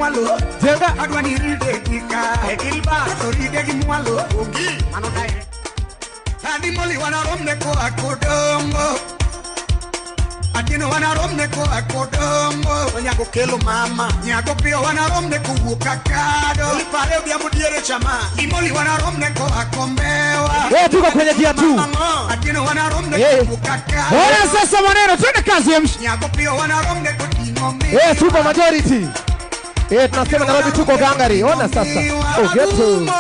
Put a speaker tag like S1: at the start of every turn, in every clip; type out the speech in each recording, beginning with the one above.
S1: mwalo.
S2: Jenga.
S1: Adwa ni ride kika. Edilba to ride gi mwalo. Ogi mano dai. Adi moli wanaromne ko akodongo. Atino wanaromne ko akodongo. Nyago kelo mama. Nyago pio wanaromne ko wukakado. Pare odhiambo diere chama. Imoli wanaromne ko akombewa.
S2: Wewe tuko kwenye gia 2.
S1: Atino wanaromne ko wukakado.
S2: Ona sasa maneno, twende kazi ya msh.
S1: Nyago pio wanaromne ko ting'o.
S2: Eh, super majority. Eh, tunasema Nairobi tuko gangari. Ona sasa. Oh, geto.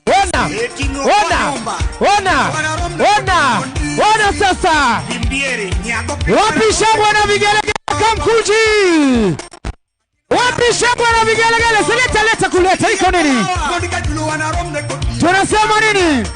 S2: Ona. Ona. Ona. Ona. Ona sasa. Wapi shangwe na vigelegele Kamkunji? Wapi shangwe na vigelegele? Seleta leta kuleta iko nini? Tunasema nini?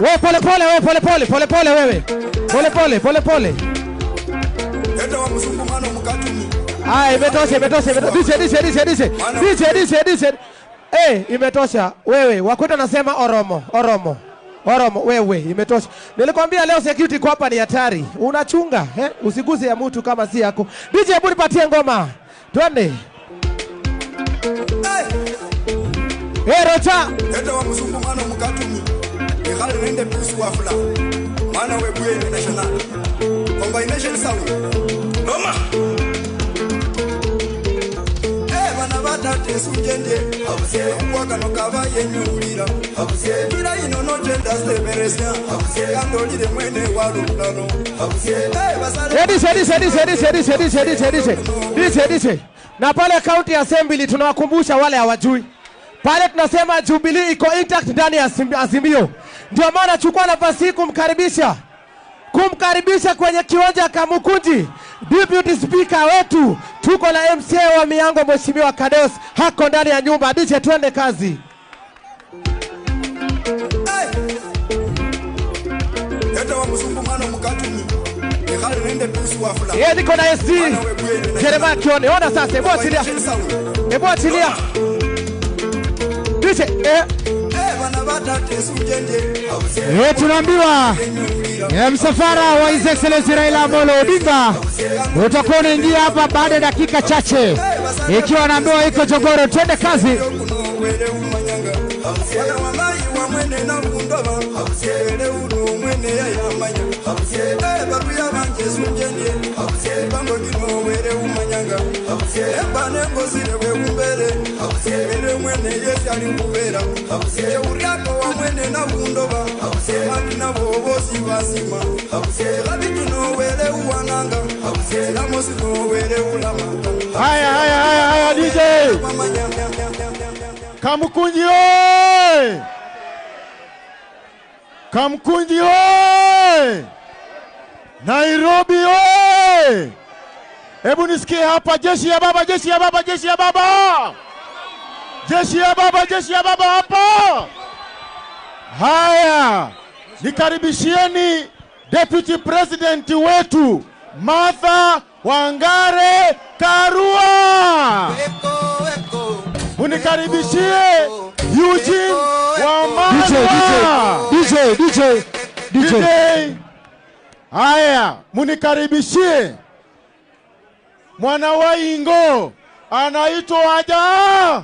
S2: Wewe pole pole, wewe pole pole, pole pole wewe. Pole pole, pole pole. Ah, imetosha, imetosha, imetosha. DJ, DJ, DJ, DJ. DJ, DJ, DJ. Eh, imetosha. Wewe, wakwenda nasema Oromo, Oromo. Oromo, wewe, imetosha. Nilikwambia leo security kwa hapa ni hatari. Unachunga, eh? Usiguse ya mtu kama si yako. DJ, hebu nipatie ngoma. Twende. Eh, Rocha.
S3: Eta wa msungumano mkatumi. Ikhali nende pusu wafula. Mana webuye international. Combination sound. Roma. Eh, bana batate sujende. Abuse waka no kava yenyulira. Abuse kila ino no jenda seberesia. Abuse andolile mwene walulano. Abuse eh basale.
S2: Edi edi edi edi edi edi edi edi edi edi edi. Na pale County Assembly tunawakumbusha wale hawajui. Pale tunasema Jubilee iko intact ndani ya Azimio. Ndio maana chukua nafasi hii kumkaribisha kwenye kiwanja Kamukunji Deputy Speaker wetu. Tuko na MCA wa Miango Mheshimiwa Kados hako ndani ya nyumba. DJ, twende kazi. Yeye niko na SD Jeremiah Kione. Ona sasa, hebu achilia. Hebu achilia. DJ, eh.
S4: Tunaambiwa msafara wa His Excellency Raila Amolo Odinga utakuwa unaingia hapa baada ya dakika chache, ikiwa naambiwa iko Jogoro. Twende kazi.
S5: Haya, haya, haya, haya, DJ Kamukunji oye! Kamukunji oye! Nairobi oye! Hebu nisikie hapa jeshi ya baba, jeshi ya baba, jeshi ya baba! Jeshi ya baba, jeshi ya baba hapa! Haya, nikaribishieni Deputy President wetu Martha Wangare Karua. Munikaribishie Eugene Wamalwa.
S4: DJ, DJ, DJ, DJ.
S5: Haya, munikaribishie mwana wa Ingo anaitwa Waja.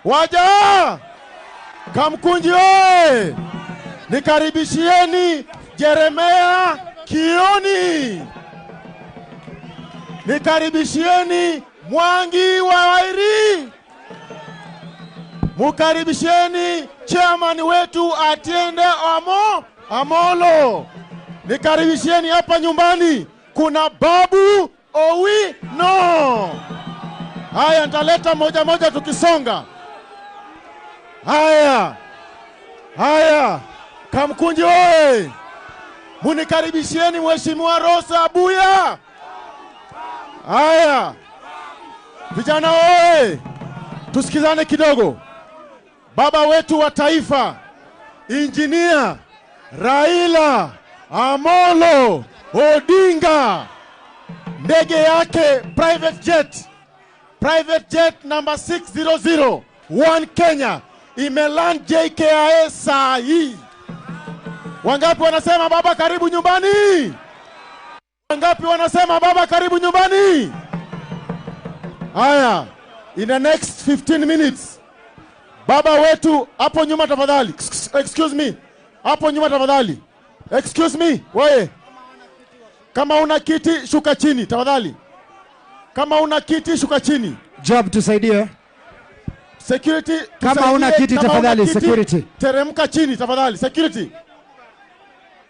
S5: Waja. Kamkunji oye! Nikaribishieni Jeremiah Kioni. Nikaribishieni Mwangi wa Wairi. Mukaribishieni chairman wetu Atiende Amo Amolo. Nikaribishieni hapa nyumbani, kuna Babu Owino. Haya, nitaleta moja moja tukisonga. Haya, haya, Kamkunji oye! Munikaribishieni Mheshimiwa Rosa Abuya. Haya, vijana oye! Tusikizane kidogo. Baba wetu wa taifa, Injinia Raila Amolo Odinga, ndege yake private jet number 600 One Kenya imeland JKIA saa hii. Wangapi wanasema baba karibu nyumbani? Wangapi wanasema baba karibu nyumbani? Haya, in the next 15 minutes, baba wetu hapo nyuma tafadhali. Excuse me. Hapo nyuma tafadhali. Excuse me, wewe. Kama una kiti shuka chini tafadhali. Kama una kiti shuka chini.
S4: Job tusaidie.
S5: Security,
S4: kama una kiti tafadhali, security.
S5: Teremka chini tafadhali, security.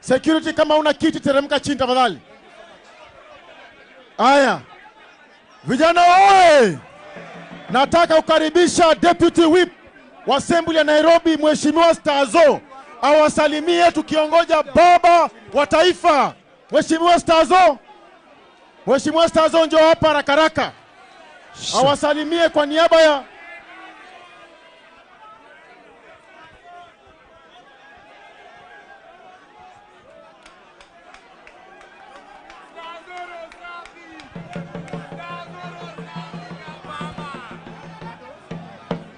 S5: Security, kama una kiti teremka chini tafadhali. Haya. Vijana oye! Nataka kukaribisha Deputy Whip wa Assembly ya Nairobi Mheshimiwa Stazo awasalimie tukiongoja baba wa taifa. Mheshimiwa Stazo. Mheshimiwa Stazo njoo hapa haraka haraka. Awasalimie kwa niaba ya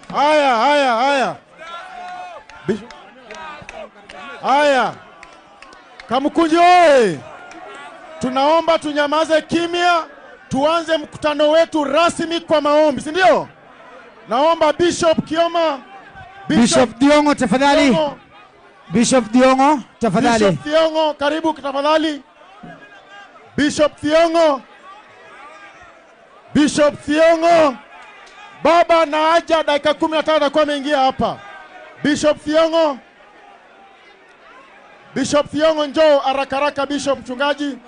S5: Haya, haya, haya. Haya. Kamkunji oye! Tunaomba tunyamaze kimya, tuanze mkutano wetu rasmi kwa maombi, si ndio? Naomba Bishop Kioma,
S4: Bishop Diongo tafadhali. Bishop Diongo tafadhali.
S5: Bishop Diongo karibu tafadhali. Bishop Diongo. Bishop Diongo. Baba na aja dakika 15 atakuwa ameingia hapa. Bishop Thiongo. Bishop Thiongo njoo haraka haraka Bishop mchungaji.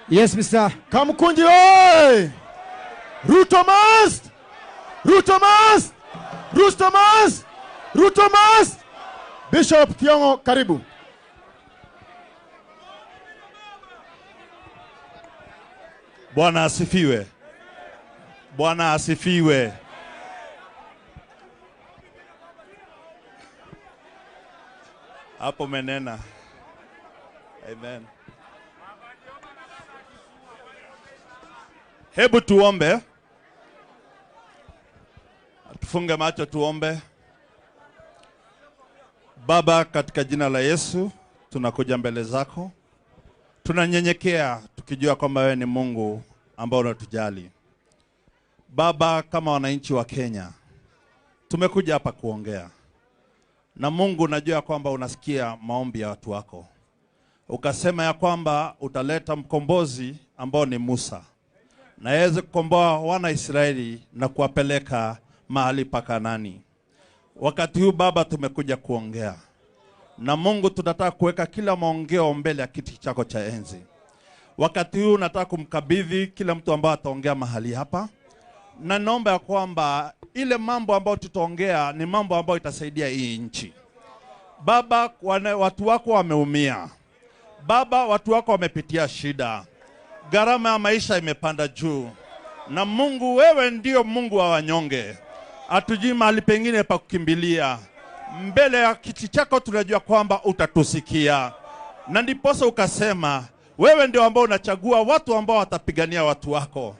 S4: Yes Mr.
S5: Kamkunji oye! Ruto must! Ruto must! Ruto must! Ruto must! Bishop Thiongo karibu.
S6: Bwana asifiwe. Bwana asifiwe. Hapo menena. Amen. Hebu tuombe. Tufunge macho tuombe. Baba, katika jina la Yesu tunakuja mbele zako. Tunanyenyekea tukijua kwamba wewe ni Mungu ambao unatujali. Baba, kama wananchi wa Kenya tumekuja hapa kuongea. Na Mungu, najua kwamba unasikia maombi ya watu wako. Ukasema ya kwamba utaleta mkombozi ambao ni Musa, na aweze kukomboa wana Israeli na kuwapeleka mahali pa Kanaani. Wakati huu Baba tumekuja kuongea. Na Mungu, tunataka kuweka kila maongeo mbele ya kiti chako cha enzi. Wakati huu nataka kumkabidhi kila mtu ambaye ataongea mahali hapa. Na naomba ya kwamba ile mambo ambayo tutaongea ni mambo ambayo itasaidia hii nchi. Baba, watu wako wameumia. Baba, watu wako wamepitia shida. Gharama ya maisha imepanda juu. Na Mungu, wewe ndio Mungu wa wanyonge. Hatujui mahali pengine pa kukimbilia. Mbele ya kiti chako tunajua kwamba utatusikia. Na ndiposa ukasema wewe ndio ambao unachagua watu ambao watapigania watu wako.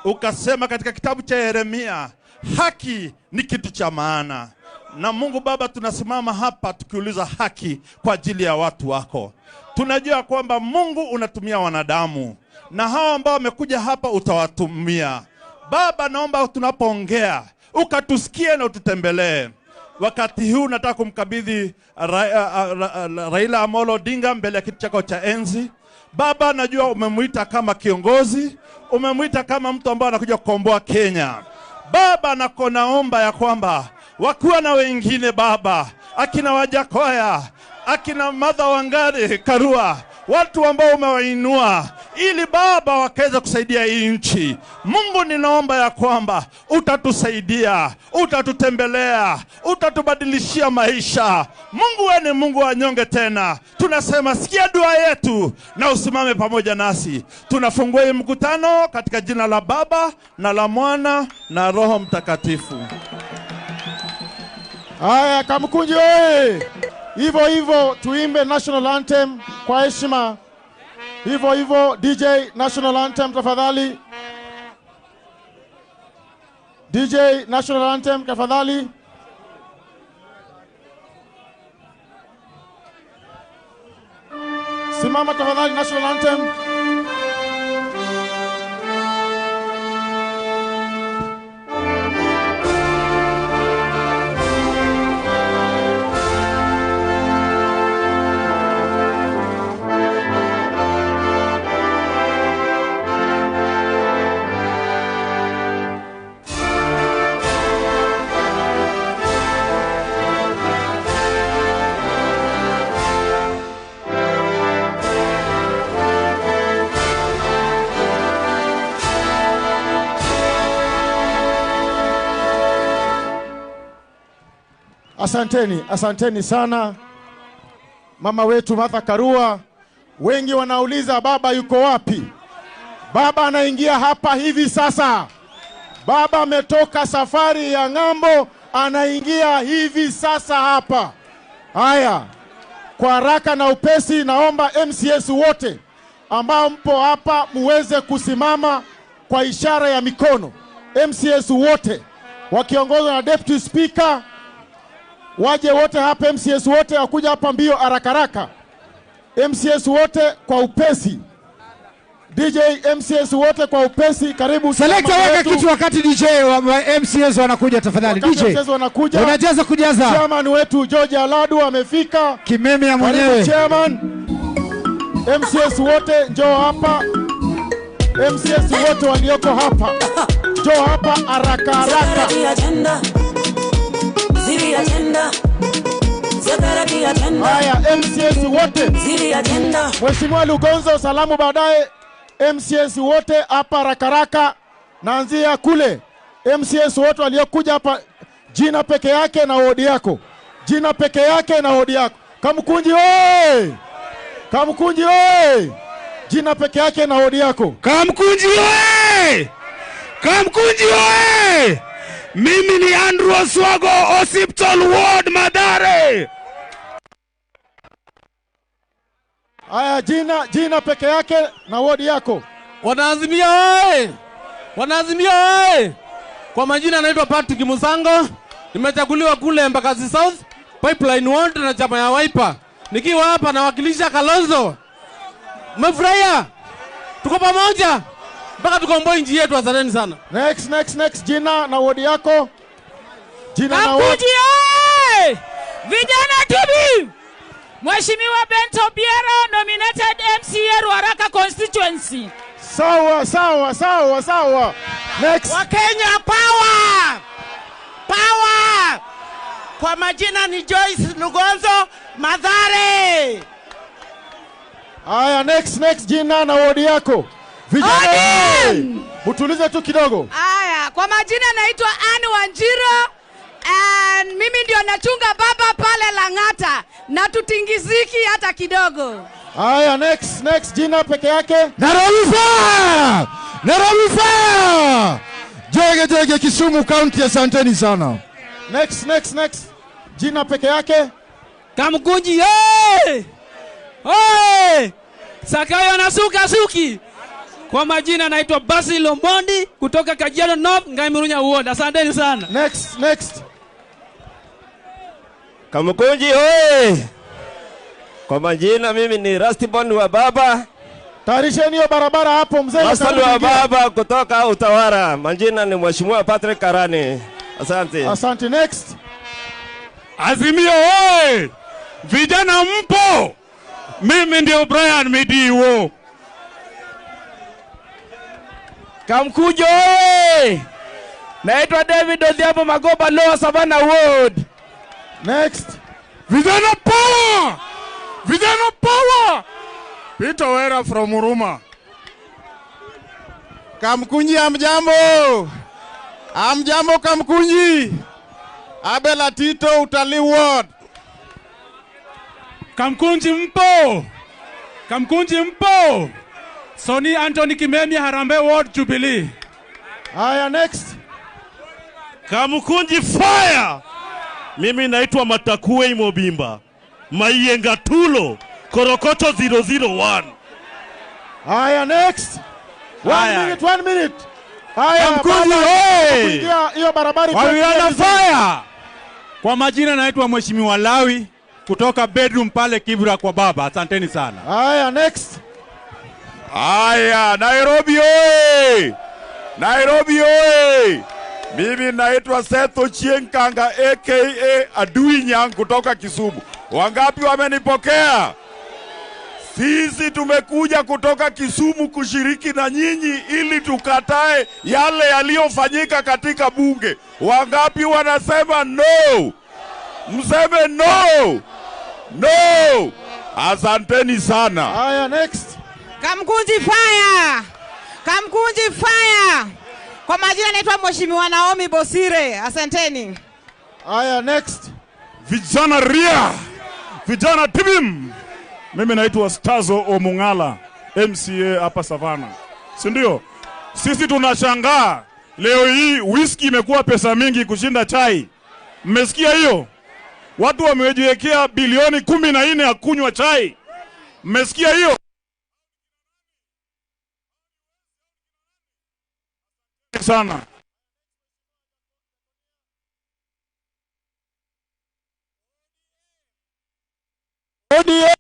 S6: Ukasema katika kitabu cha Yeremia, haki ni kitu cha maana. Na Mungu Baba, tunasimama hapa tukiuliza haki kwa ajili ya watu wako. Tunajua kwamba Mungu unatumia wanadamu, na hao ambao wamekuja hapa utawatumia. Baba, naomba tunapoongea ukatusikie na ututembelee. Wakati huu nataka kumkabidhi Raila Amolo Odinga mbele ya kiti chako cha enzi. Baba, najua umemuita kama kiongozi, umemuita kama mtu ambaye anakuja kukomboa Kenya. Baba, naomba ya kwamba wakiwa na wengine Baba, akina Wajakoya, akina Martha Wangari Karua, watu ambao umewainua ili Baba wakaweza kusaidia hii nchi. Mungu, ninaomba ya kwamba utatusaidia, utatutembelea, utatubadilishia maisha. Mungu, wewe ni Mungu wa nyonge tena. Tunasema sikia dua yetu na usimame pamoja nasi. Tunafungua hii mkutano katika jina la Baba na la Mwana na Roho Mtakatifu.
S5: Haya, Kamkunji oye! Hivyo hivyo tuimbe national anthem kwa heshima. Hivyo hivyo DJ, national anthem tafadhali. DJ, national anthem tafadhali. Simama tafadhali, national anthem. Asanteni, asanteni sana mama wetu Martha Karua. Wengi wanauliza baba yuko wapi? Baba anaingia hapa hivi sasa. Baba ametoka safari ya ng'ambo, anaingia hivi sasa hapa. Haya, kwa haraka na upesi naomba MCS wote ambao mpo hapa muweze kusimama kwa ishara ya mikono. MCS wote wakiongozwa na Deputy Speaker waje wote hapa. MCS wote wakuja hapa mbio haraka haraka. MCS wote kwa upesi. DJ, MCS wote kwa upesi, karibu.
S4: Selector, weka kitu wakati DJ wa MCS wanakuja tafadhali. DJ
S5: MCS wanakuja.
S4: Unajaza kujaza.
S5: Chairman wetu George Aladu amefika.
S4: Kimemia mwenyewe.
S5: Karibu chairman. MCS wote njoo hapa. MCS wote walioko hapa, njoo hapa haraka haraka. Haya, MCS wote. Mheshimiwa Lugonzo, salamu baadaye. MCS wote hapa rakaraka, naanzia kule. MCS wote waliokuja hapa, jina peke yake na wodi yako. Jina peke yake na wodi yako. Kamkunji oye! Kamkunji oye! Jina peke yake na wodi yako.
S7: Kamkunji oye! Kamkunji oye! Mimi ni Andrew Oswago, Hospital Ward, Mathare.
S5: Aya, jina peke yake na wodi yako.
S8: Wanaazimia oye! Wanaazimia oye! Kwa majina naitwa Patrick Musango, nimechaguliwa kule Embakasi South, Pipeline Ward na chama ya Wiper. Nikiwa hapa nawakilisha Kalonzo. Mmefurahia? Tuko pamoja mpaka tukomboe nchi yetu. Asanteni sana.
S5: Next, next, next, jina na wodi yako. Jina na wodi.
S9: Oye! Vijana TV. Mheshimiwa Bento Biero, nominated MCA Ruaraka constituency.
S5: Sawa, sawa, sawa, sawa. Next.
S10: Wakenya power! Power! Kwa majina ni Joyce Lugonzo, Mathare.
S5: Aya, next, next, jina na wodi yako. Vijana, mtulize tu kidogo.
S11: Aya, kwa majina naitwa Anne Wanjiro. And mimi ndio nachunga baba pale Lang'ata na tutingiziki hata kidogo.
S5: Aya, next, next, jina peke yake.
S12: Nairobi fire! Nairobi fire! Jege jege Kisumu County, asanteni sana.
S5: Next, next, next. Jina peke yake.
S8: Kamkunji, hey! Hey! Sakayo nasuka suki. Kwa majina naitwa Basil Omondi kutoka Kajiado North, Ngaimurunya Ward. Asanteni sana.
S5: Next, next.
S13: Kamkunji oye! Kwa majina mimi ni Rastibon wa baba.
S5: Tayarisheni hiyo barabara hapo mzee.
S13: Rastibon wa baba kutoka Utawara. Majina ni Mheshimiwa Patrick Karani. Asante.
S5: Asante. Next.
S7: Azimio oye! Vijana mpo? Mimi ndio Brian Midiwo.
S14: Kamkunji oye! Naitwa David Odhiambo Magoba, Lower Savannah Ward.
S5: Next.
S7: Vijana power! Vijana power! Peter Wera from Huruma.
S15: Kamkunji amjambo. Amjambo Kamkunji. Abel Atito, Utalii Ward.
S7: Kamkunji mpo. Kamkunji mpo. Soni Anthony Kimemia, Harambee Ward, Jubilee.
S5: Haya, next.
S16: Kamkunji fire! Mimi naitwa Matakue Mobimba. Maiyenga Tulo, Korokocho 001.
S5: Haya, next. 1 minute, 1 minute. Haya,
S7: Kamkunji oye!
S5: Hiyo barabara
S7: Wawiana fire! Kwa majina naitwa Mheshimiwa Lawi kutoka bedroom pale Kibra kwa baba. Asanteni sana.
S5: Haya, next.
S17: Haya, Nairobi oye! Nairobi oye! Mimi naitwa Seth Ochieng Kanga aka Adui Nyang kutoka Kisumu. Wangapi wamenipokea? Sisi tumekuja kutoka Kisumu kushiriki na nyinyi ili tukatae yale yaliyofanyika katika bunge. Wangapi wanasema no? Mseme no. No. Asanteni sana.
S5: Haya, next.
S18: Kamkunji fire. Kamkunji fire. Kwa majina naitwa Mheshimiwa Naomi Bosire. Asanteni.
S5: Haya, next.
S7: Vijana ria. Vijana tibim. Mimi naitwa Stazo Omungala, MCA hapa Savana. Si ndio? Sisi tunashangaa leo hii whisky imekuwa pesa mingi kushinda chai. Mmesikia hiyo? Watu wamejiwekea bilioni 14 ya kunywa chai. Mmesikia hiyo? Sana.
S5: ODM.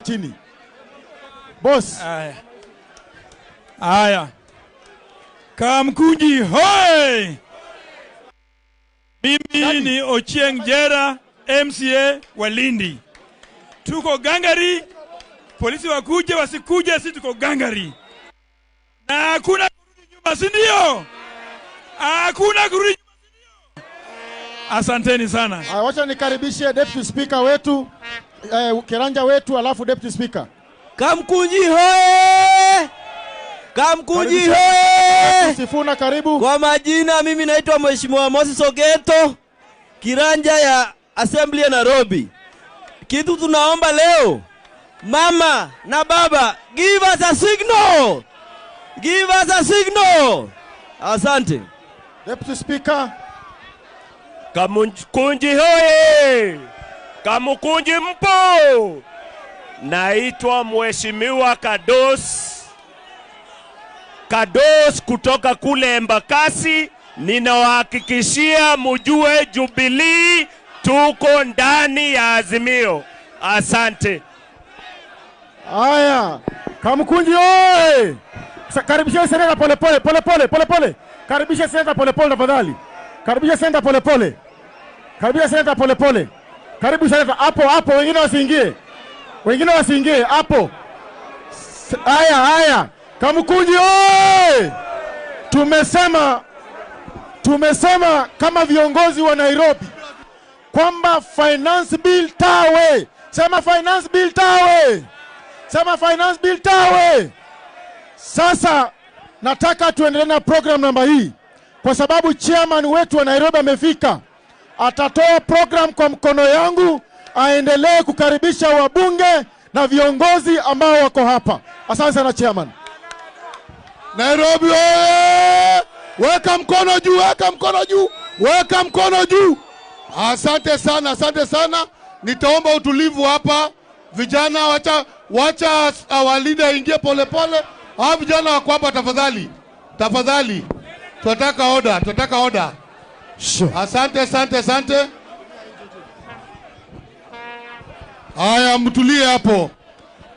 S5: Chini. Boss.
S19: Haya. Kamkunji hoi! Mimi ni Ochieng Jera, MCA wa Lindi. Tuko gangari, polisi wakuje wasikuje, sisi tuko gangari. Na hakuna kurudi nyuma, si ndio? Hakuna kurudi nyuma, si ndio? Asanteni sana.
S5: Wacha nikaribishe Deputy Speaker wetu, Kiranja wetu, alafu Deputy Speaker.
S20: Kamkunji hoi! Kamkunji hoi!
S5: Sifuna, karibu.
S20: Kwa majina mimi naitwa Mheshimiwa Moses Ogeto, Kiranja ya Assembly ya Nairobi. Kitu tunaomba leo, mama na baba, give us a signal. Give us a signal. Asante.
S5: Deputy Speaker.
S21: Kamkunji hoi! Kamkunji mpo! Naitwa Mheshimiwa Kados kutoka kule Embakasi. Ninawahakikishia mjue Jubilee tuko ndani ya Azimio. Asante.
S5: Haya, Kamkunji oye! Karibisha seneta pole pole pole pole pole pole. Karibisha seneta pole pole tafadhali. Karibisha seneta pole pole. Karibisha seneta pole pole. Karibu seneta hapo hapo, wengine wasiingie. Wengine wasiingie hapo. Haya haya. Kamkunji oye! Tumesema kama viongozi wa Nairobi kwamba finance bill tawe. Sema finance bill tawe. Sema finance bill tawe. Sasa nataka tuendelee na program namba hii kwa sababu chairman wetu wa Nairobi amefika. Atatoa program kwa mkono yangu, aendelee kukaribisha wabunge na viongozi ambao wako hapa. Asante sana chairman.
S22: Nairobi oye! Weka mkono juu, weka mkono juu, weka mkono juu. Asante sana, asante sana. Nitaomba utulivu hapa. Vijana wacha our leader ingie pole pole. Hawa vijana wako hapa tafadhali. Tafadhali. Tunataka order, tunataka order. Asante, asante, asante. Haya, mtulie hapo.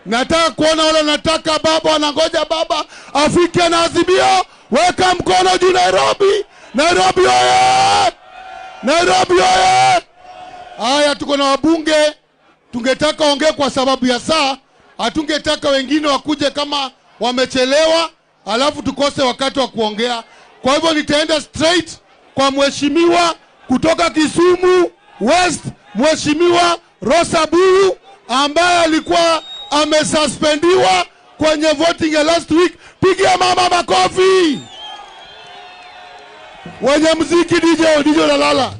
S22: Nataka kuona wale nataka baba wanangoja baba afike na Azimio. Weka mkono juu Nairobi. Nairobi oye! Nairobi oye! Haya, tuko na wabunge, tungetaka ongee kwa sababu ya saa, hatungetaka wengine wakuje kama wamechelewa, alafu tukose wakati wa kuongea. Kwa hivyo nitaenda straight kwa mheshimiwa kutoka Kisumu West, Mheshimiwa Rosa Buyu ambaye alikuwa amesuspendiwa kwenye voting ya last week. Pigia mama makofi. Wenye muziki DJ, DJ Lalala.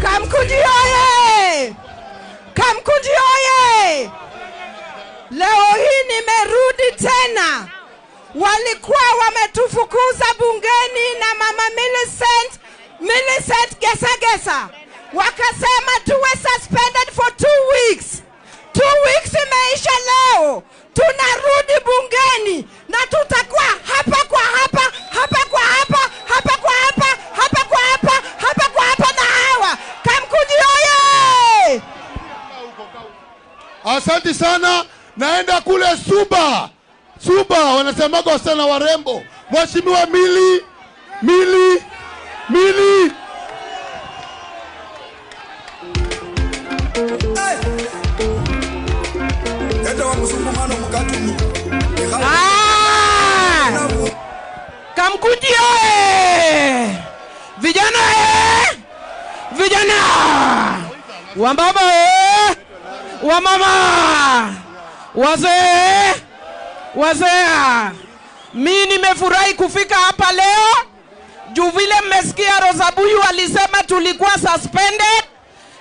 S18: Kamkunji oye! Kamkunji oye! Leo hii nimerudi tena. Walikuwa wametufukuza bungeni na mama Millicent Gesa. Wakasema tuwe suspended for 2 weeks. 2 weeks imeisha leo. Tunarudi bungeni na tutakuwa hapa kwa hapa, hapa kwa hapa, hapa kwa hapa, hapa kwa hapa, hapa kwa hapa na hawa. Kamkunji oye!
S22: Asante sana. Naenda kule Suba. Suba wanasemaga wasichana warembo. Mheshimiwa Mili.
S14: Kamkunji oye! Vijana eh! Vijana! Wambaba eh! Wamama! Wazee! Wazee! Mimi nimefurahi kufika hapa leo. Juu vile mmesikia Rosa Buyu alisema tulikuwa suspended,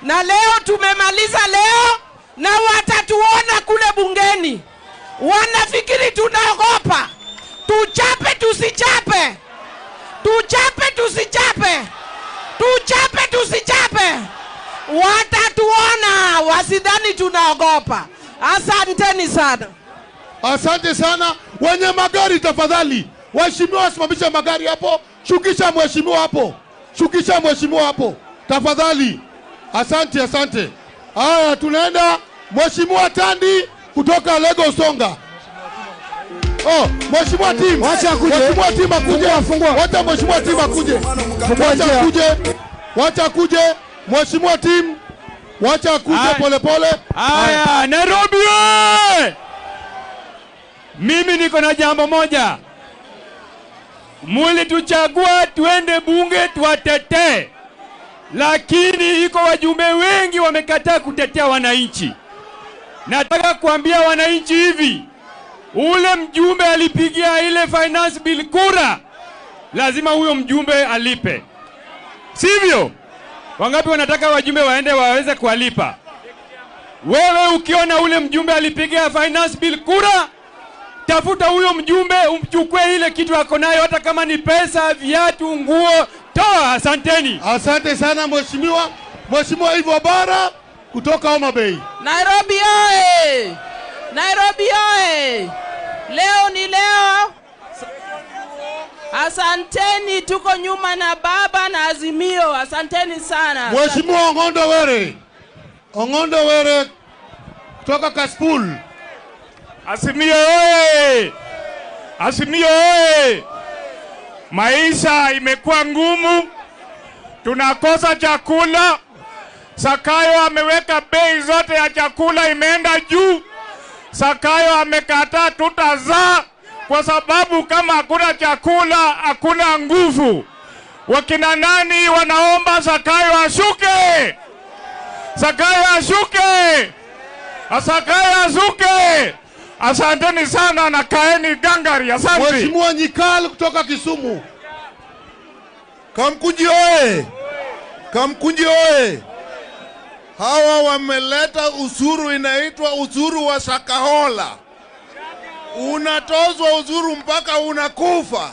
S14: na leo tumemaliza leo, na watatuona kule bungeni. Wanafikiri tunaogopa. Tuchape tusichape. Tuchape tusichape. Tuchape tusichape. Watatuona, wasidhani tunaogopa. Asanteni sana.
S22: Asante sana. Wenye magari tafadhali, waheshimiwa wasimamishe magari hapo. Shukisha mheshimiwa hapo. Shukisha mheshimiwa hapo tafadhali. Asante, asante. Haya, tunaenda Mheshimiwa Tandi kutoka Lego Songa. Oh, Mheshimiwa Tim.
S12: Wacha akuje.
S22: Mheshimiwa Tim akuje.
S12: Fungua.
S22: Wacha Mheshimiwa Tim akuje. Wacha akuje. Wacha akuje. Mheshimiwa Tim. Wacha akuje pole pole.
S19: Haya, Nairobi oye! Mimi niko na jambo moja. Mulituchagua tuende bunge tuwatetee. Lakini iko wajumbe wengi wamekataa kutetea wananchi. Nataka kuambia wananchi hivi, ule mjumbe alipigia ile finance bill kura, lazima huyo mjumbe alipe. Sivyo? Wangapi wanataka wajumbe waende waweze kuwalipa? Wewe ukiona ule mjumbe alipigia finance bill kura, tafuta huyo mjumbe umchukue ile kitu ako nayo, hata kama ni pesa, viatu, nguo, toa. Asanteni.
S22: Asante sana mheshimiwa. Mheshimiwa Ivo Bara kutoka Homa Bay.
S1: Nairobi oye! Nairobi oye! Leo ni leo. Asanteni, tuko nyuma na baba na Azimio. Asanteni sana.
S22: Mheshimiwa Ong'ondo Were. Ong'ondo Were kutoka Kasipul.
S7: Azimio oye! Azimio oye! Maisha imekuwa ngumu, tunakosa chakula. Sakayo ameweka bei zote ya chakula imeenda juu. Sakayo amekataa tutazaa, kwa sababu kama hakuna chakula hakuna nguvu. Wakina nani wanaomba Sakayo ashuke? Sakayo ashuke! Sakayo ashuke! Asanteni sana na kaeni gangari. Asante.
S22: Mheshimiwa Nyikal kutoka Kisumu.
S3: Kamkunji oye! Kamkunji oye! Hawa wameleta usuru inaitwa usuru wa Shakahola. Unatozwa usuru mpaka unakufa.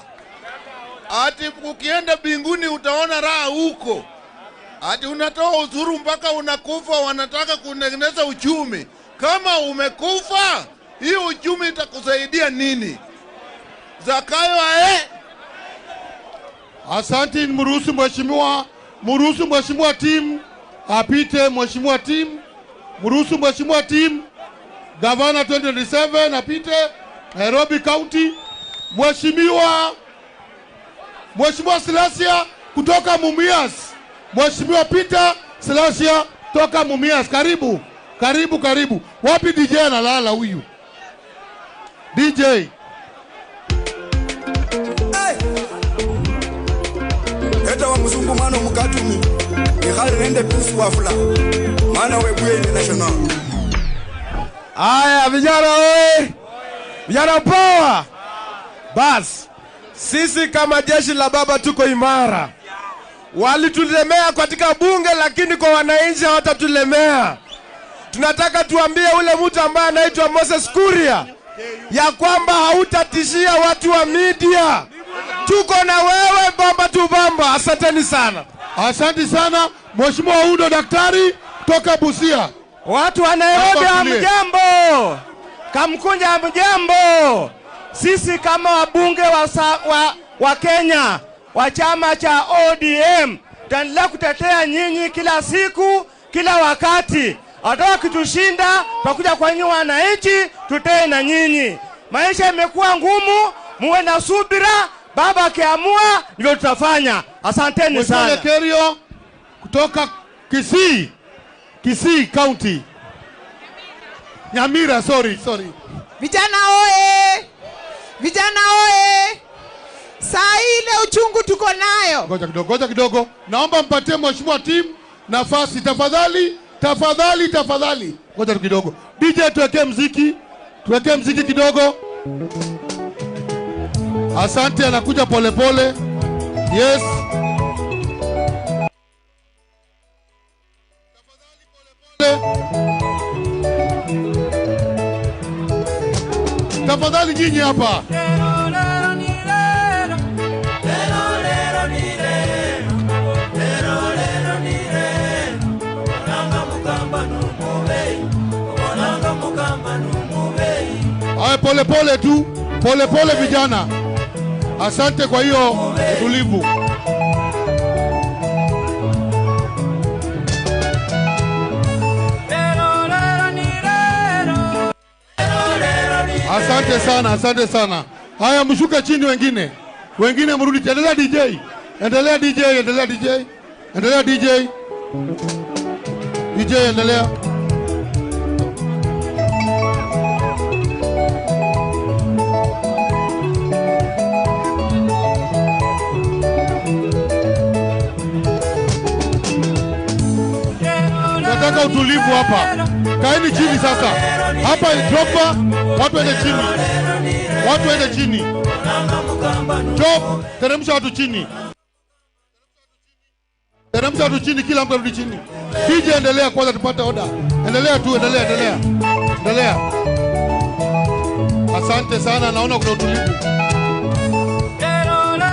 S3: Ati ukienda binguni utaona raha huko. Ati unatoa usuru mpaka unakufa, wanataka kutengeneza uchumi. Kama umekufa, hii uchumi itakusaidia nini? Zakayo ae.
S22: Asante. Mruhusu mheshimiwa, mruhusu mheshimiwa Tim apite. Mheshimiwa Tim, mruhusu mheshimiwa Tim. Gavana 2027 apite Nairobi County. Mheshimiwa Silasia kutoka Mumias. Mheshimiwa Peter Silasia toka Mumias. Karibu. Karibu, karibu. Wapi DJ analala huyu? DJ.
S2: Eta wa mzungu mwana mukatumi. Ni nende tusu wafula. Maana webuye international.
S6: Aya vijana oye. Vijana power. Bas. Sisi kama jeshi la baba tuko imara. Walitulemea katika bunge, lakini kwa wananchi hawatatulemea. Tunataka tuambie ule mtu ambaye anaitwa Moses Kuria ya kwamba hautatishia watu wa media. Tuko na wewe bamba tu bamba. Asanteni sana.
S22: Asante sana Mheshimiwa Udo Daktari toka Busia.
S23: Watu wa Nairobi hamjambo. Kamkunja hamjambo. Sisi kama wabunge wa Kenya wa chama cha ODM tutaendelea kutetea nyinyi kila siku, kila wakati. Hata kitushinda tutakuja kwa nyinyi wananchi, tutee na nyinyi. Maisha imekuwa ngumu, muwe na subira. Baba akiamua ndivyo tutafanya. Asanteni sana.
S22: Mheshimiwa Kerio kutoka Kisii. Kisii County. Nyamira, sorry.
S24: Vijana oe. Vijana oe. Saa ile uchungu tuko nayo.
S22: Ngoja kidogo. Naomba mpatie mheshimiwa team nafasi tafadhali. Tafadhali. Ngoja kidogo. DJ tuwekee muziki. Tuwekee muziki kidogo. Asante, anakuja pole pole. Yes. Tafadhali nyinyi hapa. Haya, pole pole tu. Pole pole vijana. Asante kwa hiyo utulivu. Asante sana, asante sana. Haya, mshuke chini wengine. Wengine mrudi. Endelea DJ. Endelea DJ, endelea DJ. Endelea DJ. DJ endelea. Nataka utulivu hapa. Kaeni chini sasa. Hapa dropa, watu waende chini. Watu waende chini. Drop, teremsha watu chini. Teremsha watu chini, kila mtu arudi chini. DJ endelea kwanza tupate order. Endelea tu, endelea, endelea. Endelea. Asante sana, naona kuna utulivu.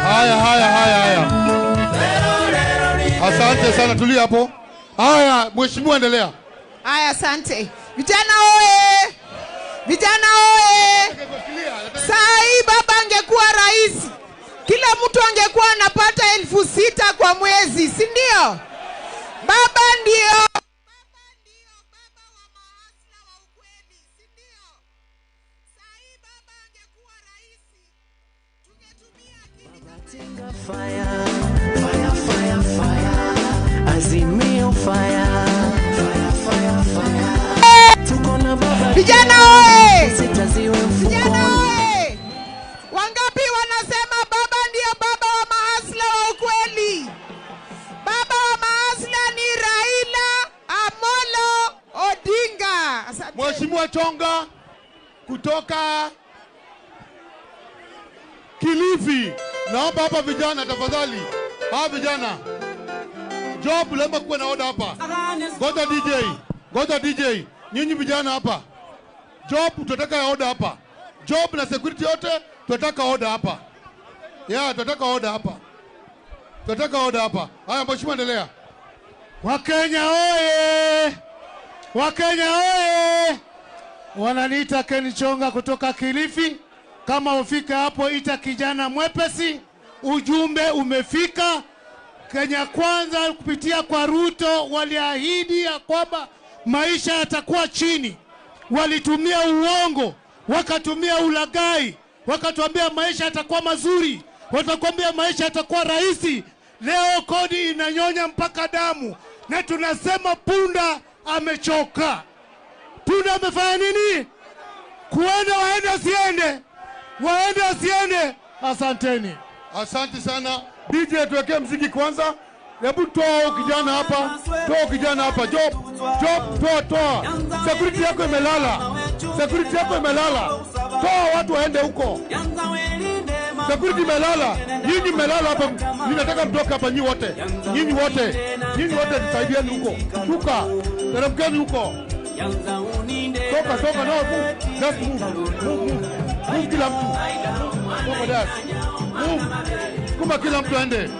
S22: Haya, haya, haya, haya. Asante sana, tulia hapo. Haya, mheshimiwa endelea.
S24: Haya, asante. Vijana oe! Vijana oe! Saa hii baba angekuwa rais, kila mtu angekuwa anapata 6,000 kwa mwezi, si ndio? Baba ndio.
S25: Fire, fire, fire, fire. Azimio fire, fire, fire, fire. Tuko na baba.
S24: Vijana oe! Vijana oe! Wangapi wanasema baba ndio baba wa mahasla wa ukweli? Baba wa mahasla ni Raila Amolo Odinga. Asante.
S22: Mheshimiwa Chonga kutoka Kilifi. Naomba hapa vijana tafadhali. Hawa vijana. Job lazima kuwe na order hapa. Ngoja DJ. Ngoja DJ. Nyinyi vijana hapa. Job tunataka order hapa. Job na security yote tunataka order hapa. Yeah, tunataka order hapa. Tunataka order hapa. Haya mheshimiwa endelea.
S26: Wakenya oye! Wakenya oye! Wananiita Ken Chonga kutoka Kilifi. Kama ufika hapo ita kijana mwepesi. Ujumbe umefika. Kenya Kwanza kupitia kwa Ruto waliahidi ya kwamba maisha yatakuwa chini. Walitumia uongo, wakatumia ulaghai, wakatuambia maisha yatakuwa mazuri, watakwambia maisha yatakuwa rahisi. Leo kodi inanyonya mpaka damu, na tunasema punda amechoka. Punda amefanya nini? Kuenda waende asiende, waende asiende. Asanteni.
S22: Asante sana. DJ, tuwekee mziki kwanza. Hebu toa kijana hapa, toa kijana hapa. Job, job, toa, toa. Security yako imelala. Security yako imelala. Toa watu waende huko. Security imelala. Nyinyi mmelala hapa. Ninataka mtoke hapa nyinyi wote. Nyinyi wote. Nyinyi wote tusaidieni huko. Shuka. Teremkeni huko. Toka, toka, no, move. Just move. Move, move. Move kila mtu. Toka there. Move. Kuma kila mtu aende.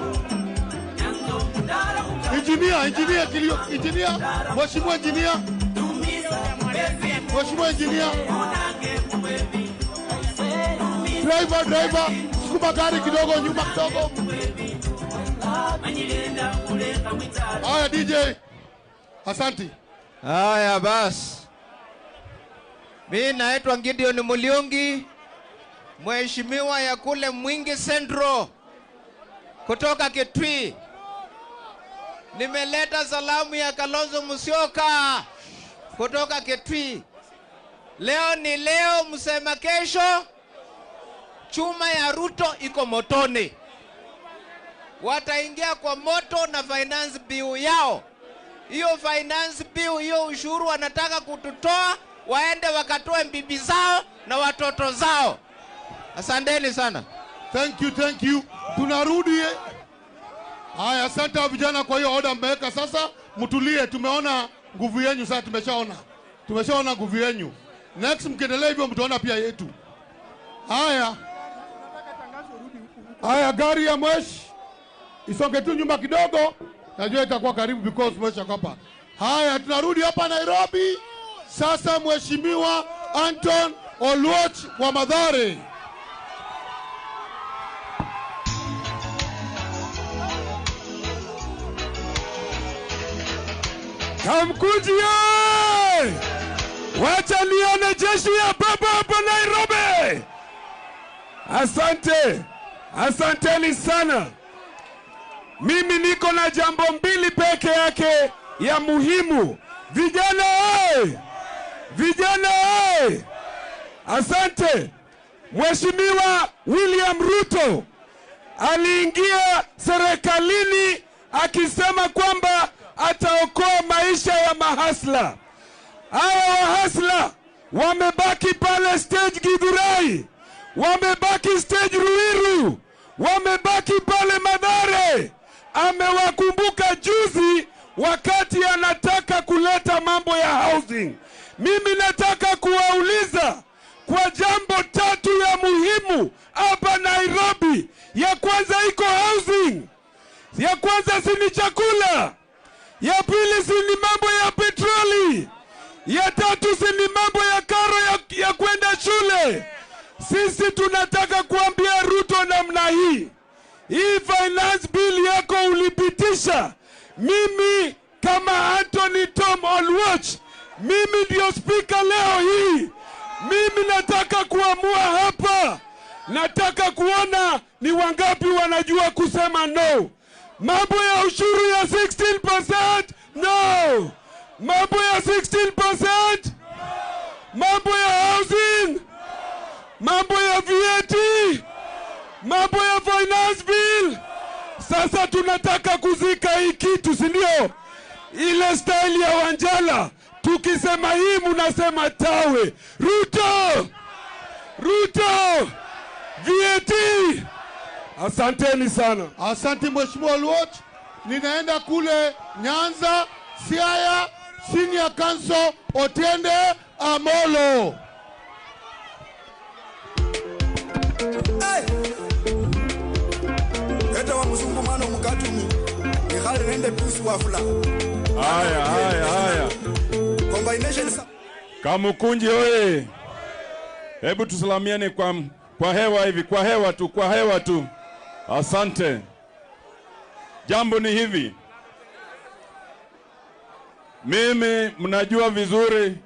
S22: Engineer, engineer, kilio, engineer, mheshimiwa engineer. Mheshimiwa engineer. Driver, driver, sukuma gari kidogo nyuma kidogo. Haya DJ. Asante.
S4: Haya basi. Mimi naitwa Gideon Mulyungi, mheshimiwa ya kule Mwingi Central kutoka Kitui. Nimeleta salamu ya Kalonzo Musyoka kutoka Kitui. Leo ni leo, msema kesho. Chuma ya Ruto iko motoni. Wataingia kwa moto na finance bill yao. Hiyo finance bill, hiyo ushuru wanataka kututoa, waende wakatoe bibi zao na watoto zao. Asanteni sana.
S22: Thank you, thank you. Tunarudi. Haya, asante vijana kwa hiyo order mmeweka. Sasa mtulie, tumeona nguvu yenu sasa, tumeshaona. Tumeshaona nguvu yenu. Next mkiendelea hivyo mtaona pia yetu. Haya. Haya, gari ya mwesh isonge tu nyuma kidogo. Najua itakuwa karibu because mwesh hapa. Haya, tunarudi hapa Nairobi. Sasa Mheshimiwa Anton Oluoch wa Mathare.
S6: Kamkunji ye! Wacha nione jeshi ya baba hapa Nairobi. Asante. Asanteni sana. Mimi niko na jambo mbili peke yake ya muhimu. Vijana oye! Vijana oye! Asante. Mheshimiwa William Ruto aliingia serikalini akisema kwamba ataokoa maisha ya mahasla. Hawa wahasla wamebaki pale stage Githurai, wamebaki stage Ruiru, wamebaki pale Mathare. Amewakumbuka juzi wakati anataka kuleta mambo ya housing. Mimi nataka kuwauliza kwa jambo tatu ya muhimu hapa Nairobi. Ya kwanza iko housing, ya kwanza si ni chakula, ya pili si ni mambo ya petroli, ya tatu si ni mambo ya karo ya kwenda shule. Sisi tunataka kuambia Ruto namna hii, hii finance bill yako ulipitisha, mimi kama Anthony Tom Oluoch, mimi ndio speaker leo hii. Mimi nataka kuamua hapa. Nataka kuona ni wangapi wanajua kusema no. Mambo ya ushuru ya 16%, no. Mambo ya 16%, no. Mambo ya housing, mambo ya VAT, mambo ya finance bill. Sasa tunataka kuzika hii kitu, si ndio? Ile style ya Wanjala, tukisema hii mnasema tawe. Ruto! Ruto! VAT! Asanteni sana.
S22: Asante Mheshimiwa Oluoch. Ninaenda kule Nyanza, Siaya, Senior Counsel Otiende Amolo.
S2: Hey! Eta wa mzungu mano mukatumi. Nihali nende pusu wafula.
S17: Haya, haya, haya.
S2: Combination.
S17: Kamukunji oye. Hebu tusalamiane kwa hewa hivi, kwa hewa tu, kwa hewa tu. Asante. Jambo ni hivi. Mimi mnajua vizuri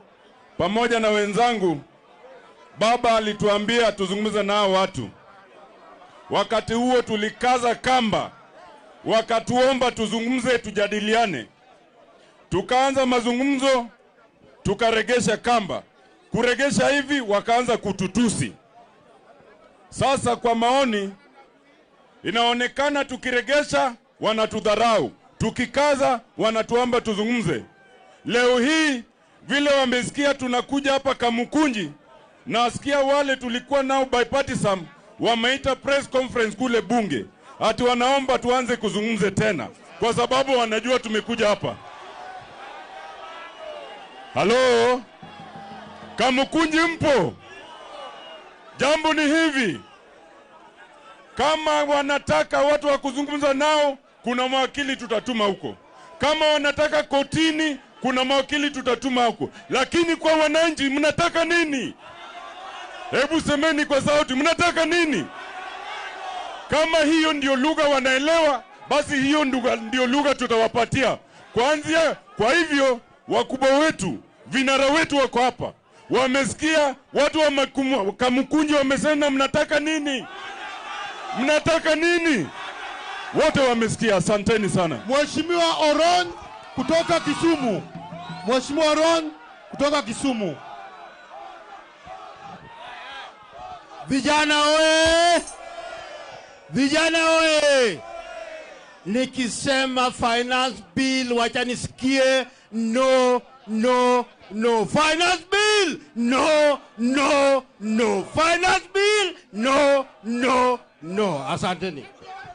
S17: pamoja na wenzangu, baba alituambia tuzungumze nao watu. Wakati huo tulikaza kamba, wakatuomba tuzungumze, tujadiliane. Tukaanza mazungumzo, tukaregesha kamba. Kuregesha hivi wakaanza kututusi. Sasa kwa maoni inaonekana tukiregesha wanatudharau, tukikaza wanatuomba tuzungumze. Leo hii vile wamesikia tunakuja hapa Kamukunji, nasikia wale tulikuwa nao bipartisan wameita press conference kule bunge, ati wanaomba tuanze kuzungumze tena kwa sababu wanajua tumekuja hapa. Halo, Kamukunji mpo? Jambo ni hivi, kama wanataka watu wa kuzungumza nao, kuna mawakili tutatuma huko. Kama wanataka kotini, kuna mawakili tutatuma huko. Lakini kwa wananchi mnataka nini? Hebu semeni kwa sauti, mnataka nini? Kama hiyo ndio lugha wanaelewa, basi hiyo ndio lugha tutawapatia. Kwanza, kwa hivyo wakubwa wetu, vinara wetu wako hapa. Wamesikia watu wa Kamukunji wamesema mnataka nini? Mnataka nini? Wote wamesikia, asanteni sana.
S22: Mheshimiwa Oron kutoka Kisumu. Mheshimiwa Oron kutoka Kisumu.
S8: Vijana oe! Vijana oe! Nikisema finance bill wacha nisikie no, no, no. Finance bill no, no, no. Finance bill no, no, no. Asanteni.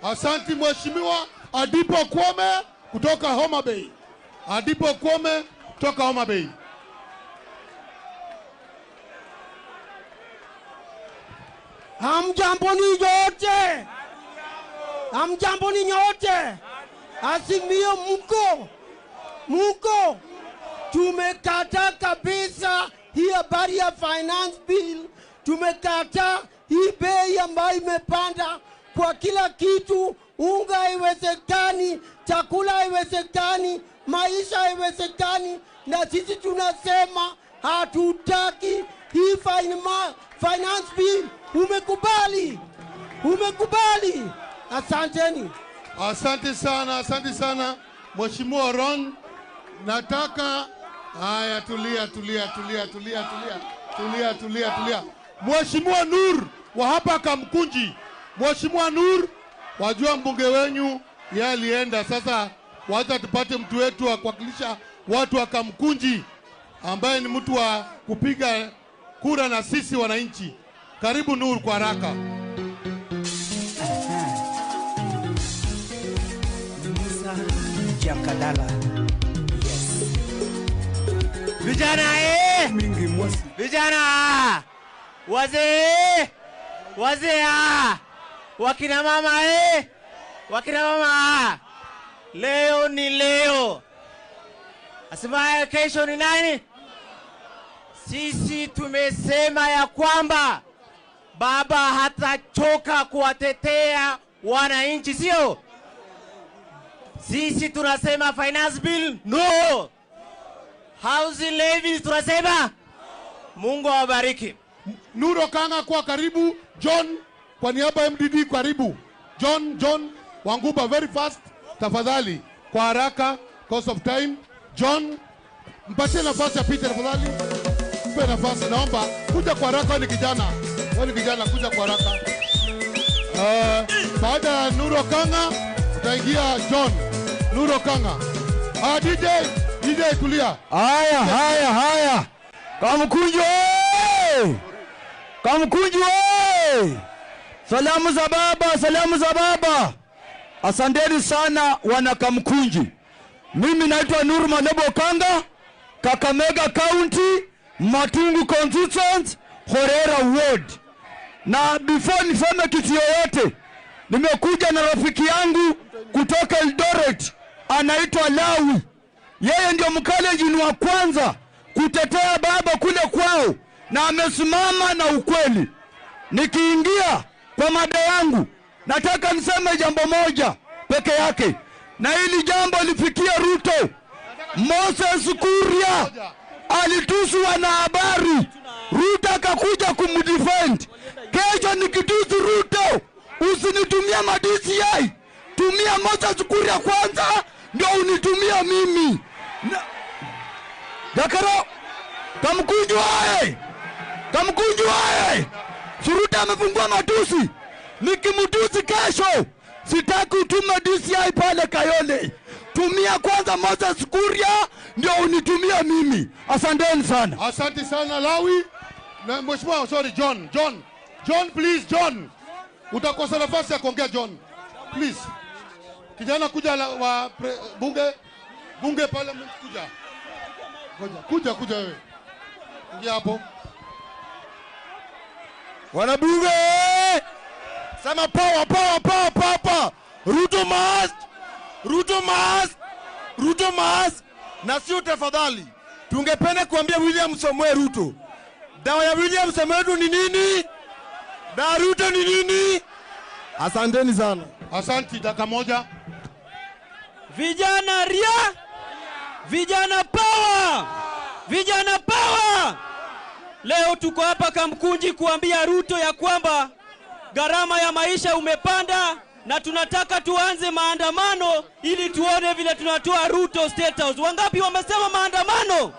S22: Asante Mheshimiwa Adipo Kwame kutoka Homa Bay. Adipo Kwame kutoka Homa Bay.
S9: Hamjambo ni nyote. Hamjambo ni nyote. Azimio mko. Mko. Tumekataa kabisa hii habari ya finance bill. Tumekataa hii bei ambayo imepanda kwa kila kitu. Unga haiwezekani, chakula haiwezekani, maisha haiwezekani, na sisi tunasema hatutaki hii finance bill. Umekubali? Umekubali? Asanteni.
S22: Asante sana, asante sana Mheshimiwa Ron. Nataka haya, tulia tulia tulia tulia tulia tulia tulia tulia. Mheshimiwa Nur wa hapa Kamkunji. Mheshimiwa Nur, wajua mbunge wenyu yeye alienda, sasa wacha tupate mtu wetu wa kuwakilisha watu wa Kamkunji ambaye ni mtu wa kupiga kura na sisi wananchi. Karibu Nur kwa haraka.
S25: Jakadala. Yes.
S4: Vijana mingi mwasi. Vijana wazee, wazee, wakina mama wakina mama. Leo ni leo. Asemaye kesho ni nani? Sisi tumesema ya kwamba baba hatachoka kuwatetea wananchi, sio? Sisi tunasema finance bill no. Housing levy tunasema. Mungu awabariki.
S22: Nuro Kanga kwa karibu. John kwa niaba ya MDD karibu. John Wanguba very fast tafadhali, kwa haraka because of time. John mpatie nafasi apite tafadhali. Mpe nafasi, naomba kuja kwa haraka, wewe ni kijana. Wewe ni kijana, kuja kwa haraka. Baada ya Nuro Kanga utaingia John. Nuro Kanga. DJ tulia.
S12: Haya haya haya. Kamkunji oye! Kamkunji oye! Salamu za baba, salamu za baba. Asanteni sana wana Kamkunji. Mimi naitwa Nuru Malebo Kanga, Kakamega County, Matungu Constituent, Horera Ward. Na before niseme kitu yoyote, nimekuja na rafiki yangu kutoka Eldoret, anaitwa Lawi. Yeye ndio mkalenjin wa kwanza kutetea baba kule kwao, na amesimama na ukweli. Nikiingia kwa mada yangu, nataka niseme jambo moja peke yake, na hili jambo lifikie Ruto. Moses Kuria, Alitusi wanahabari, Ruto akakuja kumdefend. Kesho nikitusi Ruto, usinitumie ma DCI, tumia Moses Kuria kwanza ndio unitumia mimi. Dakaro Kamkunji wae, Kamkunji wae. Suruta amefungua matusi, nikimtusi kesho sitaki utume DCI pale Kayole. Tumia kwanza Moses Kuria ndio unitumia mimi. Asanteni sana.
S22: Asante sana Lawi. Na mheshimiwa, sorry John, John. John please, John. Utakosa nafasi ya kuongea John. Please. Kijana kuja wa bunge, bunge pale kuja. Kuja, kuja wewe. Ingia hapo.
S6: Wanabunge! Sema power, power, power, power, power. Ruto must, Ruto must, Ruto must. Na sio tafadhali. Tungependa kuambia William Samoei Ruto. Dawa ya William Samoei Ruto ni nini? Dawa Ruto ni nini? Asanteni sana.
S22: Asante, dakika moja.
S10: Vijana ria, vijana power, vijana power. Leo tuko hapa Kamkunji kuambia Ruto ya kwamba gharama ya maisha umepanda na tunataka tuanze maandamano ili tuone vile tunatoa Ruto State House. Wangapi wamesema maandamano?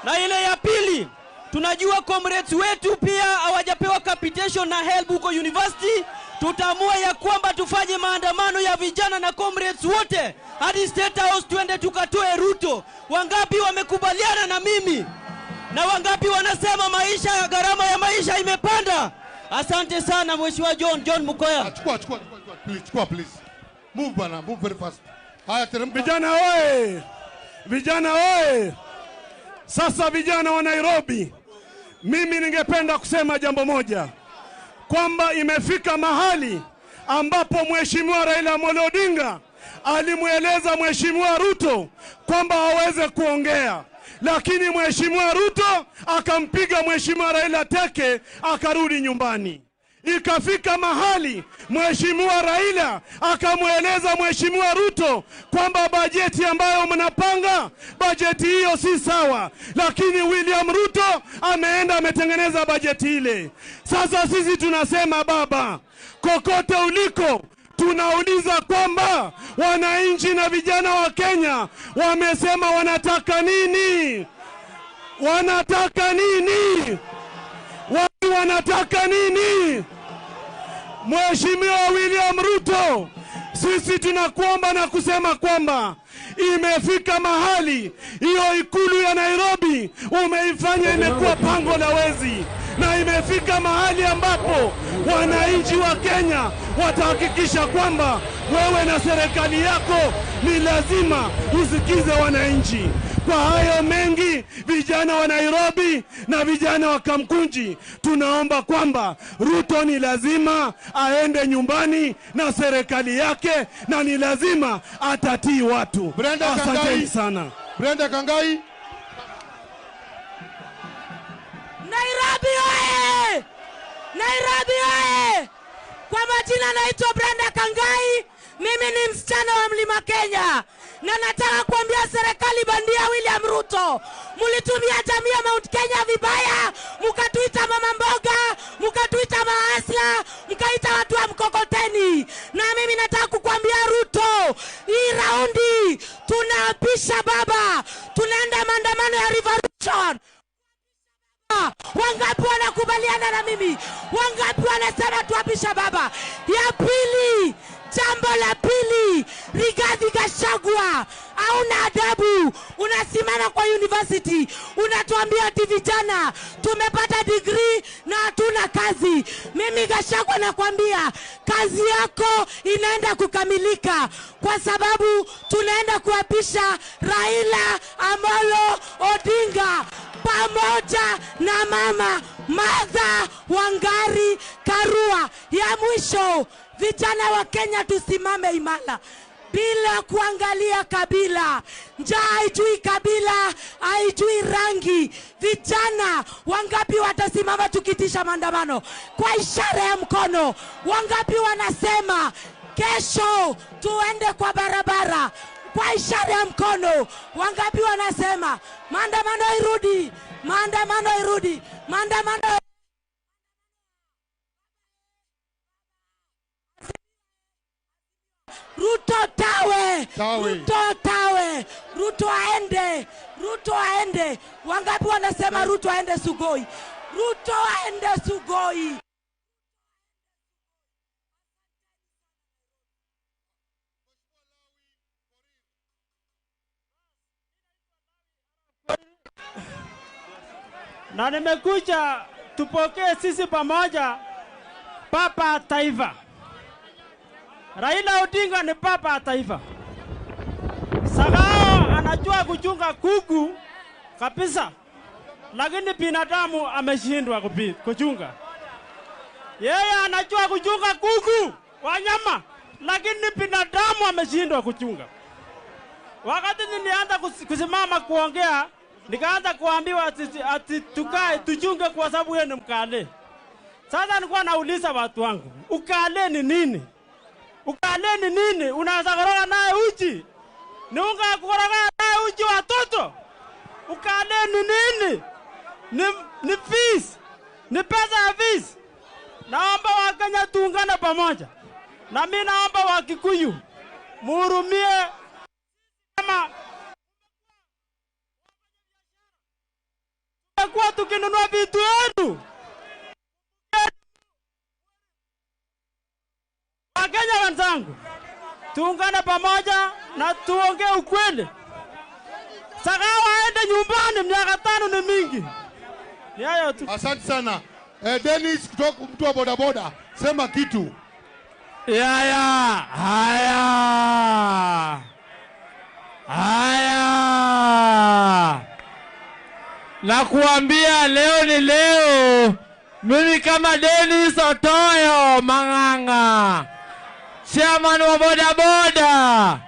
S10: Na ile ya pili, tunajua comrades wetu pia hawajapewa capitation na help huko university. Tutaamua ya kwamba tufanye maandamano ya vijana na comrades wote hadi State House, tuende tukatoe Ruto. Wangapi wamekubaliana na mimi? Na wangapi wanasema maisha, gharama ya maisha imepanda? Asante sana Mheshimiwa John, John Mukoya.
S22: Chukua, chukua, please, chukua please. Move bana, move very fast. Haya teremka.
S11: Vijana oye! Vijana oye! Sasa vijana wa Nairobi, mimi ningependa kusema jambo moja, kwamba imefika mahali ambapo Mheshimiwa Raila Amolo Odinga alimueleza Mheshimiwa Ruto kwamba aweze kuongea, lakini Mheshimiwa Ruto akampiga Mheshimiwa Raila teke, akarudi nyumbani. Ikafika mahali Mheshimiwa Raila akamueleza Mheshimiwa Ruto kwamba bajeti ambayo mnapanga, bajeti hiyo si sawa, lakini William Ruto ameenda ametengeneza bajeti ile. Sasa sisi tunasema baba, kokote uliko, tunauliza kwamba wananchi na vijana wa Kenya wamesema wanataka nini? Wanataka nini? Watu wanataka nini? Mheshimiwa William Ruto, sisi tunakuomba na kusema kwamba imefika mahali hiyo ikulu ya Nairobi umeifanya imekuwa pango la wezi, na imefika mahali ambapo wananchi wa Kenya watahakikisha kwamba wewe na serikali yako ni lazima usikize wananchi. Kwa hayo mengi, vijana wa Nairobi na vijana wa Kamkunji, tunaomba kwamba Ruto ni lazima aende nyumbani na serikali yake, na ni lazima atatii watu. Asanteni sana.
S22: Brenda Kangai.
S13: Nairobi oye! Nairobi oye! Kwa majina naitwa Brenda Kangai. Mimi ni msichana wa Mlima Kenya. Na nataka kuambia serikali bandia William Ruto, mulitumia jamii ya Mount Kenya vibaya, mukatuita mama mboga, mukatuita maasla, mkaita watu wa mkokoteni. Na mimi nataka kukuambia Ruto, hii raundi tunaapisha baba, tunaenda maandamano ya revolution. Wangapi wanakubaliana na mimi? Wangapi wanasema tuapisha baba? Ya pili, jambo la pili, Rigathi Gachagua, hauna adabu. Unasimama kwa university, unatuambia ati vijana tumepata degree na hatuna kazi. Mimi Gachagua nakwambia kazi yako inaenda kukamilika, kwa sababu tunaenda kuapisha Raila Amolo Odinga pamoja na mama Martha Wangari Karua. Ya mwisho, vijana wa Kenya tusimame imara bila kuangalia kabila. Njaa haijui kabila, haijui rangi. Vijana wangapi watasimama tukitisha maandamano kwa ishara ya mkono? Wangapi wanasema kesho tuende kwa barabara? Kwa ishara ya mkono, wangapi wanasema maandamano irudi, maandamano irudi, maandamano? Ruto tawe, tawe. Ruto tawe, Ruto aende, Ruto aende. Wangapi wanasema Ruto aende Sugoi? Ruto aende Sugoi.
S5: Na nimekuja tupokee sisi pamoja Papa Taifa. Raila Odinga ni papa taifa. Sagao anajua kuchunga kuku kabisa, lakini binadamu ameshindwa kuchunga. Yeye anajua kuchunga kuku wanyama, lakini binadamu ameshindwa kuchunga. Wakati nilianza kusimama kuongea, nikaanza kuambiwa ati tukae tuchunge kwa sababu yeye ni mkale. Sasa nilikuwa nauliza watu wangu, ukale ni nini? Ukale ni nini? Unaweza koroga naye uji? Ni unga koroga naye uji watoto? Ukale ni nini? Ni fees. Ni pesa ya fees. Naomba Wakenya tuungane pamoja. Na mimi naomba Wakikuyu muhurumie kama kwa tukinunua vitu yetu. Wakenya wenzangu, tuungane pamoja na tuongee ukweli. Sakawa aende nyumbani, miaka 5 ni mingi. Ni hayo tu.
S22: Asante sana. Dennis kutoka mtu wa bodaboda, sema kitu.
S15: Haya, haya. Haya. Nakuambia leo ni leo. Mimi kama Dennis Otoyo Mang'ang'a, chairman wa bodaboda,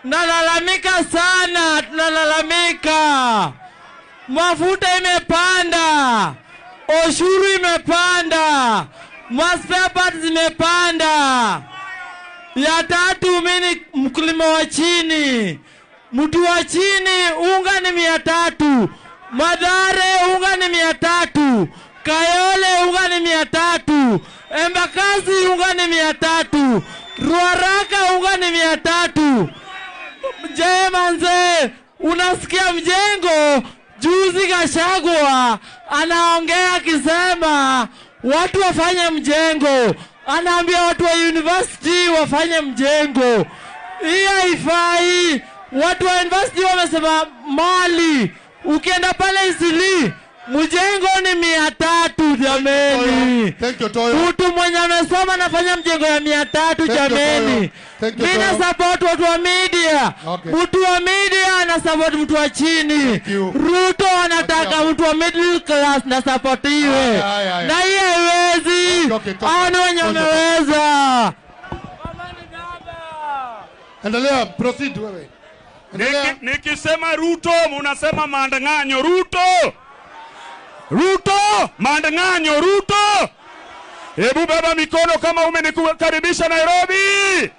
S15: nalalamika sana, tunalalamika. Mafuta imepanda, ushuru imepanda, spare parts zimepanda. Ya tatu, mimi mkulima wa chini, mtu wa chini, unga ni 300, Mathare unga ni 300, Kayole unga ni 300, Embakasi unga ni 300, Ruaraka unga ni 300. Je, manze, unasikia mjengo? Juzi Gachagua anaongea akisema watu wafanye mjengo, anaambia watu wa university wafanye mjengo. Hii haifai. Watu wa university wamesema mali, ukienda pale Isili mjengo ni 300 jameni. Mtu mwenye amesoma anafanya mjengo ya 300 jameni. Mimi na support watu wa media. Mtu wa media ana support mtu wa chini. Ruto anataka mtu wa middle class na supportiwe. Na hii haiwezi. Hao ni wenye wameweza.
S22: Endelea, proceed wewe.
S7: Nikisema Ruto mnasema maandang'anyo. Ruto, Ruto, maandang'anyo, Ruto. Hebu beba mikono kama umenikukaribisha Nairobi.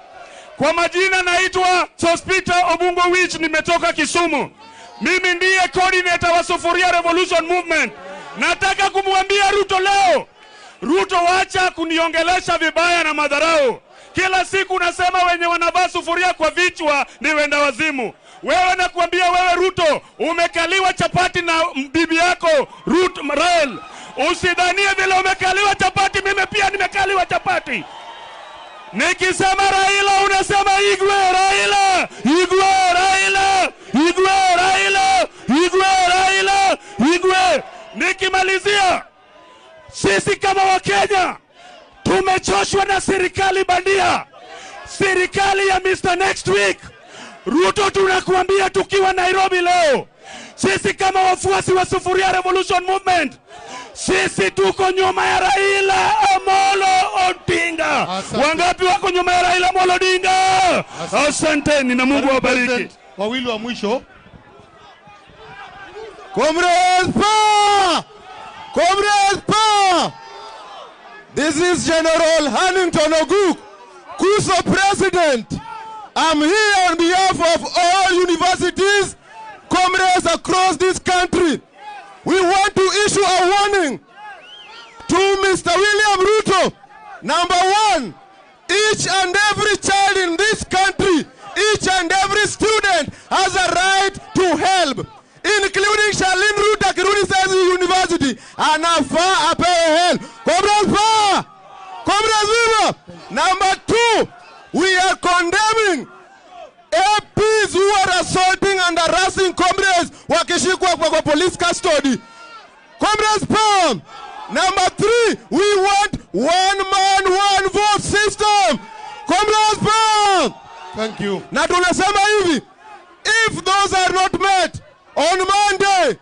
S7: Kwa majina naitwa Sospita Obungo Wich, nimetoka Kisumu. Mimi ndiye coordinator wa Sufuria Revolution Movement. Nataka kumwambia Ruto leo, Ruto, wacha kuniongelesha vibaya na madharau. Kila siku unasema wenye wanavaa sufuria kwa vichwa ni wenda wazimu. Wewe nakuambia wewe Ruto, umekaliwa chapati na bibi yako Ruth Rael. Usidhanie vile umekaliwa chapati, mimi pia nimekaliwa chapati. Nikisema Raila unasema Igwe, Raila, Igwe, Raila, Igwe, Raila, Igwe, Raila, Igwe. Nikimalizia, sisi kama Wakenya tumechoshwa na serikali bandia, serikali ya Mr. Next Week. Ruto, tunakuambia tukiwa Nairobi leo, sisi kama wafuasi wa Sufuria Revolution Movement, sisi tuko nyuma ya Raila Amolo Odinga. Wangapi wako nyuma ya Raila Amolo Odinga? Asanteni na Mungu awabariki.
S22: Wawili wa mwisho.
S16: Comrades power! Comrades power! This is General Hannington Oguk, KUSO president.
S6: I'm here on behalf of all universities, comrades across this country. We want to issue a warning to Mr. William Ruto. Number one, each and every child in this country, each and every student has a right to help, including Charlene Ruto akirudi saizi university, anafaa apewe help. Comrades power! Comrades viva! Number two, we are condemning APs who are assaulting and harassing comrades wakishikwa kwa police custody. Comrades power! Number three, we want one man, one vote system. Comrades power!
S22: Thank you.
S6: Na tunasema hivi, if those are not met on Monday,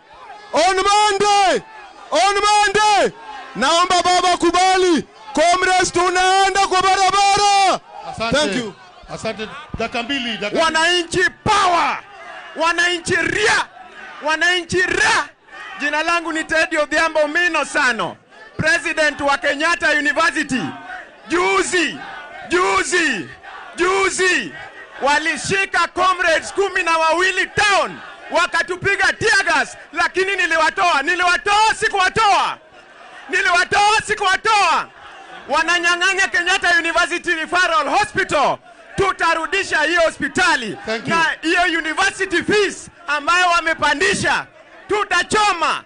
S6: on Monday, on Monday, naomba baba kubali, comrades tunaenda kwa barabara.
S22: Asante.
S6: Thank you.
S22: Asante. Dakika mbili, dakika mbili.
S1: Wananchi power! Wananchi ria! Wananchi ra! Jina langu ni Teddy Odhiambo Mino Sano, President wa Kenyatta University. Juzi, juzi, juzi walishika comrades 12 town, wakatupiga tear gas, lakini niliwatoa, niliwatoa, sikuwatoa. Niliwatoa, sikuwatoa. Wananyang'anya Kenyatta University Referral Hospital. Tutarudisha hiyo hospitali na hiyo university fees ambayo wamepandisha tutachoma.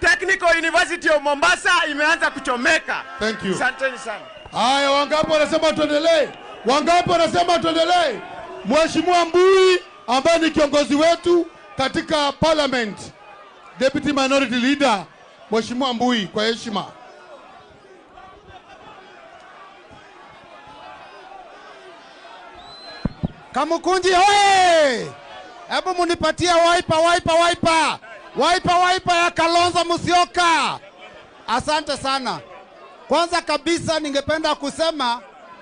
S1: Technical University of Mombasa imeanza kuchomeka.
S22: Thank you.
S1: Asanteni sana.
S22: Haya, wangapi wanasema tuendelee? Wangapi wanasema tuendelee? Mheshimiwa Mbui ambaye ni kiongozi wetu katika parliament, Deputy Minority Leader, Mheshimiwa Mbui, kwa heshima.
S14: Kamukunji hoye! Hebu munipatie wiper, wiper, wiper. Wiper, wiper ya Kalonzo Musyoka. Asante sana. Kwanza kabisa ningependa kusema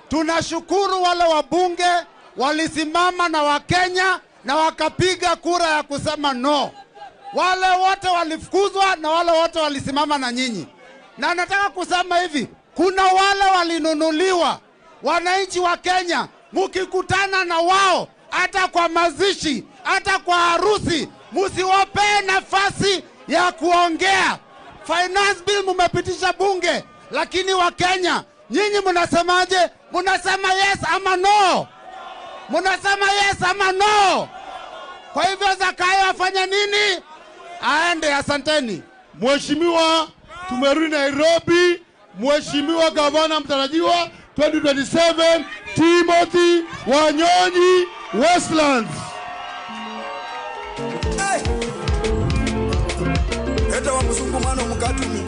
S14: tunashukuru wale wabunge walisimama na Wakenya na wakapiga kura ya kusema no. Wale wote walifukuzwa na wale wote walisimama na nyinyi. Na nataka kusema hivi, kuna wale walinunuliwa. Wananchi wa Kenya, mukikutana na wao hata kwa mazishi, hata kwa harusi, msiwape nafasi ya kuongea. Finance bill mumepitisha bunge, lakini wa Kenya, nyinyi mnasemaje? Mnasema yes ama no? Mnasema yes ama no? Kwa hivyo Zakayo afanya nini? Aende. Asanteni.
S22: Mheshimiwa, tumerudi Nairobi. Mheshimiwa gavana mtarajiwa 2027 Timothy Wanyonyi, Westlands.
S2: Hey. Eta wa mzungu mwana mukatumi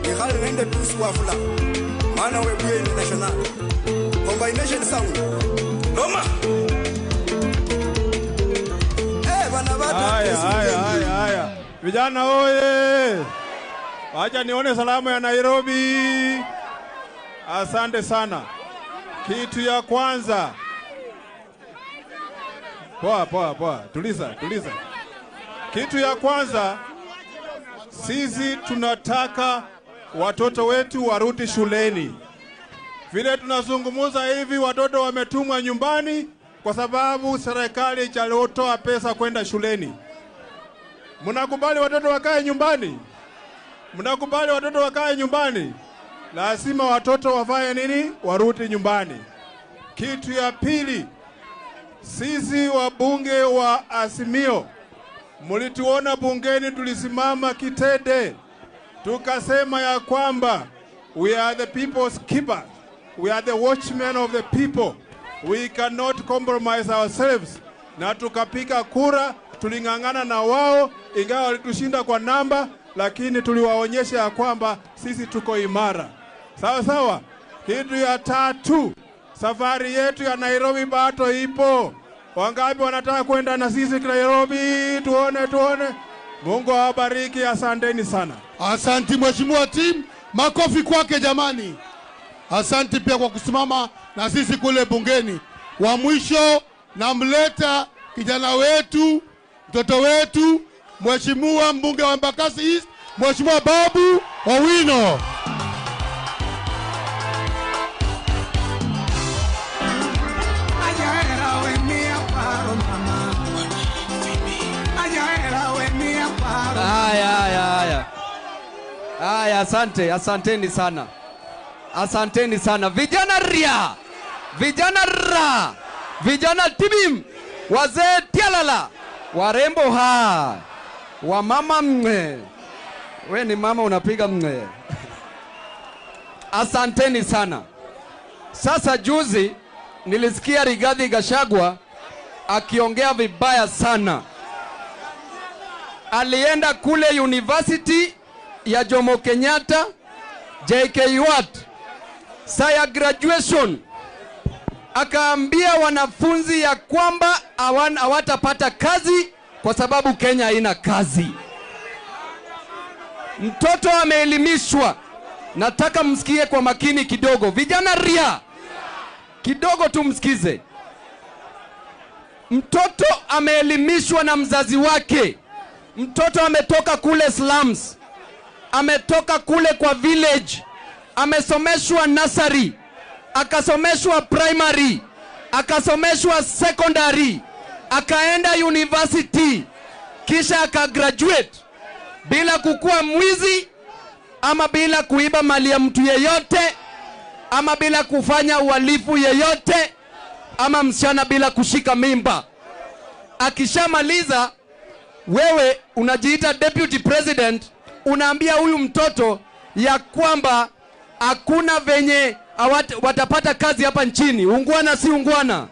S2: Nikhale nende tusu wafula Mana webuye international Combination sound Loma. Hey, bana bata.
S18: Haya, haya, haya, haya. Vijana oye. Wacha nione salamu ya Nairobi. Asante sana. Kitu ya kwanza. Poa, poa, poa. Tuliza, tuliza. Kitu ya kwanza, sisi tunataka watoto wetu warudi shuleni. Vile tunazungumza hivi, watoto wametumwa nyumbani kwa sababu serikali haijatoa pesa kwenda shuleni. Mnakubali watoto wakae nyumbani? Mnakubali watoto wakae nyumbani? Lazima watoto wafanye nini? Warudi nyumbani. Kitu ya pili, sisi wabunge wa Azimio, mlituona bungeni tulisimama kitete. Tukasema ya kwamba we are the people's keeper. We are the watchmen of the people. We cannot compromise ourselves. Na tukapiga kura, tuling'ang'ana na wao, ingawa walitushinda kwa namba, lakini tuliwaonyesha ya kwamba sisi tuko imara. Sawa sawa. Kitu ya tatu, safari yetu ya Nairobi bado ipo. Wangapi wanataka kwenda na sisi Nairobi? Tuone, tuone. Mungu awabariki, asanteni sana.
S22: Asanti Mheshimiwa Tim, makofi kwake jamani. Asanti pia kwa kusimama na sisi kule bungeni. Wa mwisho namleta kijana wetu, mtoto wetu, Mheshimiwa mbunge wa Embakasi East, Mheshimiwa Babu Owino.
S10: Haya, asante, asanteni sana. Asanteni sana. Vijana ria, vijana ra, vijana tibim, wazee tialala, warembo ha, wamama mwe. We ni mama unapiga mwe. Asanteni sana. Sasa juzi nilisikia Rigathi Gachagua akiongea vibaya sana. Alienda kule University ya Jomo Kenyatta, JKUAT, saa ya graduation, akaambia wanafunzi ya kwamba hawatapata kazi kwa sababu Kenya haina kazi. Mtoto ameelimishwa. Nataka msikie kwa makini kidogo. Vijana ria, kidogo tu msikize. Mtoto ameelimishwa na mzazi wake. Mtoto ametoka kule slums, ametoka kule kwa village, amesomeshwa nursery, akasomeshwa primary, akasomeshwa secondary, akaenda university, kisha akagraduate bila kukua mwizi ama bila kuiba mali ya mtu yeyote ama bila kufanya uhalifu yeyote ama msichana bila kushika mimba. Akishamaliza, wewe unajiita deputy president, unaambia huyu mtoto ya kwamba hakuna venye watapata kazi hapa nchini. Ungwana si ungwana,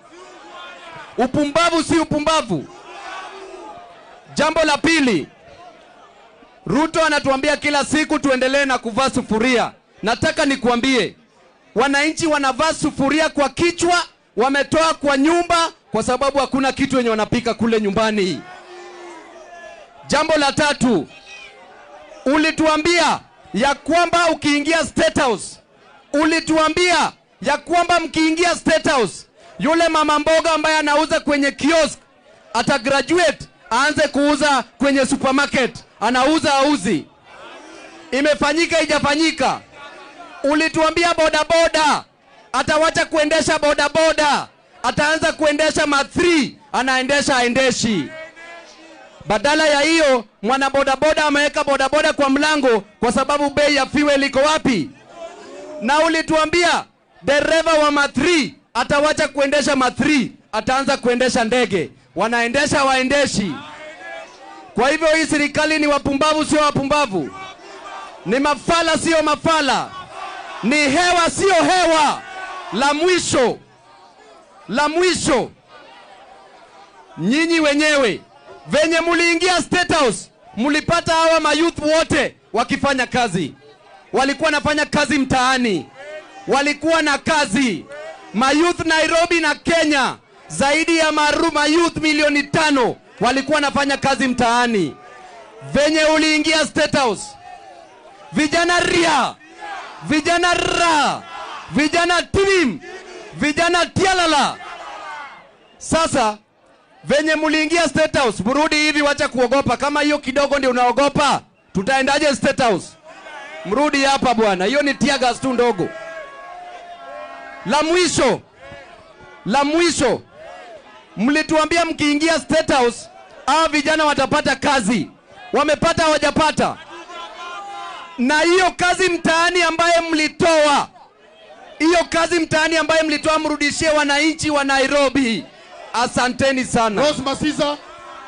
S10: upumbavu si upumbavu. Jambo la pili, Ruto anatuambia kila siku tuendelee na kuvaa sufuria. Nataka nikuambie, wananchi wanavaa sufuria kwa kichwa, wametoa kwa nyumba kwa sababu hakuna kitu yenye wanapika kule nyumbani. Jambo la tatu, ulituambia ya kwamba ukiingia State House, ulituambia ya kwamba mkiingia State House, yule mama mboga ambaye anauza kwenye kiosk ata graduate aanze kuuza kwenye supermarket. Anauza auzi? Imefanyika ijafanyika? Ulituambia bodaboda atawacha kuendesha bodaboda, ataanza kuendesha ma3, anaendesha aendeshi. Badala ya hiyo, mwana bodaboda ameweka bodaboda kwa mlango kwa sababu bei ya fuel iko wapi? Na ulituambia dereva wa ma3 atawacha kuendesha ma3, ataanza kuendesha ndege. Wanaendesha waendeshi. Kwa hivyo hii serikali ni wapumbavu sio wapumbavu? Ni mafala sio mafala? Ni hewa sio hewa? La mwisho, la mwisho, nyinyi wenyewe venye muliingia State House, mulipata hawa mayouth wote wakifanya kazi. Walikuwa nafanya kazi mtaani, walikuwa na kazi. Mayouth Nairobi na Kenya, zaidi ya mayouth milioni 5 walikuwa nafanya kazi mtaani. Venye uliingia State House, vijana ria, vijana ra, vijana tilim, vijana tialala. Sasa venye muliingia State House, mrudi hivi, wacha kuogopa. Kama hiyo kidogo ndio unaogopa, tutaendaje State House? Mrudi hapa bwana, hiyo ni tear gas tu ndogo. La mwisho, la mwisho, mlituambia mkiingia State House hawa vijana watapata kazi. Wamepata hawajapata? Na hiyo kazi mtaani ambaye mlitoa, hiyo kazi mtaani ambaye mlitoa, mrudishie wananchi wa Nairobi. Asanteni sana.
S22: Rose Masiza,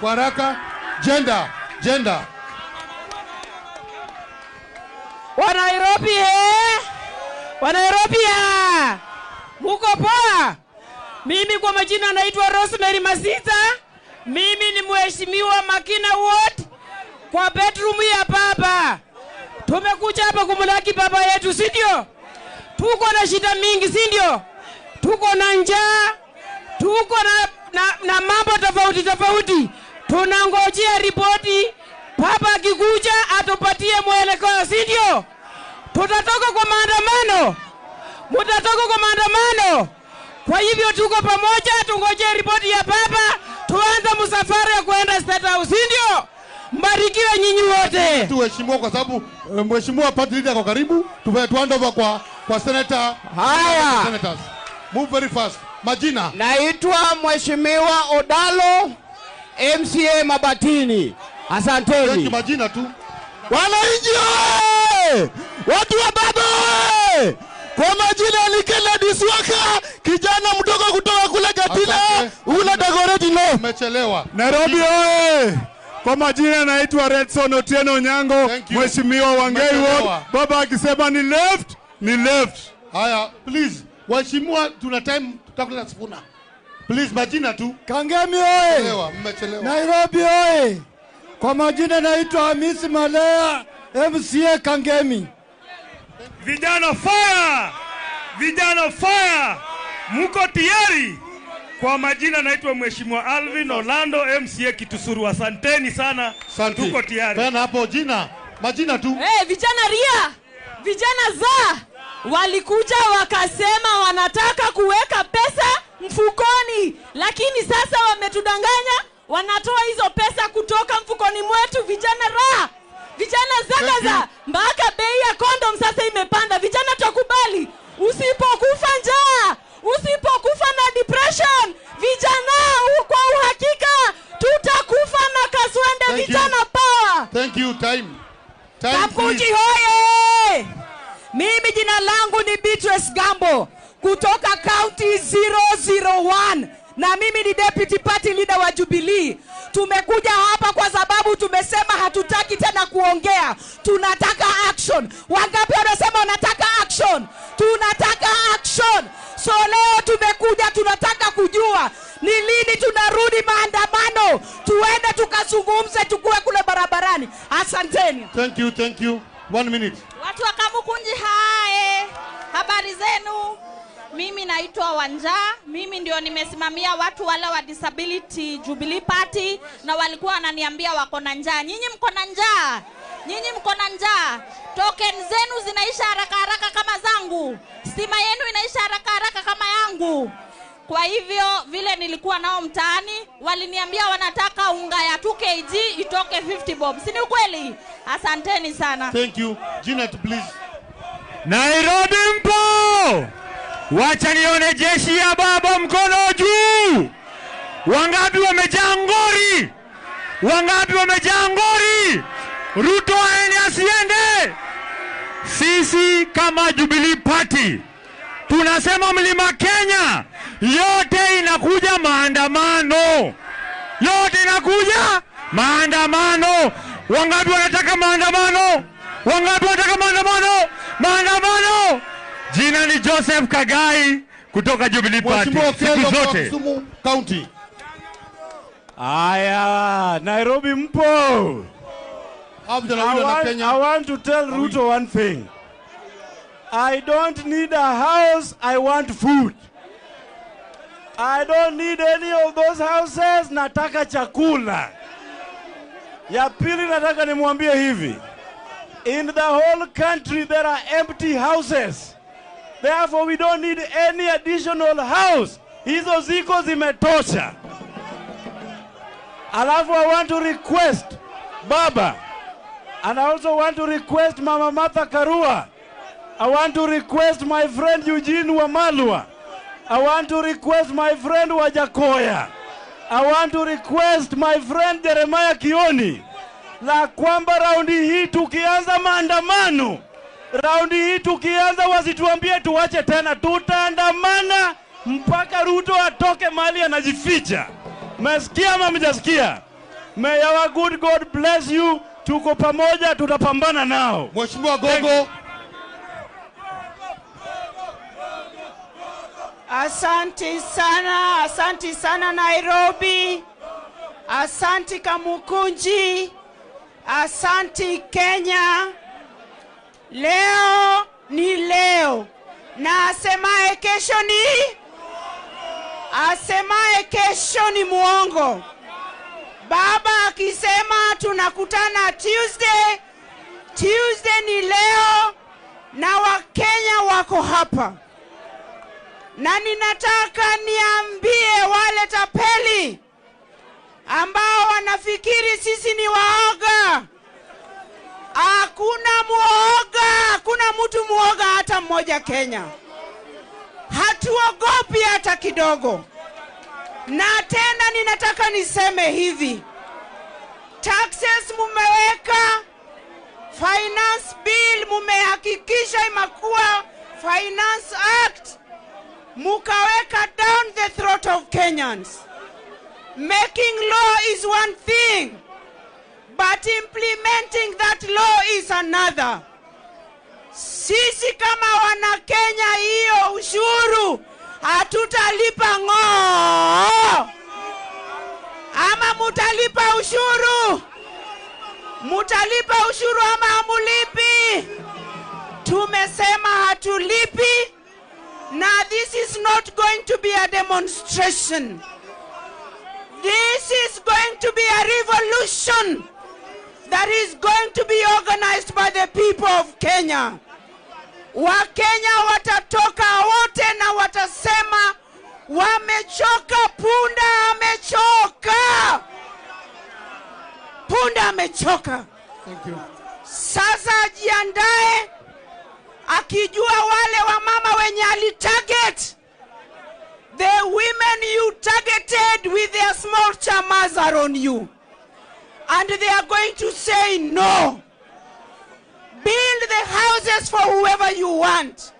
S22: kwa haraka. Gender, gender.
S13: Wa Nairobi Wa Nairobi ya. Muko poa? Mimi kwa majina naitwa Rosemary Masiza. Mimi ni mheshimiwa Makina Ward kwa bedroom ya baba. Tumekuja hapa kumlaki baba yetu, si ndio? Tuko na shida mingi, si ndio? Tuko na njaa, tuko na mambo tofauti tofauti. Tunangojea ripoti, baba akikuja atupatie mwelekeo, si ndio? Tutatoka kwa maandamano. Mutatoka kwa maandamano. Kwa hivyo tuko pamoja, tungojee ripoti ya baba, tuanze msafara ya kuenda State House, si ndio? Mbarikiwe nyinyi wote.
S22: Tuheshimiwa kwa sababu mheshimiwa party leader kwa karibu, tuende over kwa senator.
S4: Haya.
S22: Senators. Move very fast. Majina.
S4: Naitwa Mheshimiwa Odalo, MCA Mabatini. Asanteni.
S22: Majina tu.
S16: Wananchi oye!
S12: oye! Watu wa baba oye! Kwa majina ni Kennedy Swaka, kijana mdogo kutoka kule Gatina, ule Dagoretti North.
S22: Umechelewa.
S17: Nairobi oye! Kwa majina naitwa Redson Otieno Onyango, Mheshimiwa Wangei Ward. Baba akisema ni left, ni left.
S22: Haya, please. Waheshimiwa, tuna time, tutakula Sifuna. Please, majina tu.
S3: Kangemi oye!
S22: Mmechelewa.
S3: Nairobi oye! Kwa majina naitwa Hamisi Malea, MCA Kangemi.
S19: Vijana fire! Vijana fire! Muko tayari? Kwa majina naitwa Mheshimiwa Alvin Orlando, MCA Kitusuru. Asanteni sana.
S22: Asante.
S19: Tuko tayari.
S22: Tena hapo jina, majina tu.
S13: Hey, vijana ria, vijana za walikuja wakasema wanataka kuweka pesa mfukoni, lakini sasa wametudanganya, wanatoa hizo pesa kutoka mfukoni mwetu. Vijana ra, vijana zagaza, mpaka bei ya kondom sasa imepanda. Vijana tukubali, usipokufa njaa, usipokufa na depression, vijana kwa uhakika tutakufa na kaswende. Vijana power.
S22: Thank you. Time. Time.
S20: Kamkunji hoye! Mimi jina langu ni Beatrice Gambo kutoka County 001 na mimi ni deputy party leader wa Jubilee. Tumekuja hapa kwa sababu tumesema hatutaki tena kuongea, tunataka action. Wangapi wanasema wanataka action? Tunataka action. So leo tumekuja, tunataka kujua ni lini tunarudi maandamano, tuende tukazungumze, tukue kule barabarani. Asanteni.
S22: Thank you, thank you. 1 minute. Watu wa Kamukunji hae, habari zenu? Mimi naitwa Wanja, mimi ndio nimesimamia watu wale wa Disability Jubilee Party, na walikuwa wananiambia wako na njaa. Nyinyi mko na njaa? Nyinyi mko na njaa? Token zenu zinaisha haraka haraka kama zangu. Stima yenu inaisha haraka haraka kama yangu. Kwa hivyo vile nilikuwa nao mtaani, waliniambia wanataka unga ya 2 kg itoke 50 bob. Si ni ukweli? Asanteni sana. Thank you. Gina, please.
S21: Nairobi mpo! Wacha nione jeshi ya baba mkono juu. Wangapi wamejaa ngori? Wangapi wamejaa ngori? Ruto aende asiende? Sisi kama Jubilee Party tunasema Mlima Kenya yote inakuja maandamano. Yote inakuja maandamano. Wangapi wanataka maandamano? Wangapi wanataka maandamano? Maandamano! Jina ni Joseph Kagai kutoka Jubilee Party. Siku zote.
S22: County.
S5: Aya, Nairobi mpo. I want to tell Ruto one thing. I don't need a house, I want food. I don't need any of those houses, nataka chakula. Ya pili nataka nimwambie hivi. In the whole country there are empty houses. Therefore we don't need any additional house. Hizo ziko zimetosha. Alafu I want to request Baba, and I also want to request Mama Martha Karua. I want to request my friend Eugene Wamalwa. I want to request my friend Wajakoya. I want to request my friend Jeremiah Kioni, la kwamba raundi hii tukianza maandamano, raundi hii tukianza wasituambie tuwache tena, tutaandamana mpaka Ruto atoke mahali anajificha. Mmesikia ama mjasikia? May our good God bless you. Tuko pamoja, tutapambana nao.
S22: Mheshimiwa Gogo.
S23: Asanti sana, asanti sana Nairobi. Asanti Kamukunji. Asanti Kenya. Leo ni leo. Na asemaye kesho ni? Asemaye kesho ni muongo. Baba akisema tunakutana Tuesday, Tuesday ni leo, na Wakenya wako hapa. Na ninataka niambie wale tapeli ambao wanafikiri sisi ni waoga. Hakuna muoga, hakuna mtu muoga hata mmoja Kenya. Hatuogopi hata kidogo. Na tena ninataka niseme hivi. Taxes mumeweka, Finance bill mumehakikisha imekuwa Finance Act, mukaweka down the throat of Kenyans. Making law is one thing, but implementing that law is another. Sisi kama wana Kenya, hiyo ushuru hatutalipa ng'oo. Ama mutalipa ushuru? Mutalipa ushuru ama hamulipi? Tumesema hatulipi. Na this is not going to be a demonstration. This is going to be a revolution that is going to be organized by the people of Kenya. Wakenya watatoka wote na watasema wamechoka, punda amechoka. Punda amechoka.
S3: Thank you.
S23: Sasa ajiandae akijua wale wamama wenye alitarget. The women you targeted with their small chamas are on you. And they are going to say no. Build the houses for whoever you want.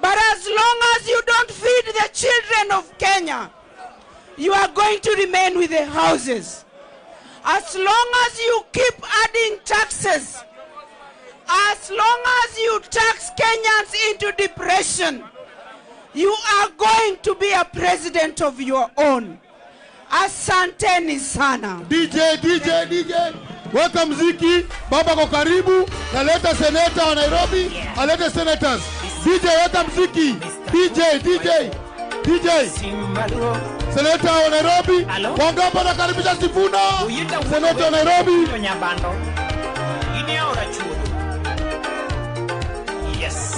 S23: But as long as you don't feed the children of Kenya, you are going to remain with the houses. As long as you keep adding taxes, as long as you tax Kenyans into depression, you are going to be a president of your own. Asanteni sana.
S22: DJ, DJ, DJ. Weka mziki, baba kwa karibu, naleta seneta wa Nairobi, alete senators. DJ, weka mziki. DJ, DJ, DJ. Seneta wa Nairobi, wangapi wanakaribisha Sifuna? Seneta wa Nairobi.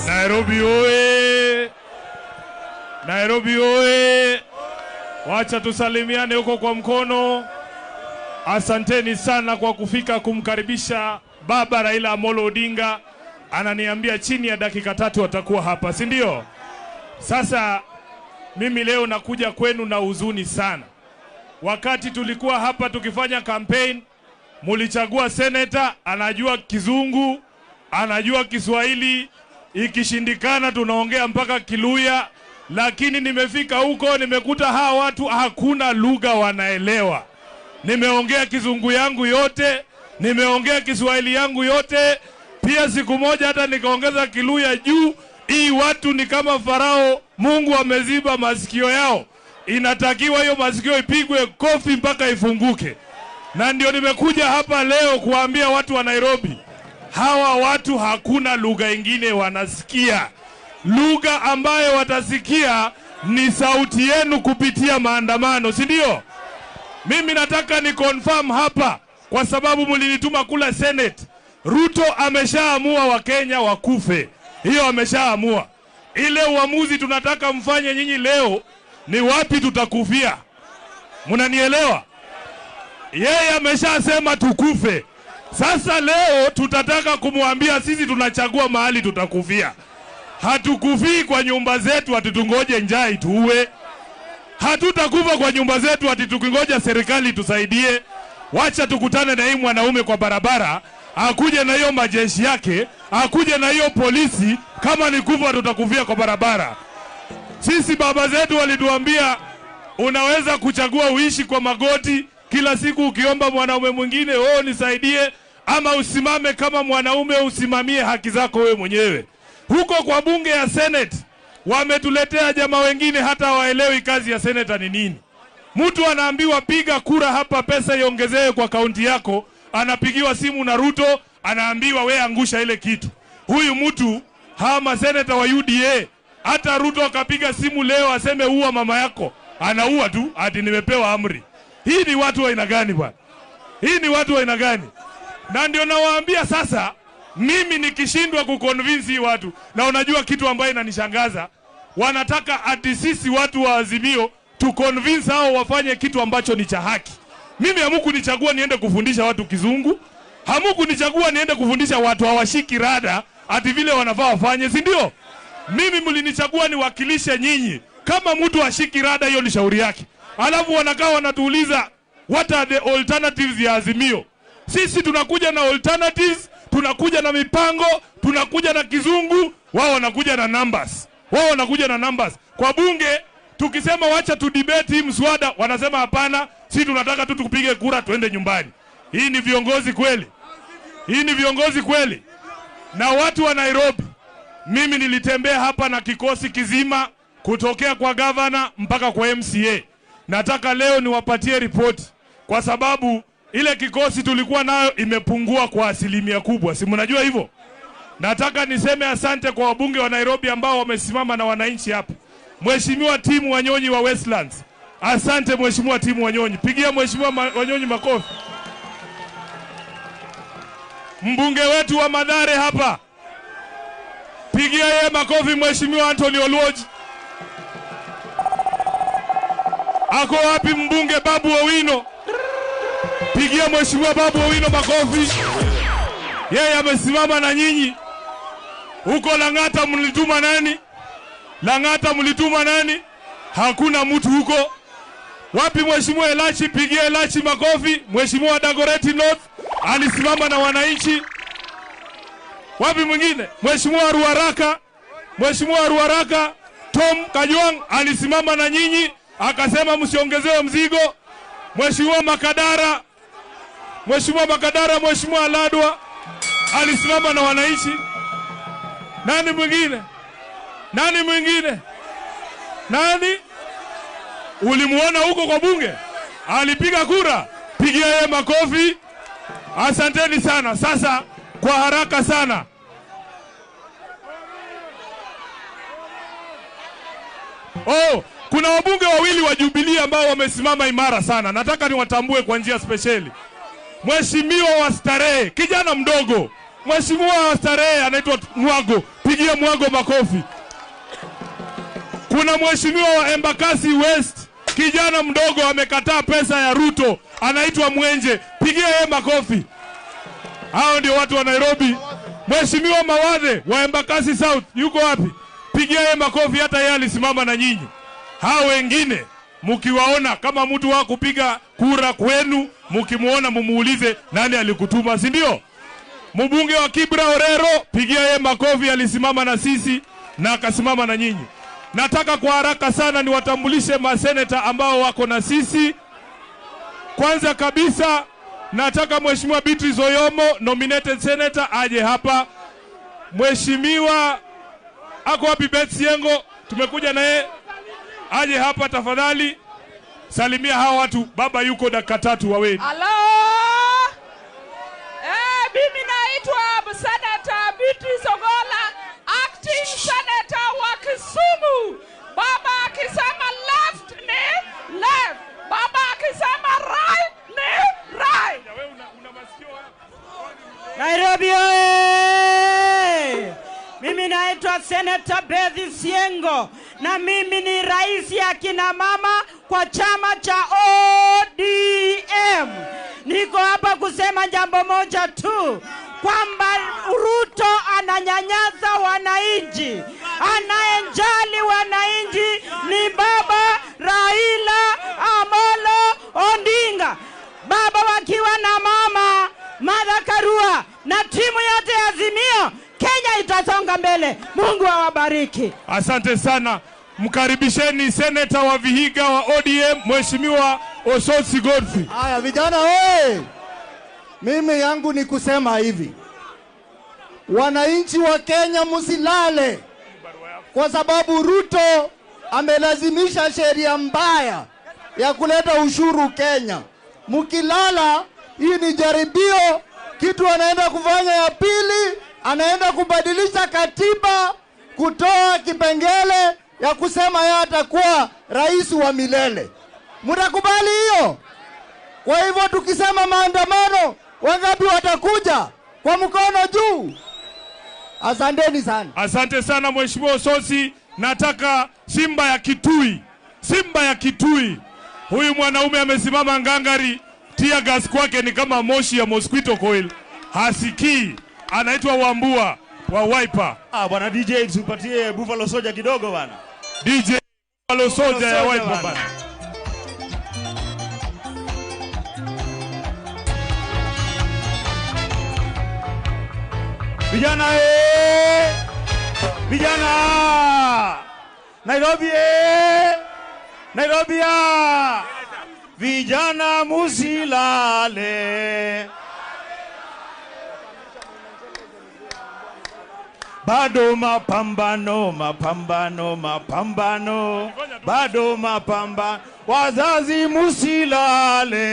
S7: Nairobi oe! Nairobi oe! Wacha tusalimiane huko kwa mkono. Asanteni sana kwa kufika kumkaribisha Baba Raila Amolo Odinga. Ananiambia chini ya dakika 3 atakuwa hapa, si ndio? Sasa mimi leo nakuja kwenu na huzuni sana. Wakati tulikuwa hapa tukifanya campaign, mulichagua senator anajua Kizungu, anajua Kiswahili, ikishindikana tunaongea mpaka Kiluya. Lakini nimefika huko nimekuta hawa watu hakuna lugha wanaelewa. Nimeongea Kizungu yangu yote, nimeongea Kiswahili yangu yote, pia siku moja hata nikaongeza Kiluya juu. Hii watu ni kama Farao, Mungu ameziba masikio yao. Inatakiwa hiyo masikio ipigwe kofi mpaka ifunguke. Na ndio nimekuja hapa leo kuambia watu wa Nairobi, hawa watu hakuna lugha ingine wanasikia. Lugha ambayo watasikia ni sauti yenu kupitia maandamano, si ndio? Mimi nataka ni confirm hapa kwa sababu mlinituma kula Senate. Ruto ameshaamua Wakenya wakufe. Hiyo ameshaamua. Ile uamuzi tunataka mfanye nyinyi leo ni wapi tutakufia. Mnanielewa? Yeye ameshasema tukufe. Sasa leo tutataka kumwambia sisi tunachagua mahali tutakufia. Hatukufii kwa nyumba zetu ati tungoje njaa ituue. Hatutakufa kwa nyumba zetu ati tukingoja serikali tusaidie. Wacha tukutane na hii mwanaume kwa barabara, akuje na hiyo majeshi yake, akuje na hiyo polisi. Kama ni kufa tutakufia kwa barabara. Sisi baba zetu walituambia unaweza kuchagua uishi kwa magoti kila siku ukiomba mwanaume mwingine, oh nisaidie, ama usimame kama mwanaume usimamie haki zako wewe mwenyewe. Huko kwa bunge ya Senate wametuletea jamaa wengine hata hawaelewi kazi ya senator ni nini. Mtu anaambiwa piga kura hapa, pesa iongezewe kwa kaunti yako, anapigiwa simu na Ruto, anaambiwa we angusha ile kitu. Huyu mtu, hawa maseneta wa UDA, hata Ruto akapiga simu leo aseme uua mama yako, anaua tu ati nimepewa amri. Hii ni watu wa aina gani bwana? Hii ni watu wa aina gani? Na ndio nawaambia sasa, mimi nikishindwa kuconvince watu, na unajua kitu ambayo inanishangaza, wanataka ati sisi watu wa Azimio tu convince hao wafanye kitu ambacho ni cha haki. Mimi hamkunichagua niende kufundisha watu Kizungu, hamkunichagua niende kufundisha watu hawashiki rada ati vile wanafaa wafanye, si ndio? Mimi mlinichagua niwakilishe nyinyi. Kama mtu hashiki rada, hiyo ni shauri yake. Alafu wanakaa wanatuuliza what are the alternatives ya Azimio. Sisi tunakuja na alternatives,
S17: Tunakuja na mipango, tunakuja na kizungu, wao wanakuja na numbers. Wao wanakuja na numbers. Kwa bunge tukisema wacha tu debate hii mswada, wanasema hapana, si tunataka tu tupige kura tuende nyumbani. Hii ni viongozi kweli? Hii ni viongozi kweli? Na watu wa Nairobi, mimi nilitembea hapa na kikosi kizima kutokea kwa governor mpaka kwa MCA. Nataka leo niwapatie ripoti kwa sababu ile kikosi tulikuwa nayo imepungua kwa asilimia kubwa. Si mnajua hivyo? Nataka niseme asante kwa wabunge wa Nairobi ambao wamesimama na wananchi hapa. Mheshimiwa Timu Wanyonyi wa Westlands. Asante Mheshimiwa Timu Wanyonyi. Pigia Mheshimiwa Wanyonyi makofi. Mbunge wetu wa Mathare hapa, pigia yeye makofi Mheshimiwa Anthony Oluoch. Ako wapi mbunge Babu Owino? Pigia Mheshimiwa Babu Owino makofi. Yeye amesimama na nyinyi. Huko Lang'ata mlituma nani? Lang'ata mlituma nani? Hakuna mtu huko. Wapi Mheshimiwa Elachi? Pigia Elachi makofi. Mheshimiwa Dagoretti North alisimama na wananchi. Wapi mwingine? Mheshimiwa Ruaraka. Mheshimiwa Ruaraka Tom Kajwang alisimama na nyinyi akasema msiongezewe mzigo. Mheshimiwa Makadara, Mheshimiwa Makadara, Mheshimiwa Ladwa alisimama na wananchi. Nani mwingine? Nani mwingine? Nani? Ulimuona huko kwa bunge? Alipiga kura. Pigia yeye makofi. Asanteni sana. Sasa kwa haraka sana, oh, kuna wabunge wawili wa Jubilee ambao wamesimama imara sana. Nataka niwatambue kwa njia spesheli. Mheshimiwa wa Starehe, kijana mdogo. Mheshimiwa wa Starehe anaitwa Mwago. Pigia Mwago makofi. Kuna mheshimiwa wa Embakasi West, kijana mdogo amekataa pesa ya Ruto, anaitwa Mwenje. Pigia yeye makofi. Hao ndio watu wa Nairobi. Mheshimiwa Mawadhe wa Embakasi South yuko wapi? Pigia yeye makofi, hata yeye alisimama na nyinyi. Hao wengine mkiwaona kama mtu wa kupiga kura kwenu, mkimuona mumuulize nani alikutuma, si ndio? Mbunge wa Kibra Orero, pigia yeye makofi, alisimama na sisi na akasimama na nyinyi. Nataka kwa haraka sana niwatambulishe maseneta ambao wako na sisi. Kwanza kabisa nataka Mheshimiwa Beatrice Oyomo, nominated senator, aje hapa. Mheshimiwa ako wapi? Betsy Yengo, tumekuja na yeye, aje hapa tafadhali. Salimia hawa watu, baba yuko dakika 3 waweni.
S8: Hello. Mimi naitwa Senator Beatrice Ogola, acting senator wa Kisumu. Baba akisema left ni left, baba akisema right ni right.
S5: Nairobi oye! Mimi naitwa Senator Betsy Siengo na mimi ni rais ya kina mama kwa chama cha ODM. Niko hapa kusema jambo moja tu, kwamba Ruto ananyanyasa wananchi. Anayejali wananchi ni baba Raila Amolo Odinga. Baba wakiwa na mama Martha Karua na timu yote ya Azimio, Kenya itasonga mbele. Mungu awabariki.
S17: Asante sana. Mkaribisheni seneta wa Vihiga wa ODM Mheshimiwa Osotsi Godfrey.
S3: Haya vijana oye! Mimi yangu ni kusema hivi. Wananchi wa Kenya msilale, kwa sababu Ruto amelazimisha sheria mbaya ya kuleta ushuru Kenya. Mkilala, hii ni jaribio. Kitu anaenda kufanya ya pili, anaenda kubadilisha katiba, kutoa kipengele ya kusema yeye atakuwa rais wa milele. Mtakubali hiyo? Kwa hivyo tukisema maandamano, wangapi watakuja? Kwa mkono juu. Asanteni sana.
S17: Asante sana Mheshimiwa Osotsi. Nataka Simba ya Kitui. Simba ya Kitui. Huyu mwanaume amesimama ngangari. Tear gas kwake ni kama moshi ya mosquito coil. Hasikii. Anaitwa Wambua wa Wiper.
S9: Ah, bwana DJ tupatie Buffalo Soldier kidogo bwana.
S17: DJ Buffalo Soldier ya Wiper bwana.
S9: Vijana vijana Nairobi Nairobi vijana musilale. Bado mapambano, mapambano, mapambano, bado mapambano. Wazazi musilale,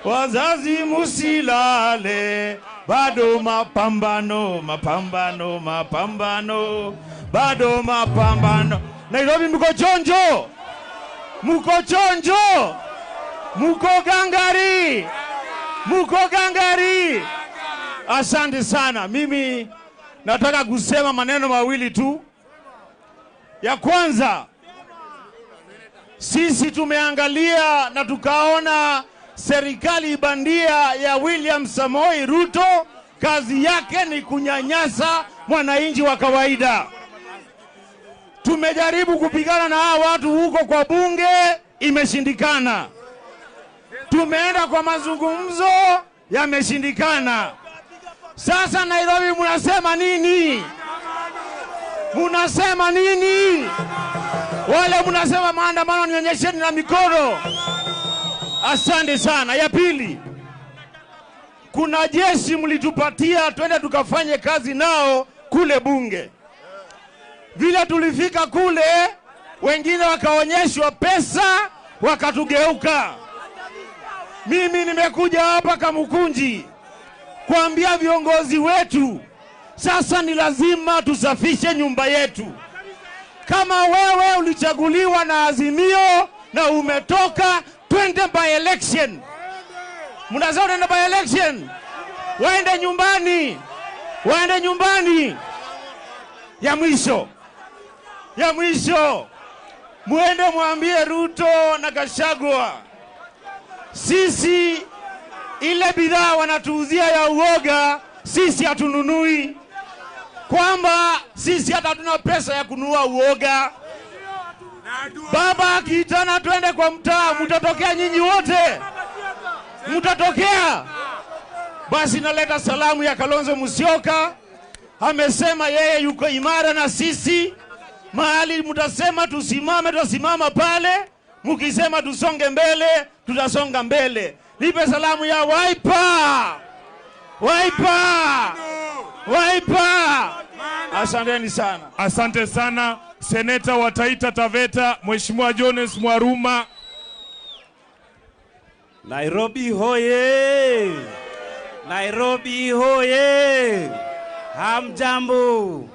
S9: wazazi musilale. Bado mapambano, mapambano, mapambano, bado mapambano. Nairobi mko chonjo, mko chonjo, mko gangari, mko gangari. Asante sana. Mimi nataka kusema maneno mawili tu. Ya kwanza, sisi tumeangalia na tukaona serikali bandia ya William Samoei Ruto kazi yake ni kunyanyasa mwananchi wa kawaida. Tumejaribu kupigana na hawa watu huko kwa bunge, imeshindikana. Tumeenda kwa mazungumzo, yameshindikana. Sasa Nairobi mnasema nini? Mnasema nini? Wale mnasema maandamano, nionyesheni na mikono. Asante sana. Ya pili, kuna jeshi mlitupatia twende tukafanye kazi nao kule bunge. Vile tulifika kule, wengine wakaonyeshwa pesa, wakatugeuka. Mimi nimekuja hapa Kamukunji kuambia viongozi wetu, sasa ni lazima tusafishe nyumba yetu. Kama wewe ulichaguliwa na Azimio na umetoka, twende by election. Mnasema twende by election? Waende nyumbani, waende nyumbani. Ya mwisho, ya mwisho, muende mwambie Ruto na Gachagua, sisi ile bidhaa wanatuuzia ya uoga sisi hatununui, kwamba sisi hata hatuna pesa ya kununua uoga. Baba akiitana twende kwa mtaa, mtatokea nyinyi wote, mtatokea. Basi naleta salamu ya Kalonzo Musyoka, amesema yeye yuko imara na sisi. Mahali mtasema tusimame, tutasimama pale. Mkisema tusonge mbele, tutasonga mbele. Nipe salamu ya Wiper, Wiper, Wiper. Asanteni sana.
S17: Asante sana Seneta wa Taita Taveta Mheshimiwa Jones Mwaruma.
S6: Nairobi hoye! Nairobi hoye! Hamjambo.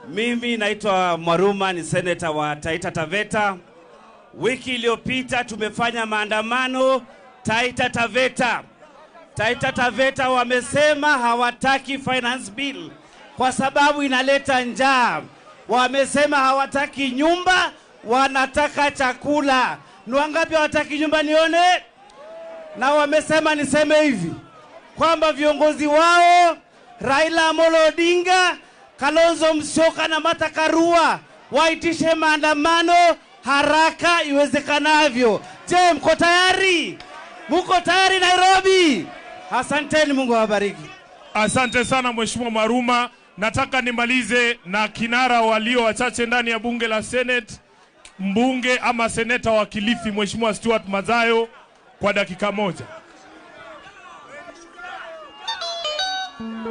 S6: Mimi naitwa Mwaruma, ni seneta wa Taita Taveta. Wiki iliyopita tumefanya maandamano Taita Taveta. Taita Taveta wamesema hawataki finance bill kwa sababu inaleta njaa. Wamesema hawataki nyumba, wanataka chakula. Ni wangapi hawataki nyumba nione? Na wamesema niseme hivi kwamba viongozi wao Raila Amolo Odinga, Kalonzo Musyoka na Martha Karua waitishe maandamano haraka iwezekanavyo. Je, mko tayari? Mko tayari Nairobi? Asanteni, Mungu awabariki.
S17: Asante sana Mheshimiwa Mwaruma. Nataka nimalize na kinara walio wachache ndani ya bunge la Senate, mbunge ama seneta wa Kilifi Mheshimiwa Stuart Mazayo kwa dakika moja.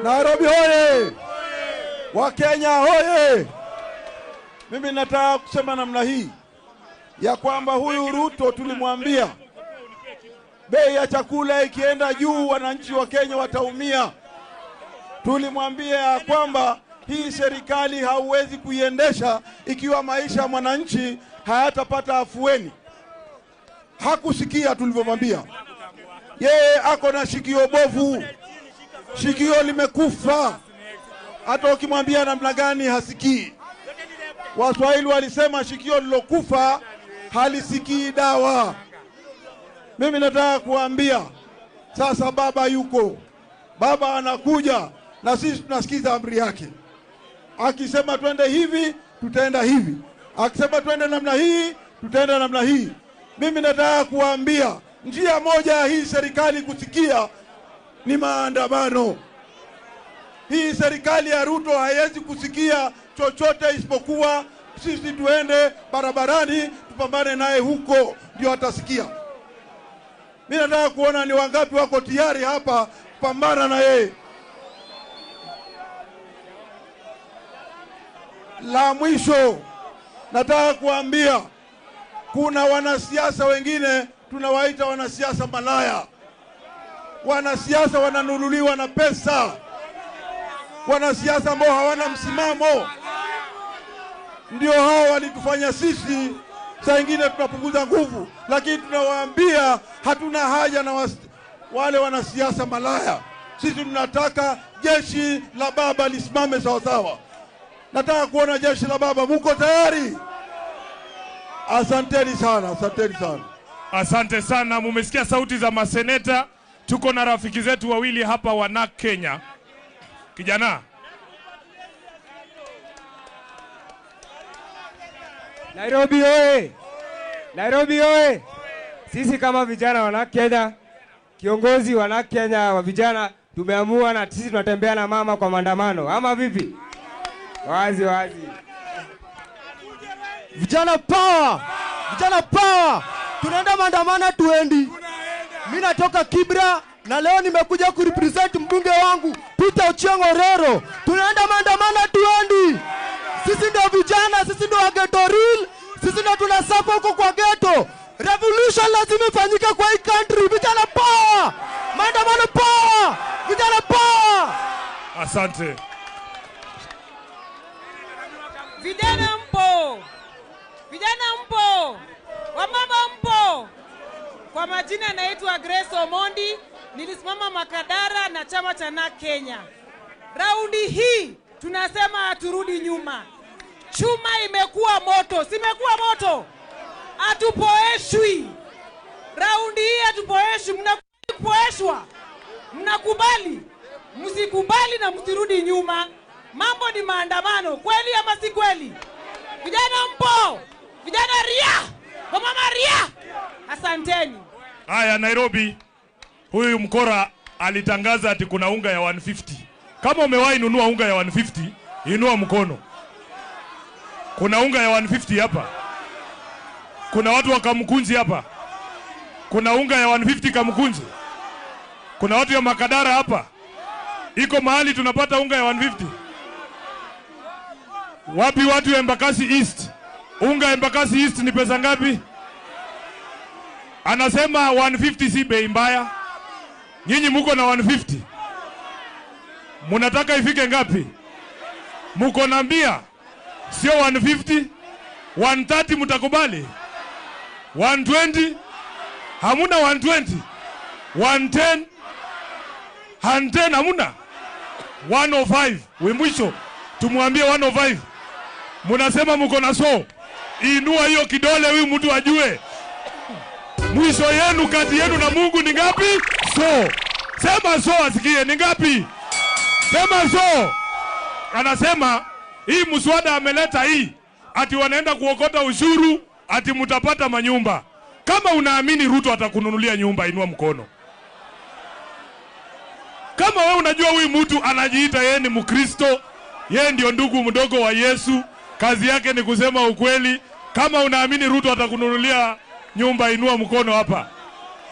S11: Nairobi hoye! Wakenya hoye! Mimi nataka kusema namna hii ya kwamba huyu Ruto tulimwambia bei ya chakula ikienda juu wananchi wa Kenya wataumia. Tulimwambia ya kwamba hii serikali hauwezi kuiendesha ikiwa maisha ya mwananchi hayatapata afueni. Hakusikia tulivyomwambia. Yeye ako na shikio bovu, shikio limekufa, hata ukimwambia namna gani hasikii. Waswahili walisema shikio lilokufa halisikii dawa. Mimi nataka kuambia sasa, baba yuko, baba anakuja na sisi tunasikiza amri yake. Akisema twende hivi, tutaenda hivi. Akisema twende namna hii, tutaenda namna hii. Mimi nataka kuambia njia moja hii serikali kusikia ni maandamano. Hii serikali ya Ruto haiwezi kusikia chochote isipokuwa sisi tuende barabarani tupambane naye huko, ndio atasikia. Mimi nataka kuona ni wangapi wako tayari hapa kupambana na yeye. La mwisho nataka kuambia, kuna wanasiasa wengine tunawaita wanasiasa malaya. Wanasiasa wananunuliwa na pesa, wanasiasa ambao hawana msimamo. Ndio hao walitufanya sisi saa ingine tunapunguza nguvu, lakini tunawaambia hatuna haja na wale wanasiasa malaya. Sisi tunataka jeshi la baba lisimame sawa sawa. Nataka kuona jeshi la baba. Muko tayari? Asanteni sana, asanteni sana.
S7: Asante sana. Mumesikia sauti za maseneta. Tuko na rafiki zetu wawili hapa wa NARC Kenya. Kijana.
S1: Nairobi oye! Nairobi oye! Sisi kama vijana wa NARC Kenya, kiongozi wa NARC Kenya wa vijana, tumeamua na sisi tunatembea na mama kwa maandamano. Ama vipi? Wazi wazi.
S14: Vijana power! Vijana power! Tunaenda maandamano tuendi. Mimi natoka Kibra na leo nimekuja kurepresent mbunge wangu Peter Ochieng Orero. Tunaenda maandamano tuendi. Sisi ndio vijana, sisi ndio wa ghetto real, sisi ndio tunasapa huko kwa ghetto. Revolution lazima ifanyike kwa hii country. Vijana power! Maandamano power! Vijana power!
S7: Asante.
S15: Vijana mpo. Vijana mpo. Wamama mpo. Kwa majina naitwa Grace Omondi, nilisimama Makadara na chama cha NARC Kenya. Raundi hii tunasema haturudi nyuma. Chuma imekuwa moto, simekuwa moto. Hatupoeshwi. Raundi hii hatupoeshwi, mnapoeshwa. Mnakubali, msikubali na msirudi nyuma. Mambo ni maandamano, kweli ama si kweli? Vijana mpo. Vijana ria. Wamama ria. Asanteni.
S7: Haya Nairobi, huyu mkora alitangaza ati kuna unga ya 150. Kama umewahi nunua unga ya 150, inua mkono. Kuna unga ya 150 hapa. Kuna watu wa Kamkunji hapa. Kuna unga ya 150 Kamkunji. Kuna watu ya Makadara hapa. Iko mahali tunapata unga ya 150. Wapi watu ya Embakasi East? Unga ya Embakasi East ni pesa ngapi? Anasema 150 si bei mbaya. Nyinyi muko na 150. Munataka ifike ngapi? Muko na 100. Sio 150. 130 mutakubali? 120? Hamuna 120. 110? 110 hamuna? 105. Mwisho tumwambie 105. Munasema muko na so. Inua hiyo kidole huyu mtu ajue. Mwisho yenu kati yenu na Mungu ni ngapi? So. Sema so asikie ni ngapi? Sema so. Anasema hii mswada ameleta hii ati wanaenda kuokota ushuru ati mutapata manyumba. Kama unaamini Ruto atakununulia nyumba, inua mkono. Kama wewe unajua huyu mtu anajiita yeye ni Mkristo, yeye ndio ndugu mdogo wa Yesu, kazi yake ni kusema ukweli. Kama unaamini Ruto atakununulia nyumba, inua mkono hapa.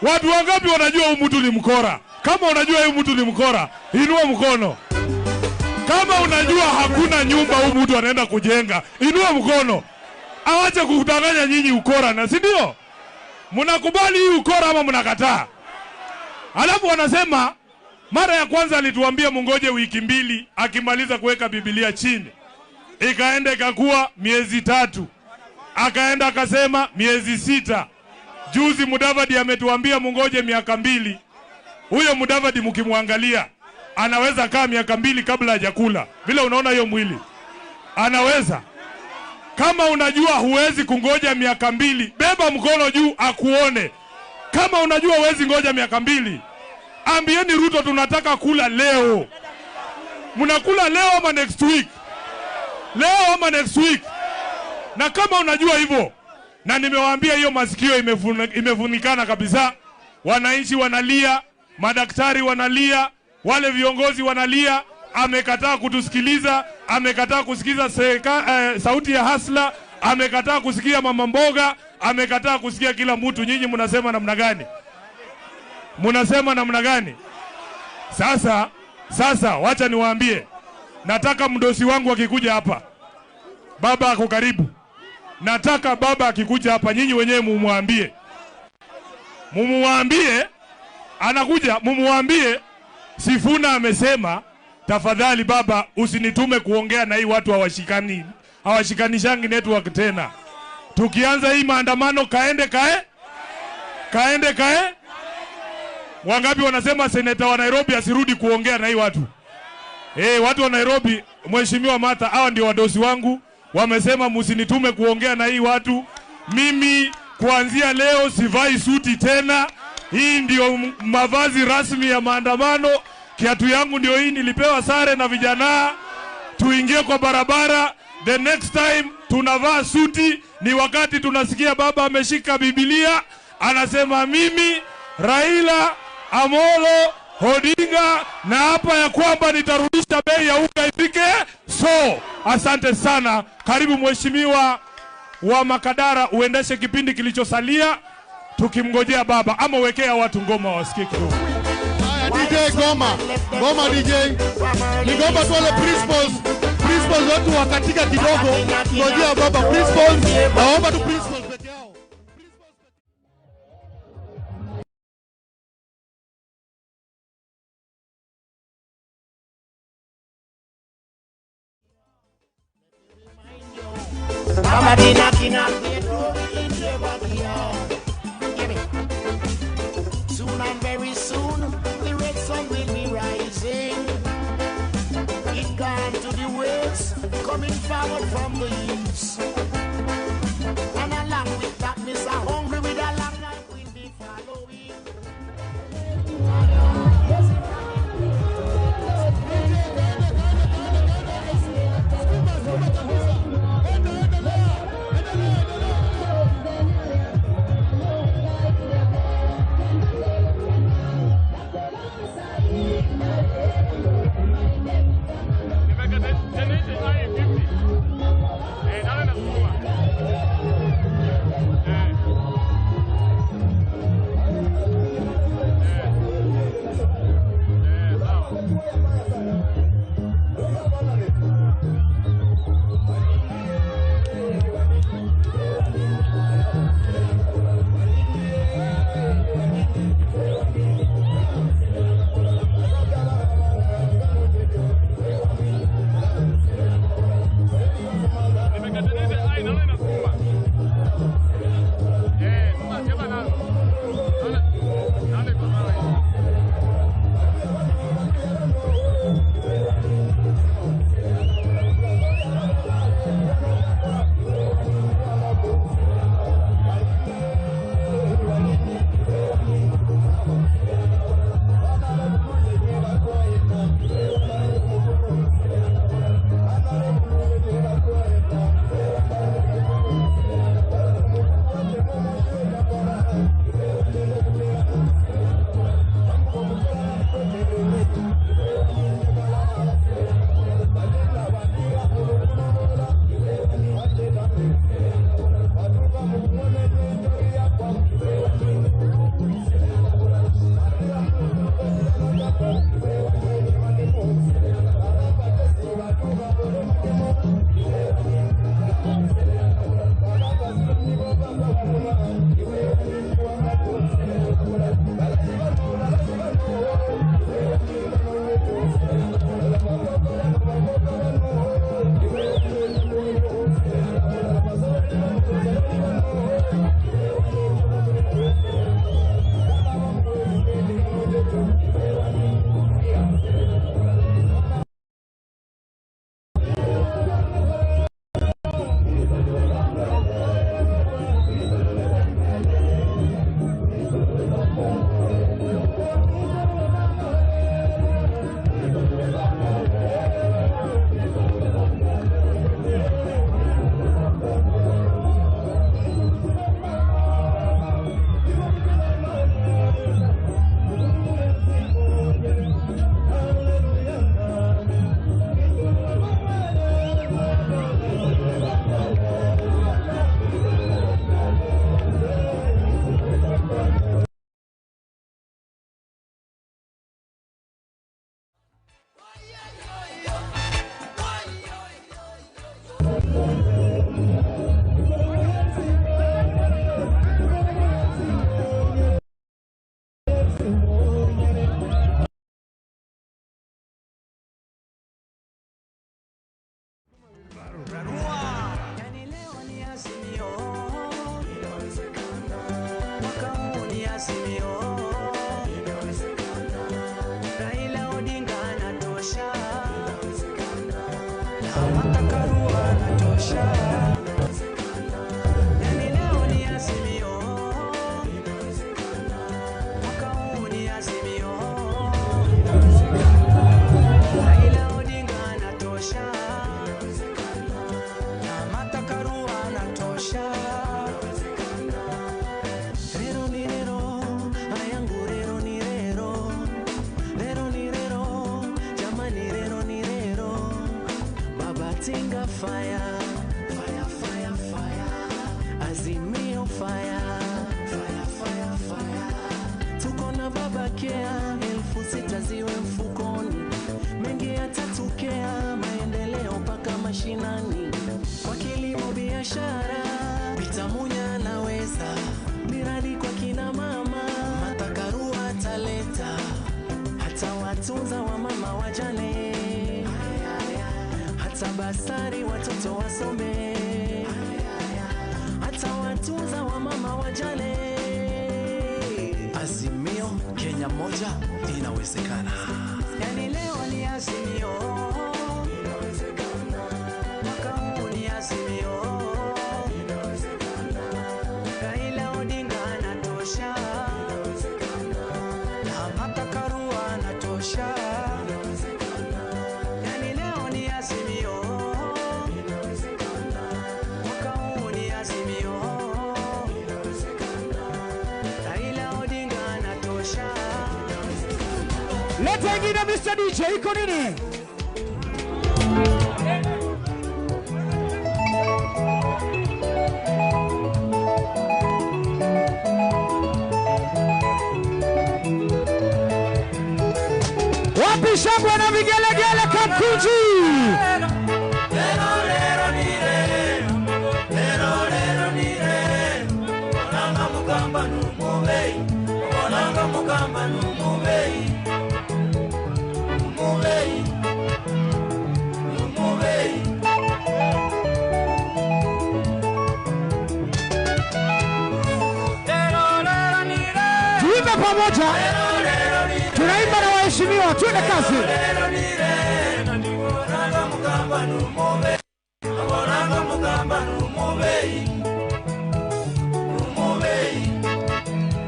S7: Watu wangapi wanajua huyu mtu ni mkora? Kama unajua huyu mtu ni mkora, inua mkono. Kama unajua hakuna nyumba huyu mtu anaenda kujenga, inua mkono. Awache kudanganya nyinyi ukora, na si ndio? Mnakubali hii ukora ama mnakataa? Alafu wanasema mara ya kwanza alituambia mungoje wiki mbili akimaliza kuweka Biblia chini. Ikaenda ikakuwa miezi 3. Akaenda akasema miezi 6. Juzi Mudavadi ametuambia mungoje miaka 2. Huyo Mudavadi mkimwangalia anaweza kaa miaka 2 kabla hajakula. Vile unaona hiyo mwili. Anaweza. Kama unajua huwezi kungoja miaka 2, beba mkono juu akuone. Kama unajua huwezi ngoja miaka 2, ambieni Ruto tunataka kula leo. Mnakula leo ama next week? Leo ama next week? Na kama unajua hivyo, na nimewaambia hiyo masikio imefunikana kabisa. Wananchi wanalia, madaktari wanalia, wale viongozi wanalia, Amekataa kutusikiliza, amekataa kusikiza sauti ya hasla, amekataa kusikia mama mboga, amekataa kusikia kila mtu. Nyinyi mnasema namna gani? Mnasema namna gani? Sasa wacha niwaambie. Nataka mdosi wangu akikuja hapa, baba ako karibu. Nataka baba akikuja hapa, nyinyi wenyewe mumwambie. Mumwambie anakuja, mumwambie Sifuna amesema tafadhali baba usinitume kuongea na hii watu hawashikanishangi network tena. Tukianza hii maandamano kaende kae. Kaende kae. Wangapi wanasema seneta wa Nairobi asirudi kuongea na hii watu? Watu wa Nairobi, Mheshimiwa Martha, hawa ndio wadosi wangu. Wamesema msinitume kuongea na hii watu. Mimi kuanzia leo sivai suti tena. Hii ndio mavazi rasmi ya maandamano. Kiatu yangu ndio hii, nilipewa sare na vijana. Tuingie kwa barabara. The next time tunavaa suti ni wakati tunasikia baba ameshika Biblia anasema mimi Raila Amolo Odinga na hapa ya kwamba nitarudisha bei ya unga ifike. So asante sana. Karibu mheshimiwa wa Makadara uendeshe kipindi kilichosalia tukimngojea baba, ama wekea watu ngoma wasikie kidogo.
S22: Haya DJ ngoma. Ngoma DJ. Ni ngoma tu wale principals. Principals watu wakatika kidogo. Ngojea baba principals. Naomba tu principals peke yao.
S2: Soon and very soon, the red sun will be rising. It gone to the west, coming forward from the east. And along with that, Mr. Hungry with a long knife will be following.
S7: Nimeka 10 50.
S4: Odinga fire, fire, fire, fire. Azimio fire, fire, fire, fire. Tuko na baba kea, 6,000 ziwe mfukoni, mengi yatatokea, maendeleo mpaka mashinani. Kwa kilimo biashara, Peter Munya anaweza, miradi kwa kina mama, Matakarua ataleta, hata watunza wa mama wajane, hata basari watoto wasome, hata watunza wa mama wajane.
S10: Azimio, Kenya moja inawezekana.
S4: Yani leo ni Azimio, inawezekana. Mwaka huu ni Azimio, inawezekana. Raila Odinga anatosha, inawezekana. Na Martha Karua anatosha, inawezekana. Yani leo ni Azimio, inawezekana. Mwaka huu ni Azimio, inawezekana. Raila Odinga anatosha.
S18: Leta ingine Mr. DJ, iko nini? Wapi shangwe na vigelegele Kamkunji? Tuimbe pamoja, tunaimba na waheshimiwa, twende kazi.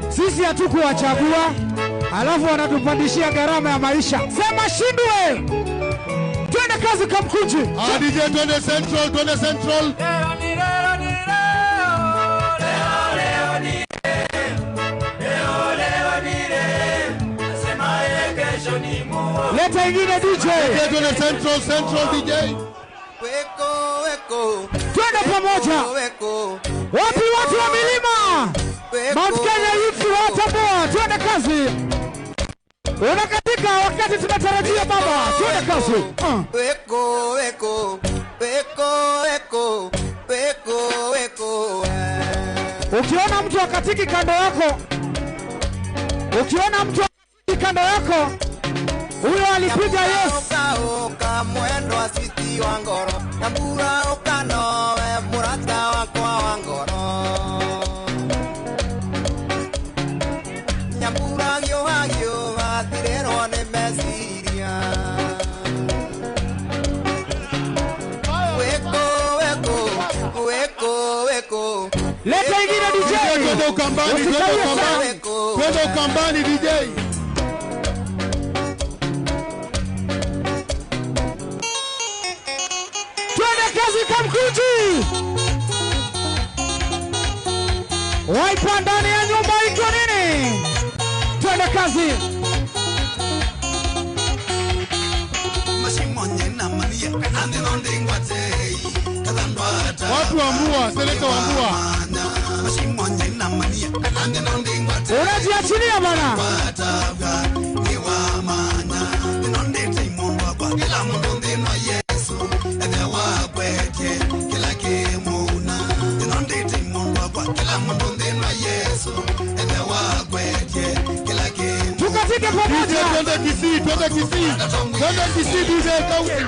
S18: Sisi hatukuwachagua, alafu wanatupandishia gharama ya maisha. Sema shindwe. Twende kazi Kamkunji.
S22: DJ, twende Central, twende Central.
S18: Leta ingine DJ.
S22: Twende Central, Central DJ.
S18: Twende pamoja. Wapi watu wa milima? Mount Kenya Youth watambua. Twende kazi. Unakatika wakati tunatarajia baba. Twende kazi.
S24: Weko weko weko weko weko weko.
S18: Ukiona mtu akatiki kando yako, ukiona mtu akatiki kando yako, huyo alipiga yes.
S24: Oka mwendo asiti wa ngoro, Nyambura ukanowe murata wakwa wa ngoro. Nyambura gioha gioha tirerwo ni meciria. Weko weko weko weko.
S18: Leta ingine DJ.
S22: Twende Ukambani, twende Ukambani. Twende Ukambani DJ.
S18: Twende kazi Kamkunji. Waipa ndani ya nyumba iko nini? Twende kazi.
S22: Watu wa Mbua, seneta wa Mbua.
S18: Unajiachilia bana. Tukatike pamoja.
S22: Twende Kisii, twende Kisii. Twende Kisii DJ Kaunti.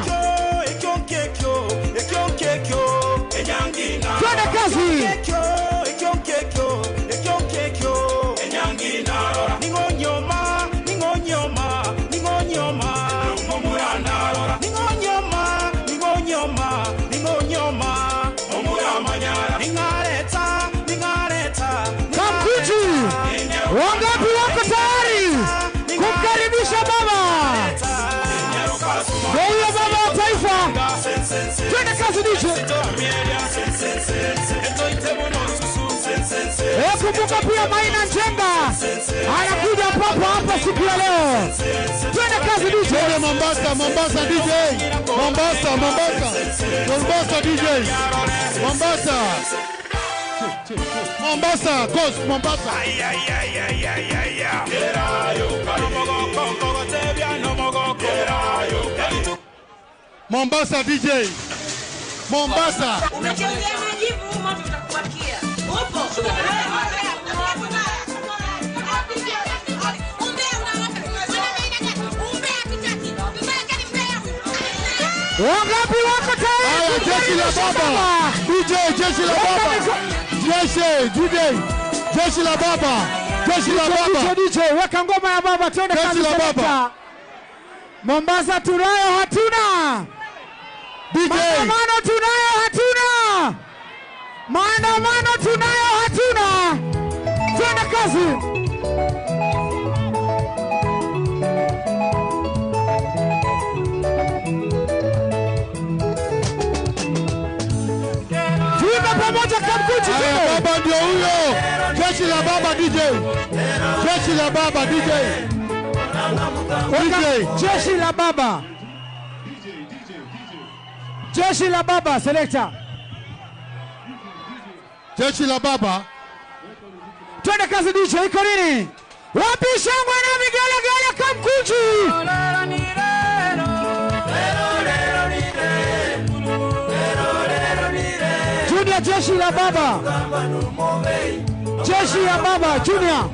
S18: Twende kazi. Kamkunji, wangapi wako tayari kumkaribisha baba? Huyo baba wa taifa. Twende kazi DJ. Kumbuka pia Maina Njenga anakuja papo hapa siku ya leo. Twende kazi DJ.
S22: Twende Mombasa, Mombasa DJ. Mombasa, Mombasa. Mombasa DJ. Mombasa. Mombasa, Coast, Mombasa. Mombasa DJ. Mombasa.
S12: Umechezea majivu moto utakuwakia. Upo.
S18: Wangapi wako tayari?
S22: Jeshi la baba. DJ, jeshi la baba. Jeshi, DJ. Jeshi la baba. Jeshi la baba.
S18: DJ, weka ngoma ya baba twende kazi.
S22: Jeshi la baba.
S18: Mombasa tunayo hatuna.
S22: DJ.
S18: Maandamano tunayo hatuna. Maandamano tunayo hatuna. Twende kazi. Tuimbe pamoja Kamkunji.
S22: Haya, baba ndio huyo. Jeshi la baba DJ. Jeshi la baba DJ. DJ.
S18: Jeshi la baba. Jeshi la baba selector.
S22: Jeshi la baba.
S18: Twende kazi DJ, iko nini? Wapi shangwe na vigelegele Kamkunji? Junior, jeshi la baba. Jeshi ya baba Junior.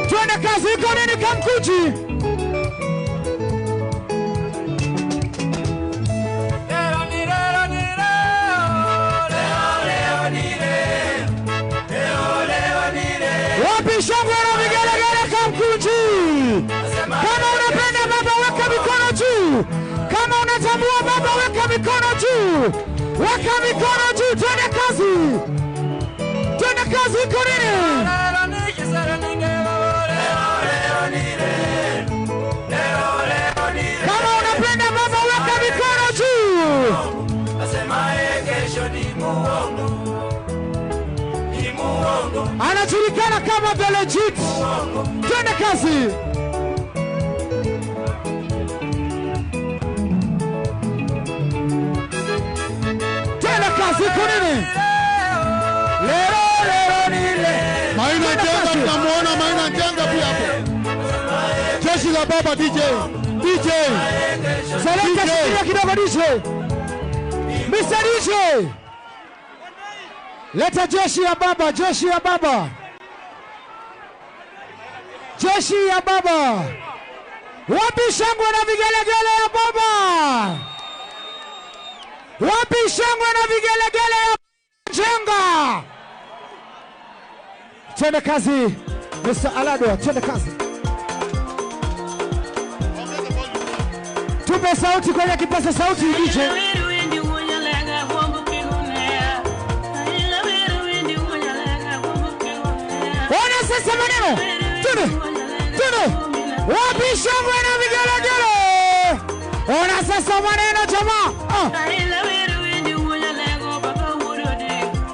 S18: Twende kazi, iko nini Kamkunji? Wapi shangwe na vigelegele Kamkunji? Kama unapenda baba weka mikono juu. Kama unatambua baba weka mikono juu. Weka mikono juu, twende kazi. Twende kazi, iko nini? Kama unapenda baba weka mikono juu. Anajulikana kama the legit. Twende kazi. Twende kazi, iko nini? Lero lero nile.
S22: Maina Njenga tunamuona Maina Njenga pia hapo. Jeshi la baba DJ. DJ.
S18: Selekta shikilia kidogo DJ. Mr. DJ. Leta jeshi ya baba, jeshi ya baba. Jeshi ya baba. Wapi shangwe na vigelegele ya baba? Wapi shangwe na vigelegele ya Njenga? Twende kazi Mr. Alado, twende kazi. Tupe sauti kwenye kipaza sauti DJ. Ona sasa maneno. Twende. Twende. Wapi shangwe na vigelegele? Ona sasa maneno jamaa.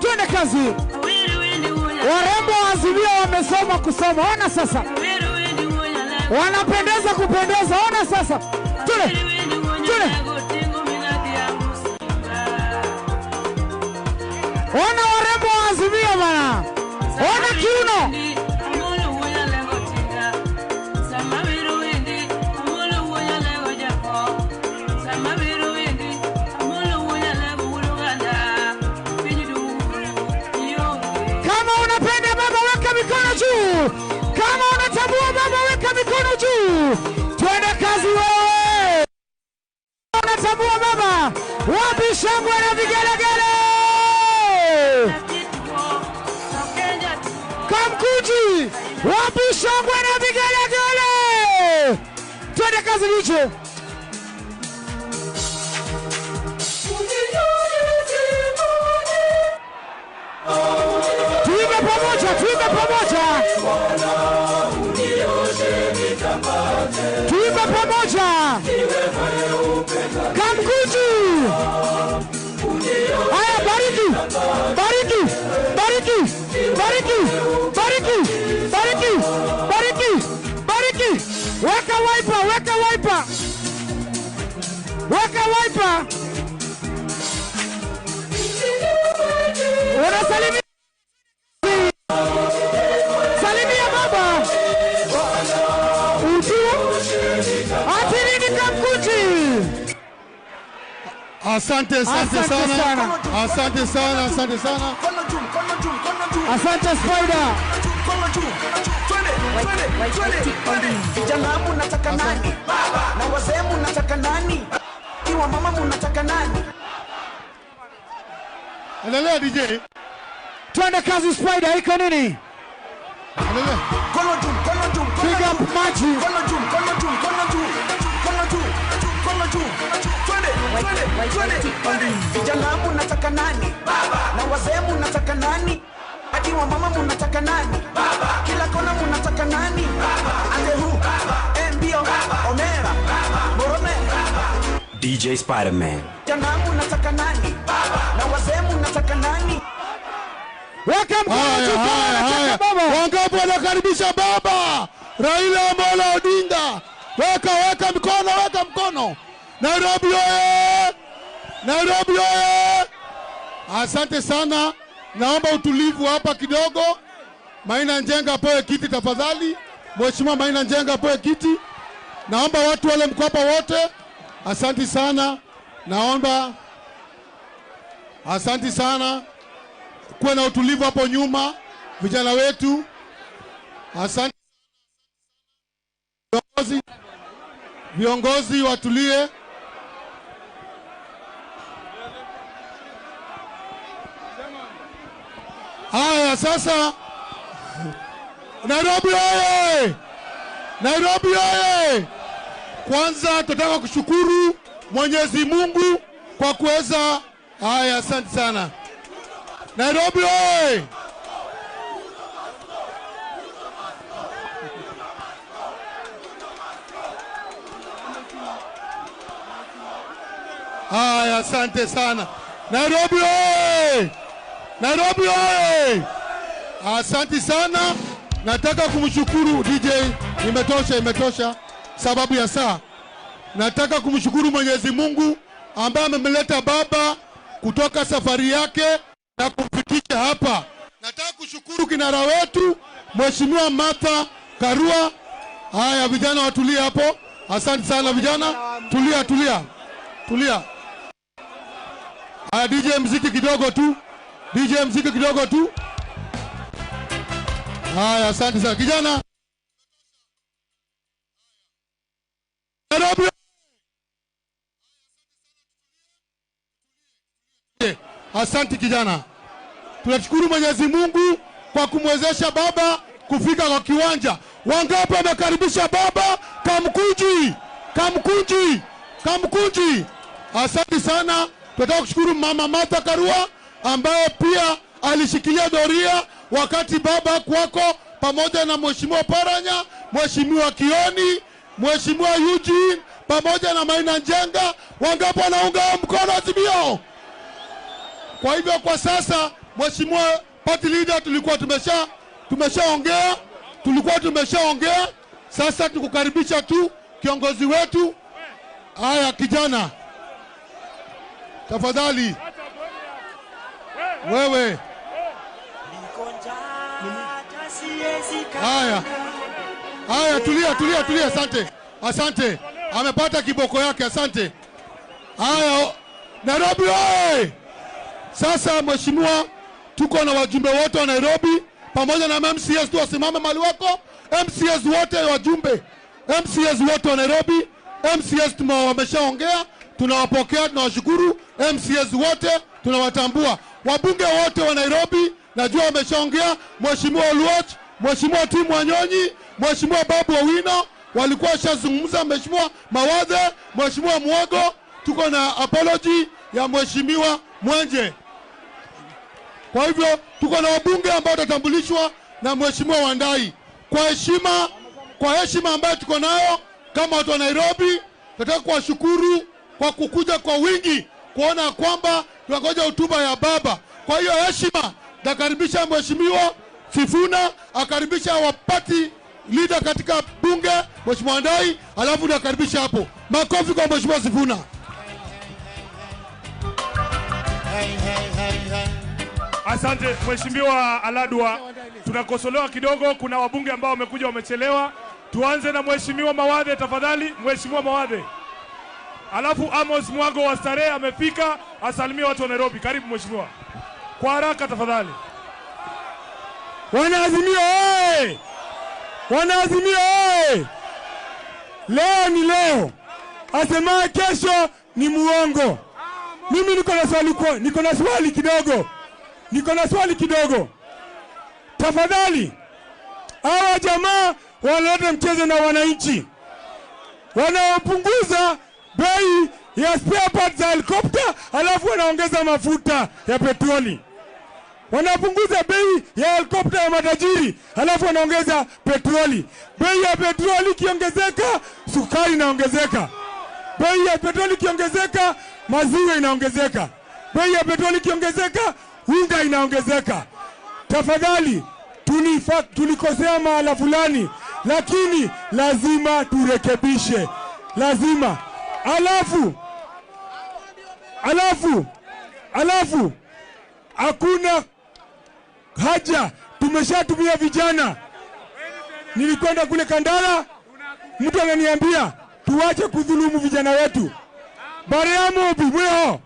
S18: Twende kazi. Warembo wa Azimio wamesoma kusoma. Ona sasa. Wanapendeza kupendeza. Ona sasa. Twende. Twende. Ona warembo wa Azimio bana. Ona kiuno. Kama unapenda baba weka mikono juu. Kama unatambua baba weka mikono juu. Twende kazi wewe. Unatambua baba. Wapi shangwe na vigelegele? Kamkunji. Wapi shangwe na vigelegele? Twende kazi DJ. Tuimbe pamoja, tuimbe pamoja. Tuimbe pamoja. Kamkunji. Weka wiper, weka wiper. Weka wiper. Unasalimia. Salimia baba. Utu. Atirini Kamkunji.
S22: Asante, asante sana. Asante sana, asante sana.
S18: Asante Spider.
S2: Vijana munataka nani? Na wazee munataka nani? Iwa mama munataka nani?
S22: Endelea DJ.
S18: Twende kazi Spider, iko nini?
S22: Endelea.
S18: Pick up maji.
S2: Vijana munataka nani? Na wazee munataka nani? Hadi wa mama munataka nani? Baba. Kila kona munataka nani? Baba. Andehu. Baba. Mbio. Baba. Omera. Baba. Borome. Baba.
S13: DJ Spider-Man.
S2: Vijana munataka nani? Baba. Na wazee munataka nani?
S18: Weka mkono juu kama unataka baba.
S22: Wangapi wanakaribisha baba Raila Amolo Odinga? Weka, weka mkono, weka mkono. Nairobi oye! Nairobi oye! Asante sana. Naomba utulivu hapa kidogo. Maina Njenga apewe kiti tafadhali. Mheshimiwa Maina Njenga apewe kiti. Naomba watu wale mko hapa wote. Asante sana. Naomba. Asante sana. Kuwe na utulivu hapo nyuma vijana wetu. Asante. Viongozi watulie. Haya sasa, Nairobi oye! Nairobi oye! Kwanza tunataka kushukuru Mwenyezi Mungu kwa kuweza. Haya, asante sana. Nairobi oye! Haya, asante sana. Nairobi oye! Nairobi oye! Asante sana. Nataka kumshukuru DJ. Imetosha, imetosha sababu ya saa. Nataka kumshukuru Mwenyezi Mungu ambaye amemleta baba kutoka safari yake na kumfikisha hapa. Nataka kushukuru kinara wetu Mheshimiwa Martha Karua. Haya vijana watulie hapo. Asante sana vijana. Tulia, tulia. Tulia. Haya DJ mziki kidogo tu. DJ mziki kidogo tu. Haya, asante sana kijana. Nairobi. Asante kijana. Tunashukuru Mwenyezi Mungu kwa kumwezesha baba kufika kwa kiwanja. Wangapi wamekaribisha baba? Kamkunji, Kamkunji, Kamkunji. Asante sana. Tunataka kushukuru Mama Martha Karua ambaye pia alishikilia doria wakati baba kwako, pamoja na Mheshimiwa Paranya, Mheshimiwa Kioni, Mheshimiwa Eugene pamoja na Maina Njenga. Wangapi wanaunga mkono Azimio? Kwa hivyo kwa sasa Mheshimiwa Party Leader, tulikuwa tumeshaongea, tulikuwa tumeshaongea. Sasa tukukaribisha tu kiongozi wetu. Haya kijana, tafadhali wewe. Haya, haya, tulia, tulia, tulia. Asante, asante. Amepata kiboko yake, asante. Haya, Nairobi oye! Sasa mheshimiwa, tuko na wajumbe wote wa Nairobi pamoja na MCS tu wasimame mahali wako. MCS wote wajumbe, MCS wote wa Nairobi, MCS wameshaongea, tunawapokea, tunawashukuru. MCS wote tunawatambua. Wabunge wote wa Nairobi najua wameshaongea, Mheshimiwa Oluoch, Mheshimiwa Tim Wanyonyi, Mheshimiwa Babu Owino walikuwa washazungumza, Mheshimiwa Mawadhe, Mheshimiwa Mwogo, tuko na apology ya Mheshimiwa Mwenje. Kwa hivyo tuko na wabunge ambao watatambulishwa na Mheshimiwa Wandai. Kwa heshima ambayo tuko nayo kama watu wa Nairobi, tunataka kuwashukuru kwa kukuja kwa wingi kuona kwamba tunangoja hotuba ya baba. Kwa hiyo heshima, nakaribisha Mheshimiwa Sifuna, akaribisha wa party leader katika bunge Mheshimiwa Wandayi, alafu nakaribisha hapo. Makofi kwa Mheshimiwa Sifuna.
S7: Asante Mheshimiwa Aladwa. Tunakosolewa kidogo, kuna wabunge ambao wamekuja wamechelewa. Tuanze na Mheshimiwa Mawadhe tafadhali, Mheshimiwa Mawadhe. Alafu Amos Mwago wa Starehe amefika, asalimie watu wa Nairobi. Karibu mheshimiwa. Kwa haraka tafadhali.
S1: Wanaazimio oye! Wanaazimio oye! Leo ni leo. Asemaye kesho ni muongo. Mimi niko na swali niko na swali kidogo. Niko na swali kidogo. Tafadhali, hawa jamaa wanaleta mchezo na wananchi. Wanaopunguza bei ya spare parts za helicopter, alafu wanaongeza mafuta ya petroli. Wanapunguza bei ya helicopter ya matajiri, alafu wanaongeza petroli. Bei ya petroli ikiongezeka, sukari inaongezeka. Bei ya petroli ikiongezeka, maziwa inaongezeka. Bei ya petroli ikiongezeka, unga inaongezeka. Tafadhali, tulikosea mahala fulani, lakini lazima turekebishe. Lazima. Alafu hakuna haja, tumeshatumia vijana. Nilikwenda kule Kandala, mtu ananiambia tuache kudhulumu vijana wetu. Bariamu bimweho.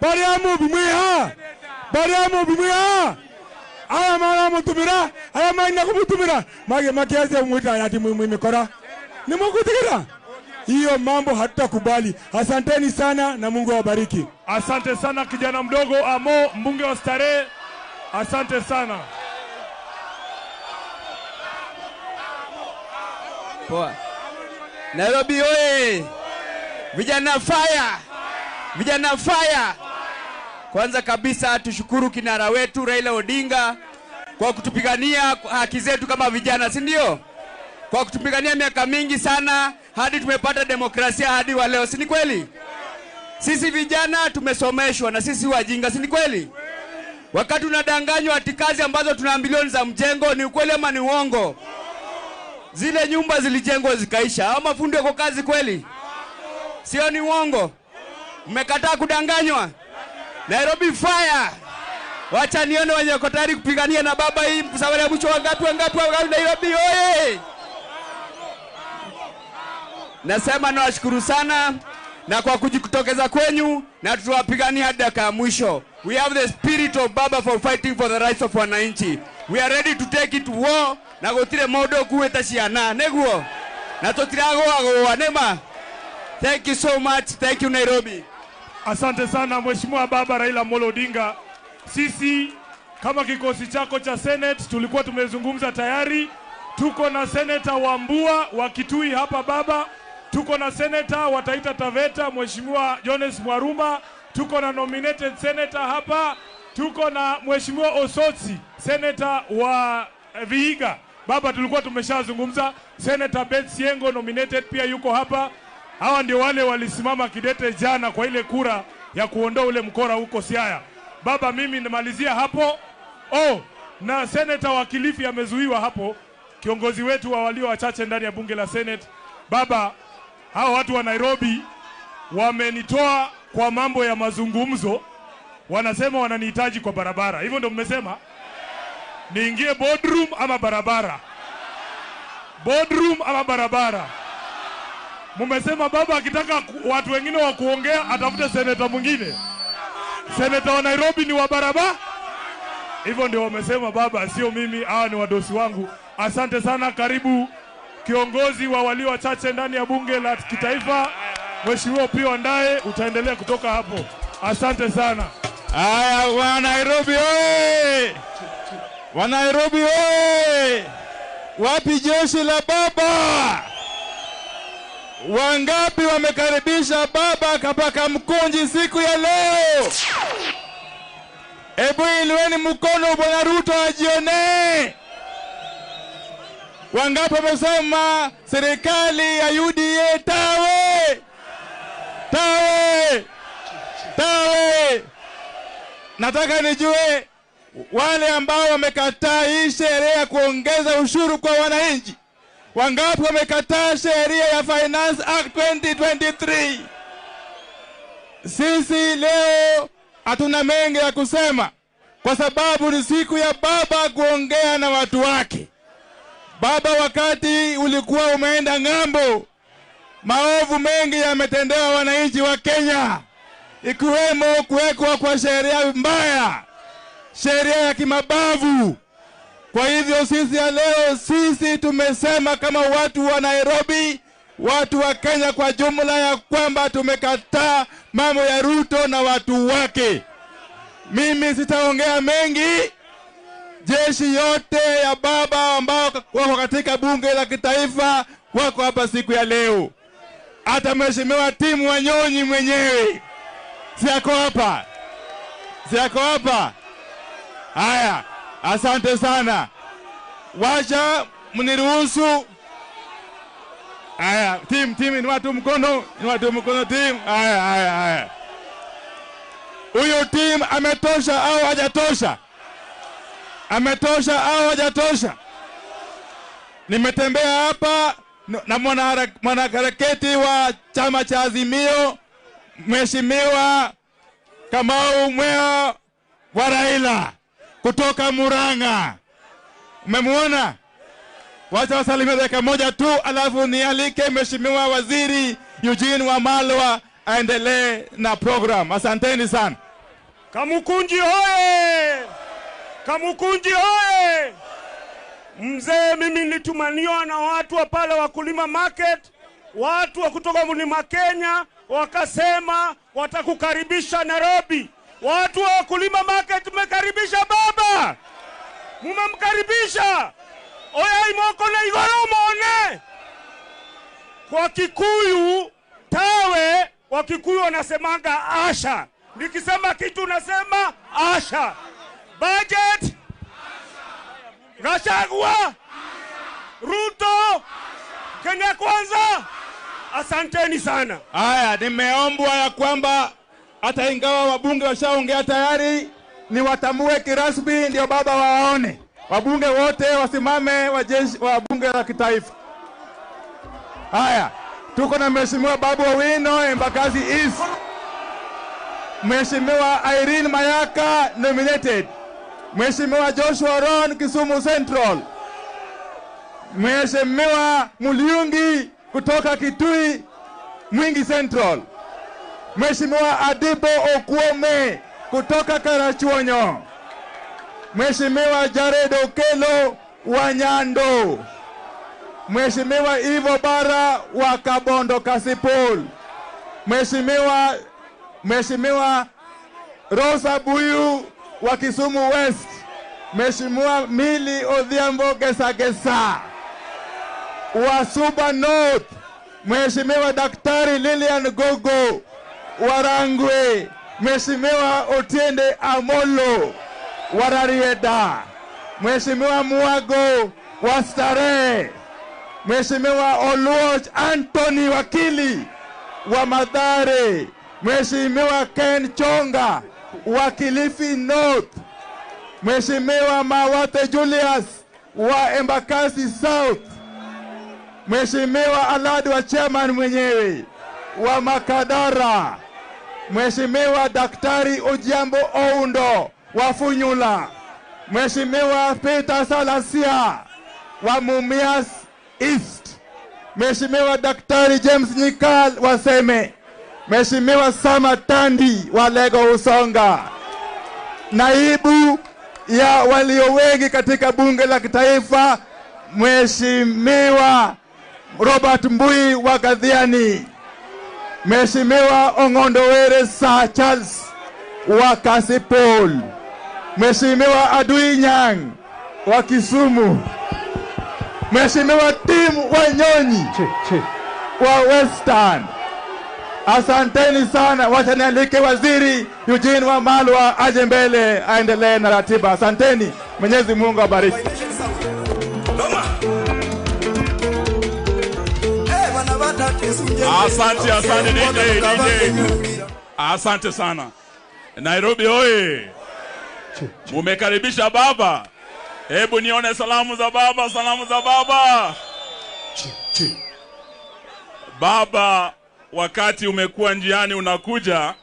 S1: Bariamu bimweha. Bariamu bimweha. Aya mara mutumira, aya maina kumutumira. Mage makiaze mwita ati mwimikora. Ni mukutikira. Hiyo mambo hatutakubali. Asanteni sana na Mungu awabariki.
S7: Asante sana kijana mdogo Amo, mbunge wa Starehe. Asante sana.
S16: Poa. Nairobi oye! Vijana fire! Vijana fire! Kwanza kabisa tushukuru kinara wetu Raila Odinga kwa kutupigania haki zetu kama vijana, si ndio? Kwa kutupigania miaka mingi sana hadi tumepata demokrasia hadi wa leo, si ni kweli? Sisi vijana tumesomeshwa na sisi wajinga, si ni kweli? Wakati tunadanganywa ati kazi ambazo tunaambiliwa ni za mjengo, ni ukweli ama ni uongo? Zile nyumba zilijengwa zikaisha. Hao mafundi wako kazi kweli? Sio, ni uongo? Mmekataa kudanganywa? Nairobi fire! Wacha nione wenye wako tayari kupigania na baba hii safari ya mwisho. Wangapi wangapi wangapi? Nairobi oye! Nasema nawashukuru sana na kwa kujitokeza kwenyu, na tutawapigania hadi dakika ya mwisho. We have the spirit of Baba for fighting for the rights of wananchi. We are ready to take it to war na gutire modo kuweta ciana neguo na tutiragoagoa nema. Thank you so much. Thank you Nairobi.
S7: Asante sana Mheshimiwa Baba Raila Amolo Odinga. Sisi kama kikosi chako cha Senate tulikuwa tumezungumza tayari. Tuko na Senator Wambua wa Kitui hapa baba. Tuko na Senator wa Taita Taveta Mheshimiwa Jones Mwaruma. Tuko na nominated senator hapa. Tuko na Mheshimiwa Osotsi, senator wa Vihiga. Baba tulikuwa tumeshazungumza. Senator Ben Siengo nominated pia yuko hapa. Hawa ndio wale walisimama kidete jana kwa ile kura ya kuondoa ule mkora huko Siaya. Baba mimi nimalizia hapo. Oh, na senator wa Kilifi amezuiwa hapo, kiongozi wetu wa walio wachache ndani ya bunge la Senate. Baba, hawa watu wa Nairobi wamenitoa kwa mambo ya mazungumzo, wanasema wananihitaji kwa barabara. Hivyo ndio mmesema niingie boardroom ama barabara? Boardroom ama barabara? Mmesema baba akitaka watu wengine wa kuongea atafute seneta mwingine. Seneta wa Nairobi ni wa barabara. Hivyo ndio wamesema baba, sio mimi, hawa ni wadosi wangu. Asante sana. Karibu kiongozi wa walio wachache ndani ya bunge la kitaifa Mheshimiwa Opiyo Wandayi, utaendelea kutoka hapo. Asante sana.
S17: Aya, wa Nairobi oye! Wa Nairobi oye! Wapi jeshi la baba? Wangapi wamekaribisha baba kapaka Mkunji siku ya leo? Ebu inueni mkono Bwana Ruto ajione. Wangapi wamesema serikali ya UDA tawe? Tawe! Tawe! Nataka nijue wale ambao wamekataa hii sheria ya kuongeza ushuru kwa wananchi.
S19: Wangapi wamekataa sheria ya Finance Act 2023? Sisi leo hatuna mengi ya kusema, kwa sababu ni siku ya baba kuongea na watu wake. Baba, wakati ulikuwa umeenda ng'ambo, maovu mengi yametendewa wananchi wa Kenya, ikiwemo kuwekwa kwa sheria mbaya, sheria ya kimabavu. Kwa hivyo sisi ya leo, sisi tumesema kama watu wa Nairobi, watu wa Kenya kwa jumla, ya kwamba tumekataa mambo ya Ruto na watu wake. Mimi sitaongea mengi. Jeshi yote ya baba ambao wako katika bunge la kitaifa wako hapa siku ya leo. Hata Mheshimiwa Tim Wanyonyi mwenyewe si ako hapa? Si ako hapa? Haya, asante sana. Wacha mniruhusu. Haya, Tim, inua tu mkono, inua tu mkono Tim. Haya, haya, haya. Huyo Tim ametosha au hajatosha? Ametosha au hajatosha? Nimetembea hapa na mwanaharakati wa chama cha Azimio, Mheshimiwa Kamau Mwea wa Raila kutoka Murang'a. Umemuona? Wacha wasalimie dakika moja tu, alafu nialike Mheshimiwa Waziri Eugene Wamalwa aendelee na program. Asanteni sana.
S20: Kamukunji hoye! Kamukunji hoye! Mzee, mimi nilitumaniwa na watu wa pale Wakulima Market, watu wa kutoka Mlima Kenya, wakasema watakukaribisha Nairobi. Watu wa Wakulima Market, tumekaribisha baba. Mumemkaribisha. Oya imoko na igoro mone. Kwa Kikuyu tawe, Wakikuyu wanasemanga asha. Nikisema kitu nasema asha. Budget Gachagua, Ruto, Kenya Kwanza. Asanteni sana.
S19: Haya, nimeombwa ya kwamba hata ingawa wabunge washaongea tayari, ni watambue kirasmi ndio baba waone. Wabunge wote wasimame, wajeshi wa bunge la kitaifa. Haya, tuko na Mheshimiwa Babu Owino, Embakasi East. Mheshimiwa Irene Mayaka nominated. Mheshimiwa Joshua Ron, Kisumu Central. Mheshimiwa Muliungi kutoka Kitui Mwingi Central. Mheshimiwa Adibo Okuome kutoka Karachuonyo. Mheshimiwa Jared Okelo wa Nyando. Mheshimiwa Ivo Bara wa Kabondo Kasipul. Mheshimiwa Rosa Buyu wa Kisumu West. Mheshimiwa Mili Odhiambo Gesagesa wa Suba North. Mheshimiwa Daktari Lilian Gogo wa Rangwe. Mheshimiwa Otiende Amolo wa Rarieda. Mheshimiwa Muago wa Starehe. Mheshimiwa Oluoch Anthony Wakili wa Mathare. Mheshimiwa Ken Chonga wa Kilifi North. Mheshimiwa Mawate Julius wa Embakasi South. Mheshimiwa Alad wa chairman mwenyewe wa Makadara. Mheshimiwa Daktari Ojiambo Oundo wa Funyula. Mheshimiwa Peter Salasia wa Mumias East. Mheshimiwa Daktari James Nyikal wa Seme. Mheshimiwa Sama Tandi wa Lego Usonga. Naibu ya walio wengi katika bunge la kitaifa, Mheshimiwa Robert Mbui wa Gadhiani. Mheshimiwa Ong'ondo Were Sir Charles wa Kasipul. Mheshimiwa Adui Nyang wa Kisumu. Mheshimiwa Tim Wanyonyi wa Western. Asanteni sana. Wacha nialike Waziri Eugene Wamalwa aje mbele aendelee na ratiba. Asanteni. Mwenyezi Mungu awabariki.
S7: Asante, asante DJ. Asante sana. Nairobi oye. Mumekaribisha baba. Hebu nione salamu za baba, salamu za baba. Baba, wakati umekuwa njiani unakuja,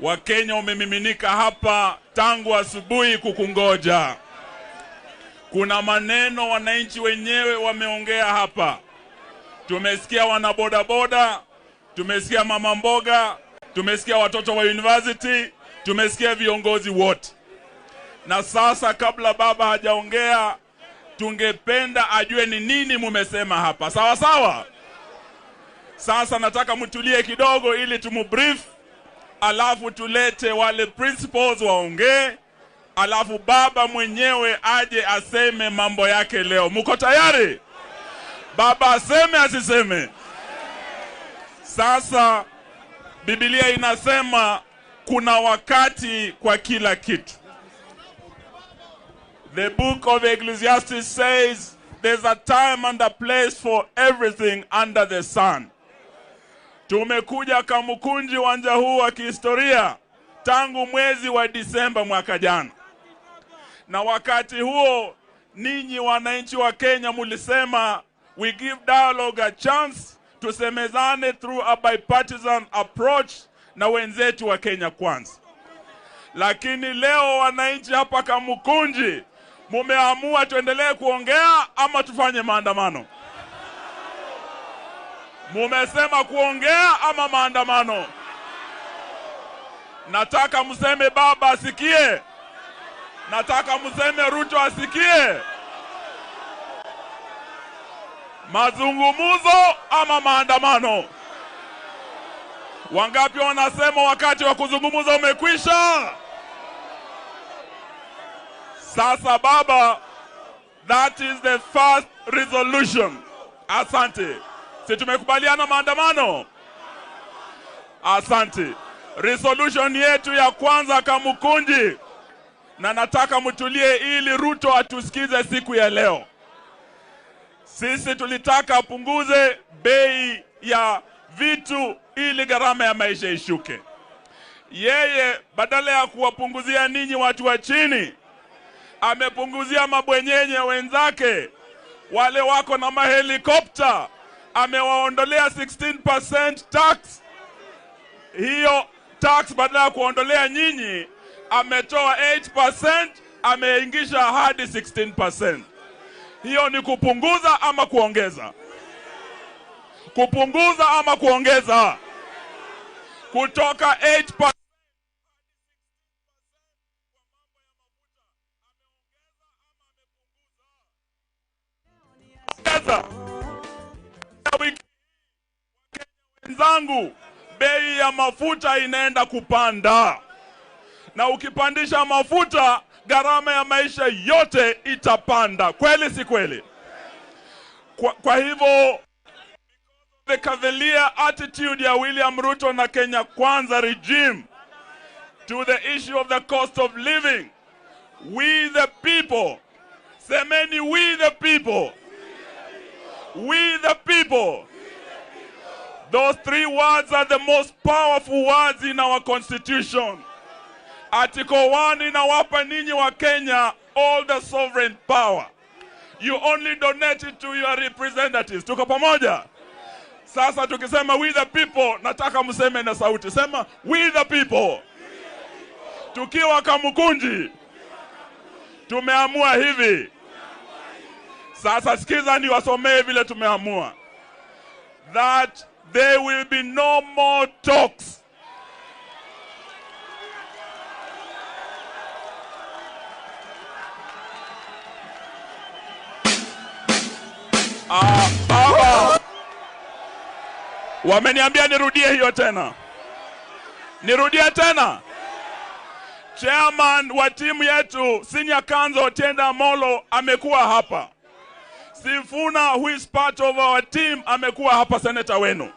S7: Wakenya umemiminika hapa tangu asubuhi kukungoja. Kuna maneno wananchi wenyewe wameongea hapa. Tumesikia wanabodaboda, tumesikia mama mboga, tumesikia watoto wa university, tumesikia viongozi wote. Na sasa kabla baba hajaongea, tungependa ajue ni nini mumesema hapa. Sawa sawa? Sasa nataka mtulie kidogo ili tumubrief, alafu tulete wale principals waongee, alafu baba mwenyewe aje aseme mambo yake leo. Muko tayari? Baba aseme asiseme? Sasa Biblia inasema kuna wakati kwa kila kitu. The book of Ecclesiastes says there's a time and a place for everything under the sun. Tumekuja Kamukunji uwanja huu wa kihistoria tangu mwezi wa Disemba mwaka jana. Na wakati huo ninyi wananchi wa Kenya mulisema we give dialogue a chance, tusemezane through a bipartisan approach na wenzetu wa Kenya Kwanza. Lakini leo wananchi hapa Kamukunji mumeamua tuendelee kuongea ama tufanye maandamano? Mumesema kuongea ama maandamano? Nataka mseme baba asikie. Nataka mseme Ruto asikie. Mazungumzo ama maandamano? Wangapi wanasema wakati wa kuzungumza umekwisha? Sasa baba, that is the first resolution. Asante. Si tumekubaliana maandamano? Asante. Resolution yetu ya kwanza Kamukunji, na nataka mtulie ili Ruto atusikize siku ya leo. Sisi tulitaka apunguze bei ya vitu ili gharama ya maisha ishuke. Yeye badala ya kuwapunguzia ninyi watu wa chini, amepunguzia mabwenyenye wenzake wale wako na mahelikopta, amewaondolea 16% tax. Hiyo tax badala ya kuondolea nyinyi, ametoa 8%, ameingisha hadi 16%. Hiyo ni kupunguza ama kuongeza? Kupunguza ama kuongeza? Kutoka 8% wenzangu, bei ya mafuta inaenda kupanda. Na ukipandisha mafuta, gharama ya maisha yote itapanda. Kweli si kweli? Kwa hivyo, the cavalier attitude ya William Ruto na Kenya Kwanza regime to the issue of the cost of living, we the people, semeni we the people, we the people. Those three words are the most powerful words in our constitution. Article 1 inawapa ninyi wa Kenya all the sovereign power. You only donate it to your representatives. Tuko pamoja? Sasa tukisema we the people, nataka mseme na sauti. Sema we the people. Tukiwa Kamukunji tumeamua hivi. Sasa sikiza niwasomee vile tumeamua. That there will be no more talks. Baba, wameniambia nirudie hiyo tena. Nirudie tena. Chairman wa timu yetu Senior Counsel Otiende Amollo amekuwa hapa. Sifuna, who is part of our team, amekuwa hapa, senator wenu.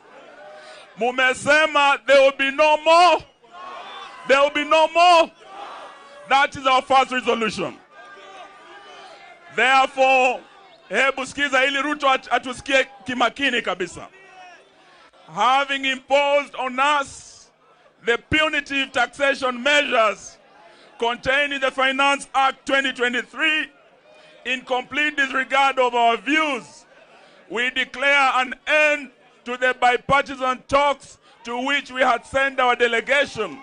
S7: Mumesema there will be no more. There will be no more. That is our first resolution. Therefore, hebu sikiza ili Ruto atusikie kimakini kabisa. Having imposed on us the punitive taxation measures contained in the Finance Act 2023, in complete disregard of our views,
S17: We declare an end to the bipartisan talks to which we had sent our delegation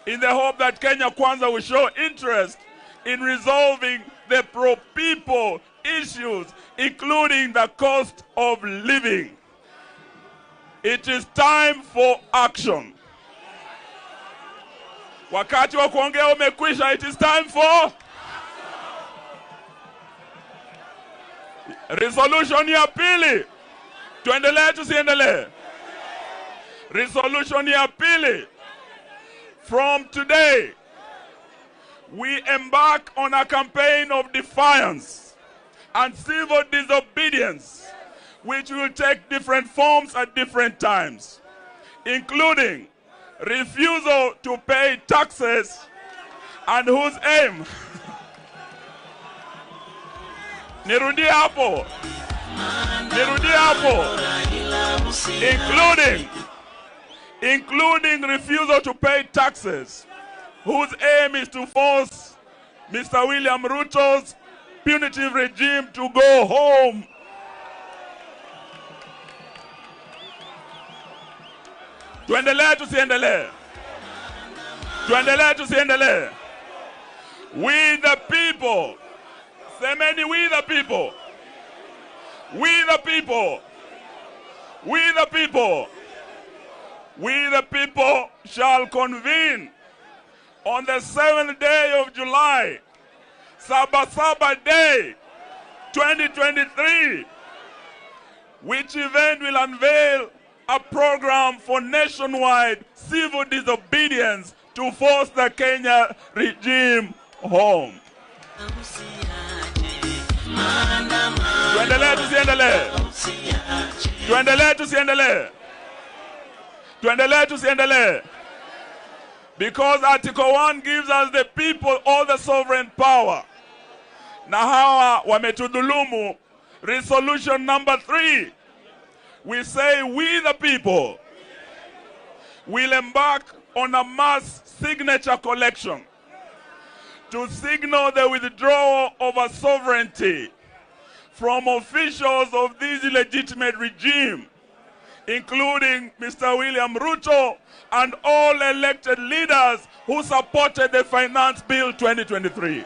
S17: in the hope that Kenya Kwanza will show interest in resolving the pro-people issues, including the cost of living. It is time for action. Wakati wa kuongea umekwisha. It is time for resolution ya pili. Tuendelee tusiendelee? Resolution ya pili. From today, we embark on a campaign of defiance and civil disobedience, which will take different forms at different times, including refusal to pay taxes and whose aim nirudie hapo, including refusal to pay taxes, whose aim is to force Mr. William Ruto's punitive regime to go home. Tuendelee tusiendelee? Tuendelee tusiendelee? We the people. Semeni, we the people. We the people. We the people. We the people shall convene on the 7th day of July, Saba Saba Day, 2023, which event will unveil a program for nationwide civil disobedience to force the Kenya regime home. Tuendelee tusiendelee? Tuendelee tusiendelee? Tuendelee tusiendelee? Because Article 1 gives us the people all the sovereign power. Na hawa wametudhulumu. Resolution number 3. We say we the people will embark on a mass signature collection to signal the withdrawal of our sovereignty from officials of this illegitimate regime, including Mr. William Ruto and all elected leaders who supported the Finance Bill 2023.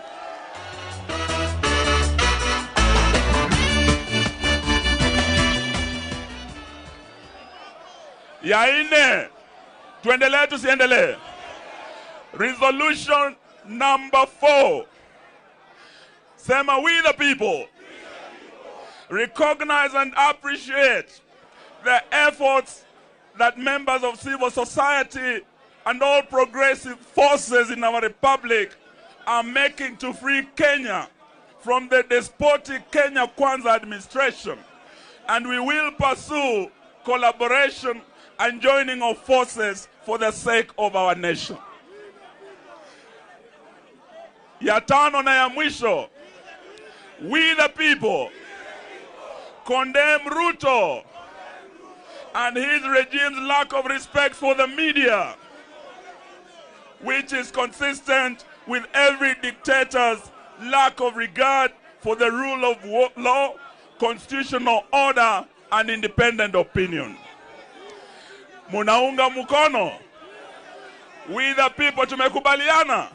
S17: Ya nne, tuendelee tusiendelee? Resolution number 4. Sema, we the people recognize and appreciate the efforts that members of civil society and all progressive forces in our republic are making to free Kenya from the despotic Kenya Kwanza administration. And we will pursue collaboration and joining of forces for the sake of our nation. Ya tano na ya mwisho, we the people condemn Ruto and his regime's lack of respect for the media, which is consistent with every dictator's lack of regard for the rule of law, constitutional order, and independent opinion. Munaunga mkono? We the people tumekubaliana.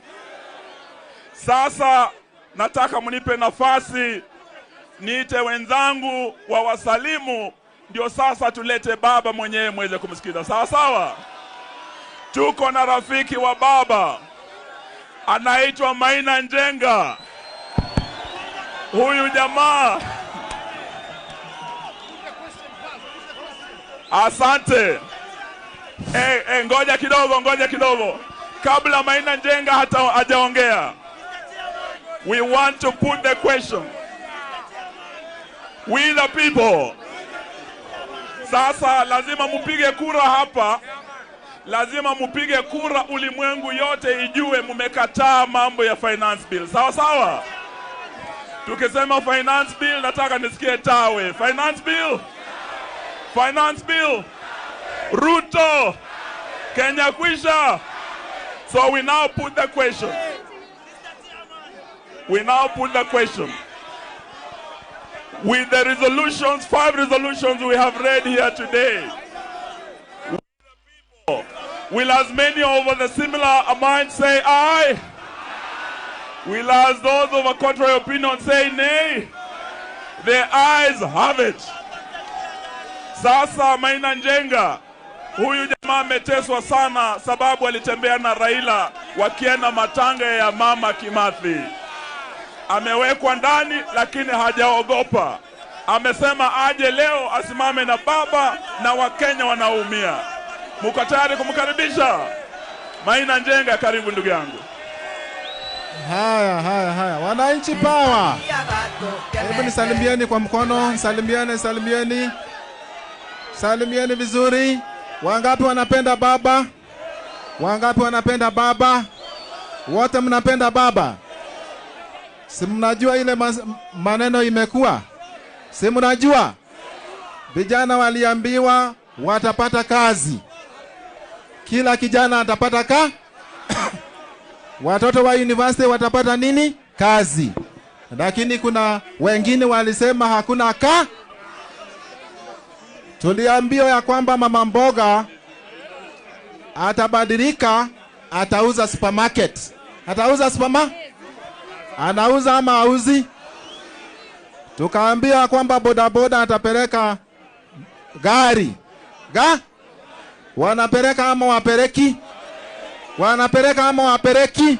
S17: Sasa nataka mnipe nafasi niite wenzangu wa wasalimu, ndio sasa tulete baba mwenyewe muweze kumsikiza. Sawa sawa. Tuko na rafiki wa baba anaitwa Maina Njenga. Huyu jamaa, asante. Ngoja kidogo, ngoja kidogo. Kabla Maina Njenga hata hajaongea, we want to put the question. We the people. Sasa lazima mupige kura hapa. Lazima mupige kura, ulimwengu yote ijue mumekataa mambo ya finance bill. Sawa sawa? Tukisema finance bill, nataka nisikie tawe. Finance bill. Finance bill. Ruto. Kenya kwisha. So we now put the question. We now put the question. With the resolutions, 5 resolutions we have read here today, will as many over the similar mind say aye? Will as those of a contrary opinion say nay? The ayes have it. Sasa Maina Njenga, huyu jamaa ameteswa sana sababu alitembea na Raila wakienda matanga ya mama Kimathi. Amewekwa ndani lakini hajaogopa. Amesema aje leo asimame na baba na Wakenya wanaumia. Mko tayari kumkaribisha? Maina Njenga, karibu ndugu yangu.
S19: Haya, haya, haya. Wananchi power. Hebu nisalimieni kwa mkono, salimieni, salimieni. Salimieni vizuri. Wangapi wanapenda baba? Wangapi wanapenda baba? Wote mnapenda baba? Si mnajua ile maneno imekuwa? Si mnajua? Vijana waliambiwa watapata kazi. Kila kijana atapata ka? Watoto wa university watapata nini? Kazi. Lakini kuna wengine walisema hakuna ka. Tuliambiwa ya kwamba mama mboga atabadilika, atauza supermarket. Atauza supermarket? Anauza ama auzi? Tukaambiwa kwamba bodaboda atapeleka gari. Ga? Wanapeleka ama wapeleki? Wanapeleka ama wapeleki?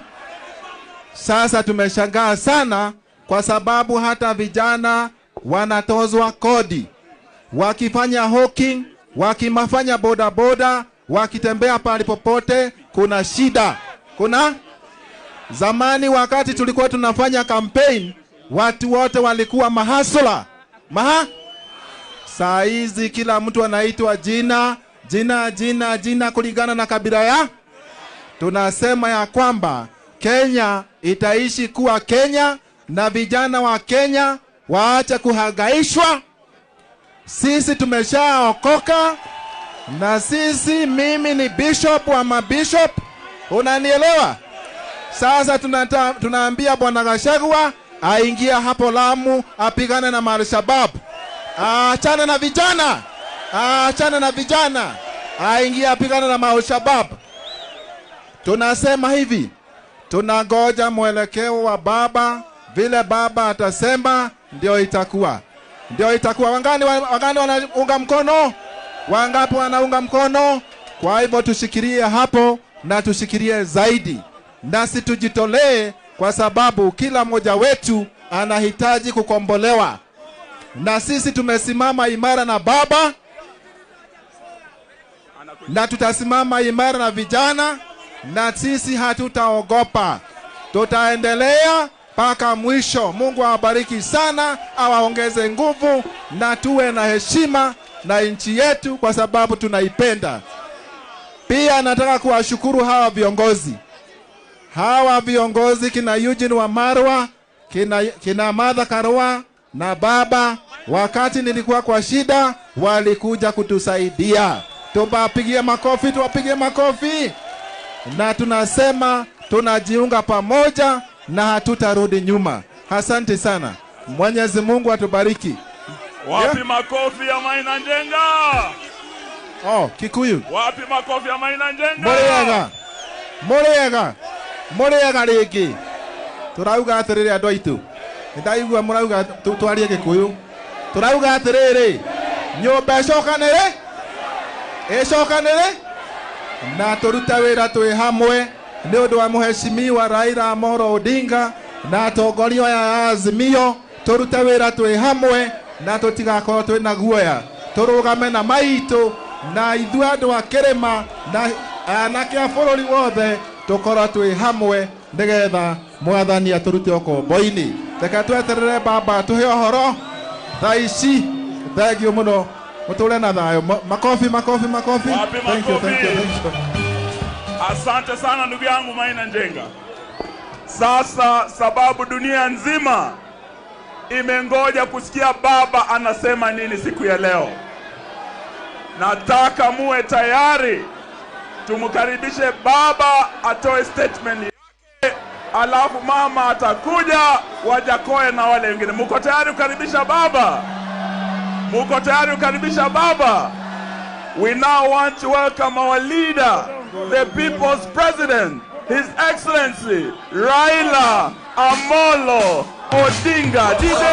S19: Sasa tumeshangaa sana kwa sababu hata vijana wanatozwa kodi. Wakifanya hawking, wakimafanya bodaboda, wakitembea pale popote, kuna shida. Kuna? Zamani wakati tulikuwa tunafanya campaign, watu wote walikuwa mahasula. Maha? Saa hizi kila mtu anaitwa jina, jina, jina, jina kulingana na kabila ya. Tunasema ya kwamba Kenya itaishi kuwa Kenya na vijana wa Kenya waache kuhangaishwa. Sisi tumeshaokoka na sisi, mimi ni bishop wa mabishop, unanielewa? Sasa tunaambia Bwana Gachagua aingia hapo Lamu apigane na Al-Shabaab. Aachane na vijana. Aachane na vijana. Aingia apigane na Al-Shabaab. Tunasema hivi, tunangoja mwelekeo wa baba, vile baba atasema ndio itakuwa. Ndio itakuwa. Wangani wanaunga mkono? Wangapi wanaunga mkono? Kwa hivyo tushikilie hapo na tushikilie zaidi. Nasi tujitolee kwa sababu kila mmoja wetu anahitaji kukombolewa. Na sisi tumesimama imara na baba, na tutasimama imara na vijana, na sisi hatutaogopa. Tutaendelea mpaka mwisho. Mungu awabariki sana, awaongeze nguvu, na tuwe na heshima na nchi yetu kwa sababu tunaipenda. Pia nataka kuwashukuru hawa viongozi. Hawa viongozi kina Eugene Wamalwa, kina Martha Karua na baba, wakati nilikuwa kwa shida walikuja kutusaidia. Tuwapigie makofi, tuwapigie makofi. Na tunasema tunajiunga pamoja na hatutarudi nyuma. Asante sana. Mwenyezi Mungu atubariki.
S17: Wapi makofi ya Maina Njenga?
S19: Oh, Kikuyu.
S17: Wapi makofi ya Maina Njenga?
S19: Muriega. Muriega. Muriega rĩngĩ. Turauga atĩrĩrĩ andũ aitũ. Nĩndaigua mũrauga twarie Gĩkũyũ. Turauga atĩrĩrĩ, nyũmba ĩcokanĩrĩ? Ĩcokanĩrĩ? Na tũrute wĩra twĩ hamwe nĩ ũndũ wa Mheshimiwa Raila Amolo Odinga na atongoria aya a Azimio. Tũrute wĩra twĩ hamwe na tũtigakorwo twĩ na guoya. Tũrũgame na maitũ na ithuĩ andũ a kĩrĩma na anake a bũrũri wothe tũkorwo twĩ hamwe nĩgetha mwathani atũrute ũkombo-inĩ. Reke tweterere baba tũhe ũhoro thaa ici. Thank you mũno. Mũtũre na thayũ. Makofi, makofi, makofi.
S17: Wapi
S19: Thank you, thank you, thank you.
S17: Asante sana ndugu yangu Maina Njenga. Sasa sababu dunia nzima imengoja kusikia baba anasema nini siku ya leo, nataka muwe tayari tumkaribishe baba atoe statement yake,
S7: alafu mama atakuja, Wajakoya na wale wengine. Muko tayari kukaribisha baba? Muko tayari kukaribisha baba? We now want to welcome our leader, the people's president, His Excellency Raila Amolo Odinga. DJ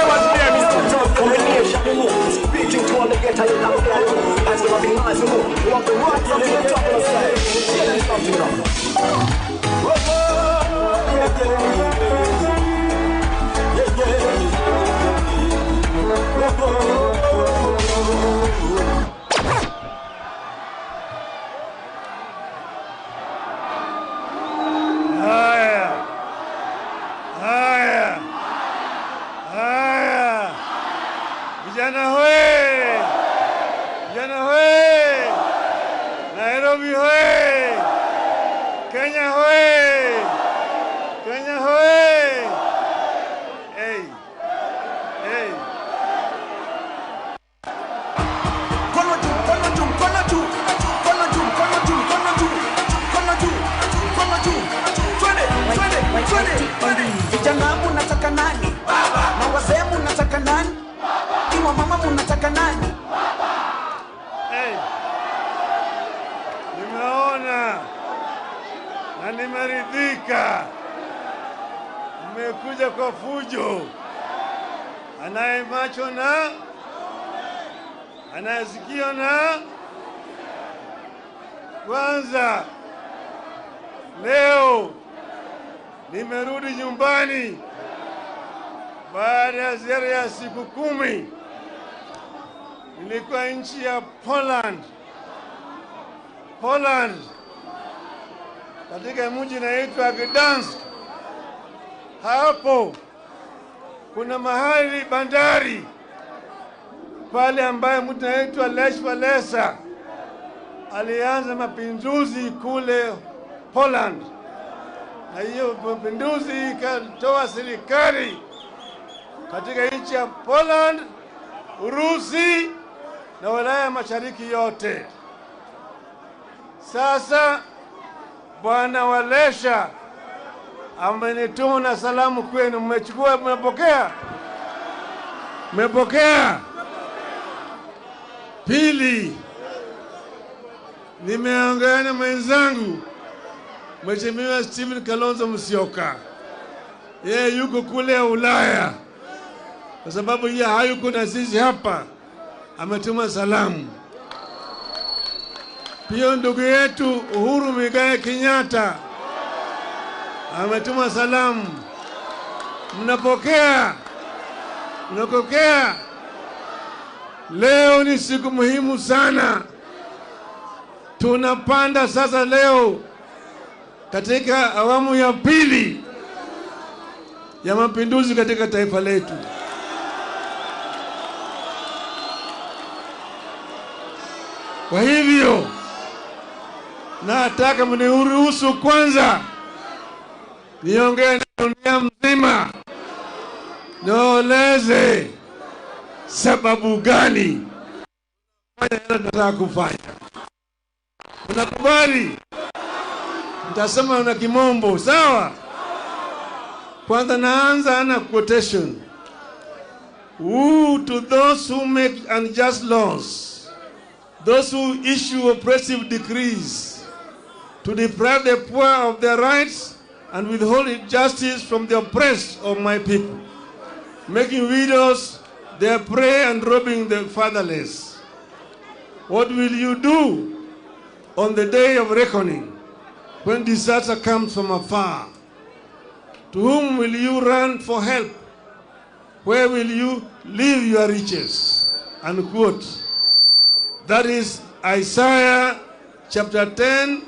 S5: Haya, haya, haya, vijana hoe, vijana hoe, Nairobi hoe, Kenya hoe, Kenya hoe. Hey, hey.
S8: Mkono juu, mkono juu, mkono juu, mkono juu, mkono juu, mkono juu, mkono juu, mkono juu. Twende, twende, twende, twende. Vijana munataka nani? Baba. Na wazee munataka nani? Baba. Iwa mama munataka nani?
S5: Baba. Hey. Nimeona na nimeridhika. Mmekuja kwa fujo. Anaye macho na anayesikio na kwanza. Leo nimerudi nyumbani baada ya ziara ya siku 10. Nilikuwa nchi ya Poland. Poland, katika mji unaitwa Gdansk. Hapo kuna mahali bandari pale ambaye mtu anaitwa Lech Walesa alianza mapinduzi kule Poland, na hiyo mapinduzi ikatoa serikali katika nchi ya Poland, Urusi na Ulaya Mashariki yote. Sasa Bwana Walesha amenituma na salamu kwenu. Mmechukua, mmepokea? Mmepokea? Pili, nimeongea na mwenzangu Mheshimiwa Stephen Kalonzo Musyoka. Yeye yuko kule Ulaya, kwa sababu yeye hayuko na sisi hapa, ametuma salamu. Pia ndugu yetu Uhuru Muigai Kenyatta ametuma salamu. Mnapokea? Mnapokea? Leo ni siku muhimu sana. Tunapanda sasa leo katika awamu ya pili ya mapinduzi katika taifa letu. Kwa hivyo nataka mniruhusu kwanza niongee na dunia mzima, nieleze sababu gani nataka kufanya. Unakubali? Nitasema na kimombo, sawa? Kwanza naanza na quotation. Woe to those who make unjust laws, those who issue oppressive decrees, to deprive the poor of their rights and withhold justice from the oppressed of my people, making widows their prey and robbing the fatherless. What will you do on the day of reckoning, when disaster comes from afar? To whom will you run for help? Where will you leave your riches? Unquote. That is Isaiah chapter 10,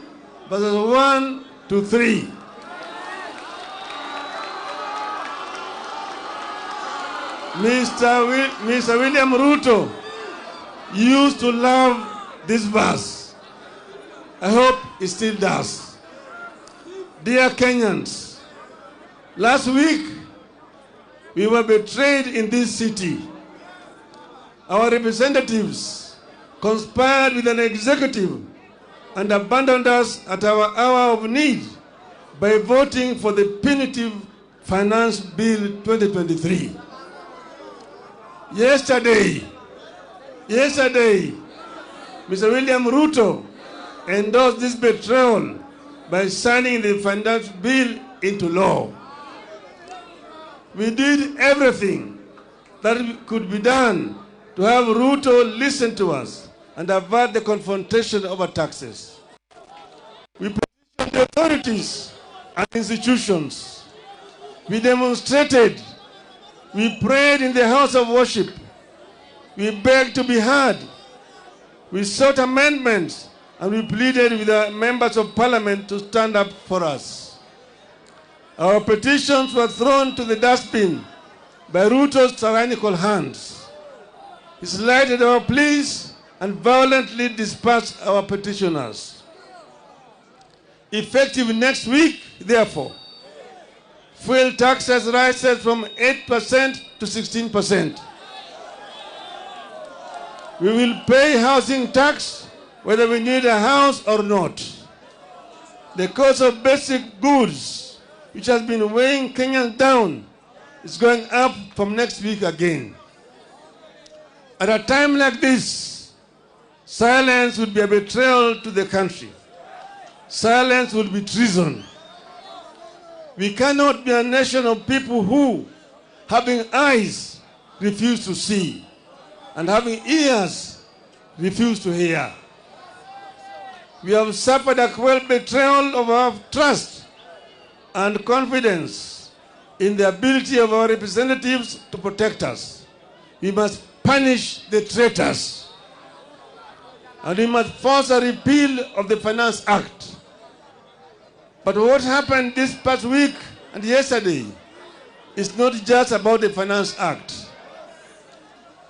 S5: verses 1 to 3. Mr. William Ruto used to love this verse. I hope he still does. Dear Kenyans, last week we were betrayed in this city. Our representatives conspired with an executive and abandoned us at our hour of need by voting for the punitive Finance Bill 2023. Yesterday, Mr. William Ruto endorsed this betrayal by signing the Finance Bill into law. We did everything that could be done to have Ruto listen to us and avert the confrontation over taxes. We petitioned the authorities and institutions. We demonstrated. We prayed in the house of worship. We begged to be heard. We sought amendments and we pleaded with the members of parliament to stand up for us. Our petitions were thrown to the dustbin by Ruto's tyrannical hands. He slighted our pleas and violently dispersed our petitioners. Effective next week, therefore, fuel taxes rises from 8% to 16%. We will pay housing tax whether we need a house or not. The cost of basic goods, which has been weighing Kenyans down, is going up from next week again. At a time like this, silence would be a betrayal to the country. Silence would be treason. We cannot be a nation of people who, having eyes, refuse to see, and having ears, refuse to hear. We have suffered a cruel betrayal of our trust and confidence in the ability of our representatives to protect us. We must punish the traitors. And we must force a repeal of the Finance Act. But what happened this past week and yesterday is not just about the Finance Act.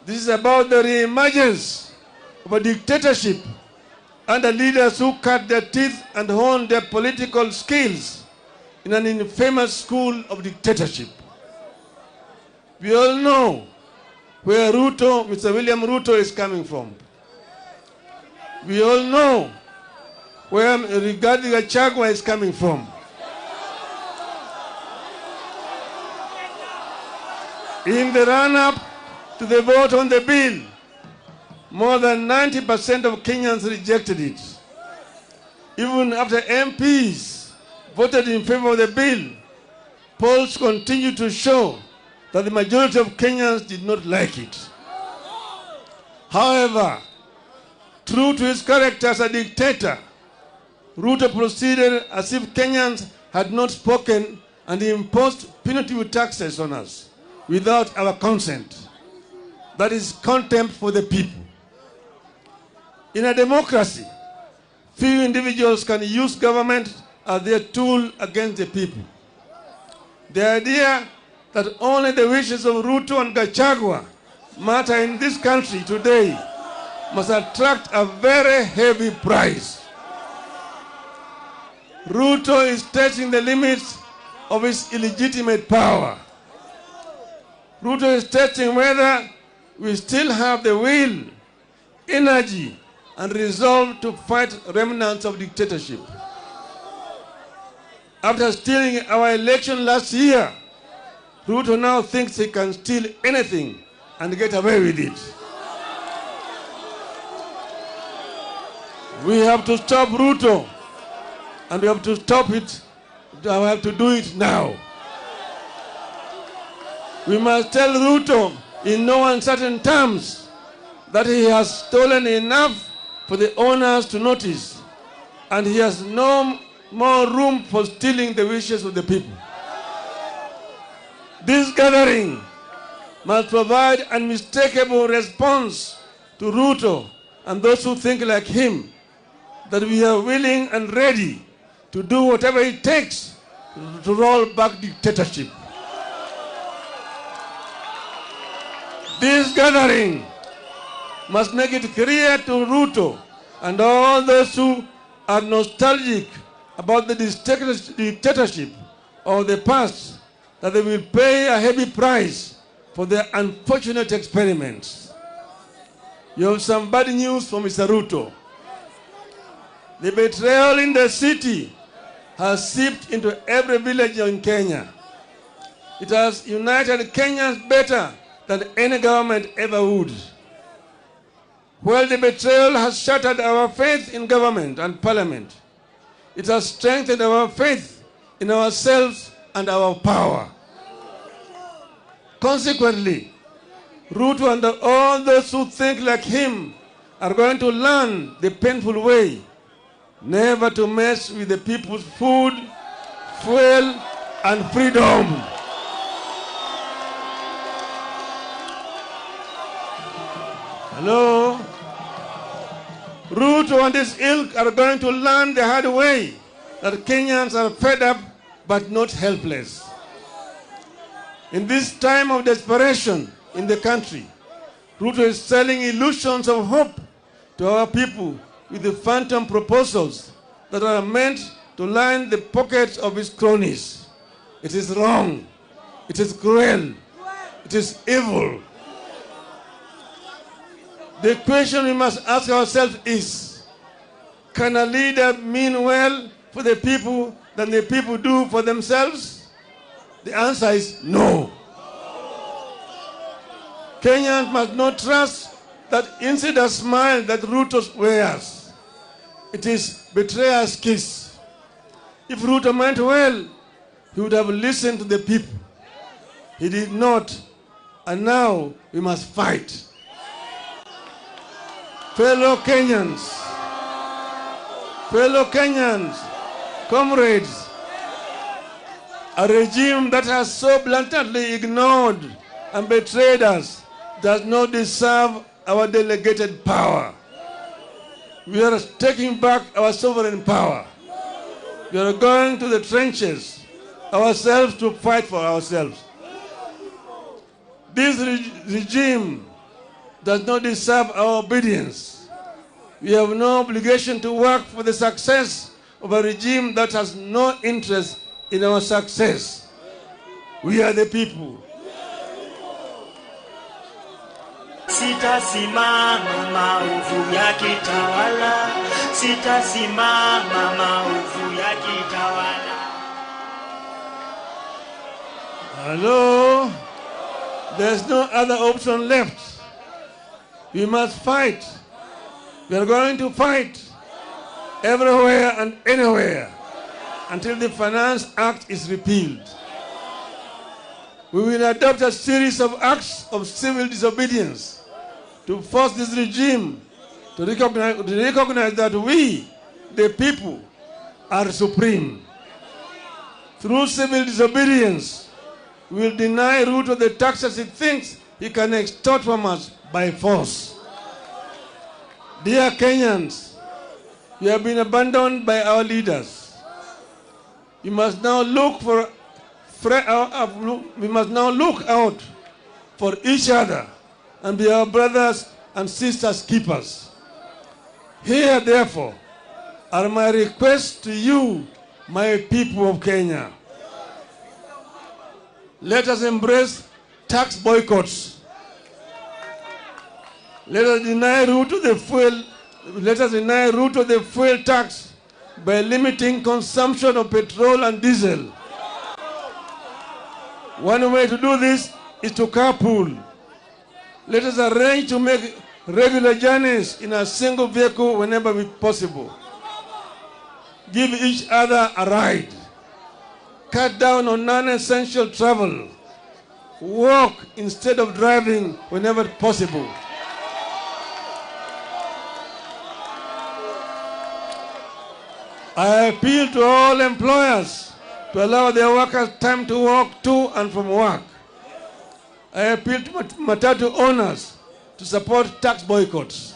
S5: This is about the re-emergence of a dictatorship under leaders who cut their teeth and honed their political skills in an infamous school of dictatorship. We all know where Ruto, Mr. William Ruto, is coming from. We all know where Rigathi Gachagua is coming from. In the run-up to the vote on the bill, more than 90% of Kenyans rejected it. Even after MPs voted in favor of the bill, polls continued to show that the majority of Kenyans did not like it. However, true to his character as a dictator, Ruto proceeded as if Kenyans had not spoken and he imposed punitive taxes on us without our consent. That is contempt for the people. In a democracy, few individuals can use government as their tool against the people. The idea that only the wishes of Ruto and Gachagua matter in this country today must attract a very heavy price. Ruto is testing the limits of his illegitimate power. Ruto is testing whether we still have the will, energy, and resolve to fight remnants of dictatorship. After stealing our election last year, Ruto now thinks he can steal anything and get away with it. We have to stop Ruto, and we have to stop it. We have to do it now. We must tell Ruto in no uncertain terms that he has stolen enough for the owners to notice, and he has no more room for stealing the wishes of the people. This gathering must provide an unmistakable response to Ruto and those who think like him, that we are willing and ready to do whatever it takes to roll back dictatorship. This gathering must make it clear to Ruto and all those who are nostalgic about the dictatorship of the past that they will pay a heavy price for their unfortunate experiments. You have some bad news for Mr. Ruto. The betrayal in the city has seeped into every village in Kenya. It has united Kenyans better than any government ever would. While the betrayal has shattered our faith in government and parliament, it has strengthened our faith in ourselves and our power. Consequently, Ruto and all those who think like him are going to learn the painful way never to mess with the people's food, fuel, and freedom. Hello? Ruto and his ilk are going to learn the hard way that Kenyans are fed up but not helpless. In this time of desperation in the country, Ruto is selling illusions of hope to our people with the phantom proposals that are meant to line the pockets of his cronies. It is wrong. It is cruel. It is evil. The question we must ask ourselves is, can a leader mean well for the people than the people do for themselves? The answer is no. Kenyans must not trust that insider smile that Ruto wears. It is betrayer's kiss. If Ruto meant well, he would have listened to the people. He did not, and now we must fight. Fellow Kenyans, comrades, a regime that has so blatantly ignored and betrayed us does not deserve our delegated power. We are taking back our sovereign power. We are going to the trenches ourselves to fight for ourselves. This regime does not deserve our obedience. We have no obligation to work for the success of a regime that has no interest in our success. We are the people.
S4: Sitasimama maovu yakitawala, sitasimama maovu yakitawala.
S5: Hello? There's no other option left. We must fight. We are going to fight everywhere and anywhere until the Finance Act is repealed. We will adopt a series of acts of civil disobedience to force this regime to recognize that we, the people, are supreme. Through civil disobedience, we will deny Ruto the taxes he thinks he can extort from us by force. Dear Kenyans, we have been abandoned by our leaders. We must now look for out for each other and be our brothers and sisters keepers. Here, therefore, are my requests to you, my people of Kenya. Let us embrace tax boycotts. Let us deny Ruto the fuel. Let us deny Ruto the fuel tax by limiting consumption of petrol and diesel. One way to do this is to carpool. Let us arrange to make regular journeys in a single vehicle whenever possible. Give each other a ride. Cut down on non-essential travel. Walk instead of driving whenever possible. I appeal to all employers to allow their workers time to walk to and from work. I appeal to matatu owners to support tax boycotts.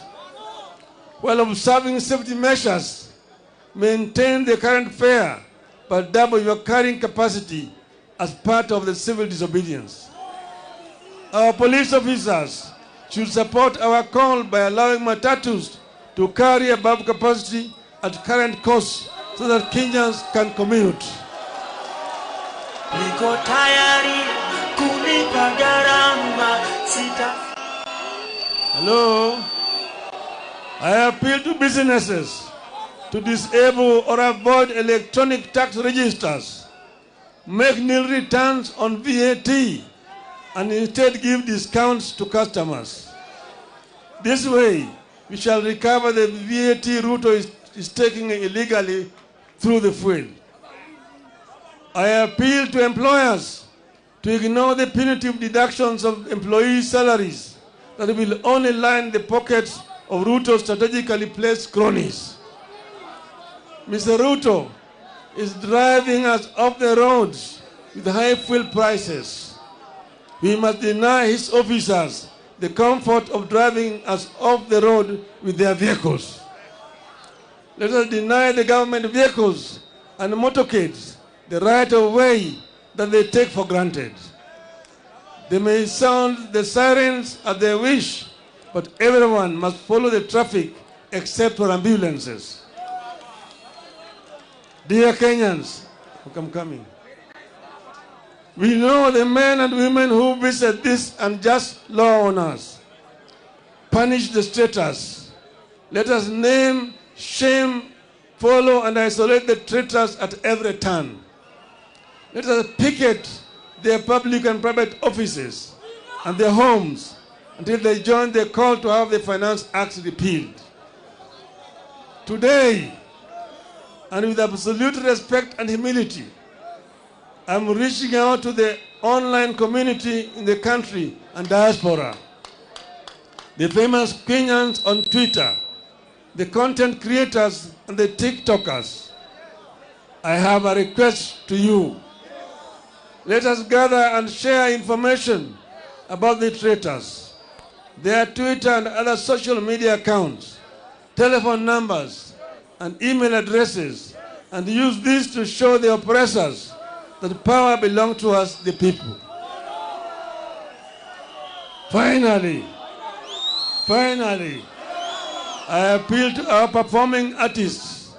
S5: While observing safety measures, maintain the current fare, but double your carrying capacity as part of the civil disobedience. Our police officers should support our call by allowing matatus to carry above capacity at current costs so that Kenyans can commute.
S4: Niko tayari kulipa gharama sita.
S5: Hello? I appeal to businesses to disable or avoid electronic tax registers, make nil returns on VAT, and instead give discounts to customers. This way, we shall recover the VAT Ruto is taking illegally through the fuel. I appeal to employers to ignore the punitive deductions of employees' salaries that will only line the pockets of Ruto's strategically placed cronies. Mr. Ruto is driving us off the roads with high fuel prices. We must deny his officers the comfort of driving us off the road with their vehicles. Let us deny the government vehicles and motorcades the right of way that they take for granted. They may sound the sirens at their wish, but everyone must follow the traffic except for ambulances. Dear Kenyans, I'm coming. We know the men and women who visit this unjust law on us. Punish the traitors. Let us name, shame, follow, and isolate the traitors at every turn. Let us picket their public and private offices and their homes until they join the call to have the Finance Act repealed. Today, and with absolute respect and humility, I'm reaching out to the online community in the country and diaspora, the famous Kenyans on Twitter, the content creators and the TikTokers. I have a request to you. Let us gather and share information about the traitors, their Twitter and other social media accounts, telephone numbers, and email addresses, and use this to show the oppressors that power belongs to us, the people. Finally, I appeal to our performing artists.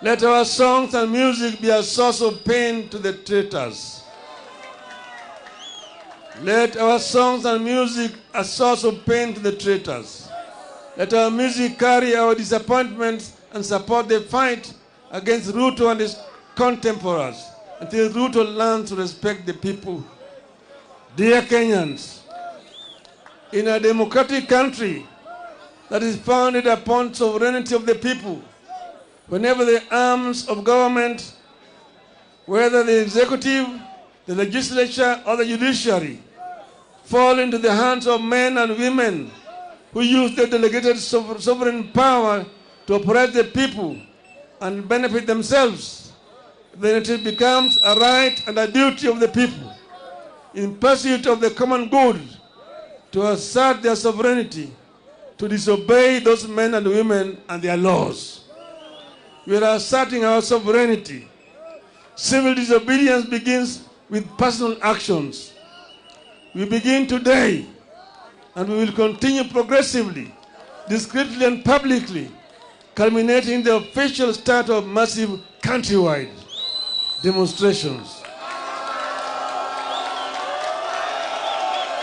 S5: Let our songs and music be a source of pain to the traitors. Let our songs and music a source of pain to the traitors. Let our music carry our disappointments and support the fight against Ruto and his contemporaries until Ruto learns to respect the people. Dear Kenyans, in a democratic country that is founded upon sovereignty of the people, whenever the arms of government, whether the executive, the legislature, or the judiciary, fall into the hands of men and women who use their delegated sovereign power to oppress the people and benefit themselves, then it becomes a right and a duty of the people, in pursuit of the common good, to assert their sovereignty, to disobey those men and women and their laws. We are asserting our sovereignty. Civil disobedience begins with personal actions. We begin today, and we will continue progressively, discreetly and publicly, culminating in the official start of massive countrywide demonstrations.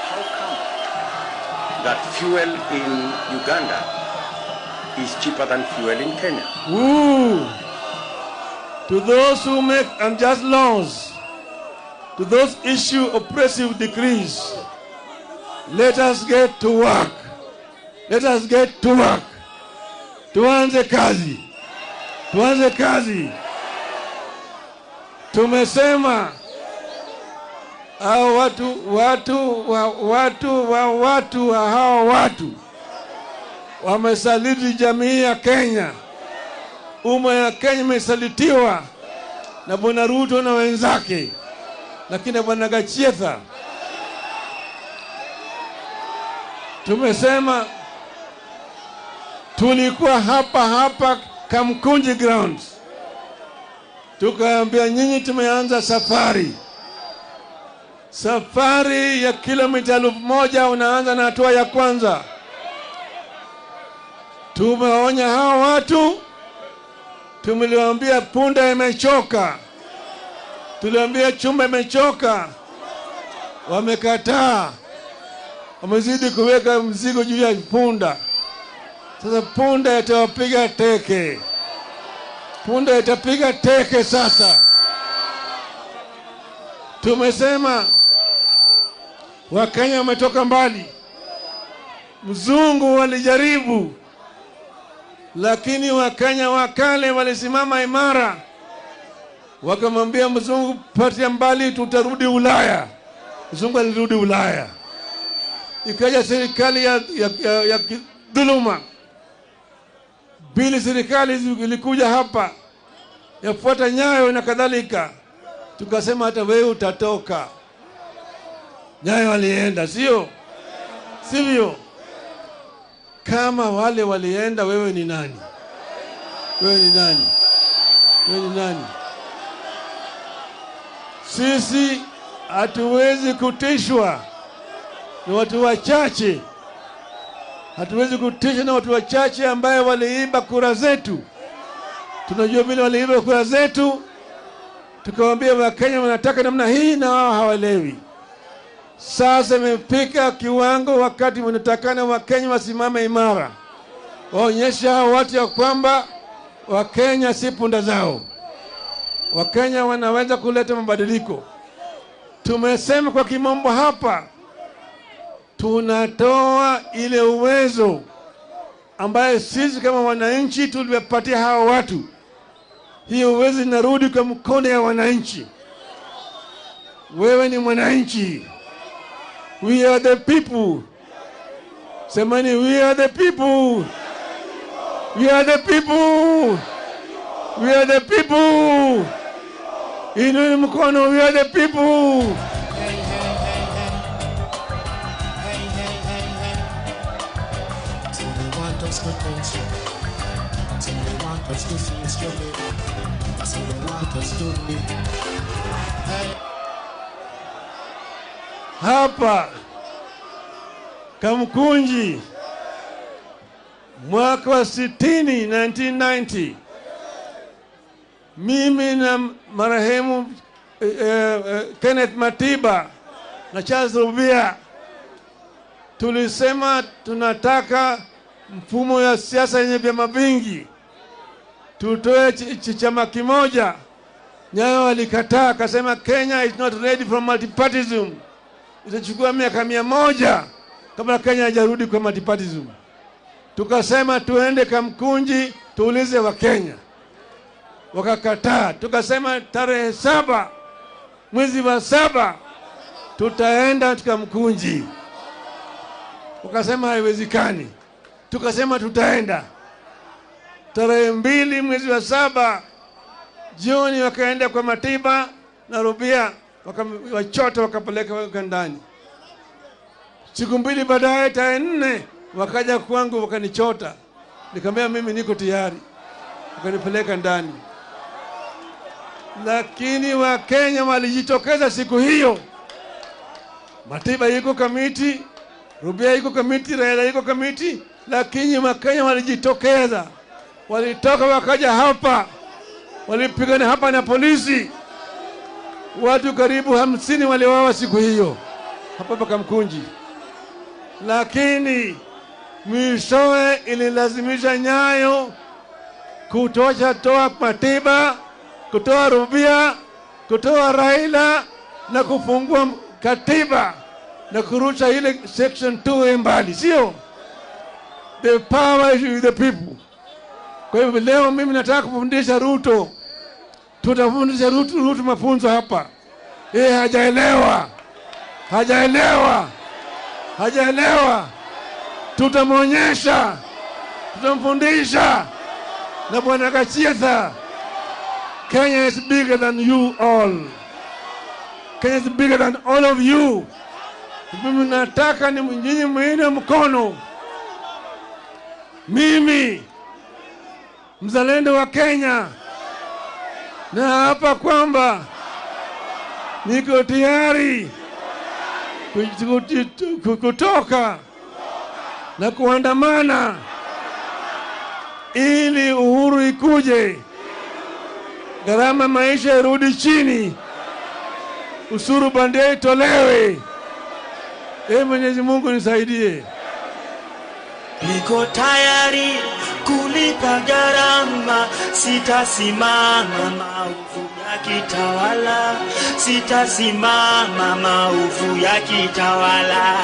S3: How come that fuel in Uganda is cheaper than fuel in Kenya?
S5: Ooh. To those who make unjust laws, to those issue oppressive decrees, let us get to work. Let us get to work. Tuanze kazi. Tuanze kazi. Tumesema hao watu wa hao watu wamesaliti jamii ya Kenya. Umma ya Kenya imesalitiwa na Bwana Ruto na wenzake, lakini Bwana Gachietha. Tumesema tulikuwa hapa Kamkunji Grounds, tukaambia nyinyi tumeanza safari ya kilomita 1000, unaanza na hatua ya kwanza. Tumeonya hao watu, tumeliwaambia punda imechoka, tuliambia chumba imechoka, wamekataa, wamezidi kuweka mzigo juu ya punda. Sasa punda itawapiga teke. Punda itapiga teke sasa. Tumesema Wakenya wametoka mbali. Mzungu walijaribu, lakini Wakenya wakale walisimama imara. Wakamwambia mzungu, patia mbali, tutarudi Ulaya. Mzungu alirudi Ulaya. Ikaja serikali ya dhuluma. Bili serikali ilikuja hapa yafuata Nyayo na kadhalika. Tukasema hata wewe utatoka. Nyayo walienda, sio? Sivyo? Kama wale walienda, wewe ni nani? Wewe ni nani? Wewe ni nani? Sisi hatuwezi kutishwa na watu wachache. Hatuwezi kutishwa na watu wachache ambaye waliiba kura zetu. Tunajua vile waliiba kura zetu. Tukawaambia Wakenya wanataka namna hii na wao hawaelewi. Sasa imefika kiwango wakati wanatakana Wakenya wasimame imara. Waonyeshe hao watu ya kwamba Wakenya si punda zao. Wakenya wanaweza kuleta mabadiliko. Tumesema kwa kimombo hapa, tunatoa ile uwezo ambaye sisi kama wananchi tuliwapatia hawa watu. Hiyo uwezo inarudi kwa mkono ya wananchi. Wewe ni mwananchi. We are the people. Semani, we are the people. We are the people. We are the people. Inueni mkono, we are the people.
S2: Hey, hey, hey, hey. Hey, hey, hey, hey. So they want us to tension. So they want us to feel struggle. So they want us to be. Hey.
S5: Hapa Kamkunji mwaka wa 60, 1990, mimi na marehemu Kenneth Matiba na Charles Rubia tulisema tunataka mfumo ya siasa yenye vyama vingi, tutoe chama kimoja. Nyayo alikataa, akasema Kenya is not ready for multipartyism. Itachukua miaka 100 kabla Kenya haijarudi kwa multipartyism. Tukasema tuende Kamkunji tuulize wa Kenya. Wakakataa. Tukasema tarehe 7 mwezi wa 7 tutaenda Kamkunji. Wakasema haiwezekani. Tukasema tutaenda. Tarehe 2 mwezi wa 7 jioni wakaenda kwa Matiba na Rubia, wakachota wakapeleka ndani. Siku 2 baadaye tarehe 4 wakaja kwangu wakanichota. Nikamwambia mimi niko tayari. Wakanipeleka ndani. Lakini Wakenya walijitokeza siku hiyo. Matiba yuko kamiti, Rubia yuko kamiti, Raila yuko kamiti, lakini Wakenya walijitokeza. Walitoka wakaja hapa. Walipigana hapa na polisi. Watu karibu 50 waliuawa siku hiyo hapa Kamkunji. Lakini mwishowe ililazimisha Nyayo kutoa Matiba, kutoa Rubia, kutoa Raila na kufungua katiba na kurusha ile section 2 mbali, sio? The power is with the people. Kwa hivyo leo mimi nataka kufundisha Ruto. Tutafundisha Ruto mafunzo hapa. Yeye hajaelewa. Hajaelewa. Hajaelewa. Tutamuonyesha. Tutamfundisha. Na Bwana Gachagua, Kenya is bigger than you all. Kenya is bigger than all of you. Mimi nataka ni nyinyi muinue mkono. Mimi mzalendo wa Kenya, na hapa kwamba niko tayari kutoka na kuandamana ili uhuru ikuje, gharama maisha irudi chini, ushuru bandia itolewe. Ee Mwenyezi Mungu nisaidie.
S4: Niko tayari kulipa gharama, sitasimama maovu yakitawala, sitasimama maovu yakitawala.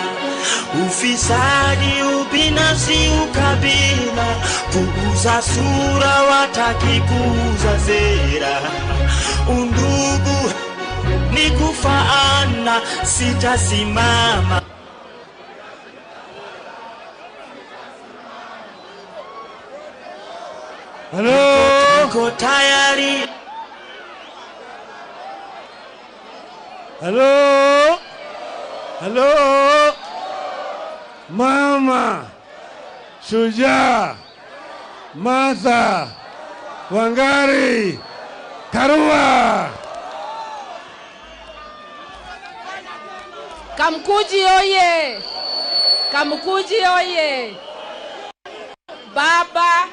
S4: Ufisadi, ubinafsi, ukabila, kuuza sura, wataki kuuza sera. Undugu ni kufaana, sitasimama.
S5: Hello?
S4: Niko tayari.
S5: Hello? Hello? Mama Shujaa Martha Wangari Karua.
S15: Kamkunji oye! Kamkunji oye! Baba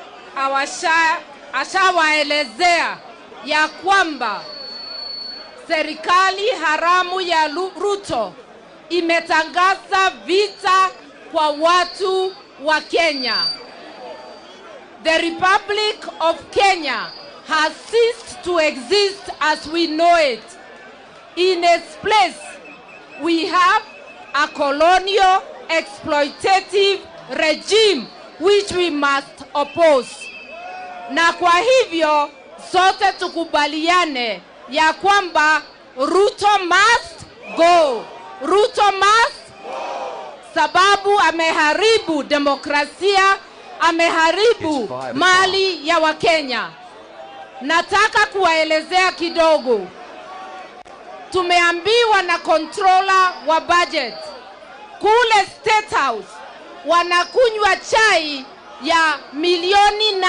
S15: ashawaelezea ya kwamba serikali haramu ya Ruto imetangaza vita kwa watu wa Kenya. The Republic of Kenya has ceased to exist as we know it. In its place, we have a colonial exploitative regime which we must oppose. Na kwa hivyo sote tukubaliane ya kwamba Ruto must go. Ruto must go. Sababu ameharibu demokrasia, ameharibu mali ya Wakenya. Nataka kuwaelezea kidogo. Tumeambiwa na controller wa budget kule State House wanakunywa chai ya 8 milioni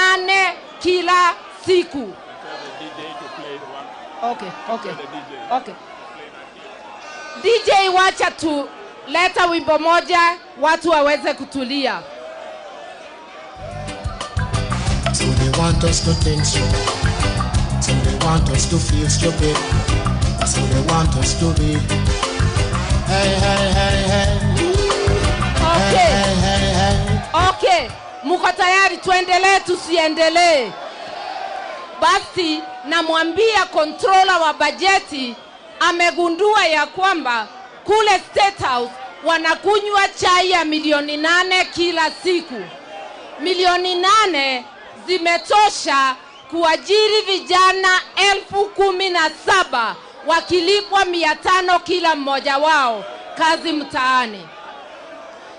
S15: kila siku. Okay. DJ, wacha tu leta wimbo moja watu waweze kutulia.
S2: So they want us to think stupid. So they want us to feel stupid. So they want us to be. Hey, hey, hey, hey.
S15: Okay.
S2: Hey, hey, hey.
S15: Okay, muko tayari tuendelee tusiendelee? Basi namwambia controller wa bajeti amegundua ya kwamba kule State House wanakunywa chai ya 8 milioni kila siku. 8 milioni zimetosha kuajiri vijana 17,000 wakilipwa 500 kila mmoja wao kazi mtaani.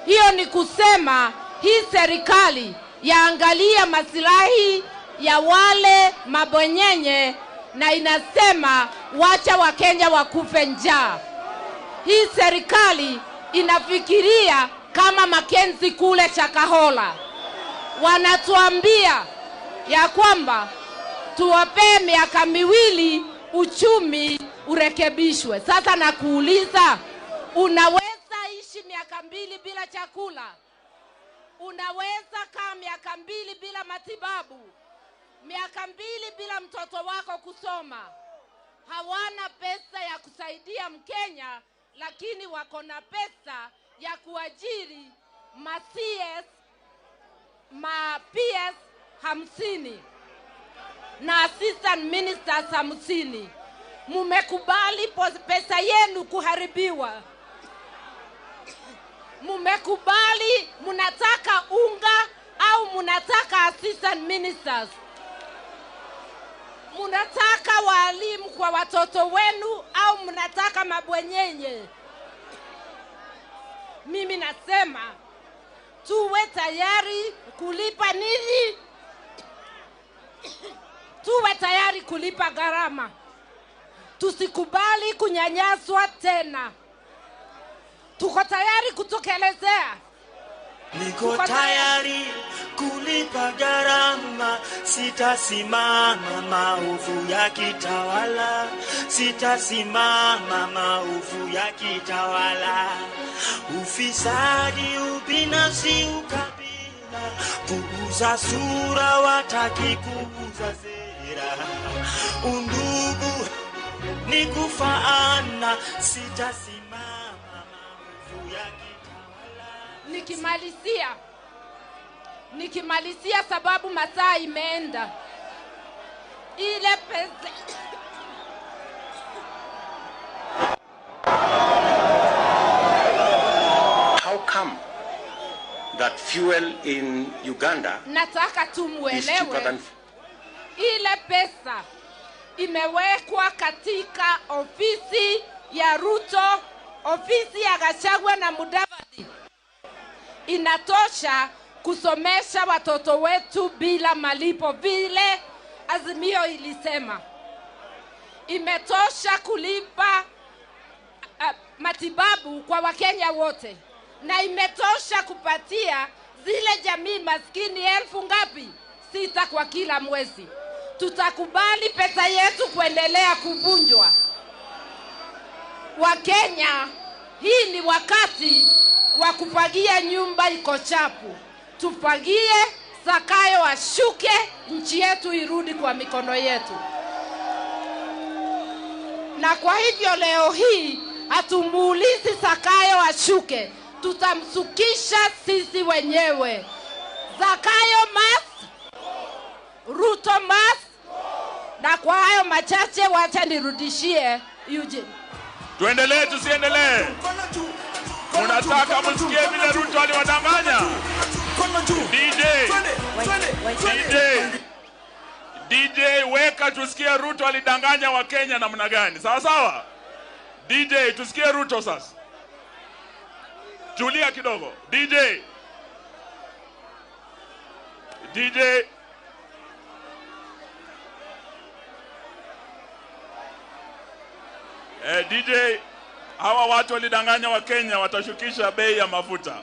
S15: Hiyo ni kusema hii serikali yaangalia masilahi ya wale mabwenyenye na inasema wacha Wakenya wakufe njaa. Hii serikali inafikiria kama Makenzi kule Shakahola. Wanatuambia ya kwamba tuwapee miaka 2 uchumi urekebishwe. Sasa nakuuliza, unaweza ishi miaka 2 bila chakula? Unaweza kaa miaka 2 bila matibabu? Miaka 2 bila mtoto wako kusoma? Hawana pesa ya kusaidia Mkenya, lakini wako na pesa ya kuajiri ma CS, ma PS 50 na assistant ministers 50. Mumekubali pesa yenu kuharibiwa. Mumekubali, munataka unga au munataka assistant ministers? Munataka walimu kwa watoto wenu au mnataka mabwenyenye? Mimi nasema tuwe tayari kulipa nini? Tuwe tayari kulipa gharama. Tusikubali kunyanyaswa tena. Tuko tayari kutokelezea.
S4: Niko tayari kulipa gharama, sitasimama maovu yakitawala, sitasimama maovu yakitawala. Ufisadi, ubinafsi, ukabila, kuuza sura, wataki kuuza sera. Undugu ni kufaana, sitasimama maovu yakitawala.
S15: Nikimalizia, Nikimalizia sababu masaa imeenda, ile pesa
S3: How come that fuel in Uganda
S15: nataka tu
S3: is cheaper
S15: muelewe
S3: than
S15: ile pesa imewekwa katika ofisi ya Ruto, ofisi ya Gachagua na Mudavadi, inatosha kusomesha watoto wetu bila malipo, vile Azimio ilisema. Imetosha kulipa matibabu kwa Wakenya wote, na imetosha kupatia zile jamii maskini 6,000 ngapi? 6 kwa kila mwezi. Tutakubali pesa yetu kuendelea kuvunjwa? Wakenya, hii ni wakati wa kufagia nyumba iko chafu. Tufagie, Zakayo ashuke, nchi yetu irudi kwa mikono yetu. Na kwa hivyo leo hii hatumuulizi Zakayo ashuke, tutamsukisha sisi wenyewe. Zakayo must, Ruto must. Na kwa hayo machache, wacha nirudishie Eugene.
S7: Tuendelee tusiendelee? Unataka msikie vile Ruto aliwadanganya? DJ weka tusikie Ruto alidanganya wa Kenya namna gani. Sawa sawa? DJ tusikie Ruto sasa. Tulia kidogo. DJ DJ, hawa watu walidanganya wa Kenya watashukisha bei ya mafuta.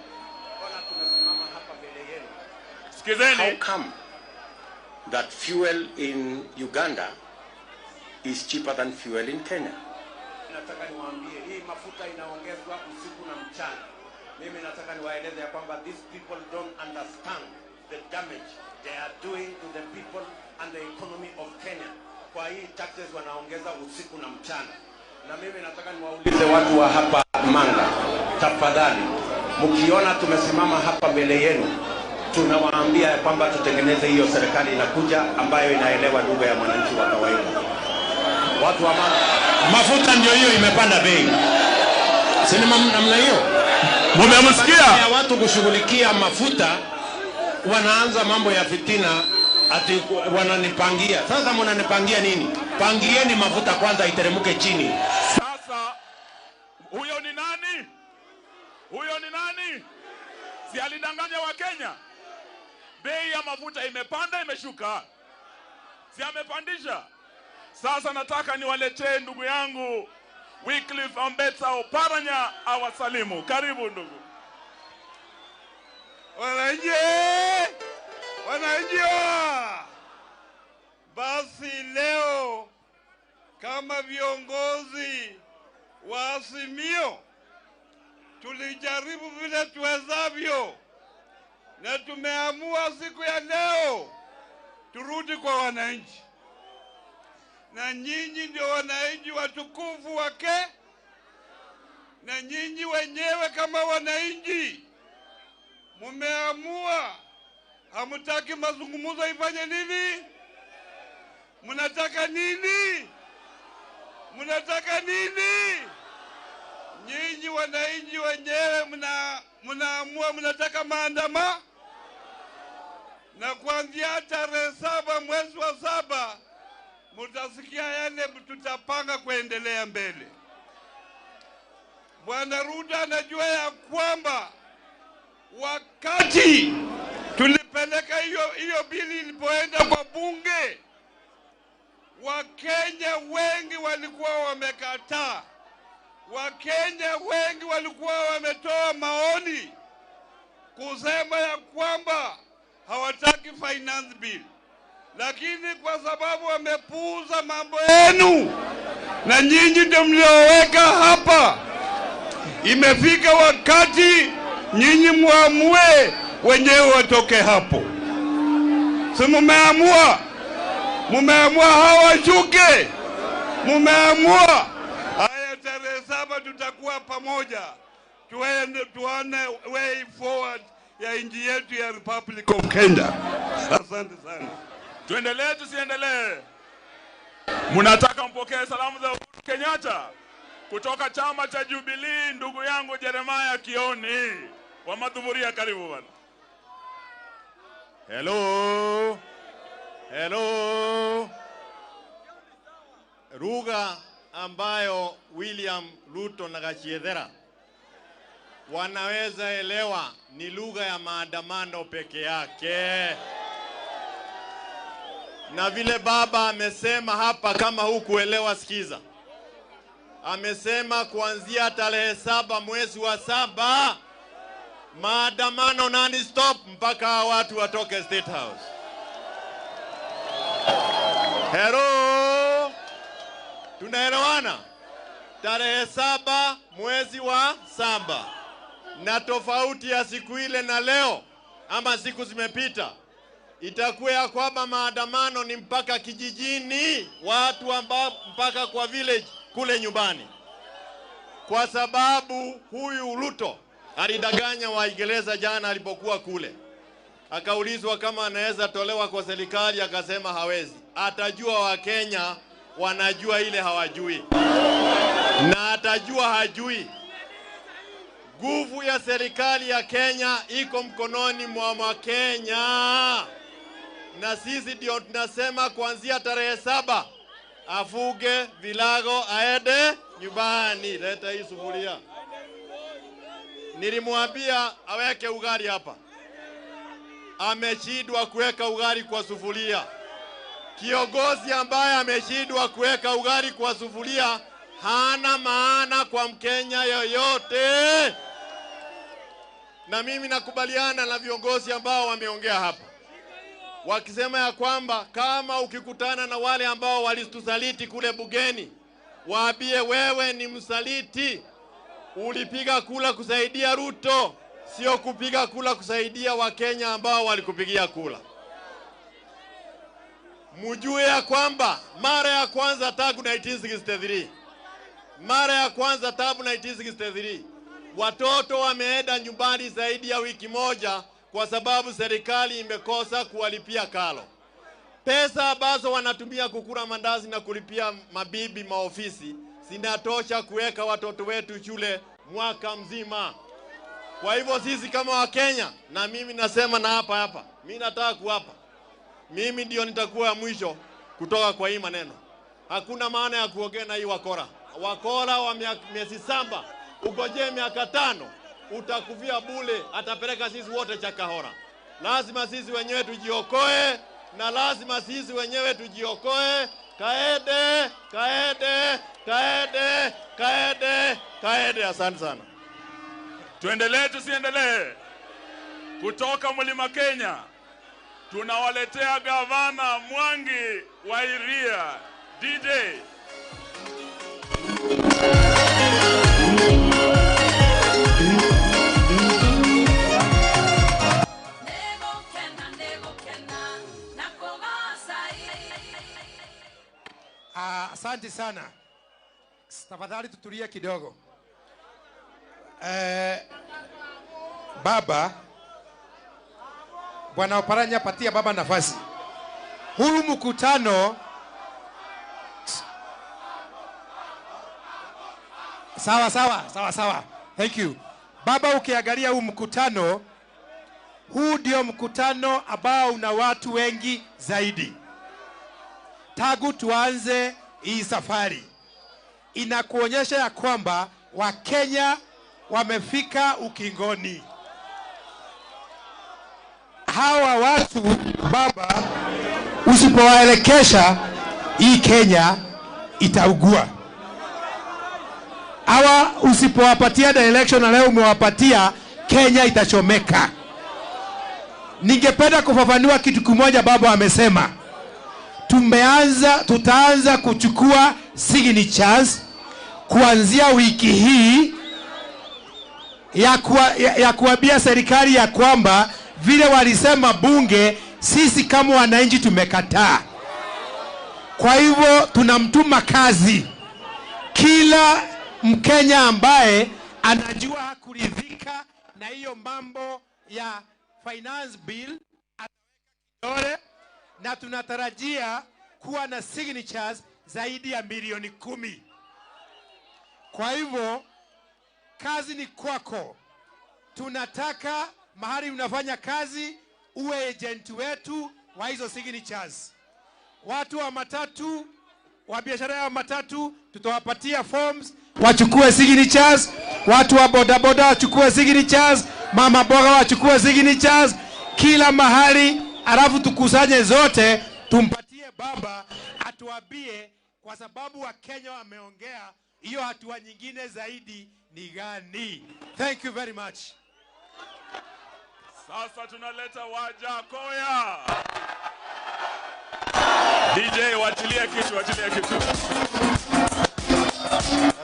S7: Sikizeni.
S3: How come that fuel in Uganda is cheaper than fuel in Kenya?
S6: Nataka niwaambie hii mafuta inaongezwa usiku na mchana. Mimi nataka niwaeleze ya kwamba these people don't understand the damage they are doing to the people and the economy of Kenya. Kwa hii taxes wanaongeza usiku na mchana. Na mimi nataka niwaulize watu wa hapa Manga, tafadhali, mkiona tumesimama hapa mbele yenu, tunawaambia kwamba tutengeneze hiyo serikali inakuja ambayo inaelewa lugha ya mwananchi wa kawaida. Watu wa Manga,
S9: mafuta ndio hiyo imepanda bei. Si namna hiyo?
S7: Mumemsikia?
S9: Ya watu kushughulikia mafuta wanaanza mambo ya fitina, ati wananipangia. Sasa mnanipangia nini? Pangieni mafuta kwanza iteremke chini.
S7: Sasa huyo ni nani? Huyo ni nani? Si alidanganya wa Kenya? Bei ya mafuta imepanda, imeshuka. Si amepandisha? Sasa nataka niwaletee ndugu yangu Wycliffe Ambetsa Oparanya awasalimu. Karibu ndugu.
S5: Wananchi, wananchi, basi leo kama viongozi wa Azimio tulijaribu vile tuwezavyo na tumeamua siku ya leo turudi kwa wananchi. Na nyinyi ndio wananchi watukufu wake, na nyinyi wenyewe kama wananchi mumeamua hamutaki mazungumzo ifanye nini? Mnataka nini? Mnataka nini? Nyinyi wananchi wenyewe mnaamua mnataka maandamano. Na kuanzia tarehe 7 mwezi wa 7 mtasikia yale tutapanga kuendelea mbele. Bwana Ruto anajua ya kwamba wakati tulipeleka hiyo bili ilipoenda kwa bunge, Wakenya wengi walikuwa wamekataa. Wakenya wengi walikuwa wametoa maoni kusema ya kwamba hawataki finance bill. Lakini kwa sababu wamepuuza mambo yenu na nyinyi ndio mlioweka hapa, imefika wakati nyinyi muamue wenyewe watoke hapo. Si mumeamua? Mumeamua hawashuke? Mumeamua? Haya, tarehe 7 tutakuwa pamoja, tuone way forward ya nchi yetu ya Republic of Kenya. Asante sana.
S7: Tuendelee tusiendelee? Mnataka mpokee salamu za Uhuru Kenyatta kutoka chama cha Jubilee, ndugu yangu Jeremiah Kioni wa Madhuburia, karibu bwana.
S11: Hello. Hello. Lugha ambayo William Ruto na Gachiedhera wanaweza elewa ni lugha ya maandamano peke yake. Na vile baba amesema hapa, kama hukuelewa sikiza. Amesema kuanzia tarehe 7 mwezi wa 7 maandamano non-stop mpaka watu watoke State House. Hello. Tunaelewana? Tarehe 7 mwezi wa 7. Na tofauti ya siku ile na leo, ama siku zimepita, itakuwa ya kwamba maandamano ni mpaka kijijini, watu ambao mpaka kwa village kule nyumbani. Kwa sababu huyu Ruto alidanganya Waingereza jana alipokuwa kule. Akaulizwa kama anaweza tolewa kwa serikali, akasema hawezi. Atajua Wakenya wanajua ile hawajui, na atajua hajui. Nguvu ya serikali ya Kenya iko mkononi mwa Wakenya. Na sisi ndio tunasema kuanzia tarehe 7 afuge vilago aende nyumbani. Leta hii sufuria. Nilimwambia aweke ugali hapa. Ameshindwa kuweka ugali kwa sufuria. Kiongozi ambaye ameshindwa kuweka ugali kwa sufuria hana maana kwa Mkenya yoyote. Na mimi nakubaliana na viongozi ambao wameongea hapa, wakisema ya kwamba kama ukikutana na wale ambao walitusaliti kule bugeni, waambie wewe ni msaliti. Ulipiga kula kusaidia Ruto, sio kupiga kula kusaidia Wakenya ambao walikupigia kula. Mjue ya kwamba mara ya kwanza tangu 1963, mara ya kwanza tangu 1963 watoto wameenda nyumbani zaidi ya wiki moja kwa sababu serikali imekosa kuwalipia karo. Pesa ambazo wanatumia kukula mandazi na kulipia mabibi maofisi zinatosha kuweka watoto wetu shule mwaka mzima. Kwa hivyo sisi kama Wakenya, na mimi nasema na hapa hapa, mimi nataka kuapa, mimi ndio nitakuwa mwisho kutoka kwa hii maneno. Hakuna maana ya kuongea na hii wakora. Wakora wa miezi 7, ugojee miaka 5, utakufia bule, atapeleka sisi wote Chakahora. Lazima sisi wenyewe tujiokoe, na lazima sisi wenyewe tujiokoe. Kaede, kaede, kaede, kaede, kaede. Asante sana.
S7: Tuendelee tusiendelee? Kutoka Mlima Kenya tunawaletea Gavana Mwangi wa Iria, DJ.
S14: Asante sana. Tafadhali tutulie kidogo. Baba Bwana Oparanya, patia baba nafasi. Huu mkutano sawa sawa sawa sawa. Thank you. Baba, ukiangalia huu mkutano, huu ndio mkutano ambao una watu wengi zaidi tangu tuanze hii safari. Inakuonyesha ya kwamba Wakenya wamefika ukingoni. Hawa watu baba, usipowaelekesha hii Kenya itaugua. Hawa usipowapatia direction na leo umewapatia, Kenya itachomeka. Ningependa kufafanua kitu kimoja baba amesema. Tutaanza kuchukua signatures kuanzia wiki hii ya kuambia serikali ya kwamba vile walisema bunge, sisi kama wananchi tumekataa. Kwa hivyo tunamtuma kazi kila Mkenya ambaye anajua hakuridhika na hiyo mambo ya finance bill ataweka kidole, na tunatarajia kuwa na signatures zaidi ya milioni 10. Kwa hivyo kazi ni kwako. Tunataka mahali unafanya kazi uwe agent wetu wa hizo signatures. Watu wa matatu, wa biashara ya matatu, tutawapatia forms wachukue signatures. Watu wa bodaboda wachukue signatures, mama boga wachukue signatures, kila mahali, alafu tukusanye zote tumpatie baba atuambie, kwa sababu wa Kenya wameongea, hiyo hatua nyingine zaidi ni gani? Thank you very much.
S7: Sasa tunaleta Wajakoya. DJ, wachilia kitu, wachilia kitu.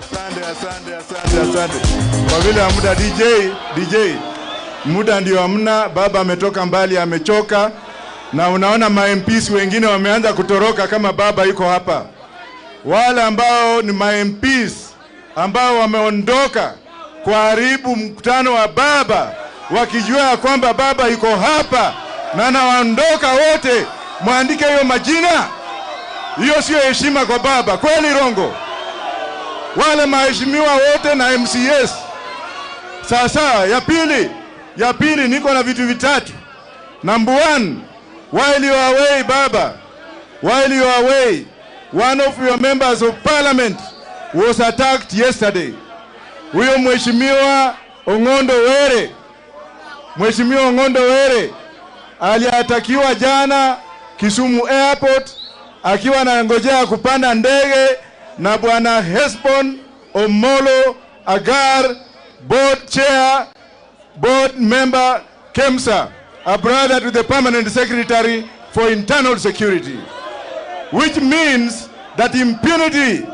S17: Asante, asante, asante, asante. Kwa vile muda DJ, muda ndio hamna. Baba ametoka mbali, amechoka. Na unaona ma MPs wengine wameanza kutoroka kama baba yuko hapa. Wale ambao ni ma MPs ambao wameondoka kuharibu mkutano wa baba, wakijua kwamba baba yuko hapa na nawaondoka wote, muandike hiyo majina. Hiyo sio heshima kwa baba, kweli Rongo? Wale maheshimiwa wote na MCS. Sasa ya pili niko na vitu vitatu. Number 1, while you are away baba, while you are away, one of your members of parliament was attacked yesterday. Huyo mheshimiwa Ong'ondo Were, Mheshimiwa Ong'ondo Were aliatakiwa jana Kisumu Airport akiwa anangojea kupanda ndege na bwana Hesbon Omolo Agar, board chair, board member KEMSA, a brother to the permanent secretary for internal security, which means that impunity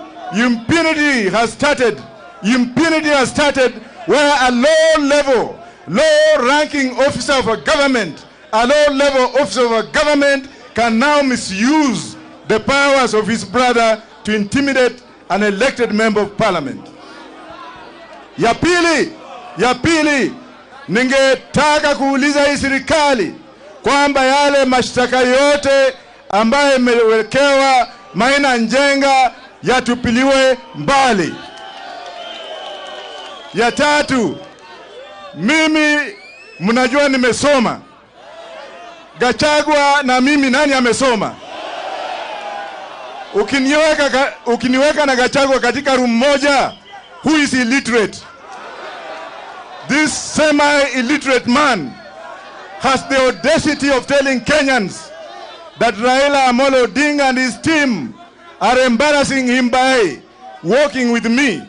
S17: has started. Impunity has started where a low-level, low-ranking officer of a government, a low-level officer of a government can now misuse the powers of his brother to intimidate an elected member of parliament. Ya pili, ningetaka kuuliza hii serikali kwamba yale mashtaka yote ambayo imewekewa Maina Njenga yatupiliwe mbali. Ya tatu, mimi mnajua nimesoma. Gachagua na mimi nani amesoma? Ukiniweka na Gachagua katika room moja, who is illiterate? This semi-illiterate man has the audacity of telling Kenyans that Raila Amolo Odinga and his team are embarrassing him by walking with me.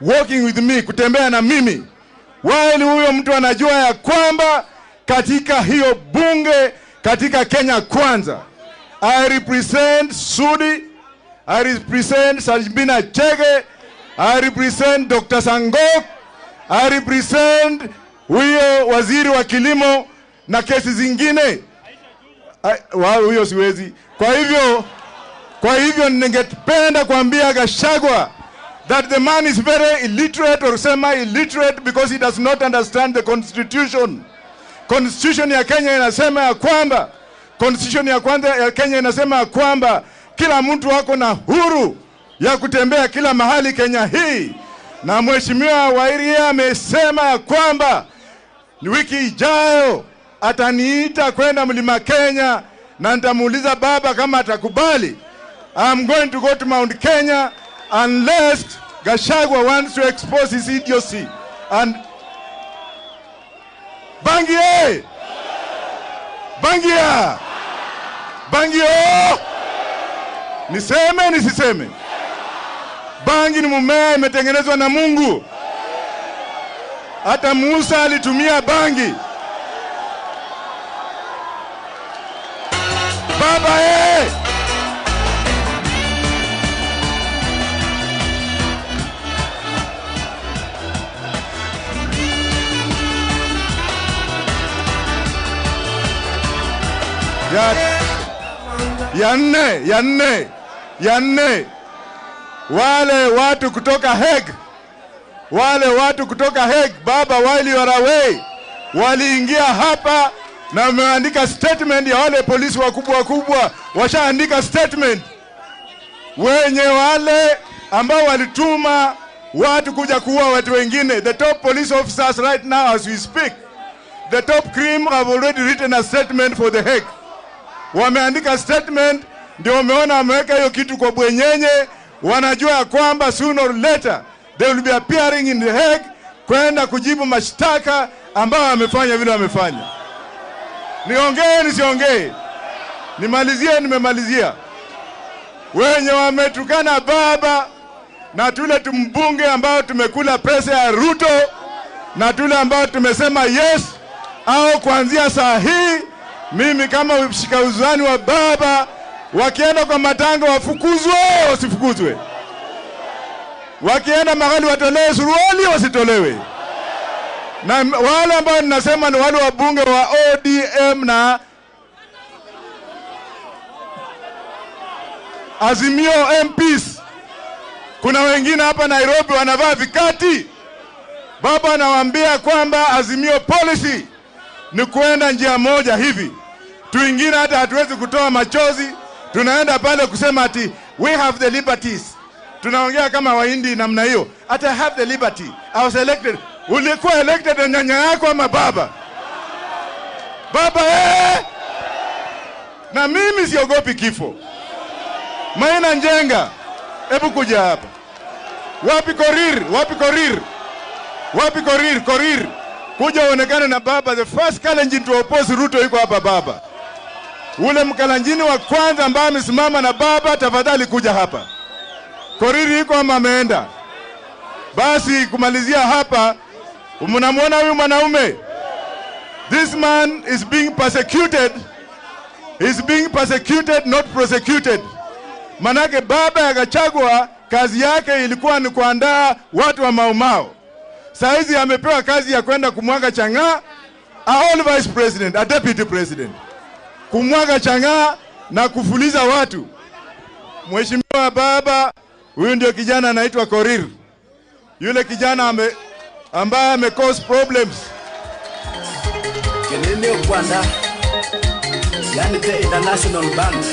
S17: Walking with me, kutembea na mimi. While huyo mtu anajua ya kwamba katika hiyo bunge, katika Kenya Kwanza, I represent Sudi, I represent Sajbina Chege, I represent Dr. Sangok, I represent huyo waziri wa kilimo na kesi zingine. Huyo siwezi. Kwa hivyo ningependa kuambia Gachagua that the man is very illiterate or semi-illiterate because he does not understand the constitution. Constitution ya Kenya inasema ya kwamba, constitution ya kwanza ya Kenya inasema ya kwamba kila mtu ako na huru ya kutembea kila mahali Kenya hii. Na Mheshimiwa Wairia amesema ya kwamba ni wiki ijayo ataniita kwenda Mlima Kenya na nitamuuliza baba kama atakubali. I'm going to go to Mount Kenya unless Gachagua wants to expose his idiocy. And Bangi, eh! Bangia! Bangi, oh! Niseme nisiseme? Bangi ni mmea imetengenezwa na Mungu. Hata Musa alitumia bangi. Baba eh! Ya nne, wale watu kutoka Hague, baba, while you are away,
S19: Waliingia hapa na wameandika statement ya wale polisi wakubwa wakubwa, washaandika statement wenye wale ambao walituma watu kuja kuua watu wengine. The top police officers right now as we speak, the top cream have already written a statement for the Hague. Wameandika statement, ndio wameona wameweka hiyo kitu kwa bwenyenye. Wanajua ya kwamba sooner or later they will be appearing in the Hague kwenda kujibu mashtaka ambao wamefanya vile wamefanya. Niongee nisiongee? Nimalizie, nimemalizia. Wenye wametukana baba na tule tumbunge ambao tumekula pesa ya Ruto na tule ambao tumesema yes, au kuanzia saa hii mimi kama mshika uzani wa baba, wakienda kwa matanga wafukuzwe, wasifukuzwe? Wakienda mahali watolewe suruali, wasitolewe? Na wale ambao ninasema ni wale wabunge wa ODM na Azimio MPs. Kuna wengine hapa Nairobi wanavaa vikati. Baba anawaambia kwamba Azimio policy ni kuenda njia moja hivi. Tuingine hata hatuwezi kutoa machozi, tunaenda pale kusema ati we have the liberties. Tunaongea kama Wahindi namna hiyo. Ati I have the liberty. I was elected. Ulikuwa elected na nyanya yako ama baba? Baba Na mimi siogopi kifo. Maina Njenga, hebu kuja hapa. Wapi Korir? Wapi Korir? Wapi Korir? Korir. Kuja uonekane na baba. The first Kalenjin to oppose Ruto yuko hapa baba. Ule mkalenjini wa kwanza ambaye amesimama na baba, tafadhali kuja hapa. Korir yuko ama ameenda? Basi kumalizia hapa, mnamuona huyu mwanaume? This man is being persecuted. He's being persecuted, not prosecuted. Manake baba ya Gachagua kazi yake ilikuwa ni kuandaa watu wa Mau Mau. Saizi amepewa kazi ya kwenda kumwaga chang'aa, a all vice president, a deputy president. Kumwaga chang'aa na kufuliza watu. Mheshimiwa baba, huyu ndio kijana anaitwa Korir. Yule kijana ambaye ame cause problems.
S10: Kenene Kwanda, yani the international band.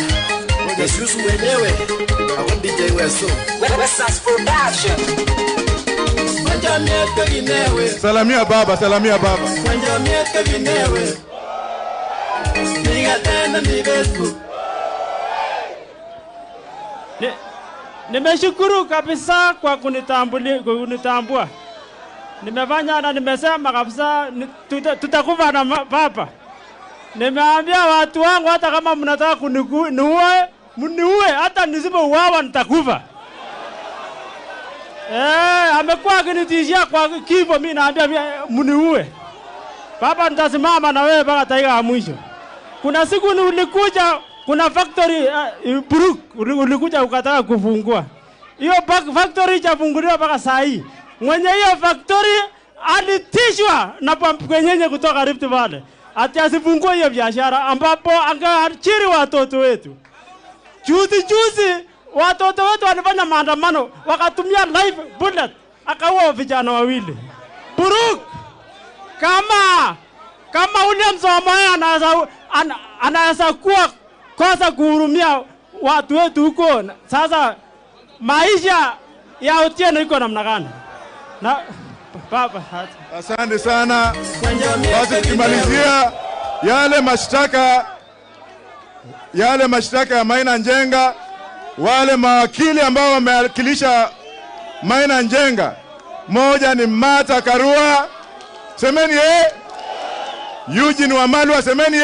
S10: Jesus mwenyewe, ako DJ Weso.
S8: Wesas Production.
S19: Salamia baba, salamia baba.
S21: Nimeshukuru kabisa kwa kunitambua. Nimefanya na nimesema kabisa tutakufa na baba. Nimeambia watu wangu hata kama mnataka kuniue, mniue, hata nisipouawa nitakufa. Amekuwa akinitishia kwa kifo, mimi naambia mniue. Baba, nitasimama na wewe mpaka dakika ya mwisho. Kuna siku ulikuja, kuna factory Brook ulikuja ukataka kufungua. Hiyo factory haijafunguliwa mpaka saa hii. Mwenye hiyo factory alitishwa na pampenyenye kutoka Rift Valley ati asifungue hiyo biashara, ambapo angeachiri watoto wetu. Juzi juzi watoto wetu walifanya maandamano, wakatumia live bullet, akaua vijana wawili. Buruk, kama William Samoei anaweza kuwa kosa kuhurumia watu wetu huko, sasa maisha ya Otieno iko namna gani? Na baba,
S19: asante sana. Basi tukimalizia yale mashtaka ya Maina Njenga, wale mawakili ambao wamewakilisha Maina Njenga, moja ni Martha Karua, semeni Eugene Wamalwa, semeni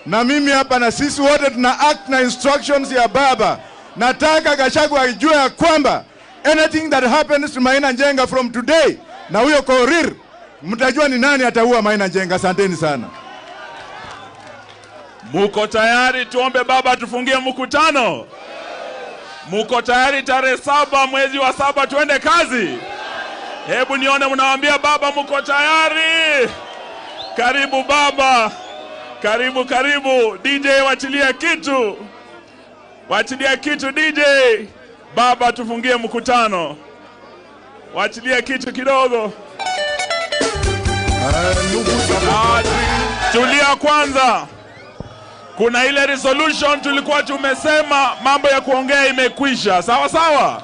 S19: Na mimi hapa na sisi wote tuna act na instructions ya baba. Nataka Gachagua ajue ya kwamba anything that happens to Maina Njenga from today, na huyo Korir, mtajua ni nani ataua Maina Njenga. Asanteni sana.
S7: Muko tayari tuombe baba tufungie mkutano? Muko tayari tarehe 7 mwezi wa 7 tuende kazi? Hebu nione mnawaambia baba muko tayari. Karibu baba. Karibu karibu. DJ wachilia kitu. Wachilia kitu DJ. Baba tufungie mkutano. Wachilia kitu kidogo. Tulia kwanza. Kuna ile resolution tulikuwa tumesema mambo ya kuongea imekwisha. Sawa sawa?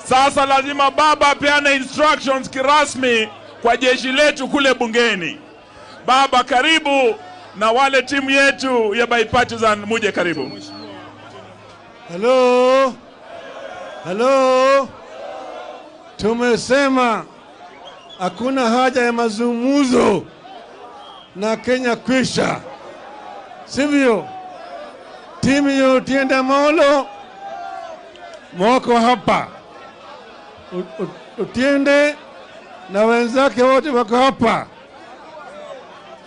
S7: Sasa lazima baba apeane instructions kirasmi kwa jeshi letu kule bungeni. Baba karibu, na wale timu yetu ya bipartisan muje karibu.
S5: Hello. Hello. Tumesema hakuna haja ya mazungumzo na Kenya kwisha, sivyo? Timu ya Otiende Amollo mwako hapa, Otiende na wenzake wote wako hapa,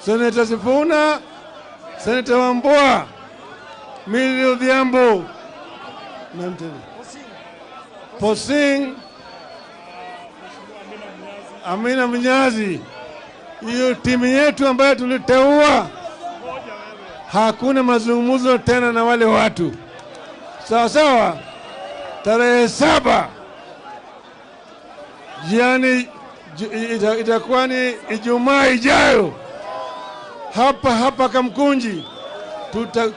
S5: Senator Sifuna, Senator Wambua, Millie Odhiambo, Posing, Amina Mnyazi. Hiyo timu yetu ambayo tuliteua, hakuna mazungumzo tena na wale watu. Sawa sawa? Tarehe 7 jiani, itakuwa ni Ijumaa ijayo, hapa hapa Kamkunji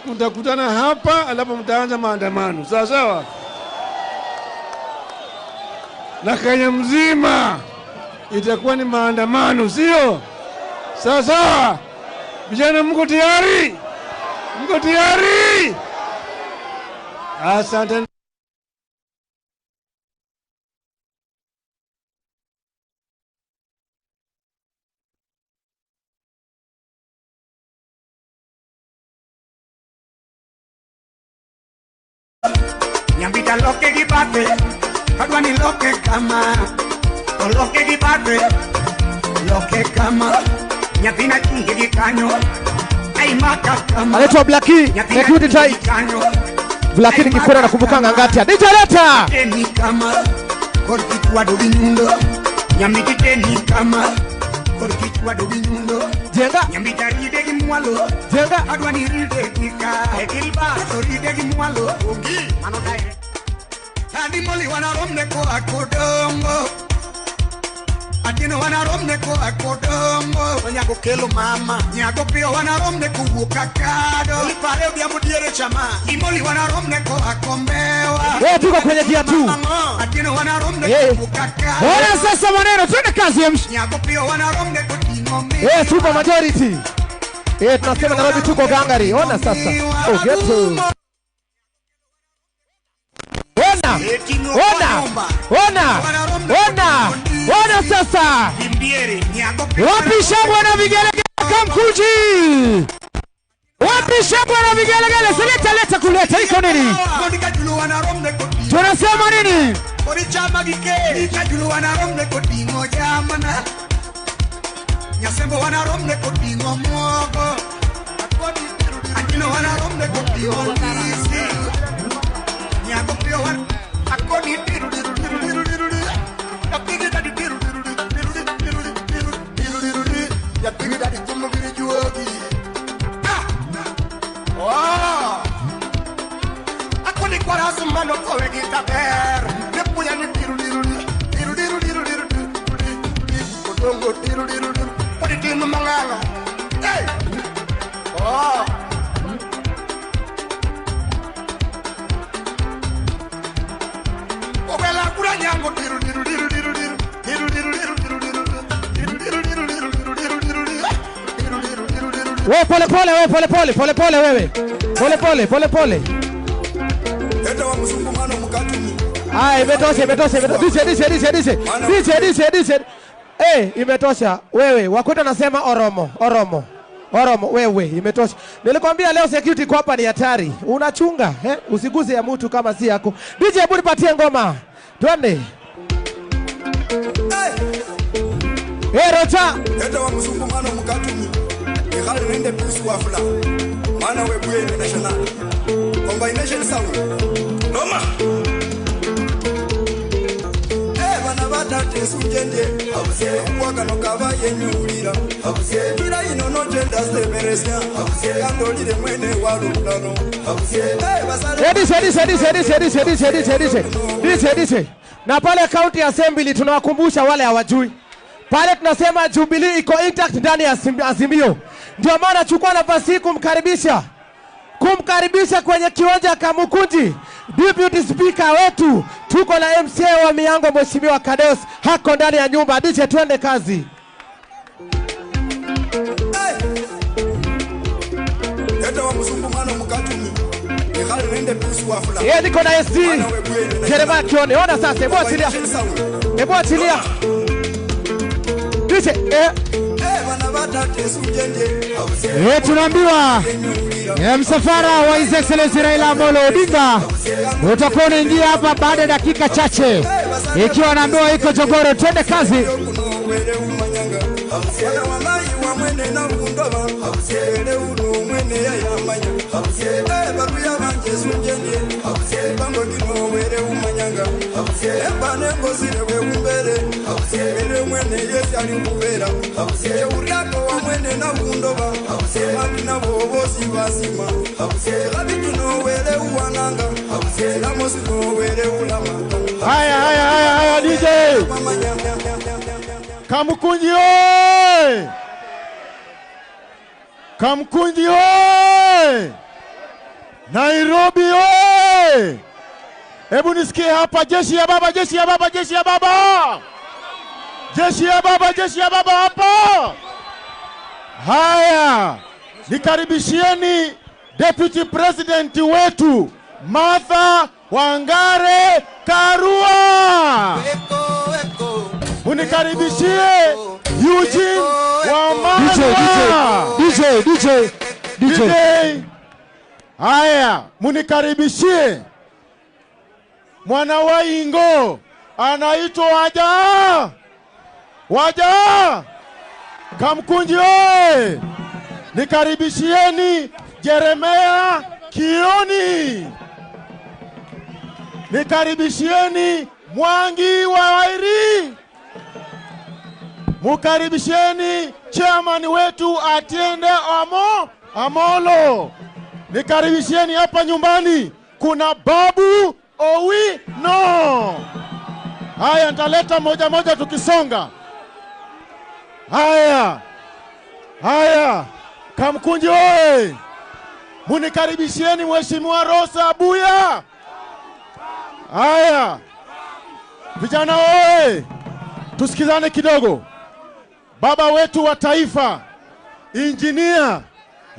S5: tutakutana hapa, alafu mtaanza maandamano. Sawa sawa? Na Kenya mzima itakuwa ni maandamano, sio? Sawa sawa? Vijana mko tayari? Mko tayari? Asante.
S8: Nyambita loke gibate, adwani loke kama, loke gibate, loke kama, nyathina kingi gikanyo, ai maka kama.
S18: Anaitwa Blackie, security tight. Blackie nikikura nakumbukanga ngati. DJ leta.
S8: Teni kama, korki kwa do binyundo, nyamiti teni kama, korki kwa do binyundo.
S18: Jenga.
S8: Nyambita ride gi mwalo.
S18: Jenga.
S8: Adwani ride gi ka, ekilba, to ride gi mwalo. Ongi, mano dai. Adi moli wanaromne ko akodongo. Atino wanaromne ko akodongo. Nyago kelo mama. Nyago pio wanaromne ko wukakado. Lipare obiambo diere chama. Imoli wanaromne ko akombewa.
S18: Wewe tuko kwenye gia 2.
S8: Atino wanaromne ko wukakado.
S18: Ona sasa maneno, twende kazi ya msh.
S8: Nyago pio wanaromne ko tingome.
S18: Super majority. Tunasema Nairobi tuko gangari. Ona sasa. Oh, get to. Ona, ona, ona, ona, ona sasa. Wapi shangwe na vigelegele Kamkunji? Wapi shangwe na vigelegele? Seleta leta kuleta iko nini? Tunasema nini? Wewe pole pole, wewe pole pole, pole pole wewe. Pole pole, pole pole. Ah, imetosha, imetosha, imetosha. DJ, DJ, DJ, DJ. DJ, DJ, DJ. Eh, imetosha. Wewe, wakwenda nasema Oromo, Oromo. Oromo, wewe, imetosha. Nilikwambia leo security kwa hapa ni hatari. Unachunga, eh? Usiguze ya mtu kama si yako. DJ, hebu nipatie ngoma. Twende. Eh, Rocha.
S12: Eta wa mzungu mwana mkatumi. Ikhali nende pusu wa fula. Mwana webuye international. Combination sound. Noma. Eh, bana batate sujende. Abuse waka no kava yenyulira. Abuse kila ino no jenda semeresia. Abuse kandolire mwene walulano. Abuse eh basale.
S18: Edise, edise, edise, edise, edise, edise, edise, edise. DJ, DJ. Na pale County Assembly tunawakumbusha wale hawajui.
S13: Pale tunasema Jubilee iko intact ndani ya Azimio. Ndio maana chukua nafasi hii kumkaribisha kwenye kiwanja Kamukunji Deputy Speaker wetu, tuko na MCA wa Miango Mheshimiwa Kados hako ndani ya nyumba. DJ, twende kazi. Yeye niko na SD Jeremiah Kioni. Ona sasa, hebu achilia. Hebu achilia. DJ,
S18: Tunaambiwa msafara wa His Excellency Raila Amolo Odinga utakuwa unaingia hapa baada ya dakika chache, ikiwa naambiwa iko Jogoro. Twende kazi.
S19: Haya, haya, haya, haya, DJ Kamukunji oye! Kamukunji oye! Nairobi oye! Hebu nisikie hapa, jeshi ya baba, jeshi ya baba, jeshi ya baba! Jeshi ya baba, jeshi ya baba hapa! Haya, nikaribishieni Deputy President wetu Martha Wangare Karua. Unikaribishie Eugene Wamalwa.
S18: DJ, DJ, DJ,
S19: DJ. Haya, munikaribishie mwana wa Ingo anaitwa Waja. Waja. Kamkunji oye! Nikaribishieni Jeremiah Kioni. Nikaribishieni Mwangi wa Wairi. Mukaribishieni chairman wetu Atiende Amolo. Nikaribishieni hapa nyumbani kuna Babu Owino. Haya, nitaleta moja moja tukisonga. Haya, haya, Kamkunji oye! Munikaribishieni Mheshimiwa Rosa Abuya. Haya, vijana oye! Tusikizane kidogo. Baba wetu wa taifa Engineer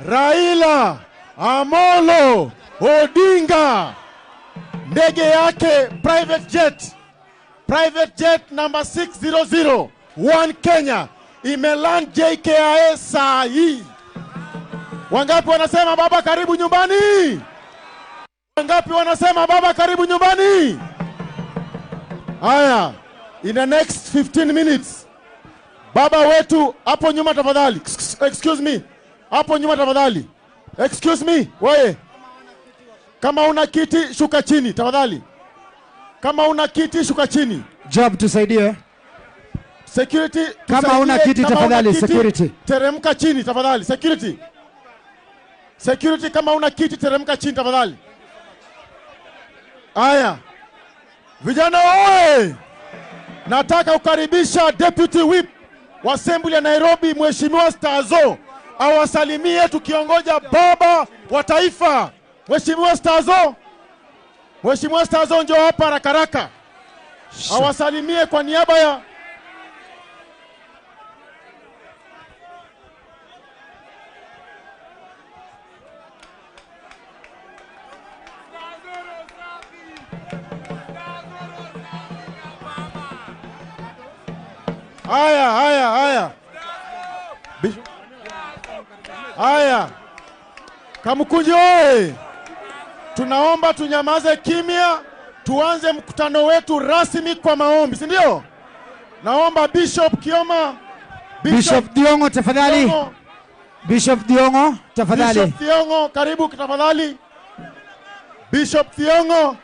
S19: Raila Amolo Odinga, ndege yake private jet number 600 One Kenya imeland JKIA saa hii. Wangapi wanasema baba karibu nyumbani? Wangapi wanasema baba karibu nyumbani? Haya, in the next 15 minutes baba wetu hapo nyuma tafadhali. Excuse me. Hapo nyuma tafadhali. Excuse me, wewe. Kama una kiti shuka chini tafadhali. Kama una kiti shuka chini.
S18: Job tusaidie.
S19: Security,
S18: kama una kiti tafadhali, security.
S19: Teremka chini tafadhali, security. Security, kama una kiti teremka chini tafadhali. Haya. Vijana oye! Nataka kukaribisha Deputy Whip wa Assembly ya Nairobi Mheshimiwa Stazo awasalimie tukiongoja baba wa taifa. Mheshimiwa Stazo. Mheshimiwa Stazo njoo hapa haraka haraka. Awasalimie kwa niaba ya Haya, haya, haya. Haya. Kamukunji oye! Tunaomba tunyamaze kimya, tuanze mkutano wetu rasmi kwa maombi, si ndio? Naomba Bishop Kioma,
S18: Bishop Diongo tafadhali. Bishop Diongo tafadhali.
S19: Bishop Diongo karibu tafadhali. Bishop Diongo.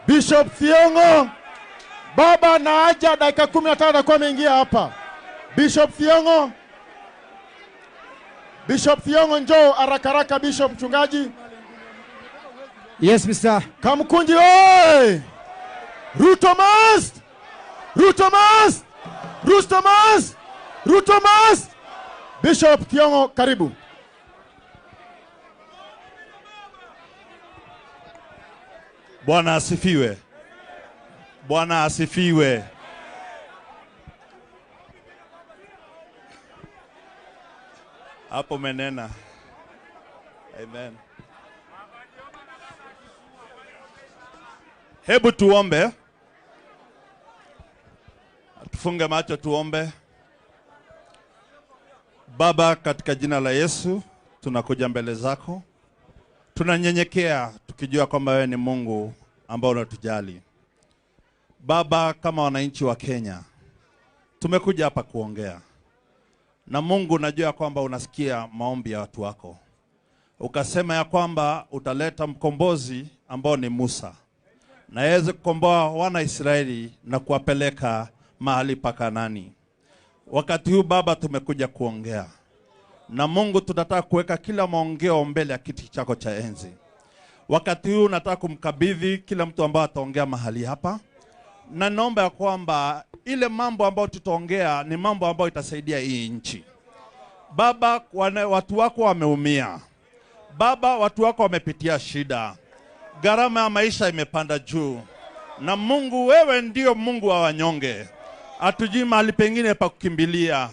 S19: Bishop Diongo. Baba na aja dakika 15 atakuwa ameingia hapa. Bishop Thiongo. Bishop Thiongo njoo haraka haraka Bishop mchungaji.
S18: Yes Mr.
S19: Kamkunji oye! Ruto must! Ruto must!
S1: Ruto must! Ruto must! Bishop Thiongo, karibu.
S22: Bwana asifiwe. Bwana asifiwe. Hapo menena. Amen. Hebu tuombe. Tufunge macho tuombe. Baba, katika jina la Yesu tunakuja mbele zako. Tunanyenyekea tukijua kwamba wewe ni Mungu ambao unatujali. Baba, kama wananchi wa Kenya tumekuja hapa kuongea. Na Mungu, najua kwamba unasikia maombi ya watu wako. Ukasema ya kwamba utaleta mkombozi ambao ni Musa, na aweze kukomboa wana Israeli na kuwapeleka mahali pa Kanaani. Wakati huu Baba tumekuja kuongea. Na Mungu, tunataka kuweka kila maongeo mbele ya kiti chako cha enzi. Wakati huu nataka kumkabidhi kila mtu ambaye ataongea mahali hapa. Na naomba ya kwamba ile mambo ambayo tutaongea ni mambo ambayo itasaidia hii nchi. Baba, watu wako wameumia. Baba, watu wako wamepitia shida. Gharama ya maisha imepanda juu. Na Mungu, wewe ndio Mungu wa wanyonge. Hatujui mahali pengine pa kukimbilia.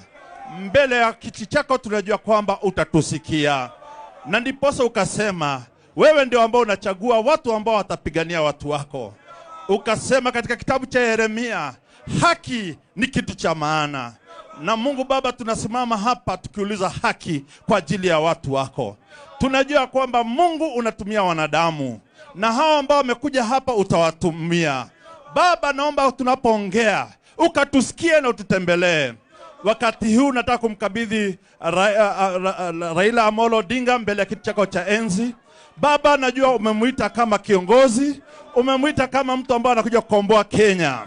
S22: Mbele ya kiti chako tunajua kwamba utatusikia. Na ndiposa ukasema wewe ndio ambao unachagua watu ambao watapigania watu wako. Ukasema katika kitabu cha Yeremia, haki ni kitu cha maana. Na Mungu Baba, tunasimama hapa tukiuliza haki kwa ajili ya watu wako. Tunajua kwamba Mungu unatumia wanadamu, na hao ambao wamekuja hapa utawatumia. Baba, naomba tunapoongea ukatusikie na ututembelee. Wakati huu nataka kumkabidhi Raila Amolo Odinga mbele ya kiti chako cha enzi. Baba, najua umemuita kama kiongozi, umemuita kama mtu ambaye anakuja kukomboa Kenya.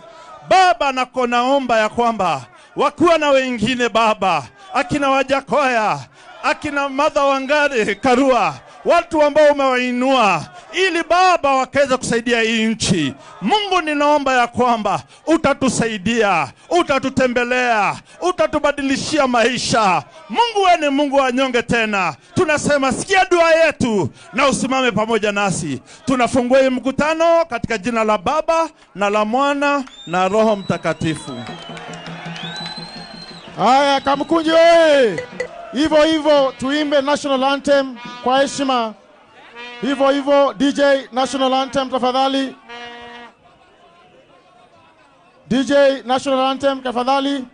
S22: Baba, naomba ya kwamba wakiwa na wengine Baba, akina Wajakoya, akina Martha Wangari Karua, watu ambao umewainua ili Baba wakaweza kusaidia hii nchi. Mungu, ninaomba ya kwamba utatusaidia, utatutembelea, utatubadilishia maisha. Mungu, wewe ni Mungu wa nyonge tena. Tunasema sikia dua yetu na usimame pamoja nasi. Tunafungua hii mkutano katika jina la Baba na la Mwana na Roho Mtakatifu.
S1: Haya, Kamkunji oye! Hivyo hivyo tuimbe national anthem kwa heshima. Hivyo hivyo DJ, national anthem tafadhali. DJ, national anthem tafadhali.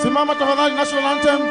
S1: Simama tafadhali, national anthem.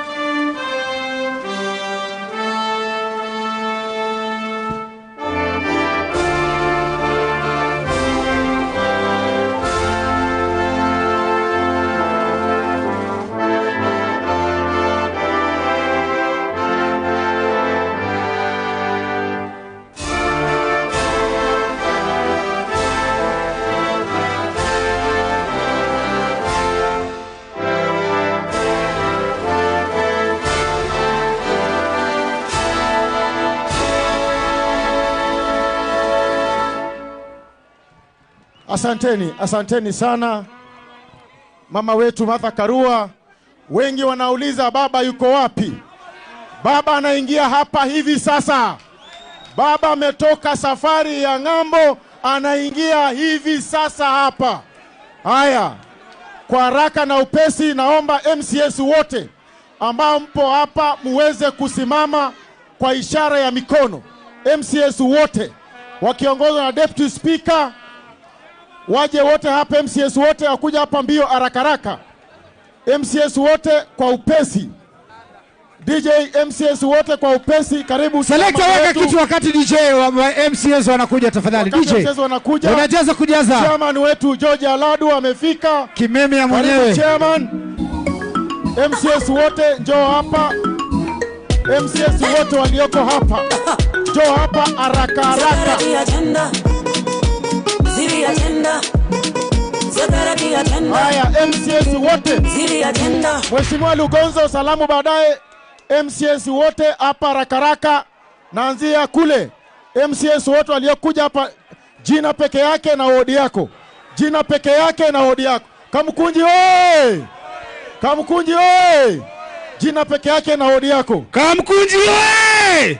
S1: Asanteni, asanteni sana mama wetu Martha Karua. Wengi wanauliza baba yuko wapi? Baba anaingia hapa hivi sasa. Baba ametoka safari ya ng'ambo, anaingia hivi sasa hapa. Haya, kwa haraka na upesi naomba MCS wote ambao mpo hapa muweze kusimama kwa ishara ya mikono. MCS wote wakiongozwa na Deputy Speaker waje wote hapa. MCS wote wakuja hapa mbio haraka haraka. MCS wote kwa upesi. DJ, MCS wote kwa upesi, karibu.
S18: Selector, weka kitu wakati DJ wa MCS wanakuja tafadhali. DJ
S1: MCS wanakuja.
S18: Unajaza kujaza.
S1: Chairman wetu George Aladu amefika.
S18: Kimeme ya mwenyewe.
S1: Karibu chairman. MCS wote njoo hapa. MCS wote walioko hapa njoo hapa haraka haraka. Haya, MCS wote. Mheshimiwa Lugonzo, salamu baadaye. MCS wote hapa haraka haraka. Naanzia kule. MCS wote waliokuja hapa. Jina peke yake na wodi yako. Jina peke yake na wodi yako. Kamkunji oye! Kamkunji oye! Jina peke yake na wodi yako.
S16: Kamkunji oye!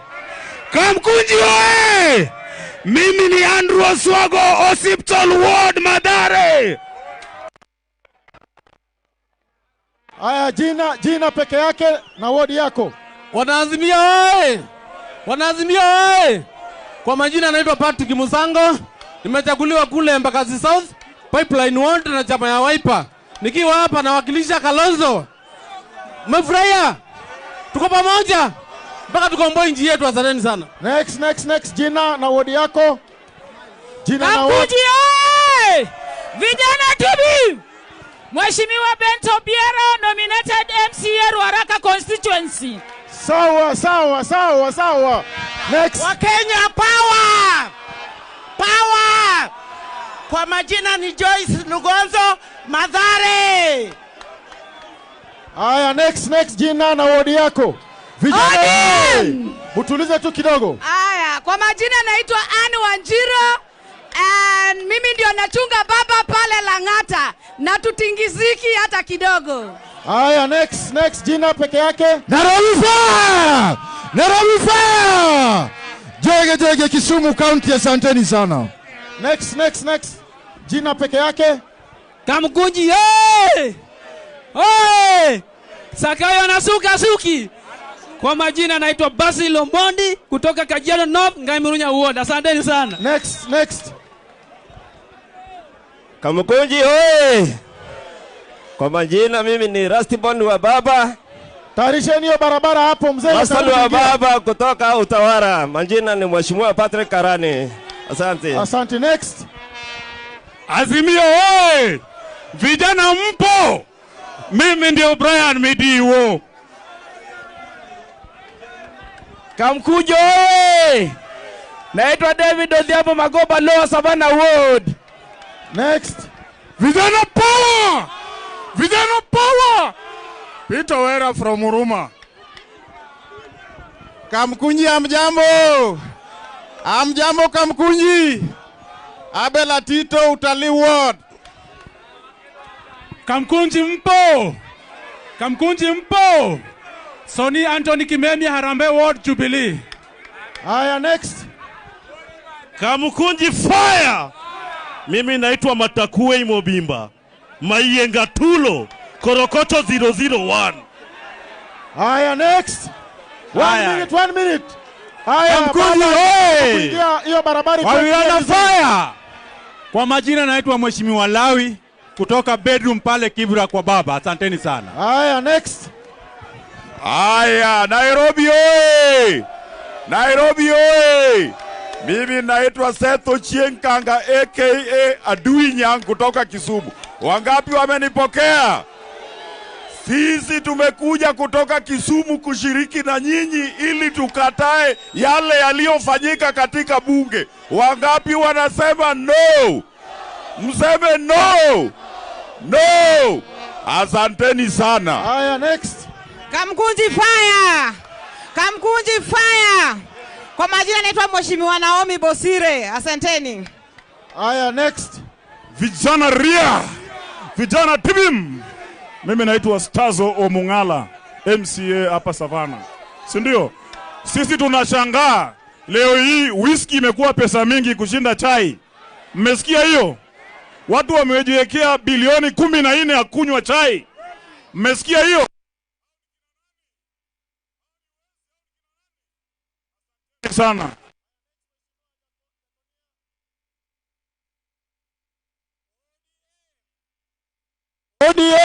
S16: Kamkunji oye! Mimi ni Andrew Oswago, Hospital Ward, Mathare.
S1: Aya, jina peke yake na wodi yako.
S20: Wanaazimia oye! Wanaazimia oye! Kwa majina naitwa Patrick Musango. Nimechaguliwa kule Embakasi South, Pipeline Ward na chama ya Wiper. Nikiwa hapa nawakilisha Kalonzo. Mmefurahia? Tuko pamoja mpaka tukomboe nchi yetu. Asanteni sana.
S1: Next, next, next. Jina na wodi yako. Jina na wodi.
S23: Kamkunji oye! Vijana TV. Mheshimiwa Bento Biero, nominated MCA Ruaraka constituency.
S1: Sawa, sawa, sawa, sawa. Next.
S24: Wakenya power! Power! Kwa majina ni Joyce Lugonzo, Mathare.
S1: Aya, next, next. Jina na wodi yako. Vijana, mtulize tu kidogo.
S25: Aya, kwa majina naitwa Anne Wanjiro. And mimi ndio nachunga baba pale Lang'ata na tutingiziki hata kidogo.
S1: Aya, next, next. Jina peke yake.
S26: Nairobi fire! Nairobi fire! Jege jege Kisumu County, asanteni sana.
S1: Next, next, next. Jina peke yake.
S27: Kamkunji hey! Hey! Sakayo nasuka suki. Kwa majina naitwa Basil Omondi kutoka Kajiado North, Ngaimurunya Ward. Asanteni sana.
S1: Next, next.
S28: Kamkunji oye! Kwa majina mimi ni Rastibon wa baba.
S1: Tarisheni hiyo barabara hapo mzee.
S28: Rastibon wa baba kutoka Utawara. Majina ni Mheshimiwa Patrick Karani. Asante.
S1: Asante, next.
S17: Azimio oye! Vijana mpo? Mimi ndio Brian Midiwo.
S29: Kamkunji oye! Naitwa David Odhiambo Magoba, Lower Savannah Ward.
S1: Next.
S17: Vijana power! Vijana power! Peter Wera from Huruma.
S19: Kamkunji amjambo. Amjambo Kamkunji. Abel Tito, Utalii Ward.
S30: Kamkunji mpo. Kamkunji mpo. Soni Anthony Kimemia, Harambee Ward, Jubilee.
S1: Haya, next.
S31: Kamkunji fire! Mimi naitwa Matakue Mobimba. Maiyenga Tulo, Korokoto 001.
S1: Haya, next. 1 minute, 1 minute. Haya,
S19: Kamkunji oye!
S1: Hiyo barabara
S19: Wawiana fire! Kwa majina naitwa Mheshimiwa Lawi kutoka bedroom pale Kibra kwa baba. Asanteni sana.
S1: Haya, next.
S17: Haya, Nairobi oye! Nairobi oye! Mimi naitwa Seth Ochieng Kanga aka Adui Nyang kutoka Kisumu. Wangapi wamenipokea? Sisi tumekuja kutoka Kisumu kushiriki na nyinyi ili tukatae yale yaliyofanyika katika bunge. Wangapi wanasema no? Mseme no. No. Asanteni sana.
S1: Haya, next.
S32: Kamkunji fire! Kamkunji fire! Kwa majina naitwa Mheshimiwa Naomi Bosire. Asanteni.
S1: Haya, next.
S7: Vijana ria. Vijana tibim. Mimi naitwa Stazo Omungala, MCA hapa Savannah. Si ndio? Sisi tunashangaa leo hii whisky imekuwa pesa mingi kushinda chai. Mmesikia hiyo? Watu wamejiwekea bilioni 14 ya kunywa chai. Mmesikia hiyo? Sana.
S1: ODM.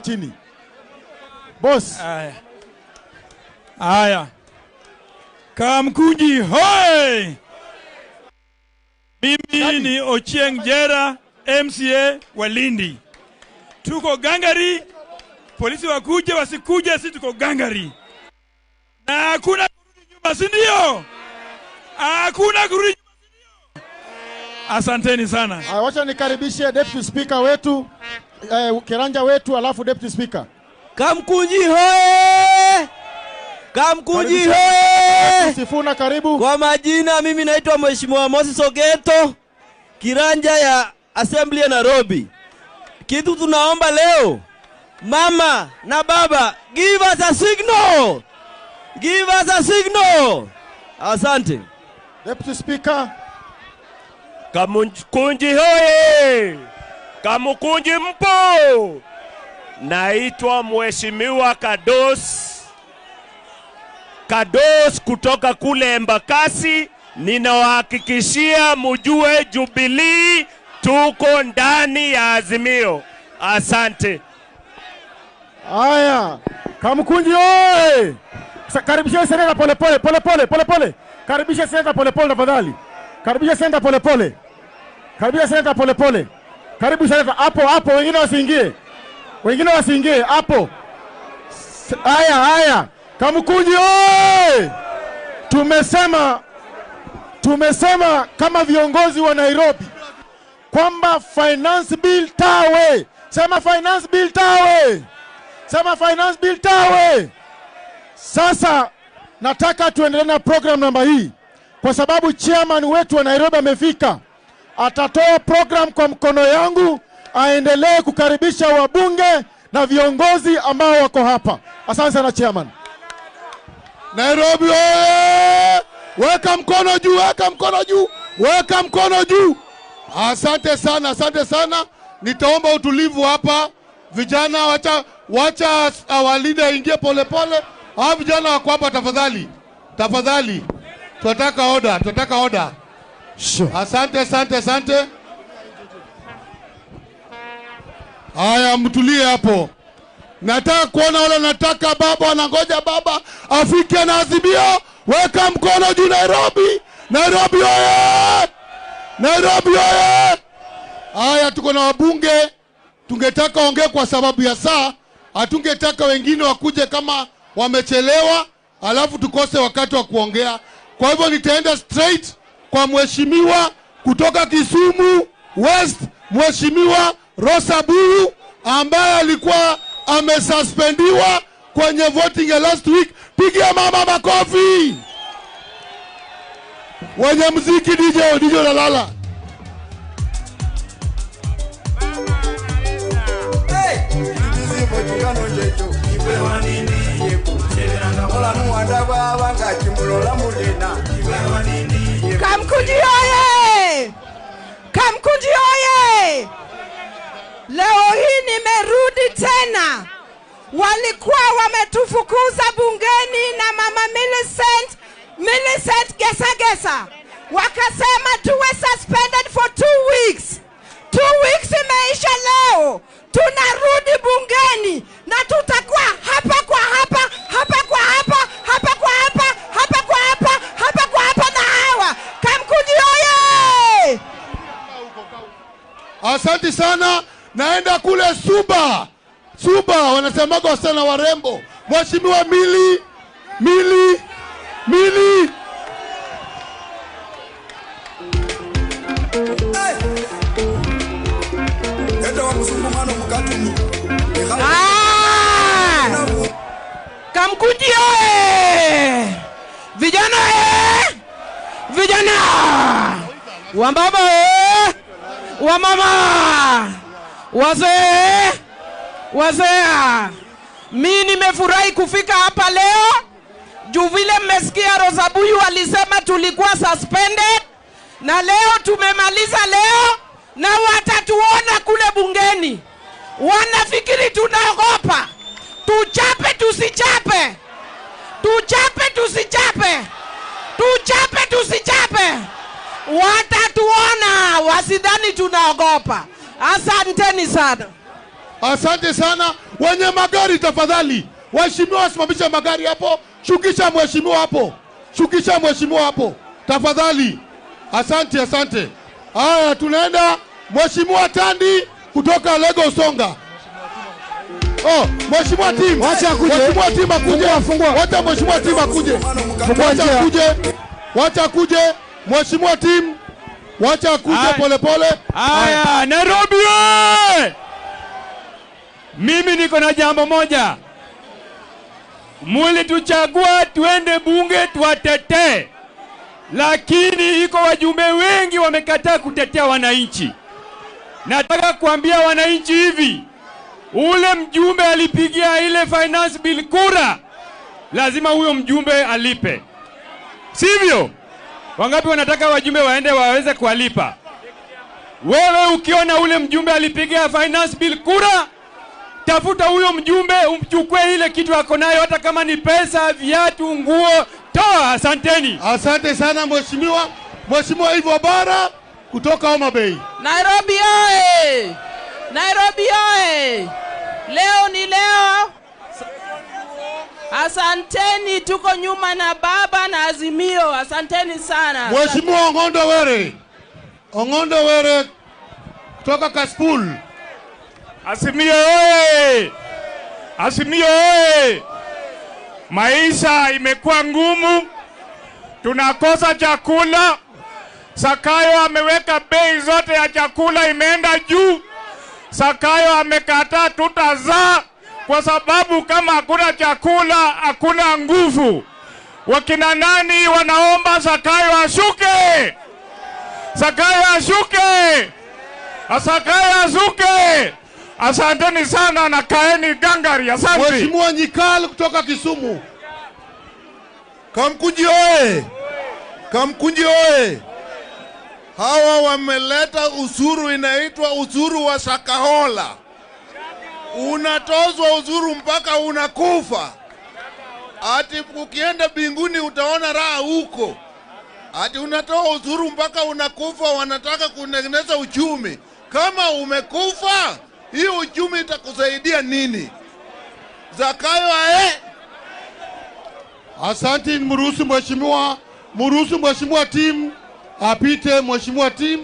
S1: Chini. Boss.
S30: Aya. Kamkunji hoi! Mimi ni Ochieng Jera, MCA wa Lindi. Tuko gangari, polisi wakuje wasikuje, sisi tuko gangari. Na hakuna kurudi nyuma, si ndio? Hakuna kurudi. Asanteni sana.
S1: Wacha nikaribishe Deputy Speaker wetu, Kiranja wetu, alafu Deputy Speaker.
S2: Kamkunji hoye! Kamkunji hoye!
S1: Sifuna, karibu.
S2: Kwa majina mimi naitwa Mheshimiwa Moses Ogeto, Kiranja ya Assembly ya Nairobi. Kitu tunaomba leo, mama na baba, give us a signal. Give us a signal. Asante.
S1: Deputy Speaker.
S3: Kamkunji hoye! Kamkunji mpo! Naitwa Mheshimiwa Kados kutoka kule Embakasi. Ninawahakikishia mjue Jubilee tuko ndani ya Azimio. Asante.
S1: Haya, Kamkunji oye! Karibisha seneta pole pole pole pole pole pole. Karibisha seneta pole pole tafadhali. Karibisha seneta pole pole. Karibisha seneta pole pole. Karibu seneta hapo hapo, wengine wasiingie. Wengine wasiingie hapo. Haya haya. Kamkunji oye! Tumesema kama viongozi wa Nairobi kwamba finance bill tawe. Sema finance bill tawe. Sema finance bill tawe. Sasa nataka tuendelee na program namba hii kwa sababu chairman wetu wa Nairobi amefika. Atatoa program kwa mkono yangu, aendelee kukaribisha wabunge na viongozi ambao wako hapa. Asante sana chairman.
S4: Nairobi oye! Weka mkono juu, weka mkono juu, weka mkono juu. Asante sana, asante sana. Nitaomba utulivu hapa. Vijana wacha awalinde ingie pole pole. Hawa vijana wako hapa tafadhali. Tafadhali. Tunataka order, tunataka order. Asante, asante, asante. Haya, mtulie hapo. Nataka kuona wale nataka baba wanangoja baba afike na Azimio. Weka mkono juu Nairobi. Nairobi oye! Nairobi oye! Haya, tuko na wabunge. Tungetaka ongee kwa sababu ya saa. Hatungetaka wengine wakuje kama wamechelewa alafu tukose wakati wa kuongea. Kwa hivyo nitaenda straight kwa mheshimiwa kutoka Kisumu West, Mheshimiwa Rosa Buyu ambaye alikuwa amesuspendiwa kwenye voting ya last week. Pigia mama makofi. Wenye muziki DJ unalala.
S32: Kamkunji oye! Kamkunji oye! Leo hii nimerudi tena. Walikuwa wametufukuza bungeni na mama Millicent Gesa. Wakasema tuwe suspended for 2 weeks. 2 weeks imeisha leo. Tunarudi bungeni na tutakuwa hapa kwa hapa, hapa kwa hapa, hapa kwa hapa, hapa kwa hapa, hapa kwa hapa na hawa. Kamkunji oye!
S4: Asante sana. Naenda kule Suba. Suba wanasemaga sana warembo. Mheshimiwa Mili.
S29: Kamkunji oye! Vijana oye! Vijana! Wambaba oye! Wamama! Wazee! Wazee! Mimi nimefurahi kufika hapa leo. Juu vile mmesikia Rosa Buyu alisema tulikuwa suspended, na leo tumemaliza leo na watatuona kule bungeni. Wanafikiri tunaogopa. Tuchape tusichape. Tuchape tusichape. Tuchape tusichape. Watatuona, wasidhani tunaogopa. Asanteni sana.
S4: Asante sana. Wenye magari tafadhali, waheshimiwa wasimamishe magari hapo. Shukisha mheshimiwa hapo. Shukisha mheshimiwa hapo tafadhali. Asante, asante. Haya, tunaenda Mheshimiwa Tandi kutoka Lagos Songa. Oh, Mheshimiwa Tim.
S26: Wacha akuje.
S4: Mheshimiwa Tim akuje.
S26: Fungua.
S4: Wacha Mheshimiwa Tim akuje.
S26: Fungua
S4: Wacha
S26: njia.
S4: akuje. Wacha akuje Mheshimiwa Tim. Wacha akuje pole pole.
S30: Haya, Nairobi oye! Mimi niko na jambo moja. Mulituchagua tuende bunge tuwatetee, lakini iko wajumbe wengi wamekataa kutetea wananchi. Nataka kuambia wananchi hivi, ule mjumbe alipigia ile finance bill kura, lazima huyo mjumbe alipe, sivyo? Wangapi wanataka wajumbe waende waweze kuwalipa? Wewe ukiona ule mjumbe alipigia finance bill kura, tafuta huyo mjumbe umchukue ile kitu ako nayo, hata kama ni pesa, viatu, nguo, toa. Asanteni.
S4: Asante sana mheshimiwa. Mheshimiwa Ivo Bara kutoka Homa Bay.
S29: Nairobi oye! Nairobi oye! Leo ni leo. Asanteni, tuko nyuma na baba na Azimio. Asanteni sana.
S4: Mheshimiwa Ong'ondo Were. Ong'ondo Were kutoka Kasipul.
S5: Azimio oye! Azimio oye! Maisha imekuwa ngumu, tunakosa chakula. Sakayo ameweka bei zote ya chakula imeenda juu. Sakayo amekataa tutazaa, kwa sababu kama hakuna chakula hakuna nguvu. Wakina nani wanaomba Sakayo ashuke? Sakayo ashuke! Sakayo ashuke! Asanteni sana na kaeni gangari. Asante.
S4: Mheshimiwa Nyikal kutoka Kisumu.
S6: Kamkunji oye! Kamkunji oye! Hawa wameleta usuru inaitwa usuru wa Shakahola. Unatozwa usuru mpaka unakufa. Ati ukienda binguni utaona raha huko. Ati unatoa usuru mpaka unakufa, wanataka kutengeneza uchumi. Kama umekufa, hiyo uchumi itakusaidia nini? Zakayo ae.
S4: Asante, mruhusu mheshimiwa, mruhusu mheshimiwa Tim apite. Mheshimiwa Tim,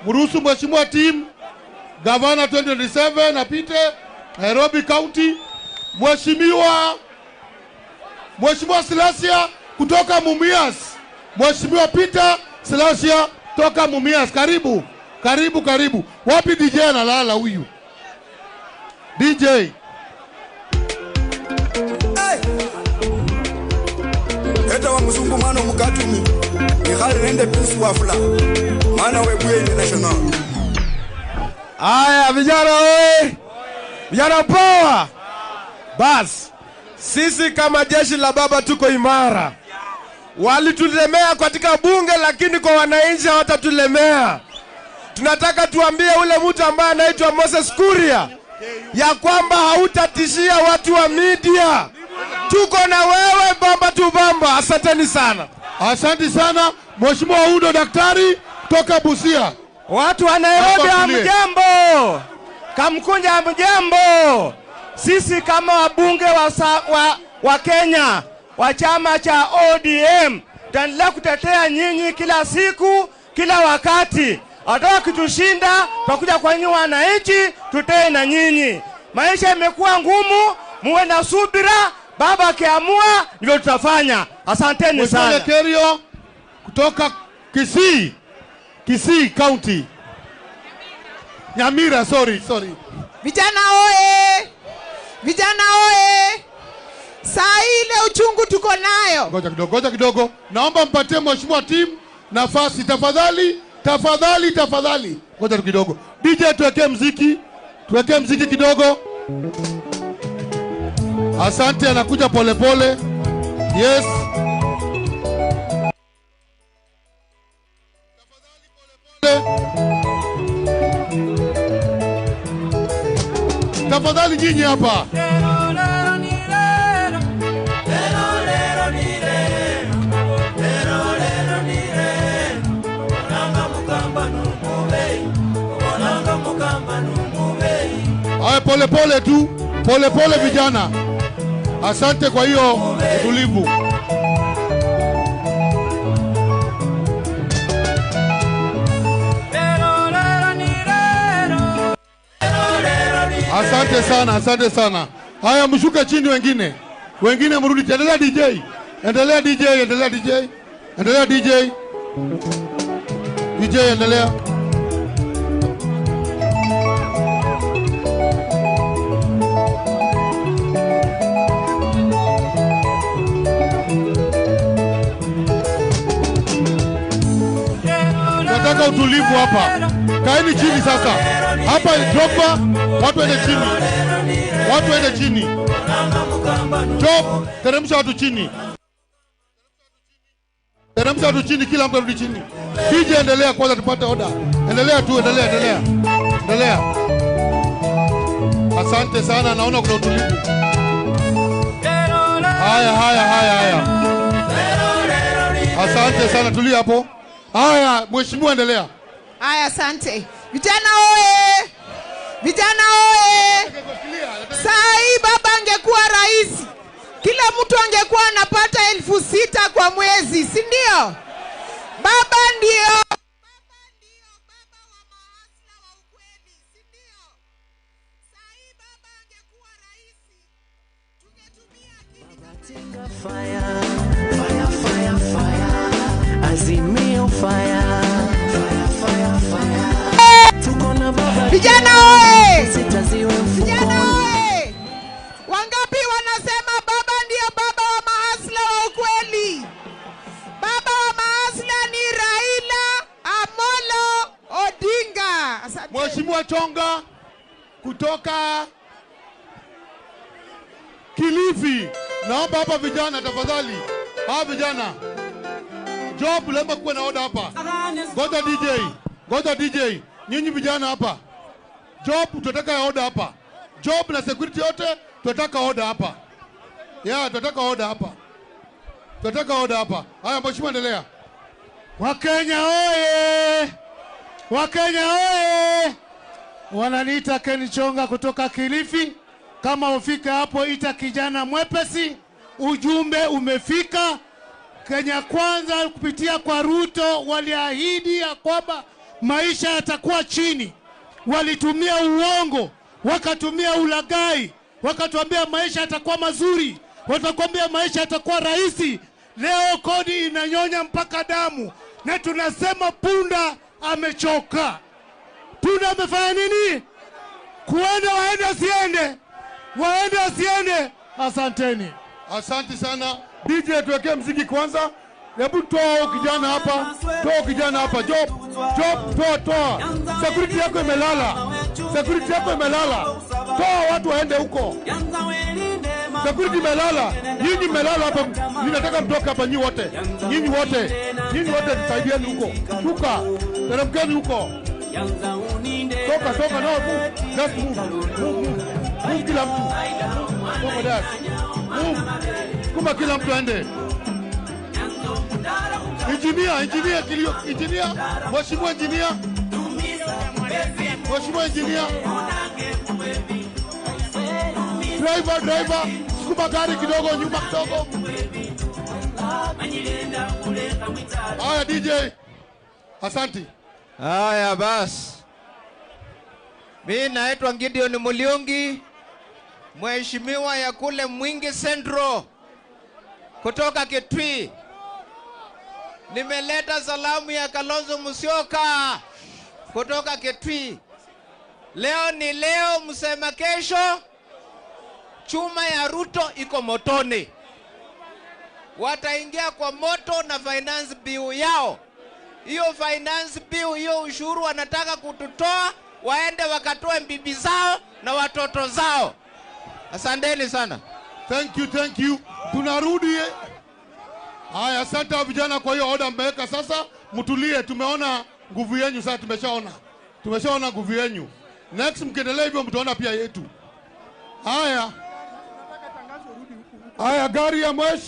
S4: mruhusu mheshimiwa Tim Gavana 2027 apite Nairobi County. Mheshimiwa Silasia kutoka Mumias. Mheshimiwa Peter Silasia kutoka Mumias. Karibu, karibu, karibu. Wapi DJ analala huyu? DJ.
S8: Eta wa mzungu mwana mukatumi. Mikhali nende pisu wafula. Mwana webuye international.
S9: Aya vijana oye! Vijana power! Bas, sisi kama jeshi la baba tuko imara. Walitulemea katika bunge, lakini kwa wananchi hawatatulemea. Tunataka tuambie ule mtu ambaye anaitwa Moses Kuria ya kwamba hautatishia watu wa media. Tuko na wewe bamba tu bamba. Asanteni sana.
S4: Asante sana Mheshimiwa Udo Daktari toka Busia.
S10: Watu wa Nairobi hamjambo. Kamkunja hamjambo. Sisi kama wabunge wa Kenya wa chama cha ODM tutaendelea kutetea nyinyi kila siku, kila wakati. Hata wakitushinda tutakuja kwa nyinyi wananchi, tutee na nyinyi. Maisha imekuwa ngumu, muwe na subira. Baba akiamua ndivyo tutafanya. Asanteni sana.
S4: Mheshimiwa Kerio kutoka Kisii. Kisii County. Nyamira, sorry.
S11: Vijana oye! Vijana oye! Saa ile uchungu tuko nayo.
S4: Ngoja kidogo. Naomba mpatie Mheshimiwa Tim nafasi tafadhali, tafadhali, tafadhali. Ngoja kidogo. DJ tuwekee muziki. Tuwekee muziki kidogo. Asante, anakuja pole pole. Yes. Tafadhali nyinyi hapa. Haya, pole pole tu, pole pole vijana. Asante kwa hiyo utulivu. Asante sana, asante sana. Haya, mshuke chini wengine. Wengine mrudi. Endelea DJ. Endelea DJ, endelea DJ. Endelea DJ. DJ endelea. Nataka utulivu hapa. Kaeni chini sasa. Hapa Drogba, watu waende chini. Watu waende chini. Job, teremsha watu chini. Teremsha watu chini, kila mtu arudi chini. DJ endelea kwanza tupate order. Endelea tu, endelea, endelea. Endelea. Asante sana, naona kuna utulivu. Haya, haya, haya, haya. Asante sana, tulia hapo. Haya, mheshimiwa endelea.
S11: Haya, asante. Vijana oye! Vijana oye! Saa hii baba angekuwa rais, kila mtu angekuwa anapata 6,000 kwa mwezi, si ndio? Baba ndio.
S12: Fire, fire, fire, fire. Azimio fire. Fire, fire, fire. Tuko na baba.
S11: Vijana oye! Vijana oye! Wangapi wanasema baba ndio baba wa mahasla wa ukweli? Baba wa mahasla ni Raila Amolo Odinga. Asante.
S4: Mheshimiwa Chonga kutoka Kilifi. Naomba hapa vijana tafadhali. Hawa vijana. Job lazima kuwe na order hapa. Ngoja DJ. Ngoja DJ. Nyinyi vijana hapa. Job tunataka order hapa. Job na security yote tunataka order hapa. Yeah, tunataka order hapa. Tunataka order hapa. Haya mheshimiwa endelea.
S13: Wakenya oye! Wakenya oye! Wananiita Ken Chonga kutoka Kilifi. Kama ufika hapo ita kijana mwepesi. Ujumbe umefika. Kenya Kwanza kupitia kwa Ruto waliahidi ya kwamba maisha yatakuwa chini. Walitumia uongo, wakatumia ulaghai, wakatuambia maisha yatakuwa mazuri, watakwambia maisha yatakuwa rahisi. Leo kodi inanyonya mpaka damu, na tunasema punda amechoka. Punda amefanya nini? Kuenda waende asiende. Waende asiende. Asanteni.
S4: Asante sana. DJ tuwekee mziki kwanza. Hebu toa kijana hapa. Toa kijana hapa. Job. Job, toa, toa. Security yako imelala. Security yako imelala. Toa watu waende huko. Security imelala. Nyinyi mmelala hapa. Ninataka mtoke hapa nyinyi wote. Nyinyi wote. Nyinyi wote tusaidieni huko. Shuka. Teremkeni huko. Toka, toka, no, move. Just move. Move, move. Move kila mtu. Toka dad. Move. Kuma kila mtu aende. Engineer, engineer, kilio, engineer, mheshimiwa engineer. Mheshimiwa engineer. Driver, driver, sukuma gari kidogo nyuma kidogo. Haya DJ. Asante.
S14: Haya basi. Mimi naitwa Gideon Muliungi, mheshimiwa ya kule Mwingi Central kutoka Kitui. Nimeleta salamu ya Kalonzo Musyoka kutoka Kitui. Leo ni leo, msema kesho. Chuma ya Ruto iko motoni. Wataingia kwa moto na finance bill yao. Hiyo finance bill, hiyo ushuru wanataka kututoa, waende wakatoe bibi zao na watoto zao. Asanteni sana.
S4: Thank you, thank you. Tunarudi. Haya, asante vijana kwa hiyo order mmeweka sasa. Mtulie, tumeona nguvu yenu sasa, tumeshaona. Tumeshaona nguvu yenu. Next mkiendelea hivyo mtaona pia yetu. Haya. Haya, gari ya Mwesh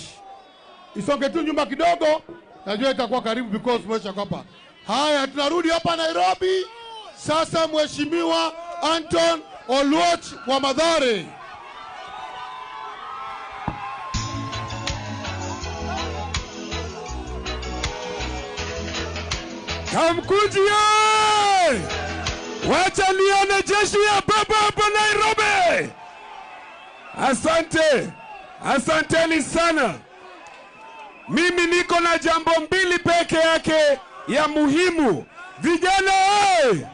S4: isonge tu nyuma kidogo. Najua itakuwa karibu because Mwesh hapa. Haya, tunarudi hapa Nairobi. Sasa Mheshimiwa Anton Oluoch wa Mathare.
S17: Kamkunji ye! Wacha nione jeshi ya baba hapa Nairobi. Asante. Asanteni sana.
S9: Mimi niko na jambo mbili peke yake ya muhimu. Vijana oye!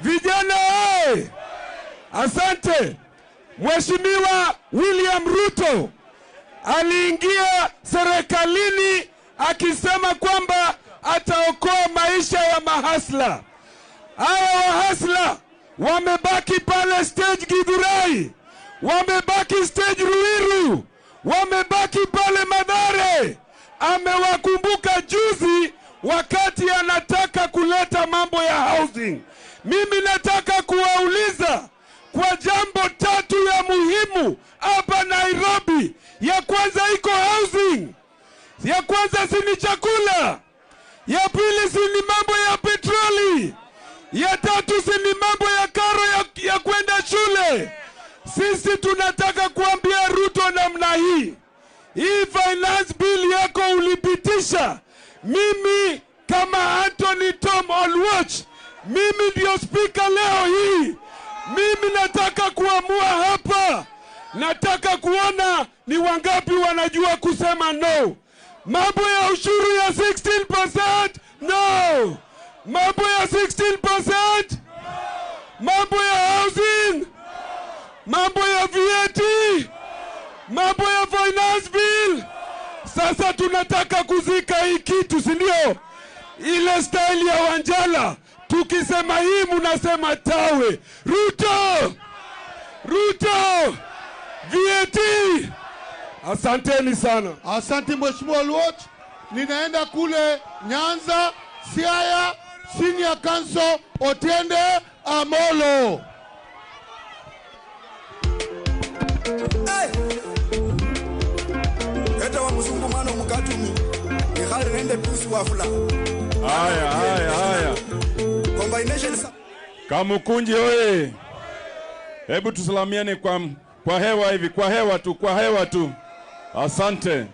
S9: Vijana oye! Asante. Mheshimiwa William Ruto aliingia serikalini akisema kwamba ataokoa maisha ya mahasla. Hawa wahasla wamebaki pale stage Githurai, wamebaki stage Ruiru, wamebaki pale Mathare. Amewakumbuka juzi wakati anataka kuleta mambo ya housing. Mimi nataka kuwauliza kwa jambo tatu ya muhimu hapa Nairobi. Ya kwanza iko housing, ya kwanza si ni chakula, ya pili si ni mambo ya petroli, ya tatu si ni mambo ya karo ya kwenda shule. Sisi tunataka kuambia Ruto namna hii, hii finance bill yako ulipitisha, mimi kama Anthony Tom Oluoch, mimi ndio speaker leo hii. Mimi nataka kuamua hapa. Nataka kuona ni wangapi wanajua kusema no. Mambo ya ushuru ya 16%, no. Mambo ya 16%, mambo ya housing, mambo ya VAT, mambo ya finance bill. Sasa tunataka kuzika hii kitu, si ndio? Ile style ya Wanjala. Tukisema hii munasema tawe. Ruto! Ruto! VAT! Asanteni sana.
S4: Asante Mheshimiwa Oluoch. Ninaenda kule Nyanza, Siaya, Senior Counsel Otiende Amolo.
S8: Hey! Eta wa mzungu mwana mukatumi. Nikhali nende pusi wafula.
S17: Haya, haya, haya.
S8: Combination.
S17: Kamukunji oye. Hebu tusalamiane kwa hewa hivi, kwa hewa tu, kwa hewa tu. Asante.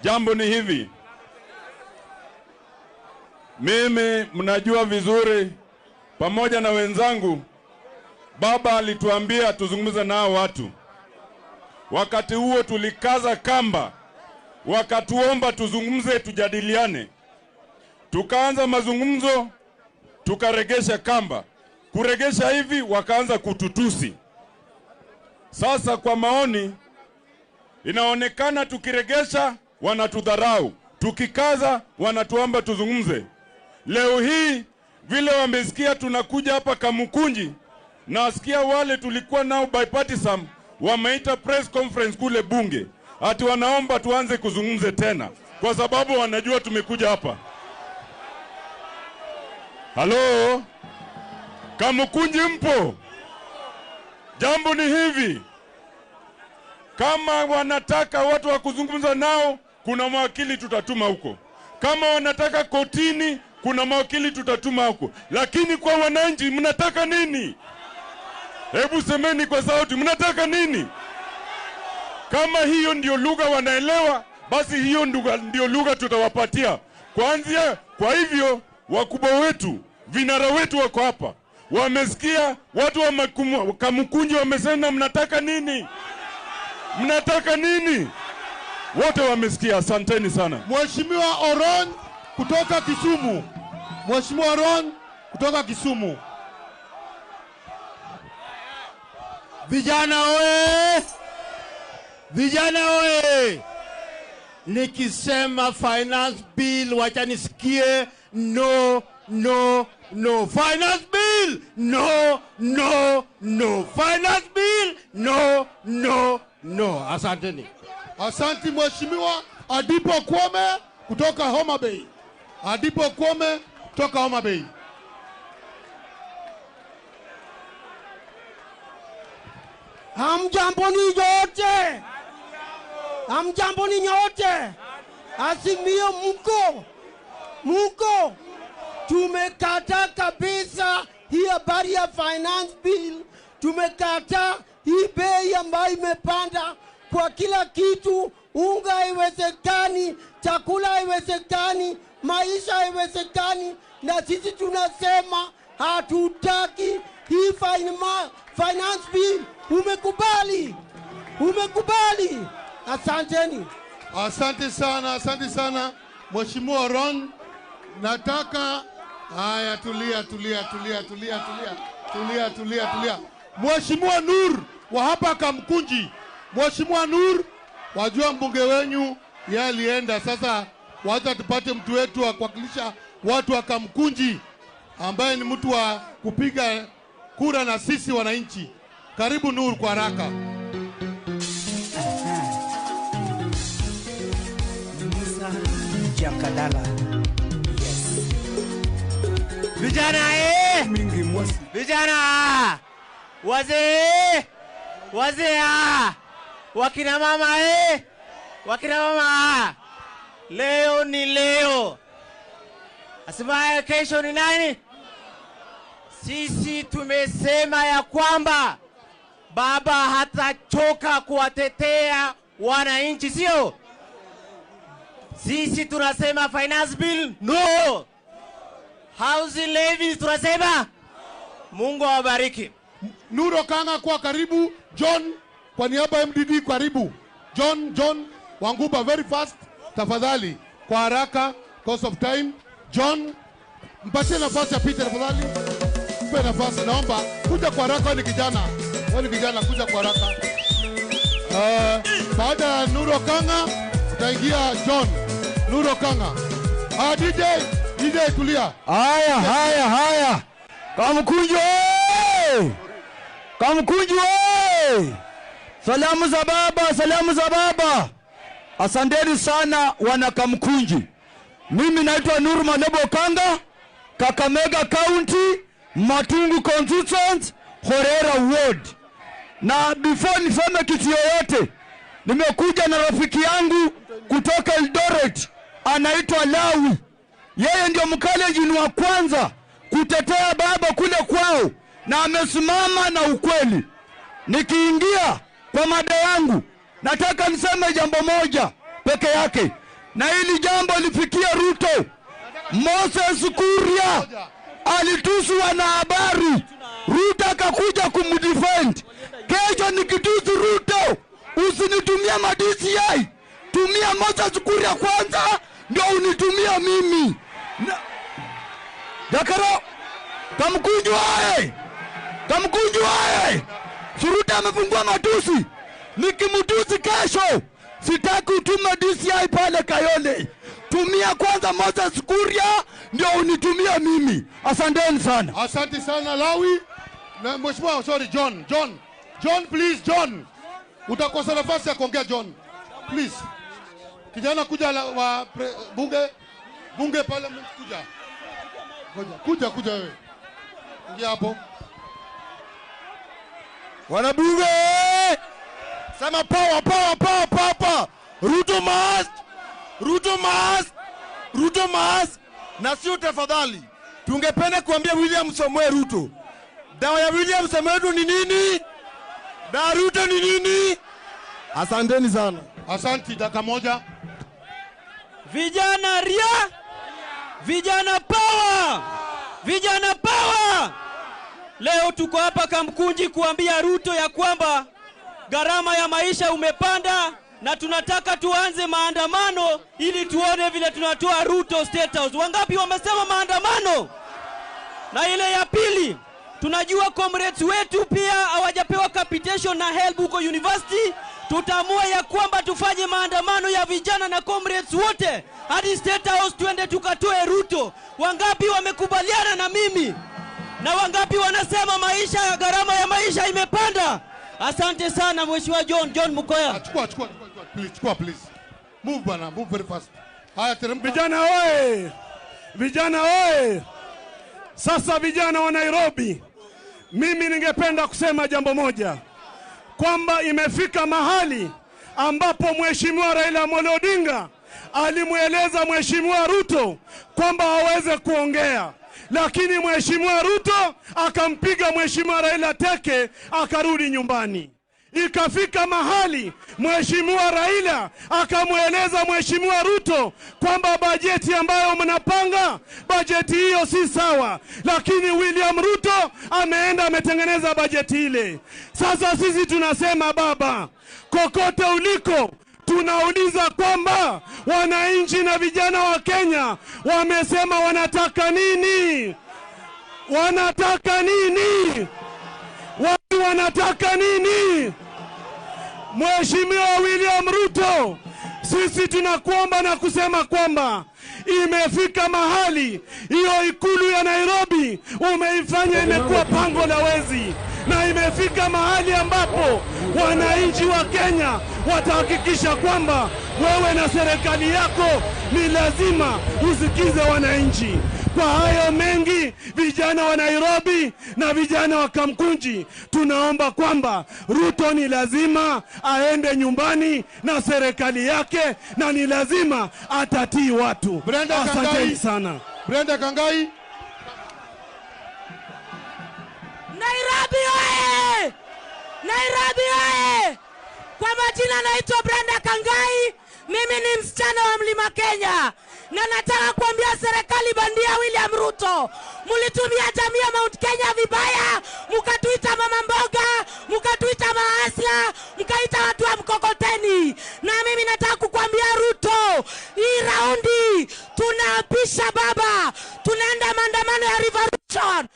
S17: Jambo ni hivi. Mimi mnajua vizuri pamoja na wenzangu, baba alituambia tuzungumze nao watu. Wakati huo tulikaza kamba, wakatuomba tuzungumze, tujadiliane. Tukaanza mazungumzo, tukaregesha kamba. Kuregesha hivi wakaanza kututusi. Sasa kwa maoni inaonekana tukiregesha wanatudharau, tukikaza wanatuomba tuzungumze. Leo hii vile wamesikia tunakuja hapa Kamukunji, nasikia wale tulikuwa nao bipartisan wameita press conference kule bunge, ati wanaomba tuanze kuzungumze tena kwa sababu wanajua tumekuja hapa. Halo, Kamukunji mpo? Jambo ni hivi, kama wanataka watu wa kuzungumza nao, kuna mawakili tutatuma huko. Kama wanataka kotini, kuna mawakili tutatuma huko. Lakini kwa wananchi mnataka nini? Hebu semeni kwa sauti, mnataka nini? Kama hiyo ndio lugha wanaelewa, basi hiyo ndio lugha tutawapatia. Kwanza, kwa hivyo wakubwa wetu, vinara wetu wako hapa. Wamesikia watu wa Kamukunji wamesema mnataka nini? Mnataka nini? Wote wamesikia. Asanteni sana.
S4: Mheshimiwa Oron kutoka Kisumu. Mheshimiwa Oron kutoka Kisumu.
S15: Vijana oye! Vijana oye! Nikisema finance bill wacha nisikie no, no, no. Finance bill, no, no, no. Finance bill, no, no, no. Asanteni.
S4: Asante Mheshimiwa Adipo Kwame kutoka Homa Bay. Adipo Kwame kutoka Homa Bay.
S16: Hamjambo ni nyote. Hamjambo ni nyote. Azimio mko. Mko. Tumekataa kabisa hii habari ya finance bill. Tumekataa hii bei ambayo imepanda kwa kila kitu. Unga haiwezekani, chakula haiwezekani, maisha haiwezekani, na sisi tunasema hatutaki hii finance bill. Umekubali? Umekubali? Asanteni.
S4: Asante sana, asante sana Mheshimiwa Ron. Nataka haya, tulia tulia tulia tulia tulia tulia tulia tulia. Mheshimiwa Nur wa hapa Kamkunji, Mheshimiwa Nur, wajua mbunge wenyu yeye alienda, sasa wacha tupate mtu wetu wa kuwakilisha watu wa Kamkunji ambaye ni mtu wa kupiga kura na sisi wananchi. Karibu Nur kwa haraka.
S7: Jakadala. Yes.
S14: Vijana
S7: Mingi mwasi.
S14: Vijana! Wazee! Wazee! Wakina mama Wakina mama! Leo ni leo. Asemaye kesho ni nani? Sisi tumesema ya kwamba baba hatachoka kuwatetea wananchi, sio? Sisi tunasema finance bill no. Housing levy tunasema. Mungu awabariki.
S4: Nuro Kanga kwa karibu, John kwa niaba ya MDD karibu. John Wanguba very fast tafadhali, kwa haraka because of time. John, mpatie nafasi ya Peter tafadhali. Mpe nafasi, naomba kuja kwa haraka, ni kijana. Wewe ni kijana, kuja kwa haraka. Baada ya Nuro Kanga utaingia John. Nuro Kanga. DJ tulia.
S26: Haya haya haya. Kamkunji oye! Kamkunji oye! Salamu za baba, salamu za baba. Asanteni sana wana Kamkunji. Mimi naitwa Nuru Malebo Kanga, Kakamega County, Matungu Constituent, Horera Ward. Na before niseme kitu yoyote, nimekuja na rafiki yangu kutoka Eldoret, anaitwa Lawi. Yeye ndio mkalenjin wa kwanza kutetea baba kule kwao, na amesimama na ukweli. Nikiingia kwa mada yangu, nataka niseme jambo moja peke yake, na hili jambo lifikie Ruto. Moses Kuria alitusu wanahabari, Ruto akakuja kumdefend. Kesho nikitusu Ruto, usinitumie ma DCI, tumia Moses Kuria kwanza ndio unitumia mimi. Dakaro, Kamkunji oye! Kamkunji oye! Suruta amefungua matusi. Nikimtusi kesho, sitaki utume DCI pale Kayole. Tumia kwanza Moses Kuria ndio unitumia mimi. Asanteni sana.
S4: Asante sana Lawi. Na mheshimiwa, sorry John, John please John. Utakosa nafasi ya kuongea John. Please. Kijana kuja wa bunge parliament kuja. Kuja wewe. Ingia hapo.
S26: Wanabunge! Sema power power power power power. Ruto must. Ruto must. Ruto must. Na sio tafadhali. Tungependa kuambia William Samoei Ruto. Dawa ya William Samoei Ruto ni nini? Dawa Ruto ni nini? Asanteni sana.
S4: Asante, dakika moja.
S2: Vijana ria, vijana power, vijana power. Leo tuko hapa Kamkunji kuambia Ruto ya kwamba gharama ya maisha umepanda, na tunataka tuanze maandamano ili tuone vile tunatoa Ruto State House. Wangapi wamesema maandamano? Na ile ya pili, tunajua comrades wetu pia hawajapewa capitation na help huko university. Tutaamua ya kwamba tufanye maandamano ya vijana na comrades wote hadi State House, tuende tukatoe Ruto. Wangapi wamekubaliana na mimi? Na wangapi wanasema maisha ya gharama ya maisha imepanda? Asante sana Mheshimiwa John Mukoya.
S4: Chukua please, chukua please. Move bana, move very fast. Haya teremka.
S18: Vijana oye! Vijana oye! Sasa vijana wa Nairobi, mimi ningependa kusema jambo moja, kwamba imefika mahali ambapo Mheshimiwa Raila Amolo Odinga alimueleza Mheshimiwa Ruto kwamba aweze kuongea, lakini Mheshimiwa Ruto akampiga Mheshimiwa Raila teke, akarudi nyumbani. Ikafika mahali Mheshimiwa Raila akamueleza Mheshimiwa Ruto kwamba bajeti ambayo mnapanga, bajeti hiyo si sawa, lakini William Ruto ameenda ametengeneza bajeti ile. Sasa sisi tunasema baba, kokote uliko, Tunauliza kwamba wananchi na vijana wa Kenya wamesema wanataka nini? Wanataka nini? Watu wanataka nini? Mheshimiwa William Ruto, sisi tunakuomba na kusema kwamba imefika mahali hiyo ikulu ya Nairobi umeifanya imekuwa pango la wezi, na imefika mahali ambapo wananchi wa Kenya watahakikisha kwamba wewe na serikali yako ni lazima usikize wananchi. Kwa hayo mengi, vijana wa Nairobi na vijana wa Kamkunji, tunaomba kwamba Ruto ni lazima aende nyumbani na serikali yake, na ni lazima atatii watu. Asanteni sana.
S4: Brenda Kangai.
S1: Nairobi oye! Nairobi oye! Kwa majina naitwa Brenda Kangai. Mimi ni msichana wa Mlima Kenya. Na nataka kuambia serikali bandia William Ruto, mulitumia jamii ya Mount Kenya vibaya, mukatuita mama mboga, mukatuita maasla, mkaita watu wa mkokoteni. Na mimi nataka kukuambia Ruto, hii raundi tunaapisha baba, tunaenda maandamano ya revolution.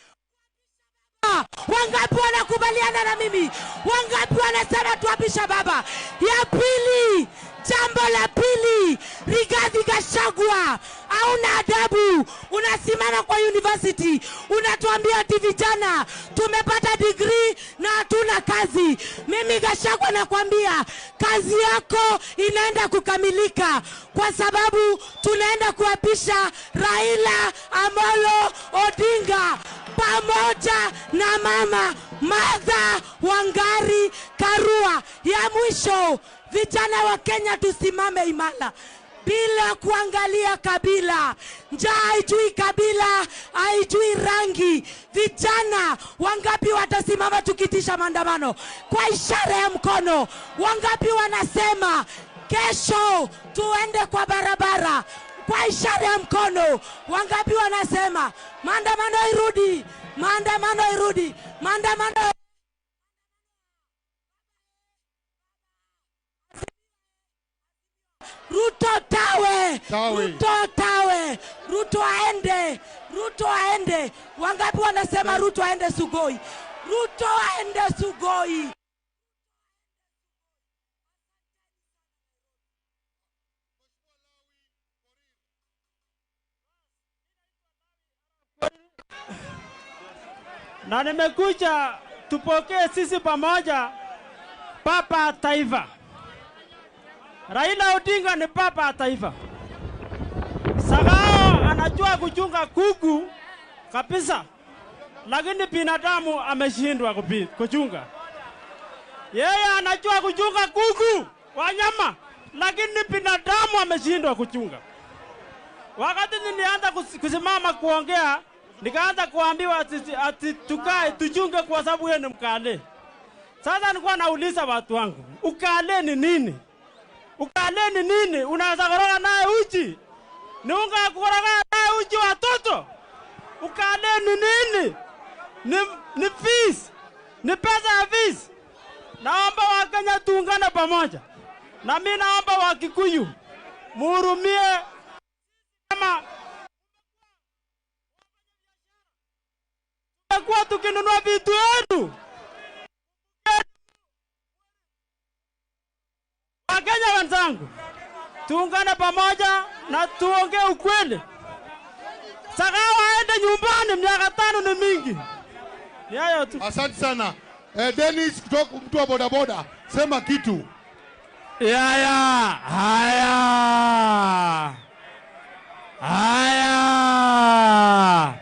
S1: Wangapi wanakubaliana na mimi? Wangapi wanasema tuapisha baba? Ya pili, jambo la pili, Rigathi Gachagua, hauna adabu. Unasimama kwa university, unatuambia ati vijana tumepata degree na hatuna kazi. Mimi Gachagua nakwambia kazi yako inaenda kukamilika, kwa sababu tunaenda kuapisha Raila Amolo Odinga pamoja na mama Martha Wangari Karua. Ya mwisho, vijana wa Kenya tusimame imara bila kuangalia kabila. Njaa haijui kabila, haijui rangi. Vijana wangapi watasimama tukitisha maandamano kwa ishara ya mkono? Wangapi wanasema kesho tuende kwa barabara kwa ishara ya mkono? Wangapi wanasema maandamano irudi, maandamano irudi, maandamano? Ruto tawe, tawe. Ruto tawe, Ruto aende, Ruto aende. Wangapi wanasema Ruto aende Sugoi? Ruto aende Sugoi.
S3: Na nimekuja tupokee sisi pamoja Papa Taifa. Raila Odinga ni papa taifa. Sagao anajua kuchunga kuku kabisa, lakini binadamu ameshindwa kuchunga. Yeye anajua kuchunga kuku wanyama, lakini binadamu ameshindwa kuchunga. Wakati nilianza kusimama kuongea, nikaanza kuambiwa ati tukae tuchunge kwa sababu yeye ni mkale. Sasa nilikuwa nauliza watu wangu, ukale ni nini? Ukale ni nini? Unaweza koroga naye uji? Ni unga koroga naye uji watoto? Ukale ni nini? Ni fees. Ni pesa ya fees. Naomba Wakenya tuungane pamoja. Na mimi naomba Wakikuyu muhurumie kama kwa tukinunua vitu yetu. Wakenya wenzangu, tuungane pamoja na tuongee ukweli. Sakawa aende nyumbani, miaka 5 ni mingi. Ni hayo tu.
S4: Asante sana. Dennis kutoka mtu wa bodaboda, sema kitu.
S19: Yaya, haya. Haya.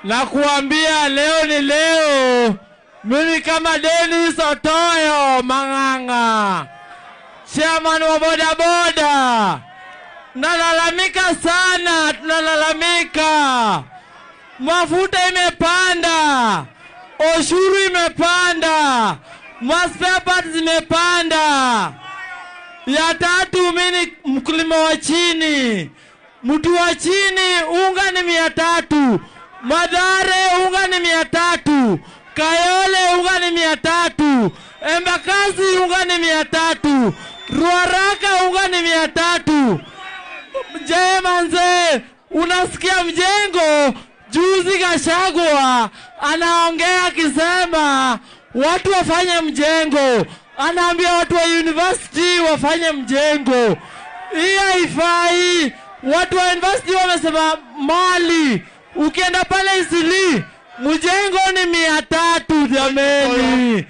S19: Nakuambia leo ni leo. Mimi kama Dennis Otoyo Mang'ang'a, chairman wa bodaboda, nalalamika sana, tunalalamika. Mafuta imepanda, ushuru imepanda, spare parts zimepanda. Ya tatu, mimi mkulima wa chini, mtu wa chini, unga ni 300, Mathare unga ni 300, Kayole unga ni 300, Embakasi unga ni 300. Ruaraka unga ni 300. Je, manze, unasikia mjengo? Juzi Gachagua anaongea akisema watu wafanye mjengo, anaambia watu wa university wafanye mjengo. Hii haifai. Watu wa university wamesema mali, ukienda pale Isili mjengo ni 300 jameni.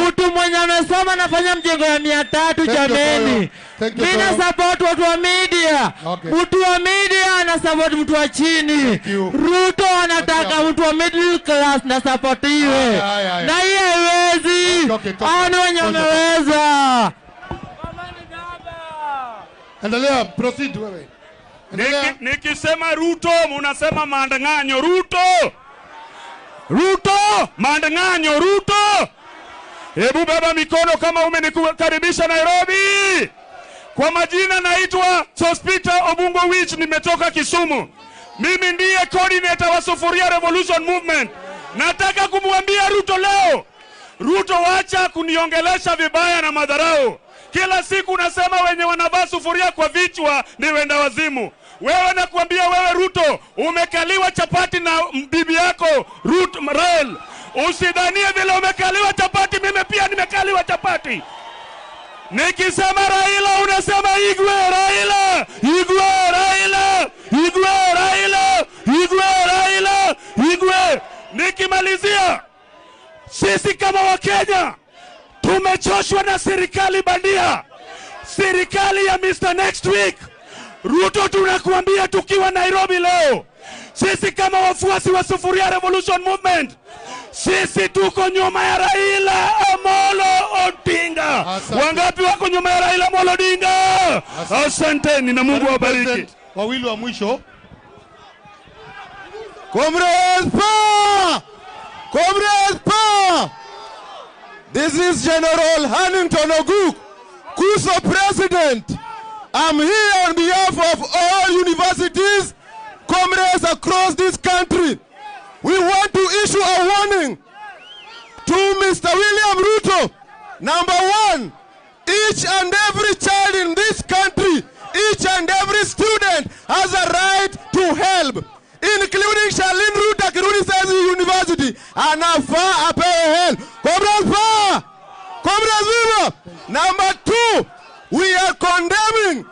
S19: Mtu mwenye amesoma anafanya mjengo ya 300 jameni. Mimi na support watu wa media. Mtu wa media ana support mtu wa chini. Ruto anataka mtu wa middle class na supportiwe. Na hii haiwezi. Hao ni wenye wameweza.
S4: Endelea, proceed wewe.
S5: Nikisema Ruto munasema maandang'anyo. Ruto! Ruto! Maandang'anyo Ruto! Hebu beba mikono kama umenikukaribisha Nairobi. Kwa majina naitwa Sospita Obungo Wich, nimetoka Kisumu. Mimi ndiye coordinator wa Sufuria Revolution Movement. Nataka kumwambia Ruto leo, Ruto, wacha kuniongelesha vibaya na madharau. Kila siku unasema wenye wanavaa sufuria kwa vichwa ni wenda wazimu. Wewe nakuambia wewe Ruto, umekaliwa chapati na bibi yako Ruth Rael. Usidhanie vile umekaliwa chapati, mimi pia nimekaliwa chapati. Nikisema Raila unasema Igwe Raila, Igwe Raila, Igwe Raila, Igwe Raila, Igwe. Nikimalizia, sisi kama Wakenya tumechoshwa na serikali bandia, serikali ya Mr. Next Week. Ruto, tunakuambia tukiwa Nairobi leo, sisi kama wafuasi wa Sufuria Revolution Movement, sisi tuko nyuma ya Raila Amolo Odinga. Wangapi wako nyuma ya Raila Amolo Odinga? Asanteni na Mungu awabariki.
S4: Wawili wa mwisho.
S9: Comrades power! Comrades power! This is General Hannington Oguk, KUSO President. I'm here on behalf of all universities, comrades across this country. We want to issue a warning to Mr. William Ruto. Number one, each and every child in this country, each and every student has a right to help, including Charlene Ruto akirudi saizi university, anafaa apewe help. Comrades power! Comrades viva! Number two, we are condemning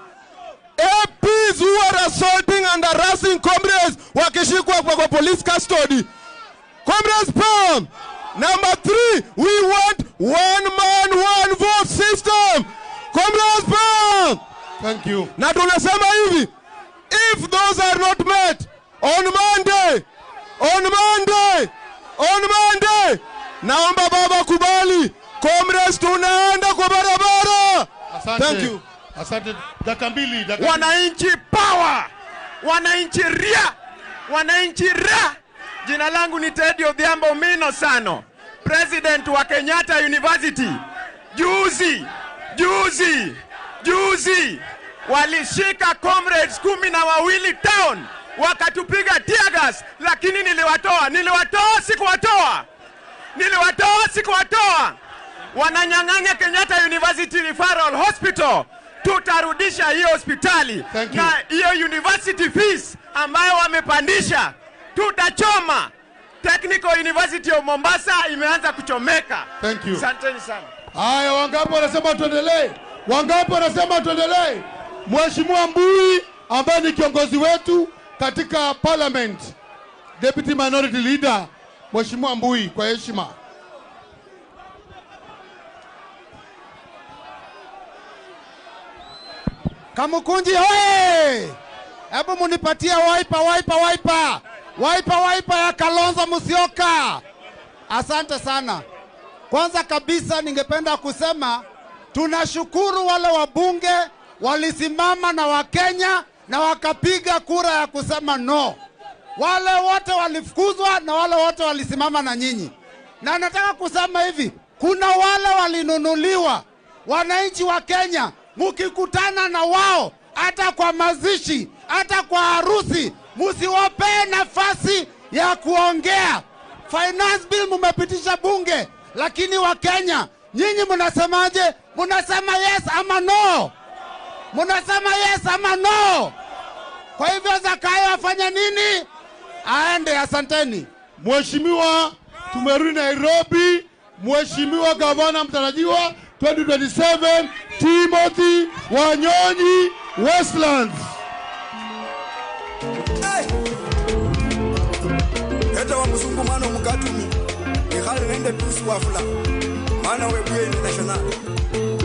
S9: APs who are assaulting and harassing comrades wakishikwa kwa police custody. Comrades power! Number three, we want one man, one vote system. Comrades power!
S4: Thank you.
S9: Na tunasema hivi, if those are not met on Monday, on Monday, on Monday, naomba baba kubali, comrades tunaenda kwa barabara.
S4: Asante.
S9: Thank you.
S4: Asante. Dakika mbili.
S20: Wananchi power! Wananchi ria! Wananchi ra! Jina langu ni Teddy Odhiambo Mino Sano, President wa Kenyatta University. Juzi, juzi, juzi walishika comrades 12 town, wakatupiga tear gas, lakini niliwatoa, niliwatoa, sikuwatoa. Niliwatoa, sikuwatoa. Wananyang'anya Kenyatta University Referral Hospital. Tutarudisha hiyo hospitali na hiyo university fees ambayo wamepandisha tutachoma. Technical University of Mombasa imeanza kuchomeka.
S4: Thank you.
S20: Asanteni sana.
S4: Haya, wangapi wanasema tuendelee? Wangapi wanasema tuendelee? Mheshimiwa Mbui ambaye ni kiongozi wetu katika parliament, Deputy Minority Leader, Mheshimiwa Mbui, kwa heshima.
S21: Kamukunji hoye! Hebu munipatie wiper, wiper, wiper. Wiper, wiper ya Kalonzo Musyoka. Asante sana. Kwanza kabisa ningependa kusema tunashukuru wale wabunge walisimama na Wakenya na wakapiga kura ya kusema no. Wale wote walifukuzwa na wale wote walisimama na nyinyi. Na nataka kusema hivi, kuna wale walinunuliwa. Wananchi wa Kenya, mukikutana na wao hata kwa mazishi, hata kwa harusi, msiwape nafasi ya kuongea. Finance bill mumepitisha bunge, lakini wa Kenya Nyinyi mnasemaje? Mnasema yes ama no? Mnasema yes ama no? Kwa hivyo Zakayo afanya nini? Aende. Asanteni.
S4: Mheshimiwa, tumerudi Nairobi. Mheshimiwa gavana mtarajiwa 2027 Timothy Wanyonyi, Westlands.
S8: Eta wa mzungu mwana mukatumi Mikhali nende Pius Wafula Mana webuye international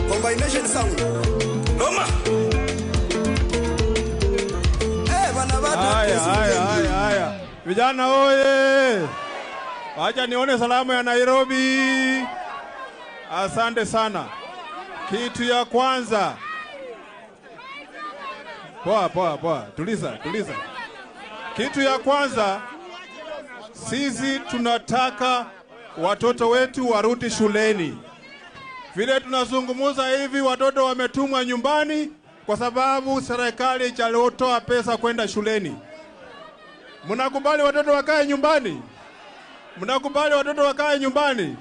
S8: Combination sound Loma. Bana bata.
S17: Haya, haya, haya, haya. Vijana oye. Wacha nione salamu ya Nairobi. Asante sana. Kitu ya kwanza. Poa, poa, poa. Tuliza, tuliza. Kitu ya kwanza, sisi tunataka watoto wetu warudi shuleni. Vile tunazungumza hivi, watoto wametumwa nyumbani kwa sababu serikali haijatoa pesa kwenda shuleni. Mnakubali watoto wakae nyumbani? Mnakubali watoto wakae nyumbani?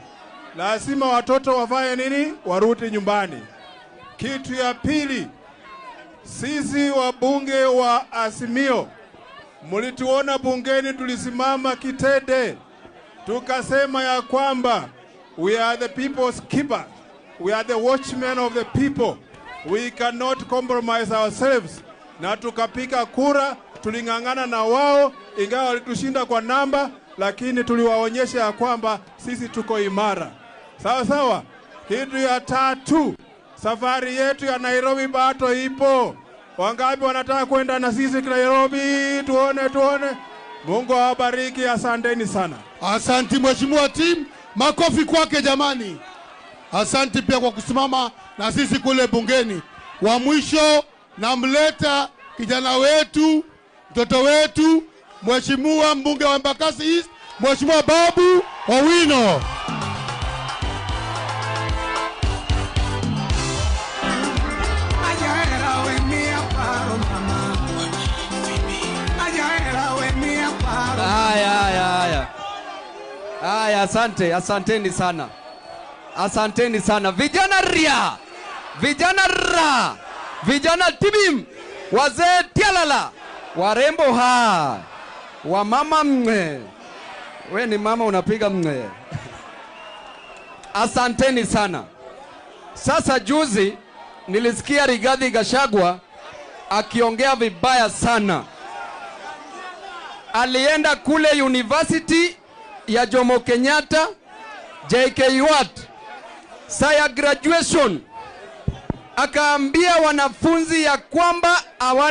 S17: Lazima watoto wafanye nini? Warudi nyumbani. Kitu ya pili, sisi wabunge wa Azimio, mlituona bungeni tulisimama kitete, tukasema ya kwamba we are the people's keeper, we are the watchmen of the people, we cannot compromise ourselves. Na tukapiga kura, tuling'ang'ana na wao, ingawa walitushinda kwa namba, lakini tuliwaonyesha ya kwamba sisi tuko imara. Sawa sawa. Kitu ya tatu, safari yetu ya Nairobi bado ipo. Wangapi wanataka kwenda na sisi Nairobi? Tuone, tuone. Mungu awabariki, asanteni sana.
S4: Asanti Mheshimiwa Tim, makofi kwake jamani. Asanti pia kwa kusimama na sisi kule bungeni. Wa mwisho namleta kijana wetu, mtoto wetu, Mheshimiwa mbunge wa Embakasi East, Mheshimiwa Babu Owino.
S6: Haya, haya, haya. Haya, asante, asanteni sana. Asanteni sana. Vijana ria, vijana ra, vijana tibim, wazee tialala, warembo ha, wamama mwe. We ni mama unapiga mwe. Asanteni sana. Sasa juzi nilisikia Rigathi Gachagua akiongea vibaya sana. Alienda kule University ya Jomo Kenyatta, JKUAT, saa ya graduation, akaambia wanafunzi ya kwamba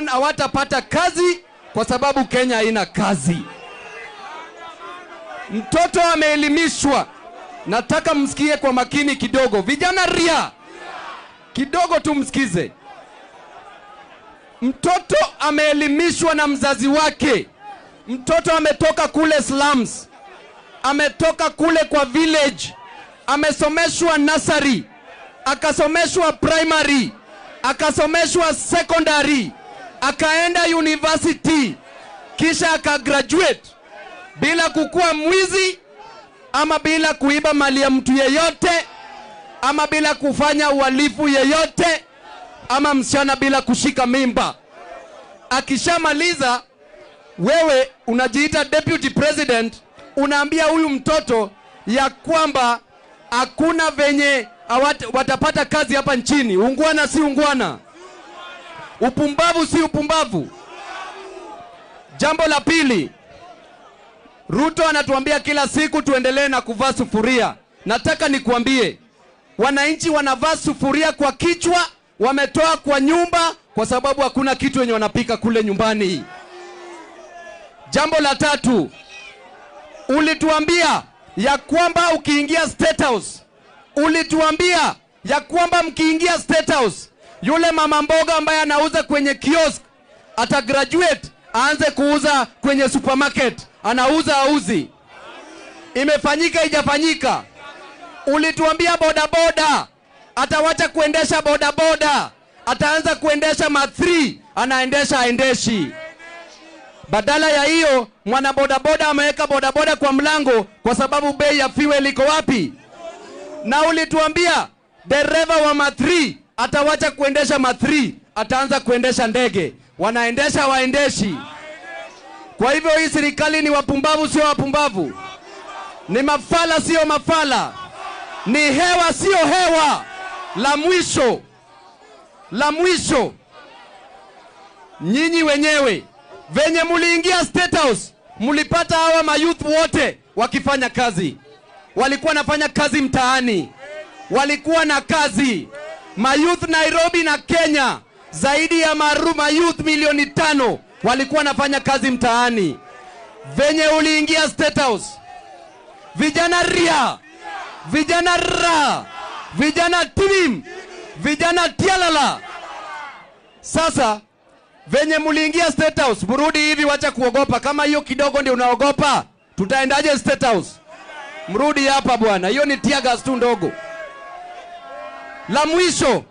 S6: hawatapata kazi kwa sababu Kenya haina kazi. Mtoto ameelimishwa. Nataka msikie kwa makini kidogo. Vijana ria, kidogo tu msikize. Mtoto ameelimishwa na mzazi wake. Mtoto ametoka kule slums, ametoka kule kwa village, amesomeshwa nursery, akasomeshwa primary, akasomeshwa secondary, akaenda university, kisha akagraduate bila kukua mwizi ama bila kuiba mali ya mtu yeyote ama bila kufanya uhalifu yeyote ama msichana bila kushika mimba. Akishamaliza, wewe unajiita deputy president, unaambia huyu mtoto ya kwamba hakuna venye watapata kazi hapa nchini. Ungwana si ungwana, upumbavu si upumbavu. Jambo la pili, Ruto anatuambia kila siku tuendelee na kuvaa sufuria. Nataka nikuambie, wananchi wanavaa sufuria kwa kichwa, wametoa kwa nyumba kwa sababu hakuna kitu yenye wanapika kule nyumbani. Jambo la tatu, ulituambia ya kwamba ukiingia State House, ulituambia ya kwamba mkiingia State House, yule mama mboga ambaye anauza kwenye kiosk ata graduate aanze kuuza kwenye supermarket. Anauza auzi? Imefanyika haijafanyika? Ulituambia bodaboda atawacha kuendesha bodaboda, ataanza kuendesha ma3, anaendesha aendeshi. Badala ya hiyo, mwana bodaboda ameweka bodaboda kwa mlango kwa sababu bei ya fuel iko wapi? Na ulituambia Dereva wa ma3 atawacha kuendesha ma3, ataanza kuendesha ndege. Wanaendesha waendeshi. Kwa hivyo hii serikali ni wapumbavu, sio wapumbavu? Ni mafala, sio mafala? Ni hewa, sio hewa? La mwisho, la mwisho, nyinyi wenyewe venye muliingia State House mulipata hawa mayouth wote wakifanya kazi. Walikuwa wanafanya kazi mtaani, walikuwa na kazi. Mayouth Nairobi na Kenya zaidi ya mayouth milioni 5 walikuwa wanafanya kazi mtaani. Venye uliingia State House, vijana ria, vijana ra, vijana tim, vijana tialala. Sasa venye muliingia State House, mrudi hivi, wacha kuogopa. Kama hiyo kidogo ndio unaogopa, tutaendaje State House? Mrudi hapa bwana, hiyo ni tear gas tu ndogo. La mwisho,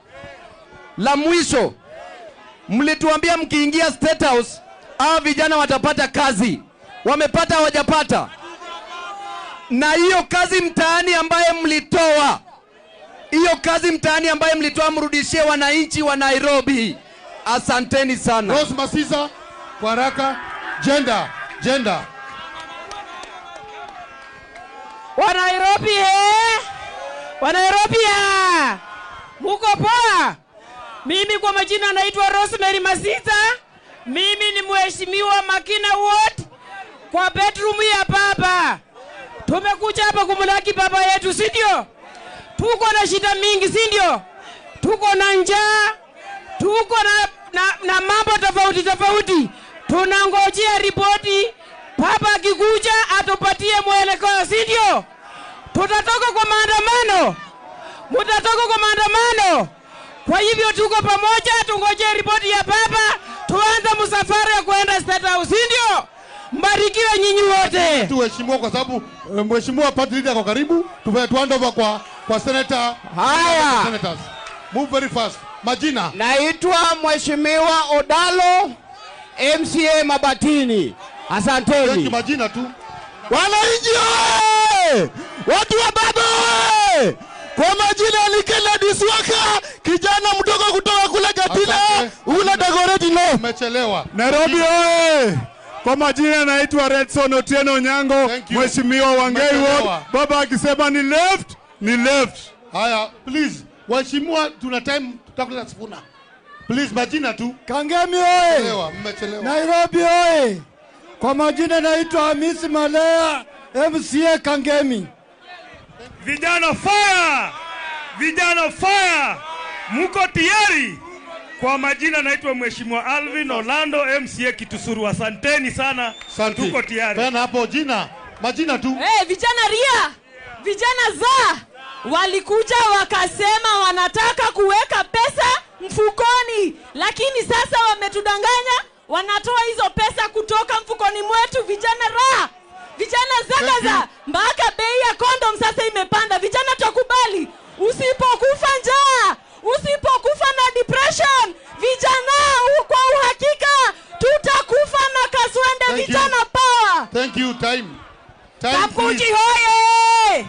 S6: la mwisho, mlituambia mkiingia State House hawa vijana watapata kazi. Wamepata hawajapata? Na hiyo kazi mtaani ambaye mlitoa, hiyo kazi mtaani ambaye mlitoa, mrudishie wananchi wa Nairobi. Asanteni sana.
S4: Rose Masiza kwa haraka. Gender, gender.
S1: Wa Nairobi Wa Nairobi ya. Muko poa? Mimi kwa majina naitwa Rosemary Masiza. Mimi ni mheshimiwa Makina Ward kwa bedroom ya baba. Tumekuja hapa kumlaki baba yetu, si ndio? Tuko na shida mingi, si ndio? Tuko na njaa, tuko na mambo tofauti tofauti. Tunangojea ripoti, baba akikuja atupatie mwelekeo, si ndio? Tutatoka kwa maandamano. Mutatoka kwa maandamano. Kwa hivyo tuko pamoja, tungojee ripoti ya baba, tuanze msafara ya kuenda State House, si ndio? Mbarikiwe nyinyi wote.
S4: Tuheshimiwa kwa sababu mheshimiwa party leader kwa karibu, tuende over kwa senator.
S14: Haya.
S4: Senators. Move very fast. Majina.
S14: Naitwa Mheshimiwa Odalo, MCA Mabatini. Asanteni.
S4: Majina tu.
S10: Wananchi oye! Watu wa baba oye! Kwa majina ni Kennedy Swaka, kijana mdogo kutoka kule Gatina, ule Dagoretti no.
S4: Umechelewa.
S17: Nairobi oye! Kwa majina naitwa Redson Otieno Nyango, Mheshimiwa Wangei Ward. Baba akisema ni left, ni left.
S4: Haya, please. Waheshimiwa, tuna time, tutakula sifuna. Please, majina tu.
S10: Kangemi oye!
S4: Mmechelewa.
S10: Nairobi oye! Kwa majina naitwa Hamisi Malea, MCA Kangemi.
S5: Vijana fire! Vijana fire! Muko tayari? Kwa majina naitwa Mheshimiwa Alvin Orlando, MCA Kitusuru. Asanteni sana.
S4: Santi.
S5: Tuko tayari.
S4: Tena hapo jina, majina tu.
S1: Hey, vijana ria, vijana za walikuja wakasema wanataka kuweka pesa mfukoni, lakini sasa wametudanganya, wanatoa hizo pesa kutoka mfukoni mwetu. Vijana ra, vijana zagaza, mpaka bei ya kondom sasa imepanda. Vijana tukubali, usipokufa njaa, usipokufa na depression, vijana kwa uhakika tutakufa na kaswende. Vijana power.
S4: Thank you. Time. Time.
S1: Kapuji hoye!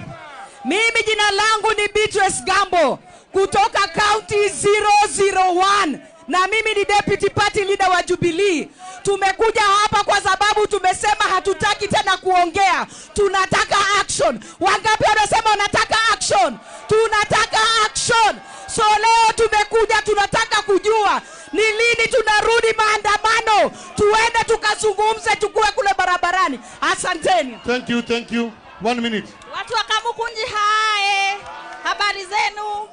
S1: Mimi jina langu ni Beatrice Gambo kutoka County 001 na mimi ni deputy party leader wa Jubilee. Tumekuja hapa kwa sababu tumesema hatutaki tena kuongea, tunataka action. Wangapi wanasema wanataka action? Tunataka action. So leo tumekuja, tunataka kujua ni lini tunarudi maandamano, tuende tukazungumze, tukue kule barabarani. Asanteni.
S4: Thank you, thank you. 1 minute.
S12: Watu wa Kamukunji hae, habari zenu?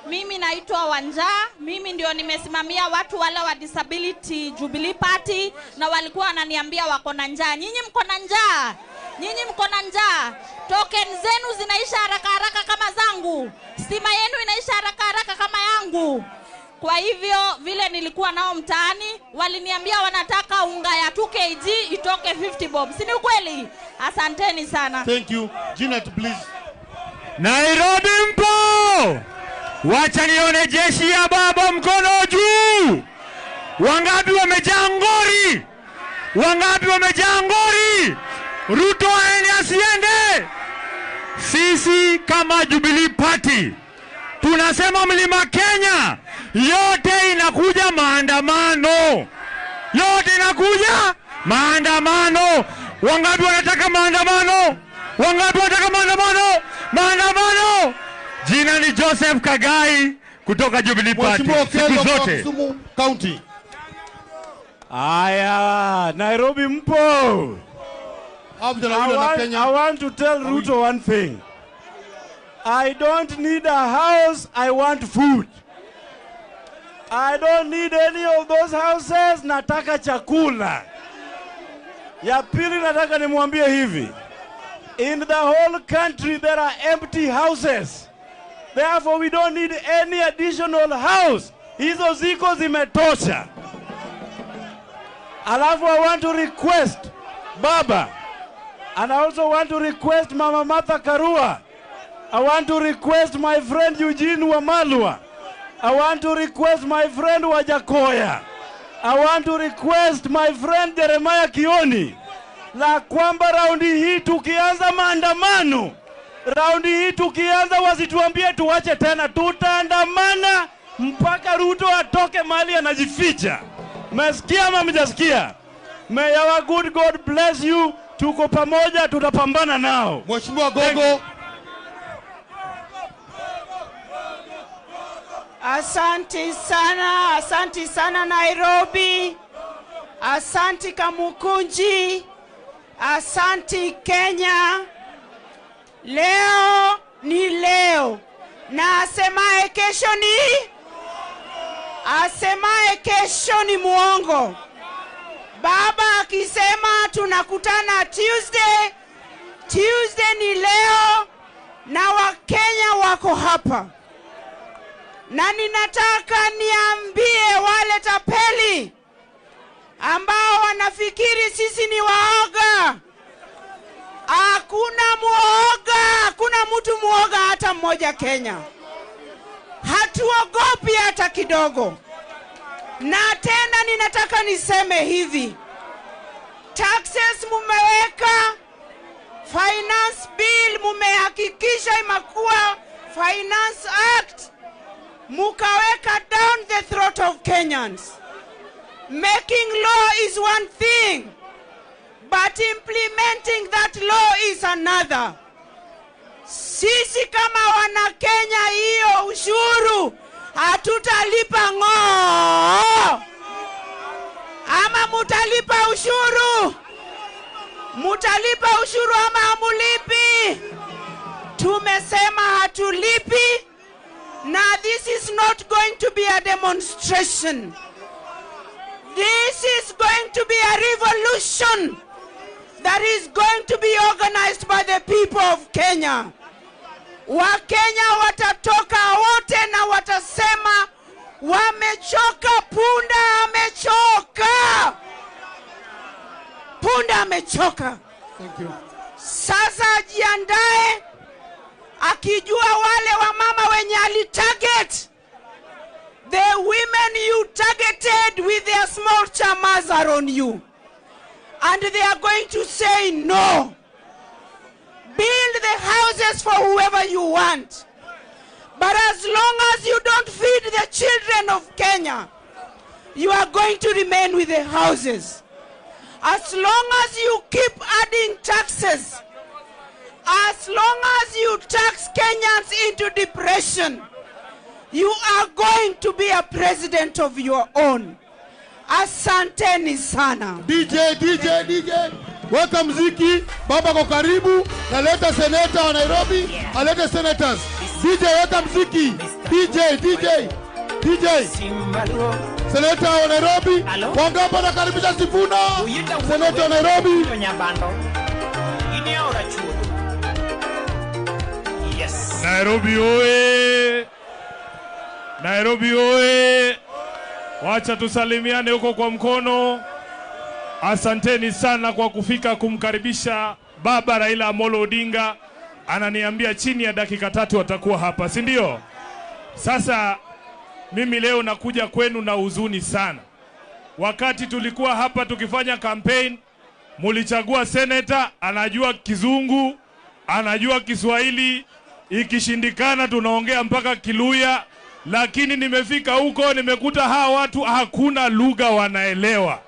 S12: Mimi naitwa Wanja, mimi ndio nimesimamia watu wale wa Disability Jubilee Party, na walikuwa wananiambia wako na njaa. Nyinyi mko na njaa? Nyinyi mko na njaa? Token zenu zinaisha haraka haraka kama zangu. Stima yenu inaisha haraka haraka kama yangu. Kwa hivyo vile nilikuwa nao mtaani, waliniambia wanataka unga ya 2 kg itoke 50 bob. Si ni ukweli? Asanteni sana.
S4: Thank you. Gina, please.
S5: Nairobi mpo! Wacha nione jeshi ya baba mkono juu. Wangapi wamejaa ngori? Wangapi wamejaa ngori? Ruto aende asiende? Sisi kama Jubilee Party Tunasema Mlima Kenya yote inakuja maandamano. Yote inakuja maandamano. Wangapi wanataka maandamano? Wangapi wanataka maandamano? Maandamano! Jina ni Joseph Kagai kutoka Jubilee Party. Siku zote.
S4: Kisumu County.
S3: Aya, Nairobi mpo. I want to tell Ruto one thing. I don't need a house, I want food. I don't need any of those houses, nataka chakula. Ya pili nataka nimwambie hivi. In the whole country there are empty houses. Therefore we don't need any additional house. Hizo ziko zimetosha. Alafu I want to request Baba, and I also want to request Mama Martha Karua. I want to request my friend Eugene Wamalwa. I want to request my friend Wajakoya. I want to request my friend Jeremiah Kioni, la kwamba raundi hii tukianza maandamano, raundi hii tukianza wasituambie tuwache tena, tutaandamana mpaka Ruto atoke mahali anajificha. Mesikia ama mjasikia? May our good God bless you. Tuko pamoja, tutapambana nao.
S4: Mheshimiwa Gogo.
S11: Asanti sana, asanti sana Nairobi. Asanti Kamukunji. Asanti Kenya. Leo ni leo. Na asemaye kesho ni? Asemaye kesho ni muongo. Baba akisema tunakutana Tuesday, Tuesday ni leo, na Wakenya wako hapa. Na ninataka niambie wale tapeli ambao wanafikiri sisi ni waoga. Hakuna muoga, hakuna mtu muoga hata mmoja Kenya. Hatuogopi hata kidogo. Na tena ninataka niseme hivi. Taxes mumeweka, finance bill mumehakikisha imekuwa Finance Act, mukaweka down the throat of Kenyans. Making law is one thing, but implementing that law is another. Sisi kama wana Kenya hiyo ushuru hatutalipa ng'oo. Ama mutalipa ushuru? Mutalipa ushuru ama hamulipi? Tumesema hatulipi. Na this is not going to be a demonstration. This is going to be a revolution that is going to be organized by the people of Kenya. Wakenya watatoka wote na watasema wamechoka, punda amechoka. Punda amechoka.
S4: Thank you.
S11: Sasa ajiandae akijua wale wamama wenye alitarget. The women you targeted with their small chamas are on you. And they are going to say no. Build the houses for whoever you want. But as long as you don't feed the children of Kenya, you are going to remain with the houses. As long as you keep adding taxes, as long as you tax Kenyans into depression, you are going to be a president of your own. Asanteni sana.
S4: DJ, DJ, DJ. Weka mziki, baba kwa karibu, naleta seneta wa Nairobi, alete senators. DJ, weka mziki. DJ, DJ, DJ. Seneta wa Nairobi, wangapi wanakaribisha Sifuna? Seneta wa Nairobi.
S5: Nairobi oe! Nairobi oe! Wacha tusalimiane huko kwa mkono. Asanteni sana kwa kufika kumkaribisha Baba Raila Amolo Odinga. Ananiambia chini ya dakika 3 atakuwa hapa, si ndio? Sasa mimi leo nakuja kwenu na huzuni sana. Wakati tulikuwa hapa tukifanya campaign, mulichagua senator anajua Kizungu, anajua Kiswahili, ikishindikana tunaongea mpaka Kiluya. Lakini nimefika huko nimekuta hawa watu hakuna lugha wanaelewa.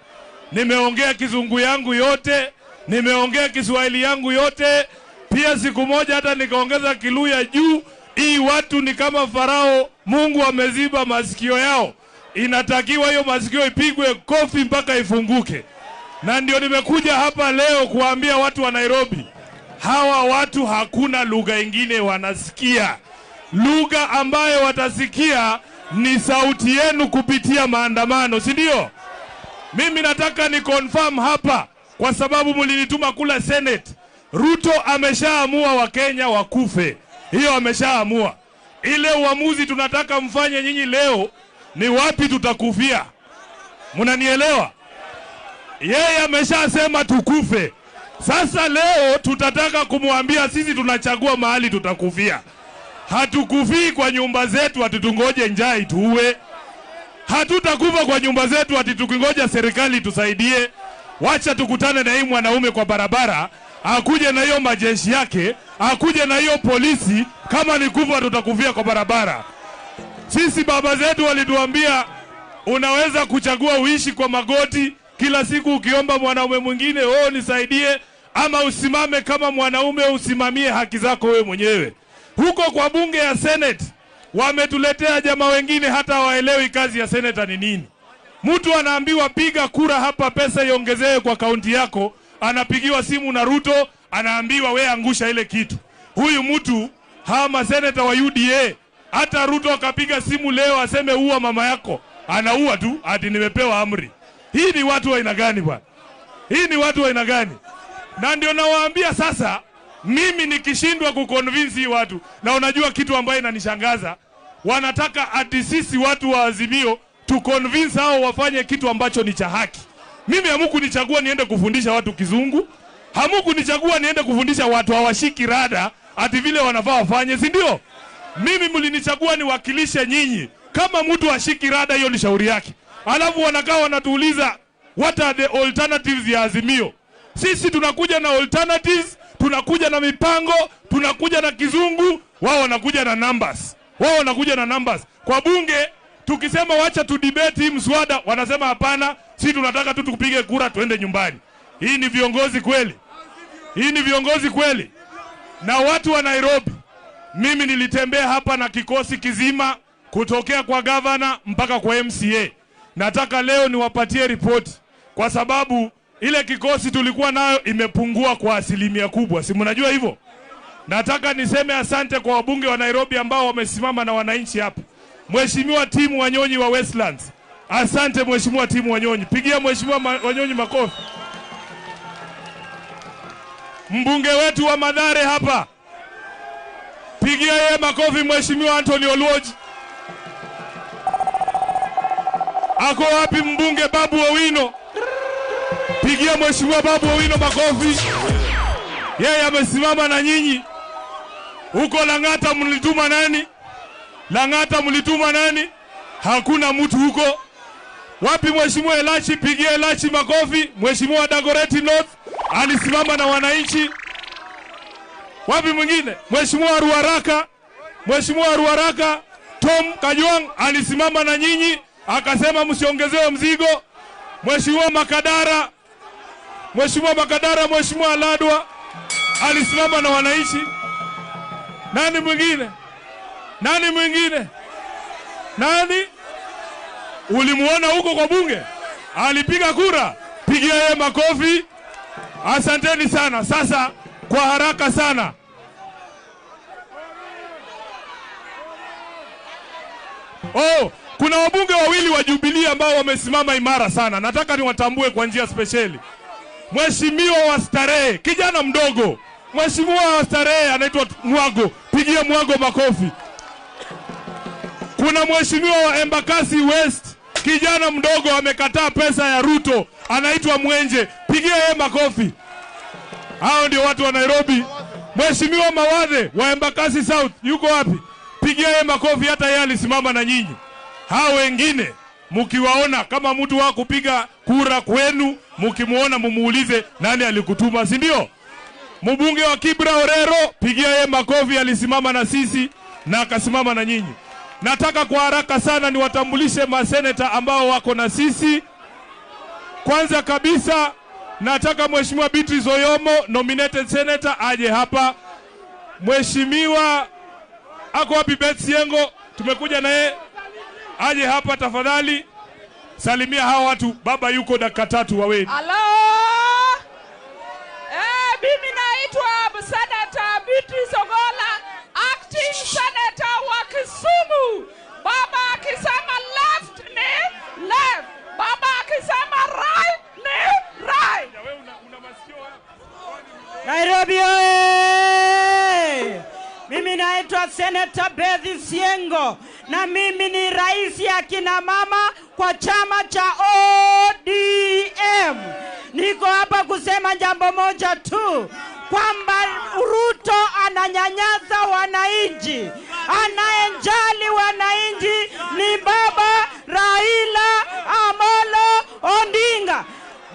S5: Nimeongea Kizungu yangu yote, nimeongea Kiswahili yangu yote, pia siku moja hata nikaongeza Kiluya juu. Hii watu ni kama Farao, Mungu ameziba masikio yao. Inatakiwa hiyo masikio ipigwe kofi mpaka ifunguke. Na ndio nimekuja hapa leo kuambia watu wa Nairobi, hawa watu hakuna lugha ingine wanasikia. Lugha ambayo watasikia ni sauti yenu kupitia maandamano, si ndio? Mimi nataka ni confirm hapa, kwa sababu mlinituma kula Senate. Ruto ameshaamua Wakenya wakufe. Hiyo ameshaamua. Ile uamuzi tunataka mfanye nyinyi leo ni wapi tutakufia. Mnanielewa? Yeye ameshasema tukufe. Sasa leo tutataka kumwambia sisi tunachagua mahali tutakufia. Hatukufii kwa nyumba zetu ati tungoje njaa ituue. Hatutakufa kwa nyumba zetu ati tukingoja serikali tusaidie. Wacha tukutane na hii mwanaume kwa barabara, akuje na hiyo majeshi yake, akuje na hiyo polisi. Kama ni kufa tutakufia kwa barabara. Sisi baba zetu walituambia unaweza kuchagua uishi kwa magoti kila siku ukiomba mwanaume mwingine, oh nisaidie, ama usimame kama mwanaume usimamie haki zako wewe mwenyewe. Huko kwa bunge ya Senate wametuletea jamaa wengine hata waelewi kazi ya senator ni nini. Mtu anaambiwa piga kura hapa, pesa iongezewe kwa kaunti yako, anapigiwa simu na Ruto, anaambiwa we angusha ile kitu. Huyu mtu, hawa maseneta wa UDA, hata Ruto akapiga simu leo aseme uua mama yako, anaua tu ati nimepewa amri. Hii ni watu wa aina gani bwana? Hii ni watu wa aina gani? Na ndio nawaambia sasa, mimi nikishindwa kuconvince watu, na unajua kitu ambaye inanishangaza, wanataka ati sisi watu wa Azimio tu convince hao wafanye kitu ambacho ni cha haki. Mimi hamkunichagua niende kufundisha watu Kizungu, hamkunichagua niende kufundisha watu hawashiki rada ati vile wanafaa wafanye, si ndio? Mimi mlinichagua niwakilishe nyinyi. Kama mtu hashiki rada, hiyo ni shauri yake. Alafu wanakaa wanatuuliza what are the alternatives ya Azimio. Sisi tunakuja na alternatives, tunakuja na mipango, tunakuja na Kizungu, wao wanakuja na numbers. Wao wanakuja na numbers. Kwa bunge tukisema wacha tu debate hii mswada, wanasema hapana, sisi tunataka tu tupige kura tuende nyumbani. Hii ni viongozi kweli? Hii ni viongozi kweli? Na watu wa Nairobi, mimi nilitembea hapa na kikosi kizima kutokea kwa governor mpaka kwa MCA. Nataka leo niwapatie ripoti, kwa sababu ile kikosi tulikuwa nayo imepungua kwa asilimia kubwa. Si mnajua hivyo? Nataka niseme asante kwa wabunge wa Nairobi ambao wamesimama na wananchi hapa. Mheshimiwa Timu Wanyonyi wa Westlands, asante Mheshimiwa Timu Wanyonyi. Pigia Mheshimiwa Wanyonyi makofi. Mbunge wetu wa Mathare hapa, pigia yeye makofi Mheshimiwa Anthony Oluoch. Ako wapi mbunge Babu Owino? Pigia Mheshimiwa Babu Owino makofi. Yeye amesimama na nyinyi. Huko Lang'ata mlituma nani? Lang'ata mlituma nani? Hakuna mtu huko. Wapi Mheshimiwa Elachi? Pigia Elachi makofi. Mheshimiwa Dagoretti North alisimama na wananchi. Wapi mwingine? Mheshimiwa Ruaraka, Mheshimiwa Ruaraka Tom Kajwang alisimama na nyinyi akasema msiongezewe mzigo. Mheshimiwa Makadara, Mheshimiwa Makadara, Mheshimiwa Ladwa alisimama na wananchi. Nani mwingine? Nani mwingine? Nani? Ulimuona huko kwa bunge? Alipiga kura. Pigia yeye makofi. Asanteni sana. Sasa kwa haraka sana, oh, kuna wabunge wawili wa Jubilee ambao wamesimama imara sana. Nataka niwatambue kwa njia spesheli. Mheshimiwa wa Starehe, kijana mdogo. Mheshimiwa wa Starehe anaitwa Mwago. Pigia Mwago makofi. Kuna mheshimiwa wa Embakasi West, kijana mdogo amekataa pesa ya Ruto, anaitwa Mwenje. Pigia yeye makofi. Hao ndio watu wa Nairobi. Mheshimiwa Mawadhe wa Embakasi South yuko wapi? Pigia yeye makofi, hata yeye alisimama na nyinyi. Hao wengine mkiwaona kama mtu wa kupiga kura kwenu, mkimuona mumuulize nani alikutuma, si ndio? Mbunge wa Kibra Orero, pigia yeye makofi, alisimama na sisi na akasimama na nyinyi. Nataka kwa haraka sana niwatambulishe maseneta ambao wako na sisi. Kwanza kabisa nataka Mheshimiwa Beatrice Oyomo, nominated senator, aje hapa. Mheshimiwa ako wapi? Beth Siengo, tumekuja na yeye, aje hapa tafadhali. Salimia hawa watu, baba yuko dakika 3 wawe.
S13: Hello. Mimi naitwa Senator Beatrice Ogola, acting senator wa Kisumu. Baba akisema left ni left, baba akisema right ni right.
S3: Nairobi oye! Mimi naitwa Senator Beth Siengo na mimi ni rais ya kina mama kwa chama cha ODM. Niko hapa kusema jambo moja tu, kwamba Ruto ananyanyasa wananchi. Anayejali wananchi ni baba Raila Amolo Odinga.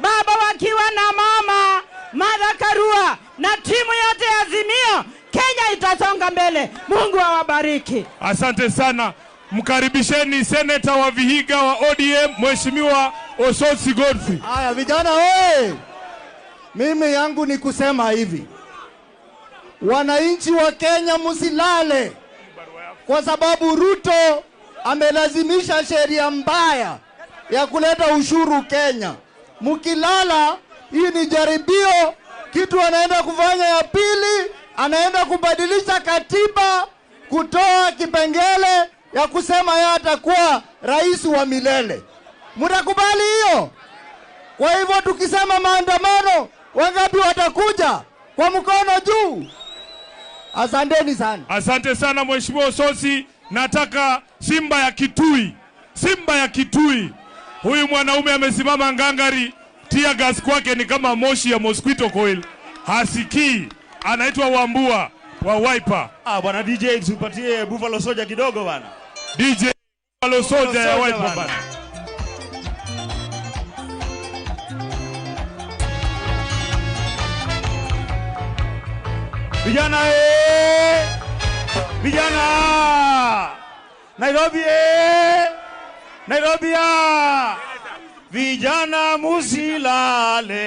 S3: Baba wakiwa na mama Martha Karua na timu yote ya Azimio, Kenya itasonga mbele. Mungu awabariki.
S5: Asante sana. Mkaribisheni seneta wa Vihiga wa ODM, Mheshimiwa Osotsi Godfrey.
S15: Haya vijana oye! Mimi yangu ni kusema hivi. Wananchi wa Kenya msilale, kwa sababu Ruto amelazimisha sheria mbaya ya kuleta ushuru Kenya. Mkilala, hii ni jaribio. Kitu anaenda kufanya ya pili, anaenda kubadilisha katiba, kutoa kipengele ya kusema yeye atakuwa rais wa milele. Mtakubali hiyo? Kwa hivyo tukisema maandamano, wangapi watakuja? Kwa mkono juu. Asanteni sana.
S5: Asante sana Mheshimiwa Osotsi. Nataka Simba ya Kitui. Simba ya Kitui. Huyu mwanaume amesimama ngangari, tear gas kwake ni kama moshi ya mosquito coil. Hasikii. Anaitwa Wambua wa Wiper.
S22: Ah, bwana DJ tupatie Buffalo Soldier kidogo bwana.
S5: DJ Buffalo Soldier ya Wiper bwana.
S22: Vijana vijana Nairobi Nairobi ya vijana musilale.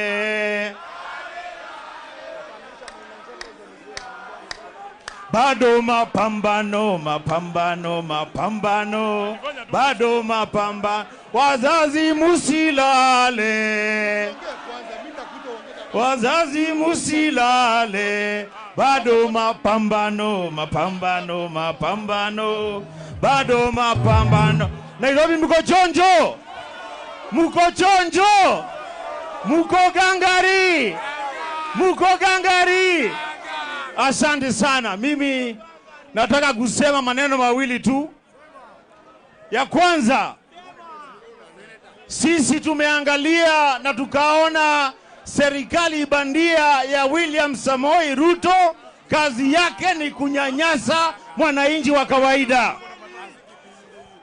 S22: Bado mapambano, mapambano, mapambano, bado mapambano. Wazazi musilale, wazazi musilale. Bado mapambano, mapambano, mapambano, bado mapambano. Nairobi mko chonjo, mko chonjo, mko gangari, mko gangari. Asante sana. Mimi nataka kusema maneno mawili tu. Ya kwanza, sisi tumeangalia na tukaona serikali bandia ya William Samoei Ruto kazi yake ni kunyanyasa mwananchi wa kawaida.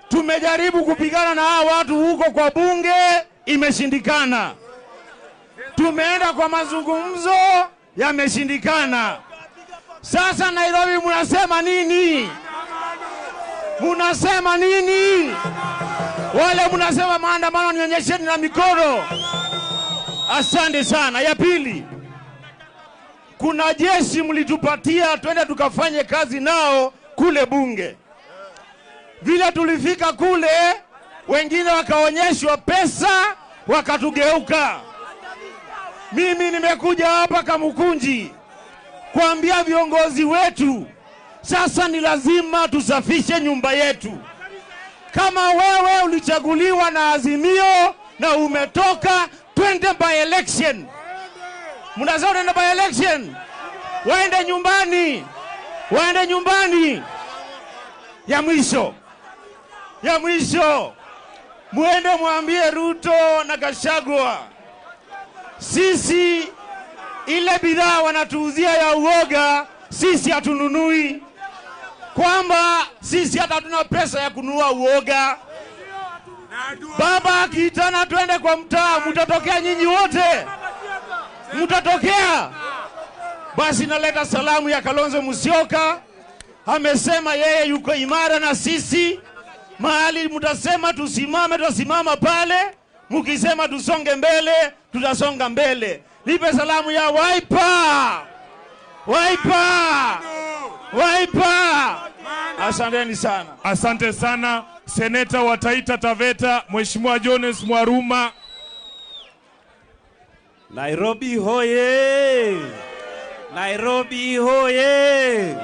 S22: Tumejaribu kupigana na hawa watu huko kwa bunge, imeshindikana. Tumeenda kwa mazungumzo, yameshindikana. Sasa Nairobi mnasema nini? Mnasema nini? Wale mnasema maandamano, nionyesheni na mikono. Asante sana. Ya pili, kuna jeshi mlitupatia twende tukafanye kazi nao kule bunge. Vile tulifika kule, wengine wakaonyeshwa pesa, wakatugeuka. Mimi nimekuja hapa Kamukunji kuambia viongozi wetu, sasa ni lazima tusafishe nyumba yetu. Kama wewe ulichaguliwa na Azimio na umetoka, twende by election. Mnasema twende by election. Waende nyumbani. Waende nyumbani. Ya mwisho, ya mwisho, muende mwambie Ruto na Gachagua, sisi ile bidhaa wanatuuzia ya uoga sisi hatununui, kwamba sisi hata hatuna pesa ya kununua uoga. Baba akiitana twende kwa mtaa, mtatokea nyinyi wote, mtatokea. Basi naleta salamu ya Kalonzo Musyoka, amesema yeye yuko imara na sisi. Mahali mtasema tusimame, tutasimama pale. Mkisema tusonge mbele, tutasonga mbele. Nipe salamu ya Wiper. Wiper. Wiper. Asanteni sana.
S5: Asante sana Seneta wa Taita Taveta Mheshimiwa Jones Mwaruma.
S7: Nairobi hoye! Nairobi hoye!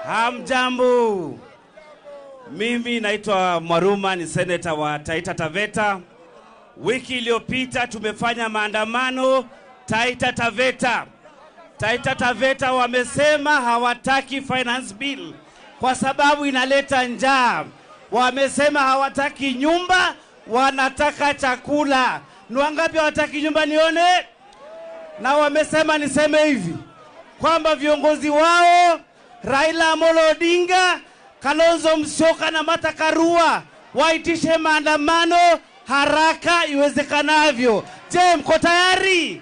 S7: Hamjambo. Mimi naitwa Mwaruma, ni seneta wa Taita Taveta. Wiki iliyopita tumefanya maandamano Taita Taveta. Taita Taveta wamesema hawataki finance bill kwa sababu inaleta njaa. Wamesema hawataki nyumba, wanataka chakula. Ni wangapi hawataki nyumba nione? Na wamesema niseme hivi kwamba viongozi wao Raila Amolo Odinga, Kalonzo Musyoka na Martha Karua waitishe maandamano haraka iwezekanavyo. Je, mko tayari?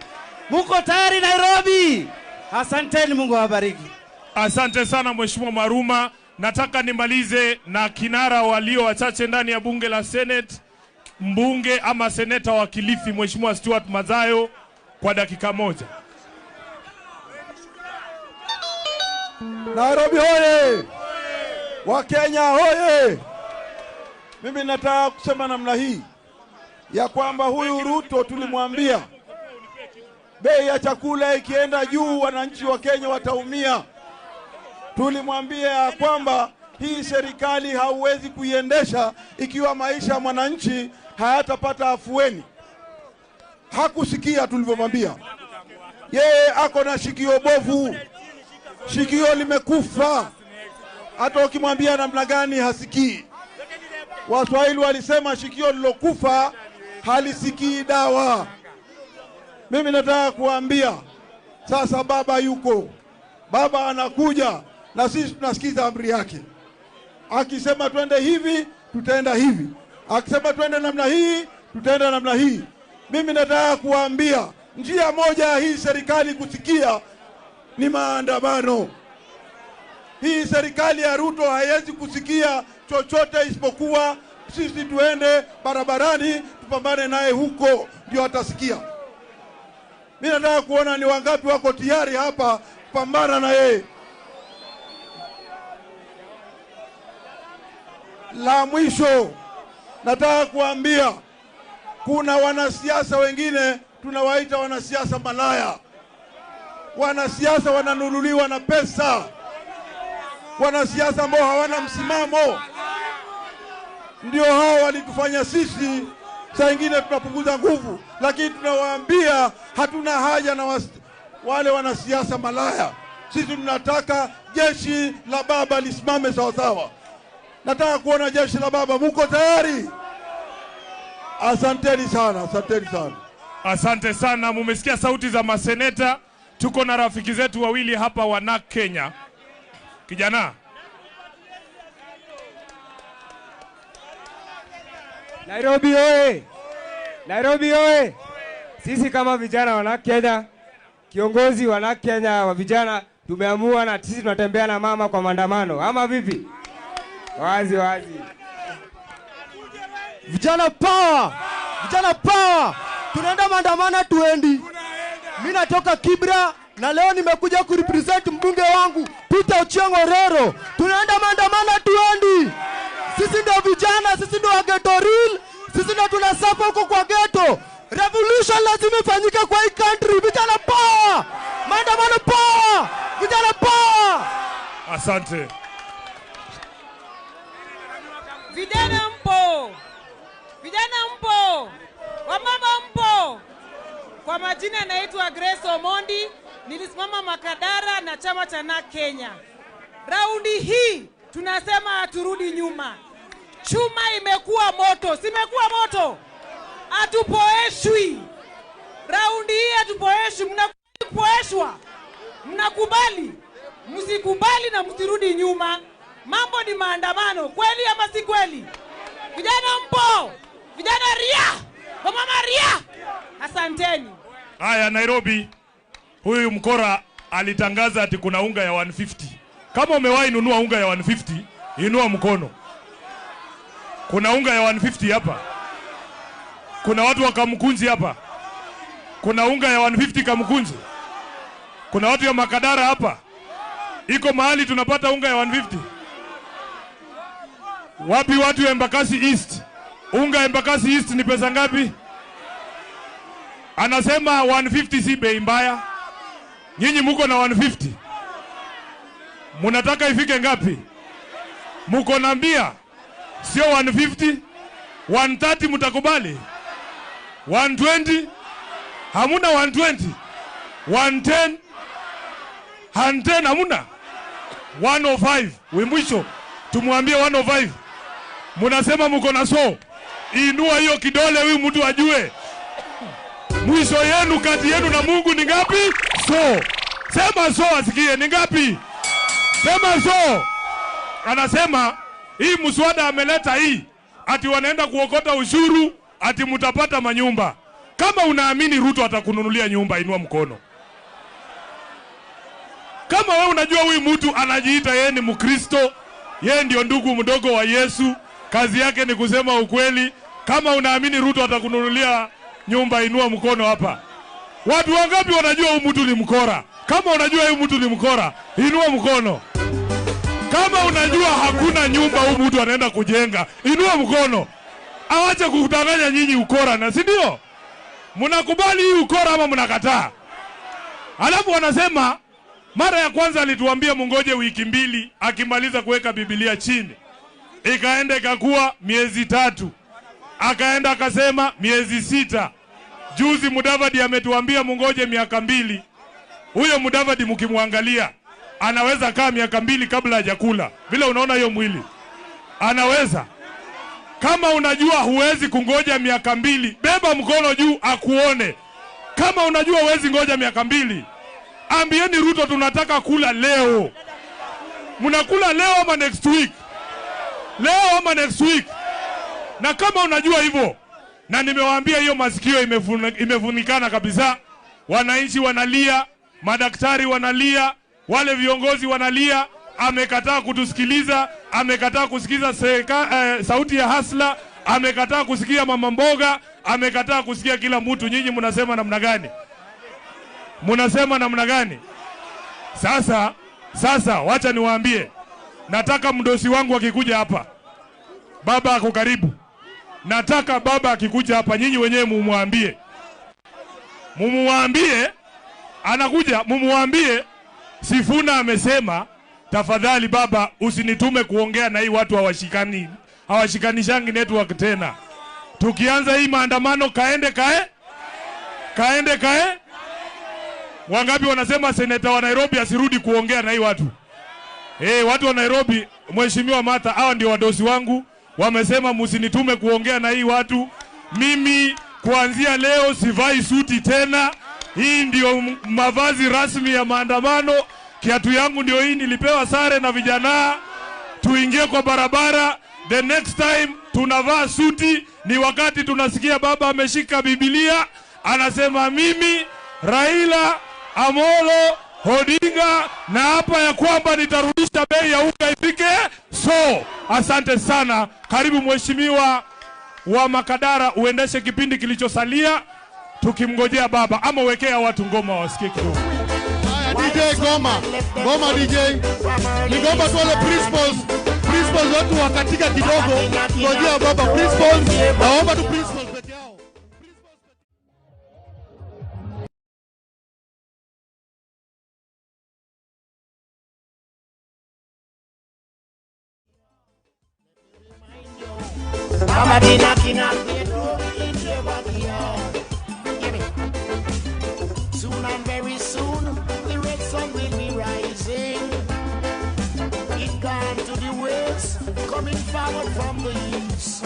S7: Mko tayari Nairobi? Asanteni, Mungu awabariki.
S5: Asante sana Mheshimiwa Mwaruma. Nataka nimalize na kinara walio wachache ndani ya bunge la Senate, mbunge ama seneta wa Kilifi Mheshimiwa Stuart Mazayo kwa dakika moja.
S16: Nairobi hoye! Wakenya hoye! Mimi nataka kusema namna hii ya kwamba huyu Ruto tulimwambia bei ya chakula ikienda juu wananchi wa Kenya wataumia. Tulimwambia kwamba hii serikali hauwezi kuiendesha ikiwa maisha ya mwananchi hayatapata afueni. Hakusikia tulivyomwambia. Yeye ako na shikio bovu, shikio limekufa, hata ukimwambia namna gani hasikii. Waswahili walisema shikio lilokufa halisikii dawa. Mimi nataka kuambia sasa, baba yuko, baba anakuja na sisi tunasikiza amri yake. Akisema twende hivi, tutaenda hivi. Akisema twende namna hii, tutaenda namna hii. Mimi nataka kuambia njia moja hii serikali kusikia ni maandamano. Hii serikali ya Ruto haiwezi kusikia chochote isipokuwa sisi tuende barabarani tupambane naye huko, ndio atasikia. Mimi nataka kuona ni wangapi wako tayari hapa kupambana na yeye. La mwisho nataka kuambia, kuna wanasiasa wengine tunawaita wanasiasa malaya. Wanasiasa wananunuliwa na pesa, wanasiasa ambao hawana msimamo. Ndio hao walitufanya sisi saa nyingine tunapunguza nguvu, lakini tunawaambia hatuna haja na wale wanasiasa malaya. Sisi tunataka jeshi la baba lisimame sawa sawa. Nataka kuona jeshi la baba. Muko tayari? Asanteni sana, asanteni sana.
S5: Asante sana. Mumesikia sauti za maseneta. Tuko na rafiki zetu wawili hapa wa NARC Kenya. Kijana.
S23: Nairobi oye! Nairobi oye! Sisi kama vijana wa NARC Kenya, kiongozi wa NARC Kenya wa vijana, tumeamua na sisi tunatembea na mama kwa maandamano. Ama vipi? Wazi wazi.
S15: Vijana power! Vijana power! Tunaenda maandamano tuendi. Mimi natoka Kibra na leo nimekuja kurepresent mbunge wangu Peter Ochieng Orero. Tunaenda maandamano tuendi. Sisi ndio vijana, sisi ndio wa ghetto real, sisi ndio tunasapa huko kwa ghetto. Revolution lazima ifanyike kwa hii country. Vijana power! Maandamano power! Vijana power!
S5: Asante.
S24: Vijana mpo. Vijana mpo. Wamama mpo. Kwa majina naitwa Grace Omondi, nilisimama Makadara na chama cha NARC Kenya. Raundi hii tunasema haturudi nyuma. Chuma imekuwa moto, simekuwa moto. Hatupoeshwi. Raundi hii hatupoeshwi, mnakupoeshwa. Mnakubali. Msikubali na msirudi nyuma. Mambo ni maandamano, kweli ama si kweli? Vijana mpo. Vijana ria. Wamama ria. Asanteni.
S5: Haya Nairobi, huyu mkora Alitangaza ati kuna unga ya 150. Kama umewahi nunua unga ya 150, inua mkono. Kuna unga ya 150 hapa? Kuna watu wa Kamkunji hapa? Kuna unga ya 150 Kamkunji? Kuna watu ya Makadara hapa? Iko mahali tunapata unga ya 150? Wapi watu ya Embakasi East? Unga ya Embakasi East ni pesa ngapi? Anasema 150 si bei mbaya. Nyinyi muko na 150. Munataka ifike ngapi? Muko na 100. Sio 150. 130 mutakubali? 120? Hamuna 120? 110? 110 hamuna? 105. Mwisho tumwambie 105. Munasema muko na so. Inua hiyo kidole huyu mtu ajue. Mwisho yenu kati yenu na Mungu ni ngapi? So. Sema so asikie ni ngapi? Sema so. Anasema hii mswada ameleta hii ati wanaenda kuokota ushuru ati mutapata manyumba. Kama unaamini Ruto atakununulia nyumba, inua mkono. Kama wewe unajua huyu mtu anajiita yeye ni Mkristo, yeye ndio ndugu mdogo wa Yesu, kazi yake ni kusema ukweli. Kama unaamini Ruto atakununulia nyumba, inua mkono hapa. Watu wangapi wanajua huyu mtu ni mkora? Kama unajua huyu mtu ni mkora, inua mkono. Kama unajua hakuna nyumba huyu mtu anaenda kujenga, inua mkono. Awache kukutanganya nyinyi ukora, na si ndio? Mnakubali hii ukora ama mnakataa? Alafu wanasema mara ya kwanza alituambia mungoje wiki mbili akimaliza kuweka Biblia chini. Ikaenda ikakuwa miezi 3. Akaenda akasema miezi 6. Juzi Mudavadi ametuambia mungoje miaka 2. Huyo Mudavadi mkimwangalia anaweza kaa miaka 2 kabla hajakula. Vile unaona hiyo mwili. Anaweza. Kama unajua huwezi kungoja miaka 2, beba mkono juu akuone. Kama unajua huwezi ngoja miaka 2, ambieni Ruto tunataka kula leo. Mnakula leo ama next week? Leo ama next week? Na kama unajua hivyo, na nimewaambia hiyo masikio imefunikana kabisa. Wananchi wanalia, madaktari wanalia, wale viongozi wanalia. Amekataa kutusikiliza, amekataa kusikiza sauti ya hasla, amekataa kusikia mama mboga, amekataa kusikia kila mtu. Nyinyi mnasema namna gani? Mnasema namna gani? Sasa wacha niwaambie. Nataka mdosi wangu akikuja hapa, baba ako karibu. Nataka baba akikuja hapa nyinyi wenyewe mumwambie. Mumwambie anakuja, mumwambie Sifuna amesema tafadhali baba usinitume kuongea na hii watu hawashikani. Hawashikanishangi network tena. Tukianza hii maandamano kaende kae. Kaende kae. Wangapi wanasema seneta wa Nairobi asirudi kuongea na hii watu? Watu wa Nairobi, Mheshimiwa Martha, hawa ndio wadosi wangu. Wamesema msinitume kuongea na hii watu. Mimi kuanzia leo sivai suti tena. Hii ndio mavazi rasmi ya maandamano. Kiatu yangu ndio hii, nilipewa sare na vijana. Tuingie kwa barabara. The next time tunavaa suti ni wakati tunasikia baba ameshika Biblia anasema mimi Raila Amolo Odinga na hapa ya kwamba nitarudisha bei ya unga ifike. So asante sana. Karibu mheshimiwa wa Makadara uendeshe kipindi kilichosalia tukimngojea baba, ama wekea watu ngoma wasikie kidogo.
S4: DJ Goma, Goma DJ. Ni goma tu wale principals watu wakatika kidogo. Ngojea baba principals, naomba tu principals peke yao.
S2: Mama Dina Kina. Soon and very soon, the red sun will be rising. It gone to the west, coming forward from the east.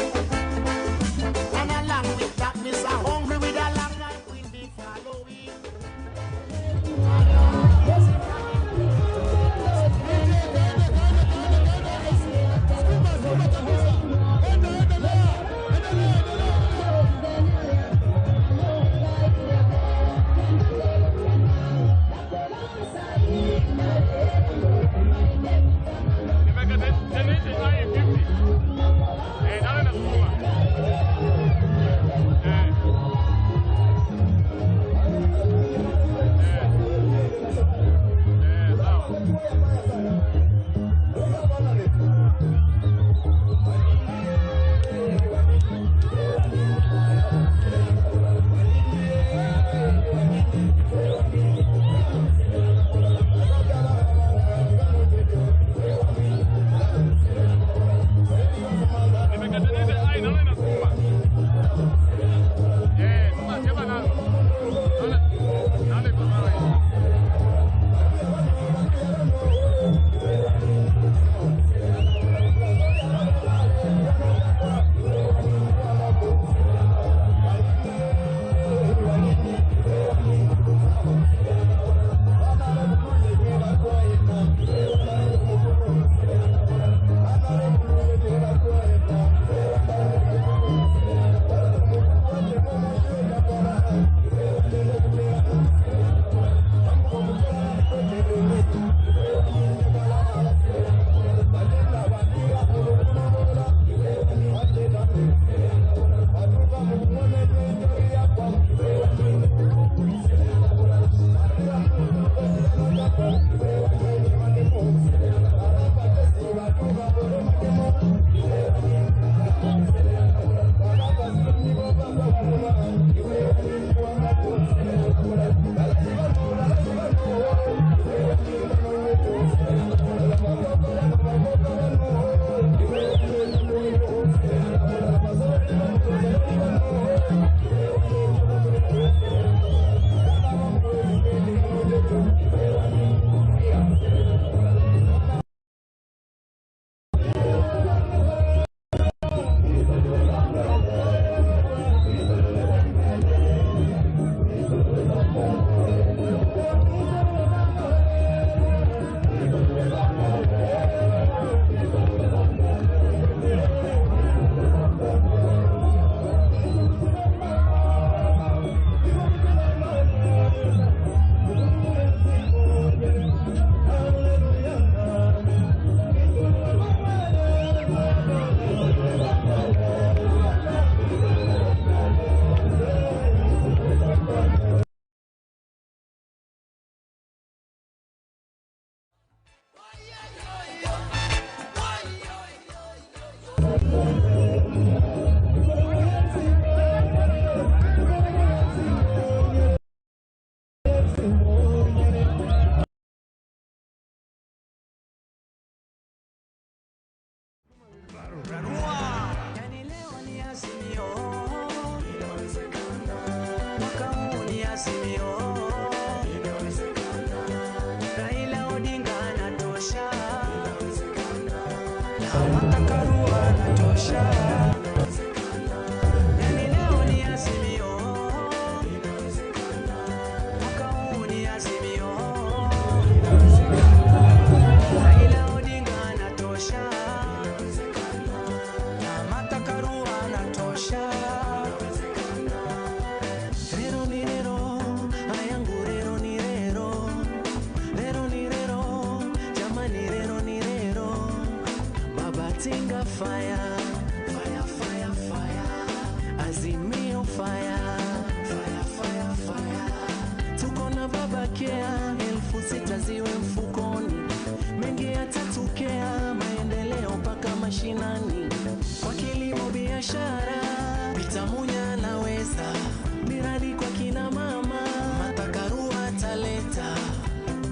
S2: And along with darkness, are hungry with a long night will be following.
S9: Side. Azimio. Raila Odinga anatosha. Na Martha Karua anatosha. Yani leo ni Azimio. Mwaka huu ni Azimio. Raila Odinga anatosha. Na Martha Karua anatosha. Rero ni rero, ayangu rero ni rero. Rero ni rero, jamani rero ni rero. Baba Tinga fire, fire, fire, fire. Azimio fire, fire, fire, fire. Tuko na Baba Kea, 6,000 ziwe mfukoni. Mengi yatatokea, maendeleo mpaka mashinani. Kwa kilimo biashara, Peter Munya anaweza. Miradi kwa kina mama, Martha Karua ataleta.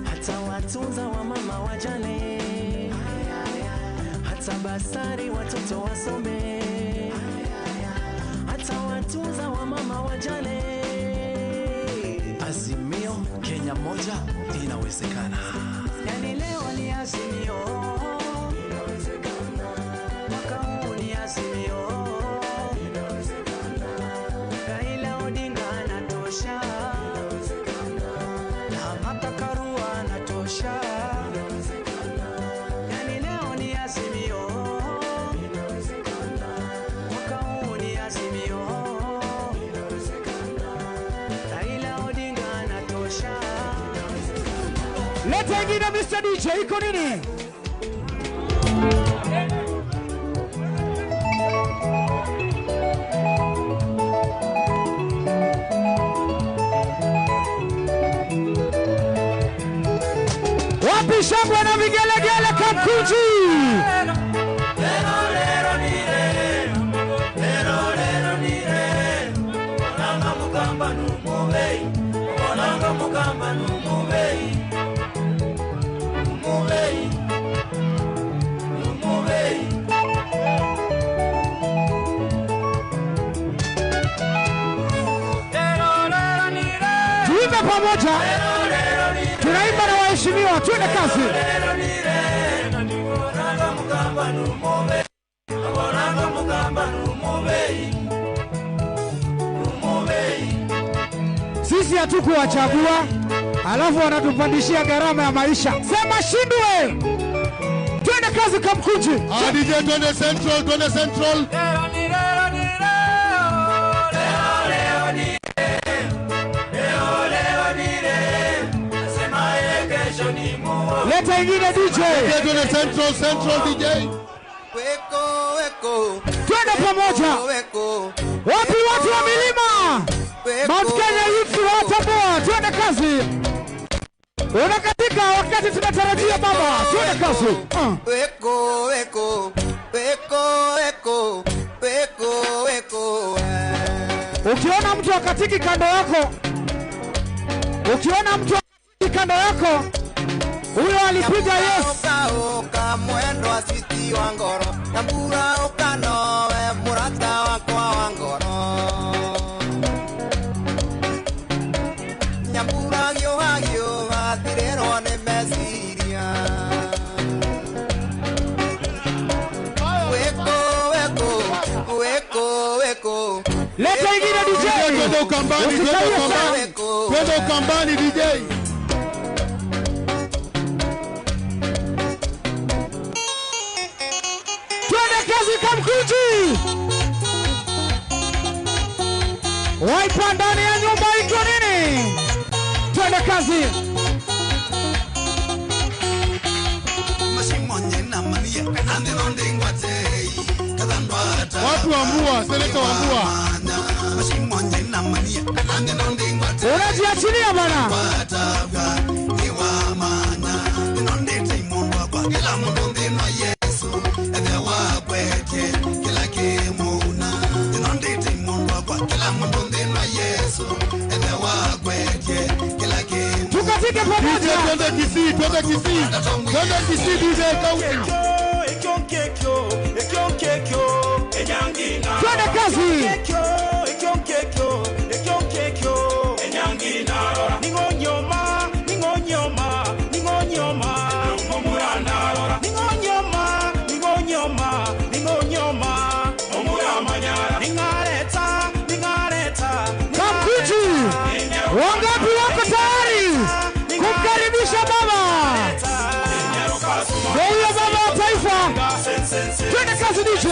S9: Hata watunza wa mama wajane, hata basari watoto wasome, hata watunza wa mama wajane.
S18: Azimio, Kenya moja inawezekana.
S9: Yani leo ni Azimio, mwaka huu ni Azimio. Raila Odinga anatosha, na Martha Karua anatosha. Yani leo ni Azimio, mwaka huu ni Azimio. Raila Odinga anatosha.
S19: Leta ingine Mr. DJ, iko nini? Wapi shangwe na vigelegele Kamkunji? Tuimbe pamoja, tunaimba na waheshimiwa, twende kazi. Sisi hatukuwachagua, alafu wanatupandishia gharama ya maisha. Sema shindwe, twende kazi Kamkunji.
S4: DJ, twende Central, twende Central.
S19: Leta ingine DJ.
S4: Twende Central, Central DJ.
S19: Twende pamoja. Wapi watu wa milima? Mount Kenya Youth watambua, twende kazi. Unakatika wakati tunatarajia baba, twende kazi.
S8: Weko weko weko weko weko weko.
S19: Ukiona mtu akatiki kando yako, ukiona mtu akatiki kando yako, huyo alipiga yes.
S8: Oka mwendo asiti wa ngoro, nyambura okanowe murata wakwa wa ngoro. Nyambura gioha gioha thirerwo ni meciria. Weko weko weko weko.
S19: Leta ingine DJ.
S4: Twende Ukambani, twende Ukambani. Twende Ukambani DJ.
S19: Twende kazi Kamkunji. Waipa ndani ya nyumba iko nini? Twende kazi.
S4: Watu wa Mbua, seneta wa Mbua.
S19: Unajiachilia bwana. Tukatike pamoja.
S4: Twende Kisii, twende Kisii. Twende Kisii DJ Kaunti.
S19: Twende kazi. Wangapi wako tayari kumkaribisha baba? Kwa huyo baba wa taifa. Twende kazi DJ.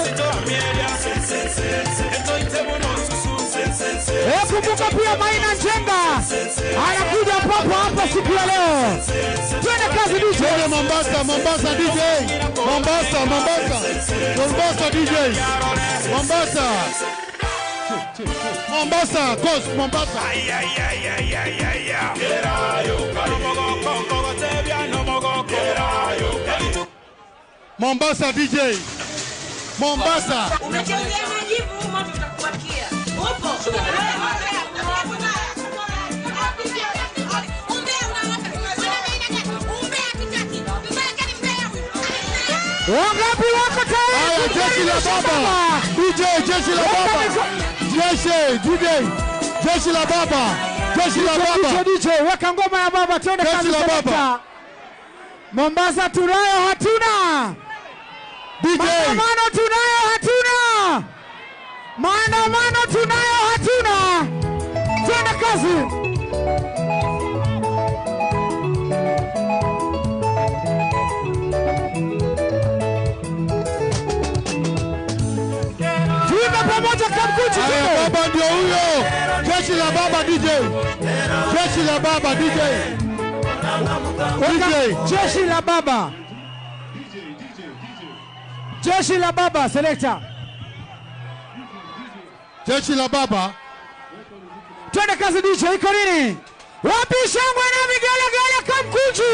S19: Kumbuka pia Maina Njenga anakuja papo hapa siku ya leo. Twende kazi DJ.
S4: Mombasa, Mombasa DJ. Mombasa, Mombasa. Mombasa DJ. Mombasa. Mombasa, Coast, Mombasa. Mombasa DJ. Mombasa.
S1: Umechezea majivu moto utakuwakia. Upo.
S19: Wangapi wako tayari?
S4: Jeshi la baba. DJ, jeshi la baba. Jeshi, DJ. Jeshi la baba. Jeshi la baba.
S19: DJ, weka ngoma ya baba twende kazi.
S4: Jeshi la baba.
S19: Mombasa tunayo hatuna.
S4: DJ.
S19: Maandamano tunayo hatuna. Maandamano tunayo hatuna. Twende kazi. Pamoja Kamkunji.
S4: Baba ndio huyo. Jeshi la baba DJ. Jeshi la baba DJ. DJ.
S19: Jeshi la baba. Jeshi la baba selector.
S4: Jeshi la baba.
S19: Twende kazi DJ, iko nini? Wapi shangwe na vigelegele Kamkunji?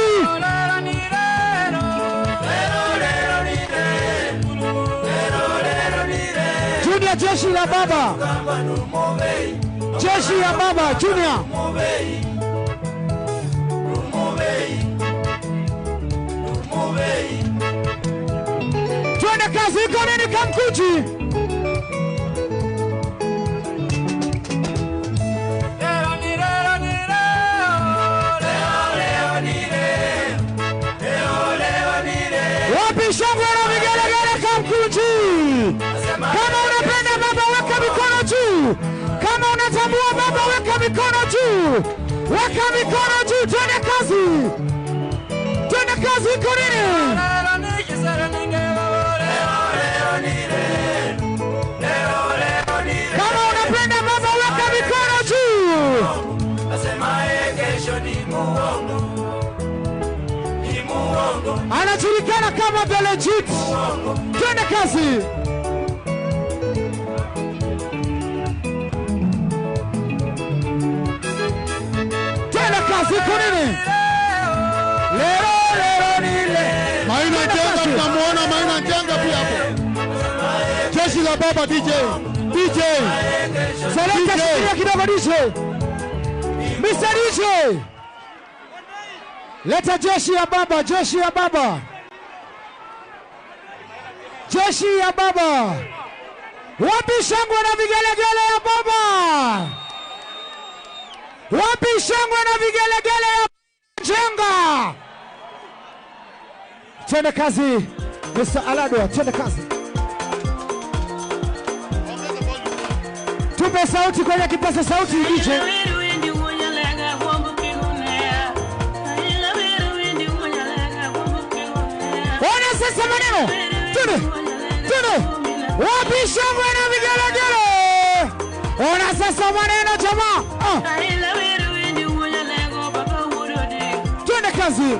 S19: Junior, jeshi la baba. Jeshi ya baba Junior. Twende kazi, iko nini Kamkunji? Wapi shangwe na vigelegele Kamkunji? Kama unapenda baba weka mikono juu. Kama unatambua baba weka mikono juu. Weka mikono juu, twende kazi. Twende kazi, iko nini? Kama unapenda baba weka mikono juu. Anajulikana kama The Legit. Twende kazi. Twende kazi, iko nini? Lero lero nile.
S4: Maina Njenga, tunamuona Maina Njenga pia hapo. Jeshi la baba DJ. DJ.
S19: Selekta shikilia kidogo DJ. Mr. DJ. Leta jeshi ya baba, jeshi ya baba. Jeshi ya baba. Wapi shangwe na vigelegele ya baba? Wapi shangwe na vigelegele ya Njenga? Twende kazi, Mr. Alado, twende kazi. Tupe sauti kwenye kipaza sauti DJ. Ona sasa maneno. Twende. Twende. Wapi shangwe na vigelegele? Ona sasa maneno jamaa. Twende kazi.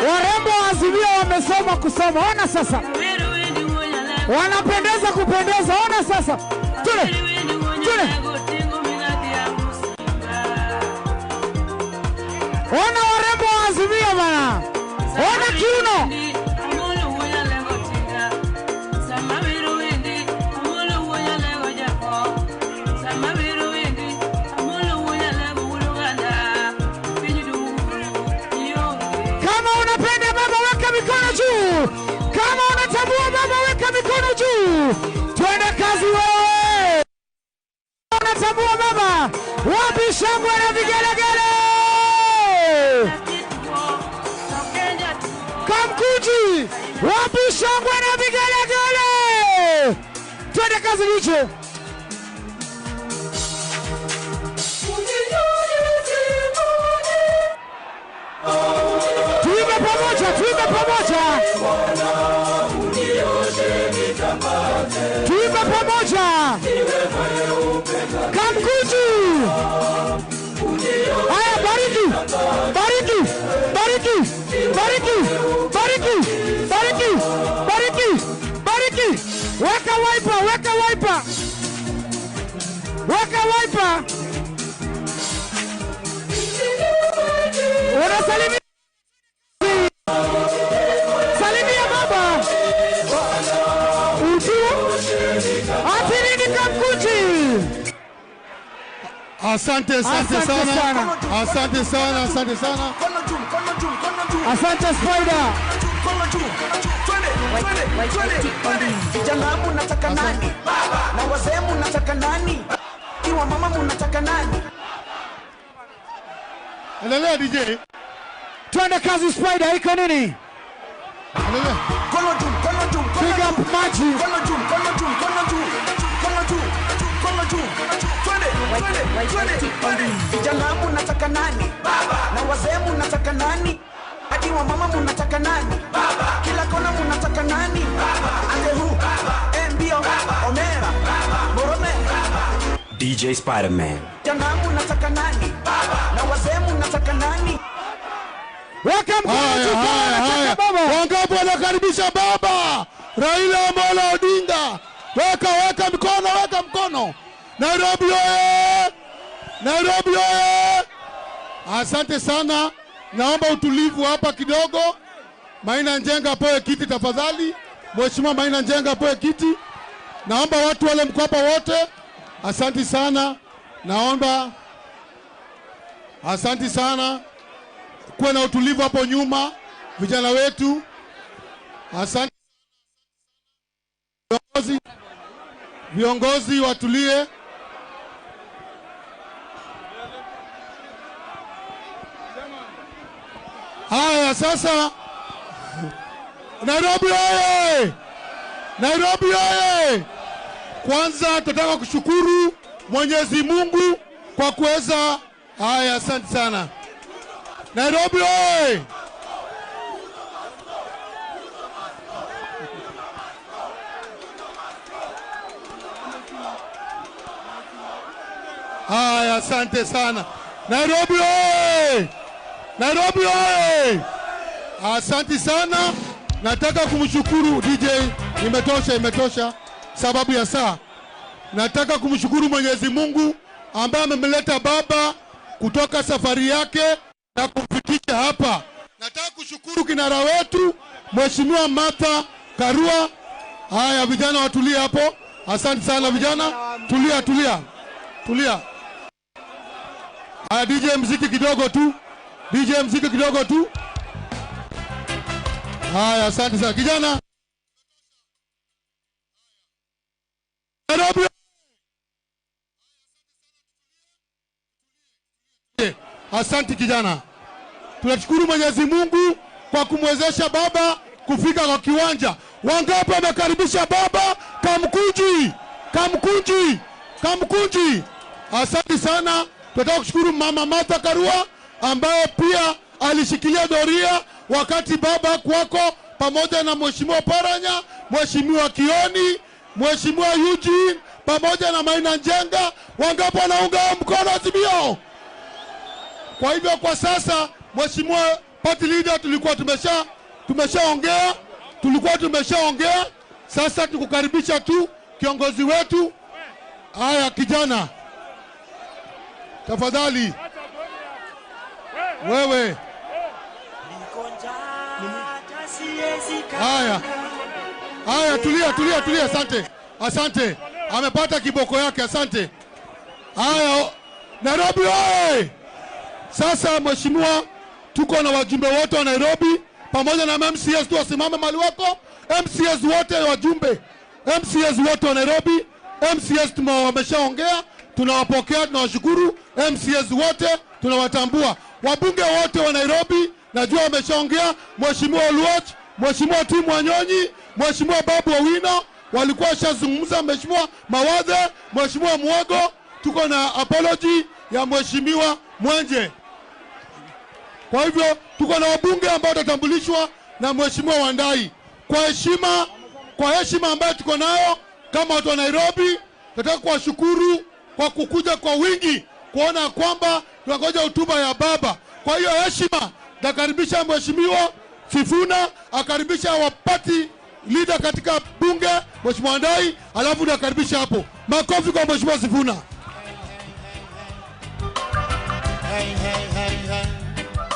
S19: Warembo wa Azimio wamesoma kusoma. Ona sasa. Wanapendeza kupendeza. Ona sasa. Twende. Twende. Ona warembo wa Azimio bana. Ona kiuno. Kama unapenda baba weka mikono juu. Kama unatambua baba weka mikono juu. Twende kazi wewe. Unatambua baba. Wapi shangwe na vigelegele? Kamkunji, wapi shangwe na vigelegele? Twende kazi DJ. pamoja. Tuimbe pamoja. Kamkunji. Haya, bariki. Bariki. Bariki. Bariki. Bariki. Bariki. Bariki. Bariki. Weka wiper, weka wiper. Weka wiper. Unasalimia. Salimia baba. Utu. Atirini Kamkunji.
S4: Asante, asante sana. Asante sana, asante sana.
S19: Asante Spider.
S6: Vijana munataka nani? Na wazee munataka nani? Iwa mama munataka nani?
S4: Endelea DJ.
S19: Twende kazi Spider, iko nini?
S4: Endelea.
S6: Kono juu, kono juu,
S19: Big up Maji.
S6: Kono juu, kono juu, kono juu. Kono juu, kono juu. Twende, twende, twende, twende. Vijana munataka nani? Na wazee munataka nani? Hadi wa mama munataka nani? Kila kona munataka nani? Ande hu, Mbio, Omera, Borome.
S14: DJ Spider-Man.
S6: Vijana munataka nani? Na wazee munataka nani?
S19: Weka mkono juu kama baba.
S4: Wangapi wanakaribisha baba Raila Amolo Odinga? Weka, weka mkono, weka mkono. Nairobi oye! Nairobi oye! Asante sana. Naomba utulivu hapa kidogo. Maina Njenga apewe kiti tafadhali. Mheshimiwa Maina Njenga apewe kiti. Naomba watu wale mko hapa wote. Asante sana. Naomba. Asante sana. Kuwe na utulivu hapo nyuma vijana wetu. Asante. Viongozi watulie. Haya sasa, Nairobi oye! Nairobi oye! Kwanza tunataka kushukuru Mwenyezi Mungu kwa kuweza. Haya, asante sana. Nairobi oye! Haya, asante sana. Nairobi oye! Nairobi oye! Asante sana. Nataka kumshukuru DJ. Imetosha, imetosha sababu ya saa. Nataka kumshukuru Mwenyezi Mungu ambaye amemleta baba kutoka safari yake na kumfikisha hapa. Nataka kushukuru kinara wetu Mheshimiwa Martha Karua. Haya vijana watulie hapo. Asante sana vijana. Tulia, tulia. Tulia. Haya DJ mziki kidogo tu. DJ mziki kidogo tu. Haya, asante sana kijana. Nairobi. Asante kijana. Tunashukuru Mwenyezi Mungu kwa kumwezesha baba kufika kwa kiwanja. Wangapi wamekaribisha baba? Kamkunji. Kamkunji. Kamkunji. Asante sana. Tunataka kushukuru Mama Martha Karua ambaye pia alishikilia doria wakati baba kwako, pamoja na Mheshimiwa Paranya, Mheshimiwa Kioni, Mheshimiwa Eugene pamoja na Maina Njenga. Wangapi wanaunga mkono Azimio? Kwa hivyo kwa sasa Mheshimiwa Party Leader, tulikuwa tumeshaongea, tulikuwa tumeshaongea. Sasa tukukaribisha tu kiongozi wetu. Haya kijana, tafadhali wewe. Haya, haya, tulia, tulia, tulia. Asante, asante. Amepata kiboko yake, asante. Haya, Nairobi oye! Sasa mheshimiwa, tuko na wajumbe wote wa Nairobi pamoja na MCS tu wasimame mahali wako. MCS wote wajumbe, MCS wote wa Nairobi, MCS wameshaongea, tunawapokea, tunawashukuru. MCS wote tunawatambua. Wabunge wote wa Nairobi najua wameshaongea, Mheshimiwa Oluoch, Mheshimiwa Tim Wanyonyi, Mheshimiwa Babu Owino walikuwa washazungumza, Mheshimiwa Mawadhe, Mheshimiwa Mwogo, tuko na apology ya Mheshimiwa Mwenje. Kwa hivyo tuko na wabunge ambao watatambulishwa na Mheshimiwa Wandai. Kwa heshima ambayo tuko nayo kama watu wa Nairobi, tunataka kuwashukuru kwa kukuja kwa wingi kuona kwamba tunangoja hotuba ya baba. Kwa hiyo heshima, nakaribisha Mheshimiwa Sifuna, akaribisha wa party leader katika bunge Mheshimiwa Wandai, alafu nakaribisha hapo. Makofi kwa Mheshimiwa Sifuna.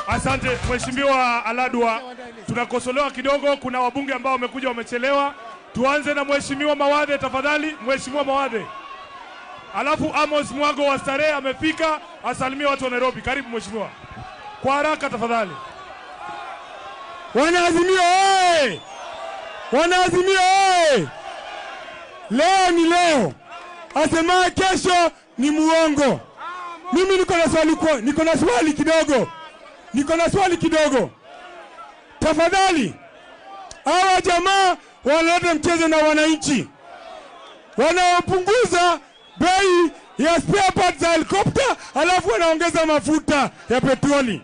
S5: Asante Mheshimiwa Aladwa. Tunakosolewa kidogo, kuna wabunge ambao wamekuja wamechelewa. Tuanze na Mheshimiwa Mawadhe tafadhali, Mheshimiwa Mawadhe. Alafu Amos Mwago wa Starehe amefika, asalimie watu wa Nairobi. Karibu Mheshimiwa. Kwa haraka tafadhali.
S10: Wanaazimio oye! Wanaazimio oye! Leo ni leo. Asemaye kesho ni muongo. Mimi niko na swali kidogo. Niko na swali kidogo. Tafadhali, hawa jamaa wanaleta mchezo na wananchi. Wanaopunguza bei ya spare parts za helicopter, alafu wanaongeza mafuta ya petroli.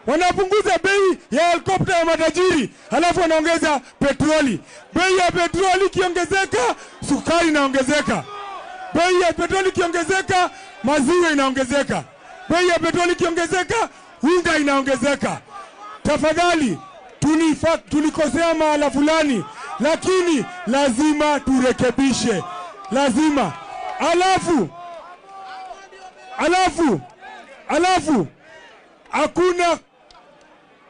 S10: Wanapunguza bei ya helicopter ya matajiri, alafu wanaongeza petroli. Bei ya petroli ikiongezeka, sukari inaongezeka. Bei ya petroli ikiongezeka, maziwa inaongezeka. Bei ya petroli ikiongezeka, unga inaongezeka. Tafadhali, tulikosea mahala fulani, lakini lazima turekebishe. Lazima. Alafu hakuna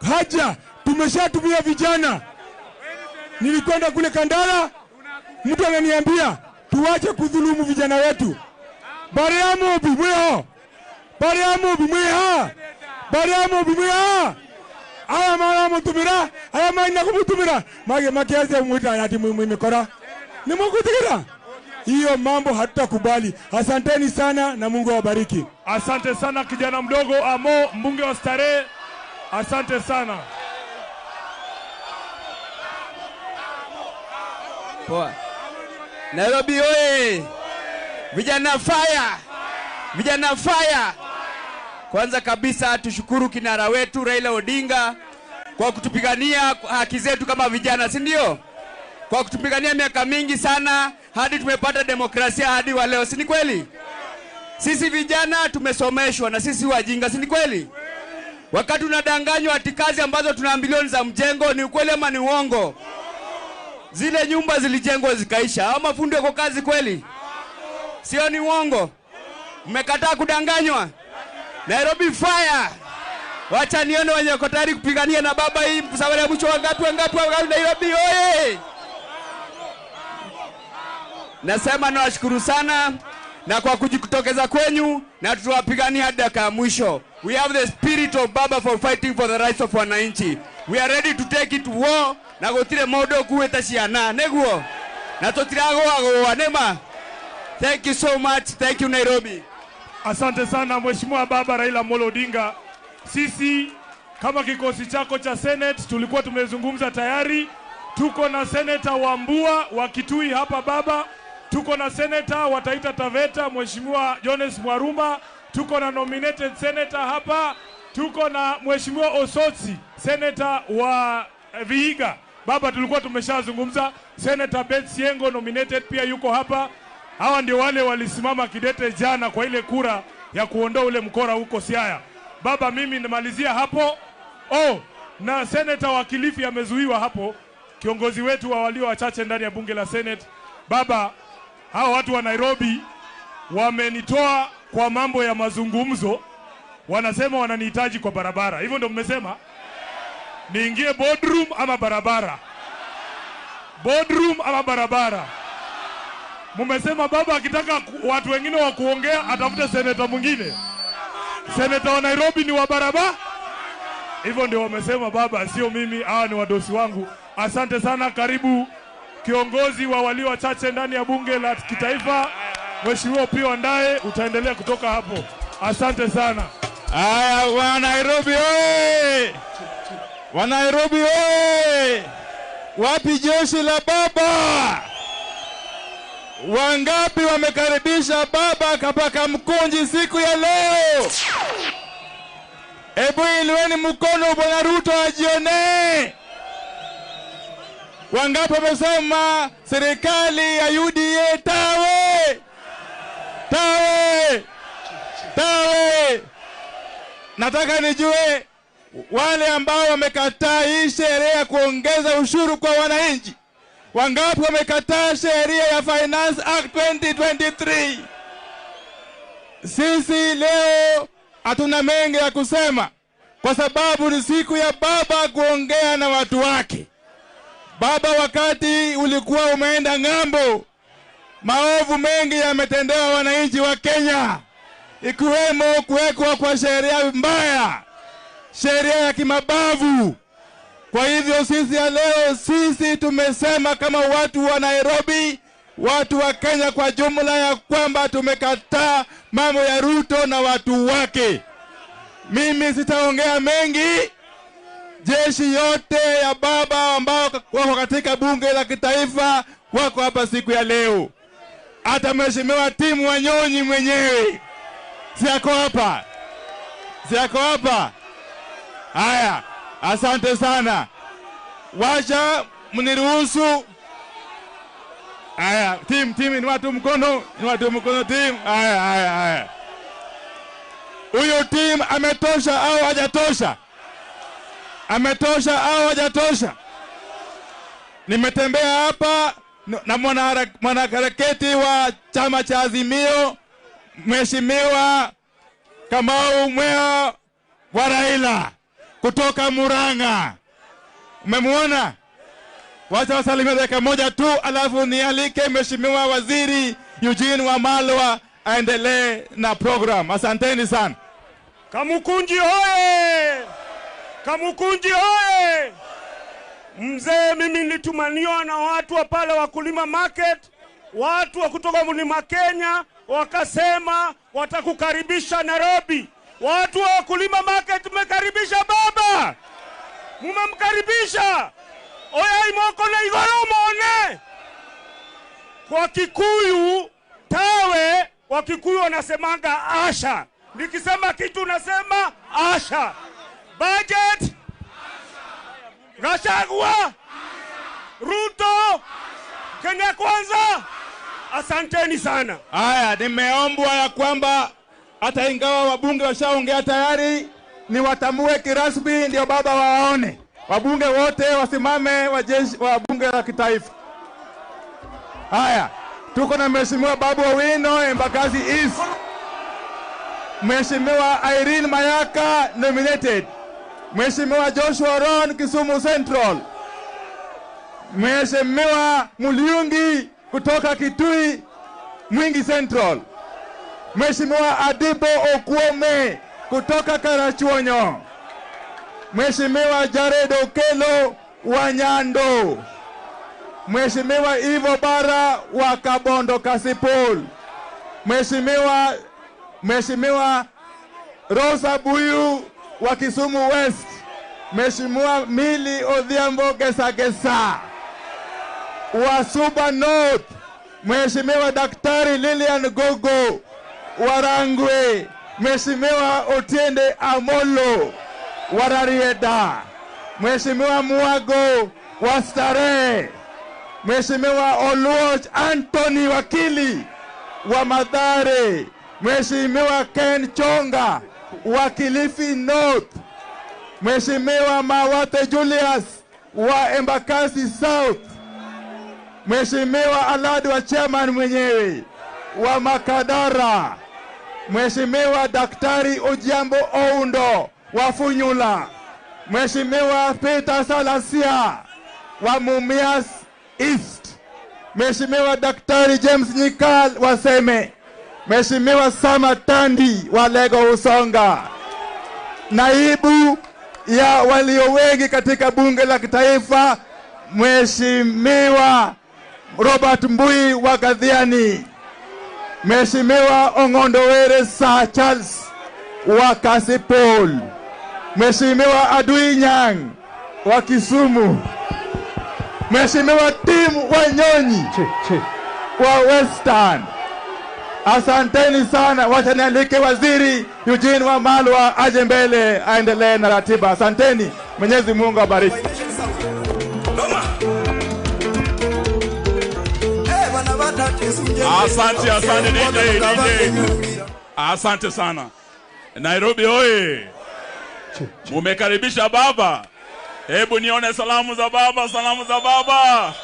S10: haja, tumeshatumia vijana. Nilikwenda kule Kandara, mtu ananiambia tuache kudhulumu vijana wetu. Bariamu bimweho. Bariamu bimweha. Bariamu bimweha. Aya mara mutumira, aya maina kumutumira. Mage makiaze mwita ati mwimikora. Ni mkutikira. Hiyo mambo hatutakubali. Asanteni sana na Mungu awabariki.
S5: Asante sana kijana mdogo Amo, mbunge wa Starehe. Asante sana.
S17: Poa. Nairobi oye! Vijana fire! Vijana fire! Kwanza kabisa tushukuru kinara wetu Raila Odinga kwa kutupigania haki zetu kama vijana, si ndio? Kwa kutupigania miaka mingi sana hadi tumepata demokrasia hadi wa leo, si ni kweli? Sisi vijana tumesomeshwa na sisi wajinga, si ni kweli? Wakati unadanganywa ati kazi ambazo tunaambiliwa ni za mjengo, ni ukweli ama ni uongo? Zile nyumba zilijengwa zikaisha. Hao mafundi wako kazi kweli? Sio, ni uongo? Mmekataa kudanganywa? Nairobi fire! Wacha nione wenye wako tayari kupigania na baba hii safari ya mwisho. Wangapi? Nairobi oye! Nasema nawashukuru sana na kwa kujitokeza kwenyu, na tutawapigania hadi dakika ya mwisho. We have the spirit of Baba for fighting for the rights of wananchi. We are ready to take it to war na gutire modo kuweta ciana neguo na tutiragoagoa nema. Thank you so much. Thank you Nairobi.
S5: Asante sana Mheshimiwa Baba Raila Amolo Odinga. Sisi kama kikosi chako cha Senate tulikuwa tumezungumza tayari. Tuko na Senator Wambua wa Kitui hapa baba. Tuko na Senator wa Taita Taveta Mheshimiwa Jones Mwaruma. Tuko na nominated senator hapa. Tuko na Mheshimiwa Osotsi, senator wa Vihiga. Baba tulikuwa tumeshazungumza. Senator Beth Siengo nominated pia yuko hapa. Hawa ndio wale walisimama kidete jana kwa ile kura ya kuondoa ule mkora huko Siaya. Baba mimi nimalizia hapo. Oh, na senator wa Kilifi amezuiwa hapo, kiongozi wetu wa walio wachache ndani ya bunge la Senate. Baba, hawa watu wa Nairobi wamenitoa kwa mambo ya mazungumzo, wanasema wananihitaji kwa barabara. Hivyo ndio mmesema niingie boardroom ama barabara? Boardroom ama barabara? Mmesema baba akitaka watu wengine wa kuongea atafute seneta mwingine. Seneta wa Nairobi ni wa barabara. Hivyo ndio wamesema baba, sio mimi, hawa ni wadosi wangu. Asante sana. Karibu kiongozi wa walio wachache ndani ya bunge la kitaifa Mheshimiwa Opiyo Wandayi, utaendelea kutoka hapo. Asante sana.
S20: Aya, wa Nairobi oye! Wa Nairobi oye! Wapi jeshi la baba? Wangapi wamekaribisha baba kapaka Mkunji siku ya leo? Ebu inueni mkono Bwana Ruto ajione. Wangapi wamesema serikali ya UDA tawe? Tawe! Tawe! Nataka nijue wale ambao wamekataa hii sheria ya kuongeza ushuru kwa wananchi. Wangapi wamekataa sheria ya Finance Act 2023? Sisi leo hatuna mengi ya kusema kwa sababu ni siku ya baba kuongea na watu wake. Baba, wakati ulikuwa umeenda ng'ambo, maovu mengi yametendewa wananchi wa Kenya, ikiwemo kuwekwa kwa sheria mbaya, sheria ya kimabavu. Kwa hivyo sisi ya leo, sisi tumesema kama watu wa Nairobi, watu wa Kenya kwa jumla, ya kwamba tumekataa mambo ya Ruto na watu wake. Mimi sitaongea mengi. Jeshi yote ya baba ambao wako katika bunge la kitaifa wako hapa siku ya leo. Hata Mheshimiwa Timu Wanyonyi mwenyewe si ako hapa? Si ako hapa? Haya, asante sana. Wacha mniruhusu. Haya, team ni watu mkono, ni watu mkono team. Haya, haya, haya. Huyo team ametosha au hajatosha? Ametosha au hajatosha? Nimetembea hapa na mwanaharakati wa chama cha Azimio, Mheshimiwa Kamau Mwea wa Raila kutoka Murang'a. Umemuona? Wacha wasalimie dakika moja tu, alafu nialike Mheshimiwa Waziri Eugene Wamalwa aendelee na program. Asanteni sana.
S5: Kamukunji hoye! Kamukunji hoye! Mzee, mimi nilitumaniwa na watu wa pale Wakulima Market, watu wa kutoka Mlima Kenya, wakasema watakukaribisha Nairobi. Watu wa Wakulima Market, mmekaribisha baba. Mumemkaribisha. Oya imoko na igoro mone. Kwa Kikuyu tawe, wa Kikuyu wanasemanga asha. Nikisema kitu nasema asha. Budget Gachagua, Ruto, Kenya Kwanza. Asanteni sana.
S20: Haya, nimeombwa ya kwamba hata ingawa wabunge washaongea tayari, ni watambue kirasmi ndio baba waone. Wabunge wote wasimame, wajeshi wa bunge la kitaifa. Haya, tuko na Mheshimiwa Babu Owino, Embakasi East. Mheshimiwa Irene Mayaka nominated. Mheshimiwa Joshua Ron, Kisumu Central. Mheshimiwa Muliungi kutoka Kitui Mwingi Central. Mheshimiwa Adibo Okuome kutoka Karachuonyo. Mheshimiwa Jared Okelo wa Nyando. Mheshimiwa Ivo Bara wa Kabondo Kasipul. Mheshimiwa Rosa Buyu wa Kisumu West. Mheshimiwa Mili Odhiambo Gesagesa wa Suba North. Mheshimiwa Daktari Lilian Gogo wa Rangwe. Mheshimiwa Otiende Amolo wa Rarieda. Mheshimiwa Muago wa Starehe. Mheshimiwa Oluoch Anthony Wakili wa Mathare. Mheshimiwa Ken Chonga wa Kilifi North. Mheshimiwa Mawate Julius wa Embakasi South. Mheshimiwa Alad wa chairman mwenyewe wa Makadara. Mheshimiwa Daktari Ojiambo Oundo wa Funyula. Mheshimiwa Peter Salasia wa Mumias East. Mheshimiwa Daktari James Nyikal wa Seme. Mheshimiwa Sama Tandi wa Lego Usonga. Naibu ya walio wengi katika bunge la kitaifa Mheshimiwa Robert Mbui wa Gadhiani. Mheshimiwa Ong'ondo Were Sir Charles wa Kasipul. Mheshimiwa Adui Nyang wa Kisumu. Mheshimiwa Tim Wanyonyi wa Western. Asanteni sana. Wacha nialike Waziri Eugene Wamalwa aje mbele aendelee na ratiba. Asanteni. Mwenyezi Mungu abariki.
S5: Asante, asante DJ, DJ. Asante sana. Nairobi oye. Mumekaribisha baba. Hebu nione salamu za baba, salamu za baba.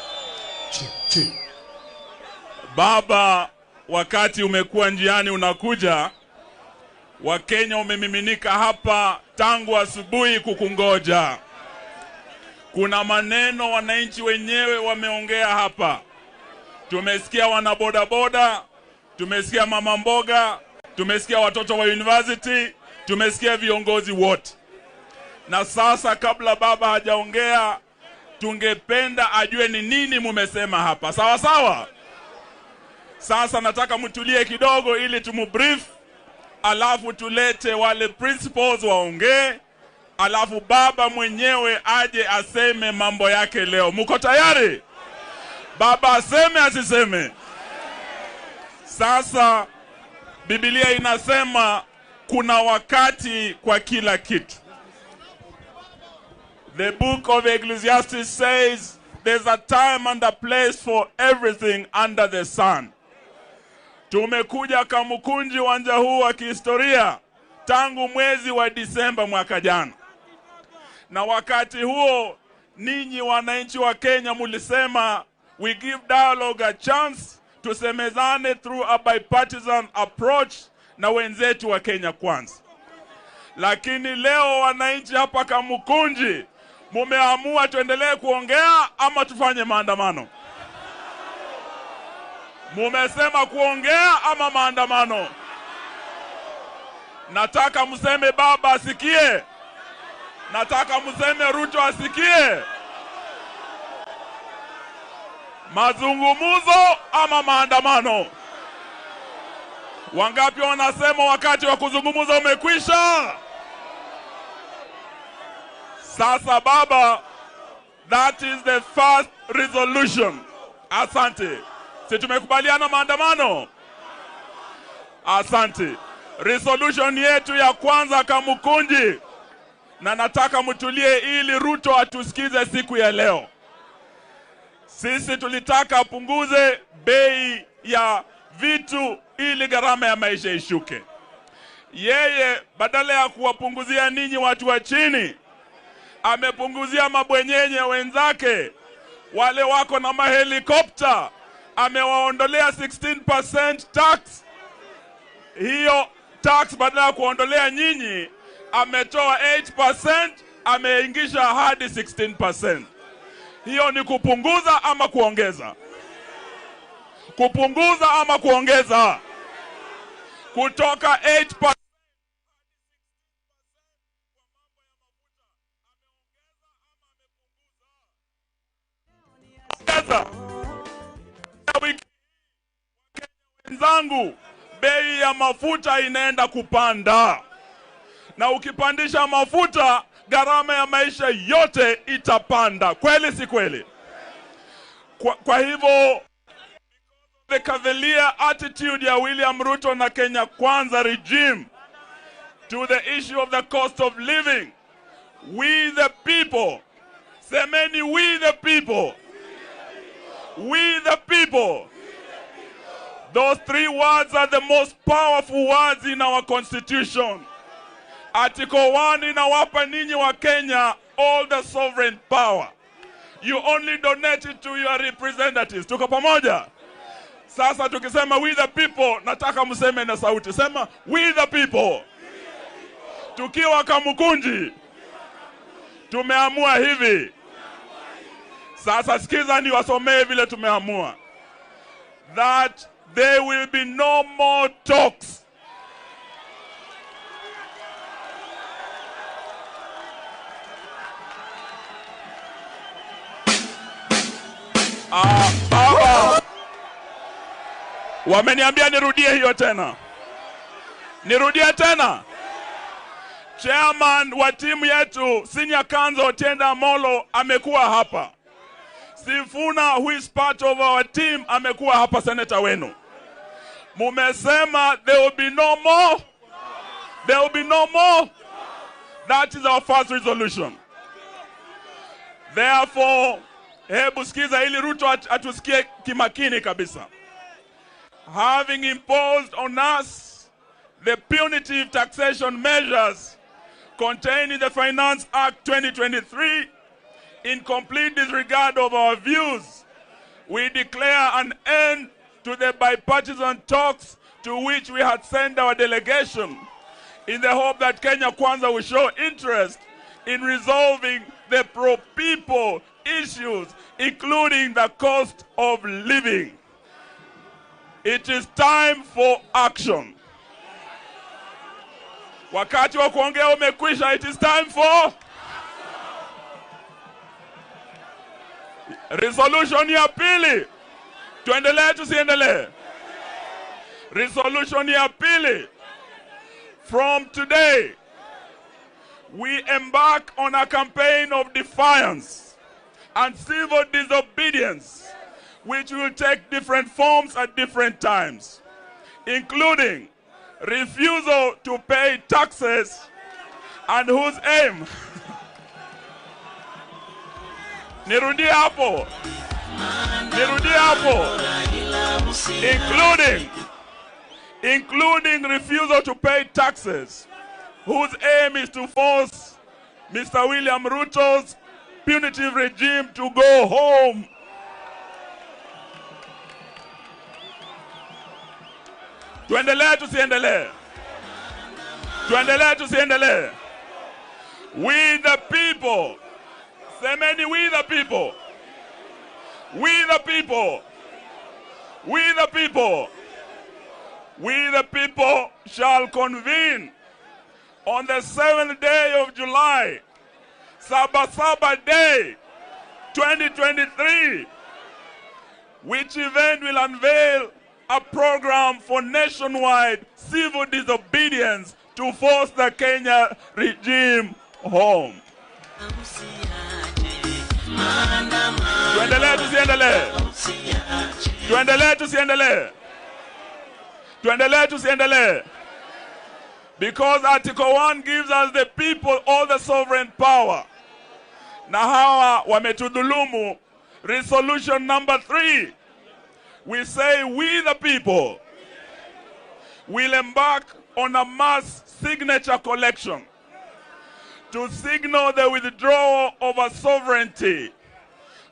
S5: Baba, wakati umekuwa njiani unakuja, Wakenya umemiminika hapa tangu asubuhi kukungoja. Kuna maneno wananchi wenyewe wameongea hapa. Tumesikia wanabodaboda, tumesikia mama mboga, tumesikia watoto wa university, tumesikia viongozi wote. Na sasa kabla baba hajaongea, tungependa ajue ni nini mumesema hapa. Sawa sawa? Sasa nataka mtulie kidogo ili tumubrief, alafu tulete wale principals waongee, alafu baba mwenyewe aje aseme mambo yake leo. Muko tayari? Baba aseme asiseme? Sasa Biblia inasema kuna wakati kwa kila kitu. The book of Ecclesiastes says there's a time and a place for everything under the sun. Tumekuja Kamukunji uwanja huu wa kihistoria tangu mwezi wa Disemba mwaka jana. Na wakati huo ninyi wananchi wa Kenya mulisema we give dialogue a chance, tusemezane through a bipartisan approach na wenzetu wa Kenya Kwanza. Lakini leo wananchi hapa Kamukunji mumeamua tuendelee kuongea ama tufanye maandamano? Mumesema kuongea ama maandamano? Nataka mseme baba asikie. Nataka mseme Ruto asikie. Mazungumzo ama maandamano? Wangapi wanasema wakati wa kuzungumza umekwisha? Sasa baba, that is the first resolution. Asante. Si tumekubaliana maandamano? Asante. Resolution yetu ya kwanza Kamukunji, na nataka mtulie ili Ruto atusikize siku ya leo. Sisi tulitaka apunguze bei ya vitu ili gharama ya maisha ishuke. Yeye badala ya kuwapunguzia ninyi watu wa chini, amepunguzia mabwenyenye wenzake wale wako na mahelikopta, amewaondolea 16% tax. Hiyo tax badala ya kuondolea nyinyi, ametoa 8%, ameingisha hadi 16%. Hiyo ni kupunguza ama kuongeza? Kupunguza ama kuongeza? Kutoka 8% wenzangu, bei ya mafuta inaenda kupanda. Na ukipandisha mafuta, gharama ya maisha yote itapanda. Kweli si kweli? Kwa hivyo, the cavalier attitude ya William Ruto na Kenya Kwanza regime to the issue of the cost of living, we the people, semeni we the people, we the people. Those three words are the most powerful words in our constitution. Article 1 inawapa ninyi wa Kenya all the sovereign power. You only donate it to your representatives. Tuko pamoja? Sasa tukisema we the people, nataka mseme na sauti. Sema we the people. Tukiwa Kamukunji tumeamua hivi. Sasa sikiza niwasomee vile tumeamua. That there will be no more talks. Baba, wameniambia nirudie hiyo tena. Nirudie tena. Chairman wa timu yetu Senior Counsel Otiende Amollo amekuwa hapa. Sifuna, who is part of our team, amekuwa hapa, senator wenu. Mumesema there will be no more. There will be no more. That is our first resolution. Therefore, hebu sikiza ili Ruto atusikie kimakini kabisa. Having imposed on us the punitive taxation measures contained in the Finance Act 2023, in complete disregard of our views, we declare an end to the bipartisan talks to which we had sent our delegation in the hope that Kenya Kwanza will show interest in resolving the pro-people issues, including the cost of living. It is time for action. Wakati wa kuongea umekwisha. It is time for resolution ya pili. Tuendelee tusiendelee? Resolution ya pili. From today, we embark on a campaign of defiance and civil disobedience, which will take different forms at different times, including refusal to pay taxes and whose aim nirudie hapo, including refusal to pay taxes, whose aim is to force Mr. William Ruto's punitive regime to go home. Tuendelee tusiendelee? Tuendelee tusiendelee? We the people. Semeni, we the people. We the people. We the people. We the people shall convene on the 7th day of July, Saba Saba Day, 2023, which event will unveil a program for nationwide civil disobedience to force the Kenya regime home. Tuendelee tusiendelee? Tuendelee tusiendelee? Tuendelee tusiendelee? Because Article 1 gives us the people all the sovereign power. Na hawa wametudhulumu. Resolution number 3. We say we the people will embark on a mass signature collection to signal the withdrawal of our sovereignty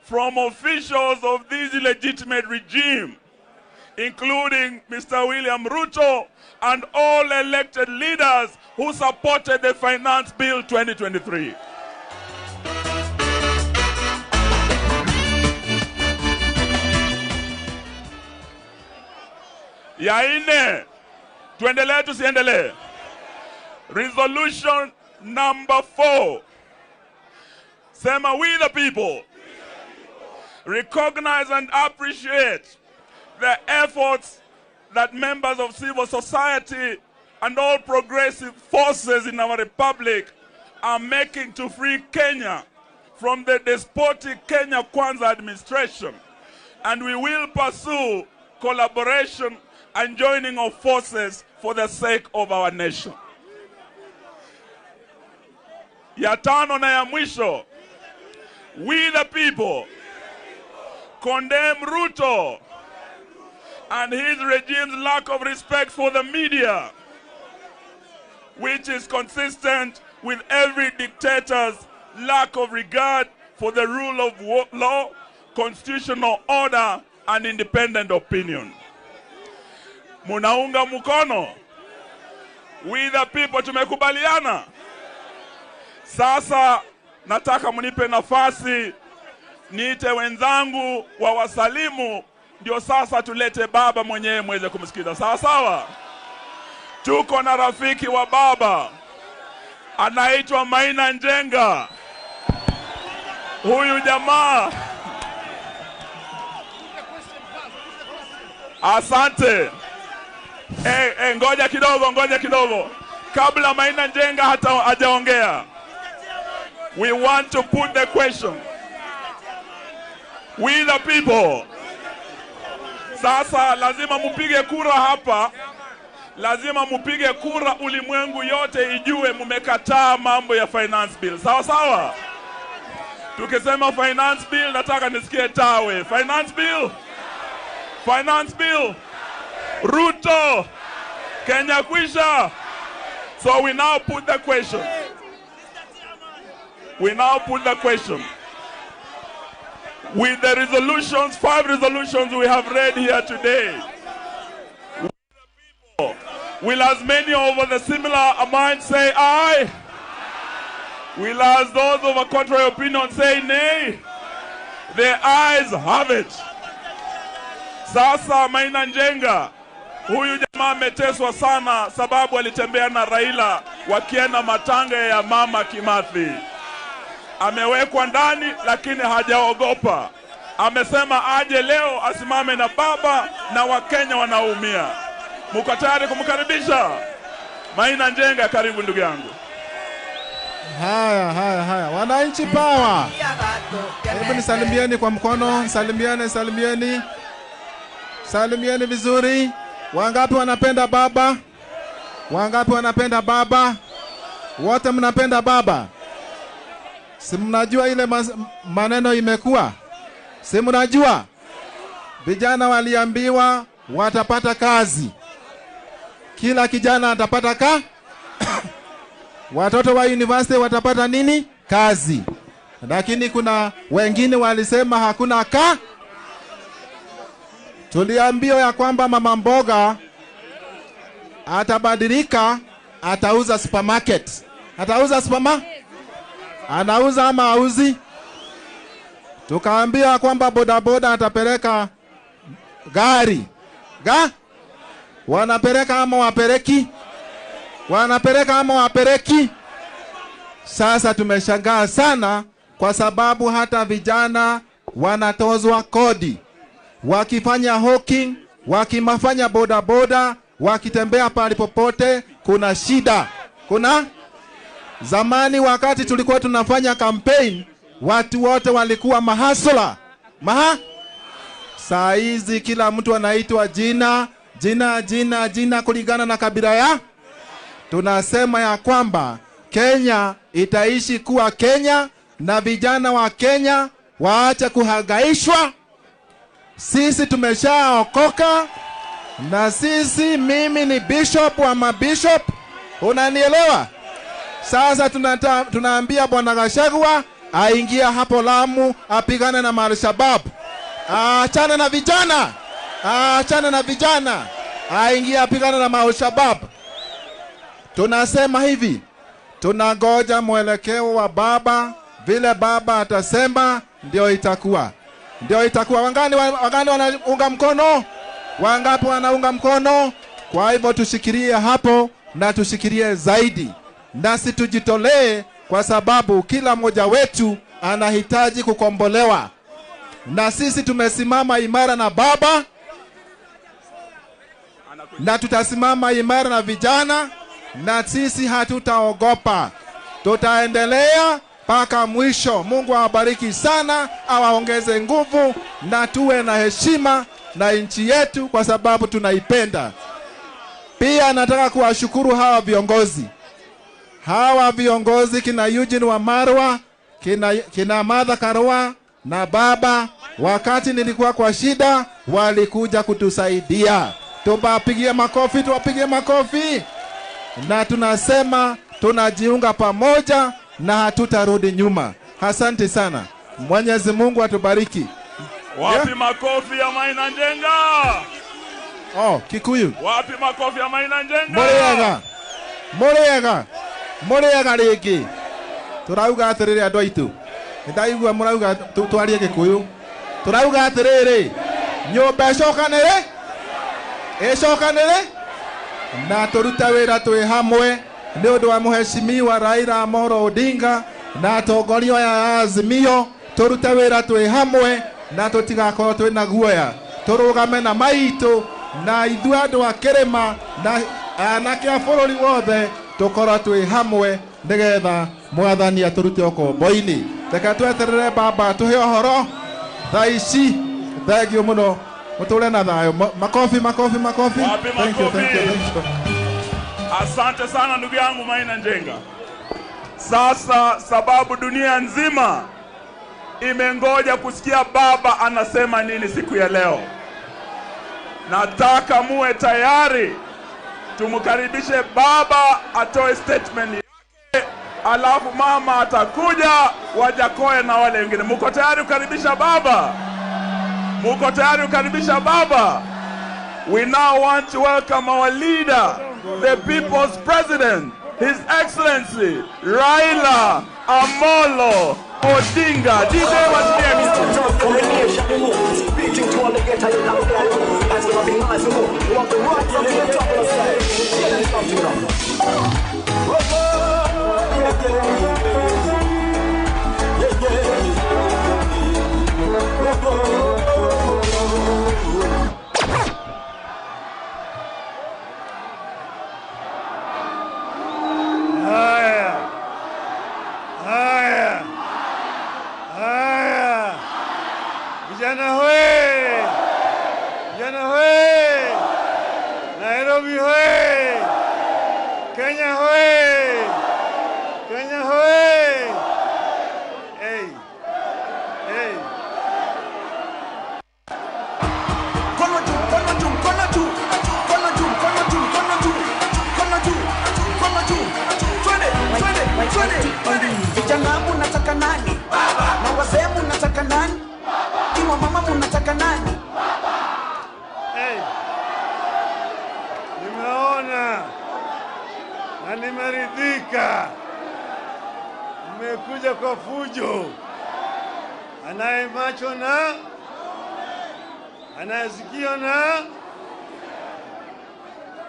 S5: from officials of this illegitimate regime, including Mr. William Ruto and all elected leaders who supported the Finance Bill 2023. Ya nne, tuendelee tusiendelee? Resolution number 4. Sema, we the people recognize and appreciate the efforts that members of civil society and all progressive forces in our republic are making to free Kenya from the despotic Kenya Kwanza administration. And we will pursue collaboration and joining of forces for the sake of our nation. Ya tano na ya mwisho, we the people condemn Ruto and his regime's lack of respect for the media, which is consistent with every dictator's lack of regard for the rule of law, constitutional order, and independent opinion. Munaunga mkono? We the people tumekubaliana. Sasa nataka munipe nafasi niite wenzangu wa wasalimu, ndio sasa tulete baba mwenyewe muweze kumsikiza. Sawa sawa. Tuko na rafiki wa baba anaitwa Maina Njenga. Huyu jamaa, asante. Ngoja kidogo, ngoja kidogo. Kabla Maina Njenga hata hajaongea, we want to put the question. We the people. Sasa lazima mupige kura hapa. Lazima mupige kura, ulimwengu yote ijue mumekataa mambo ya finance bill. Sawa sawa? Tukisema finance bill, nataka nisikie tawe. Finance bill. Finance bill. Ruto. Kenya kwisha. So we now put the question. We now put the question. With the resolutions, 5 resolutions we have read here today, will as many over the similar amount say aye? Will as those of a contrary opinion say nay? The ayes have it. Sasa Maina Njenga, huyu jamaa ameteswa sana sababu alitembea na Raila wakienda matanga ya mama Kimathi. Amewekwa ndani lakini hajaogopa. Amesema aje leo asimame na baba na Wakenya wanaumia. Mko tayari kumkaribisha? Maina Njenga, karibu ndugu yangu.
S11: Haya, haya, haya. Wananchi power. Hebu nisalimieni kwa mkono, salimiane, salimieni. Salimieni vizuri. Wangapi wanapenda baba? Wangapi wanapenda baba? Wote mnapenda baba? Si mnajua ile maneno imekuwa? Si mnajua? Vijana waliambiwa watapata kazi. Kila kijana atapata ka? Watoto wa university watapata nini? Kazi. Lakini kuna wengine walisema hakuna ka. Tuliambiwa ya kwamba mama mboga atabadilika, atauza supermarket. Atauza supermarket? Anauza ama auzi? Tukaambia kwamba bodaboda atapeleka gari. Ga? Wanapeleka ama wapeleki? Wanapeleka ama wapeleki? Sasa tumeshangaa sana kwa sababu hata vijana wanatozwa kodi. Wakifanya hawking, wakimafanya bodaboda, wakitembea pali popote, kuna shida. Kuna? Zamani wakati tulikuwa tunafanya campaign, watu wote walikuwa mahasula. Maha? Saa hizi kila mtu anaitwa jina, jina, jina, jina kulingana na kabila ya. Tunasema ya kwamba Kenya itaishi kuwa Kenya na vijana wa Kenya waache kuhangaishwa. Sisi tumeshaokoka na sisi, mimi ni bishop wa mabishop, unanielewa? Sasa tunaambia Bwana Gachagua aingia hapo Lamu apigane na Al-Shabaab. Aachane na vijana. Aachane na vijana. Aingia apigane na Al-Shabaab. Tunasema hivi, tunangoja mwelekeo wa baba, vile baba atasema ndio itakuwa. Ndio itakuwa. Wangani wanaunga mkono? Wangapi wanaunga mkono? Kwa hivyo tushikilie hapo na tushikilie zaidi. Nasi tujitolee kwa sababu kila mmoja wetu anahitaji kukombolewa. Na sisi tumesimama imara na baba, na tutasimama imara na vijana, na sisi hatutaogopa. Tutaendelea mpaka mwisho. Mungu awabariki sana, awaongeze nguvu, na tuwe na heshima na nchi yetu kwa sababu tunaipenda. Pia nataka kuwashukuru hawa viongozi. Hawa viongozi kina Eugene Wamalwa, kina Martha Karua na baba, wakati nilikuwa kwa shida walikuja kutusaidia. Tuwapigie makofi, tuwapigie makofi. Na tunasema tunajiunga pamoja na hatutarudi nyuma. Asante sana. Mwenyezi Mungu atubariki.
S5: Wapi makofi ya Maina Njenga?
S11: Oh, Kikuyu.
S5: Wapi makofi ya Maina Njenga?
S11: Muriaga. Muriaga. Muriaga rĩngĩ. Tũrauga atĩrĩrĩ andũ aitũ. Nĩndaigua mũrauga twarie Gĩkũyũ. Tũrauga atĩrĩrĩ, nyũmba ĩcokanĩrĩ? Ĩcokanĩrĩ? Na tũrute wĩra twĩ hamwe nĩ ũndũ wa Mheshimiwa Raila Amolo Odinga na atongoria aya a Azimio. Tũrute wĩra twĩ hamwe na tũtigakorwo twĩna guoya. Tũrũgame na maitũ na ithuĩ andũ a kĩrĩma na anake a bũrũri wothe tũkorwo twĩ hamwe nĩgetha mwathani atũrute ũkombo-inĩ. Reke tweterere baba tũhe ũhoro thaa ici. Thank you mũno. Mũtũre na thayũ. Makofi, makofi, makofi.
S5: Wapi
S11: Thank you, thank you,
S5: makofi?
S11: thank you.
S5: Asante sana ndugu yangu Maina Njenga. Sasa sababu dunia nzima imengoja kusikia baba anasema nini siku ya leo. Nataka muwe tayari tumkaribishe baba atoe statement yake, alafu mama atakuja Wajakoya na wale wengine. Muko tayari kukaribisha baba? Muko tayari kukaribisha baba? We now want to welcome our leader, the people's president, His Excellency Raila Amolo Odinga. DJ
S3: Haya, haya, haya, vijana hoe, vijana hoe, Nairobi hoe, Kenya hoe, Kenya hoe. Hey, hey.
S6: Mkono juu, mkono juu, mkono juu, mkono juu, mkono juu, mkono juu, mkono juu, mkono juu. Twende, twende, twende, twende. Vijana munataka nani? Baba. Na wazee munataka nani? Baba. Iwa mama munataka nani?
S3: Hey. Nimeona na nimeridhika. Mmekuja kwa fujo. Anaye macho na anayesikio na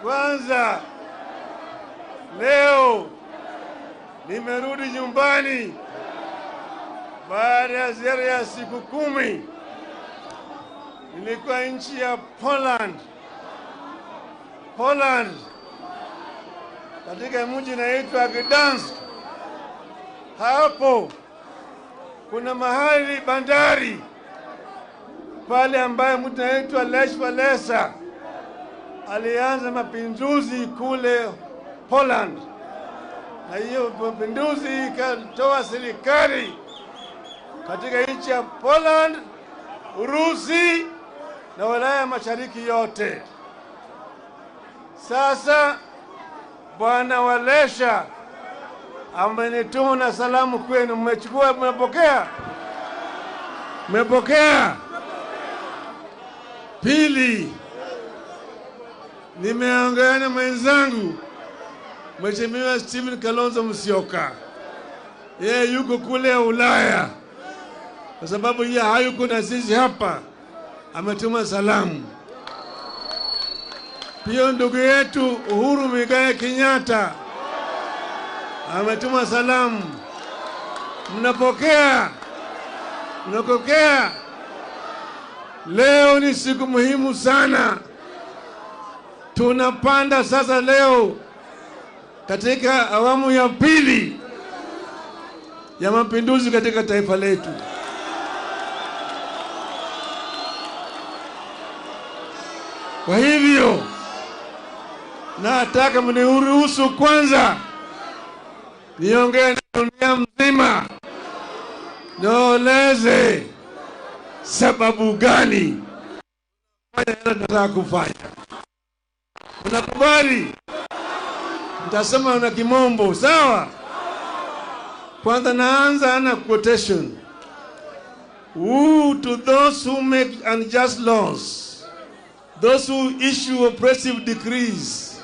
S3: kwanza. Leo nimerudi nyumbani baada ya ziara ya siku 10. Nilikuwa nchi ya Poland. Poland, katika mji unaitwa Gdansk. Hapo kuna mahali bandari pale ambaye mtu anaitwa Lech Walesa alianza mapinduzi kule Poland, na hiyo mapinduzi ikatoa serikali katika nchi ya Poland, Urusi na Ulaya Mashariki yote. Sasa Bwana Walesha amenituma na salamu kwenu. Mmechukua, mmepokea? Mmepokea? Pili, nimeongea na mwenzangu Mheshimiwa Stephen Kalonzo Musyoka. Yeye yuko kule Ulaya, kwa sababu yeye hayuko na sisi hapa, ametuma salamu. Pia ndugu yetu Uhuru Muigai Kenyatta ametuma salamu. Mnapokea? Mnapokea? Leo ni siku muhimu sana. Tunapanda sasa leo katika awamu ya pili ya mapinduzi katika taifa letu. Kwa hivyo nataka mniruhusu kwanza niongee na dunia mzima, nieleze sababu gani nataka kufanya. Unakubali? Nitasema na kimombo, sawa? Kwanza naanza na quotation. Woe to those who make unjust laws, those who issue oppressive decrees,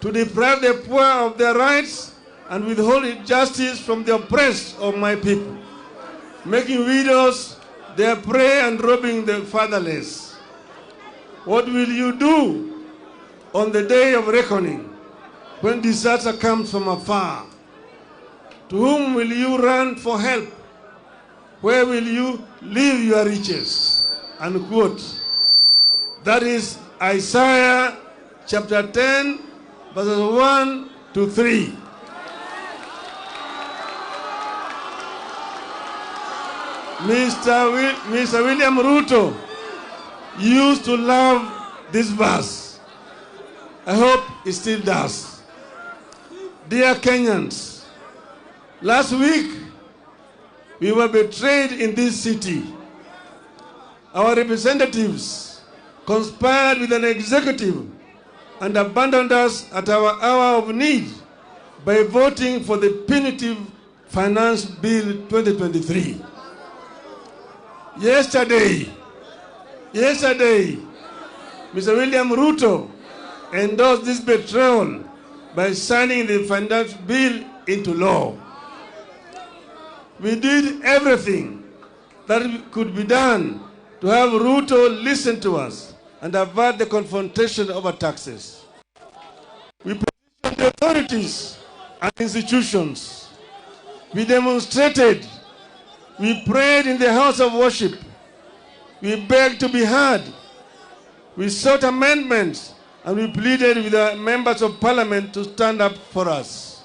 S3: to deprive the poor of their rights and withhold justice from the oppressed of my people, making widows their prey and robbing the fatherless. What will you do on the day of reckoning, when disaster comes from afar? To whom will you run for help? Where will you leave your riches? Unquote. That is Isaiah chapter 10, verses 1 to 3. Mr. William Ruto used to love this verse. I hope he still does. Dear Kenyans, last week we were betrayed in this city. Our representatives conspired with an executive and abandoned us at our hour of need by voting for the punitive Finance Bill 2023. Yesterday, Mr. William Ruto endorsed this betrayal by signing the Finance Bill into law. We did everything that could be done to have Ruto listen to us and avert the confrontation over taxes. We petitioned the authorities and institutions. We demonstrated. We prayed in the house of worship. We begged to be heard. We sought amendments and we pleaded with the members of parliament to stand up for us.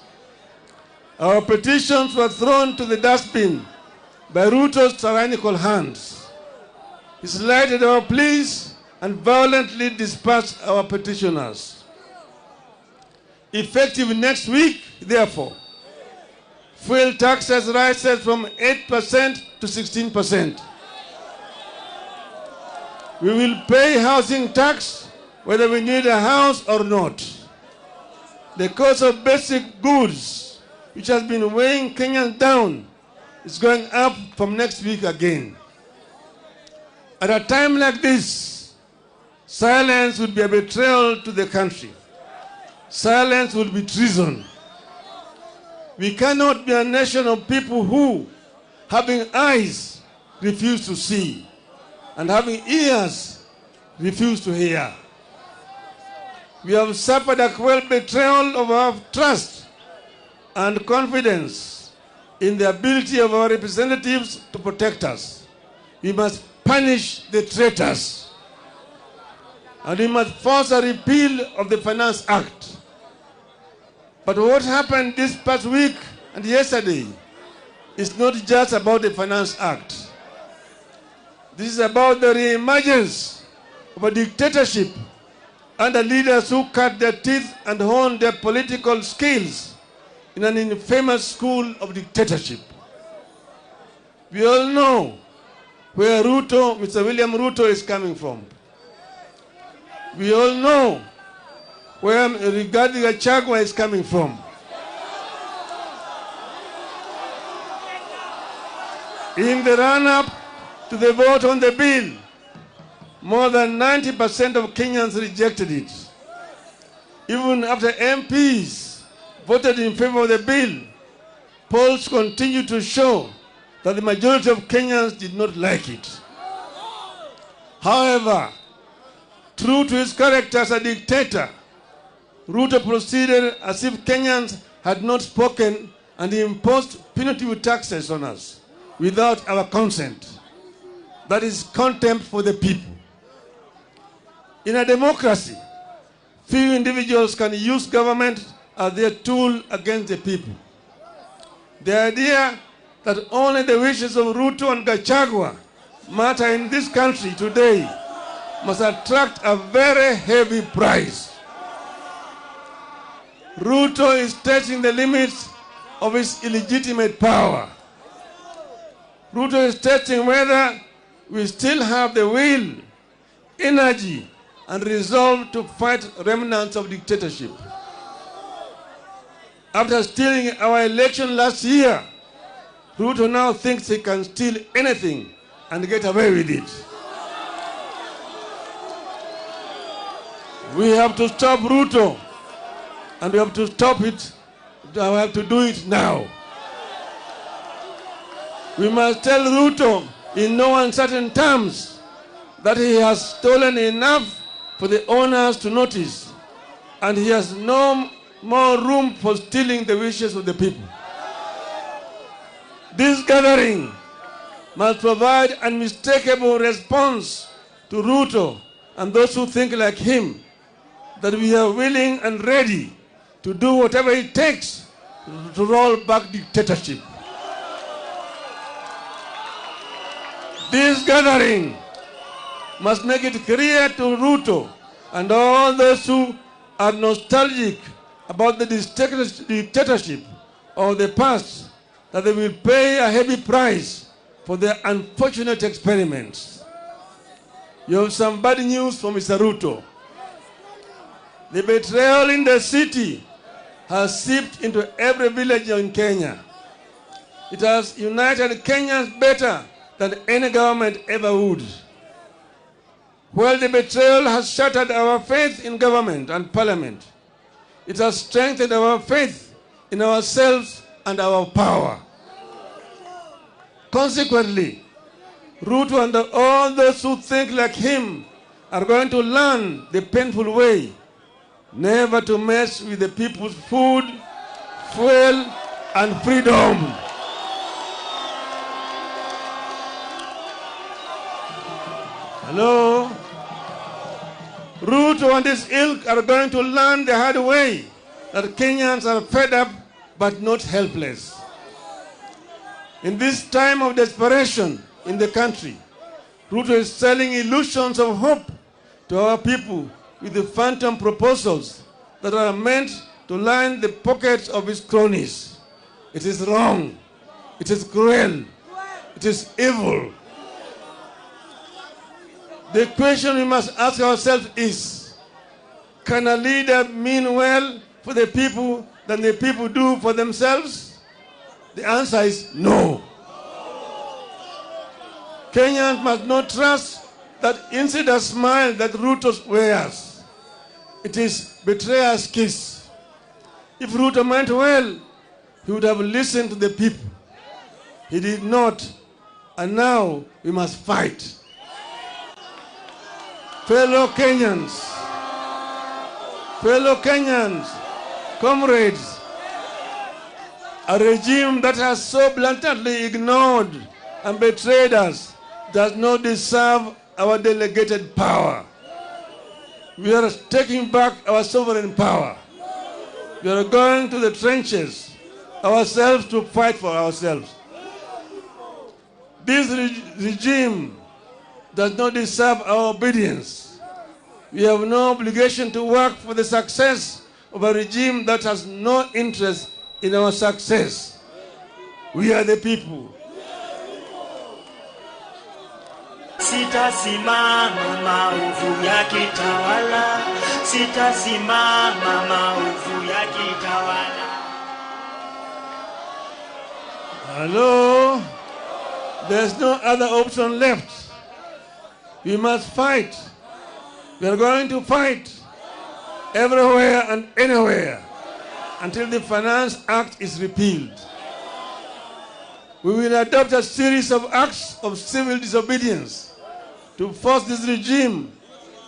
S3: Our petitions were thrown to the dustbin by Ruto's tyrannical hands. He slighted our pleas and violently dispersed our petitioners. Effective next week, therefore, fuel taxes rises from 8% to 16%. We will pay housing tax whether we need a house or not. The cost of basic goods, which has been weighing Kenyans down, is going up from next week again. At a time like this, silence would be a betrayal to the country. Silence would be treason. We cannot be a nation of people who, having eyes, refuse to see, and having ears, refuse to hear. We have suffered a cruel betrayal of our trust and confidence in the ability of our representatives to protect us. We must punish the traitors. And we must force a repeal of the Finance Act. But what happened this past week and yesterday is not just about the Finance Act. This is about the re-emergence of a dictatorship under leaders who cut their teeth and honed their political skills in an infamous school of dictatorship. We all know where Ruto, Mr. William Ruto, is coming from. We all know where Rigathi Gachagua is coming from. In the run-up to the vote on the bill, more than 90% of Kenyans rejected it. Even after MPs voted in favor of the bill, polls continue to show that the majority of Kenyans did not like it. However, true to his character as a dictator, Ruto proceeded as if Kenyans had not spoken and he imposed punitive taxes on us without our consent. That is contempt for the people. In a democracy, few individuals can use government as their tool against the people. The idea that only the wishes of Ruto and Gachagua matter in this country today must attract a very heavy price. Ruto is testing the limits of his illegitimate power. Ruto is testing whether we still have the will, energy, and resolve to fight remnants of dictatorship. After stealing our election last year, Ruto now thinks he can steal anything and get away with it. We have to stop Ruto, and we have to stop it. We have to do it now. We must tell Ruto in no uncertain terms that he has stolen enough for the owners to notice, and he has no more room for stealing the wishes of the people. This gathering must provide an unmistakable response to Ruto and those who think like him, that we are willing and ready to do whatever it takes to roll back dictatorship. This gathering must make it clear to Ruto and all those who are nostalgic about the dictatorship of the past that they will pay a heavy price for their unfortunate experiments. You have some bad news for Mr. Ruto. The betrayal in the city has seeped into every village in Kenya. It has united Kenyans better than any government ever would. While the betrayal has shattered our faith in government and parliament, it has strengthened our faith in ourselves and our power. Consequently, Ruto and all those who think like him are going to learn the painful way never to mess with the people's food, fuel, and freedom. Hello? Ruto and his ilk are going to learn the hard way that Kenyans are fed up but not helpless. In this time of desperation in the country, Ruto is selling illusions of hope to our people with the phantom proposals that are meant to line the pockets of his cronies. It is wrong. It is cruel. It is evil. The question we must ask ourselves is, can a leader mean well for the people than the people do for themselves? The answer is no. Kenyans must not trust that insider smile that Ruto wears. It is betrayer's kiss. If Ruto meant well, he would have listened to the people. He did not, and now we must fight. Fellow Kenyans, comrades, a regime that has so blatantly ignored and betrayed us does not deserve our delegated power. We are taking back our sovereign power. We are going to the trenches ourselves to fight for ourselves. This regime does not deserve our obedience. We have no obligation to work for the success of a regime that has no interest in our success. We are the people.
S9: Sitasimama maovu yakitawala, sitasimama maovu yakitawala.
S3: Hello? There's no other option left. We must fight. We are going to fight everywhere and anywhere until the Finance Act is repealed. We will adopt a series of acts of civil disobedience to force this regime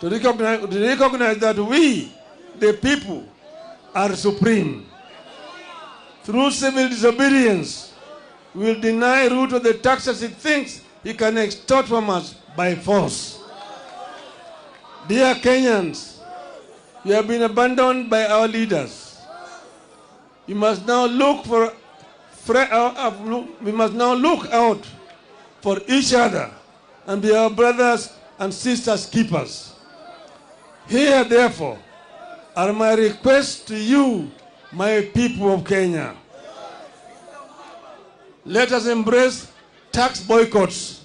S3: to recognize that we, the people, are supreme. Through civil disobedience, we will deny Ruto the taxes he thinks he can extort from us by force. Dear Kenyans, we have been abandoned by our leaders. We must now look out for each other and be our brothers and sisters keepers. Here, therefore, are my requests to you, my people of Kenya. Let us embrace tax boycotts.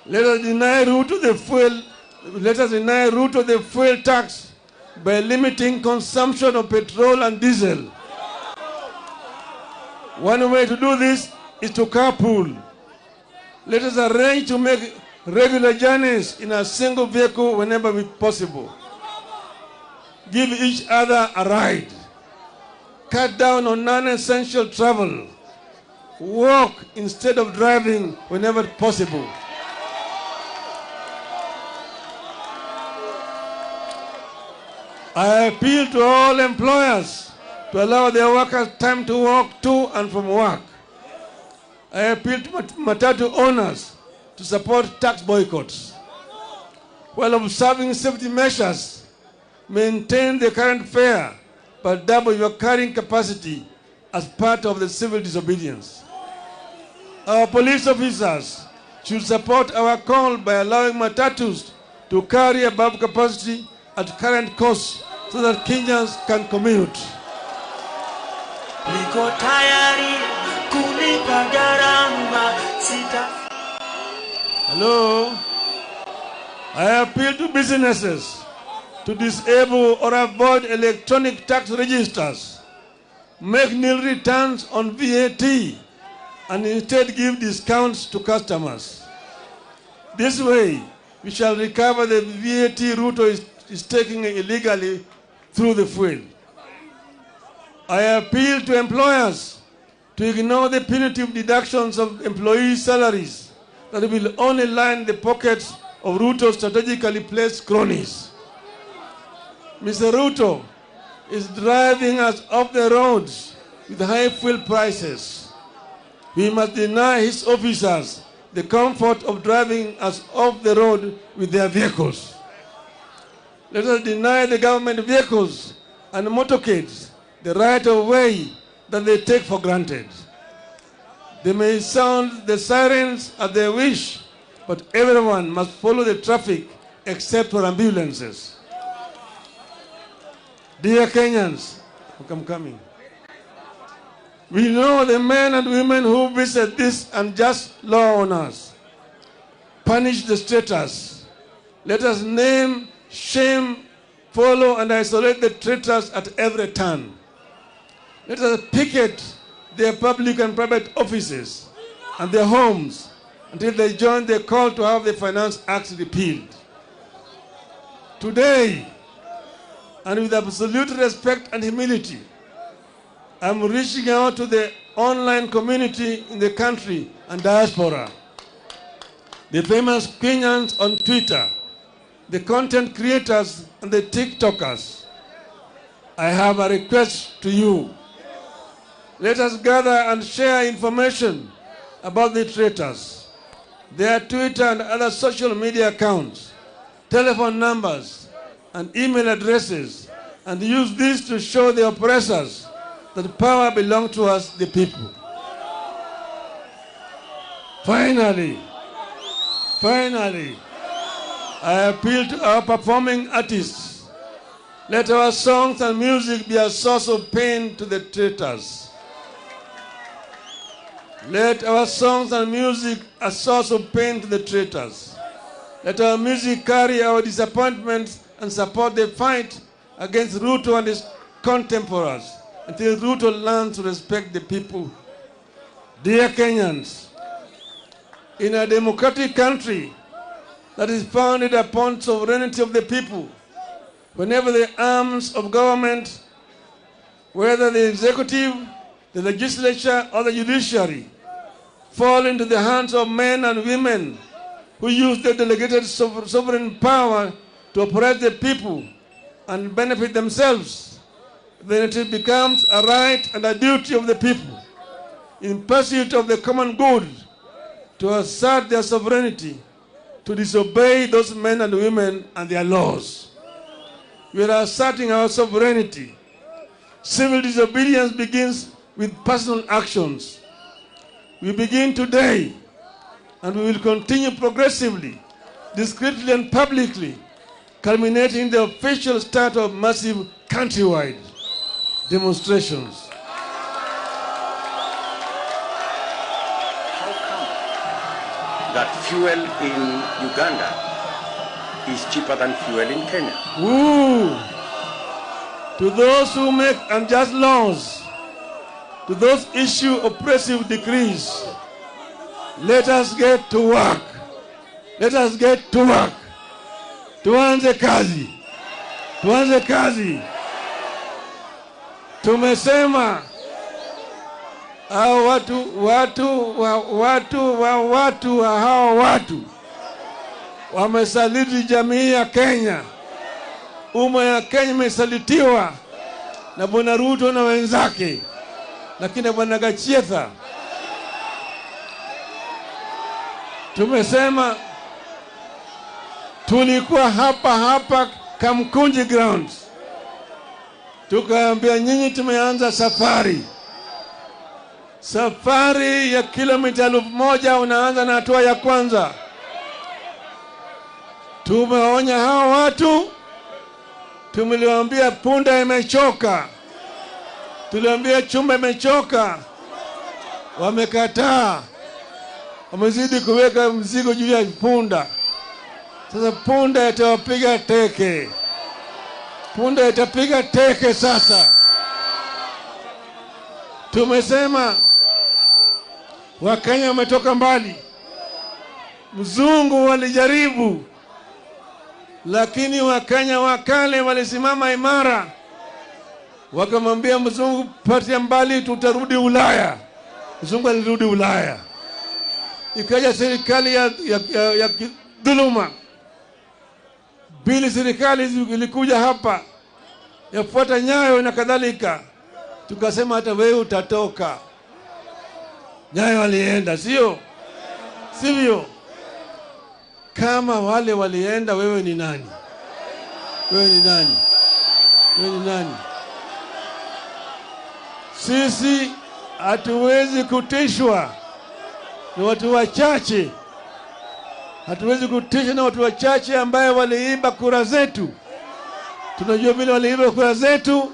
S3: Let us deny Ruto the fuel. Let us deny Ruto the fuel tax by limiting consumption of petrol and diesel. One way to do this is to carpool. Let us arrange to make regular journeys in a single vehicle whenever possible. Give each other a ride. Cut down on non-essential travel. Walk instead of driving whenever possible. I appeal to all employers to allow their workers time to walk to and from work. I appeal to matatu owners to support tax boycotts. While observing safety measures, maintain the current fare, but double your carrying capacity as part of the civil disobedience. Our police officers should support our call by allowing matatus to carry above capacity at current costs so that Kenyans can commute.
S9: Niko tayari kulipa gharama sita.
S3: Hello? I appeal to businesses to disable or avoid electronic tax registers, make nil returns on VAT, and instead give discounts to customers. This way, we shall recover the VAT Ruto is taking illegally through the fuel. I appeal to employers to ignore the punitive deductions of employees' salaries that will only line the pockets of Ruto's strategically placed cronies. Mr. Ruto is driving us off the roads with high fuel prices. We must deny his officers the comfort of driving us off the road with their vehicles. Let us deny the government vehicles and motorcades the right of way that they take for granted. They may sound the sirens at their wish, but everyone must follow the traffic except for ambulances. Dear Kenyans, I'm coming. We know the men and women who visit this unjust law on us. Punish the traitors. Let us name, shame, follow, and isolate the traitors at every turn. Let us picket their public and private offices and their homes until they join the call to have the Finance Act repealed. Today, and with absolute respect and humility, I'm reaching out to the online community in the country and diaspora, the famous Kenyans on Twitter, the content creators and the TikTokers. I have a request to you. Let us gather and share information about the traitors, their Twitter and other social media accounts, telephone numbers, and email addresses, and use this to show the oppressors that power belongs to us, the people. Finally, I appeal to our performing artists. Let our songs and music be a source of pain to the traitors. Let our songs and music a source of pain to the traitors. Let our music carry our disappointments and support the fight against Ruto and his contemporaries until Ruto learns to respect the people. Dear Kenyans, in a democratic country that is founded upon sovereignty of the people, whenever the arms of government, whether the executive, the legislature, or the judiciary, fall into the hands of men and women who use their delegated sovereign power to oppress the people and benefit themselves, then it becomes a right and a duty of the people, in pursuit of the common good, to assert their sovereignty, to disobey those men and women and their laws. We are asserting our sovereignty. Civil disobedience begins with personal actions. We begin today, and we will continue progressively, discreetly and publicly, culminating in the official start of massive countrywide demonstrations.
S12: How come that fuel in Uganda is cheaper than fuel in Kenya?
S3: Ooh. To those who make unjust laws, to those issue oppressive decrees, let us get to work. Let us get to work. Tuanze kazi. Tuanze kazi. Tumesema hao watu wa hao watu wamesaliti jamii ya Kenya. Umma ya Kenya imesalitiwa na Bwana Ruto na wenzake, lakini Bwana Gachietha. Tumesema tulikuwa hapa Kamkunji Grounds, tukaambia nyinyi tumeanza safari. Safari ya kilomita 1000 unaanza na hatua ya kwanza. Tumeonya hao watu, tumeliwaambia punda imechoka, tuliambia chumba imechoka, wamekataa. Wamezidi kuweka mzigo juu ya punda. Sasa punda itawapiga teke. Punda itapiga teke sasa. Tumesema Wakenya wametoka mbali. Mzungu walijaribu, lakini Wakenya wakale walisimama imara. Wakamwambia mzungu, patia mbali, tutarudi Ulaya. Mzungu alirudi Ulaya. Ikaja serikali ya dhuluma. Bili serikali ilikuja hapa yafuata Nyayo na kadhalika. Tukasema hata wewe utatoka. Nyayo alienda, sio? Sivyo? Kama wale walienda, wewe ni nani? Wewe ni nani? Wewe ni nani? Sisi hatuwezi kutishwa na watu wachache. Hatuwezi kutishwa na watu wachache ambaye waliiba kura zetu. Tunajua vile waliiba kura zetu.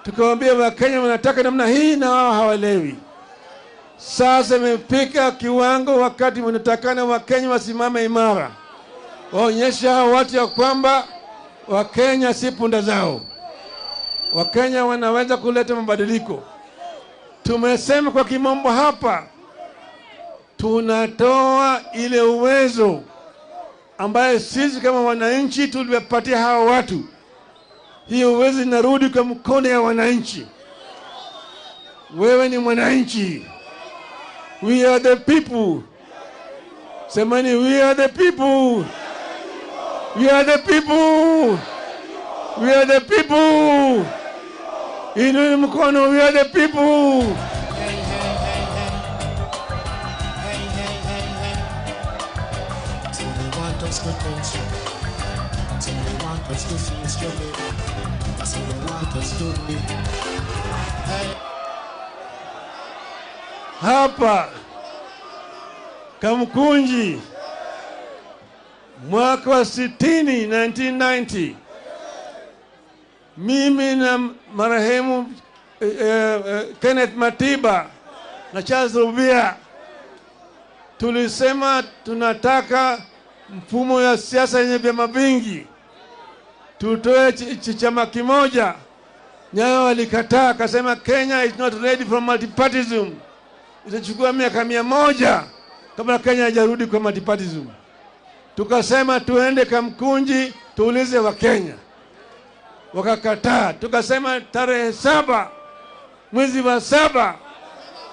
S3: Tukawaambia Wakenya wanataka namna hii na wao hawaelewi. Sasa imefika kiwango wakati wanatakana Wakenya wasimame imara. Waonyeshe hao watu ya kwamba Wakenya si punda zao. Wakenya wanaweza kuleta mabadiliko. Tumesema kwa kimombo hapa, tunatoa ile uwezo ambaye sisi kama wananchi tuliwapatia hawa watu. Hiyo uwezo inarudi kwa mkono ya wananchi. Wewe ni mwananchi. We are the people. Semani, we are the people. We are the people. We are the people. Inueni mkono, we are the people.
S2: So they want us to tension. So they want us to feel struggle. That's what they want us to be. Hey.
S3: Hapa Kamkunji mwaka wa 60, 1990, mimi na marehemu Kenneth Matiba na Charles Rubia tulisema tunataka mfumo ya siasa yenye vyama vingi, tutoe chama kimoja. Nyayo alikataa, akasema Kenya is not ready for multipartyism. Itachukua miaka 100 kabla Kenya haijarudi kwa multipartyism. Tukasema tuende Kamkunji tuulize wa Kenya. Wakakataa. Tukasema tarehe 7 mwezi wa 7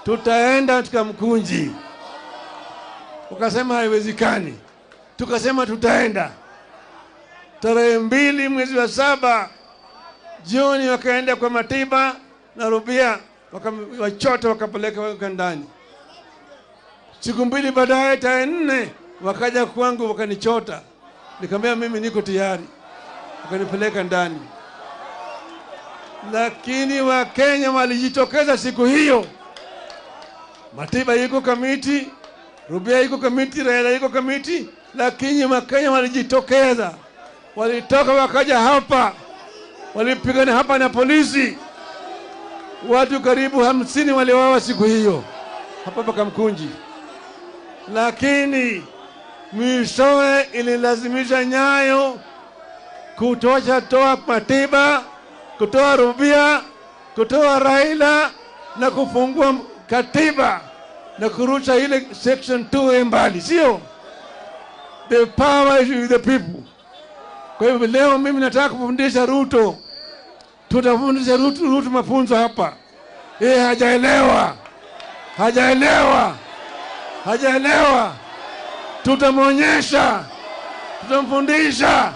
S3: tutaenda Kamkunji. Wakasema haiwezekani. Tukasema tutaenda. Tarehe 2 mwezi wa 7 jioni wakaenda kwa Matiba na Rubia, wakawachota wakapeleka ndani. Siku 2 baadaye tarehe 4 wakaja kwangu wakanichota. Nikamwambia mimi niko tayari. Wakanipeleka ndani. Lakini Wakenya walijitokeza siku hiyo. Matiba yuko kamiti, Rubia yuko kamiti, Raila yuko kamiti, lakini Wakenya walijitokeza. Walitoka wakaja hapa. Walipigana hapa na polisi. Watu karibu 50 waliuawa siku hiyo hapa hapa Kamkunji. Lakini mwishowe ililazimisha Nyayo kutoa Matiba, kutoa Rubia, kutoa Raila na kufungua katiba na kurusha ile section 2 mbali, sio? The power is with the people. Kwa hivyo leo mimi nataka kufundisha Ruto. Tutafundisha Ruto mafunzo hapa. Yeye hajaelewa. Hajaelewa. Hajaelewa. Tutamwonyesha. Tutamfundisha.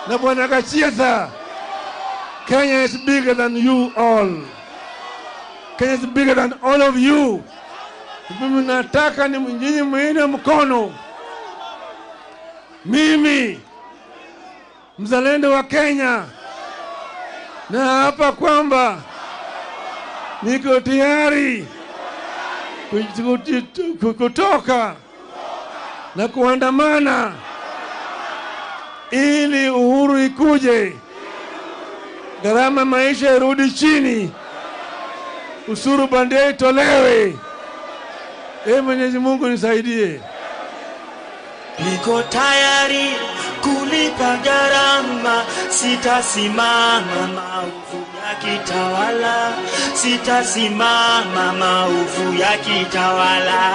S3: Na Bwana Gachagua, Kenya is bigger than you all. Kenya is bigger than all of you. Mimi nataka ni nyinyi muine mkono. Mimi mzalendo wa Kenya, na hapa kwamba niko tayari kutoka na kuandamana ili uhuru ikuje, gharama maisha irudi chini, ushuru bandia itolewe. Ee Mwenyezi Mungu nisaidie.
S9: Niko tayari kulipa gharama, sitasimama maovu yakitawala, sitasimama maovu yakitawala.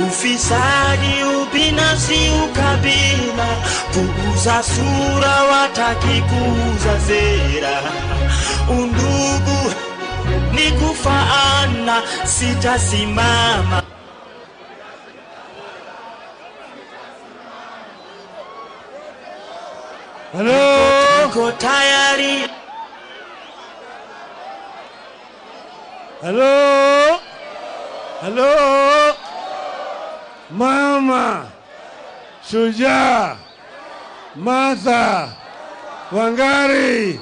S9: Ufisadi, ubinafsi, ukabila, kuuza sura, wataki kuuza sera. Undugu ni kufaana, sitasimama.
S3: Hello.
S9: Niko tayari.
S3: Hello. Hello. Mama Shujaa Martha Wangari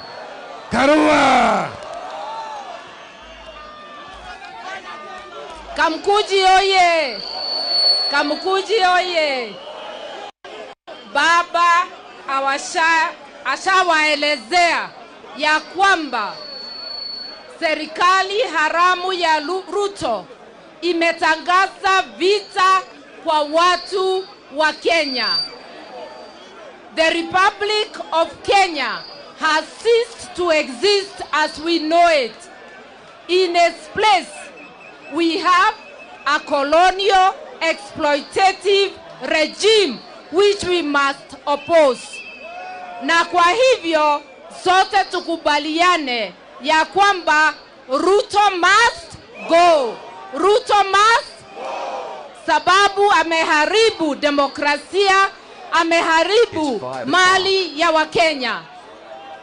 S3: Karua.
S7: Kamkuji oye! Kamkuji oye! Baba ashawaelezea ya kwamba serikali haramu ya Ruto imetangaza vita kwa watu wa Kenya. The Republic of Kenya has ceased to exist as we know it. In its place, we have a colonial exploitative regime which we must oppose. Na kwa hivyo sote tukubaliane ya kwamba Ruto must go. Ruto must go. Sababu ameharibu demokrasia, ameharibu mali ya Wakenya.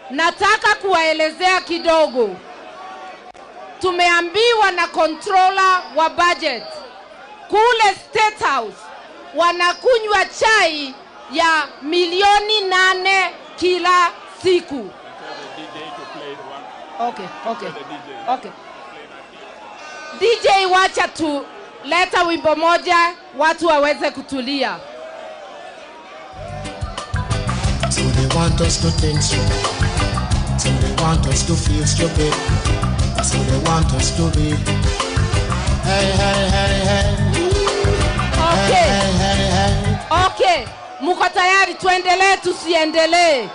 S7: Nataka kuwaelezea kidogo. Tumeambiwa na controller wa budget kule State House wanakunywa chai ya 8 milioni kila siku. Okay. DJ, wacha tu leta wimbo moja watu waweze kutulia.
S2: So they want us to think stupid. So they want us to feel stupid. That's how they want us to be. Hey, hey, hey, hey.
S7: Okay.
S2: Hey, hey, hey.
S7: Okay, muko tayari tuendelee tusiendelee?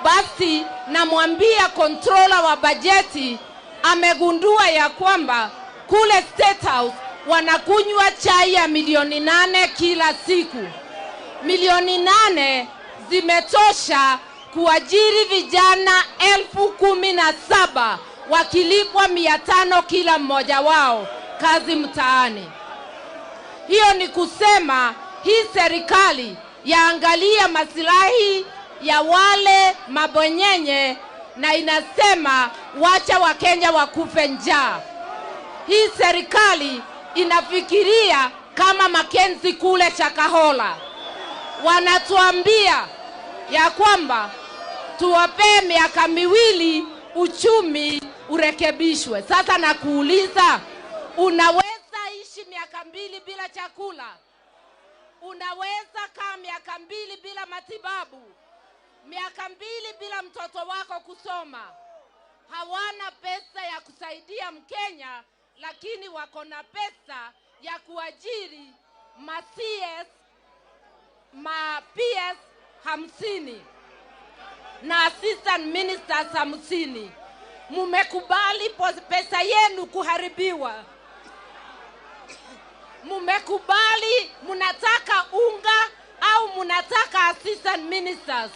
S7: Basi namwambia controller wa bajeti amegundua ya kwamba kule State House wanakunywa chai ya 8 milioni kila siku. 8 milioni zimetosha kuajiri vijana 17,000 wakilipwa 500 kila mmoja wao, kazi mtaani. Hiyo ni kusema hii serikali yaangalia masilahi ya wale mabwenyenye na inasema wacha Wakenya wakufe njaa. Hii serikali inafikiria kama Makenzi kule Shakahola. Wanatuambia ya kwamba tuwapee miaka 2 uchumi urekebishwe. Sasa nakuuliza, unaweza ishi miaka 2 bila chakula? Unaweza kaa miaka 2 bila matibabu? Miaka 2 bila mtoto wako kusoma? Hawana pesa ya kusaidia Mkenya, lakini wako na pesa ya kuajiri ma CS, ma PS 50 na assistant ministers 50. Mumekubali pesa yenu kuharibiwa. Mumekubali, munataka unga au munataka assistant ministers?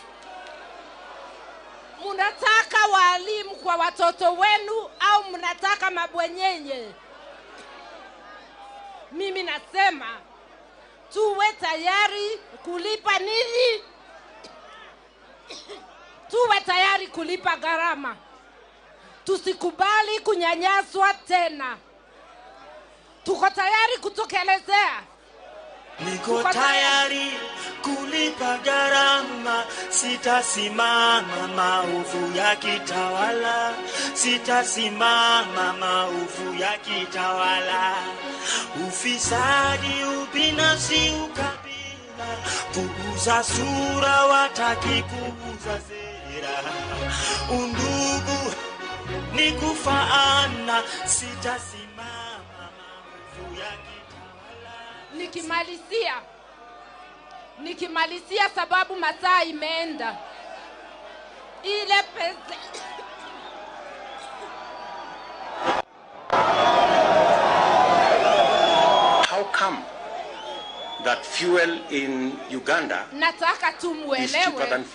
S7: Munataka walimu kwa watoto wenu au mnataka mabwenyenye? Mimi nasema tuwe tayari kulipa nini? Tuwe tayari kulipa gharama. Tusikubali kunyanyaswa tena. Tuko tayari kutokelezea.
S9: Niko tayari kulipa gharama, sitasimama maovu yakitawala, sitasimama maovu yakitawala. Ufisadi, ubinafsi, ukabila, kuuza sura, wataki kuuza sera. Undugu ni kufaana, sitasimama maovu yakitawala.
S7: Nikimalizia, Nikimalizia sababu masaa imeenda. Ile pesa
S12: How come that fuel in Uganda
S7: nataka tu
S12: is cheaper
S7: muelewe
S12: than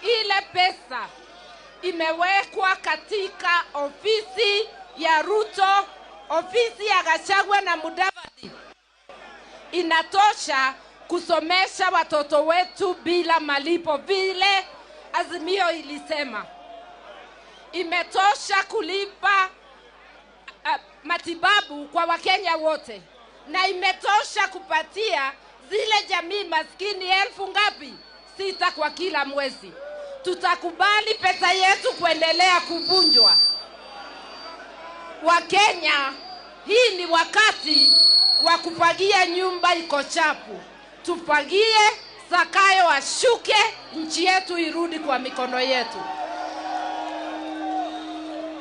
S7: ile pesa imewekwa katika ofisi ya Ruto, ofisi ya Gachagua na Mudavadi, inatosha kusomesha watoto wetu bila malipo vile Azimio ilisema. Imetosha kulipa matibabu kwa Wakenya wote, na imetosha kupatia zile jamii maskini 6,000 ngapi? 6 kwa kila mwezi. Tutakubali pesa yetu kuendelea kuvunjwa? Wakenya, hii ni wakati wa kufagia nyumba iko chafu. Tufagie, Zakayo ashuke, nchi yetu irudi kwa mikono yetu.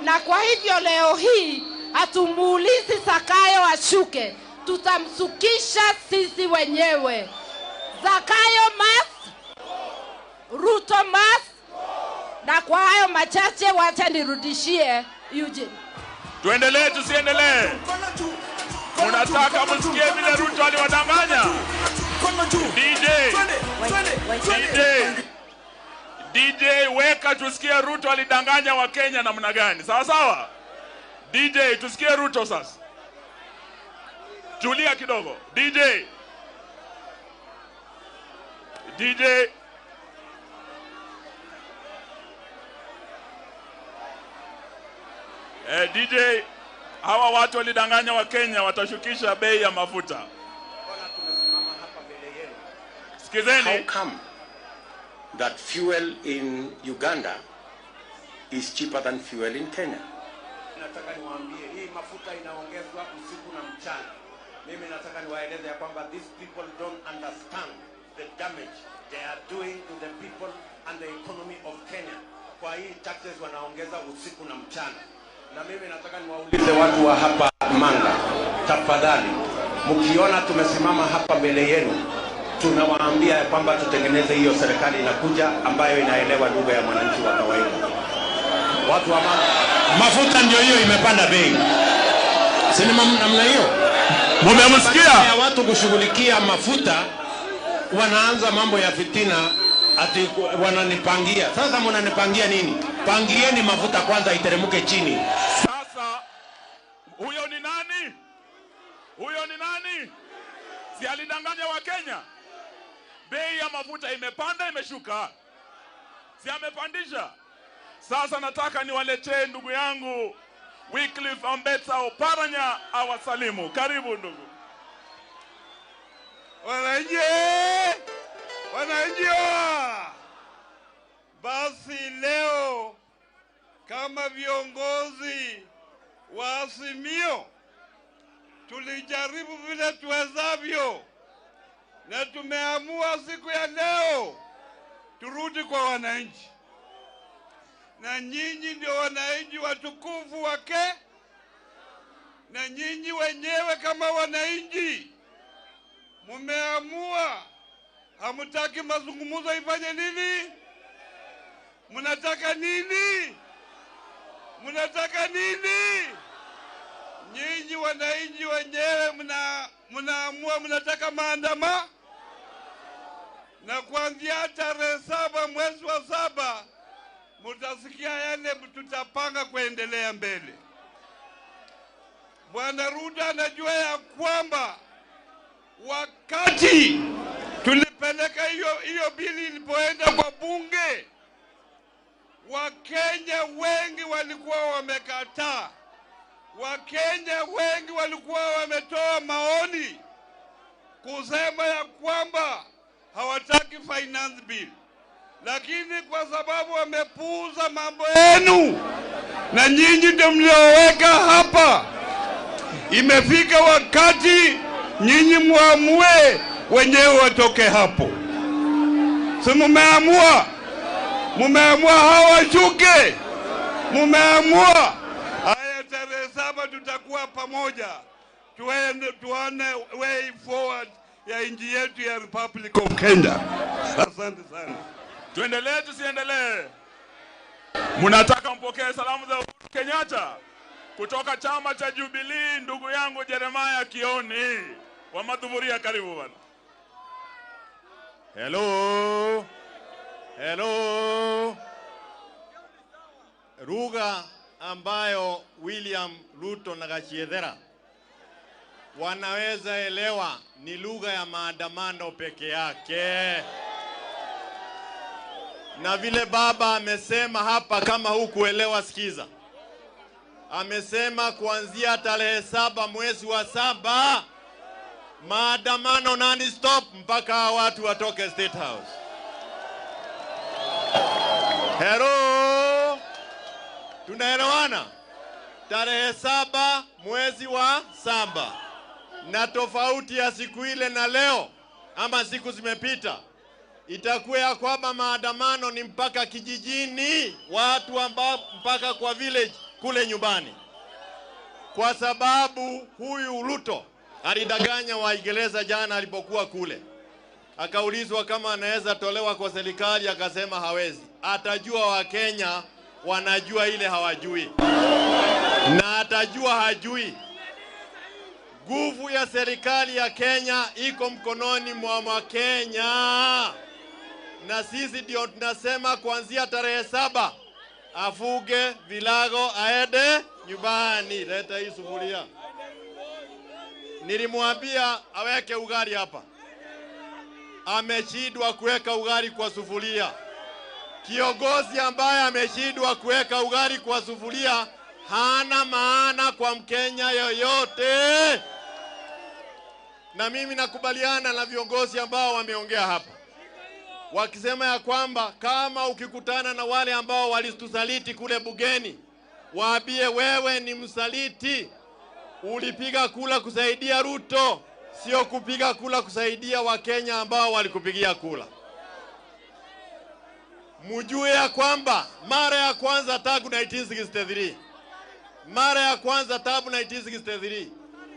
S7: Na kwa hivyo leo hii hatumuulizi Zakayo ashuke, tutamsukisha sisi wenyewe. Zakayo must, Ruto must. Na kwa hayo machache wacha nirudishie Eugene.
S5: Tuendelee tusiendelee? Unataka msikie vile Ruto aliwadanganya? DJ weka tusikie Ruto alidanganya Wakenya namna gani. Sawa sawa? DJ tusikie Ruto sasa. Tulia kidogo. DJ DJ, hawa watu walidanganya Wakenya watashukisha bei ya mafuta. Sikizeni.
S12: How come that fuel in Uganda is cheaper than fuel in Kenya?
S13: Nataka niwaambie hii mafuta inaongezwa usiku na mchana. Mimi nataka niwaeleze ya kwamba these people don't understand the damage they are doing to the people and the economy of Kenya. Kwa hii taxes wanaongeza usiku na mchana. Na mimi nataka niwaulize watu wa hapa Manga, tafadhali, mkiona tumesimama hapa mbele yenu, tunawaambia ya kwamba tutengeneze hiyo serikali inakuja ambayo inaelewa lugha ya mwananchi wa kawaida. Watu wa Manga,
S16: mafuta ndio hiyo imepanda bei. Si ni namna hiyo?
S5: Mumemsikia?
S16: Ya watu kushughulikia mafuta wanaanza mambo ya fitina ati wananipangia. Sasa mnanipangia nini? Pangieni mafuta kwanza iteremke chini.
S5: Sasa huyo ni nani? Huyo ni nani? Si alidanganya wa Kenya? Bei ya mafuta imepanda imeshuka. Si amepandisha? Sasa nataka niwaletee ndugu yangu Wycliffe Ambetsa Oparanya awasalimu. Karibu ndugu.
S21: Wananchi, wananchi, basi leo kama viongozi wa Azimio tulijaribu vile tuwezavyo na tumeamua siku ya leo turudi kwa wananchi. Na nyinyi ndio wananchi watukufu wake, na nyinyi wenyewe kama wananchi mumeamua hamutaki mazungumzo ifanye nini? Mnataka nini? Mnataka nini? Nyinyi wananchi wenyewe mnaamua mnataka maandamano. Na kuanzia tarehe 7 mwezi wa 7 mtasikia yale tutapanga kuendelea mbele. Bwana Ruto anajua ya kwamba wakati tulipeleka hiyo bili ilipoenda kwa bunge, Wakenya wengi walikuwa wamekataa. Wakenya wengi walikuwa wametoa maoni kusema ya kwamba hawataki finance bill. Lakini kwa sababu wamepuuza mambo yenu na nyinyi ndio mlioweka hapa, imefika wakati nyinyi muamue wenyewe watoke hapo. Si mumeamua? Mumeamua hawashuke? Mumeamua? Haya, tarehe 7 tutakuwa pamoja, tuone way forward ya nchi yetu ya Republic of Kenya. Asante sana.
S5: Tuendelee tusiendelee? Mnataka mpokee salamu za Uhuru Kenyatta kutoka chama cha Jubilee, ndugu yangu Jeremiah Kioni wa Madhuburia, karibu bwana.
S15: Hello. Hello. Lugha ambayo William Ruto na Gachiedhera wanaweza elewa ni lugha ya maandamano peke yake. Na vile baba amesema hapa, kama hukuelewa sikiza. Amesema kuanzia tarehe 7 mwezi wa 7 maandamano non-stop mpaka watu watoke State House. Hello. Tunaelewana? Tarehe 7 mwezi wa 7. Na tofauti ya siku ile na leo, ama siku zimepita, itakuwa ya kwamba maandamano ni mpaka kijijini, watu ambao mpaka kwa village kule nyumbani. Kwa sababu huyu Ruto alidanganya Waingereza jana alipokuwa kule. Akaulizwa kama anaweza tolewa kwa serikali, akasema hawezi. Atajua Wakenya wanajua ile hawajui, na atajua hajui. Nguvu ya serikali ya Kenya iko mkononi mwa Wakenya. Na sisi ndio tunasema kuanzia tarehe 7 afuge vilago aende nyumbani. Leta hii sufuria. Nilimwambia aweke ugali hapa. Ameshindwa kuweka ugali kwa sufuria. Kiongozi ambaye ameshindwa kuweka ugali kwa sufuria hana maana kwa Mkenya yoyote. Na mimi nakubaliana na viongozi ambao wameongea hapa, wakisema ya kwamba kama ukikutana na wale ambao walitusaliti kule bugeni, waambie wewe ni msaliti. Ulipiga kula kusaidia Ruto, sio kupiga kula kusaidia Wakenya ambao walikupigia kula. Mjue ya kwamba mara ya kwanza tangu 1963, mara ya kwanza tangu 1963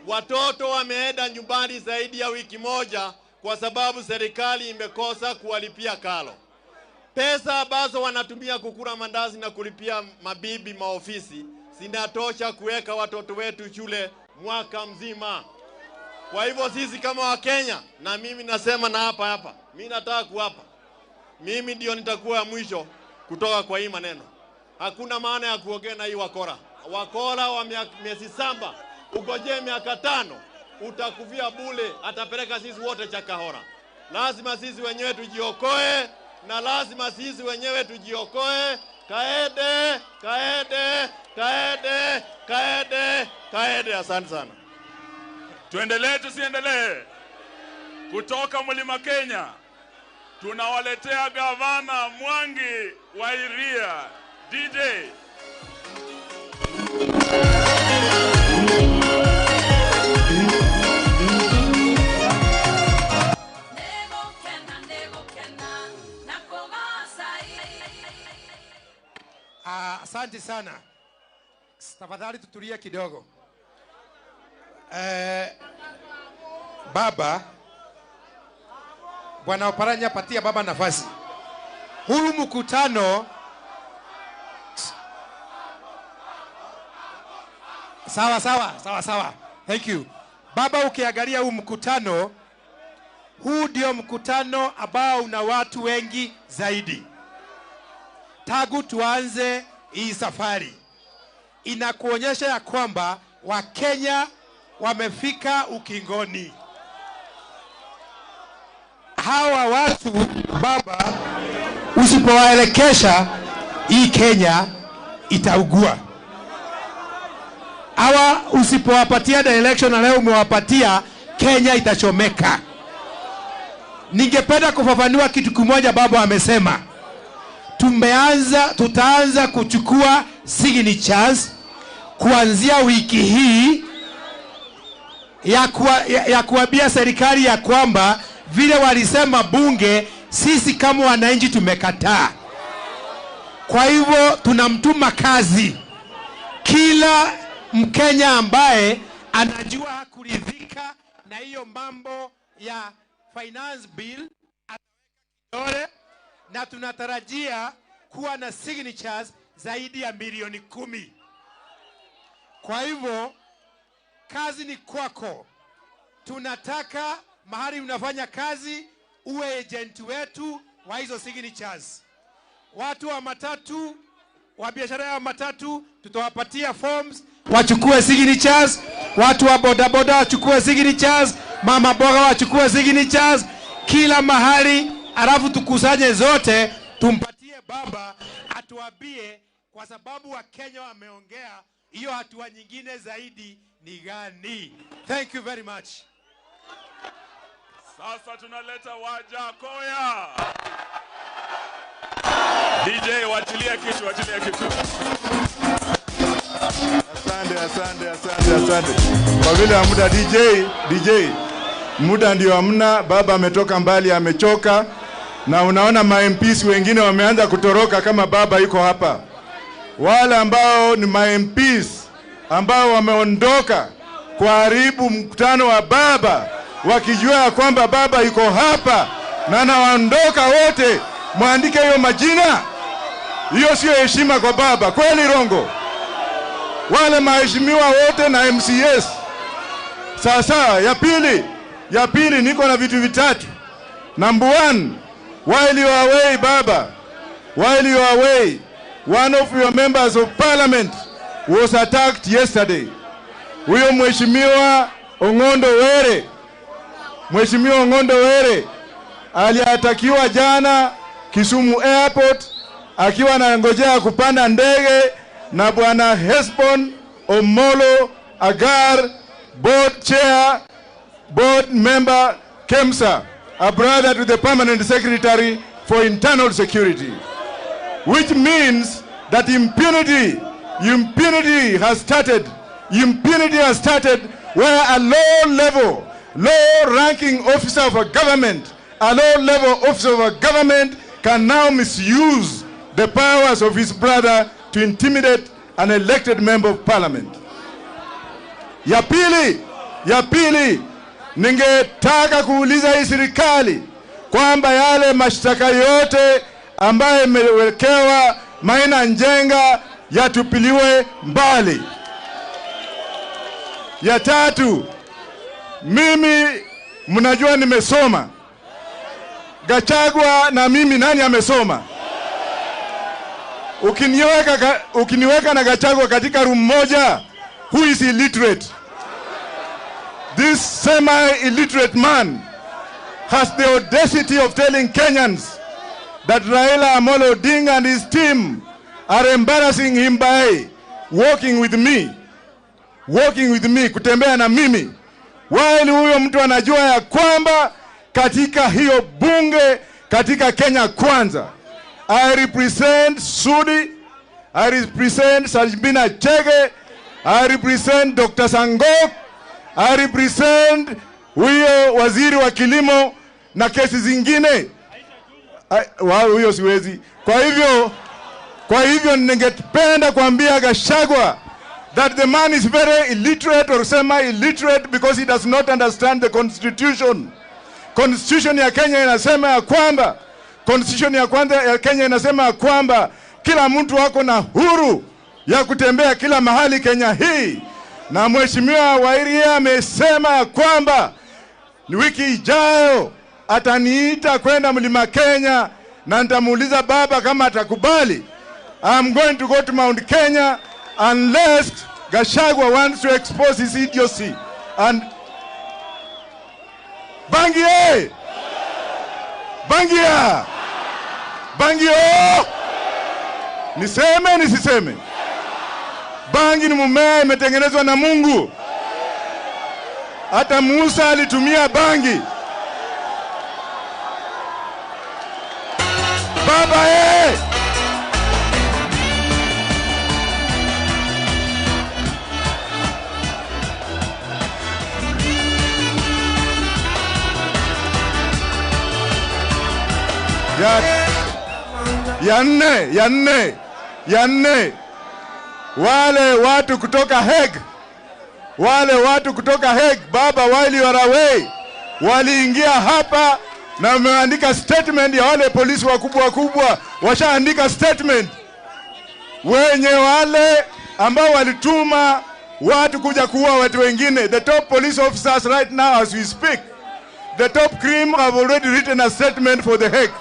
S15: watoto wameenda nyumbani zaidi ya wiki moja kwa sababu serikali imekosa kuwalipia karo. Pesa ambazo wanatumia kukula mandazi na kulipia mabibi maofisi zinatosha kuweka watoto wetu shule mwaka mzima. Kwa hivyo sisi kama Wakenya, na mimi nasema na hapa hapa, mimi nataka kuapa, mimi ndio nitakuwa mwisho kutoka kwa hii maneno. Hakuna maana ya kuongea na hii wakora. Wakora wa miezi 7, ugojee miaka 5, utakufia bule, atapeleka sisi wote Chakahora. Lazima sisi wenyewe tujiokoe, na lazima sisi wenyewe tujiokoe. Kaede, kaede, kaede, kaede, kaede. Asante sana.
S5: Tuendelee tusiendelee? Kutoka Mlima Kenya tunawaletea Gavana Mwangi wa Iria, DJ.
S22: Asante sana. Tafadhali tutulie kidogo. Baba Bwana Oparanya, patia baba nafasi. Huu mkutano sawa sawa sawa sawa. Thank you. Baba, ukiangalia huu mkutano, huu ndio mkutano ambao una watu wengi zaidi tangu tuanze hii safari. Inakuonyesha ya kwamba Wakenya wamefika ukingoni. Hawa watu baba, usipowaelekesha hii Kenya itaugua. Hawa usipowapatia direction na leo umewapatia, Kenya itachomeka. Ningependa kufafanua kitu kimoja baba amesema. Tutaanza kuchukua signatures kuanzia wiki hii ya kuambia serikali ya kwamba vile walisema bunge, sisi kama wananchi tumekataa. Kwa hivyo tunamtuma kazi kila Mkenya ambaye anajua hakuridhika na hiyo mambo ya finance bill ataweka kidole, na tunatarajia kuwa na signatures zaidi ya 10 milioni. Kwa hivyo kazi ni kwako. Tunataka mahali unafanya kazi uwe agent wetu wa hizo signatures. Watu wa matatu, wa biashara ya matatu, tutawapatia forms wachukue signatures. Watu wa bodaboda wachukue signatures, mama mboga wachukue signatures, kila mahali, alafu tukusanye zote tumpatie baba atuambie, kwa sababu Wakenya wameongea, hiyo hatua nyingine zaidi ni gani? Thank you very much.
S5: Sasa tunaleta Wajackoyah. DJ, wachilia kitu, wachilia kitu.
S20: Asante, asante, asante, asante. Kwa vile muda, DJ, DJ, muda ndio hamna. Baba ametoka mbali, amechoka, na unaona ma MPs wengine wameanza kutoroka kama baba yuko hapa. Wale ambao ni ma MPs ambao wameondoka kuharibu mkutano wa baba, wakijua ya kwamba baba yuko hapa na nawaondoka wote, mwandike hiyo majina. Hiyo sio heshima kwa baba, kweli Rongo? Wale maheshimiwa wote na MCAs. Sasa ya pili niko na vitu vitatu. Number one, while you are away, baba, while you are away, one of your members of parliament was attacked yesterday. Huyo Mheshimiwa Ong'ondo Were, Mheshimiwa Ong'ondo Were aliatakiwa jana Kisumu Airport akiwa anangojea kupanda ndege na Bwana Hesbon Omolo Agar, board chair, board member KEMSA, a brother to the permanent secretary for internal security, which means that impunity has started. Impunity has started where a low level, low ranking officer of a government, a low level officer of a government can now misuse the powers of his brother to intimidate an elected member of parliament. Ya pili, ningetaka kuuliza hii serikali kwamba yale mashtaka yote ambayo imewekewa Maina Njenga yatupiliwe mbali. Ya tatu, mimi mnajua nimesoma. Gachagua na mimi, nani amesoma? Ukiniweka na Gachagua katika room moja, who is illiterate? This semi-illiterate man has the audacity of telling Kenyans that Raila Amolo Odinga and his team are embarrassing him by walking with me. Walking with me, kutembea na mimi. While huyo mtu anajua ya kwamba katika hiyo bunge, katika Kenya Kwanza, I represent Sudi, I represent Sabina Chege, I represent Dr. Sangok, I represent huyo waziri wa kilimo na kesi zingine. Huyo siwezi. Kwa hivyo ningependa kuambia Gachagua that the man is very illiterate or semi-illiterate because he does not understand the constitution. Constitution ya Kenya inasema ya kwamba, constitution ya kwanza ya Kenya inasema ya kwamba kila mtu ako na huru ya kutembea kila mahali Kenya hii, na Mheshimiwa Wa Iria amesema ya kwamba ni wiki ijayo ataniita kwenda Mlima Kenya na nitamuuliza baba kama atakubali. I'm going to go to Mount Kenya unless Gachagua wants to expose his idiocy. And Bangi eh! Bangia! Bangi oh! Niseme nisiseme? Bangi ni mmea imetengenezwa na Mungu. Hata Musa alitumia bangi. Baba eh! Ya nne, ya nne, ya nne, wale watu kutoka Hague, wale watu kutoka Hague, baba, while you are away, Waliingia hapa na wameandika statement ya wale polisi wakubwa wakubwa, washaandika statement. Wenye wale ambao walituma watu kuja kuua watu wengine, the top police officers right now as we speak, the top cream have already written a statement for the Hague.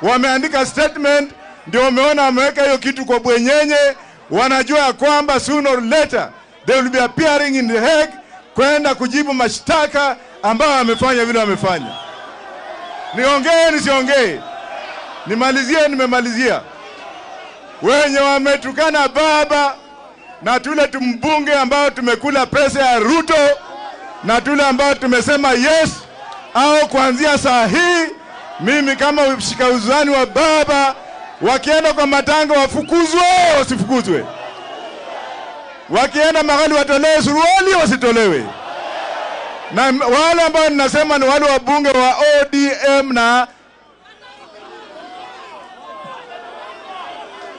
S20: Wameandika statement, ndio wameona wameweka hiyo kitu kwa bwenyenye. Wanajua kwamba sooner or later they will be appearing in the Hague kwenda kujibu mashtaka ambao wamefanya vile wamefanya. Niongee nisiongee? Nimalizie, nimemalizia. Wenye wametukana baba na tule tumbunge ambao tumekula pesa ya Ruto na tule ambao tumesema yes, au kuanzia saa hii mimi kama mshika uzani wa baba, wakienda kwa matanga wafukuzwe, wasifukuzwe? Wakienda mahali watolewe suruali, wasitolewe? Na wale ambao ninasema ni wale wabunge wa ODM na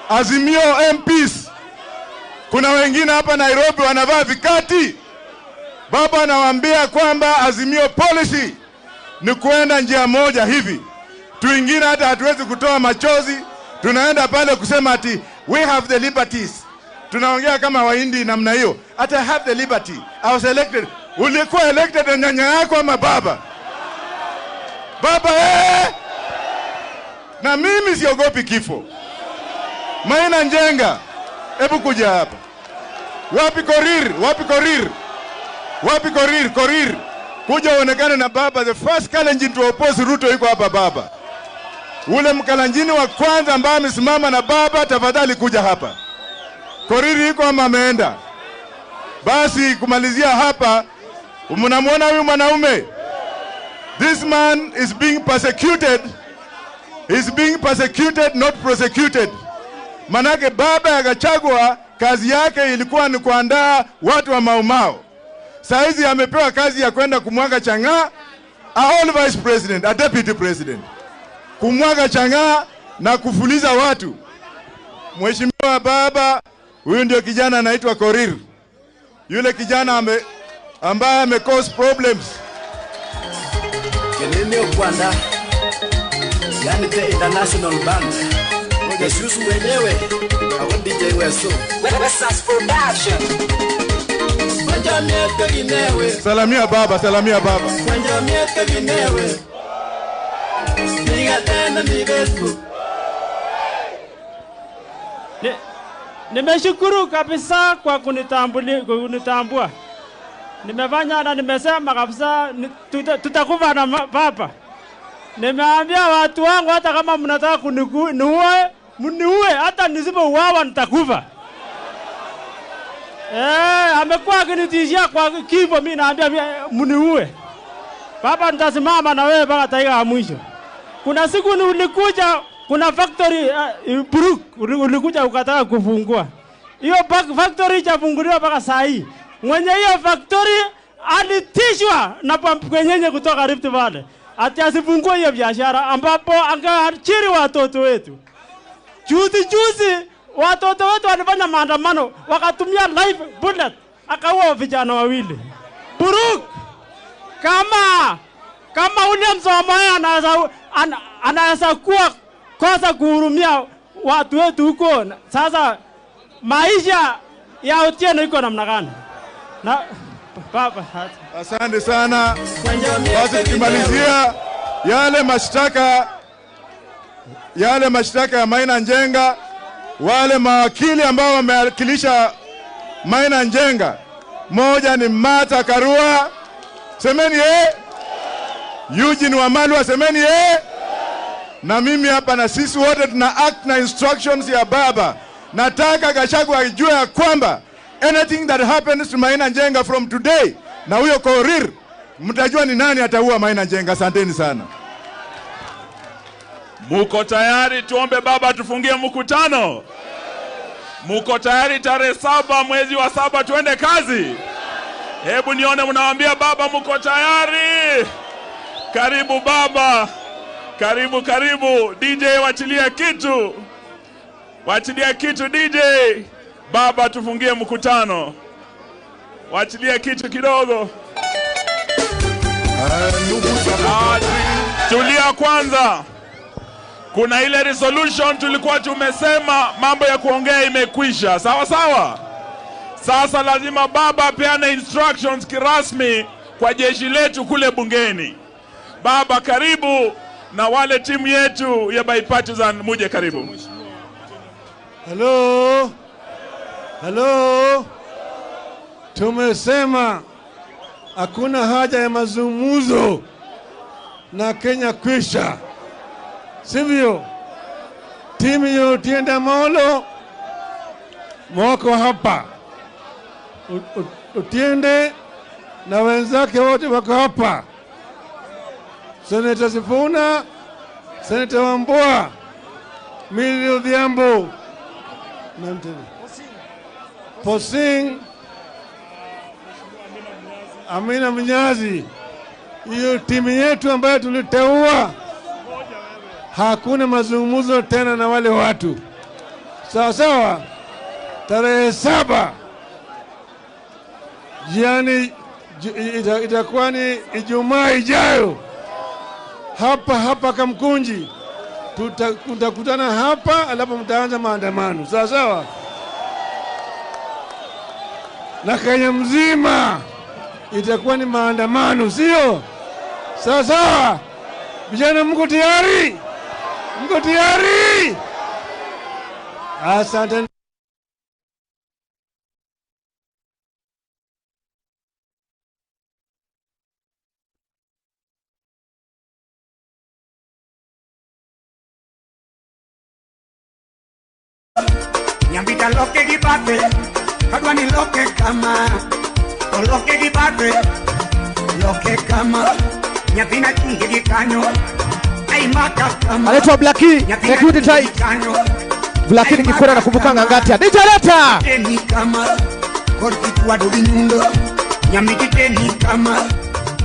S20: Azimio MPs. Kuna wengine hapa Nairobi wanavaa vikati. Baba anawaambia kwamba Azimio policy ni kuenda njia moja hivi. Tuingine hata hatuwezi kutoa machozi, tunaenda pale kusema ati we have the liberties. Tunaongea kama Wahindi namna hiyo. Ati I have the liberty, I was elected. Ulikuwa elected na nyanya yako ama baba? Baba Na mimi siogopi kifo. Maina Njenga, hebu kuja hapa. Wapi Korir? Wapi Korir? Wapi Korir? Korir. Kuja uonekane na baba. The first Kalenjin to oppose Ruto yuko hapa baba. Ule mkalenjini wa kwanza ambaye amesimama na baba, tafadhali kuja hapa. Korir yuko ama ameenda? Basi kumalizia hapa, mnamuona huyu mwanaume? This man is being persecuted. He's being persecuted, not prosecuted. Manake baba ya Gachagua kazi yake ilikuwa ni kuandaa watu wa Mau Mau. Saizi amepewa kazi ya kwenda kumwaga chang'aa, a all vice president, a deputy president. Kumwaga chang'aa na kufuliza watu. Mheshimiwa baba, huyu ndio kijana anaitwa Korir. Yule kijana ambaye ame cause problems.
S8: Kelele Kwanda, yani the international band. Jesus mwenyewe, au DJ Weso. Wesas Production.
S20: Salamia baba, salamia baba.
S18: Nimeshukuru kabisa kwa kunitambua. Nimefanya na nimesema kabisa tutakufa na baba. Nimeambia watu wangu hata kama mnataka kuniue, mniue, hata nisipouawa nitakufa. Amekuwa akinitishia kwa kifo, mimi naambia mniue. Baba nitasimama na wewe mpaka dakika ya mwisho. Kuna siku ulikuja, kuna factory Brook ulikuja ukataka kufungua. Hiyo factory ichafunguliwa mpaka saa hii. Mwenye hiyo factory alitishwa na pampu kutoka Rift Valley ati asifungue hiyo biashara, ambapo angeachiri watoto wetu. Juzi juzi watoto wetu walifanya maandamano, wakatumia live bullet, akaua vijana wawili. Buruk, kama William Samoei anaweza kuwa kosa kuhurumia watu wetu huko, sasa maisha ya Otieno iko namna gani? Na baba,
S20: asante sana. Basi tukimalizia yale mashtaka ya Maina Njenga, wale mawakili ambao wamewakilisha Maina Njenga, moja ni Martha Karua, semeni Eugene Wamalwa, semeni Na mimi hapa na sisi wote tuna act na instructions ya baba. Nataka Gachagua ajue ya kwamba anything that happens to Maina Njenga from today, na huyo Korir, mtajua ni nani ataua Maina Njenga. Asanteni sana.
S5: Muko tayari tuombe baba tufungie mkutano? Muko tayari tarehe 7 mwezi wa 7 tuende kazi? Hebu nione mnawaambia baba muko tayari. Karibu baba. Karibu karibu. DJ wachilia kitu. Wachilia kitu DJ. Baba tufungie mkutano. Wachilia kitu kidogo. Tulia kwanza. Kuna ile resolution tulikuwa tumesema mambo ya kuongea imekwisha. Sawa sawa? Sasa lazima baba apeane instructions kirasmi kwa jeshi letu kule bungeni. Baba karibu, na wale timu yetu ya bipartisan muje karibu.
S3: Hello. Hello. Tumesema hakuna haja ya mazungumzo na Kenya kwisha. Sivyo? Timu ya Otiende Amollo mwako hapa. Otiende na wenzake wote wako hapa. Senator Sifuna, Senator Wambua, Millie Odhiambo, Posing, Amina Mnyazi. Hiyo timu yetu ambayo tuliteua, hakuna mazungumzo tena na wale watu. Sawa sawa? Tarehe 7 jiani, itakuwa ni Ijumaa ijayo, hapa hapa Kamkunji tutakutana hapa, alafu mtaanza maandamano. Sawa sawa? Na Kenya mzima itakuwa ni maandamano, sio? Sawa sawa? Vijana mko tayari? Mko tayari? Asante.
S6: Nyambita loke gibate, kadwani loke kama, loke gibate, loke kama, nyathina kingi gikanyo, ai maka kama.
S19: Anaitwa Blackie, security tight. Blackie nikikwenda nakumbukanga ngati. DJ leta.
S6: Ni kama korkichwa do binyundo, nyambita ni kama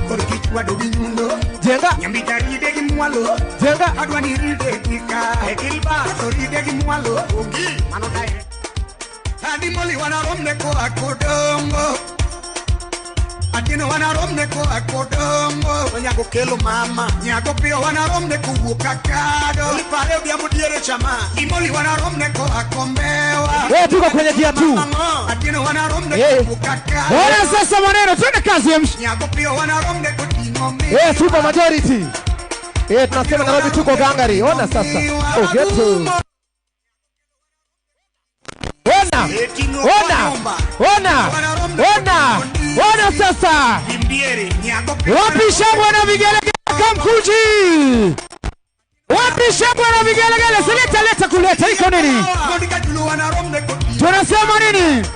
S6: korkichwa do binyundo.
S19: Jenga.
S6: Nyambita ride gimwalo.
S19: Jenga.
S6: Kadwani ride kika, ekilba to ride gimwalo. Ogi mano dai. Adimoli wanaromne ko akodongo. Adino wanaromne ko akodongo. Nyago kelo mama. Nyago pio wanaromne ko wukakado. Lipare odhiambo diere chama. Imoli wanaromne ko akombewa.
S19: Wewe tuko kwenye gia 2.
S6: Adino wanaromne ko wukakado.
S19: Ona sasa maneno, twende kazi ya msh.
S6: Nyago pio wanaromne ko ting'o.
S19: Super majority. Tunasema Nairobi tuko gangari. Ona sasa. Oh, get to. Ona, ona, ona, ona, ona sasa. Wapi shangwe na vigelegele Kamkunji? Wapi shangwe na vigelegele? Sileta leta kuleta iko nini? Tunasema nini?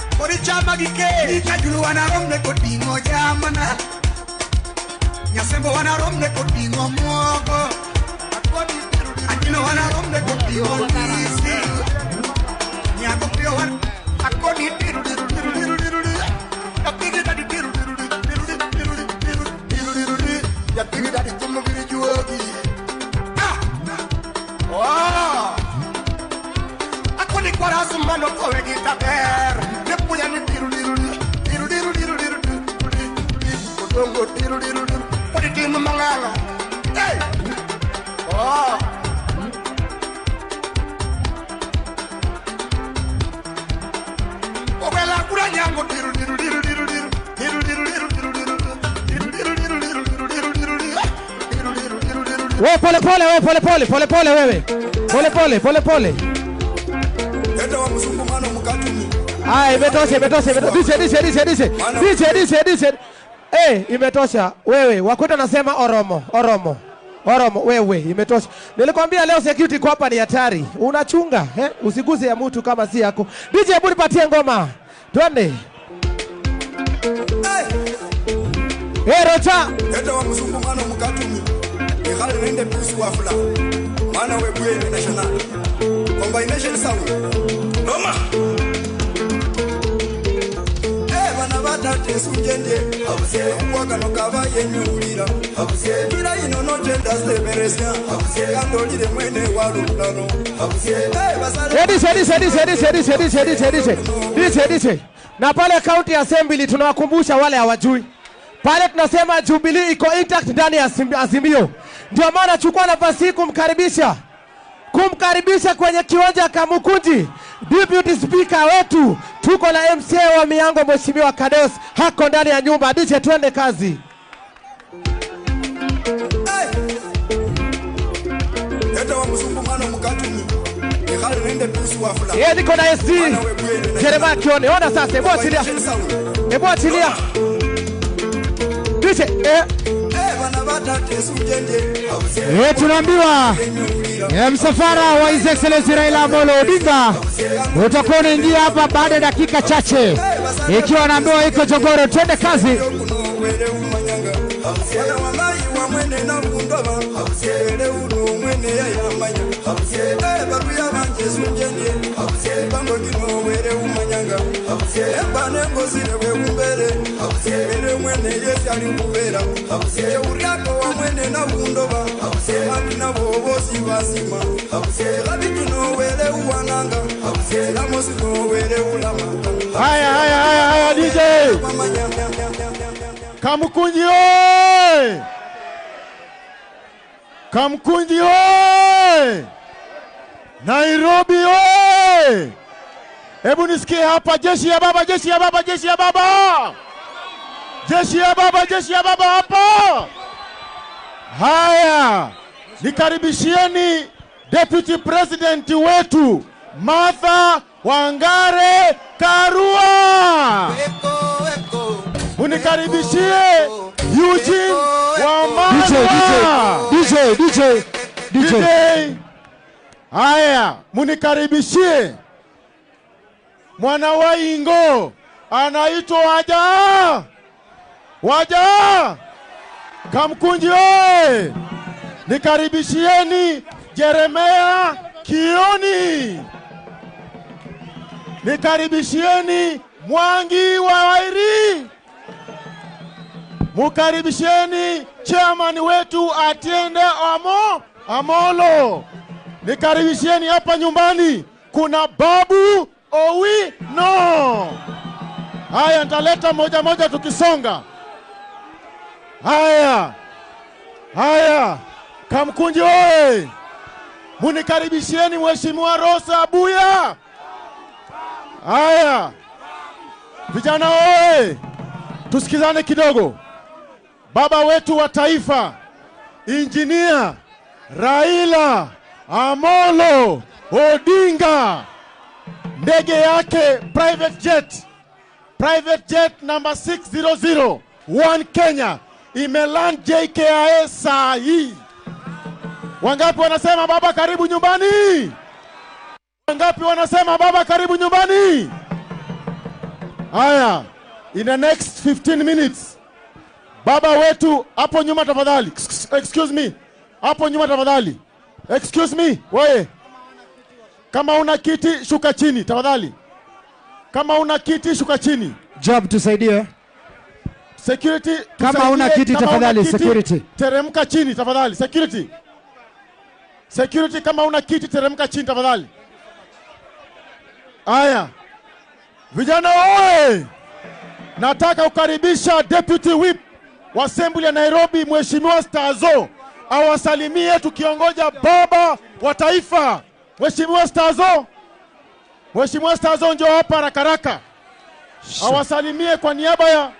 S19: Wewe pole pole, wewe pole pole, pole pole wewe. Pole pole, pole pole. Ah, imetosha, imetosha, imetosha. DJ, DJ, DJ, DJ, DJ, DJ. Eh, imetosha. Wewe, wakwenda nasema Oromo, Oromo. Oromo, wewe, imetosha. Nilikwambia leo security kwa hapa ni hatari. Unachunga, eh? Usiguze ya mtu kama si yako. DJ, hebu nipatie ngoma. Twende. Eh, Rocha.
S1: Eta wa msungumano mkatumi. Ikhale nende pusu wafula. Mana webuye national. Combination sound. Noma. Eh, bana batate sujende. Abuse waka no kava yenyulira. Abuse kila ino no tenda seberesia. Abuse kandolile mwene walulano. Abuse eh basale.
S19: Edi edi edi edi edi edi edi edi edi. DJ. Na pale County Assembly tunawakumbusha wale hawajui.
S4: Pale tunasema Jubilee iko intact ndani ya Azimio. Ndio maana chukua nafasi hii kumkaribisha kwenye kiwanja Kamukunji Deputy Speaker wetu, tuko na MCA wa Miango Mheshimiwa Kados hako ndani ya nyumba. DJ, twende kazi. Yeye niko na SD Jeremiah Kioni. Ona sasa, hebu achilia. Hebu achilia. DJ,
S19: Tunaambiwa msafara wa His Excellency Raila Amolo Odinga utakuwa unaingia hapa baada ya dakika chache, ikiwa naambiwa iko Jogoro. Twende kazi.
S11: Haya, haya, haya, haya, DJ Kamukunji oye! Kamukunji oye! Nairobi oye! Hebu nisikie hapa, jeshi ya baba, jeshi ya baba, jeshi ya baba! Jeshi ya baba, jeshi ya baba hapa! Haya, nikaribishieni Deputy President wetu Martha Wangare Karua. Munikaribishie Eugene Wamalwa.
S19: DJ, DJ, DJ,
S11: DJ. Haya, munikaribishie mwana wa Ingo anaitwa Waja. Waja. Kamkunji oye! Nikaribishieni Jeremiah Kioni. Nikaribishieni Mwangi wa Wairi. Mukaribishieni chairman wetu Atiende Amolo. Nikaribishieni hapa nyumbani kuna Babu Owino. Haya, nitaleta moja moja tukisonga. Haya, haya, Kamkunji oye! Munikaribishieni Mheshimiwa Rosa Abuya. Haya, vijana oye! Tusikizane kidogo. Baba wetu wa taifa, Engineer Raila Amolo Odinga, ndege yake private jet number 600 One Kenya imeland JKIA saa hii. Wangapi wanasema baba karibu nyumbani? Wangapi wanasema baba karibu nyumbani? Haya, in the next 15 minutes, baba wetu hapo nyuma tafadhali. Excuse me. Hapo nyuma tafadhali. Excuse me, wewe. Kama una kiti shuka chini tafadhali. Kama una kiti shuka chini.
S19: Job tusaidie.
S11: Security,
S19: kama una kiti tafadhali, security.
S11: Teremka chini tafadhali, security. Security, kama una kiti teremka chini tafadhali. Aya. Vijana oye! Nataka kukaribisha Deputy Whip wa Assembly ya Nairobi Mheshimiwa Stazo awasalimie tukiongoja baba wa taifa. Mheshimiwa Stazo. Mheshimiwa Stazo njoo hapa haraka haraka. Awasalimie kwa niaba ya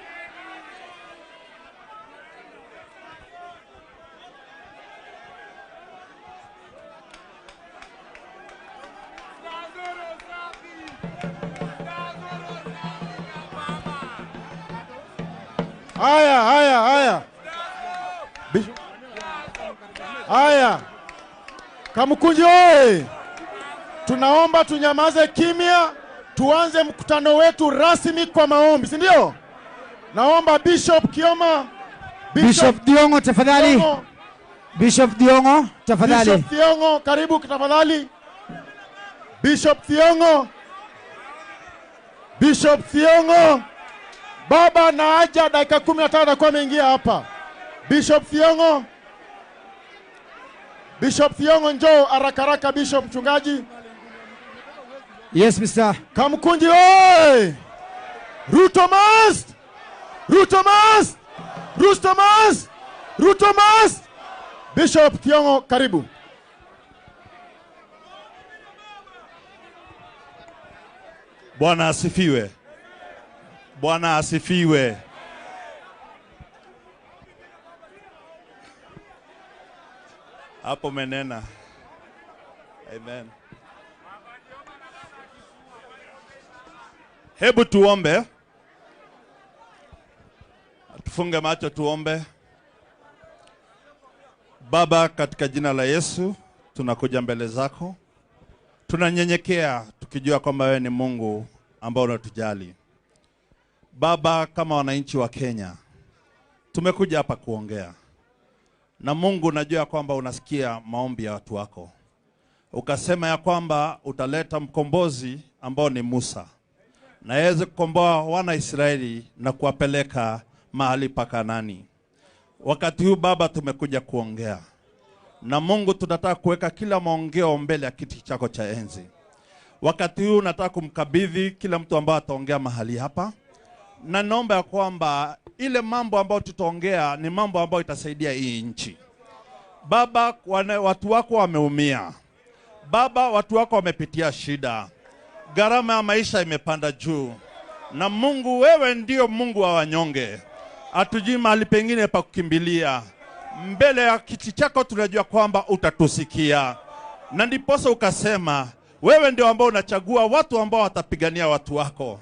S11: Haya, haya, haya. Haya. Kamukunji oye! Tunaomba tunyamaze kimya, tuanze mkutano wetu rasmi kwa maombi, si ndio? Naomba Bishop Kioma,
S19: Bishop Diongo tafadhali. Bishop Diongo tafadhali.
S11: Bishop Diongo karibu tafadhali. Bishop Diongo. Bishop Diongo. Baba na aja dakika 15 atakuwa ameingia hapa. Bishop Thiongo. Bishop Thiongo njoo haraka haraka Bishop mchungaji.
S19: Yes Mr.
S11: Kamkunji oye! Ruto must! Ruto must!
S10: Ruto must! Ruto must! Bishop Thiongo, karibu.
S13: Bwana asifiwe. Bwana asifiwe. Hapo menena. Amen. Hebu tuombe. Tufunge macho tuombe. Baba, katika jina la Yesu tunakuja mbele zako. Tunanyenyekea tukijua kwamba wewe ni Mungu ambao unatujali. Baba, kama wananchi wa Kenya tumekuja hapa kuongea. Na Mungu, najua kwamba unasikia maombi ya watu wako. Ukasema ya kwamba utaleta mkombozi ambao ni Musa, na aweze kukomboa wana Israeli na kuwapeleka mahali pa Kanaani. Wakati huu Baba tumekuja kuongea. Na Mungu, tunataka kuweka kila maongeo mbele ya kiti chako cha enzi. Wakati huu nataka kumkabidhi kila mtu ambaye ataongea mahali hapa. Na naomba ya kwamba ile mambo ambayo tutaongea ni mambo ambayo itasaidia hii nchi. Baba, watu wako wameumia. Baba, watu wako wamepitia shida. Gharama ya maisha imepanda juu. Na Mungu, wewe ndio Mungu wa wanyonge. Hatujui mahali pengine pa kukimbilia. Mbele ya kiti chako tunajua kwamba utatusikia. Na ndiposa ukasema wewe ndio ambao unachagua watu ambao watapigania watu wako.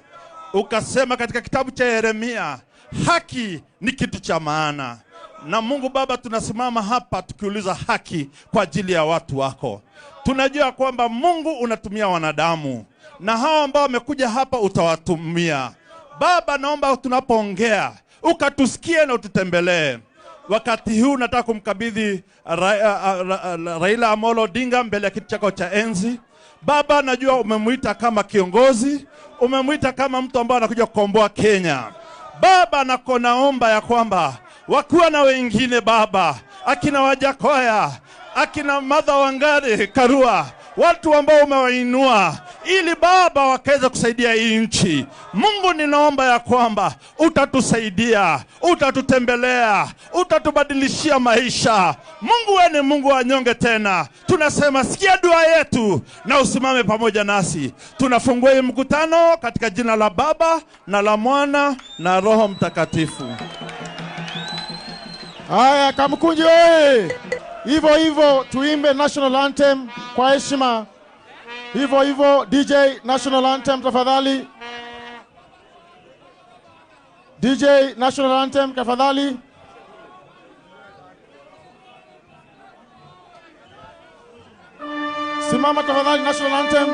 S13: Ukasema katika kitabu cha Yeremia, haki ni kitu cha maana. Na Mungu Baba, tunasimama hapa tukiuliza haki kwa ajili ya watu wako. Tunajua kwamba Mungu unatumia wanadamu, na hao ambao wamekuja hapa utawatumia. Baba, naomba tunapoongea ukatusikie na ututembelee. Wakati huu nataka kumkabidhi Raila Amolo Odinga mbele ya kiti chako cha enzi. Baba, najua umemuita kama kiongozi, umemuita kama mtu ambaye anakuja kukomboa Kenya. Baba, naomba ya kwamba wakiwa na wengine Baba, akina Wajakoya, akina Martha Wangari Karua, watu ambao umewainua ili Baba wakaweza kusaidia hii nchi. Mungu, ninaomba ya kwamba utatusaidia, utatutembelea, utatubadilishia maisha. Mungu, wewe ni Mungu wa nyonge tena. Tunasema sikia dua yetu na usimame pamoja nasi. Tunafungua hii mkutano katika jina la Baba na la Mwana na Roho Mtakatifu.
S10: Haya, Kamkunji oye! Hivyo hivyo tuimbe national anthem kwa heshima. Hivyo hivyo DJ, national anthem tafadhali. DJ, national anthem tafadhali. Simama tafadhali, national anthem.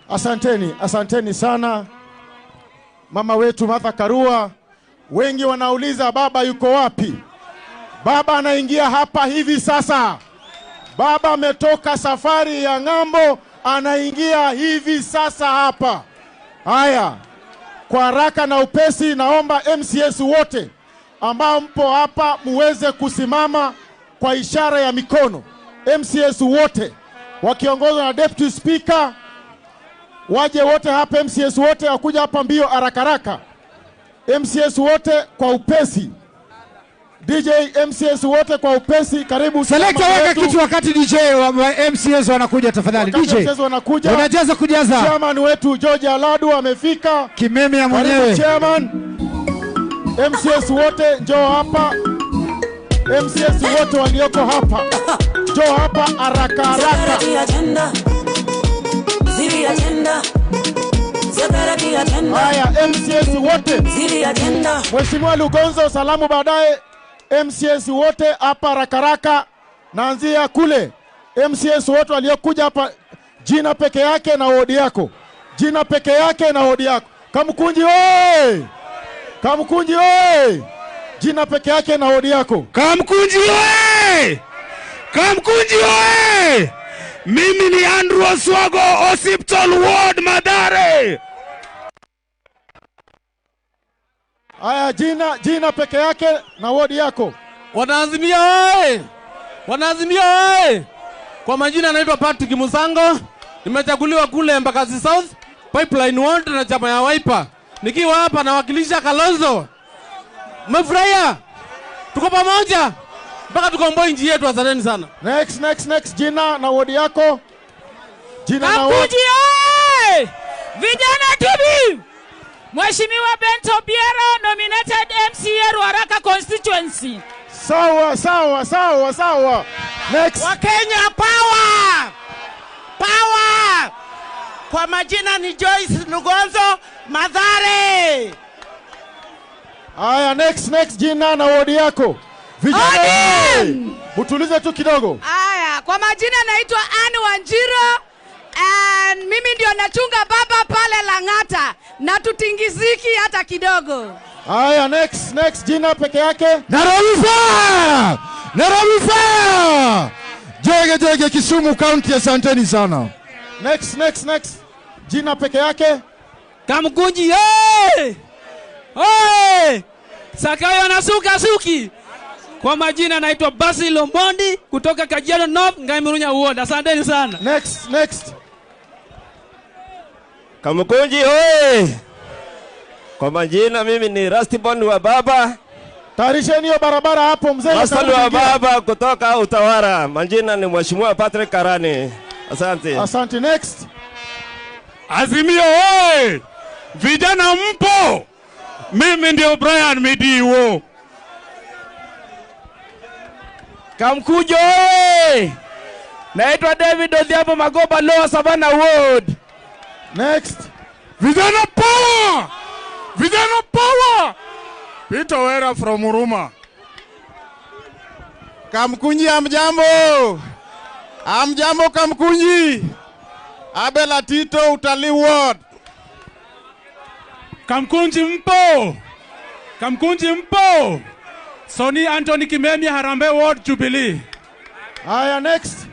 S10: Asanteni, asanteni sana mama wetu Martha Karua. Wengi wanauliza baba yuko wapi? Baba anaingia hapa hivi sasa. Baba ametoka safari ya ng'ambo, anaingia hivi sasa hapa. Haya, kwa haraka na upesi naomba MCS wote ambao mpo hapa muweze kusimama kwa ishara ya mikono. MCS wote wakiongozwa na Deputy Speaker waje wote hapa. MCS wote wakuja hapa mbio haraka haraka. MCS wote kwa upesi. DJ, MCS wote kwa upesi, karibu.
S19: Selector, weka kitu wakati DJ wa MCS wanakuja tafadhali. DJ
S10: MCS wanakuja.
S19: Unajaza kujaza.
S10: Chairman wetu George Aladu amefika.
S19: Kimemia mwenyewe.
S10: Karibu chairman. MCS wote njoo hapa. MCS wote walioko hapa njoo hapa haraka haraka. Haya, MCS wote. Mheshimiwa Lugonzo, salamu baadaye. MCS wote hapa haraka haraka. Naanzia kule. MCS wote waliokuja hapa. Jina peke yake na wodi yako. Jina peke yake na wodi yako. Kamkunji oye! Kamkunji oye! Jina peke yake na wodi yako.
S14: Kamkunji oye! Kamkunji oye! Mimi ni Andrew Oswago, Hospital Ward, Mathare.
S10: Aya, jina peke yake na wodi yako.
S17: Wanaazimia oye! Wanaazimia oye! Kwa majina naitwa Patrick Musango. Nimechaguliwa kule Embakasi South, Pipeline Ward na chama ya Wiper. Nikiwa hapa nawakilisha Kalonzo. Mmefurahia? Tuko pamoja mpaka tukomboe nchi yetu. Asanteni sana.
S10: Next, next, next. Jina na wodi yako. Jina na wodi.
S23: Kamkunji oye! Vijana tibi! Mheshimiwa Bento Biero, nominated MCA Ruaraka constituency.
S10: Sawa, sawa, sawa, sawa. Next.
S24: Wakenya power! Power! Kwa majina ni Joyce Lugonzo, Mathare.
S10: Aya, next, next. Jina na wodi yako. Vijana, mtulize tu kidogo.
S25: Aya, kwa majina naitwa Anne Wanjiro. And mimi ndio nachunga baba pale Lang'ata na tutingiziki hata kidogo.
S10: Aya, next, next. Jina peke yake.
S26: Nairobi fire! Nairobi fire! Jege jege Kisumu County, asanteni sana.
S10: Next, next, next. Jina peke yake.
S27: Kamkunji hey! Hey! Sakayo nasuka suki. Kwa majina naitwa Basil Omondi kutoka Kajiado North, Ngaimurunya Ward. Asanteni sana.
S10: Next, next.
S28: Kamkunji oye! Kwa majina mimi ni Rastibon wa baba.
S10: Tayarisheni hiyo barabara hapo mzee.
S28: Rastibon wa baba kutoka Utawara. Majina ni Mheshimiwa Patrick Karani. Asante.
S10: Asante. Next.
S5: Azimio oye! Vijana mpo? Mimi ndio Brian Midiwo.
S29: Kamkunji oye! Naitwa David Odhiambo Magoba, Lower Savannah Ward.
S10: Next.
S5: Vijana power! Vijana power! Peter Wera from Huruma.
S11: Kamkunji amjambo. Amjambo Kamkunji. Abel Tito, Utalii Ward.
S5: Kamkunji mpo. Kamkunji mpo. Soni Anthony Kimemia, Harambee Ward, Jubilee.
S10: Haya, next.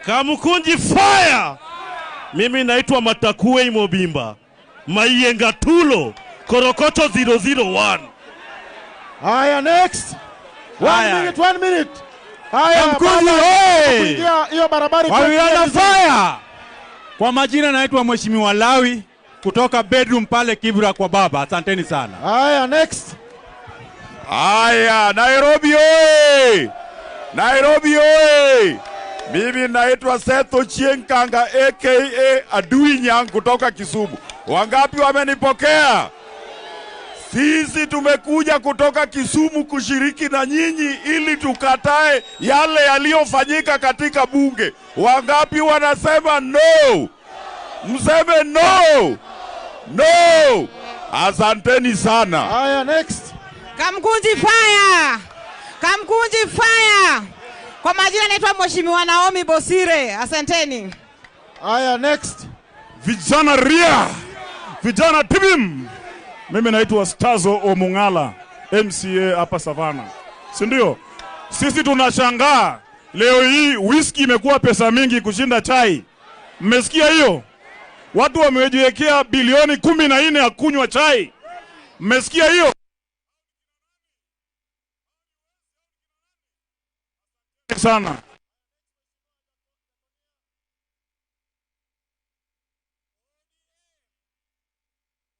S30: Kamkunji fire! Mimi naitwa Matakue Mobimba. Maiyenga Tulo, Korokocho 001.
S10: Haya, next. 1 minute, 1 minute. Haya,
S20: Kamkunji oye!
S10: Hiyo barabara
S20: iko fire. Kwa majina naitwa Mheshimiwa Lawi kutoka bedroom pale Kibra kwa baba. Asanteni sana.
S10: Haya, next.
S31: Haya, Nairobi oye! Nairobi oye! Mimi naitwa Seth Ochieng Kanga aka Adui Nyang kutoka Kisumu. Wangapi wamenipokea? Sisi tumekuja kutoka Kisumu kushiriki na nyinyi ili tukatae yale yaliyofanyika katika bunge. Wangapi wanasema no? Mseme no. No. Asanteni sana.
S10: Haya, next.
S25: Kamkunji fire! Kamkunji fire! Kwa majina naitwa Mheshimiwa Naomi Bosire. Asanteni.
S10: Haya, next.
S5: Vijana ria. Vijana tibim. Mimi naitwa Stazo Omungala, MCA hapa Savannah. Si ndio? Sisi tunashangaa leo hii whisky imekuwa pesa mingi kushinda chai. Mmesikia hiyo? Watu wamejiwekea bilioni 14 ya kunywa chai. Mmesikia hiyo? Sana.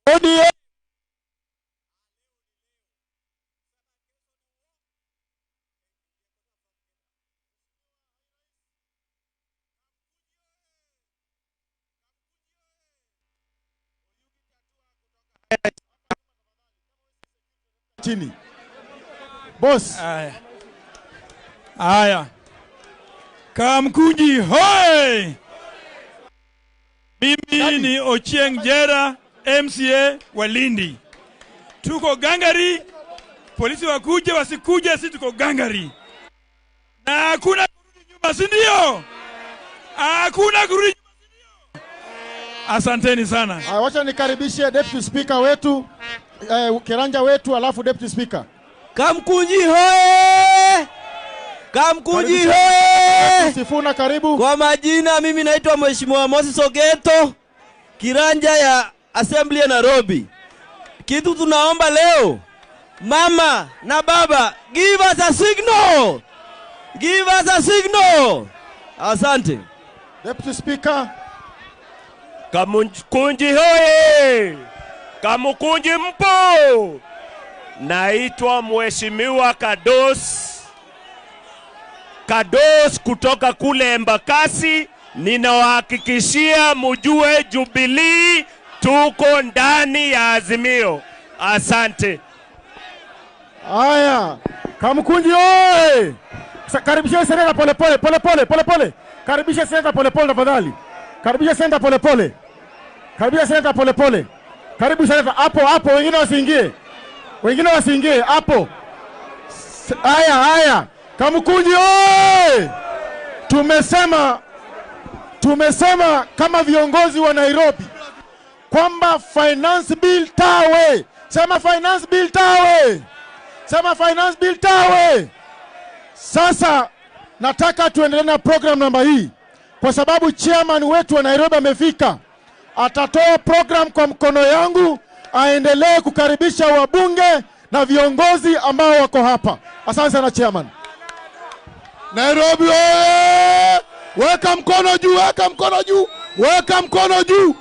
S10: ODM. Chini. Boss.
S32: Aya. Aya. Kamkunji hoi! Mimi ni Ochieng Jera, MCA wa Lindi. Tuko gangari, polisi wakuje wasikuje, sisi tuko gangari. Na hakuna kurudi nyuma, si ndio? Hakuna kurudi. Asanteni sana.
S10: Wacha nikaribishe Deputy Speaker wetu, Kiranja wetu, alafu Deputy Speaker.
S2: Kamkunji hoye! Kamkunji hoye!
S10: Sifuna, karibu.
S2: Kwa majina mimi naitwa Mheshimiwa Moses Ogeto, Kiranja ya Assembly ya Nairobi. Kitu tunaomba leo, mama na baba, give us a signal. Give us a signal. Asante.
S10: Deputy Speaker.
S3: Kamkunji hoye! Kamkunji mpo! Naitwa Mheshimiwa Kados kutoka kule Embakasi. Ninawahakikishia mjue Jubilee tuko ndani ya Azimio. Asante.
S10: Haya, Kamkunji oye! Karibisha seneta pole pole pole pole pole pole. Karibisha seneta pole pole tafadhali. Karibisha seneta pole pole. Karibisha seneta pole pole. Karibu seneta hapo hapo, wengine wasiingie. Wengine wasiingie hapo. Haya haya. Kamkunji oye! Tumesema kama viongozi wa Nairobi kwamba finance bill tawe. Sema finance bill tawe. Sema finance bill tawe. Sasa nataka tuendelee na program namba hii kwa sababu chairman wetu wa Nairobi amefika. Atatoa program kwa mkono yangu, aendelee kukaribisha wabunge na viongozi ambao wako hapa. Asante sana chairman.
S6: Nairobi oye! Weka mkono juu, weka mkono juu, weka mkono juu.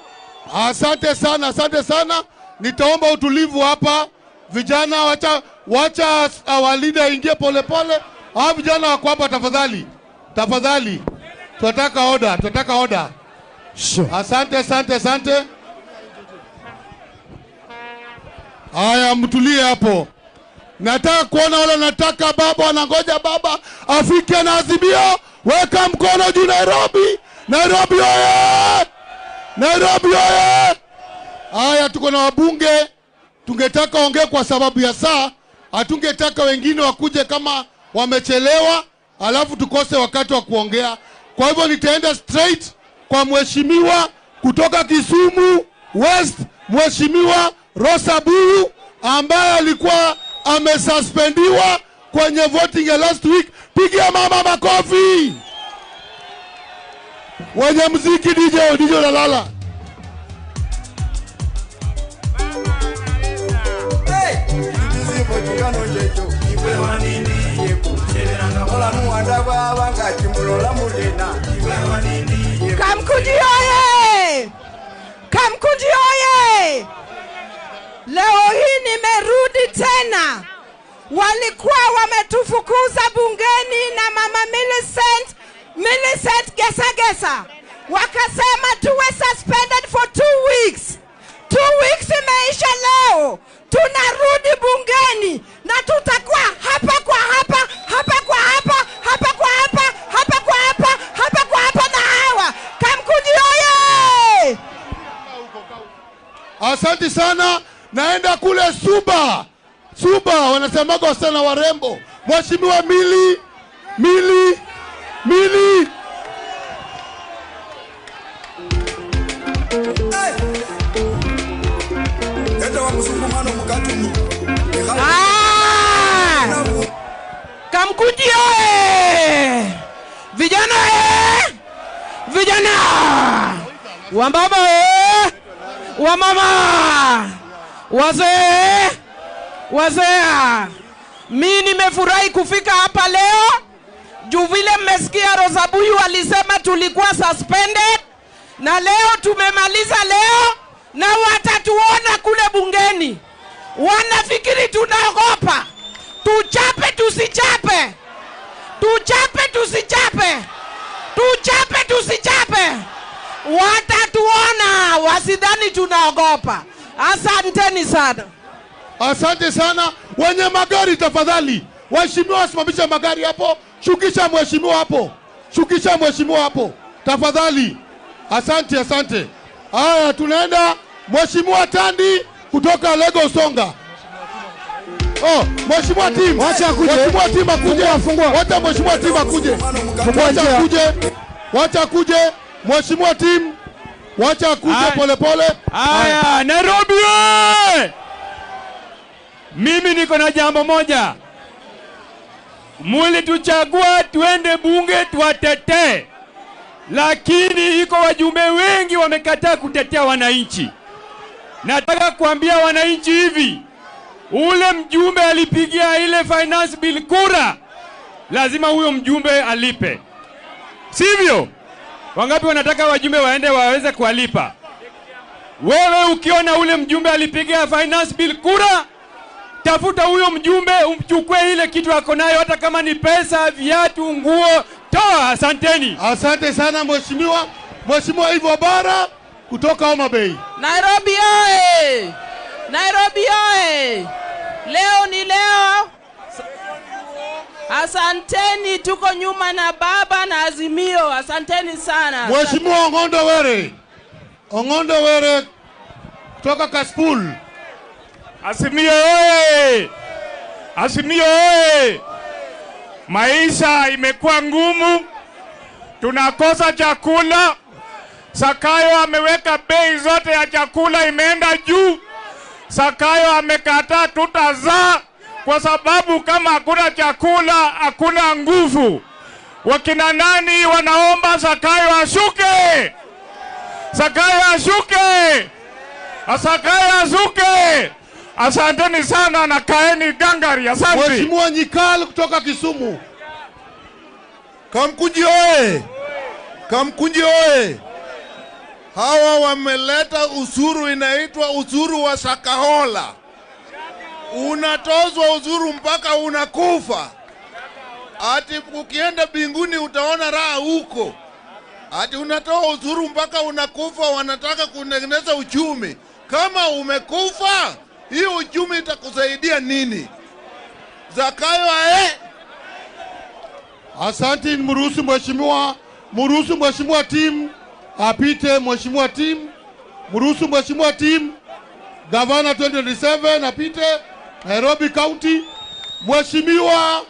S6: Asante sana, asante sana. Nitaomba utulivu hapa. Vijana wacha our leader ingie pole pole. Hawa vijana wako hapa tafadhali. Tafadhali. Tunataka order, tunataka order. Sure. Asante, asante, asante. Haya, mtulie hapo. Nataka kuona wale nataka baba wanangoja baba afike na Azimio. Weka mkono juu Nairobi. Nairobi oye! Nairobi oye! Haya, tuko na wabunge. Tungetaka ongee kwa sababu ya saa. Hatungetaka wengine wakuje kama wamechelewa alafu tukose wakati wa kuongea. Kwa hivyo nitaenda straight kwa mheshimiwa kutoka Kisumu West, Mheshimiwa Rosa Buyu ambaye alikuwa amesuspendiwa kwenye voting ya last week. Pigia mama makofi. Wenye muziki DJ lalala.
S25: Kamkunji oye! Kamkunji oye! Leo hii nimerudi tena. Walikuwa wametufukuza bungeni na mama Millicent Gesa. Wakasema tuwe suspended for 2 weeks. 2 weeks imeisha leo. Tunarudi bungeni na tutakuwa hapa kwa hapa, hapa kwa hapa, hapa kwa hapa, hapa kwa hapa, hapa kwa hapa na hawa. Kamkunji oye!
S6: Asante sana. Naenda kule Suba. Suba wanasemaga wasichana warembo. Mheshimiwa Mili.
S24: Kamkunji oye! Vijana oye! Vijana! Wambaba oye! Wamama! Wazee! Wazee! Mimi nimefurahi kufika hapa leo. Juu vile mmesikia Rosa Buyu alisema tulikuwa suspended, na leo tumemaliza leo na watatuona kule bungeni. Wanafikiri tunaogopa. Tuchape tusichape. Tuchape tusichape. Tuchape tusichape. Watatuona, wasidhani tunaogopa. Asanteni sana.
S6: Asante sana. Wenye magari tafadhali, waheshimiwa wasimamisha magari hapo. Shukisha mheshimiwa hapo. Shukisha mheshimiwa hapo tafadhali. Asante, asante. Haya, tunaenda Mheshimiwa Tandi kutoka Lagos Songa. Oh, Mheshimiwa Tim.
S26: Wacha akuje.
S6: Mheshimiwa Tim akuje.
S26: Fungua.
S6: Wacha Mheshimiwa Tim akuje.
S26: Fungua
S6: Wacha
S26: njia.
S6: akuje. Wacha akuje Mheshimiwa Tim. Wacha akuje pole pole.
S32: Haya, Nairobi oye! Mimi niko na jambo moja. Mulituchagua tuende bunge tuwatetee, lakini iko wajumbe wengi wamekataa kutetea wananchi. Nataka kuambia wananchi hivi, ule mjumbe alipigia ile finance bill kura, lazima huyo mjumbe alipe, sivyo? Wangapi wanataka wajumbe waende waweze kuwalipa? Wewe ukiona ule mjumbe alipigia finance bill kura, tafuta huyo mjumbe umchukue ile kitu ako nayo, hata kama ni pesa, viatu, nguo, toa. Asanteni.
S6: Asante sana mheshimiwa. Mheshimiwa Ivo Bara kutoka Homa Bay.
S24: Nairobi oye! Nairobi oye! Leo ni leo. Asanteni, tuko nyuma na baba na Azimio. Asanteni sana.
S6: Mheshimiwa Ong'ondo Were. Ong'ondo Were kutoka Kasipul.
S5: Azimio oye! Azimio oye! Maisha imekuwa ngumu, tunakosa chakula. Zakayo ameweka bei zote ya chakula imeenda juu. Zakayo amekataa tutazaa, kwa sababu kama hakuna chakula hakuna nguvu. Wakina nani wanaomba Zakayo ashuke? Zakayo ashuke! Zakayo ashuke! Asanteni sana na kaeni gangari. Asante.
S6: Mheshimiwa Nyikal kutoka Kisumu.
S1: Kamkunji oye! Kamkunji oye! Hawa wameleta usuru inaitwa usuru wa Shakahola. Unatozwa usuru mpaka unakufa. Ati ukienda binguni utaona raha huko. Ati unatoa usuru mpaka unakufa. Wanataka kutengeneza uchumi. Kama umekufa, hii uchumi itakusaidia nini? Zakayo ae.
S6: Asante. Mruhusu mheshimiwa, mruhusu mheshimiwa Tim apite. Mheshimiwa Tim, mruhusu mheshimiwa Tim Gavana 2027 apite Nairobi County. Mheshimiwa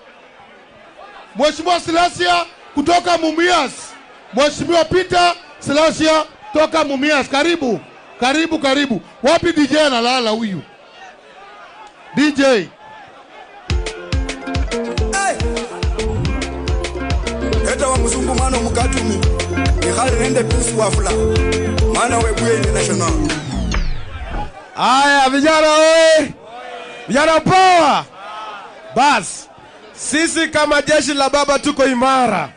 S6: Silasia kutoka Mumias. Mheshimiwa Peter Silasia kutoka Mumias. Karibu. Karibu, karibu. Wapi DJ analala huyu? DJ.
S4: Hey. Eta wa mzungu mwana mukatumi. Nikhali nende peace wafula. Maana webuye international.
S7: Aya vijana oye. Vijana power. Bas, sisi kama jeshi la baba tuko imara.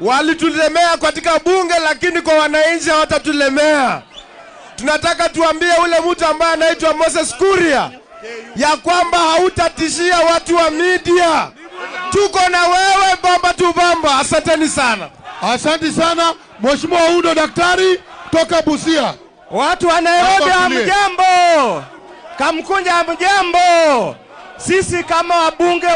S7: Walitulemea katika bunge, lakini kwa wananchi hawatatulemea. Tunataka tuambie ule mtu ambaye anaitwa Moses Kuria ya kwamba hautatishia watu wa media. Tuko na wewe bamba tu bamba. Asanteni sana.
S6: Asante sana Mheshimiwa Udo Daktari toka Busia.
S7: Watu wa Nairobi hamjambo. Kamkunja hamjambo. Sisi kama wabunge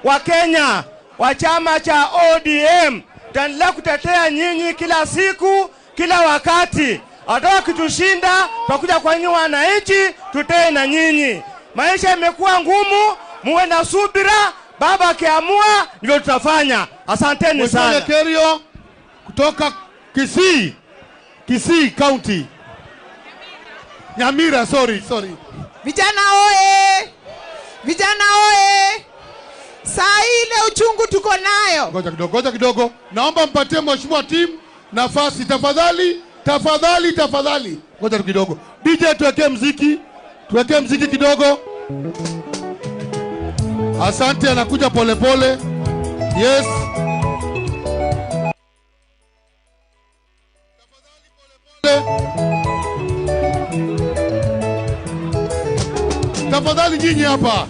S7: wa Kenya wa chama cha ODM tutaendelea kutetea nyinyi kila siku, kila wakati. Hata kitushinda tutakuja kwa nyinyi wananchi, tutee na nyinyi. Maisha imekuwa ngumu, muwe na subira. Baba akiamua ndivyo tutafanya. Asanteni sana.
S6: Mheshimiwa Kerio kutoka Kisii, Kisii County. Nyamira, sorry.
S8: Vijana oye! Vijana oye! Saa ile uchungu tuko nayo.
S6: Ngoja kidogo. Naomba mpatie Mheshimiwa Tim nafasi tafadhali. Tafadhali, tafadhali. Ngoja kidogo. DJ tuwekee muziki. Tuwekee muziki kidogo. Asante, anakuja pole pole. Yes. Tafadhali nyinyi hapa.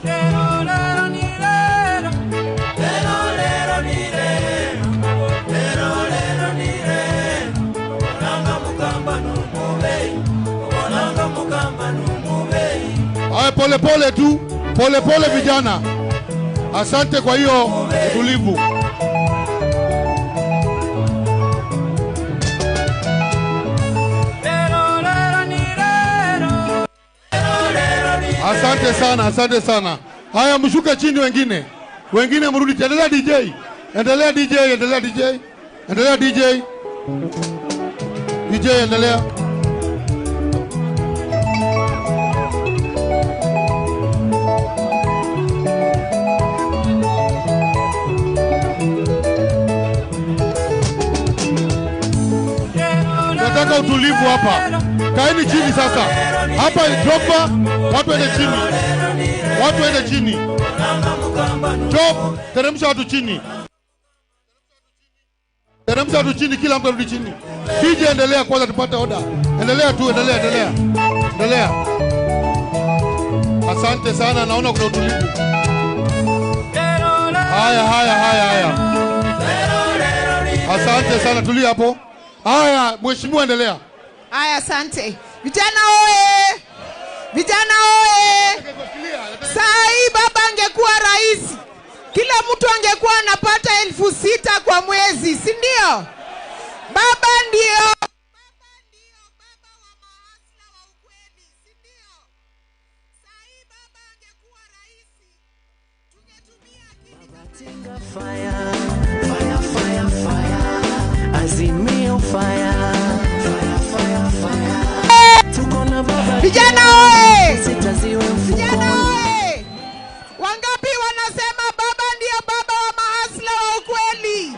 S6: Haya, pole pole tu, pole pole vijana. Asante kwa hiyo utulivu. Asante sana, asante sana. Haya, mshuke chini wengine. Wengine mrudi. Endelea DJ. Endelea DJ, endelea DJ. Endelea DJ. DJ endelea. Nataka utulivu hapa. Kaeni chini sasa. Hapa Drogba, watu waende chini. Watu waende chini. Job, teremsha watu chini. Teremsha watu chini, kila mtu arudi chini. DJ endelea kwanza tupate order. Endelea tu, endelea, endelea. Endelea. Asante sana, naona kuna utulivu. Haya, haya, haya, haya. Asante sana, tulia hapo. Haya, mheshimiwa endelea.
S8: Haya, asante. Vijana oye! Vijana oye! Saa hii baba angekuwa rais, kila mtu angekuwa anapata 6,000 kwa mwezi, si ndio? Baba ndio.
S9: Fire, fire, fire, fire. Azimio fire, fire, fire, fire. Tuko na baba.
S8: Vijana oye! Vijana oye! Wangapi wanasema baba ndio baba wa mahasla wa ukweli?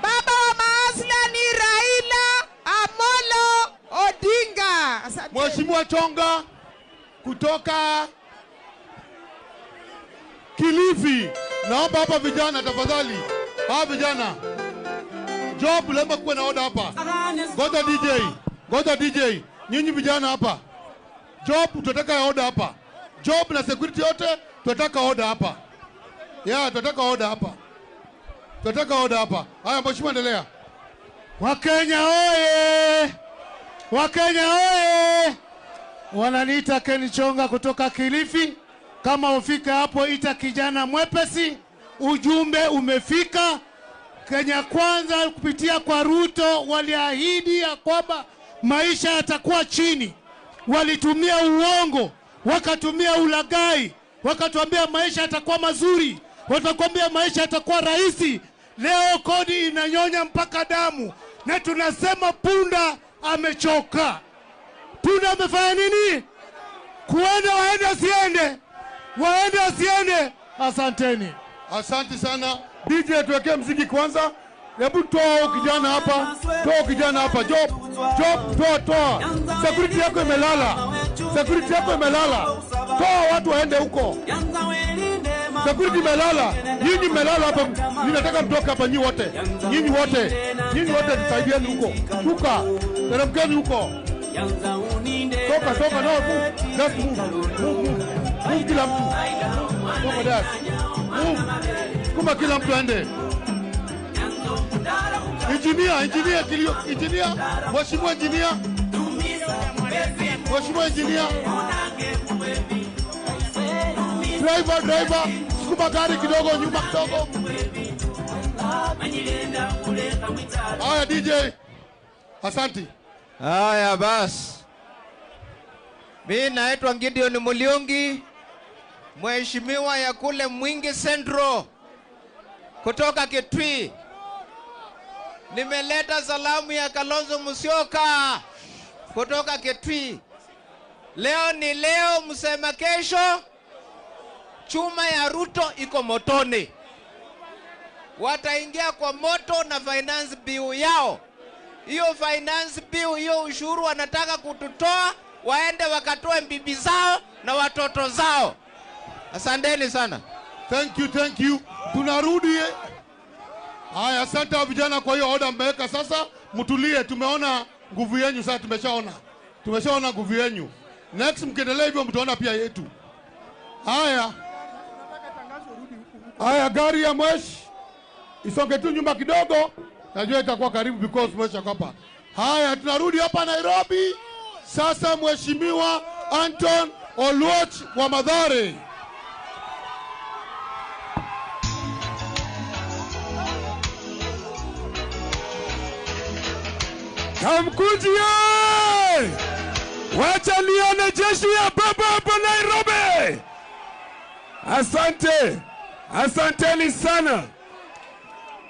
S8: Baba wa mahasla ni Raila Amolo Odinga. Asante.
S6: Mheshimiwa Chonga kutoka Kilifi. Naomba hapa vijana tafadhali. Hawa vijana. Job lazima kuwe na order hapa. Ngoja DJ. Ngoja DJ. Nyinyi vijana hapa. Job tunataka order hapa. Job na security yote tunataka order hapa. Yeah, tunataka order hapa. Tunataka order hapa. Haya mheshimiwa endelea.
S12: Wakenya oye! Wakenya oye! Wananiita Ken Chonga kutoka Kilifi. Kama ufika hapo ita kijana mwepesi. Ujumbe umefika. Kenya Kwanza kupitia kwa Ruto waliahidi ya kwamba maisha yatakuwa chini. Walitumia uongo, wakatumia ulaghai, wakatuambia maisha yatakuwa mazuri, watakwambia maisha yatakuwa rahisi. Leo kodi inanyonya mpaka damu, na tunasema punda amechoka. Punda amefanya nini? Kuenda waende asiende. Waende asiende. Asanteni.
S6: Asante sana. DJ tuwekee mziki kwanza. Hebu toa kijana hapa. Toa kijana hapa. Job. Job, toa, toa. Security yako imelala. Security yako imelala. Toa watu waende huko. Security imelala. Nyinyi mmelala hapa. Ninataka mtoke hapa nyinyi wote. Nyinyi wote. Nyinyi wote tusaidieni huko. Shuka. Teremkeni huko. Toka, toka, no, move. Just move. Move, move. Move kila mtu. Toka there. Move. Kuma kila mtu aende. Engineer, engineer, engineer, mheshimiwa engineer. Mheshimiwa engineer. Driver, driver, sukuma gari kidogo nyuma kidogo. Haya DJ. Asante.
S13: Haya basi. Mimi naitwa Gideon Mulyungi, mheshimiwa ya kule Mwingi Central kutoka Kitui. Nimeleta salamu ya Kalonzo Musyoka kutoka Kitui. Leo ni leo, msema kesho. Chuma ya Ruto iko motoni. Wataingia kwa moto na finance bill yao. Hiyo finance bill, hiyo ushuru wanataka kututoa, waende wakatoe bibi zao na watoto zao. Asanteni sana.
S6: Thank you, thank you. Tunarudi. Haya, asante vijana kwa hiyo order mmeweka sasa. Mtulie, tumeona nguvu yenu sasa, tumeshaona. Tumeshaona nguvu yenu. Next mkiendelea hivyo mtaona pia yetu. Haya. Haya, gari ya Mwesh isonge tu nyuma kidogo. Najua itakuwa karibu because Mwesh hapa. Haya, tunarudi hapa Nairobi. Sasa Mheshimiwa Anton Oluoch wa Mathare.
S20: Kamkunji ye! Wacha nione jeshi ya baba hapa Nairobi. Asante. Asanteni sana.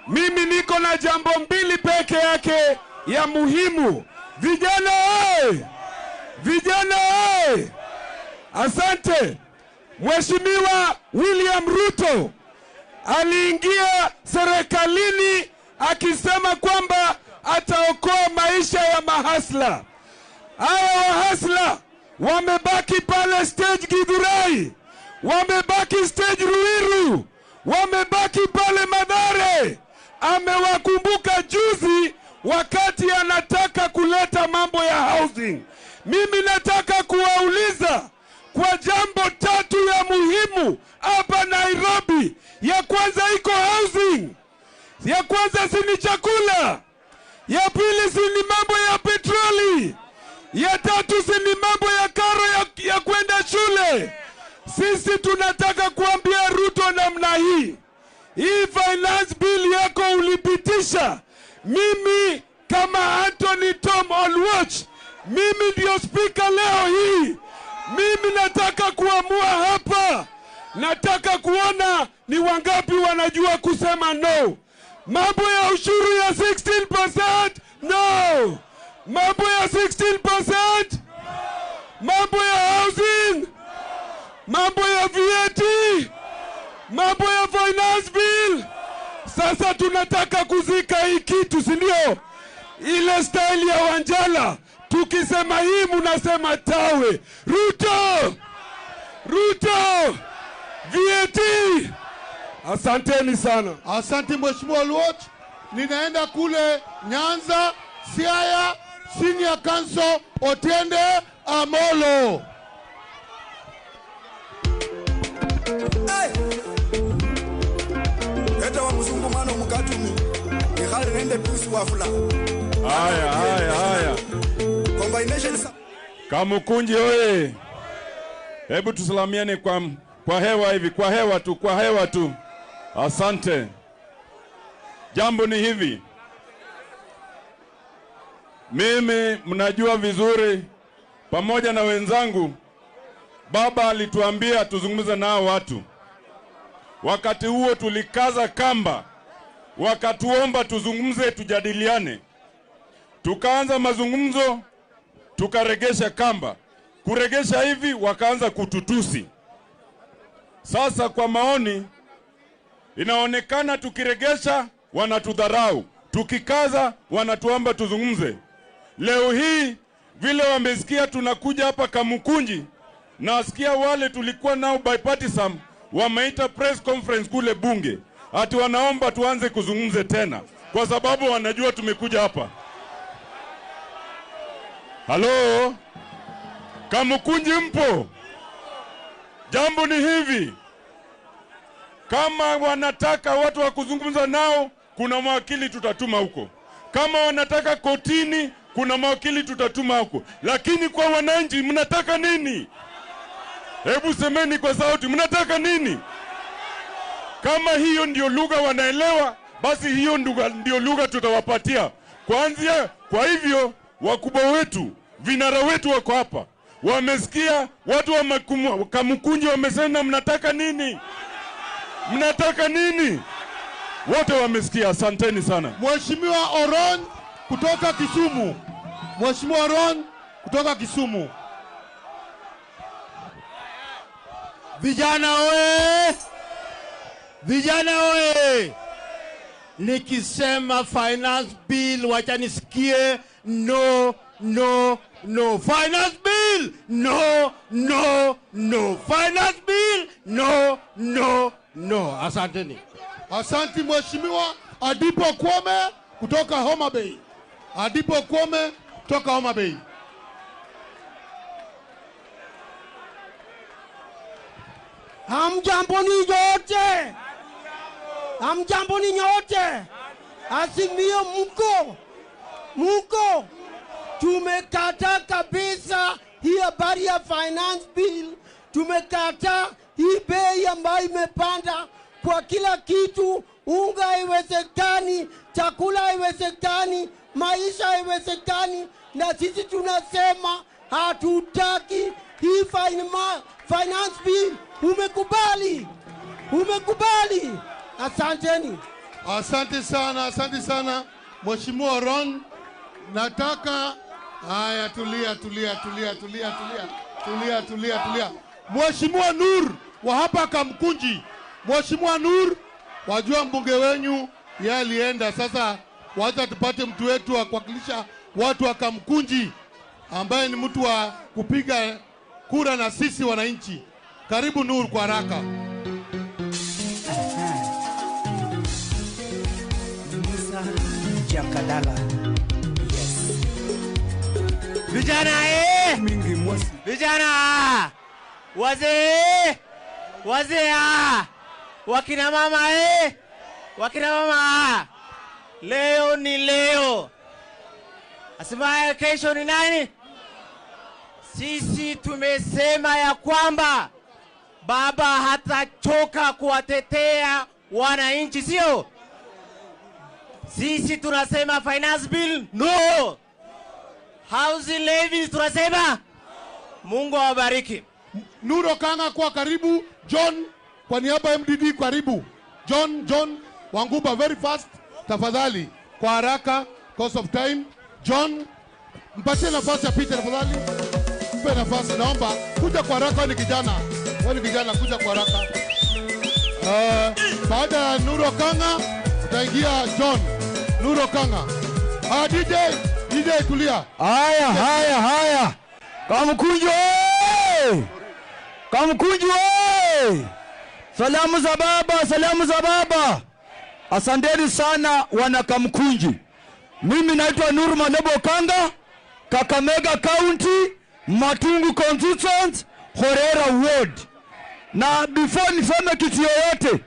S14: Mimi niko na jambo mbili peke yake ya muhimu. Vijana oye! Vijana oye! Asante. Mheshimiwa William Ruto aliingia serikalini akisema kwamba ataokoa maisha ya mahasla. Hawa wahasla wamebaki pale stage Githurai, wamebaki stage Ruiru, wamebaki pale Mathare. Amewakumbuka juzi wakati anataka kuleta mambo ya housing. Mimi nataka kuwauliza kwa jambo tatu ya muhimu hapa Nairobi. Ya kwanza iko housing, ya kwanza si ni chakula, ya pili si ni mambo ya petroli, ya tatu si ni mambo ya karo ya kwenda shule. Sisi tunataka kuambia Ruto namna hii, hii finance bill yako ulipitisha, mimi kama Anthony Tom Oluoch, mimi ndio speaker leo hii. Mimi nataka kuamua hapa. Nataka kuona ni wangapi wanajua kusema no. Mambo ya ushuru ya 16%, no. Mambo ya 16%, mambo ya housing, mambo ya VAT, mambo ya finance bill. Sasa tunataka kuzika hii kitu, si ndio? Ile style ya Wanjala. Tukisema hii munasema tawe. Ruto! Ruto! VAT! Asanteni sana.
S6: Asante Mheshimiwa Oluoch. Ninaenda kule Nyanza, Siaya, Senior Counsel Otiende Amolo.
S4: Hey! Eta wa mzungu mano mukatumi. Nikhale nende pusu wafula.
S31: Haya, haya, haya.
S4: Combination.
S31: Kamukunji oye. Hebu tusalamiane kwa hewa hivi, kwa hewa tu, kwa hewa tu. Asante. Jambo ni hivi. Mimi mnajua vizuri pamoja na wenzangu, baba alituambia tuzungumze nao watu. Wakati huo tulikaza kamba, wakatuomba tuzungumze, tujadiliane. Tukaanza mazungumzo, tukaregesha kamba. Kuregesha hivi wakaanza kututusi. Sasa kwa maoni inaonekana tukiregesha wanatudharau, tukikaza wanatuomba tuzungumze. Leo hii vile wamesikia tunakuja hapa Kamukunji, nasikia wale tulikuwa nao bipartisan wameita press conference kule bunge, ati wanaomba tuanze kuzungumze tena kwa sababu wanajua tumekuja hapa. Halo, Kamukunji mpo? Jambo ni hivi, kama wanataka watu wa kuzungumza nao, kuna mawakili tutatuma huko. Kama wanataka kotini, kuna mawakili tutatuma huko. Lakini kwa wananchi mnataka nini? Hebu semeni kwa sauti, mnataka nini? Kama hiyo ndio lugha wanaelewa, basi hiyo ndio lugha tutawapatia. Kwanza, kwa hivyo wakubwa wetu, vinara wetu wako hapa. Wamesikia watu wa Kamukunji wamesema mnataka nini? Mnataka nini? Wote wamesikia. Asanteni sana.
S6: Mheshimiwa Oron kutoka Kisumu. Mheshimiwa Oron kutoka Kisumu.
S15: Vijana oye! Vijana oye! Nikisema finance bill wacha nisikie no, no, no. Finance bill, no, no, no. Finance bill, no, no, no. Asanteni.
S6: Asante Mheshimiwa Adipo Kwame kutoka Homa Bay. Adipo Kwame kutoka Homa Bay.
S16: Hamjambo ni nyote. Hamjambo ni nyote. Azimio mko. Mko. Tumekataa kabisa hii habari ya finance bill. Tumekataa hii bei ambayo imepanda kwa kila kitu. Unga haiwezekani, chakula haiwezekani, maisha haiwezekani, na sisi tunasema hatutaki hii finance bill. Umekubali? Umekubali? Asanteni.
S6: Asante sana, asante sana Mheshimiwa Ron. Nataka haya, tulia tulia tulia tulia tulia tulia tulia tulia. Mheshimiwa Nur wa hapa Kamkunji, Mheshimiwa Nur, wajua mbunge wenyu yeye alienda, sasa wacha tupate mtu wetu wa kuwakilisha watu wa Kamkunji ambaye ni mtu wa kupiga kura na sisi wananchi. Karibu Nur kwa haraka.
S9: Jakadala. Yes.
S13: Vijana vijana, wazee, wazee, wakina mama wakina mama, leo ni leo. Asemaye kesho ni nani? Sisi tumesema ya kwamba baba hatachoka kuwatetea wananchi, sio? Sisi tunasema finance bill no. Housing levy tunasema. Mungu awabariki.
S6: Nuro Kanga kwa karibu, John kwa niaba ya MDD karibu. John Wanguba very fast tafadhali, kwa haraka because of time. John, mpatie nafasi ya Peter tafadhali. Mpe nafasi, naomba kuja kwa haraka, wewe ni kijana. Wewe ni kijana, kuja kwa haraka. Baada ya Nuro Kanga utaingia John. Nuro Kanga. DJ tulia.
S26: Haya haya haya. Kamkunji oye! Kamkunji oye! Salamu za baba, salamu za baba. Asanteni sana wana Kamkunji. Mimi naitwa Nuru Malebo Kanga, Kakamega County, Matungu Constituent, Horera Ward. Na before niseme kitu yoyote,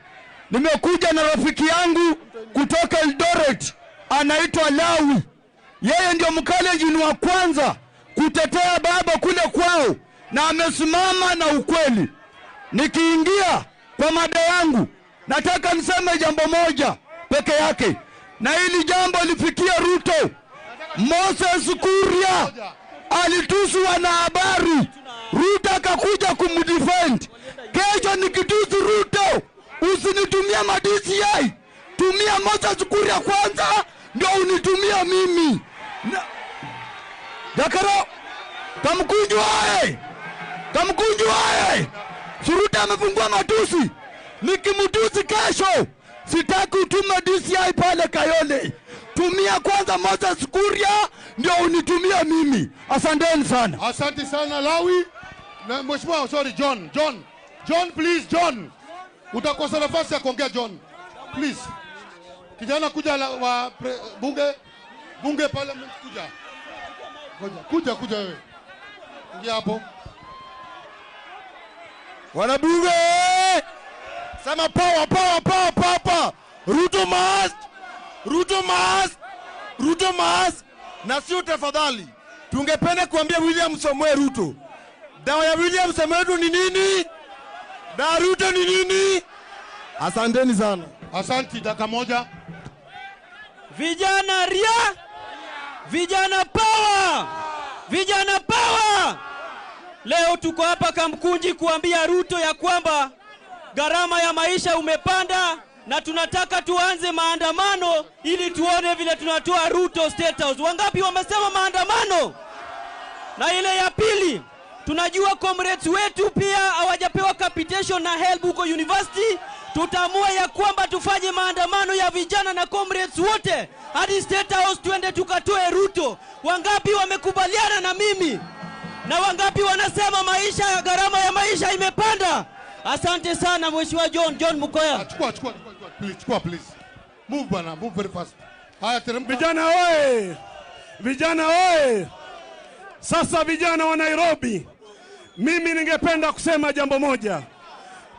S26: nimekuja na rafiki yangu kutoka Eldoret, anaitwa Lawi. Yeye ndio mkalenjin wa kwanza kutetea baba kule kwao, na amesimama na ukweli. Nikiingia kwa mada yangu, nataka niseme jambo moja peke yake, na hili jambo lifikia Ruto. Moses Kuria alitusu wanahabari, Ruto akakuja kumdefend. Kesho nikitusu Ruto, usinitumie ma DCI, tumia Moses Kuria kwanza ndio unitumia mimi. Dakaro, Kamkunji oye! Kamkunji oye! Suruta amefungua matusi. Nikimtusi kesho, sitaki utume DCI pale Kayole. Tumia kwanza Moses Kuria ndio unitumia mimi. Asanteni sana.
S6: Asante sana Lawi. Na mheshimiwa, sorry John, John please John. Utakosa nafasi ya kuongea John. Please. Kijana kuja wa bunge parliament kuja. Kuja kuja wewe. Ingia hapo.
S26: Wanabunge! Sema power power power power power. Ruto must. Ruto must. Ruto must. Na sio tafadhali. Tungependa kuambia William Samoei Ruto. Dawa ya William Samoei Ruto ni nini? Dawa Ruto ni nini? Asanteni sana.
S6: Asante, dakika moja.
S2: Vijana ria, vijana power, vijana power. Leo tuko hapa Kamkunji kuambia Ruto ya kwamba gharama ya maisha umepanda, na tunataka tuanze maandamano ili tuone vile tunatoa Ruto State House. Wangapi wamesema maandamano? Na ile ya pili, tunajua comrades wetu pia hawajapewa capitation na help huko university. Tutaamua ya kwamba tufanye maandamano ya vijana na comrades wote hadi State House, tuende tukatoe Ruto. Wangapi wamekubaliana na mimi? Na wangapi wanasema maisha, gharama ya maisha imepanda? Asante sana Mheshimiwa John Mukoya.
S6: Chukua please, chukua please. Move bana, move very fast. Haya teremka.
S14: Vijana oye! Vijana oye! Sasa vijana wa Nairobi, mimi ningependa kusema jambo moja,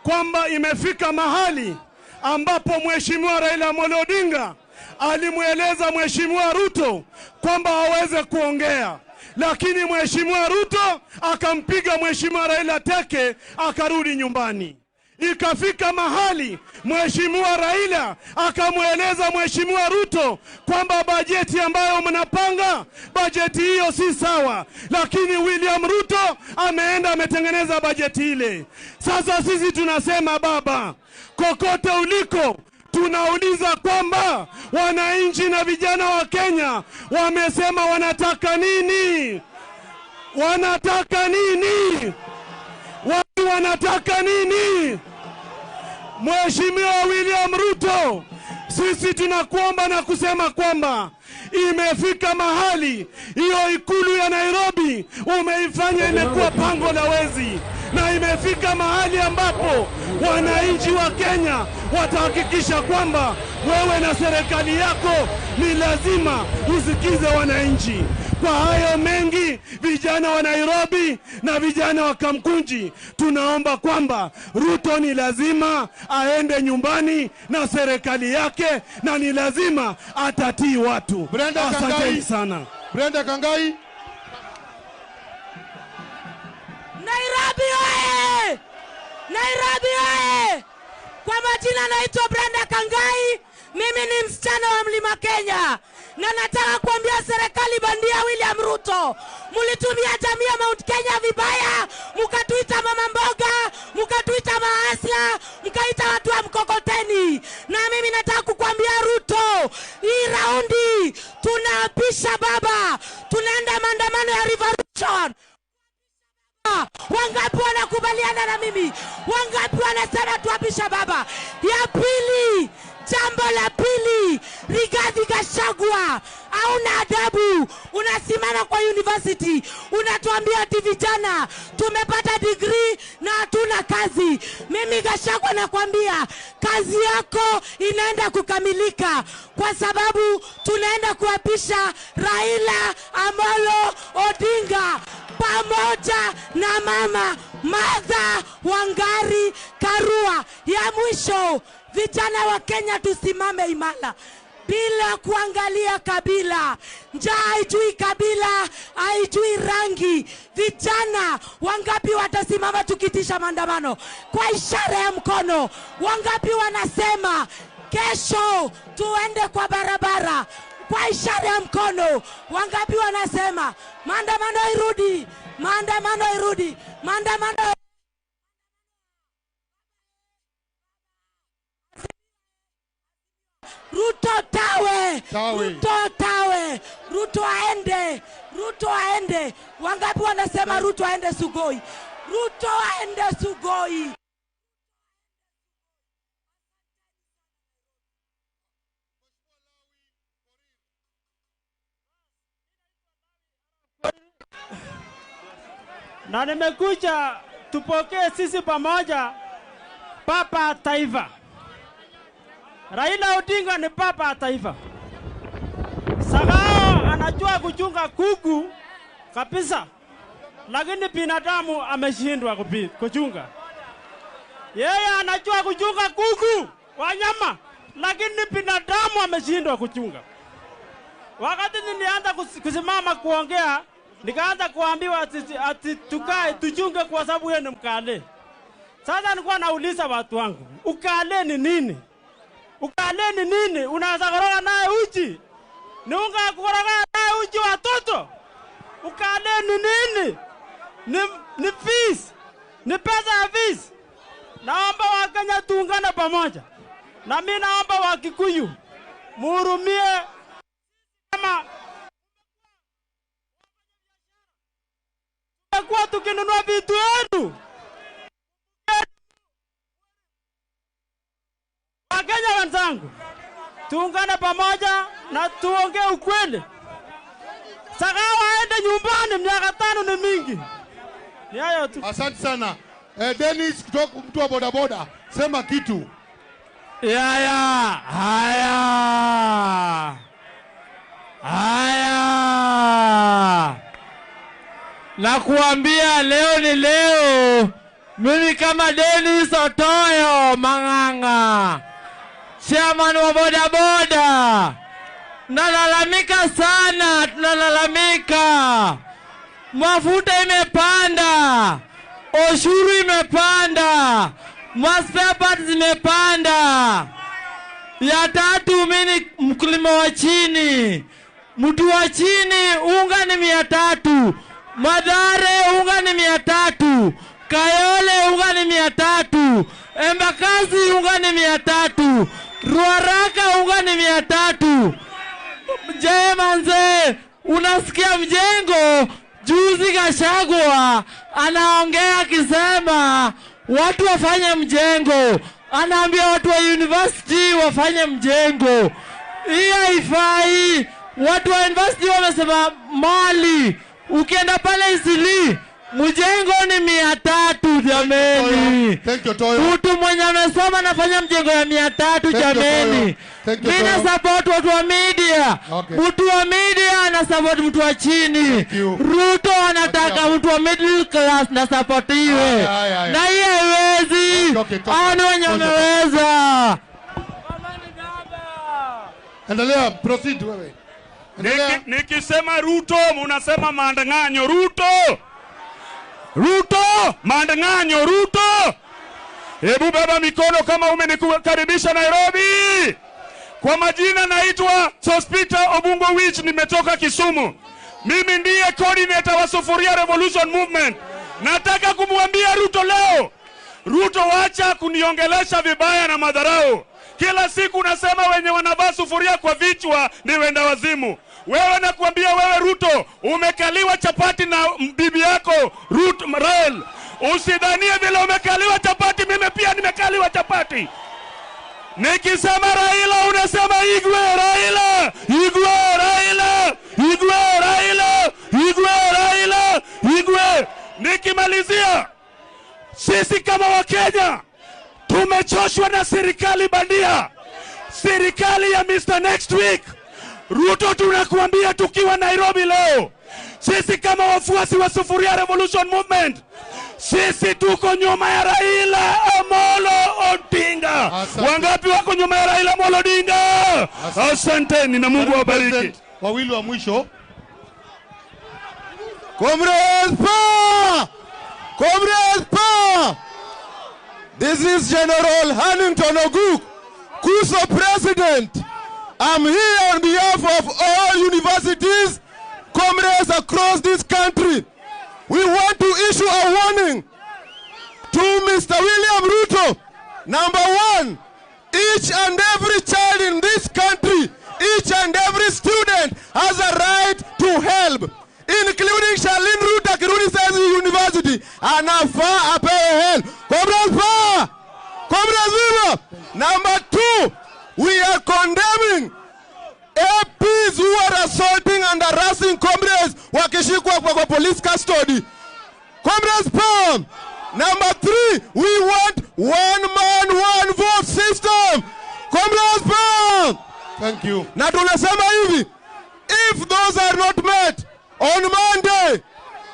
S14: kwamba imefika mahali ambapo Mheshimiwa Raila Amolo Odinga alimueleza Mheshimiwa Ruto kwamba aweze kuongea, lakini Mheshimiwa Ruto akampiga Mheshimiwa Raila teke, akarudi nyumbani. Ikafika mahali Mheshimiwa Raila akamueleza Mheshimiwa Ruto kwamba bajeti ambayo mnapanga, bajeti hiyo si sawa, lakini William Ruto ameenda ametengeneza bajeti ile. Sasa sisi tunasema baba, kokote uliko, Tunauliza kwamba wananchi na vijana wa Kenya wamesema wanataka nini? Wanataka nini? Watu wanataka nini? Mheshimiwa William Ruto, sisi tunakuomba na kusema kwamba imefika mahali hiyo ikulu ya Nairobi umeifanya imekuwa pango la wezi, na imefika mahali ambapo wananchi wa Kenya watahakikisha kwamba wewe na serikali yako ni lazima usikize wananchi. Kwa hayo mengi, vijana wa Nairobi na vijana wa Kamkunji, tunaomba kwamba Ruto ni lazima aende nyumbani na serikali yake, na ni lazima atatii watu.
S6: Brenda
S14: Asanteni
S6: Kangai.
S14: sana.
S6: Brenda Kangai.
S25: Nairobi oye! Nairobi oye! Kwa majina naitwa Brenda Kangai, mimi ni msichana wa Mlima Kenya, na nataka kuambia serikali bandia William Ruto, mulitumia jamii ya Mount Kenya vibaya, mukatuita mama mboga, mukatuita maasla, mkaita watu wa mkokoteni. Na mimi nataka kukuambia Ruto, hii raundi tunaapisha baba, tunaenda maandamano ya revolution. Wangapi wanakubaliana na mimi? Wangapi wanasema tuapisha baba? Ya pili, jambo la pili, Rigathi Gachagua, hauna adabu. Unasimama kwa university, unatuambia ati vijana tumepata degree na hatuna kazi. Mimi Gachagua nakwambia kazi yako inaenda kukamilika, kwa sababu tunaenda kuapisha Raila Amolo Odinga pamoja na mama Martha Wangari Karua. Ya mwisho, vijana wa Kenya tusimame imara bila kuangalia kabila. Njaa haijui kabila, haijui rangi. Vijana wangapi watasimama tukitisha maandamano kwa ishara ya mkono? Wangapi wanasema kesho tuende kwa barabara kwa ishara ya mkono? Wangapi wanasema maandamano irudi, maandamano irudi, maandamano? Ruto tawe,
S6: Tawe.
S25: Ruto tawe, Ruto aende, Ruto aende. Wangapi wanasema Ruto aende Sugoi? Ruto aende Sugoi.
S3: Na nimekuja tupokee sisi pamoja Papa Taifa. Raila Odinga ni papa taifa. Sagao anajua kuchunga kuku kabisa, lakini binadamu ameshindwa kuchunga. Yeye anajua kuchunga kuku wanyama, lakini binadamu ameshindwa kuchunga. Wakati nilianza kusimama kuongea, nikaanza kuambiwa ati tukae tuchunge kwa sababu yeye ni mkale. Sasa nilikuwa nauliza watu wangu, ukale ni nini? Ukale ni nini? Unaweza koroga naye uji? Ni unga kukoroga naye uji watoto? Ukale ni nini? Ni fees. Ni pesa ya fees. Naomba Wakenya tuungane pamoja. Na mimi naomba Wakikuyu muhurumie kama kwa tukinunua vitu yetu. Wakenya wenzangu, tuungane pamoja na tuongee ukweli. Sakawa aende nyumbani, miaka 5 ni mingi. Ni hayo tu.
S6: Asante sana. Dennis kutoka mtu wa bodaboda, sema kitu.
S11: Yaya, haya. Haya. Nakuambia leo ni leo. Mimi kama Dennis Otoyo Mang'ang'a, chairman wa bodaboda, nalalamika sana, tunalalamika. Mafuta imepanda, ushuru imepanda, spare parts zimepanda. Ya tatu, mimi mkulima wa chini, mtu wa chini, unga ni 300, Mathare unga ni 300, Kayole unga ni 300, Embakasi unga ni 300. Ruaraka unga ni 300. Je, manze, unasikia mjengo? Juzi Gachagua anaongea akisema watu wafanye mjengo, anaambia watu wa university wafanye mjengo. Hii haifai. Watu wa university wamesema mali, ukienda pale Isili mjengo ni 300 jameni. Mtu mwenye amesoma anafanya mjengo ya 300 jameni. Mimi na support watu wa media. Mtu wa media ana support mtu wa chini. Ruto anataka mtu wa middle class na supportiwe. Na hii haiwezi. Hao ni wenye wameweza.
S6: Endelea, proceed wewe.
S5: Nikisema Ruto mnasema maandang'anyo. Ruto, Ruto, maandang'anyo, Ruto. Hebu beba mikono kama umenikukaribisha Nairobi. Kwa majina naitwa Sospita Obungo Wich, nimetoka Kisumu. Mimi ndiye coordinator wa Sufuria Revolution Movement. Nataka kumwambia Ruto leo, Ruto, wacha kuniongelesha vibaya na madharau. Kila siku unasema wenye wanavaa sufuria kwa vichwa ni wenda wazimu. Wewe nakuambia wewe Ruto, umekaliwa chapati na bibi yako Ruth Rael. Usidhanie vile umekaliwa chapati, mimi pia nimekaliwa chapati. Nikisema Raila unasema Igwe, Raila, Igwe, Raila, Igwe, Raila, Igwe, Raila, Igwe. Nikimalizia, sisi kama Wakenya tumechoshwa na serikali bandia, serikali ya Mr. Next Week. Ruto, tunakuambia tukiwa Nairobi leo, sisi kama wafuasi wa Sufuria Revolution Movement, sisi tuko nyuma ya Raila Amolo Odinga. Wangapi wako nyuma ya Raila Amolo Odinga? Asanteni na Mungu awabariki.
S6: Wawili wa mwisho. Comrades power!
S4: Comrades power! This is General Hannington Oguk, KUSO President. I'm here on behalf of all universities, comrades across this country. We want to issue a warning to Mr. William Ruto. Number one, each and every child in this country, each and every student has a right to help, including Charlene Ruto akirudi saizi university, anafaa apewe help. Comrades power! Comrades viva! Number two, we are condemning APs who are assaulting and harassing comrades wakishikwa kwa police custody. Comrades power! Number three, we want one man, one vote system. Comrades power!
S6: Thank you.
S4: Na tunasema hivi, if those are not met on Monday,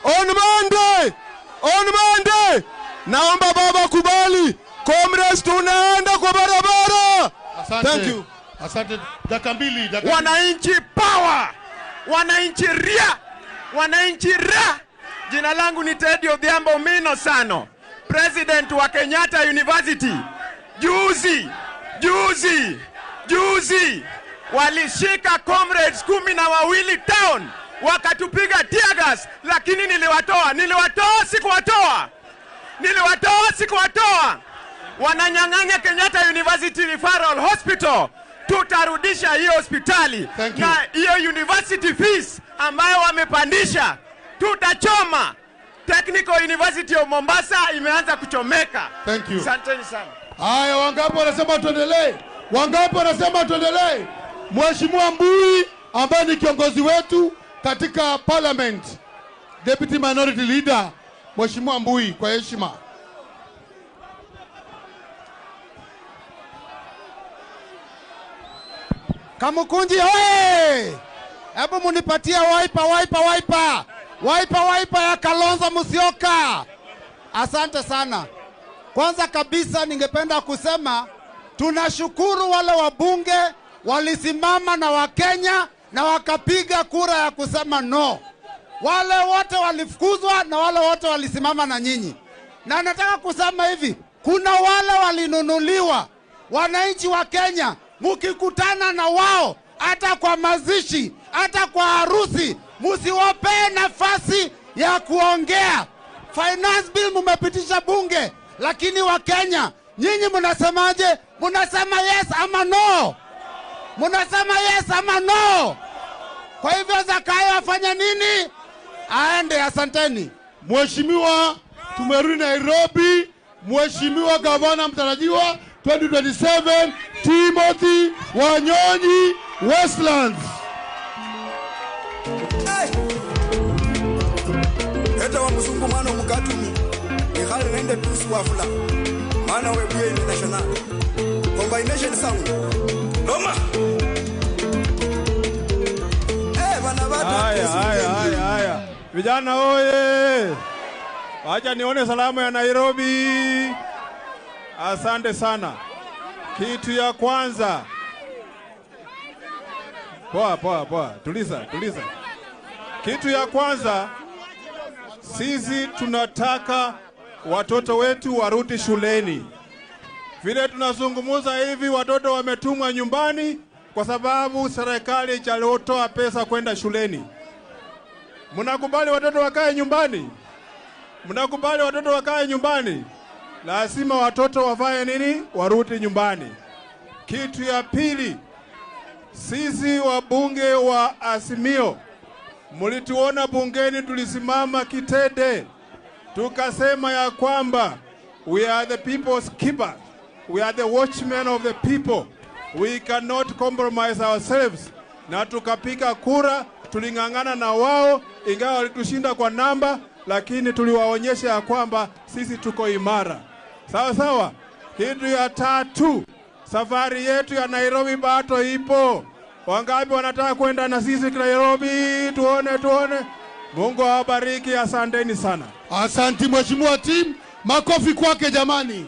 S4: on Monday, on Monday, naomba baba kubali, comrades tunaenda kwa barabara.
S6: Asante.
S4: Thank you.
S6: Asante. Dakika mbili, dakika.
S10: Wananchi power! Wananchi ria! Wananchi ra! Jina langu ni Teddy Odhiambo Mino Sano, President wa Kenyatta University. Juzi, juzi, juzi walishika comrades 12 town, wakatupiga tear gas, lakini niliwatoa, niliwatoa, sikuwatoa. Niliwatoa, sikuwatoa. Wananyang'anya Kenyatta University Referral Hospital. Tutarudisha hiyo hospitali na hiyo university fees ambayo wamepandisha tutachoma. Technical University of Mombasa imeanza kuchomeka.
S6: Thank you.
S10: Asanteni sana.
S6: Haya, wangapi wanasema tuendelee? Wangapi wanasema tuendelee? Mheshimiwa Mbui ambaye ni kiongozi wetu katika parliament, Deputy Minority Leader, Mheshimiwa Mbui, kwa heshima.
S17: Kamukunji hoye! Hebu munipatie wiper, wiper, wiper. Wiper, wiper ya Kalonzo Musyoka. Asante sana. Kwanza kabisa ningependa kusema tunashukuru wale wabunge walisimama na Wakenya na wakapiga kura ya kusema no. Wale wote walifukuzwa na wale wote walisimama na nyinyi. Na nataka kusema hivi, kuna wale walinunuliwa. Wananchi wa Kenya, mukikutana na wao hata kwa mazishi, hata kwa harusi, msiwape nafasi ya kuongea. Finance bill mumepitisha bunge, lakini wa Kenya Nyinyi mnasemaje? Mnasema yes ama no? Mnasema yes ama no? Kwa hivyo Zakayo afanye nini? Aende. Asanteni.
S6: Mheshimiwa, tumerudi Nairobi. Mheshimiwa gavana mtarajiwa 2027 Timothy Wanyonyi, Westlands.
S1: Eta wa mzungu mwana mukatumi Mikhali nende tusu wafula Mana webuye international Combination sound Loma. Bana batu.
S20: Haya, haya, haya, haya. Vijana oye. Wacha nione salamu ya Nairobi. Asante sana. Kitu ya kwanza. Poa, poa, poa. Tuliza, tuliza. Kitu ya kwanza, sisi tunataka watoto wetu warudi shuleni. Vile tunazungumza hivi, watoto wametumwa nyumbani kwa sababu serikali haijatoa pesa kwenda shuleni. Mnakubali watoto wakae nyumbani? Mnakubali watoto wakae nyumbani? Lazima watoto wafanye nini? Warudi nyumbani. Kitu ya pili, sisi wabunge wa Azimio, mlituona bungeni tulisimama kitete, tukasema ya kwamba we are the people's keeper, we are the watchmen of the people, we cannot compromise ourselves. Na tukapiga kura, tuling'ang'ana na wao, ingawa walitushinda kwa namba, lakini tuliwaonyesha ya kwamba sisi tuko imara. Sawa sawa. Kitu ya tatu, safari yetu ya Nairobi bado ipo. Wangapi wanataka kwenda na sisi Nairobi? Tuone, tuone. Mungu awabariki, asanteni sana.
S6: Asanti Mheshimiwa Tim, makofi kwake jamani.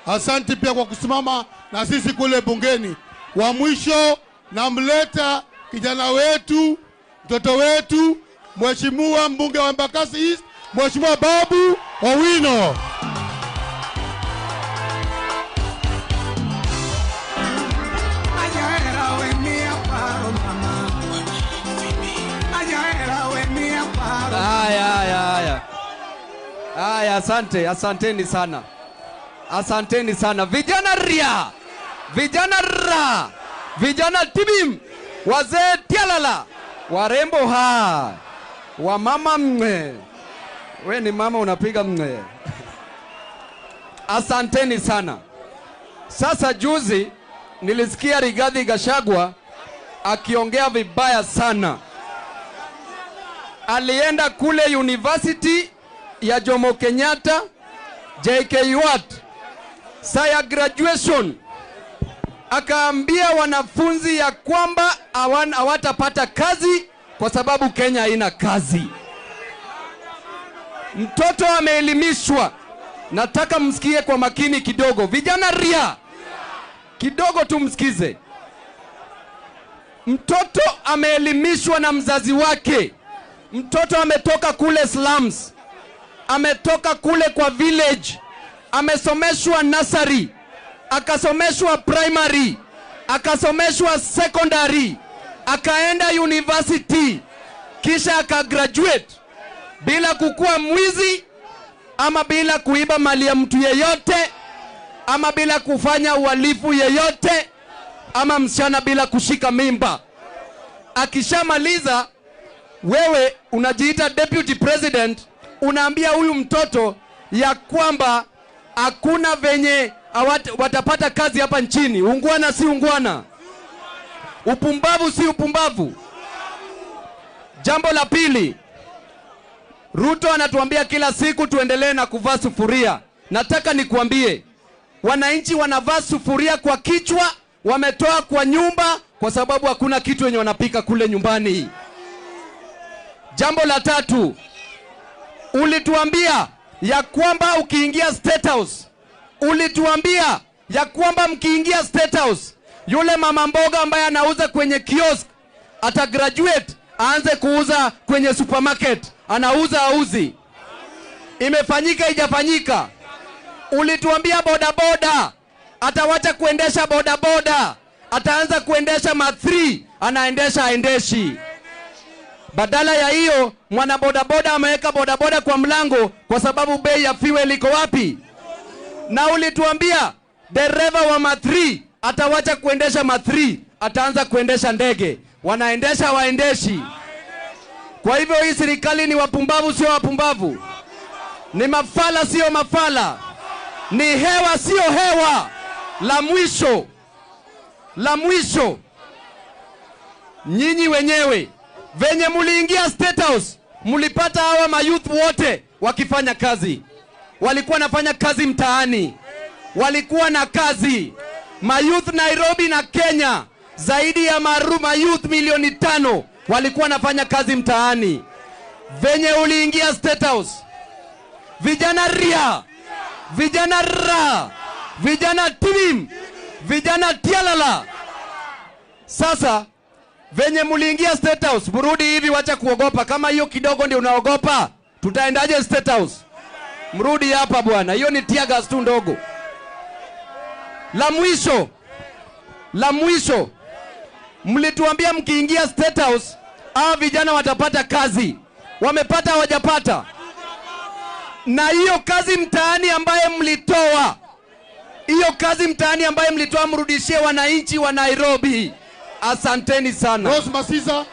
S6: Asanti pia kwa kusimama na sisi kule bungeni. Wa mwisho namleta kijana wetu, mtoto wetu, Mheshimiwa mbunge wa Embakasi East, Mheshimiwa Babu Owino.
S2: Haya, haya, haya. Haya, asante, asanteni sana. Asanteni sana. Vijana ria, vijana ra, vijana tibim, wazee tialala, warembo ha, wamama mwe. We ni mama unapiga mwe. Asanteni sana. Sasa juzi nilisikia Rigathi Gachagua akiongea vibaya sana. Alienda kule University ya Jomo Kenyatta, JKUAT, saa ya graduation, akaambia wanafunzi ya kwamba hawatapata kazi kwa sababu Kenya haina kazi. Mtoto ameelimishwa. Nataka msikie kwa makini kidogo. Vijana ria, kidogo tu msikize. Mtoto ameelimishwa na mzazi wake. Mtoto ametoka kule slums, ametoka kule kwa village, amesomeshwa nursery, akasomeshwa primary, akasomeshwa secondary, akaenda university, kisha akagraduate bila kukua mwizi ama bila kuiba mali ya mtu yeyote ama bila kufanya uhalifu yeyote ama msichana bila kushika mimba. Akishamaliza, wewe unajiita deputy president, unaambia huyu mtoto ya kwamba hakuna venye watapata kazi hapa nchini. Ungwana si ungwana, upumbavu si upumbavu. Jambo la pili, Ruto anatuambia kila siku tuendelee na kuvaa sufuria. Nataka nikuambie, wananchi wanavaa sufuria kwa kichwa, wametoa kwa nyumba kwa sababu hakuna kitu yenye wanapika kule nyumbani. Jambo la tatu, ulituambia ya kwamba ukiingia State House, ulituambia ya kwamba mkiingia State House, yule mama mboga ambaye anauza kwenye kiosk ata graduate aanze kuuza kwenye supermarket. Anauza auzi? Imefanyika ijafanyika? Ulituambia bodaboda atawacha kuendesha bodaboda, ataanza kuendesha ma3, anaendesha aendeshi. Badala ya hiyo, mwana bodaboda ameweka bodaboda kwa mlango kwa sababu bei ya fuel iko wapi?
S26: Na ulituambia dereva wa ma3 atawacha kuendesha ma3, ataanza kuendesha ndege. Wanaendesha waendeshi. Kwa hivyo hii serikali ni wapumbavu, sio wapumbavu? Ni mafala, sio mafala? Ni hewa, sio hewa? La mwisho, la mwisho, nyinyi wenyewe venye muliingia State House mulipata hawa mayouth wote wakifanya kazi. Walikuwa nafanya kazi mtaani, walikuwa na kazi. Mayouth Nairobi na Kenya zaidi ya mayouth milioni 5 walikuwa nafanya kazi mtaani. Venye uliingia State House, vijana ria, vijana ra, vijana tibim, vijana tialala. Sasa venye muliingia State House, mrudi hivi, wacha kuogopa. Kama hiyo kidogo ndio unaogopa, tutaendaje State House? Mrudi hapa bwana, hiyo ni tear gas tu ndogo. La mwisho, la mwisho, mlituambia mkiingia State House hawa vijana watapata kazi. Wamepata hawajapata? Na hiyo kazi mtaani ambaye mlitoa, hiyo kazi mtaani ambaye mlitoa, mrudishie wananchi wa Nairobi. Asanteni sana.
S6: Rose Masiza,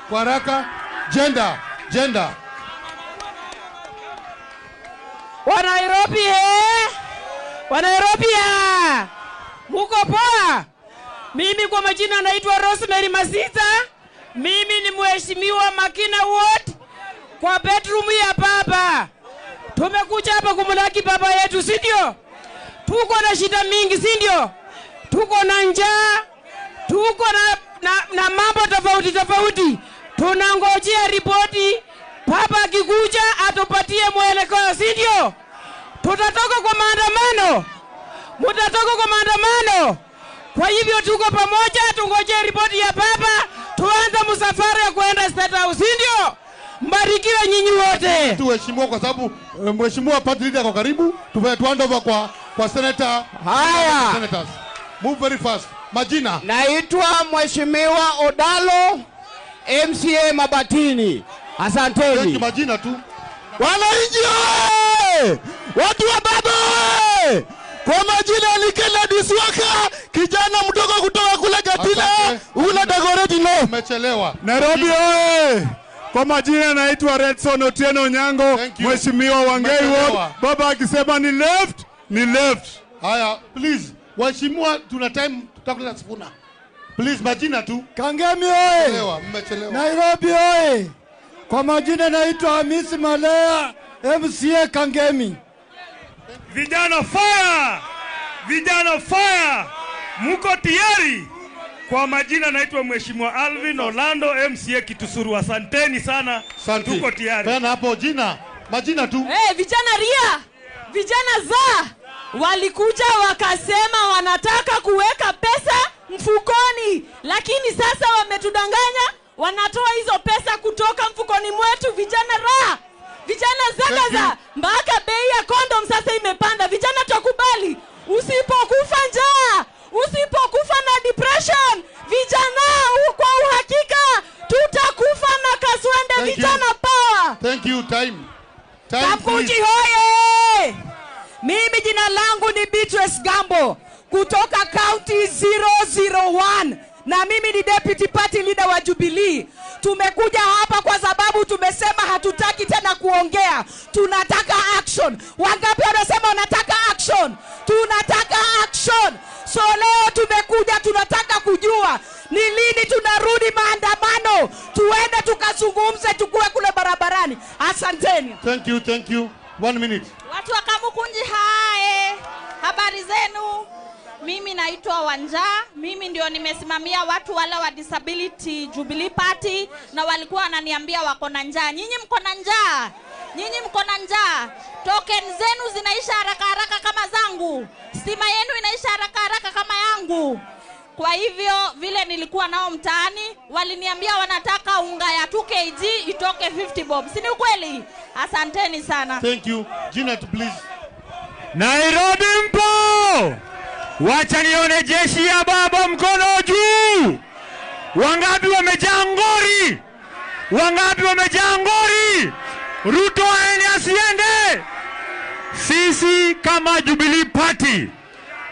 S6: kwa haraka. Gender, gender.
S7: Wa Nairobi Wa Nairobi ya. Muko poa? Mimi kwa majina naitwa Rosemary Masiza. Mimi ni mheshimiwa Makina Ward kwa bedroom ya baba. Tumekuja hapa kumlaki baba yetu, si ndio? Tuko na shida mingi, si ndio? Tuko na njaa, tuko na mambo tofauti tofauti. Tunangojea ripoti, baba akikuja atupatie mwelekeo, si ndio? Tutatoka kwa maandamano. Mutatoka kwa maandamano. Kwa hivyo tuko pamoja, tungojee ripoti ya baba, tuanze msafara ya kuenda State House, si ndio? Mbarikiwe nyinyi wote.
S6: Tuheshimiwa kwa sababu mheshimiwa party leader kwa karibu, tuende over kwa senator.
S13: Haya.
S6: Senators. Move very fast. Majina.
S13: Naitwa Mheshimiwa Odalo, MCA Mabatini. Asanteni.
S6: Majina tu.
S4: Wananchi oye! Watu wa baba oye! Kwa majina ni Kennedy Swaka, kijana mdogo kutoka kule Gatina, ule Dagoretti no.
S6: Umechelewa.
S31: Nairobi oye! Kwa majina naitwa Redson Otieno Onyango, Mheshimiwa Wangei Ward. Baba akisema ni left, ni left.
S6: Haya, please. Waheshimiwa, tuna time, tutakula sifuna. Please, majina tu.
S18: Kangemi oye!
S6: Mmechelewa.
S18: Nairobi oye! Kwa majina naitwa Hamisi Malea, MCA Kangemi.
S19: Vijana fire! Vijana fire! Muko tayari? Kwa majina naitwa Mheshimiwa Alvin Orlando, MCA Kitusuru. Asanteni sana.
S6: Santi.
S19: Tuko tayari.
S6: Tena hapo jina, majina tu.
S21: Hey, vijana ria, vijana za walikuja wakasema wanataka kuweka pesa mfukoni, lakini sasa wametudanganya, wanatoa hizo pesa kutoka mfukoni mwetu. Vijana ra, vijana zagaza, mpaka bei ya kondom sasa imepanda. Vijana tukubali, usipokufa njaa, usipokufa na depression, vijana kwa uhakika tutakufa na kaswende. Vijana power.
S6: Thank you. Time.
S25: Kamkunji hoye! Mimi jina langu ni Beatrice Gambo kutoka County 001 na mimi ni deputy party leader wa Jubilee. Tumekuja hapa kwa sababu tumesema hatutaki tena kuongea, tunataka action. Wangapi wanasema wanataka action? Tunataka action. So leo tumekuja, tunataka kujua ni lini tunarudi maandamano, tuende tukazungumze, tukue kule barabarani. Asanteni.
S6: Thank you, thank you. 1 minute.
S31: Watu wa Kamukunji hae, habari zenu? Mimi naitwa Wanja, mimi ndio nimesimamia watu wale wa Disability Jubilee Party, na walikuwa wananiambia wako na njaa. Nyinyi mko na njaa? Nyinyi mko na njaa? Token zenu zinaisha haraka haraka kama zangu. Stima yenu inaisha haraka haraka kama yangu. Kwa hivyo vile nilikuwa nao mtaani, waliniambia wanataka unga ya 2 kg itoke 50 bob. Si ni ukweli? Asanteni sana.
S6: Thank you. Gina, please.
S19: Nairobi mpo! Wacha nione jeshi ya baba mkono juu. Wangapi wamejaa ngori? Wangapi wamejaa ngori? Ruto aende asiende? Sisi kama Jubilee Party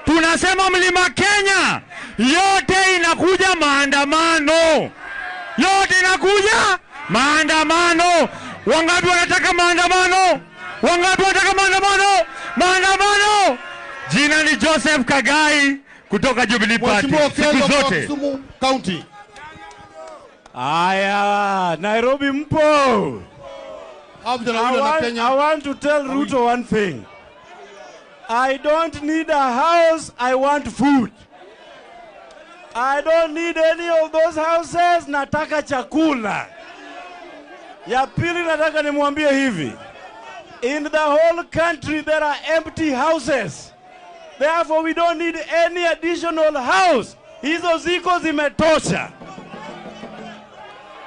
S19: tunasema Mlima Kenya yote inakuja maandamano. Yote inakuja maandamano. Wangapi wanataka maandamano? Wangapi wanataka maandamano? Maandamano! Jina ni Joseph Kagai kutoka Jubilee Party. Siku zote.
S6: County.
S3: Aya, Nairobi mpo. I want to tell Ruto one thing. I don't need a house, I want food. I don't need any of those houses, nataka chakula. Ya pili nataka nimwambie hivi. In the whole country there are empty houses. Therefore we don't need any additional house. Hizo ziko zimetosha.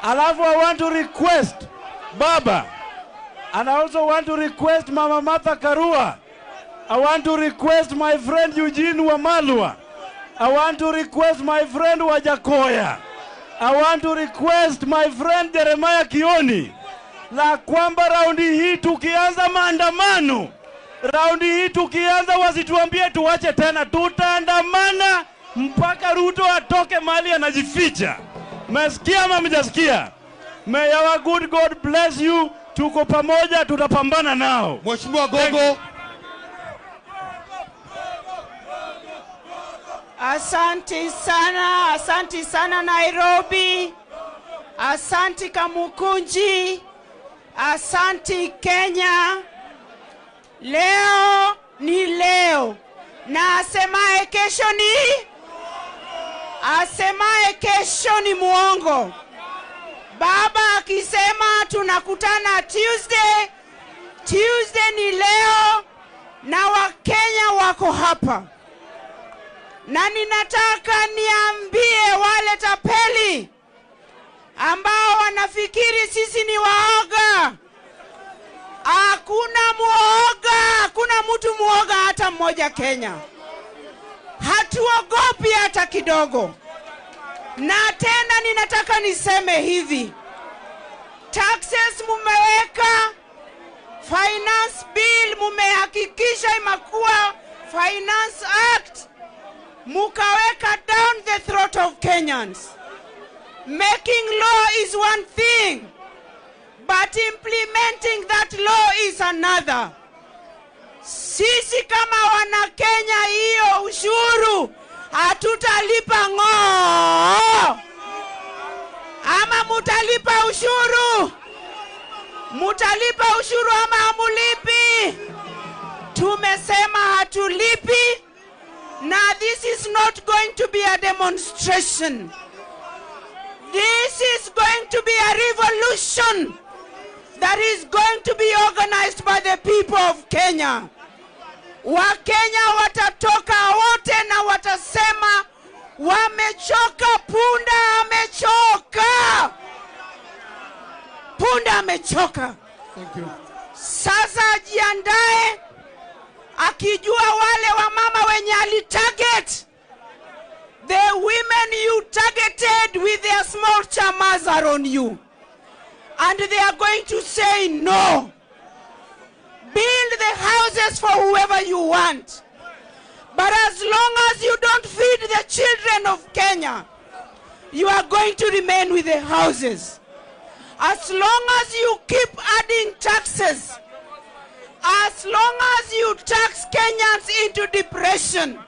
S3: Alafu I want to request Baba, and I also want to request Mama Martha Karua. I want to request my friend Eugene Wamalwa. I want to request my friend Wajakoya. I want to request my friend Jeremiah Kioni. La kwamba raundi hii tukianza maandamano, raundi hii tukianza wasituambie tuwache tena, tutaandamana mpaka Ruto atoke mahali anajificha. Mmesikia ama mjasikia? May our good God bless you. Tuko pamoja, tutapambana nao.
S6: Mheshimiwa Gogo.
S25: Asante sana, asante sana Nairobi. Asante Kamukunji. Asante Kenya. Leo ni leo. Na asemaye kesho ni? Asemaye kesho ni muongo. Baba akisema tunakutana Tuesday, Tuesday ni leo na Wakenya wako hapa. Na ninataka niambie wale tapeli ambao wanafikiri sisi ni waoga. Hakuna muoga, hakuna mtu muoga hata mmoja Kenya. Hatuogopi hata kidogo. Na tena ninataka niseme hivi. Taxes mumeweka, finance bill mumehakikisha imekuwa Finance Act, mukaweka down the throat of Kenyans. Making law is one thing, but implementing that law is another. Sisi kama wana Kenya hiyo ushuru hatutalipa ng'oo. Ama mutalipa ushuru? Mutalipa ushuru ama hamulipi? Tumesema hatulipi. Na this is not going to be a demonstration. This is going to be a revolution that is going to be organized by the people of Kenya. Wakenya watatoka wote na watasema wamechoka, punda amechoka. Punda amechoka.
S6: Thank you.
S25: Sasa ajiandae akijua wale wamama wenye alitarget. The women you targeted with their small chamas are on you. And they are going to say no. Build the houses for whoever you want. But as long as you don't feed the children of Kenya, you are going to remain with the houses. As long as you keep adding taxes, as long as you tax Kenyans into depression,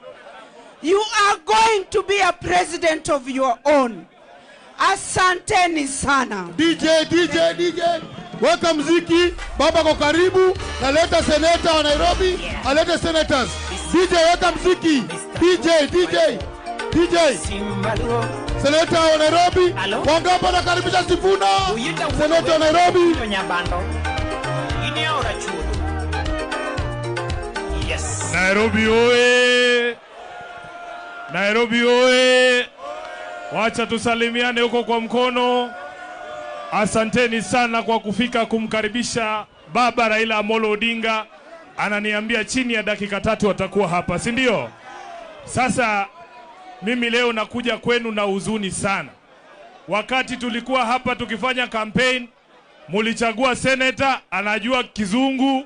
S25: you are going to be a president of your own. Asanteni sana.
S6: DJ, DJ, DJ. Weka mziki, baba kwa karibu, naleta senator wa Nairobi, alete senators. DJ, weka mziki. DJ, DJ, DJ. Senator wa Nairobi, wangapi wanakaribisha Sifuna? Senator wa Nairobi.
S5: Nairobi oe! Nairobi oe! Wacha tusalimiane huko kwa mkono. Asanteni sana kwa kufika kumkaribisha Baba Raila Amolo Odinga. Ananiambia chini ya dakika 3 atakuwa hapa, si ndio? Sasa mimi leo nakuja kwenu na huzuni sana. Wakati tulikuwa hapa tukifanya campaign, mulichagua senator anajua Kizungu,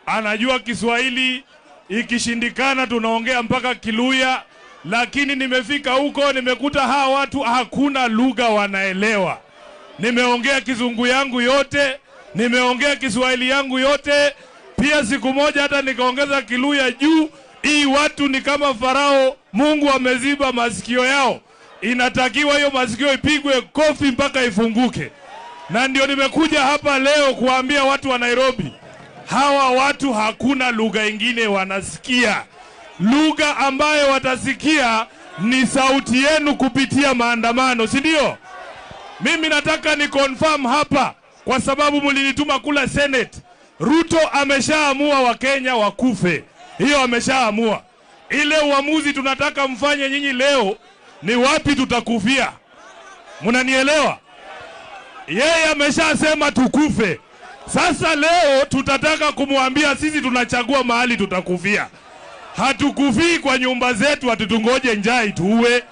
S5: anajua Kiswahili, ikishindikana tunaongea mpaka Kiluya, lakini nimefika huko nimekuta hawa watu hakuna lugha wanaelewa. Nimeongea Kizungu yangu yote, nimeongea Kiswahili yangu yote, pia siku moja hata nikaongeza Kiluya juu. Hii watu ni kama Farao, Mungu ameziba masikio yao. Inatakiwa hiyo masikio ipigwe kofi mpaka ifunguke. Na ndio nimekuja hapa leo kuambia watu wa Nairobi, hawa watu hakuna lugha ingine wanasikia. Lugha ambayo watasikia ni sauti yenu kupitia maandamano, si ndio? Mimi nataka ni confirm hapa, kwa sababu mlinituma kula Senate. Ruto ameshaamua Wakenya wakufe. Hiyo ameshaamua. Ile uamuzi tunataka mfanye nyinyi leo ni wapi tutakufia. Mnanielewa? Yeye ameshasema tukufe. Sasa leo tutataka kumwambia sisi tunachagua mahali tutakufia. Hatukufii kwa nyumba zetu ati tungoje njaa ituue.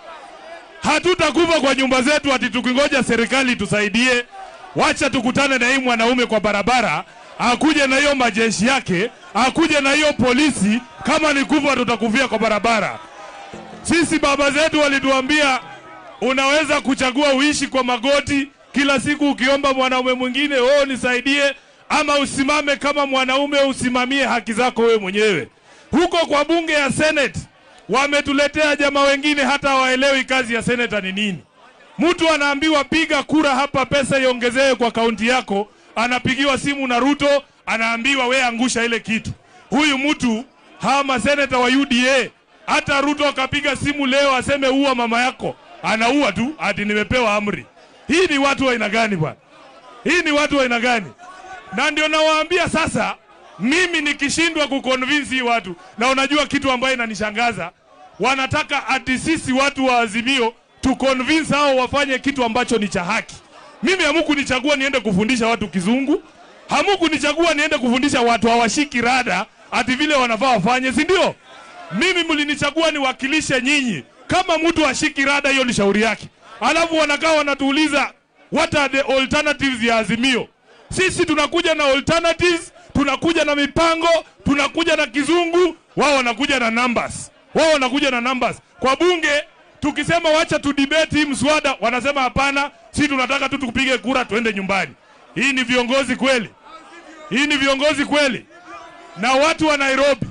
S5: Hatutakufa kwa nyumba zetu ati tukingoja serikali tusaidie. Wacha tukutane na hii mwanaume kwa barabara, akuje na hiyo majeshi yake, akuje na hiyo polisi. Kama ni kufa tutakufia kwa barabara. Sisi baba zetu walituambia unaweza kuchagua uishi kwa magoti kila siku ukiomba mwanaume mwingine, oh nisaidie, ama usimame kama mwanaume usimamie haki zako wewe mwenyewe. Huko kwa bunge ya Senate wametuletea jamaa wengine hata hawaelewi kazi ya senator ni nini. Mtu anaambiwa piga kura hapa, pesa iongezewe kwa kaunti yako, anapigiwa simu na Ruto, anaambiwa we angusha ile kitu. Huyu mtu, hawa maseneta wa UDA, hata Ruto akapiga simu leo aseme uwa mama yako, anaua tu ati nimepewa amri. Hii ni watu wa aina gani bwana? Hii ni watu wa aina gani? Na ndio nawaambia sasa, mimi nikishindwa kuconvince watu, na unajua kitu ambayo inanishangaza, wanataka ati sisi watu wa Azimio tu convince hao wafanye kitu ambacho ni cha haki. Mimi hamkunichagua niende kufundisha watu Kizungu, hamkunichagua niende kufundisha watu hawashiki rada ati vile wanafaa wafanye, si ndio? Mimi mlinichagua niwakilishe nyinyi. Kama mtu ashiki rada, hiyo ni shauri yake. Alafu wanakaa wanatuuliza what are the alternatives ya Azimio. Sisi tunakuja na alternatives, tunakuja na mipango, tunakuja na Kizungu, wao wanakuja na numbers. Wao wanakuja na numbers. Kwa bunge tukisema wacha tu debate hii mswada, wanasema hapana, sisi tunataka tu tupige kura tuende nyumbani. Hii ni viongozi kweli? Hii ni viongozi kweli? Na watu wa Nairobi,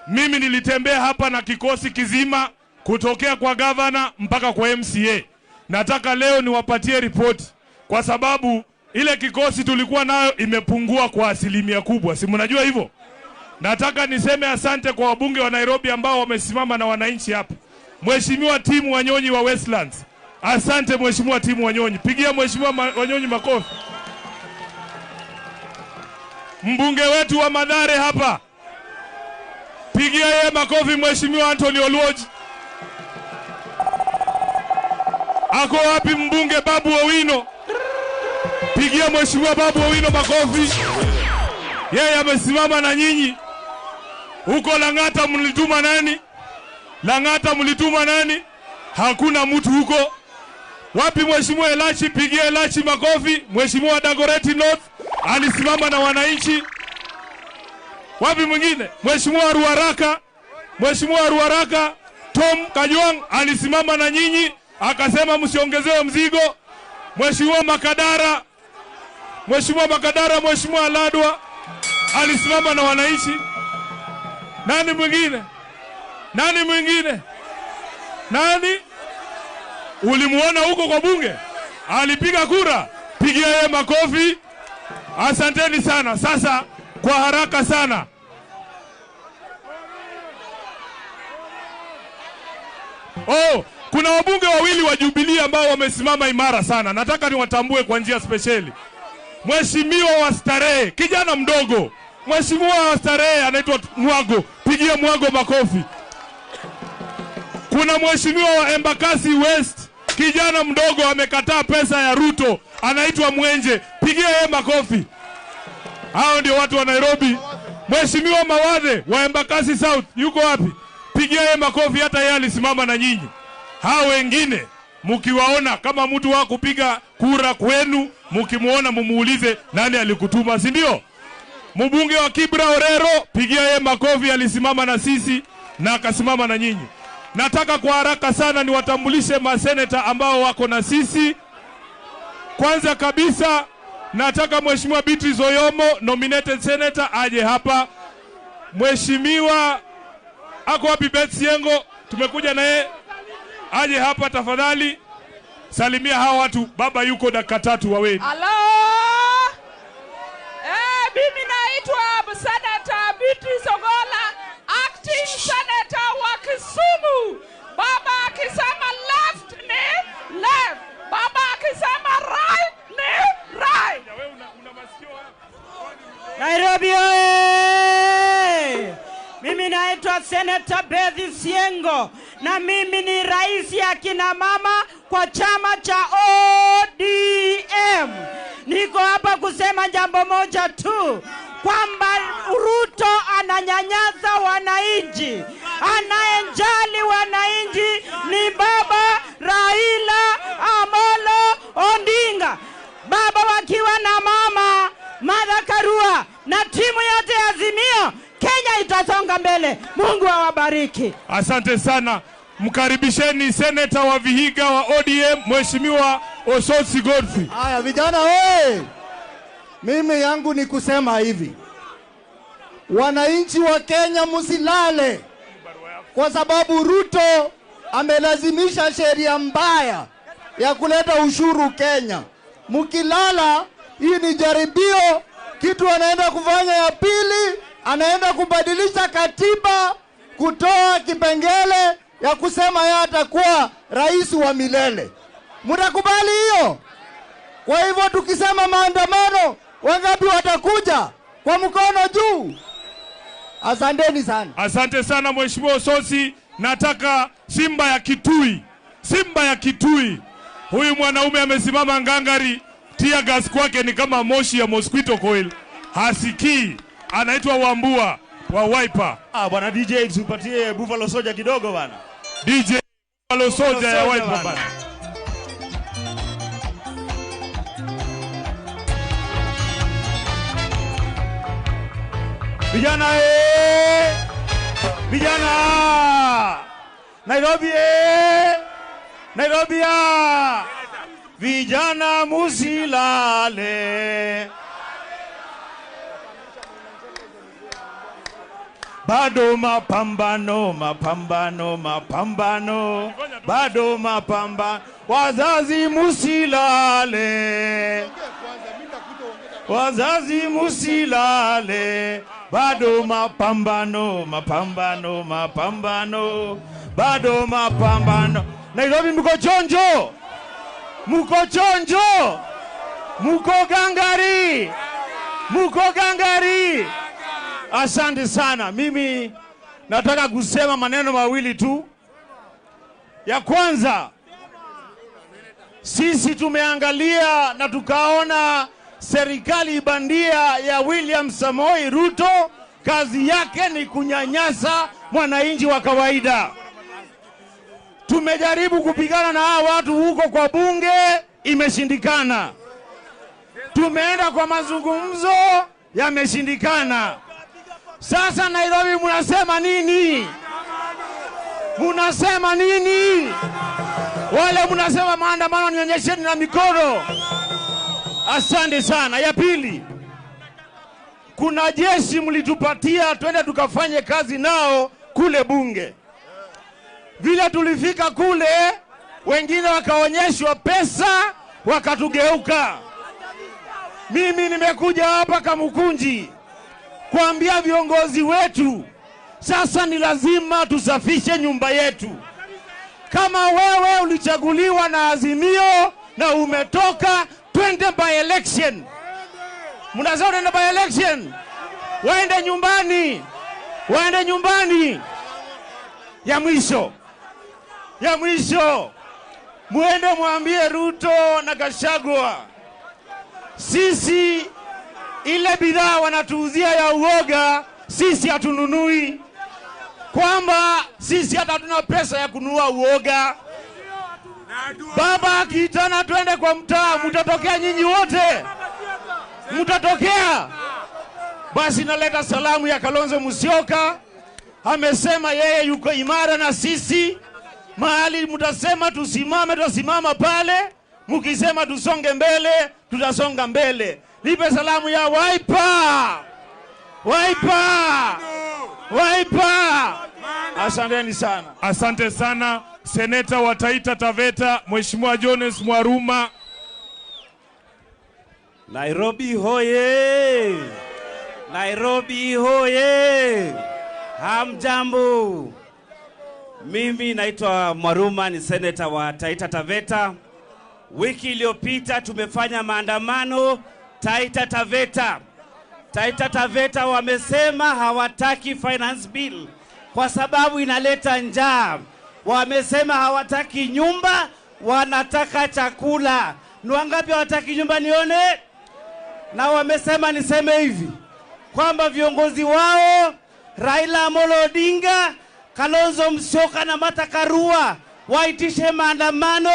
S5: mimi nilitembea hapa na kikosi kizima kutokea kwa governor mpaka kwa MCA. Nataka leo niwapatie ripoti, kwa sababu ile kikosi tulikuwa nayo imepungua kwa asilimia kubwa. Si mnajua hivyo? Nataka niseme asante kwa wabunge wa Nairobi ambao wamesimama na wananchi hapa. Mheshimiwa Timu Wanyonyi wa Westlands, asante Mheshimiwa Timu Wanyonyi. Pigia Mheshimiwa Wanyonyi makofi. Mbunge wetu wa Mathare hapa, pigia yeye makofi Mheshimiwa Anthony Oluoch. Ako wapi mbunge Babu Owino? Pigia Mheshimiwa Babu Owino makofi. Yeye amesimama na nyinyi. Huko Lang'ata mlituma nani? Lang'ata mlituma nani? Hakuna mtu huko. Wapi Mheshimiwa Elachi? Pigia Elachi makofi. Mheshimiwa Dagoretti North alisimama na wananchi. Wapi mwingine? Mheshimiwa Ruaraka, Mheshimiwa Ruaraka Tom Kajwang alisimama na nyinyi akasema msiongezewe mzigo. Mheshimiwa Makadara, Mheshimiwa Makadara, Mheshimiwa Ladwa alisimama na wananchi. Nani mwingine? Nani mwingine? Nani? Ulimuona huko kwa bunge? Alipiga kura. Pigia yeye makofi. Asanteni sana. Sasa kwa haraka sana, oh, kuna wabunge wawili wa Jubilee ambao wamesimama imara sana. Nataka niwatambue kwa njia spesheli. Mheshimiwa wa Starehe, kijana mdogo. Mheshimiwa wa Starehe anaitwa Mwago. Pigia Mwago makofi. Kuna mheshimiwa wa Embakasi West, kijana mdogo amekataa pesa ya Ruto, anaitwa Mwenje. Pigia yeye makofi. Hao ndio watu wa Nairobi. Mheshimiwa Mawadhe wa Embakasi South yuko wapi? Pigia yeye makofi, hata yeye alisimama na nyinyi. Hao wengine mkiwaona kama mtu wa kupiga kura kwenu, mkimuona mumuulize nani alikutuma, si ndio? Mbunge wa Kibra Orero, pigia yeye makofi, alisimama na sisi na akasimama na nyinyi. Nataka kwa haraka sana niwatambulishe maseneta ambao wako na sisi. Kwanza kabisa nataka Mheshimiwa Beatrice Oyomo, nominated senator, aje hapa. Mheshimiwa ako wapi? Beth Yengo, tumekuja na yeye, aje hapa tafadhali. Salimia hawa watu, baba yuko dakika 3 wawe.
S8: Hello. Mimi naitwa Senator Beatrice Ogola, acting senator wa Kisumu. Baba akisema left ni left, baba akisema right ni right.
S12: Nairobi oye! Mimi naitwa Senator Beth Siengo na mimi ni rais ya kina mama kwa chama cha ODM. Niko hapa kusema jambo moja tu, kwamba Ruto ananyanyasa wananchi. Anayejali wananchi ni baba Raila Amolo Odinga. Baba wakiwa na mama Martha Karua na timu yote ya Azimio, Kenya itasonga mbele. Mungu awabariki.
S5: Asante sana. Mkaribisheni seneta wa Vihiga wa ODM, Mheshimiwa Osotsi Godfrey.
S18: Haya vijana we, mimi yangu ni kusema hivi. Wananchi wa Kenya msilale, kwa sababu Ruto amelazimisha sheria mbaya ya kuleta ushuru Kenya. Mkilala, hii ni jaribio. Kitu anaenda kufanya ya pili, anaenda kubadilisha katiba, kutoa kipengele ya kusema yeye atakuwa rais wa milele. Mtakubali hiyo? Kwa hivyo tukisema maandamano, wangapi watakuja? Kwa mkono juu. Asanteni sana.
S5: Asante sana Mheshimiwa Osotsi. Nataka Simba ya Kitui. Simba ya Kitui. Huyu mwanaume amesimama ngangari. Tear gas kwake ni kama moshi ya mosquito coil. Hasikii. Anaitwa Wambua wa Wiper.
S15: Ah, bwana DJ tupatie Buffalo Soldier kidogo bwana.
S5: DJ Buffalo Soldier ya Wiper bwana.
S15: Vijana vijana Nairobi Nairobi ya vijana musilale. Bado mapambano, mapambano, mapambano, bado mapambano. Wazazi musilale, wazazi musilale. Bado mapambano, mapambano, mapambano, bado mapambano. Nairobi mko chonjo, mko chonjo, mko gangari, mko gangari. Asante sana. Mimi nataka kusema maneno mawili tu. Ya kwanza, sisi tumeangalia na tukaona serikali bandia ya William Samoei Ruto kazi yake ni kunyanyasa mwananchi wa kawaida. Tumejaribu kupigana na hawa watu huko kwa bunge, imeshindikana. Tumeenda kwa mazungumzo, yameshindikana. Sasa Nairobi mnasema nini? Mnasema nini? Wale mnasema maandamano, nionyesheni na mikono. Asante sana. Ya pili, kuna jeshi mlitupatia twende tukafanye kazi nao kule bunge. Vile tulifika kule, wengine wakaonyeshwa pesa, wakatugeuka. Mimi nimekuja hapa Kamukunji kuambia viongozi wetu, sasa ni lazima tusafishe nyumba yetu. Kama wewe ulichaguliwa na Azimio na umetoka, twende by election. Mnasema twende by election. Waende nyumbani. Waende nyumbani. Ya mwisho, ya mwisho, muende mwambie Ruto na Gachagua, sisi ile bidhaa wanatuuzia ya uoga sisi hatununui, kwamba sisi hata hatuna pesa ya kununua uoga. Baba akiitana twende kwa mtaa, mtatokea nyinyi wote, mtatokea. Basi naleta salamu ya Kalonzo Musyoka, amesema yeye yuko imara na sisi. Mahali mtasema tusimame, tutasimama pale. Mkisema tusonge mbele, tutasonga mbele. Nipe salamu ya Wiper, Wiper, Wiper. Asanteni sana.
S5: Asante sana Seneta wa Taita Taveta Mheshimiwa Jones Mwaruma.
S9: Nairobi hoye! Nairobi hoye! Hamjambo. Mimi naitwa Mwaruma, ni seneta wa Taita Taveta. Wiki iliyopita tumefanya maandamano Taita Taveta. Taita Taveta wamesema hawataki finance bill kwa sababu inaleta njaa. Wamesema hawataki nyumba, wanataka chakula. Ni wangapi hawataki nyumba nione? Na wamesema niseme hivi kwamba viongozi wao Raila Amolo Odinga, Kalonzo Musyoka na Martha Karua waitishe maandamano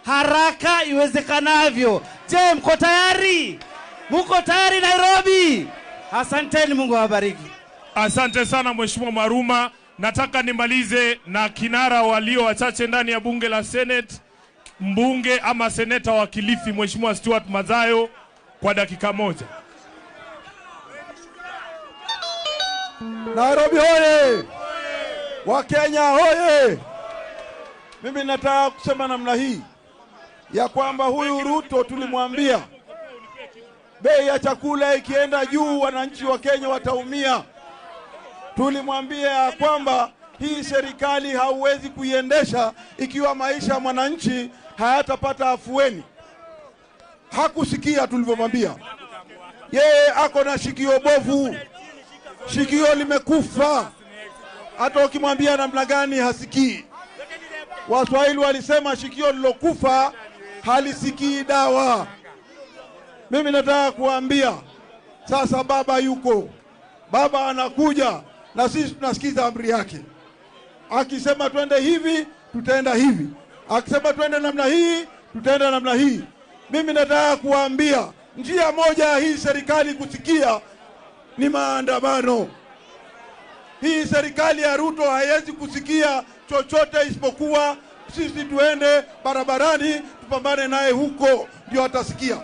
S9: haraka iwezekanavyo. Je, mko tayari? Mko tayari Nairobi? Asanteni, Mungu awabariki.
S5: Asante sana Mheshimiwa Mwaruma. Nataka nimalize na kinara walio wachache ndani ya bunge la Senate, mbunge ama seneta wa Kilifi Mheshimiwa Stuart Madzayo kwa dakika moja.
S4: Nairobi hoye! Wakenya hoye! Mimi nataka kusema namna hii ya kwamba huyu Ruto tulimwambia bei ya chakula ikienda juu wananchi wa Kenya wataumia. Tulimwambia ya kwamba hii serikali hauwezi kuiendesha ikiwa maisha ya mwananchi hayatapata afueni. Hakusikia tulivyomwambia. Yeye ako na shikio bovu, shikio limekufa, hata ukimwambia namna gani hasikii. Waswahili walisema shikio lilokufa halisikii dawa. Mimi nataka kuambia sasa, baba yuko, baba anakuja na sisi tunasikiza amri yake. Akisema twende hivi, tutaenda hivi. Akisema twende namna hii, tutaenda namna hii. Mimi nataka kuambia njia moja hii serikali kusikia ni maandamano. Hii serikali ya Ruto haiwezi kusikia chochote isipokuwa sisi tuende barabarani tupambane naye huko, ndio atasikia.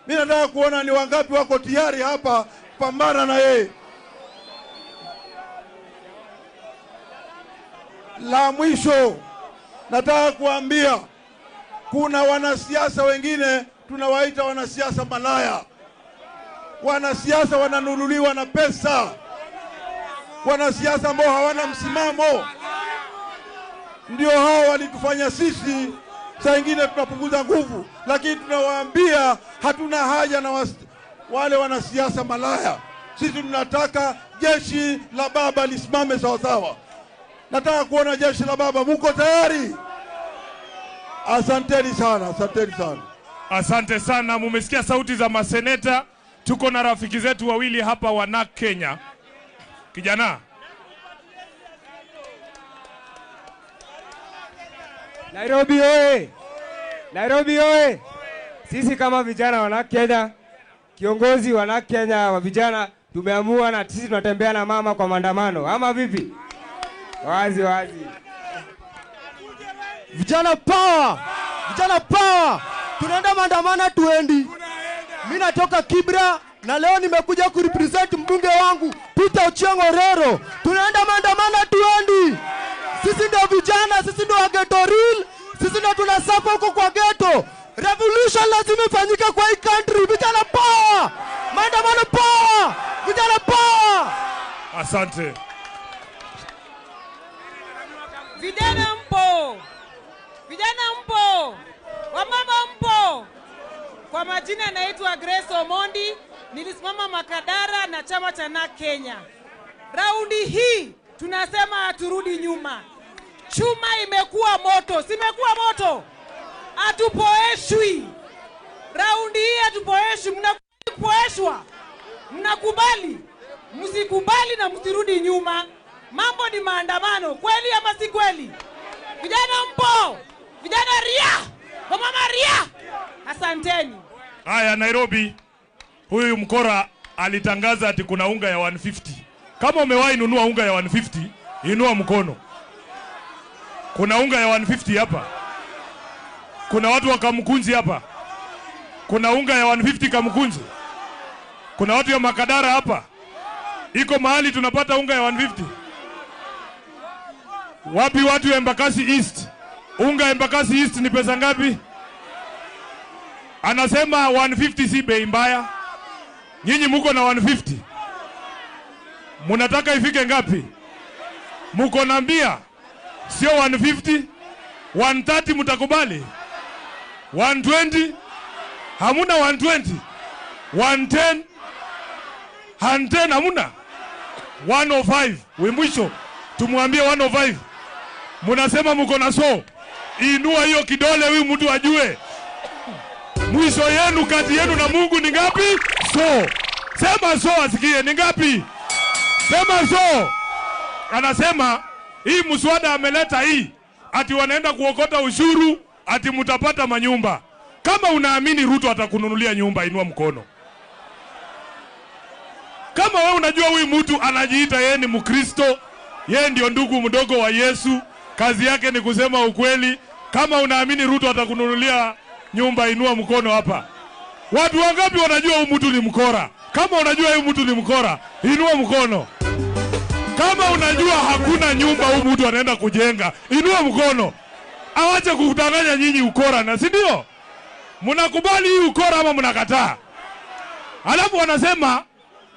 S4: Mimi nataka kuona ni wangapi wako tayari hapa kupambana na yeye. La mwisho nataka kuambia kuna wanasiasa wengine tunawaita wanasiasa malaya. Wanasiasa wananunuliwa na pesa. Wanasiasa ambao hawana msimamo. Ndio hao walitufanya sisi saa nyingine tunapunguza nguvu, lakini tunawaambia hatuna haja na wale wanasiasa malaya. Sisi tunataka jeshi la baba lisimame sawa sawa. Nataka kuona jeshi la baba. Muko tayari? Asanteni sana, asanteni sana.
S5: Asante sana. Mumesikia sauti za maseneta. Tuko na rafiki zetu wawili hapa wa NARC Kenya. Kijana.
S11: Nairobi oye! Nairobi oye! Sisi kama vijana wa NARC Kenya, kiongozi wa NARC Kenya wa vijana, tumeamua na sisi tunatembea na mama kwa maandamano. Ama vipi? Wazi wazi.
S18: Vijana power! Vijana power! Tunaenda maandamano tuendi. Mimi natoka Kibra na leo nimekuja kurepresent mbunge wangu Peter Ochieng Orero. Tunaenda maandamano tuendi. Sisi ndio vijana, sisi ndio wa ghetto real, sisi ndio tunasuffer huko kwa ghetto. Revolution lazima ifanyike kwa hii country. Vijana power! Maandamano power! Vijana power!
S5: Asante.
S7: Vijana mpo. Vijana mpo. Wamama mpo. Kwa majina naitwa Grace Omondi, nilisimama Makadara na chama cha NARC Kenya. Raundi hii tunasema haturudi nyuma. Chuma imekuwa moto, simekuwa moto. Hatupoeshwi. Raundi hii hatupoeshwi, mnapoeshwa. Mnakubali, msikubali na msirudi nyuma. Mambo ni maandamano, kweli ama si kweli? Vijana mpo. Vijana ria. Wamama ria. Asanteni.
S5: Haya Nairobi, huyu mkora Alitangaza ati kuna unga ya 150. Kama umewahi nunua unga ya 150, inua mkono. Kuna unga ya 150 hapa. Kuna watu wa Kamkunji hapa. Kuna unga ya 150 Kamkunji. Kuna watu ya Makadara hapa. Iko mahali tunapata unga ya 150. Wapi watu ya Embakasi East? Unga ya Embakasi East ni pesa ngapi? Anasema 150 si bei mbaya. Nyinyi muko na 150. Munataka ifike ngapi? Muko na 100. Sio 150. 130 mutakubali? 120? Hamuna 120? 110? 110 hamuna? 105. Mwisho tumwambie 105. Munasema muko na so. Inua hiyo kidole huyu mtu ajue. Mwisho yenu kati yenu na Mungu ni ngapi? So. Sema so asikie ni ngapi? Sema so. Anasema hii mswada ameleta hii ati wanaenda kuokota ushuru ati mutapata manyumba. Kama unaamini Ruto atakununulia nyumba, inua mkono. Kama wewe unajua huyu mtu anajiita yeye ni Mkristo, yeye ndio ndugu mdogo wa Yesu, kazi yake ni kusema ukweli. Kama unaamini Ruto atakununulia nyumba, inua mkono hapa. Watu wangapi wanajua huyu mtu ni mkora? Kama unajua huyu mtu ni mkora, inua mkono. Kama unajua hakuna nyumba huyu mtu anaenda kujenga, inua mkono. Awache kukutanganya nyinyi ukora, na si ndio? Mnakubali hii ukora ama mnakataa? Alafu wanasema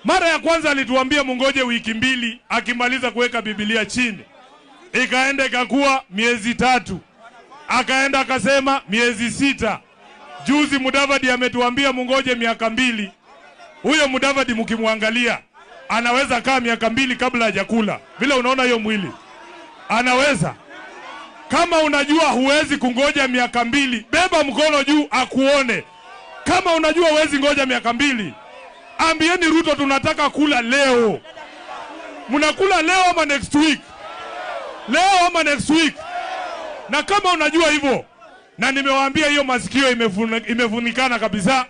S5: mara ya kwanza alituambia mungoje wiki mbili akimaliza kuweka Biblia chini. Ikaenda ikakuwa miezi 3. Akaenda akasema miezi 6. Juzi Mudavadi ametuambia mungoje miaka 2. Huyo Mudavadi mkimwangalia anaweza kaa miaka 2 kabla hajakula. Vile unaona hiyo mwili. Anaweza. Kama unajua huwezi kungoja miaka 2, beba mkono juu akuone. Kama unajua huwezi ngoja miaka 2, ambieni Ruto tunataka kula leo. Mnakula leo ama next week? Leo ama next week? Na kama unajua hivyo, na nimewaambia hiyo masikio imefunikana kabisa.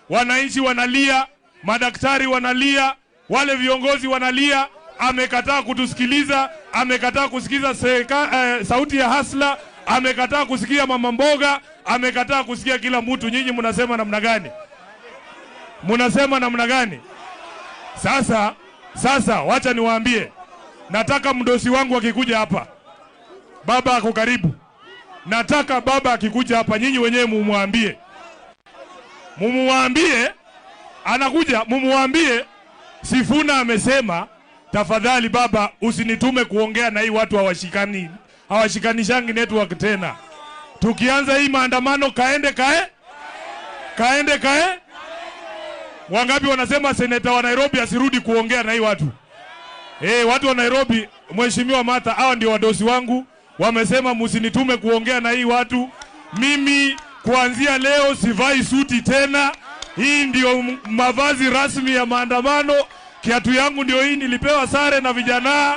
S5: Wananchi wanalia, madaktari wanalia, wale viongozi wanalia. Amekataa kutusikiliza, amekataa kusikiza sauti ya hasla, amekataa kusikia mama mboga, amekataa kusikia kila mtu. Nyinyi mnasema namna gani? Mnasema namna gani? Sasa wacha niwaambie. Nataka mdosi wangu akikuja hapa, baba ako karibu. Nataka baba akikuja hapa nyinyi wenyewe mumwambie. Mumwambie anakuja, mumwambie Sifuna amesema tafadhali baba usinitume kuongea na hii watu hawashikani. Hawashikanishangi network tena. Tukianza hii maandamano kaende kae. Kaende kae. Wangapi wanasema seneta wa Nairobi asirudi kuongea na hii watu? Watu wa Nairobi, Mheshimiwa Martha, hawa ndio wadosi wangu. Wamesema msinitume kuongea na hii watu. Mimi kuanzia leo sivai suti tena. Hii ndio mavazi rasmi ya maandamano. Kiatu yangu ndio hii, nilipewa sare na vijana.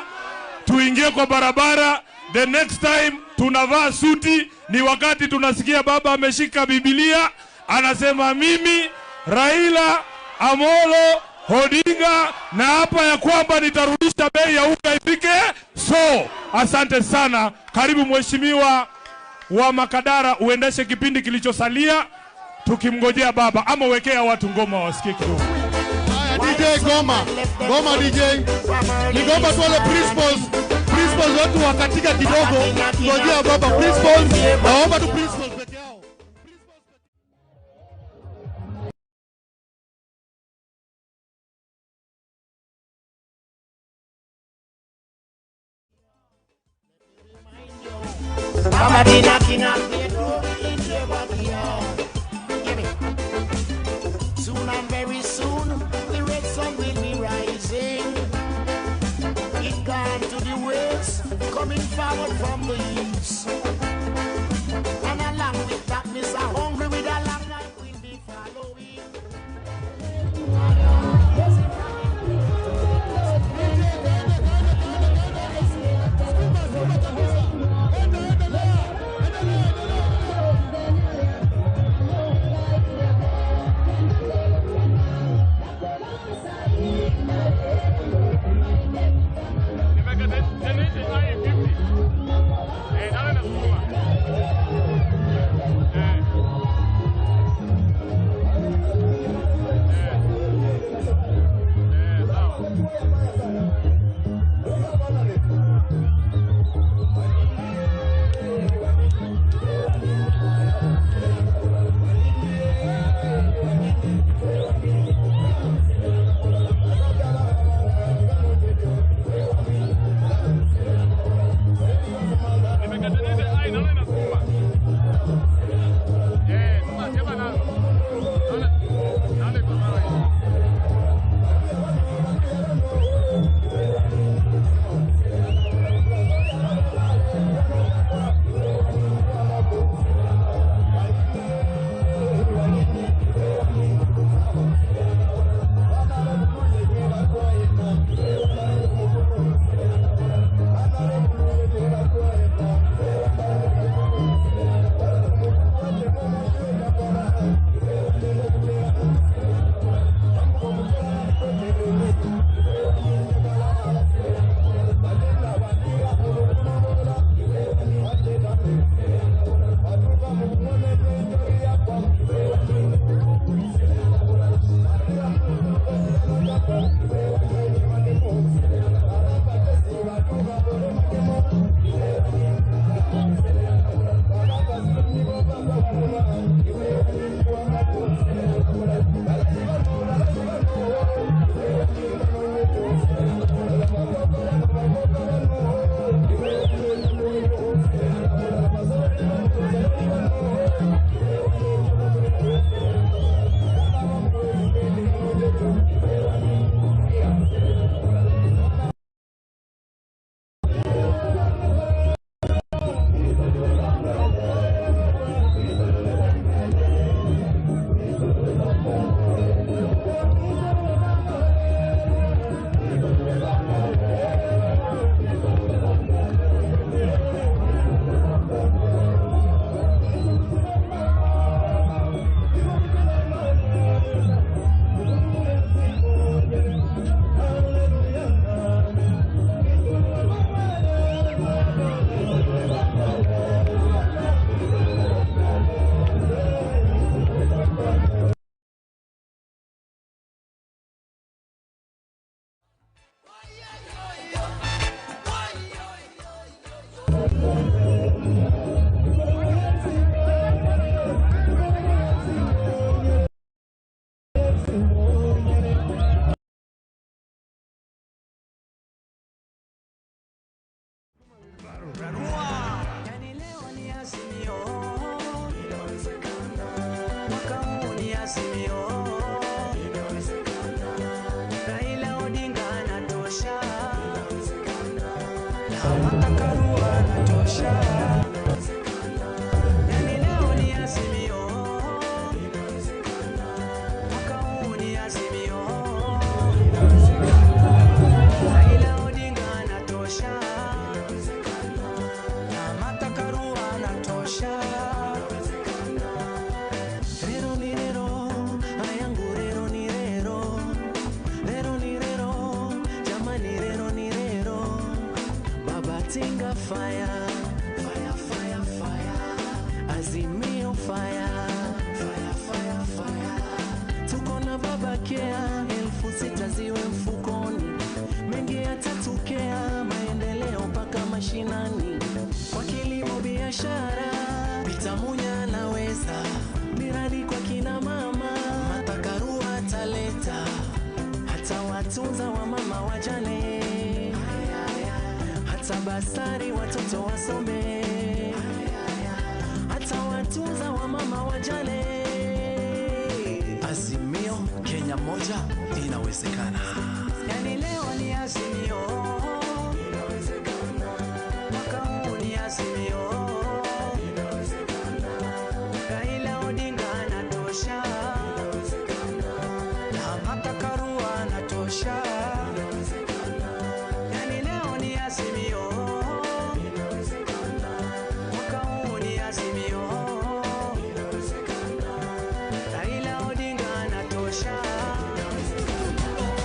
S5: Tuingie kwa barabara. The next time tunavaa suti ni wakati tunasikia baba ameshika Biblia anasema mimi Raila Amolo Odinga na hapa ya kwamba nitarudisha bei ya unga ifike. So asante sana. Karibu mheshimiwa wa Makadara uendeshe kipindi kilichosalia tukimngojea baba, ama wekea watu ngoma wasikie kidogo.
S6: DJ Goma, Goma DJ. Ni goma tu wale principals watu wakatika kidogo. Ngojea baba principals, naomba tu principals peke yao.
S10: Soon and very soon, the red sun will be rising. It gone to the west, coming forward from the east. And along with darkness, a hungry with a long life will be following.
S14: Side.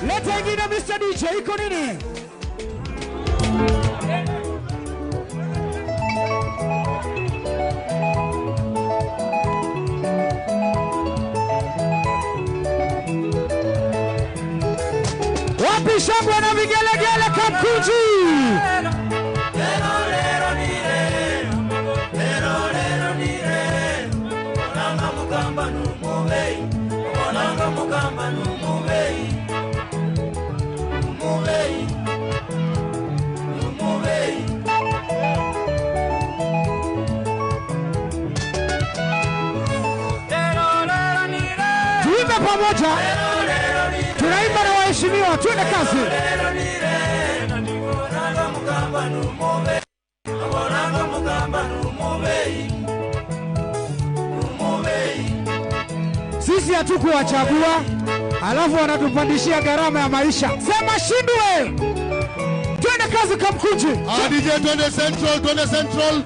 S1: Leta ingine Mr. DJ, iko nini? Wapi Wapi shangwe na vigelegele Kamkunji? Tuimbe pamoja. Tunaimba na waheshimiwa, twende kazi. Sisi hatukuwachagua, alafu wanatupandishia gharama ya maisha. Sema shindwe. Twende kazi Kamkunji.
S6: DJ, twende Central, twende Central.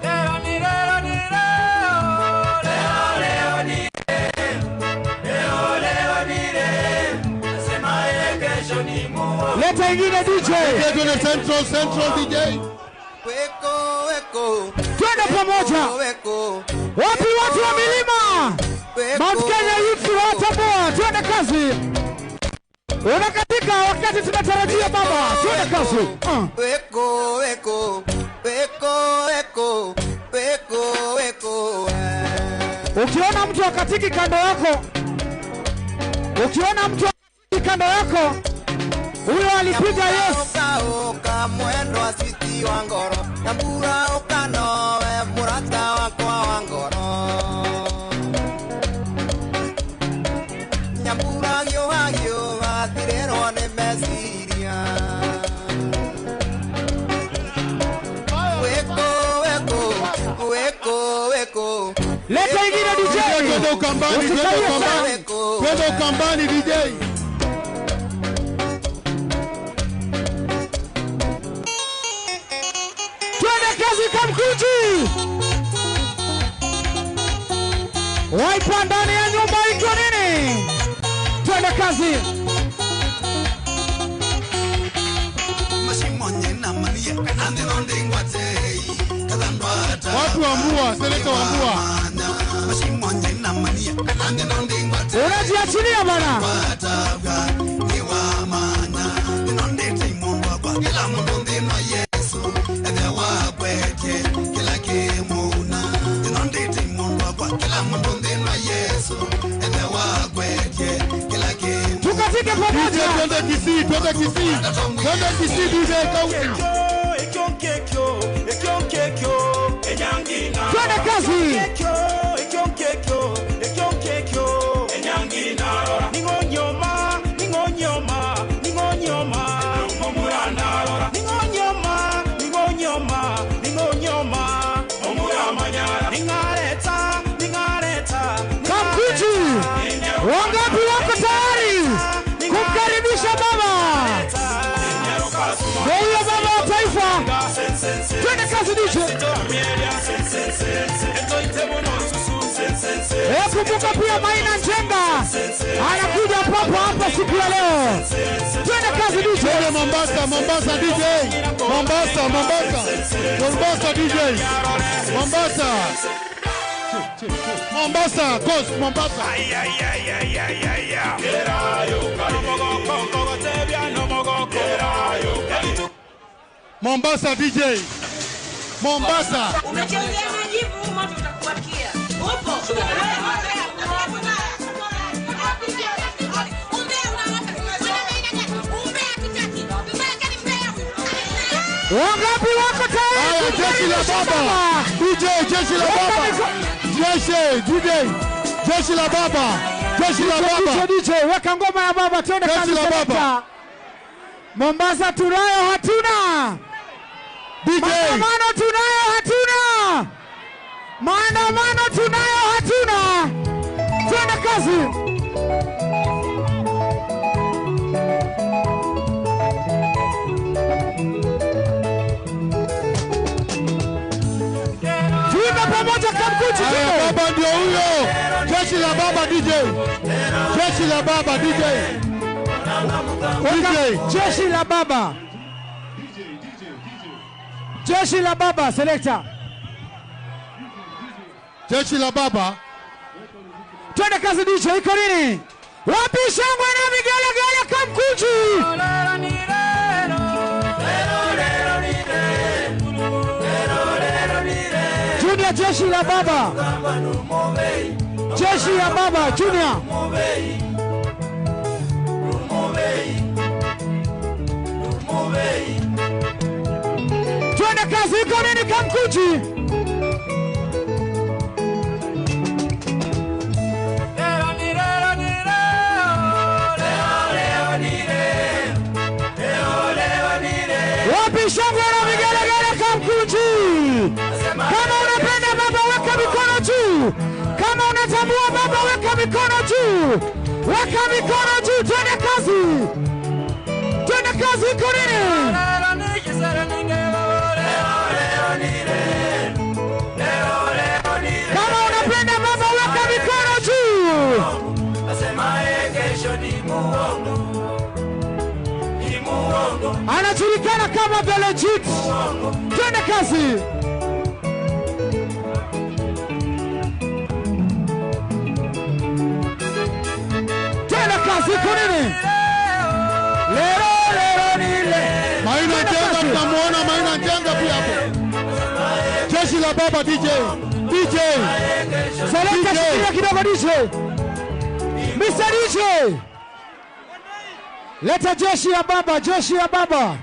S1: Leta ingine DJ.
S6: Twende Central, Central DJ.
S1: Twende pamoja. Wapi watu wa milima? Mount Kenya Youth watambua. Twende kazi. Unakatika wakati tunatarajia baba. Twende kazi.
S14: Weko weko weko weko weko weko.
S1: Ukiona mtu akatiki kando yako, ukiona mtu akatiki kando yako, huyo alipiga yes.
S14: Oka mwendo asiti wangoro nyambura okano we murata wakwa wangoro nyambura gyo gyo atirero ne mesiria weko weko weko weko.
S1: Leta ingine DJ.
S6: Twende Ukambani, twende Ukambani. Twende Ukambani DJ.
S1: Twende kazi Kamkunji. Waipa ndani ya nyumba iko nini? Twende kazi.
S6: Watu wa Mbua, seneta wa Mbua.
S1: Unajiachilia bana. Tukatike pamoja.
S6: Twende Kisii, twende Kisii. Twende Kisii DJ Kaunti.
S1: Twende kazi. Kamkunji, wangapi wako tayari kumkaribisha baba? Huyo baba wa taifa. Twende kazi DJ. Kumbuka pia Maina Njenga anakuja papo hapa siku ya leo. Twende kazi DJ.
S6: Twende Mombasa, Mombasa DJ. Mombasa, Mombasa. Mombasa DJ. Mombasa. Mombasa, Coast, Mombasa. Mombasa DJ. Mombasa.
S16: Umechezea majivu moto utakuwakia. Upo.
S1: Wangapi wako tayari?
S6: Jeshi la baba. DJ, jeshi la baba. Jeshi, DJ. Jeshi la baba. Jeshi la baba.
S1: DJ, weka ngoma ya baba twende kazi.
S6: Jeshi la baba.
S1: Mombasa tunayo hatuna.
S6: DJ.
S1: Maandamano tunayo hatuna. Maandamano tunayo hatuna. Twende kazi. Tuimbe pamoja Kamkunji.
S6: Haya, baba ndio huyo. Jeshi la baba DJ. Jeshi la baba DJ. DJ.
S1: Jeshi la baba. Jeshi la baba selector.
S6: Jeshi la baba.
S1: Twende kazi DJ, iko nini? Wapi shangwe na vigelegele Kamkunji? Junior, jeshi la baba. Jeshi ya baba Junior. Twende kazi, iko nini Kamkunji? Wapi shangwe na vigelegele Kamkunji? Kama unapenda baba weka mikono juu. Kama unatambua baba weka mikono juu. Weka mikono juu, twende kazi. Twende kazi, iko nini? Kama unapenda baba weka mikono juu. Anajulikana kama The Legit. Twende kazi. Twende kazi, iko nini? Lero lero ni le.
S6: Maina Njenga, tunamuona Maina Njenga pia hapo. Jeshi la baba DJ. DJ.
S1: Selekta shikilia kidogo DJ. Mr. DJ. Leta jeshi ya baba, jeshi ya baba.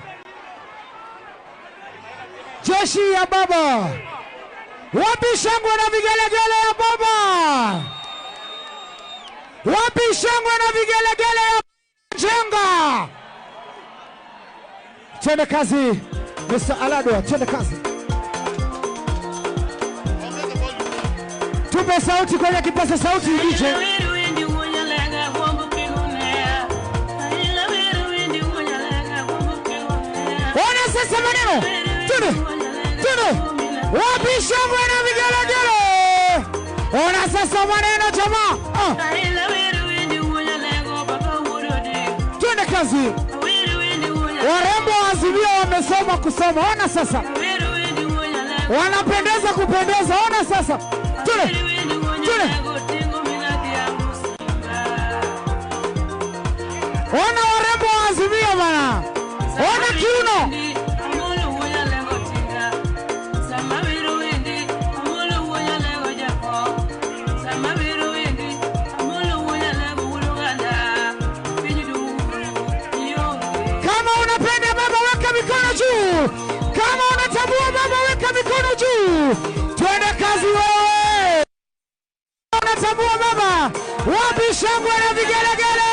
S1: Jeshi ya baba. Wapi shangwe na vigelegele ya baba? Wapi shangwe na vigelegele ya Njenga? Twende kazi, Mr. Alado, twende kazi. Tupe sauti kwenye kipaza sauti DJ. Ona sasa maneno. Twende. Twende. Wapi shangwe na vigelegele? Ona sasa maneno jamaa. Twende kazi. Warembo wa Azimio wamesoma kusoma. Ona sasa. Wanapendeza kupendeza. Ona sasa. Twende. Twende. Ona warembo wa Azimio bana. Ona kiuno. Kama unapenda baba weka mikono juu. Kama unatambua baba weka mikono juu. Twende kazi wewe. Unatambua baba. Wapi shangwe na vigelegele?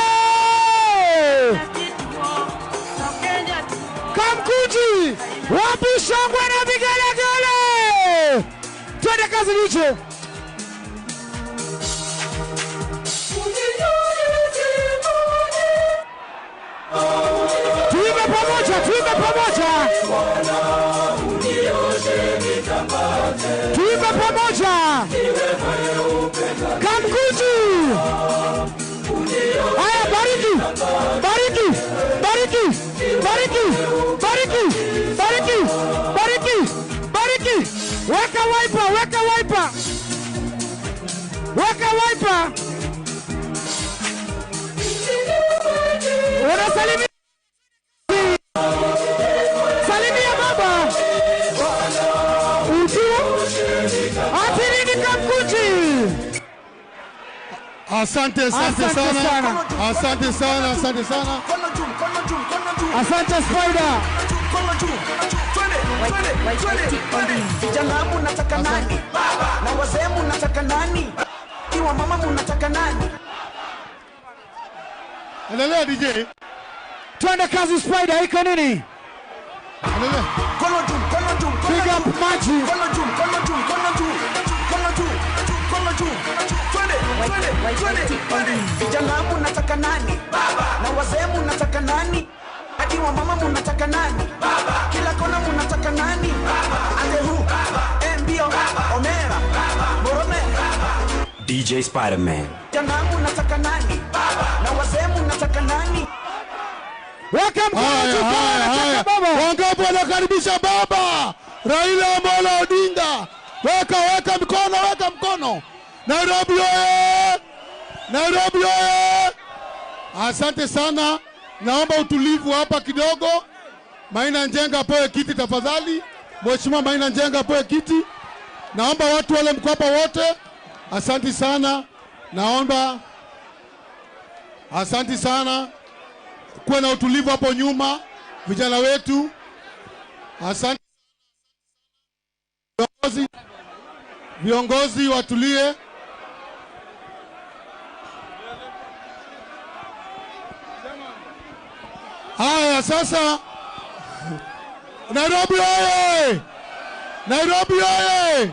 S1: Kamkunji, wapi shangwe na vigelegele? Twende kazi DJ. Tuimbe pamoja, tuimbe pamoja. Tuimbe pamoja. Kamkunji. Haya, bariki. Bariki. Bariki. Bariki. Bariki. Bariki. Bariki. Bariki. Weka wiper, weka wiper. Weka wiper. Unasalimia. Salimia baba. Utu. Ati nini Kamkunji?
S6: Asante, asante sana. Asante sana, asante sana.
S1: Asante Spider.
S10: Vijana munataka nani? Na wazee munataka nani? Iwa mama munataka nani?
S6: Endelea DJ.
S1: Twende kazi Spider, iko nini?
S6: Endelea.
S10: Kono juu, kono juu, kono
S1: Big up maji.
S10: Kono juu, kono juu, kono juu. Kono juu, kono juu. Twende, twende, twende, twende. Vijana munataka nani? Na wazee munataka nani? Hadi wa mama munataka nani? Kila kona munataka nani? Ande hu, Mbio, Omera, Borome.
S2: DJ Spider-Man.
S10: Vijana munataka nani? Na wazee munataka nani?
S1: Weka mkono juu kama unataka baba.
S6: Wangapi wanakaribisha baba Raila Amolo Odinga? Weka, weka mkono, weka mkono. Nairobi oye! Nairobi oye! Asante sana. Naomba utulivu hapa kidogo. Maina Njenga apewe kiti tafadhali. Mheshimiwa Maina Njenga apewe kiti. Naomba watu wale mko hapa wote, asanti sana. Naomba asanti sana. Kuwe na utulivu hapo nyuma, vijana wetu. Asante. Viongozi watulie. Haya sasa, Nairobi oye! Nairobi oye!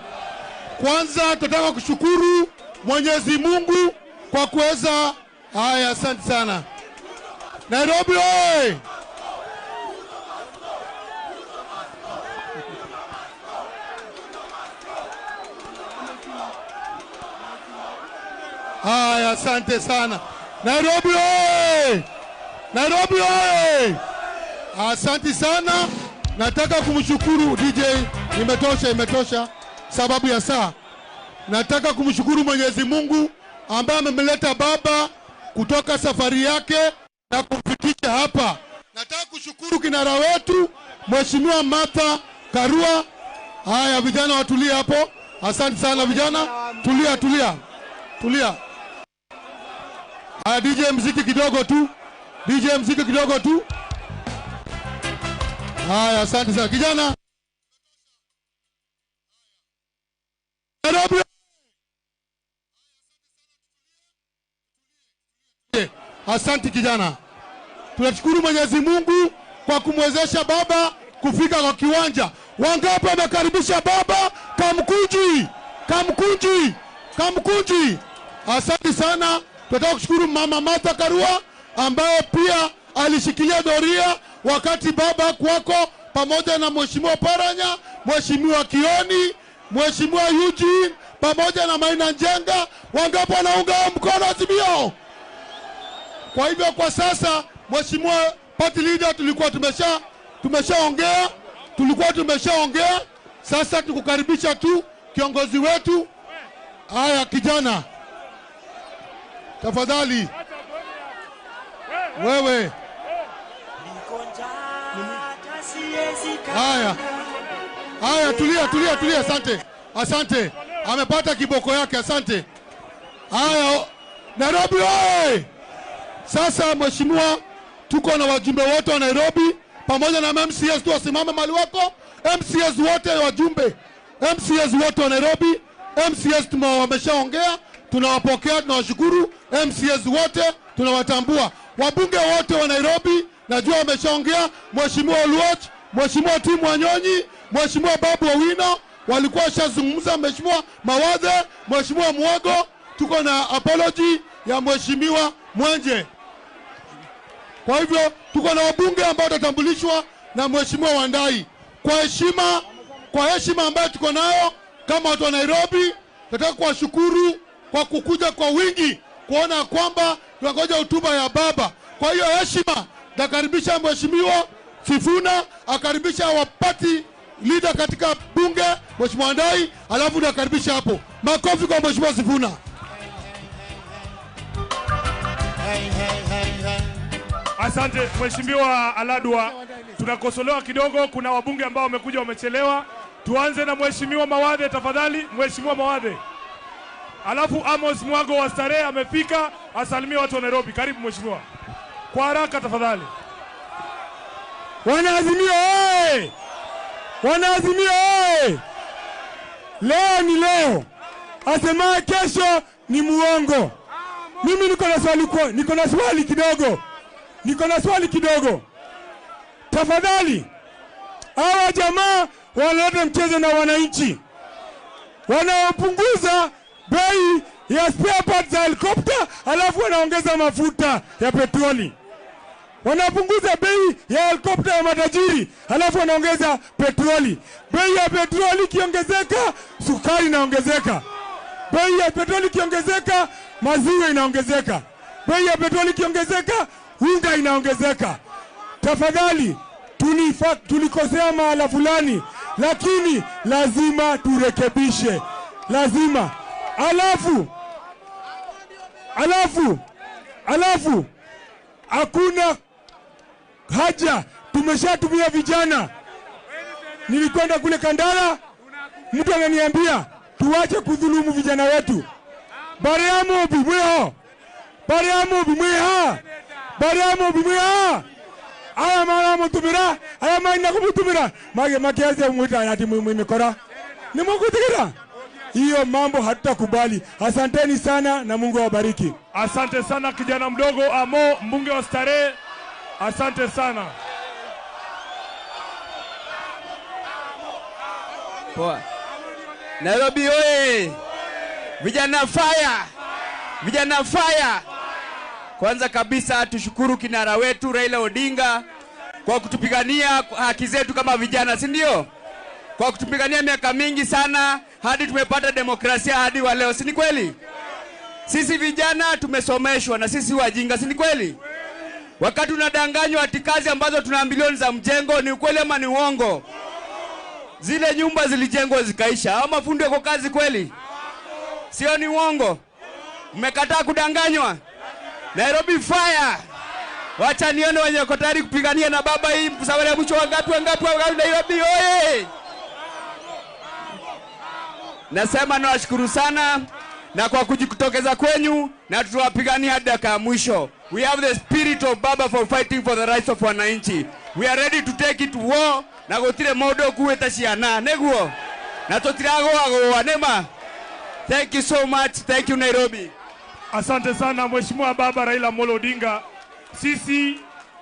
S6: Kwanza tunataka kushukuru Mwenyezi Mungu kwa kuweza. Haya, asante sana. Nairobi oye! Haya, asante sana. Nairobi oye! Nairobi oye! Asante sana. Nataka kumshukuru DJ, imetosha sababu ya saa. Nataka kumshukuru Mwenyezi Mungu ambaye amemleta baba kutoka safari yake na kumfikisha hapa. Nataka kushukuru kinara wetu Mheshimiwa Martha Karua. Haya vijana watulie hapo. Asante sana vijana. Tulia tulia. Tulia. Haya DJ mziki kidogo tu. DJ mziki kidogo tu. Haya, asante sana kijana. Nairobi. Asante kijana. Tunashukuru Mwenyezi Mungu kwa kumwezesha baba kufika kwa kiwanja. Wangapi wamekaribisha baba? Kamkunji. Kamkunji. Kamkunji. Asante sana. Tunataka kushukuru Mama Martha Karua ambaye pia alishikilia doria wakati baba kwako, pamoja na Mheshimiwa Paranya, Mheshimiwa Kioni, Mheshimiwa Eugene pamoja na Maina Njenga. Wangapi wanaunga mkono Azimio? Kwa hivyo kwa sasa Mheshimiwa Party Leader, tulikuwa tumeshaongea, tumeshaongea. Sasa tukukaribisha tu kiongozi wetu. Haya kijana, tafadhali wewe. Haya. Haya, tulia tulia tulia, asante. Asante. Amepata kiboko yake, asante. Haya, Nairobi oye! Sasa mheshimiwa, tuko na wajumbe wote wa Nairobi pamoja na MCS tu wasimame mahali wako. MCS wote wajumbe, MCS wote wa Nairobi, MCS wameshaongea, tunawapokea, tunawashukuru. MCS wote tunawatambua. Wabunge wote wa Nairobi najua wameshaongea, Mheshimiwa Oluoch, Mheshimiwa Tim Wanyonyi, Mheshimiwa Babu Owino walikuwa washazungumza, Mheshimiwa Mawadhe, Mheshimiwa Mwago, tuko na apology ya Mheshimiwa Mwenje. Kwa hivyo tuko na wabunge ambao watatambulishwa na Mheshimiwa Wandai. Kwa heshima ambayo tuko nayo kama watu wa Nairobi, tunataka kuwashukuru kwa kukuja kwa wingi kuona kwamba tunangoja hotuba ya baba. Kwa hiyo heshima, nakaribisha Mheshimiwa Sifuna, akaribisha wa party leader katika bunge Mheshimiwa Wandai, alafu nakaribisha hapo. Makofi kwa Mheshimiwa Sifuna.
S5: Asante Mheshimiwa Aladwa. Tunakosolewa kidogo, kuna wabunge ambao wamekuja wamechelewa. Tuanze na Mheshimiwa Mawadhe tafadhali, Mheshimiwa Mawadhe. Alafu Amos Mwago wa Starehe amefika, asalimie watu wa Nairobi. Karibu mheshimiwa. Kwa haraka tafadhali.
S13: Wanaazimio oye! Wanaazimio oye! Leo ni leo. Asemaye kesho ni muongo. Mimi niko na swali kidogo. Niko na swali kidogo. Tafadhali, hawa jamaa wanaleta mchezo na wananchi. Wanaopunguza bei ya spare parts za helicopter, alafu wanaongeza mafuta ya petroli. Wanapunguza bei ya helicopter ya matajiri, alafu wanaongeza petroli. Bei ya petroli ikiongezeka, sukari inaongezeka. Bei ya petroli ikiongezeka, maziwa inaongezeka. Bei ya petroli ikiongezeka, unga inaongezeka. Tafadhali, tulikosea mahala fulani, lakini lazima turekebishe. Lazima. Alafu hakuna haja, tumeshatumia vijana. Nilikwenda kule Kandara, Mtu ananiambia tuache kudhulumu vijana wetu. Bariamu bimweho. Bariamu bimweha. Bariamu bimweha. Aya mara mutumira, aya maina kumutumira. Mage makiaze mwita ati mwimikora. Ni mkutikira. Hiyo mambo hatutakubali. Asanteni sana na Mungu awabariki.
S5: Asante sana kijana mdogo Amo, mbunge wa Starehe. Asante sana.
S17: Poa. Nairobi oye! Vijana fire! Vijana fire! Kwanza kabisa tushukuru kinara wetu Raila Odinga kwa kutupigania haki zetu kama vijana, si ndio? Kwa kutupigania miaka mingi sana hadi tumepata demokrasia hadi wa leo, si ni kweli? Sisi vijana tumesomeshwa na sisi wajinga, si ni kweli? Wakati tunadanganywa ati kazi ambazo tunaambiliwa ni za mjengo, ni ukweli ama ni uongo? Zile nyumba zilijengwa zikaisha. Hao mafundi wako kazi kweli? Sio, ni uongo? Mmekataa kudanganywa? Nairobi fire! Wacha nione wenye wako tayari kupigania na baba hii safari ya mwisho. Wangapi wangapi wangapi? Nairobi oye! Nasema nawashukuru sana na kwa kujitokeza kwenyu, na tutawapigania hadi dakika ya mwisho. We have the spirit of Baba for fighting for the rights of wananchi. We are ready to take it to war na gutire modo kuweta ciana neguo na tutiragoagoa nema. Thank you so much. Thank you Nairobi.
S5: Asante sana Mheshimiwa Baba Raila Amolo Odinga. Sisi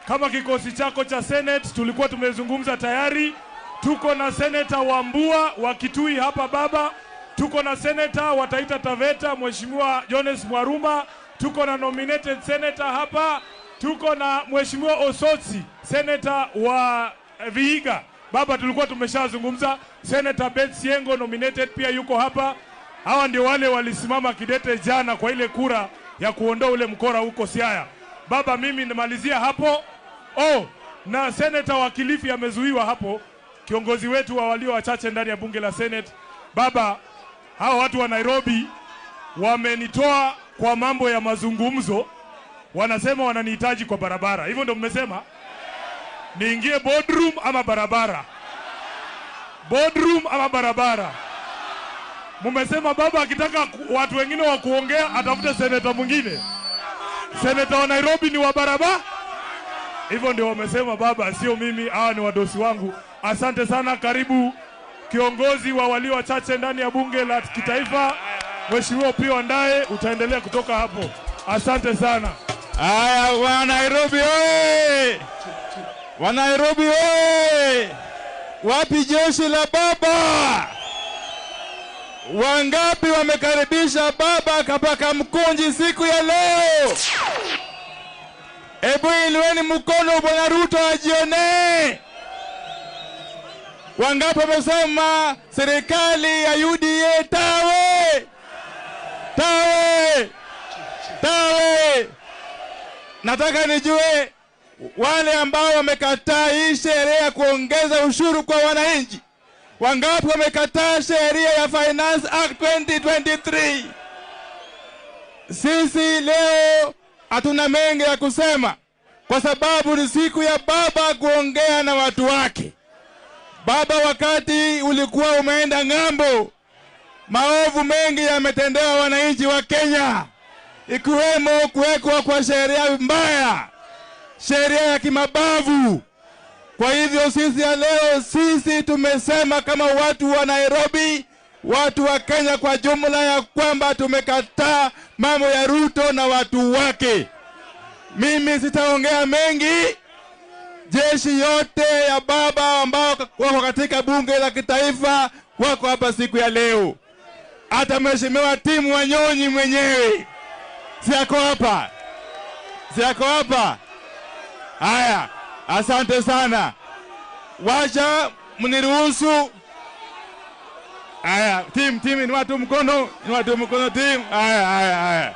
S5: kama kikosi chako cha Senate tulikuwa tumezungumza tayari. Tuko na Senator Wambua wa Kitui hapa baba. Tuko na Senator wa Taita Taveta Mheshimiwa Jones Mwaruma. Tuko na nominated senator hapa. Tuko na Mheshimiwa Osotsi, senator wa Vihiga. Baba tulikuwa tumeshazungumza. Senator Beth Siengo nominated pia yuko hapa. Hawa ndio wale walisimama kidete jana kwa ile kura ya kuondoa ule mkora huko Siaya. Baba mimi nimalizia hapo. Oh, na senator wa Kilifi amezuiwa hapo, kiongozi wetu wa walio wachache ndani ya bunge la Senate. Baba, hawa watu wa Nairobi wamenitoa kwa mambo ya mazungumzo, wanasema wananihitaji kwa barabara. Hivyo ndio mmesema niingie boardroom ama barabara? Boardroom ama barabara? Mmesema baba akitaka watu wengine wa kuongea atafute senator mwingine. Senator wa Nairobi ni wa barabara. Hivyo ndio wamesema baba, sio mimi, hawa ni wadosi wangu. Asante sana. Karibu kiongozi wa walio wachache ndani ya bunge la kitaifa Mheshimiwa Opiyo Wandayi, utaendelea kutoka hapo. Asante sana.
S4: Aya, wa Nairobi oye! Wa Nairobi oye! Wapi jeshi la baba? Wangapi wamekaribisha baba kapaka Mkunji siku ya leo? Ebu inueni mkono Bwana Ruto ajione. Wangapi wamesema serikali ya UDA tawe? Tawe! Tawe! Nataka nijue wale ambao wamekataa hii sheria ya kuongeza ushuru kwa wananchi. Wangapi wamekataa sheria ya Finance Act 2023? Sisi leo hatuna mengi ya kusema kwa sababu ni siku ya baba kuongea na watu wake. Baba, wakati ulikuwa umeenda ng'ambo, maovu mengi yametendewa wananchi wa Kenya, ikiwemo kuwekwa kwa sheria mbaya, sheria ya kimabavu. Kwa hivyo sisi ya leo, sisi tumesema kama watu wa Nairobi, watu wa Kenya kwa jumla, ya kwamba tumekataa mambo ya Ruto na watu wake. Mimi sitaongea mengi. Jeshi yote ya baba ambao wako katika bunge la kitaifa wako hapa siku ya leo. Hata Mheshimiwa Timu Wanyonyi mwenyewe si ako hapa? Si ako hapa? Haya, asante sana. Wacha mniruhusu. Haya, team ni watu mkono, ni watu mkono team. Haya, haya, haya.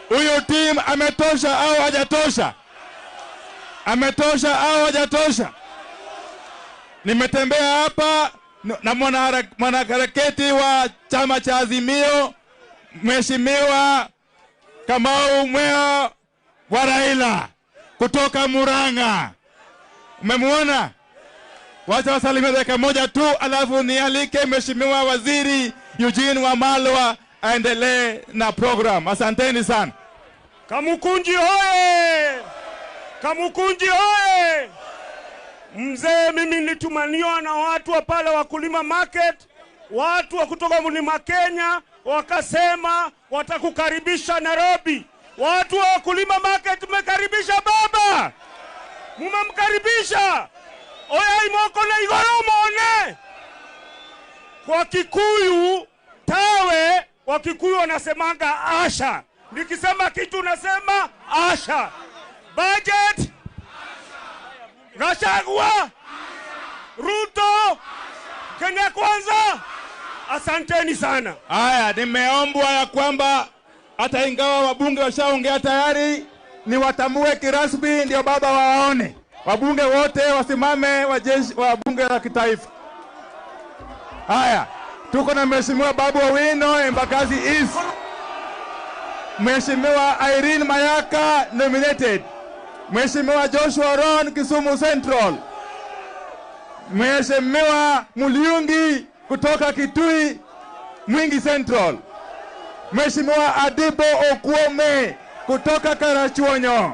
S4: Huyo team ametosha au hajatosha? Ametosha au hajatosha? Nimetembea hapa na mwanaharakati wa chama cha Azimio, Mheshimiwa Kamau Mwea wa Raila kutoka Murang'a. Umemuona? Wacha wasalimie dakika moja tu, alafu nialike Mheshimiwa Waziri Eugene Wamalwa aendelee na program. Asanteni sana.
S20: Kamukunji hoye! Kamukunji hoye! Mzee, mimi nilitumaniwa na watu wa pale Wakulima Market, watu wa kutoka Mlima Kenya, wakasema watakukaribisha Nairobi. Watu wa Wakulima Market, mmekaribisha baba, mumemkaribisha. Oya imoko na igoro mone. Kwa Kikuyu tawe, Wakikuyu wanasemanga asha. Nikisema kitu nasema asha. Budget Gachagua, Ruto, Kenya Kwanza. Asanteni sana.
S4: Haya, nimeombwa ya kwamba hata ingawa wabunge washaongea tayari, ni watambue kirasmi ndio baba waone. Wabunge wote wasimame, wajeshi wa bunge la kitaifa. Haya, tuko na Mheshimiwa Babu Owino, Embakasi East. Mheshimiwa Irene Mayaka, nominated. Mheshimiwa Joshua Ron, Kisumu Central. Mheshimiwa Muliungi kutoka Kitui Mwingi Central. Mheshimiwa Adibo Okuome kutoka Karachuonyo.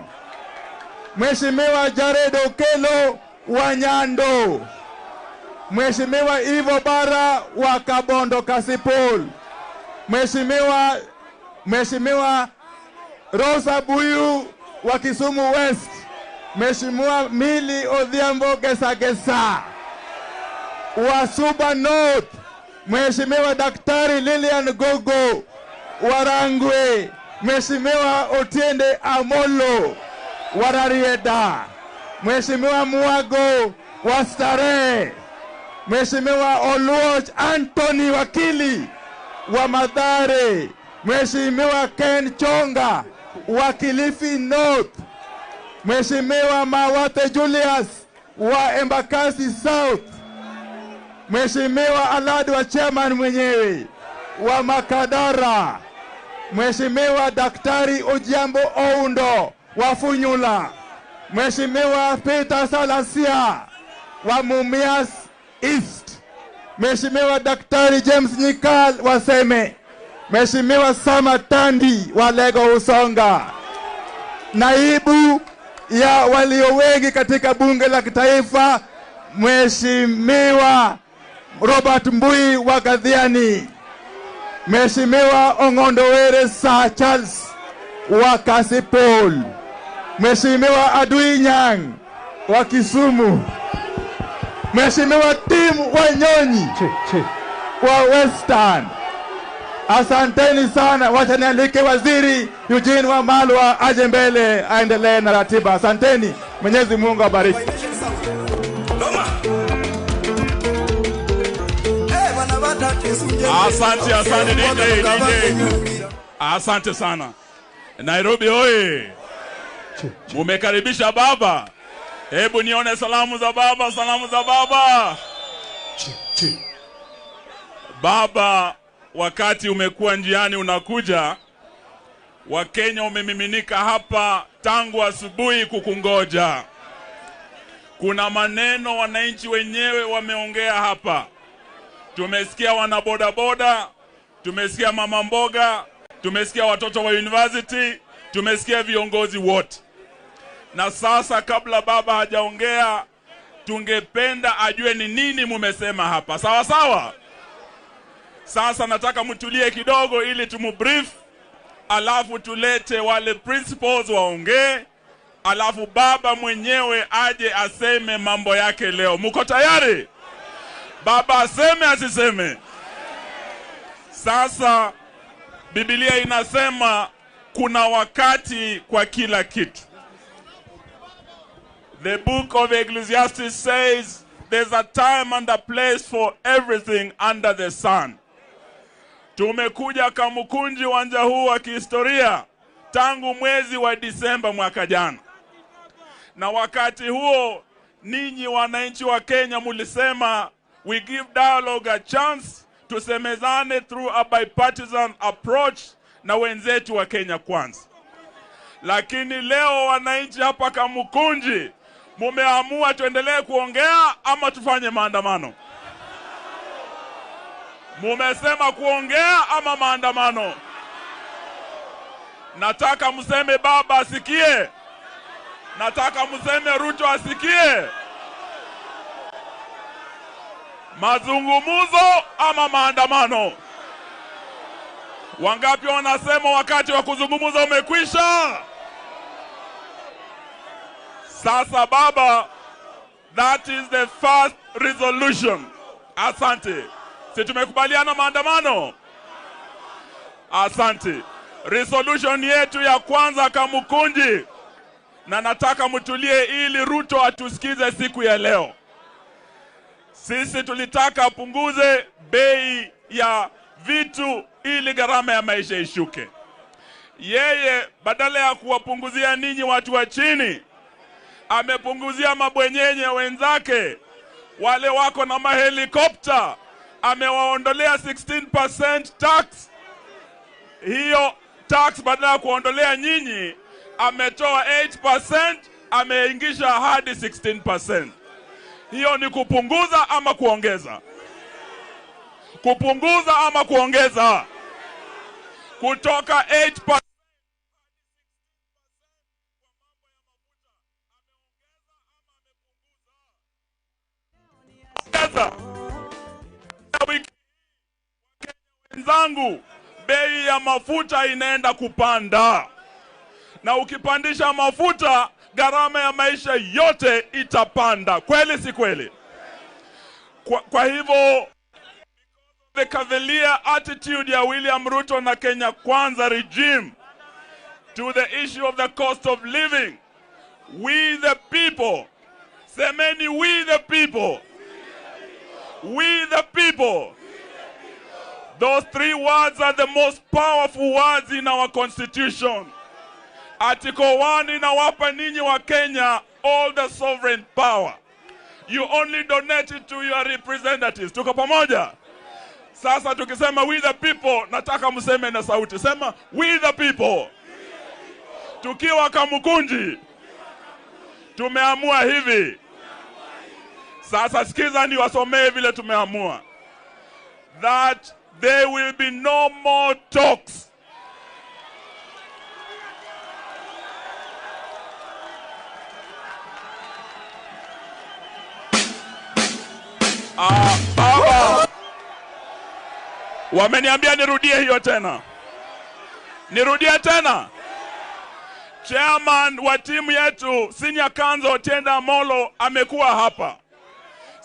S4: Mheshimiwa Jared Okelo wa Nyando. Mheshimiwa Ivo Bara wa Kabondo Kasipul. Mheshimiwa Rosa Buyu wa Kisumu West. Mheshimiwa Mili Odhiambo Gesagesa wa Suba North. Mheshimiwa Daktari Lilian Gogo wa Rangwe. Mheshimiwa Otiende Amolo wa Rarieda. Mheshimiwa Muago wa Starehe. Mheshimiwa Oluoch Anthony Wakili wa Mathare. Mheshimiwa Ken Chonga wa Kilifi North. Mheshimiwa Mawate Julius wa Embakasi South. Mheshimiwa Alad wa chairman mwenyewe wa Makadara. Mheshimiwa Daktari Ojiambo Oundo wa Funyula. Mheshimiwa Peter Salasia wa Mumias East. Mheshimiwa Daktari James Nyikal wa Seme. Mheshimiwa Sama Tandi wa Lego Usonga. Naibu ya walio wengi katika bunge la kitaifa Mheshimiwa Robert Mbui wa Gadhiani. Mheshimiwa Ong'ondo Were Sir Charles wa Kasipul. Mheshimiwa Adui Nyang wa Kisumu. Mheshimiwa Tim Wanyonyi wa Western. Asanteni sana. Wacha nialike Waziri Eugene Wamalwa aje mbele aendelee na ratiba. Asanteni. Mwenyezi Mungu abariki.
S5: Asante, asante DJ, DJ. Asante sana. Nairobi oye. Mumekaribisha baba. Hebu nione salamu za baba, salamu za baba. Baba, wakati umekuwa njiani unakuja, Wakenya umemiminika hapa tangu asubuhi kukungoja. Kuna maneno wananchi wenyewe wameongea hapa. Tumesikia wanabodaboda, tumesikia mama mboga, tumesikia watoto wa university, tumesikia viongozi wote. Na sasa kabla baba hajaongea, tungependa ajue ni nini mumesema hapa. Sawa sawa? Sasa nataka mtulie kidogo ili tumubrief, alafu tulete wale principals waongee, alafu baba mwenyewe aje aseme mambo yake leo. Muko tayari? Baba aseme asiseme? Sasa Biblia inasema kuna wakati kwa kila kitu. The book of Ecclesiastes says there's a time and a place for everything under the sun. Tumekuja Kamukunji uwanja huu wa kihistoria tangu mwezi wa Disemba mwaka jana. Na wakati huo ninyi wananchi wa Kenya mulisema we give dialogue a chance, tusemezane through a bipartisan approach na wenzetu wa Kenya Kwanza. Lakini leo wananchi hapa Kamukunji Mumeamua tuendelee kuongea ama tufanye maandamano? Mumesema kuongea ama maandamano? Nataka mseme baba asikie. Nataka mseme Ruto asikie. Mazungumzo ama maandamano? Wangapi wanasema wakati wa kuzungumza umekwisha? Sasa baba, that is the first resolution. Asante. Si tumekubaliana maandamano? Asante. Resolution yetu ya kwanza Kamukunji, na nataka mtulie ili Ruto atusikize siku ya leo. Sisi tulitaka apunguze bei ya vitu ili gharama ya maisha ishuke. Yeye badala ya kuwapunguzia ninyi watu wa chini, amepunguzia mabwenyenye wenzake wale wako na mahelikopta, amewaondolea 16% tax. Hiyo tax badala ya kuondolea nyinyi, ametoa 8%, ameingisha hadi 16%. Hiyo ni kupunguza ama kuongeza? Kupunguza ama kuongeza? Kutoka 8% wenzangu, bei ya mafuta inaenda kupanda. Na ukipandisha mafuta, gharama ya maisha yote itapanda. Kweli si kweli? Kwa hivyo, the cavalier attitude ya William Ruto na Kenya Kwanza regime to the issue of the cost of living, we the people, semeni we the people, we the people. Those three words are the most powerful words in our constitution. Article 1 inawapa ninyi wa Kenya all the sovereign power. You only donate it to your representatives. Tuko pamoja? Sasa tukisema we the people, nataka mseme na sauti. Sema we the people. Tukiwa Kamukunji tumeamua hivi. Sasa sikiza niwasomee vile tumeamua. That there will be no more talks. Baba, wameniambia nirudie hiyo tena. Nirudie tena. Chairman wa timu yetu Senior Counsel Otiende Amollo amekuwa hapa.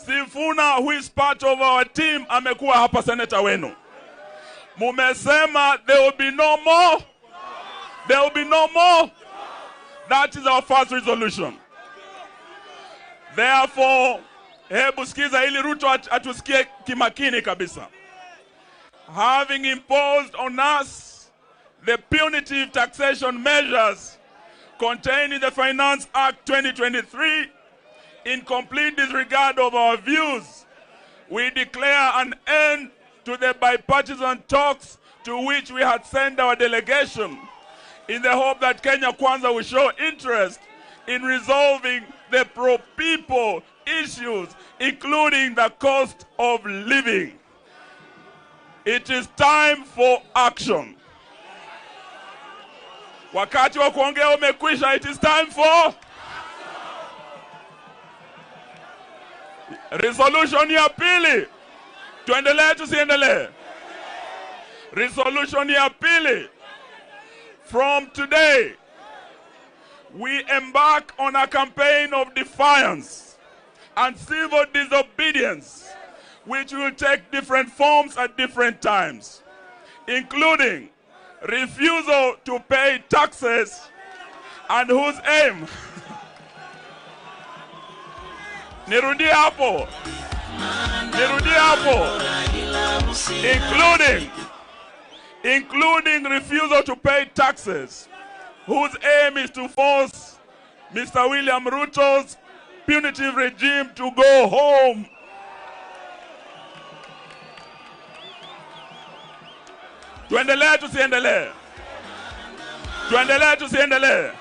S5: Sifuna, who is part of our team, amekuwa hapa, senator wenu. Mumesema there will be no more. There will be no more. That is our first resolution. Therefore, hebu sikiza ili Ruto atusikie kimakini kabisa. Having imposed on us the punitive taxation measures contained in the Finance Act 2023, in complete disregard of our views, we declare an end to the bipartisan talks to which we had sent our delegation in the hope that Kenya Kwanza will show interest in resolving the pro-people issues, including the cost of living. It is time for action. Wakati wa kuongea umekwisha. It is time for resolution ya pili. Tuendelee tusiendelee? Resolution ya pili. From today, we embark on a campaign of defiance and civil disobedience, which will take different forms at different times, including refusal to pay taxes and whose aim nirudie hapo, including refusal to pay taxes, whose aim is to force Mr. William Ruto's punitive regime to go home. Tuendelee tusiendelee? Tuendelee tusiendelee?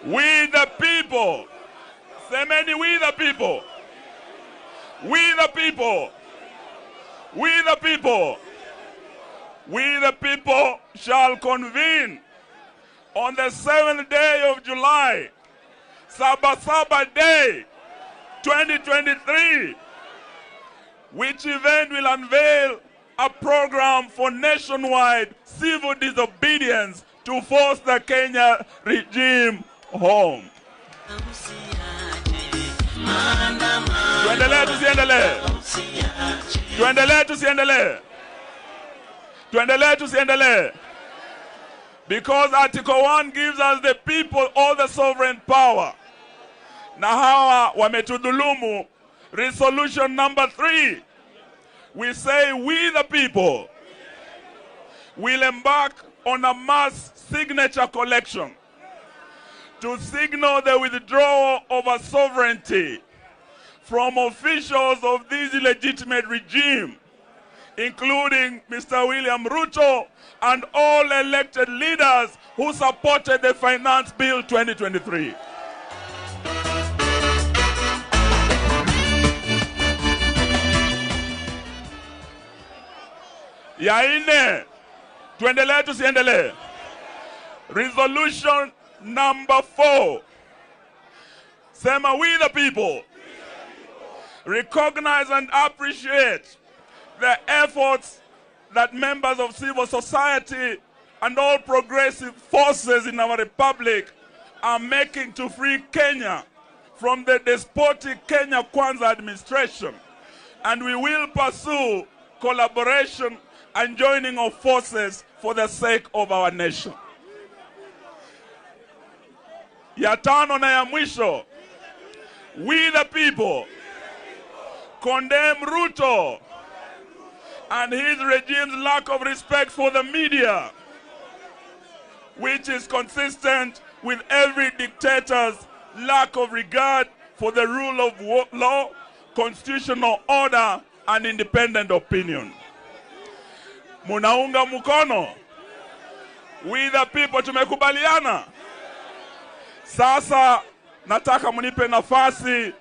S5: We the people Semeni we the people. We the people. We the people. We the people shall convene on the 7th day of July, Saba Saba Day, 2023, which event will unveil a program for nationwide civil disobedience to force the Kenya regime home. Tuendelee tusiendelee? Tuendelee tusiendelee? Tuendelee tusiendelee? Because Article 1 gives us the people all the sovereign power. Na hawa wametudhulumu. Resolution number 3, we say we the people will embark on a mass signature collection to signal the withdrawal of our sovereignty from officials of this illegitimate regime, including Mr. William Ruto and all elected leaders who supported the Finance Bill 2023. Ya nne, tuendelee tusiendelee? Resolution number 4. Sema we the people recognize and appreciate the efforts that members of civil society and all progressive forces in our republic are making to free Kenya from the despotic Kenya Kwanza administration. And we will pursue collaboration and joining of forces for the sake of our nation. Ya tano na ya mwisho, we the people condemn Ruto and his regime's lack of respect for the media, which is consistent with every dictator's lack of regard for the rule of law, constitutional order, and independent opinion. Munaunga mkono? We the people tumekubaliana. Sasa nataka mnipe nafasi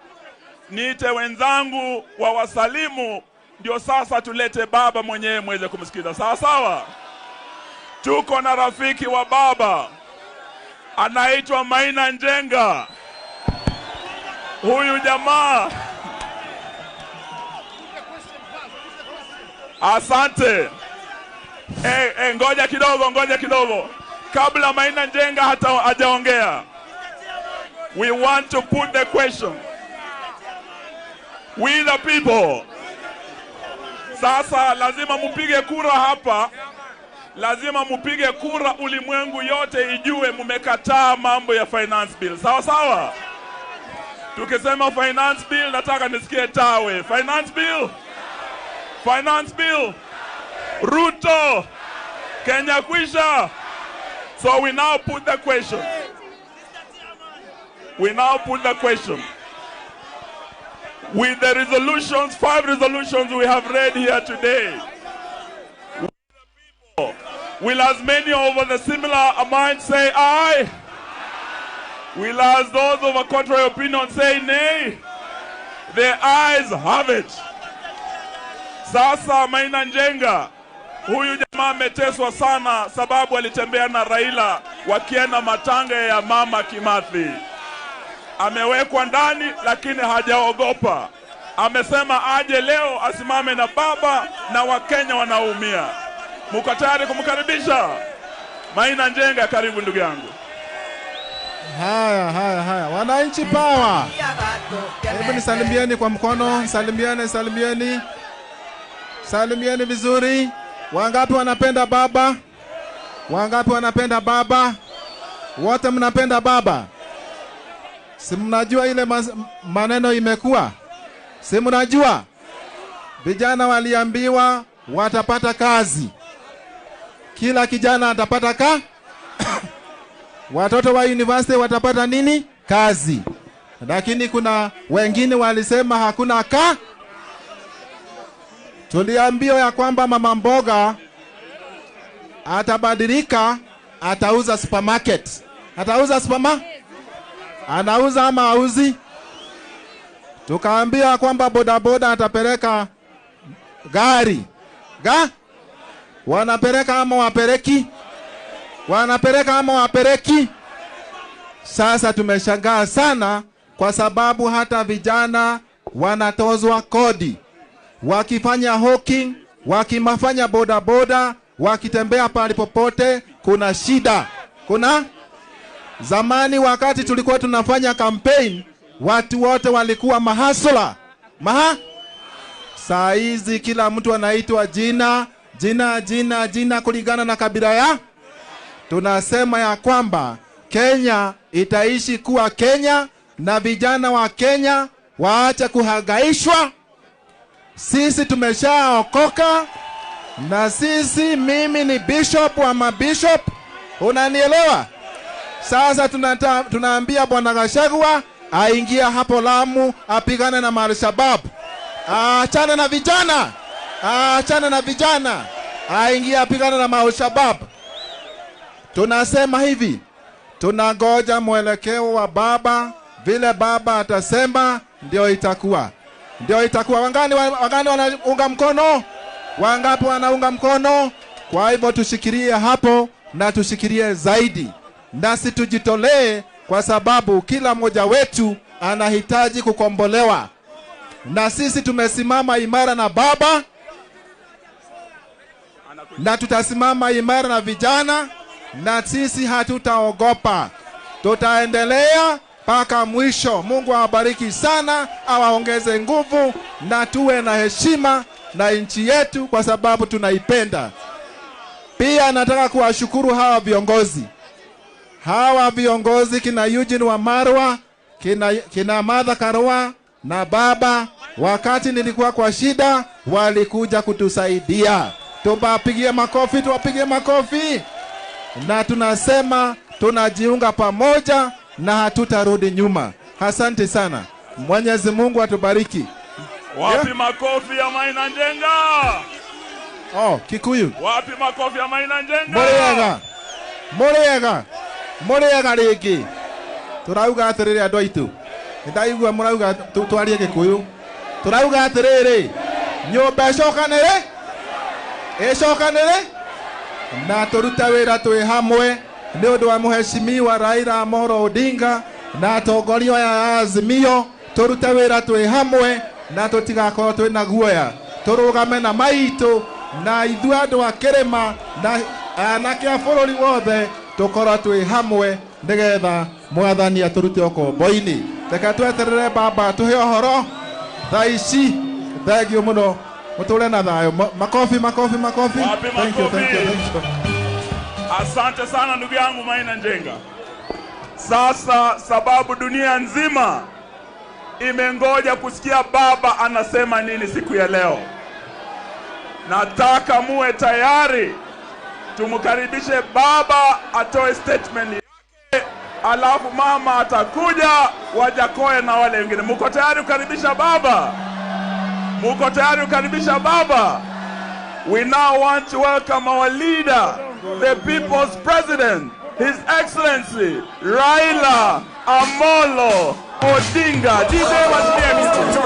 S5: niite wenzangu wa wasalimu, ndio sasa tulete baba mwenyewe muweze kumsikiza. Sawa sawa. Tuko na rafiki wa baba anaitwa Maina Njenga. Huyu jamaa, asante. Ngoja kidogo, ngoja kidogo. Kabla Maina Njenga hata hajaongea, we want to put the question. We the people. Sasa lazima mupige kura hapa. Lazima mupige kura, ulimwengu yote ijue mumekataa mambo ya finance bill. Sawa sawa? Tukisema finance bill, nataka nisikie tawe. Finance bill. Finance bill. Ruto. Kenya kwisha. So we now put the question. We now put the question. With the resolutions, 5 resolutions we have read here today, will as many over the similar amount say aye? Will as those of a contrary opinion say nay? The ayes have it. Sasa Maina Njenga, huyu jamaa ameteswa sana sababu alitembea na Raila wakienda matanga ya mama Kimathi. Amewekwa ndani lakini hajaogopa. Amesema aje leo asimame na baba na Wakenya wanaumia. Mko tayari kumkaribisha? Maina Njenga, karibu ndugu yangu.
S4: Haya, haya, haya. Wananchi power. Hebu nisalimieni kwa mkono, salimieni, salimieni. Salimieni vizuri. Wangapi wanapenda baba? Wangapi wanapenda baba? Wote mnapenda baba? Si mnajua ile maneno imekuwa? Si mnajua? Vijana waliambiwa watapata kazi. Kila kijana atapata ka? Watoto wa university watapata nini? Kazi. Lakini kuna wengine walisema hakuna ka. Tuliambiwa ya kwamba mama mboga atabadilika, atauza supermarket. Atauza supermarket? Anauza ama auzi? Tukaambia kwamba bodaboda atapeleka gari. Wanapeleka ama wapeleki? Wanapeleka ama wapeleki? Sasa tumeshangaa sana kwa sababu hata vijana wanatozwa kodi. Wakifanya hawking, wakimafanya bodaboda, wakitembea pale popote, kuna shida. Kuna? Zamani wakati tulikuwa tunafanya campaign, watu wote walikuwa mahasula. Saa hizi kila mtu anaitwa jina, jina, jina, jina kulingana na kabila ya. Tunasema ya kwamba Kenya itaishi kuwa Kenya na vijana wa Kenya waache kuhangaishwa. Sisi tumeshaokoka na sisi, mimi ni bishop wa mabishop, unanielewa? Sasa tunaambia Bwana Gachagua aingia hapo Lamu apigane na Al-Shabaab. Aachane na vijana. Aachane na vijana. Aingia apigane na Al-Shabaab. Tunasema hivi, tunangoja mwelekeo wa baba, vile baba atasema ndio itakuwa. Ndio itakuwa. Wangani wanaunga mkono? Wangapi wanaunga mkono? Kwa hivyo tushikilie hapo na tushikilie zaidi. Nasi tujitolee kwa sababu kila mmoja wetu anahitaji kukombolewa. Na sisi tumesimama imara na baba, na tutasimama imara na vijana, na sisi hatutaogopa. Tutaendelea mpaka mwisho. Mungu awabariki sana, awaongeze nguvu, na tuwe na heshima na nchi yetu kwa sababu tunaipenda. Pia nataka kuwashukuru hawa viongozi. Hawa viongozi kina Eugene Wamalwa, kina Martha Karua na baba, wakati nilikuwa kwa shida walikuja kutusaidia. Tuwapigie makofi, tuwapigie makofi. Na tunasema tunajiunga pamoja na hatutarudi nyuma. Asante sana. Mwenyezi Mungu atubariki.
S5: Wapi makofi ya Maina Njenga?
S4: Oh, Kikuyu.
S5: Wapi makofi ya Maina Njenga?
S4: Muriega. Muriega. Muriega rĩngĩ. Turauga atĩrĩrĩ andũ aitũ. Nĩndaigua mũrauga twarie Gĩkũyũ. Turauga atĩrĩrĩ, nyũmba ĩcokanĩrĩ? Ĩcokanĩrĩ? Na tũrute wĩra twĩ hamwe nĩ ũndũ wa Mheshimiwa Raila Amolo Odinga na atongoria aya a Azimio. Tũrute wĩra twĩ hamwe na tũtigakorwo twĩna guoya. Tũrũgame na maitũ na ithuĩ andũ a kĩrĩma na anake a bũrũri wothe tũkorwo twĩ hamwe nĩgetha mwathani atũrute ũkombo-inĩ. Reke tweterere baba tũhe ũhoro thaa ici. Thank you mũno. Mũtũre na thayũ. Makofi, makofi, makofi. Thank you, thank you, thank you.
S5: Asante sana ndugu yangu Maina Njenga. Sasa sababu dunia nzima imengoja kusikia baba anasema nini siku ya leo, nataka muwe tayari tumkaribishe baba atoe statement yake, alafu mama atakuja Wajakoya na wale wengine. Muko tayari kukaribisha baba? Muko tayari kukaribisha baba? We now want to welcome our leader, the people's president, His Excellency Raila Amolo Odinga. DJ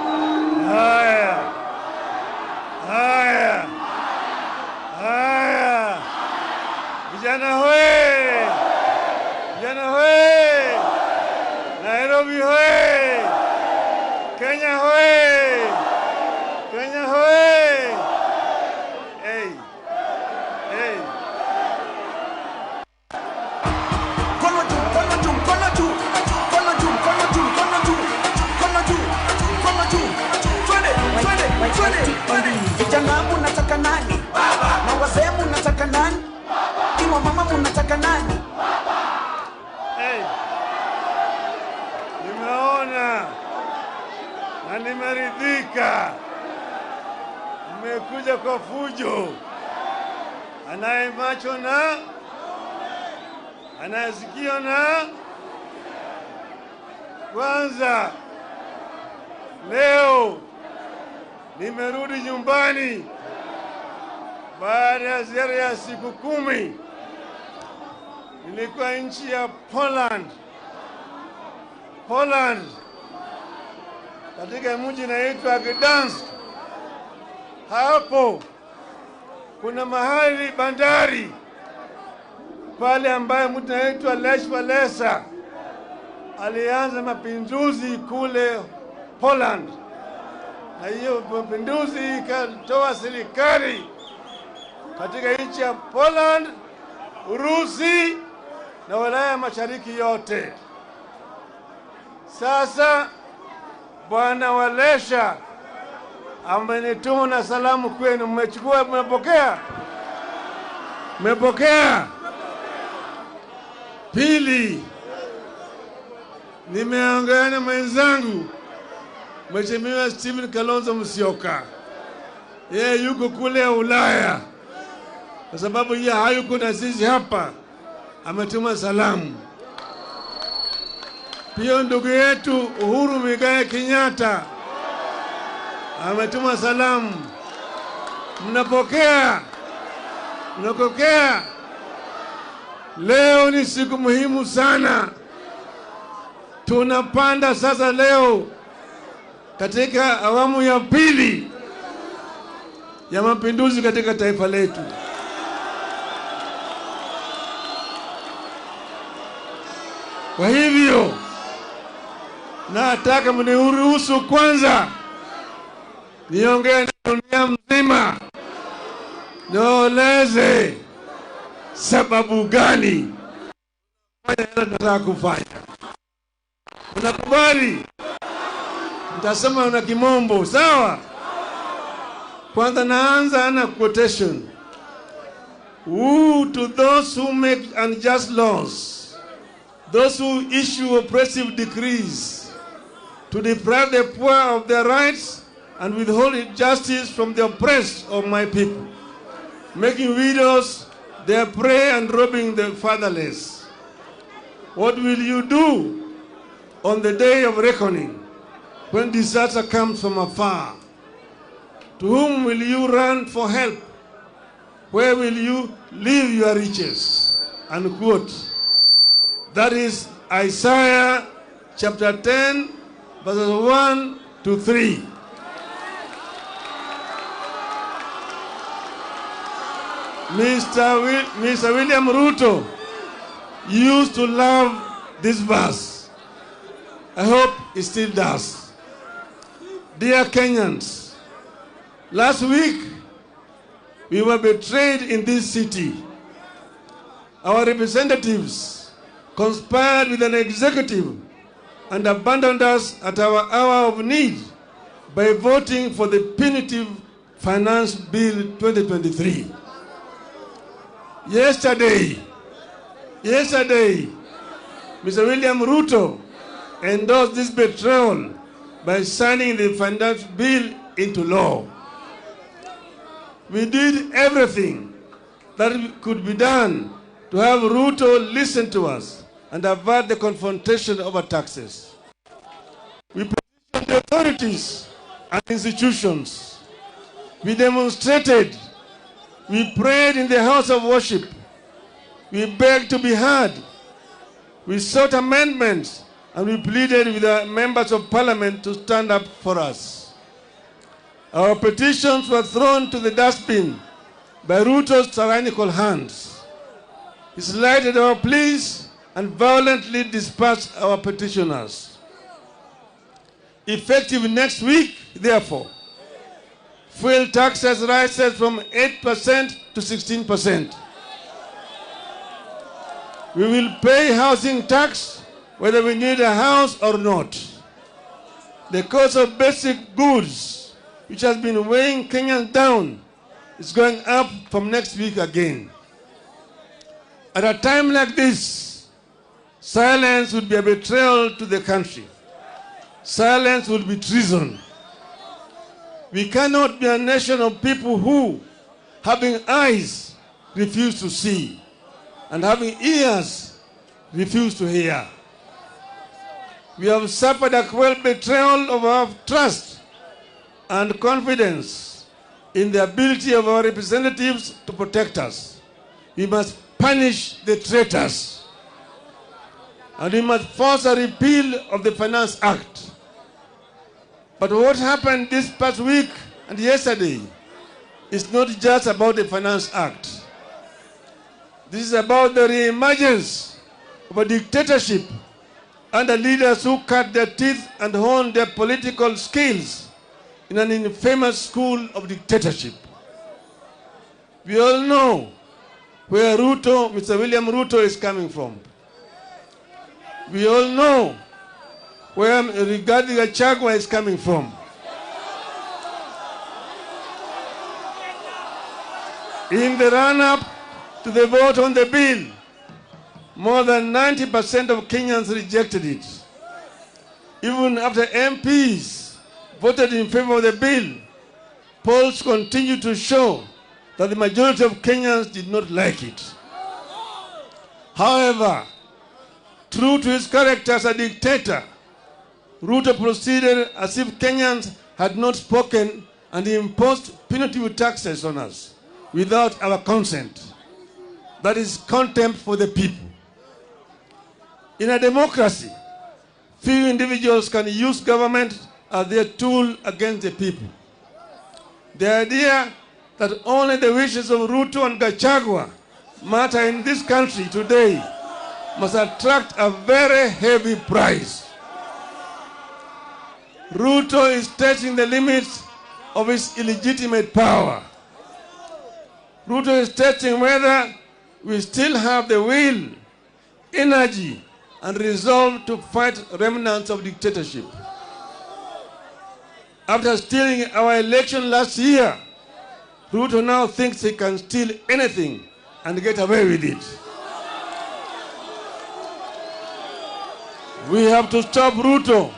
S13: Haya. Haya. Haya. Vijana hoe. Vijana hoe. Nairobi hoe. Kenya hoe. Kenya hoe. Hey. Hey.
S14: Kono juu, kono juu, kono juu. Kono juu, kono juu, kono juu. Kono juu, kono juu. Twende, twende, twende, twende. Vijana munataka nani? Baba. Na wazee munataka nani? Baba. Iwa mama munataka nani?
S13: Baba. Hey. Nimeona na nimeridhika. Mmekuja kwa fujo.
S19: Anaye macho na anayesikio na. Kwanza leo nimerudi nyumbani baada ya ziara ya siku 10. Nilikuwa nchi ya Poland. Poland, katika mji unaitwa Gdansk. Hapo kuna mahali bandari pale ambaye mtu anaitwa Lech Walesa alianza mapinduzi kule Poland, na hiyo mapinduzi ikatoa serikali katika nchi ya Poland, Urusi na Ulaya Mashariki yote. Sasa Bwana Walesa amenituma na salamu kwenu. Mmechukua, mmepokea? Mmepokea? Pili, nimeongea na mwenzangu Mheshimiwa Stephen Kalonzo Musyoka. Yeye yuko kule Ulaya, kwa sababu yeye hayuko na sisi hapa, ametuma salamu. Pia ndugu yetu Uhuru Muigai Kenyatta ametuma salamu. Mnapokea? Mnapokea? Leo ni siku muhimu sana. Tunapanda sasa leo katika awamu ya pili ya mapinduzi katika taifa letu. Kwa hivyo nataka mniruhusu kwanza niongee na dunia mzima, nieleze sababu gani nataka kufanya. Unakubali? Nitasema na kimombo, sawa? Kwanza naanza na quotation. Woe to those who make unjust laws, those who issue oppressive decrees, to deprive the poor of their rights and withhold justice from the oppressed of my people, making widows their prey and robbing the fatherless. What will you do on the day of reckoning, when disaster comes from afar? To whom will you run for help? Where will you leave your riches? Unquote. That is Isaiah chapter 10, verses 1 to 3. Mr. William Ruto used to love this verse. I hope he still does. Dear Kenyans, last week we were betrayed in this city. Our representatives conspired with an executive and abandoned us at our hour of need by voting for the punitive Finance Bill 2023. Yesterday, Mr. William Ruto endorsed this betrayal by signing the Finance Bill into law. We did everything that could be done to have Ruto listen to us and avert the confrontation over taxes. We petitioned the authorities and institutions. We demonstrated. We prayed in the house of worship. We begged to be heard. We sought amendments and we pleaded with the members of parliament to stand up for us. Our petitions were thrown to the dustbin by Ruto's tyrannical hands. He slighted our pleas and violently dispersed our petitioners. Effective next week, therefore, fuel taxes rises from 8% to 16%. We will pay housing tax whether we need a house or not. The cost of basic goods, which has been weighing Kenyans down, is going up from next week again. At a time like this, silence would be a betrayal to the country. Silence would be treason. We cannot be a nation of people who, having eyes, refuse to see, and having ears, refuse to hear. We have suffered a cruel betrayal of our trust and confidence in the ability of our representatives to protect us. We must punish the traitors. And we must force a repeal of the Finance Act. But what happened this past week and yesterday is not just about the Finance Act. This is about the re-emergence of a dictatorship under leaders who cut their teeth and hone their political skills in an infamous school of dictatorship. We all know where Ruto, Mr. William Ruto, is coming from. We all know where Rigathi Gachagua is coming from. In the run-up to the vote on the bill, more than 90% of Kenyans rejected it. Even after MPs voted in favor of the bill, polls continued to show that the majority of Kenyans did not like it. However, true to his character as a dictator, Ruto proceeded as if Kenyans had not spoken and he imposed punitive taxes on us without our consent. That is contempt for the people. In a democracy, few individuals can use government as their tool against the people. The idea that only the wishes of Ruto and Gachagua matter in this country today must attract a very heavy price. Ruto is testing the limits of his illegitimate power. Ruto is testing whether we still have the will, energy, and resolve to fight remnants of dictatorship. After stealing our election last year, Ruto now thinks he can steal anything and get away with it. We have to stop Ruto,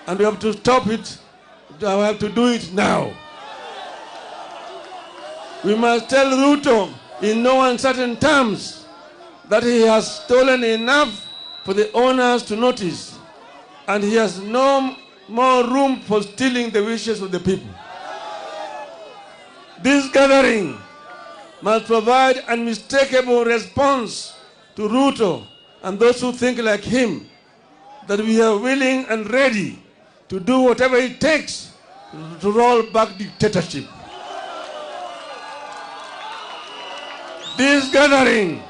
S19: and we have to stop it. We have to do it now. We must tell Ruto in no uncertain terms that he has stolen enough for the owners to notice, and he has no more room for stealing the wishes of the people. This gathering must provide an unmistakable response to Ruto and those who think like him, that we are willing and ready to do whatever it takes to roll back dictatorship. This gathering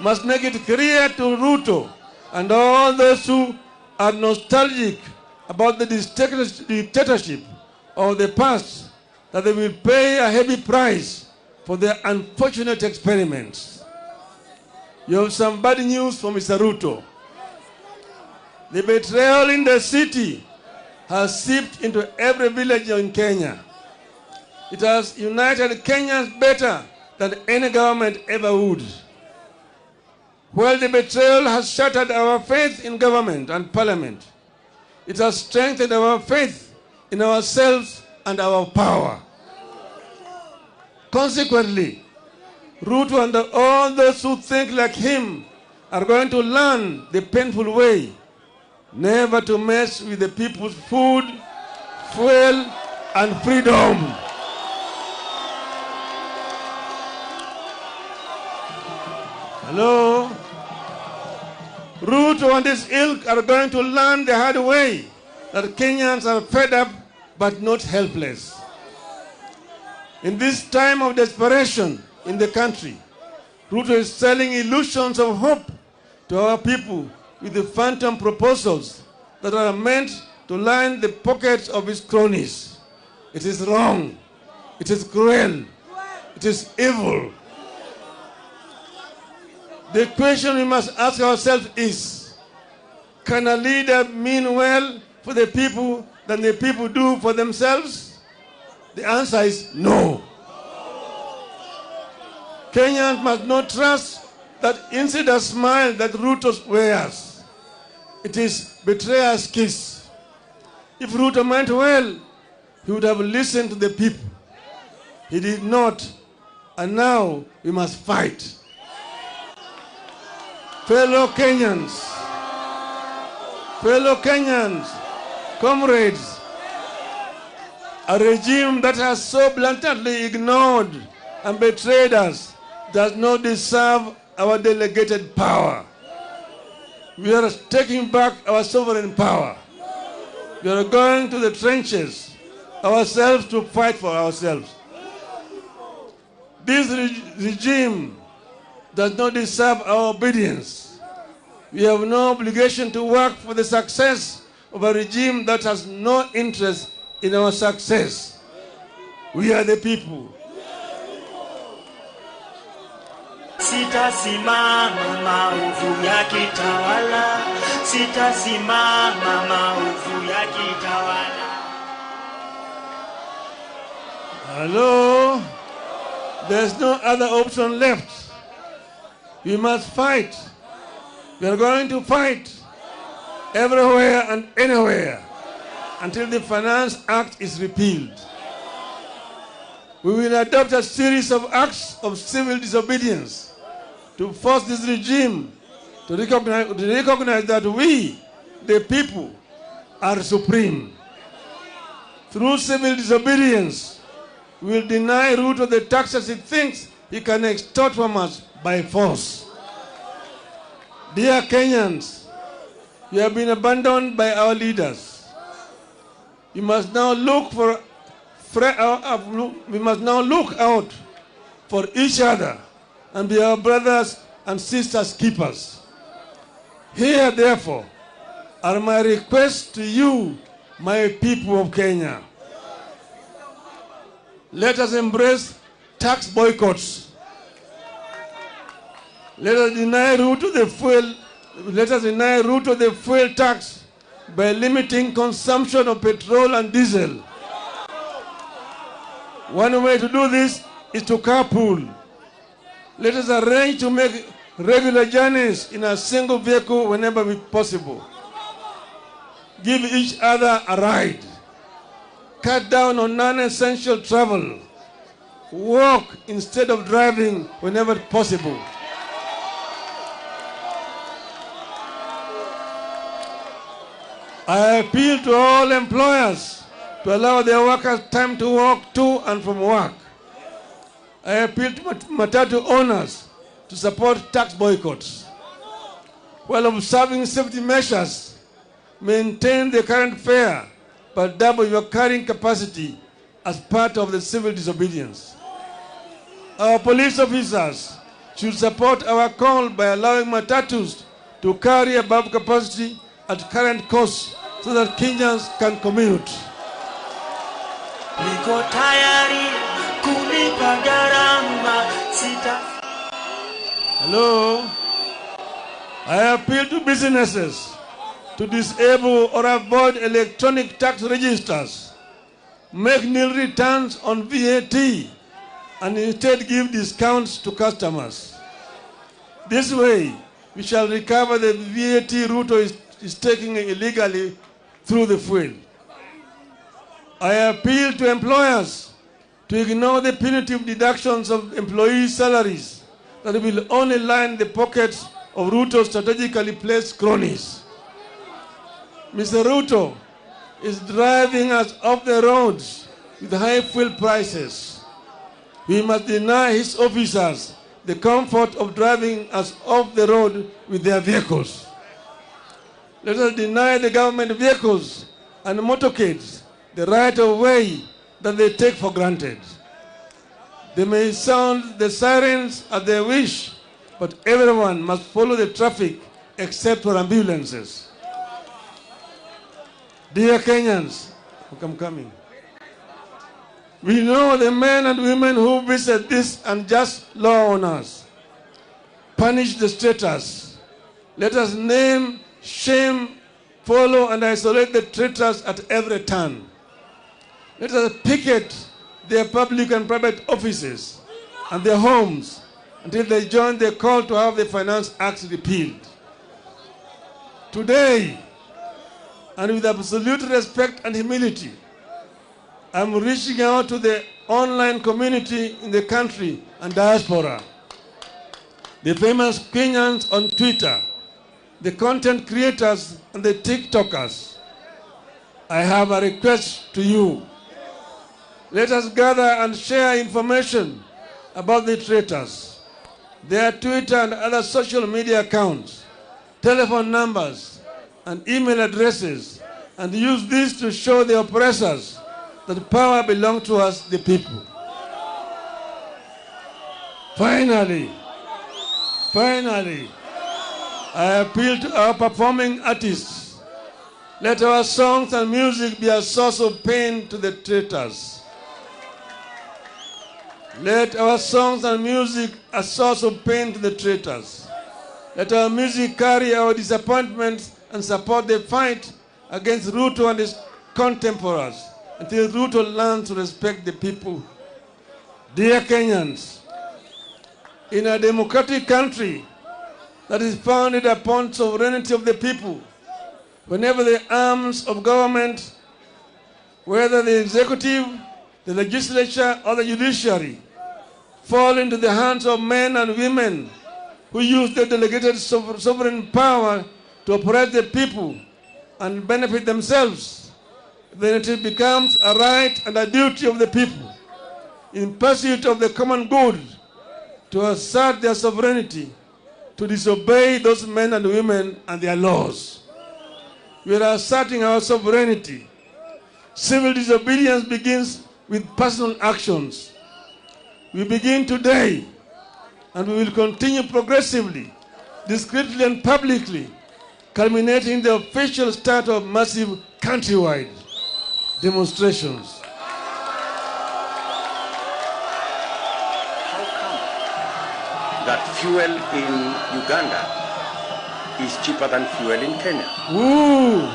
S19: must make it clear to Ruto and all those who are nostalgic about the dictatorship of the past that they will pay a heavy price for their unfortunate experiments. You have some bad news for Mr. Ruto. The betrayal in the city has seeped into every village in Kenya. It has united Kenyans better than any government ever would. While the betrayal has shattered our faith in government and parliament, it has strengthened our faith in ourselves and our power. Consequently, Ruto and all those who think like him are going to learn the painful way never to mess with the people's food, fuel, and freedom. Hello? Ruto and his ilk are going to learn the hard way that Kenyans are fed up but not helpless. In this time of desperation in the country, Ruto is selling illusions of hope to our people with the phantom proposals that are meant to line the pockets of his cronies. It is wrong. It is cruel. It is evil. The question we must ask ourselves is, can a leader mean well for the people than the people do for themselves? The answer is no. Kenyans must not trust that insider smile that Ruto wears. It is betrayer's kiss. If Ruto meant well, he would have listened to the people. He did not, And now we must fight. Fellow Kenyans, comrades, a regime that has so blatantly ignored and betrayed us does not deserve our delegated power. We are taking back our sovereign power. We are going to the trenches ourselves to fight for ourselves. This regime does not deserve our obedience. We have no obligation to work for the success of a regime that has no interest in our success. We are the people.
S3: Sitasimama maovu yakitawala, sitasimama maovu yakitawala.
S19: Hello? There's no other option left. We must fight. We are going to fight everywhere and anywhere until the Finance Act is repealed. We will adopt a series of acts of civil disobedience to force this regime to recognize that we, the people, are supreme. Through civil disobedience, we will deny Ruto the taxes he thinks he can extort from us by force. Dear Kenyans, you have been abandoned by our leaders. You must now look for we must now look out for each other and be our brothers and sisters keepers. Here, therefore, are my requests to you, my people of Kenya. Let us embrace tax boycotts. Let us deny Ruto the fuel. Let us deny Ruto the fuel tax by limiting consumption of petrol and diesel. One way to do this is to carpool. Let us arrange to make regular journeys in a single vehicle whenever possible. Give each other a ride. Cut down on non-essential travel. Walk instead of driving whenever possible. I appeal to all employers to allow their workers time to walk to and from work. I appeal to matatu owners to support tax boycotts. While observing safety measures, maintain the current fare, but double your carrying capacity as part of the civil disobedience. Our police officers should support our call by allowing matatus to carry above capacity at current costs so that Kenyans can commute.
S3: Niko tayari kulipa gharama sita.
S19: Hello. I appeal to businesses to disable or avoid electronic tax registers, make nil returns on VAT, and instead give discounts to customers. This way, we shall recover the VAT Ruto is taking illegally through the fuel. I appeal to employers to ignore the punitive deductions of employees' salaries that will only line the pockets of Ruto's strategically placed cronies. Mr. Ruto is driving us off the roads with high fuel prices. We must deny his officers the comfort of driving us off the road with their vehicles. Let us deny the government vehicles and motorcades the right of way that they take for granted. They may sound the sirens at their wish, but everyone must follow the traffic except for ambulances. Dear Kenyans, I'm coming. We know the men and women who visit this unjust law on us. Punish the traitors. Let us name, shame, follow, and isolate the traitors at every turn. Let us picket their public and private offices and their homes until they join the call to have the Finance Act repealed. Today, and with absolute respect and humility, I'm reaching out to the online community in the country and diaspora, the famous Kenyans on Twitter, the content creators and the TikTokers. I have a request to you. Let us gather and share information about the traitors, their Twitter and other social media accounts, telephone numbers, and email addresses, and use this to show the oppressors that power belongs to us, the people. Finally, I appeal to our performing artists. Let our songs and music be a source of pain to the traitors. Let our songs and music a source of pain to the traitors. Let our music carry our disappointments and support the fight against Ruto and his contemporaries until Ruto learns to respect the people. Dear Kenyans, in a democratic country that is founded upon sovereignty of the people, whenever the arms of government, whether the executive, the legislature, or the judiciary, fall into the hands of men and women who use their delegated sovereign power to oppress the people and benefit themselves, then it becomes a right and a duty of the people, in pursuit of the common good, to assert their sovereignty, to disobey those men and women and their laws. We are asserting our sovereignty. Civil disobedience begins with personal actions. We begin today, and we will continue progressively, discreetly and publicly, culminating in the official start of massive countrywide demonstrations.
S2: How come that fuel in Uganda is cheaper than fuel in Kenya?
S19: Ooh.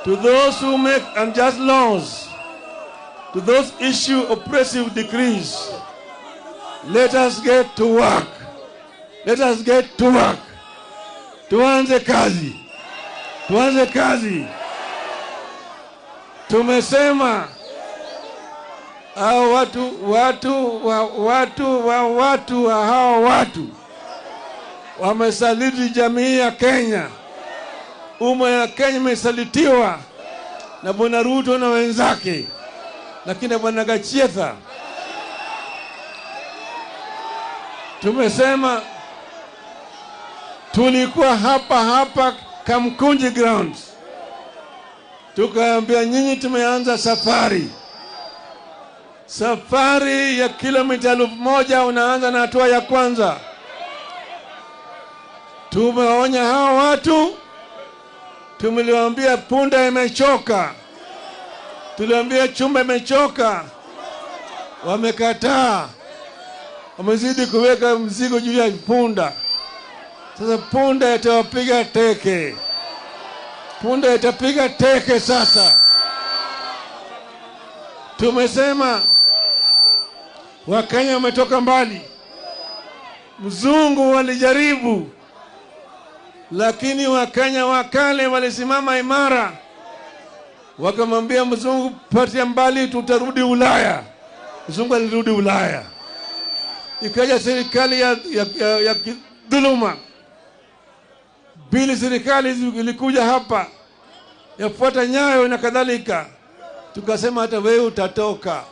S19: To those who make unjust laws, to those issue oppressive decrees, let us get to work. Let us get to work. Tuanze kazi. Tuanze kazi. Tumesema hao watu wa hao watu wamesaliti jamii ya Kenya. Umma ya Kenya imesalitiwa na Bwana Ruto na wenzake, lakini Bwana Gachietha. Tumesema tulikuwa hapa Kamkunji Grounds, tukaambia nyinyi tumeanza safari ya kilomita 1000, unaanza na hatua ya kwanza. Tumeonya hao watu, tumeliwaambia punda imechoka, tuliambia chumba imechoka, wamekataa, wamezidi kuweka mzigo juu ya punda. Sasa punda itawapiga teke. Punda itapiga teke sasa. Tumesema Wakenya wametoka mbali. Mzungu walijaribu, lakini Wakenya wakale walisimama imara. Wakamwambia mzungu, patia mbali, tutarudi Ulaya. Mzungu alirudi Ulaya. Ikaja serikali ya dhuluma. Bili serikali ilikuja hapa yafuata Nyayo na kadhalika. Tukasema hata wewe utatoka.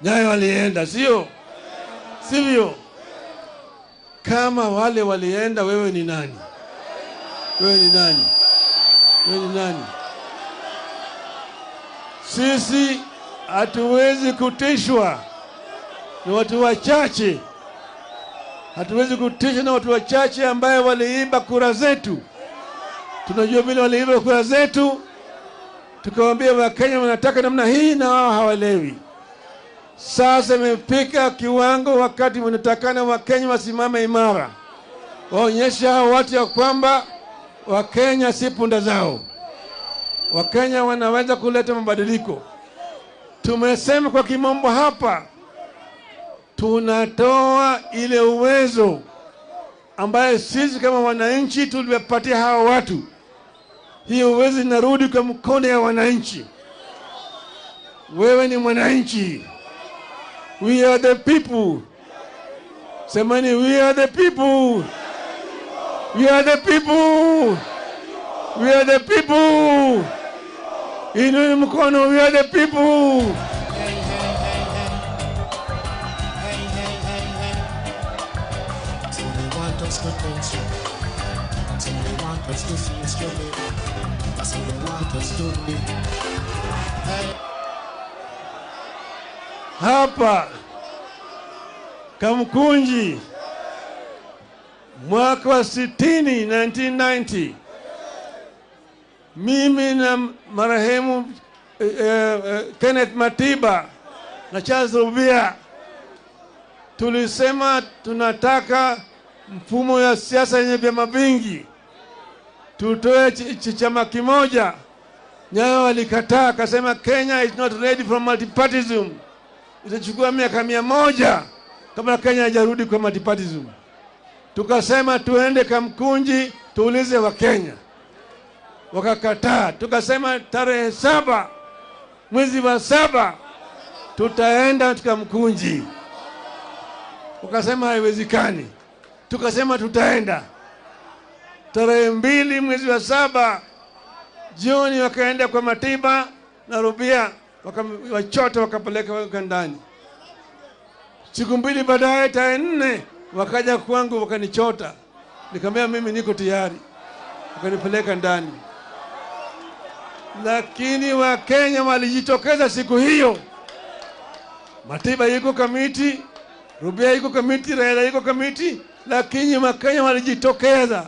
S19: Nyayo walienda, sio? Sivyo? Kama wale walienda, wewe ni nani? Wewe ni nani? Wewe ni nani? Sisi hatuwezi kutishwa na watu wachache. Hatuwezi kutishwa na watu wachache ambaye waliiba kura zetu. Tunajua vile waliiba kura zetu. Tukawaambia Wakenya wanataka namna hii na wao hawaelewi. Sasa imefika kiwango wakati wanatakana Wakenya wasimame imara. Waonyeshe hao watu ya kwamba Wakenya si punda zao. Wakenya wanaweza kuleta mabadiliko. Tumesema kwa kimombo hapa, tunatoa ile uwezo ambaye sisi kama wananchi tuliwapatia hawa watu. Hiyo uwezo inarudi kwa mkono ya wananchi. Wewe ni mwananchi. We are the people. Semani, we are the people. We are the people. We are the people. Inueni mkono, we are the people.
S10: So they want us to think straight. So they want us to see straight. That's what they want us to be. Hey.
S19: Hapa Kamkunji mwaka wa 60, 1990, mimi na marehemu Kenneth Matiba na Charles Rubia tulisema tunataka mfumo ya siasa yenye vyama vingi, tutoe chama kimoja. Nyayo walikataa, akasema Kenya is not ready for multipartyism. Itachukua miaka 100 kabla Kenya haijarudi kwa multipartyism. Tukasema tuende Kamkunji tuulize wa Kenya. Wakakataa. Tukasema tarehe 7 mwezi wa 7 tutaenda Kamkunji. Wakasema haiwezekani. Tukasema tutaenda. Tarehe 2 mwezi wa 7 jioni wakaenda kwa Matiba na Rubia, wakachota wakapeleka ndani. Siku 2 baadaye tarehe 4 wakaja kwangu wakanichota. Nikamwambia mimi niko tayari. Wakanipeleka ndani. Lakini Wakenya walijitokeza siku hiyo. Matiba yuko kamiti, Rubia yuko kamiti, Raila yuko kamiti, lakini Wakenya walijitokeza.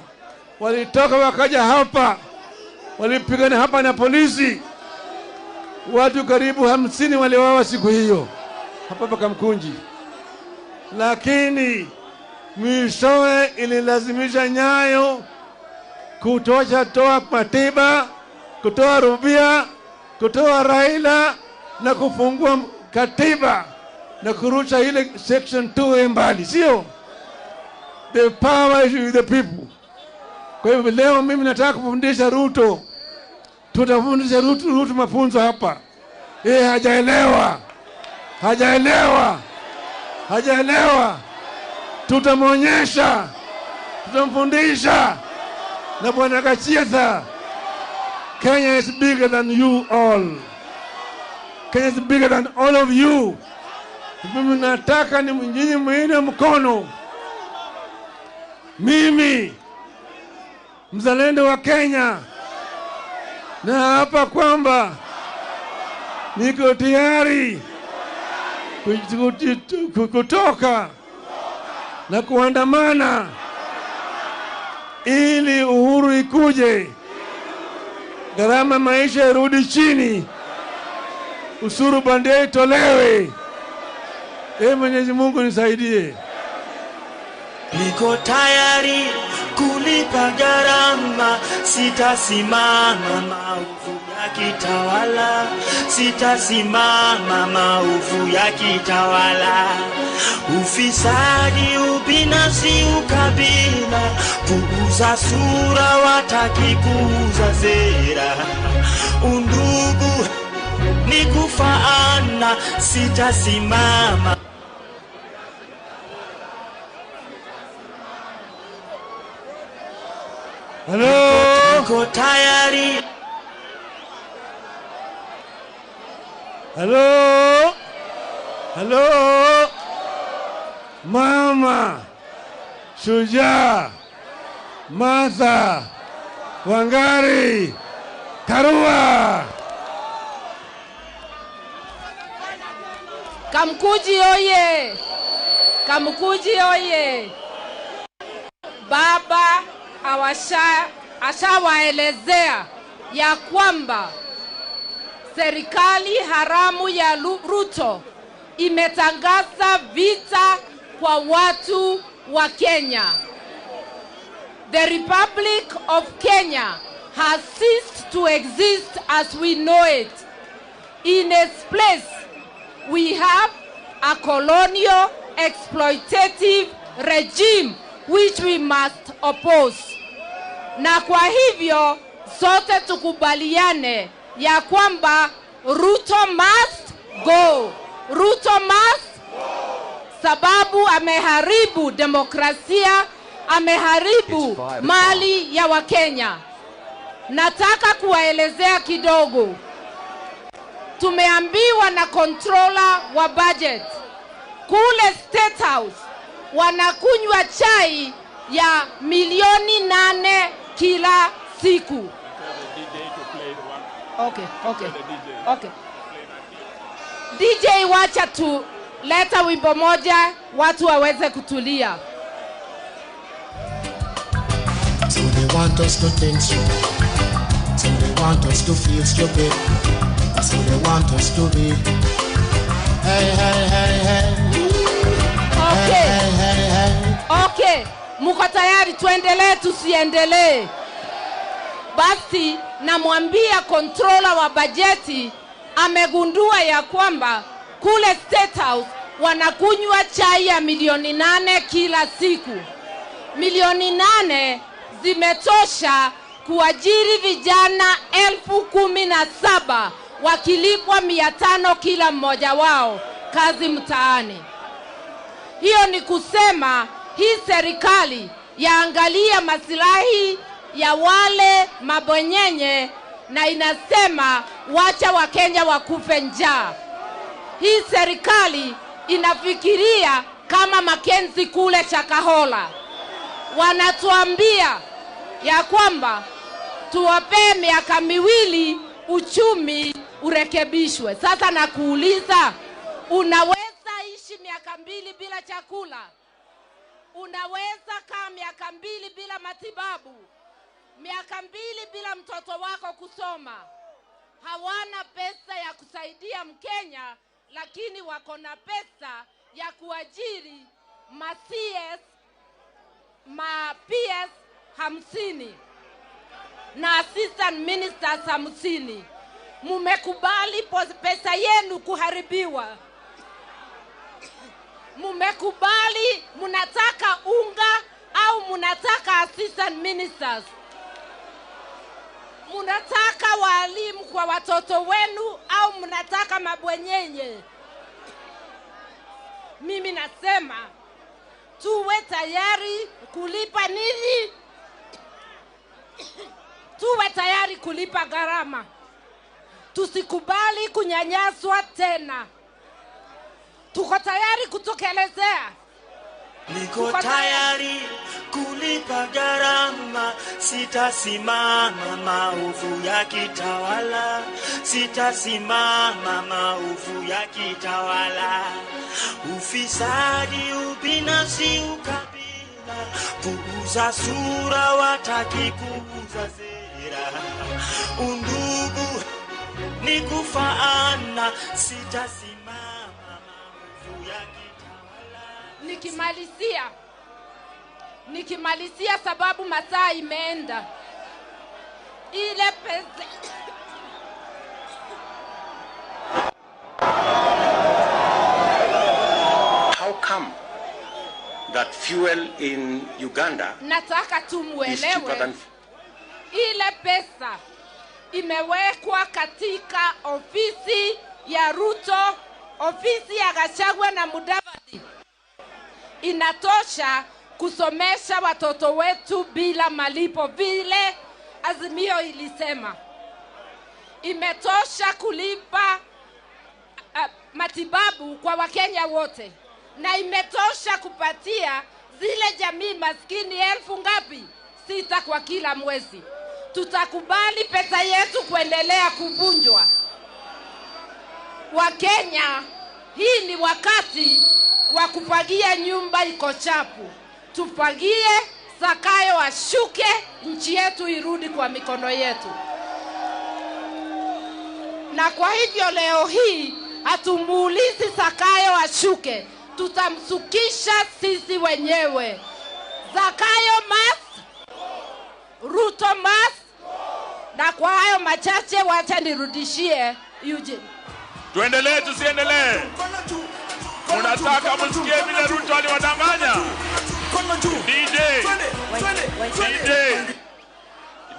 S19: Walitoka wakaja hapa. Walipigana hapa na polisi. Watu karibu 50 waliuawa siku hiyo hapa Kamkunji. Lakini mwishowe ililazimisha Nyayo kutoa Matiba, kutoa Rubia, kutoa Raila na kufungua katiba na kurusha ile section 2 mbali, sio? The power is with the people. Kwa hivyo leo mimi nataka kufundisha Ruto. Tutafundisha Ruto mafunzo hapa. Yeye hajaelewa. Hajaelewa. Hajaelewa. Tutamwonyesha. Tutamfundisha. Na Bwana Gachagua, Kenya is bigger than you all. Kenya is bigger than all of you. Mimi nataka ni nyinyi muine mkono. Mimi mzalendo wa Kenya, na hapa kwamba niko tayari kutoka na kuandamana ili uhuru ikuje, gharama maisha irudi chini, usuru bandia itolewe. Mwenyezi Mungu nisaidie.
S3: Niko tayari kulipa gharama, sitasimama maovu yakitawala, sitasimama maovu yakitawala. Ufisadi, ubinafsi, ukabila, kuuza sura, wataki kuuza sera. Undugu ni kufaana, sitasimama.
S19: Hello.
S3: Niko tayari.
S19: Hello. Hello. Mama Shujaa Martha Wangari Karua.
S8: Kamkunji oye! Kamkunji oye! Baba ashawaelezea ya kwamba serikali haramu ya Ruto imetangaza vita kwa watu wa Kenya. The Republic of Kenya has ceased to exist as we know it. In its place, we have a colonial exploitative regime which we must oppose. Na kwa hivyo sote tukubaliane ya kwamba Ruto must go. Ruto must, sababu ameharibu demokrasia, ameharibu mali ya Wakenya. Nataka kuwaelezea kidogo. Tumeambiwa na controller wa budget kule State House wanakunywa chai ya 8 milioni kila siku. Okay. DJ, wacha tu leta wimbo moja watu waweze kutulia.
S10: So they want us to think stupid. So they want us to feel stupid. So they want us to be. Hey, hey, hey, hey.
S8: Okay.
S10: Hey, hey, hey.
S8: Okay, muko tayari tuendelee tusiendelee? Basi namwambia controller wa bajeti amegundua ya kwamba kule State House wanakunywa chai ya 8 milioni kila siku. 8 milioni zimetosha kuajiri vijana 17,000 wakilipwa 500 kila mmoja wao, kazi mtaani. Hiyo ni kusema hii serikali yaangalia masilahi ya wale mabwenyenye na inasema wacha Wakenya wakufe njaa. Hii serikali inafikiria kama Makenzi kule Shakahola. Wanatuambia ya kwamba tuwapee miaka 2 uchumi urekebishwe. Sasa nakuuliza, unaweza ishi miaka 2 bila chakula? Unaweza kaa miaka 2 bila matibabu? Miaka 2 bila mtoto wako kusoma? Hawana pesa ya kusaidia Mkenya, lakini wako na pesa ya kuajiri ma CS, ma PS 50 na assistant ministers 50. Mumekubali pesa yenu kuharibiwa. Mumekubali, munataka unga au munataka assistant ministers? Munataka walimu kwa watoto wenu au mnataka mabwenyenye? Mimi nasema tuwe tayari kulipa nini? Tuwe tayari kulipa gharama. Tusikubali kunyanyaswa tena. Tuko tayari kutokelezea.
S3: Niko tayari kulipa gharama, sitasimama maovu yakitawala, sitasimama maovu yakitawala. Ufisadi, ubinafsi, ukabila, kuuza sura, wataki kuuza sera. Undugu ni kufaana, sitasimama maovu yakitawala.
S8: Nikimalizia sababu masaa imeenda. Ile pesa
S2: How come that fuel in Uganda
S8: nataka tu
S2: is cheaper
S8: muelewe
S2: than
S8: ile pesa imewekwa katika ofisi ya Ruto, ofisi ya Gachagua na Mudavadi, inatosha kusomesha watoto wetu bila malipo vile Azimio ilisema. Imetosha kulipa matibabu kwa Wakenya wote, na imetosha kupatia zile jamii maskini elfu ngapi? 6 kwa kila mwezi. Tutakubali pesa yetu kuendelea kuvunjwa? Wakenya, hii ni wakati wa kufagia nyumba iko chafu. Tufagie, Zakayo ashuke, nchi yetu irudi kwa mikono yetu. Na kwa hivyo leo hii hatumuulizi Zakayo ashuke, tutamsukisha sisi wenyewe. Zakayo must, Ruto must. Na kwa hayo machache, wacha nirudishie Eugene.
S5: Tuendelee tusiendelee? Munataka msikie vile Ruto aliwadanganya? DJ, DJ,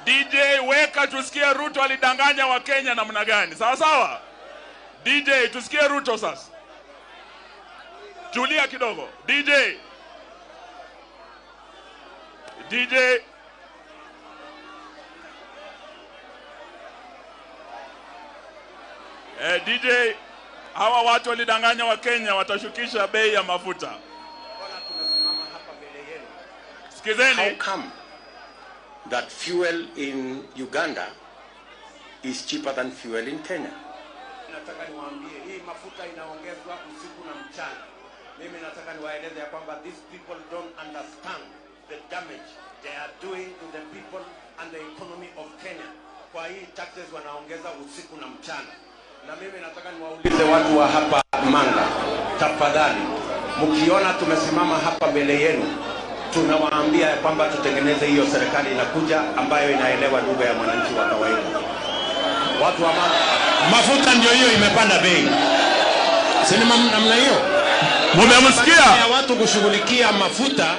S5: DJ, weka tusikie Ruto alidanganya Wakenya namna gani. Sawa sawa? DJ, tusikie Ruto sasa. Tulia kidogo. DJ. DJ. DJ, hawa watu walidanganya wa Kenya watashukisha bei ya mafuta. Sikizeni.
S2: How come that fuel in Uganda is cheaper than fuel in Kenya?
S21: Nataka niwaambie hii mafuta inaongezwa usiku na mchana. Mimi nataka niwaeleze ya kwamba these people don't understand the damage they are doing to the people and the economy of Kenya. Kwa hii taxes wanaongeza usiku na mchana. Na mimi nataka niwaulize watu wa hapa Manga, tafadhali, mkiona tumesimama hapa mbele yenu, tunawaambia kwamba tutengeneze hiyo serikali inakuja ambayo inaelewa lugha ya mwananchi wa kawaida. Watu wa Manga,
S22: mafuta ndio hiyo imepanda bei. Si namna hiyo?
S5: Mumemsikia?
S22: Ya watu kushughulikia mafuta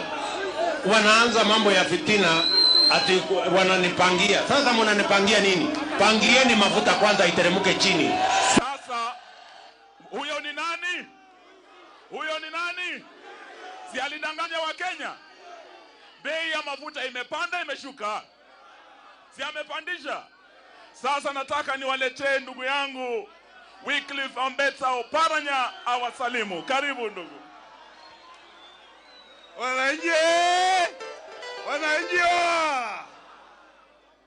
S22: wanaanza mambo ya fitina ati wananipangia. Sasa mnanipangia nini? Pangieni mafuta kwanza iteremke chini.
S5: Sasa huyo ni nani? Huyo ni nani? Si alidanganya wa Kenya? Bei ya mafuta imepanda, imeshuka. Si amepandisha? Sasa nataka niwaletee ndugu yangu Wycliffe Ambetsa Oparanya awasalimu. Karibu ndugu.
S19: Wananchi, wananchi,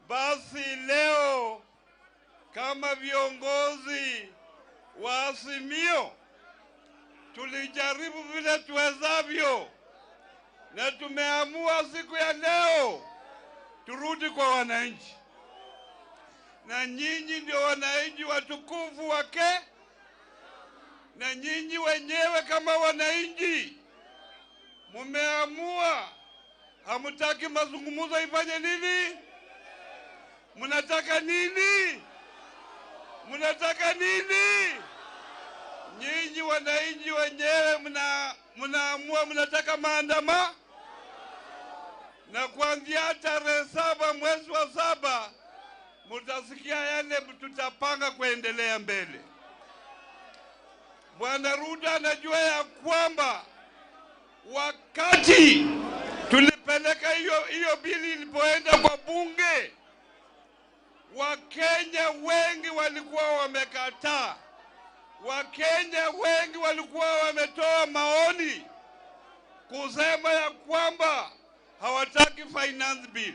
S19: basi leo kama viongozi wa Azimio tulijaribu vile tuwezavyo na tumeamua siku ya leo turudi kwa wananchi. Na nyinyi ndio wananchi watukufu wake, na nyinyi wenyewe kama wananchi mumeamua hamutaki mazungumzo ifanye nini? Mnataka nini? Mnataka nini? Nyinyi wananchi wenyewe mnaamua mnataka maandamano. Na kuanzia tarehe 7 mwezi wa 7 mtasikia yale tutapanga kuendelea mbele. Bwana Ruto anajua ya kwamba wakati tulipeleka hiyo bili ilipoenda kwa bunge, Wakenya wengi walikuwa wamekataa. Wakenya wengi walikuwa wametoa maoni kusema ya kwamba hawataki finance bill.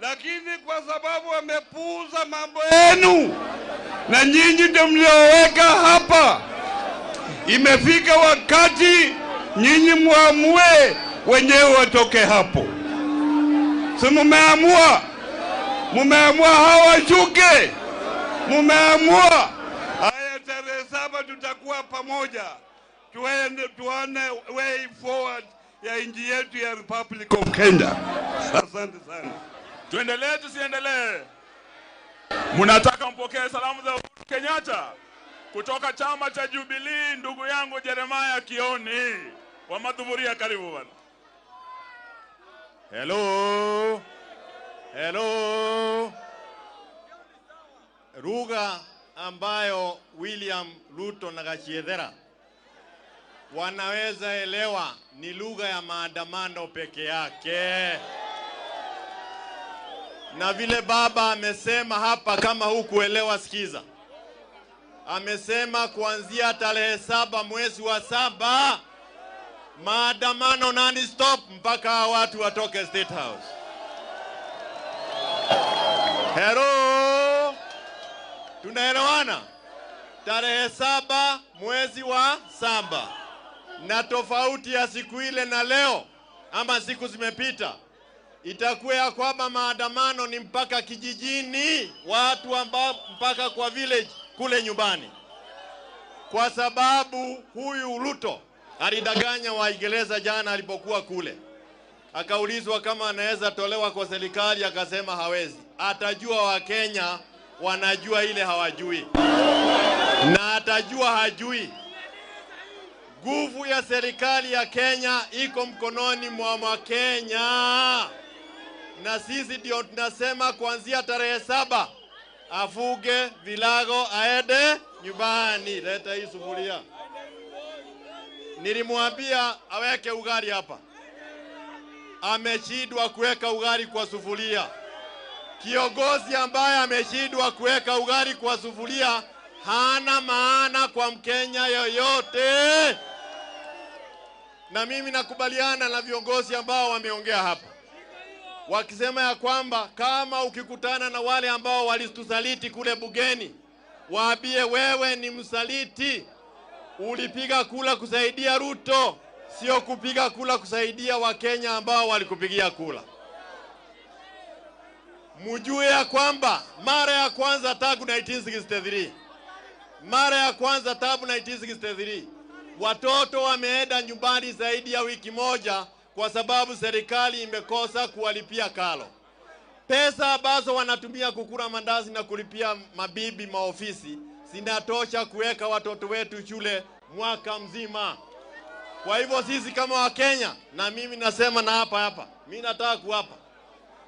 S19: Lakini kwa sababu wamepuuza mambo yenu na nyinyi ndio mlioweka hapa, imefika wakati nyinyi muamue wenyewe watoke hapo. Si mumeamua? Mumeamua hawashuke? Mumeamua? Haya, tarehe 7 tutakuwa pamoja, tuone way forward ya nchi yetu ya Republic of Kenya. Asante sana.
S5: Tuendelee tusiendelee? Mnataka mpokee salamu za Uhuru Kenyatta kutoka chama cha Jubilee, ndugu yangu Jeremiah Kioni wa Madhuburia, karibu bwana.
S23: Hello. Hello. Lugha ambayo William Ruto na Gachiedhera wanaweza elewa ni lugha ya maandamano peke yake. Na vile baba amesema hapa, kama hukuelewa sikiza. Amesema kuanzia tarehe 7 mwezi wa 7 maandamano non-stop mpaka watu watoke State House. Hello. Tunaelewana? Tarehe 7 mwezi wa 7. Na tofauti ya siku ile na leo, ama siku zimepita, itakuwa ya kwamba maandamano ni mpaka kijijini, watu ambao mpaka kwa village kule nyumbani. Kwa sababu huyu Ruto alidanganya Waingereza jana alipokuwa kule. Akaulizwa kama anaweza tolewa kwa serikali, akasema hawezi. Atajua Wakenya wanajua ile hawajui, na atajua hajui. Nguvu ya serikali ya Kenya iko mkononi mwa Wakenya. Na sisi ndio tunasema kuanzia tarehe 7 afuge vilago aende nyumbani. Leta hii sufuria. Nilimwambia aweke ugali hapa, ameshindwa kuweka ugali kwa sufuria. Kiongozi ambaye ameshindwa kuweka ugali kwa sufuria hana maana kwa Mkenya yoyote. Na mimi nakubaliana na viongozi ambao wameongea hapa wakisema ya kwamba kama ukikutana na wale ambao walitusaliti kule bugeni, waambie wewe ni msaliti. Ulipiga kula kusaidia Ruto, sio kupiga kula kusaidia Wakenya ambao walikupigia kula. Mjue ya kwamba mara ya kwanza tangu 1963, mara ya kwanza tangu 1963 watoto wameenda nyumbani zaidi ya wiki moja kwa sababu serikali imekosa kuwalipia karo. Pesa ambazo wanatumia kukula mandazi na kulipia mabibi maofisi zinatosha kuweka watoto wetu shule mwaka mzima. Kwa hivyo sisi kama Wakenya, na mimi nasema na hapa hapa, mimi nataka kuapa,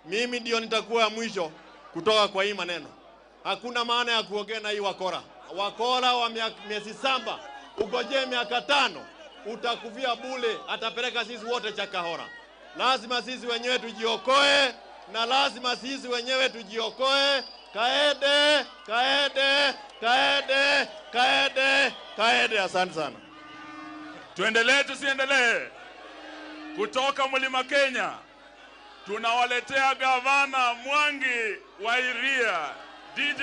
S23: mimi ndio nitakuwa mwisho kutoka kwa hii maneno. Hakuna maana ya kuongea na hii wakora. Wakora wa miezi 7, ugojee miaka 5, utakufia bule, atapeleka sisi wote Chakahora. Lazima sisi wenyewe tujiokoe, na lazima sisi wenyewe tujiokoe. Kaede, kaede, kaede, kaede, kaede. Asante sana.
S5: Tuendelee tusiendelee? Kutoka Mlima Kenya tunawaletea Gavana Mwangi wa Iria, DJ.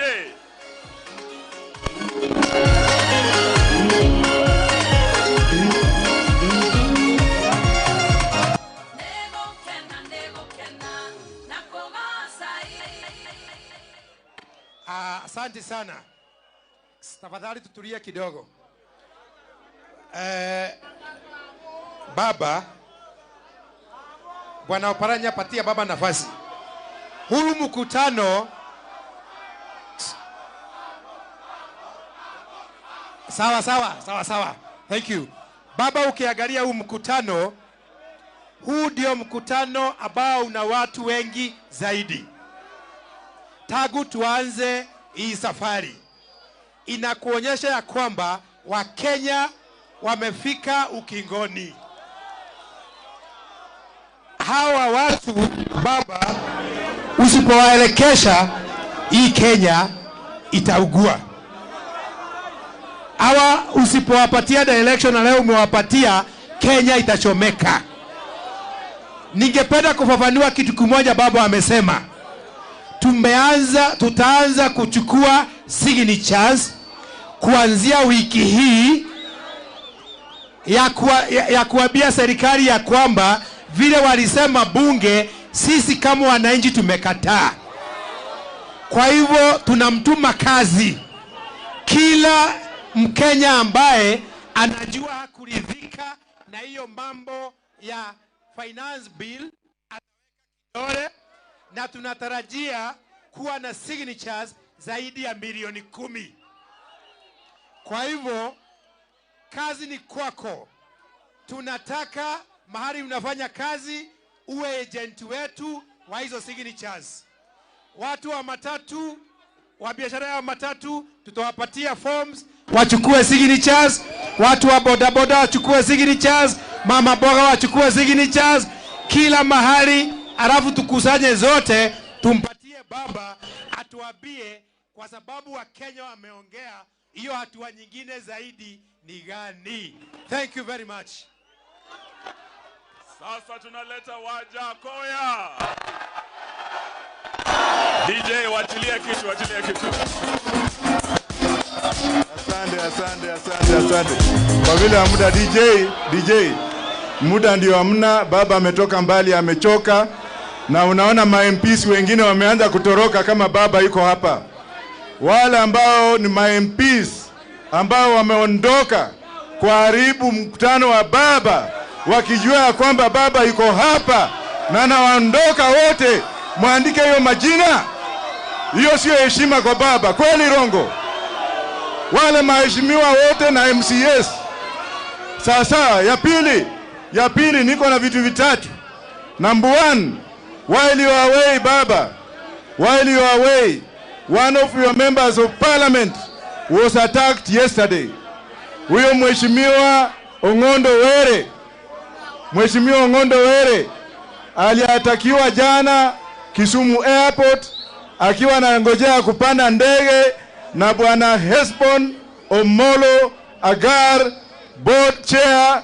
S9: Asante sana. Tafadhali tutulie kidogo. Baba Bwana Oparanya, patia baba nafasi. Huu mkutano sawa sawa sawa sawa. Thank you. Baba, ukiangalia huu mkutano, huu ndio mkutano ambao una watu wengi zaidi tangu tuanze hii safari. Inakuonyesha ya kwamba Wakenya wamefika ukingoni. Hawa watu baba, usipowaelekesha hii Kenya itaugua. Hawa usipowapatia direction na leo umewapatia, Kenya itachomeka. Ningependa kufafanua kitu kimoja baba amesema. Tutaanza kuchukua signatures kuanzia wiki hii ya kuambia serikali ya kwamba vile walisema bunge, sisi kama wananchi tumekataa. Kwa hivyo tunamtuma kazi kila Mkenya ambaye anajua hakuridhika na hiyo mambo ya finance bill ataweka kidole, na tunatarajia kuwa na signatures zaidi ya milioni 10. Kwa hivyo kazi ni kwako. Tunataka mahali unafanya kazi uwe agent wetu wa hizo signatures. Watu wa matatu, wa biashara ya matatu, tutawapatia forms wachukue signatures. Watu wa bodaboda wachukue signatures, mama boga wachukue signatures, kila mahali. Alafu tukusanye zote tumpatie baba atuambie, kwa sababu wa Kenya wameongea, hiyo hatua nyingine zaidi ni gani? Thank you very much.
S5: Sasa tunaleta Wajakoya. DJ, wachilia kitu, wachilia kitu.
S12: Asante, asante, asante, asante. Kwa vile muda DJ, muda ndio hamna. Baba ametoka mbali, amechoka. Na unaona ma MPs wengine wameanza kutoroka kama baba yuko hapa. Wale ambao ni ma MPs ambao wameondoka kuharibu mkutano wa baba, wakijua kwamba baba yuko hapa na anaondoka wote, muandike hiyo majina. Hiyo sio heshima kwa baba, kweli Rongo? Wale maheshimiwa wote na MCS. Sasa ya pili niko na vitu vitatu. Number 1, while you are away baba, while you are away, One of your members of parliament was attacked yesterday. Huyo Mheshimiwa Ong'ondo Were, Mheshimiwa Ong'ondo Were aliatakiwa jana Kisumu Airport akiwa anangojea kupanda ndege na Bwana Hesbon Omolo Agar, board chair,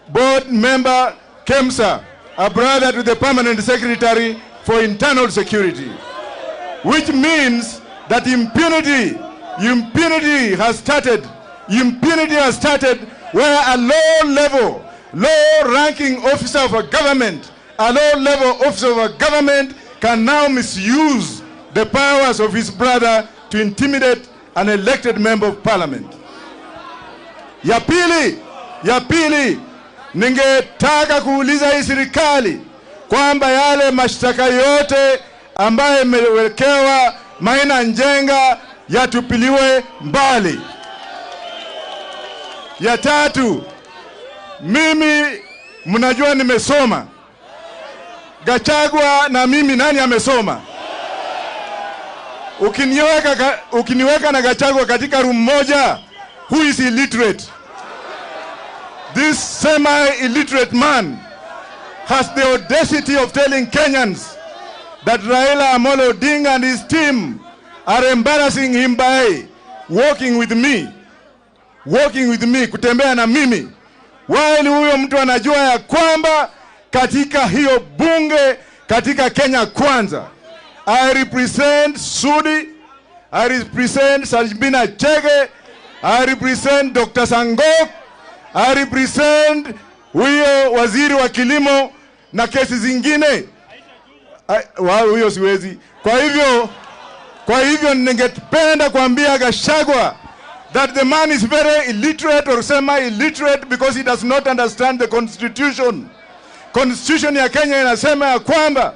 S12: board member KEMSA, a brother to the permanent secretary for internal security, which means that impunity has started. Impunity has started where a low-level, low-ranking officer of a government, a low-level officer of a government can now misuse the powers of his brother to intimidate an elected member of parliament. Ya pili, ningetaka kuuliza hii serikali kwamba yale mashtaka yote ambayo imewekewa Maina Njenga yatupiliwe mbali. Ya tatu, mimi mnajua nimesoma. Gachagua na mimi nani amesoma? Ukiniweka na Gachagua katika room moja, who is illiterate? This semi-illiterate man has the audacity of telling Kenyans that Raila Amolo Odinga and his team are embarrassing him by walking with me, kutembea na mimi. While huyo mtu anajua ya kwamba katika hiyo bunge, katika Kenya Kwanza, I represent Sudi, I represent Sabina Chege, I represent Dr. Sangok, I represent huyo waziri wa kilimo na kesi zingine. Huyo siwezi. Kwa hivyo ningependa kuambia Gachagua that the man is very illiterate or semi-illiterate because he does not understand the constitution. Constitution ya Kenya inasema ya kwamba,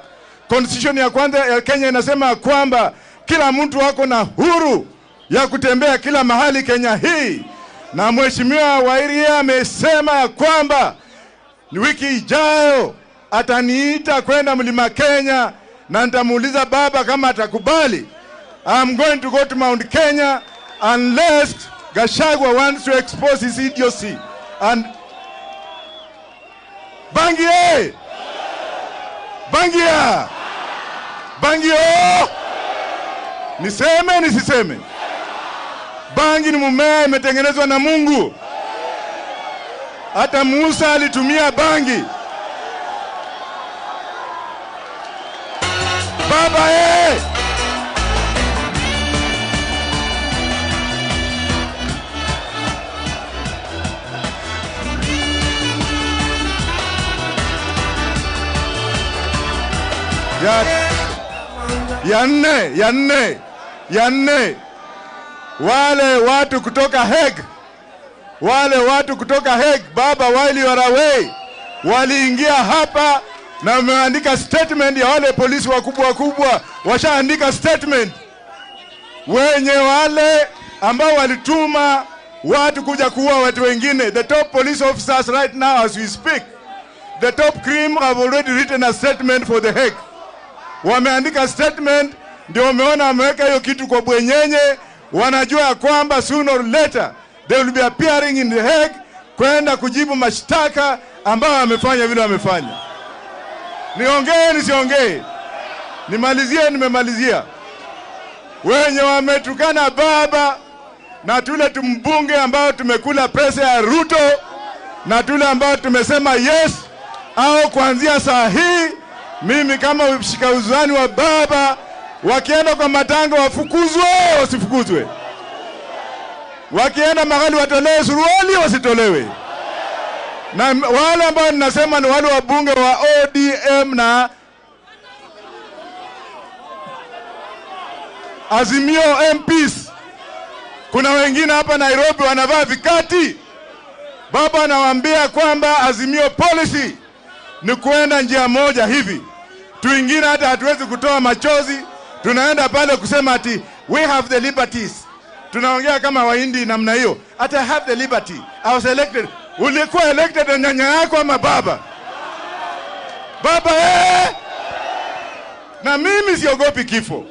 S12: constitution ya kwanza ya Kenya inasema ya kwamba kila mtu ako na huru ya kutembea kila mahali Kenya hii. Na Mheshimiwa Wairia amesema ya kwamba ni wiki ijayo ataniita kwenda Mlima Kenya na nitamuuliza baba kama atakubali. I'm going to go to Mount Kenya unless Gachagua wants to expose his idiocy. And Bangi eh! Bangia! Bangi oh! Niseme nisiseme? Bangi ni mmea imetengenezwa na Mungu. Hata Musa alitumia bangi. Baba eh! Ya nne, wale watu kutoka Hague, baba, while you are away, waliingia hapa na wameandika statement ya wale polisi wakubwa, washaandika statement wenye wale ambao walituma watu kuja kuua watu wengine. The top police officers right now as we speak, the top cream have already written a statement for the Hague. Wameandika statement, ndio wameona wameweka hiyo kitu kwa bwenyenye. Wanajua kwamba sooner or later they will be appearing in the Hague kwenda kujibu mashtaka ambao wamefanya vile wamefanya. Niongee nisiongee? Nimalizie, nimemalizia. Wenye wametukana baba na tule tumbunge ambao tumekula pesa ya Ruto na tule ambao tumesema yes, au kuanzia saa hii mimi kama mshika uzani wa baba, wakienda kwa matanga wafukuzwe, wasifukuzwe? Wakienda mahali watolewe suruali, wasitolewe? Na wale ambao ninasema ni wale wabunge wa ODM na Azimio MPs. Kuna wengine hapa Nairobi wanavaa vikati. Baba anawaambia kwamba Azimio policy ni kuenda njia moja hivi. Tuingine hata hatuwezi kutoa machozi, tunaenda pale kusema ati we have the liberties. Tunaongea kama Wahindi namna hiyo. Ati I have the liberty. I was elected. Ulikuwa elected na nyanya yako ama baba? Baba eh! Na mimi siogopi kifo.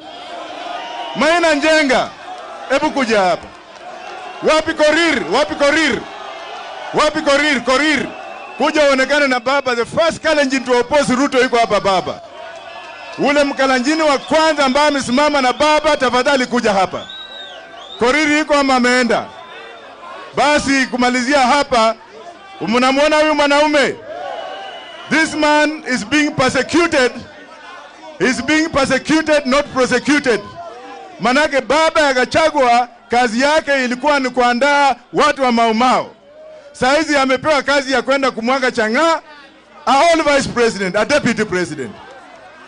S12: Maina Njenga, hebu kuja hapa. Wapi Korir? Wapi Korir? Wapi Korir? Korir, kuja uonekane na baba. The first Kalenjin to oppose Ruto yuko hapa baba. Ule Mkalenjini wa kwanza ambaye amesimama na baba, tafadhali kuja hapa. Korir yuko ama ameenda? Basi kumalizia hapa, mnamuona huyu mwanaume. This man is being persecuted. He's being persecuted, not prosecuted. Manake baba ya Gachagua kazi yake ilikuwa ni kuandaa watu wa Mau Mau. Saizi amepewa kazi ya kwenda kumwaga chang'aa, a whole vice president, a deputy president.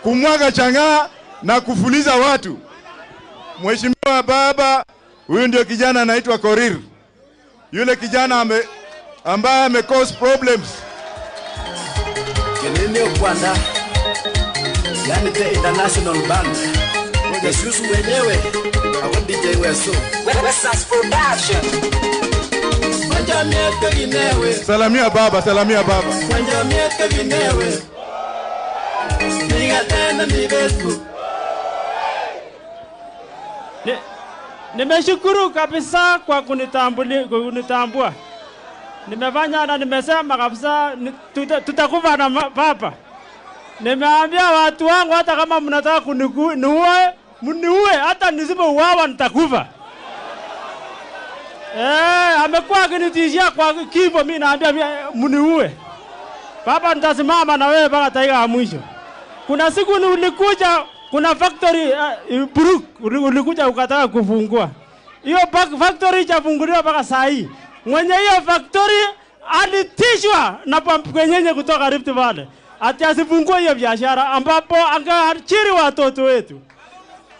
S12: Kumwaga chang'aa na kufuliza watu. Mheshimiwa baba, huyu ndio kijana anaitwa Korir. Yule kijana ambaye ame cause problems.
S11: Kenene Kwanda, yani the international band. Jesus mwenyewe, awo DJ Weso. Wesas Production.
S12: Salamia baba, salamia baba.
S15: Nimeshukuru kabisa kwa kunitambua. Nimefanya na nimesema kabisa tutakufa na baba. Nimeambia watu wangu hata kama mnataka kuniue, mniue, hata nisipouawa nitakufa. Amekuwa akinitishia kwa kifo, mimi naambia mniue. Baba, nitasimama na wewe mpaka dakika ya mwisho. Kuna siku ulikuja, kuna factory Brook ulikuja ukataka kufungua. Hiyo factory haijafunguliwa mpaka saa hii. Mwenye hiyo factory alitishwa na pampu kutoka Rift Valley ati asifungue hiyo biashara, ambapo angeajiri watoto wetu.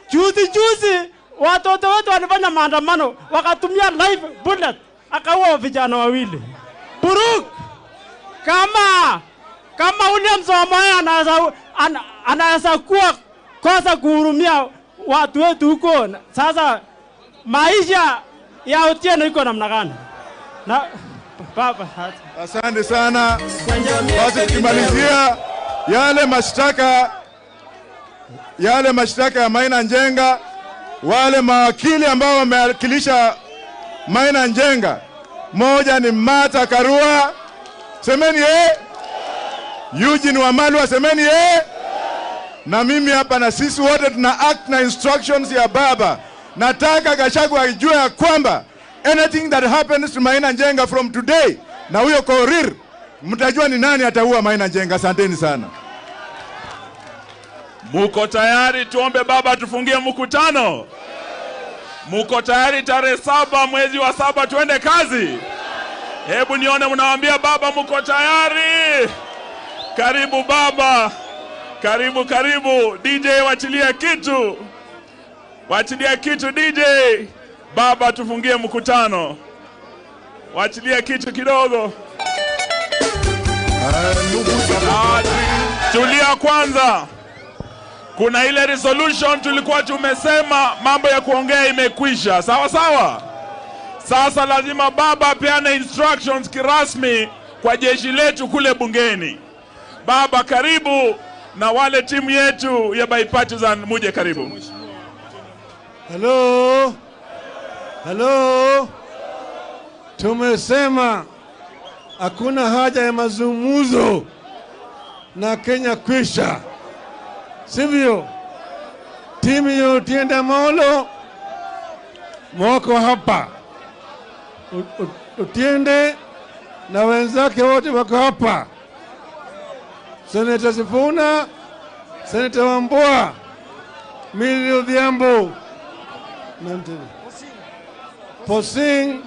S15: Juzi juzi watoto wetu walifanya maandamano, wakatumia live bullet, akaua vijana wawili. Buruk, kama William Samoei anaweza kuwa kosa kuhurumia watu wetu huko, sasa maisha ya Otieno iko namna gani? Na baba,
S12: asante sana. Basi tukimalizia yale mashtaka ya Maina Njenga, wale mawakili ambao wamewakilisha Maina Njenga, moja ni Martha Karua, semeni Eugene Wamalwa, semeni na mimi hapa, na sisi wote tuna act na instructions ya baba. Nataka Gachagua ajue ya kwamba anything that happens to Maina Njenga from today, na huyo Korir, mtajua ni nani ataua Maina Njenga. Asanteni sana.
S5: Muko tayari tuombe baba tufungie mkutano? Muko tayari tarehe 7 mwezi wa 7 tuende kazi? Hebu nione mnawaambia baba muko tayari. Karibu baba. Karibu, karibu. DJ wachilia kitu. Wachilia kitu DJ. Baba tufungie mkutano. Wachilia kitu kidogo. Tulia kwanza. Kuna ile resolution tulikuwa tumesema mambo ya kuongea imekwisha. Sawa sawa? Sasa lazima baba apeane instructions kirasmi kwa jeshi letu kule bungeni. Baba karibu, na wale timu yetu ya bipartisan muje karibu.
S19: Hello. Hello. Tumesema hakuna haja ya mazungumzo na Kenya kwisha. Sivyo? Timu ya Otiende Amollo mwako hapa. Otiende na wenzake wote wako hapa. Senator Sifuna, Senator Wambua, Millie Odhiambo, Posing,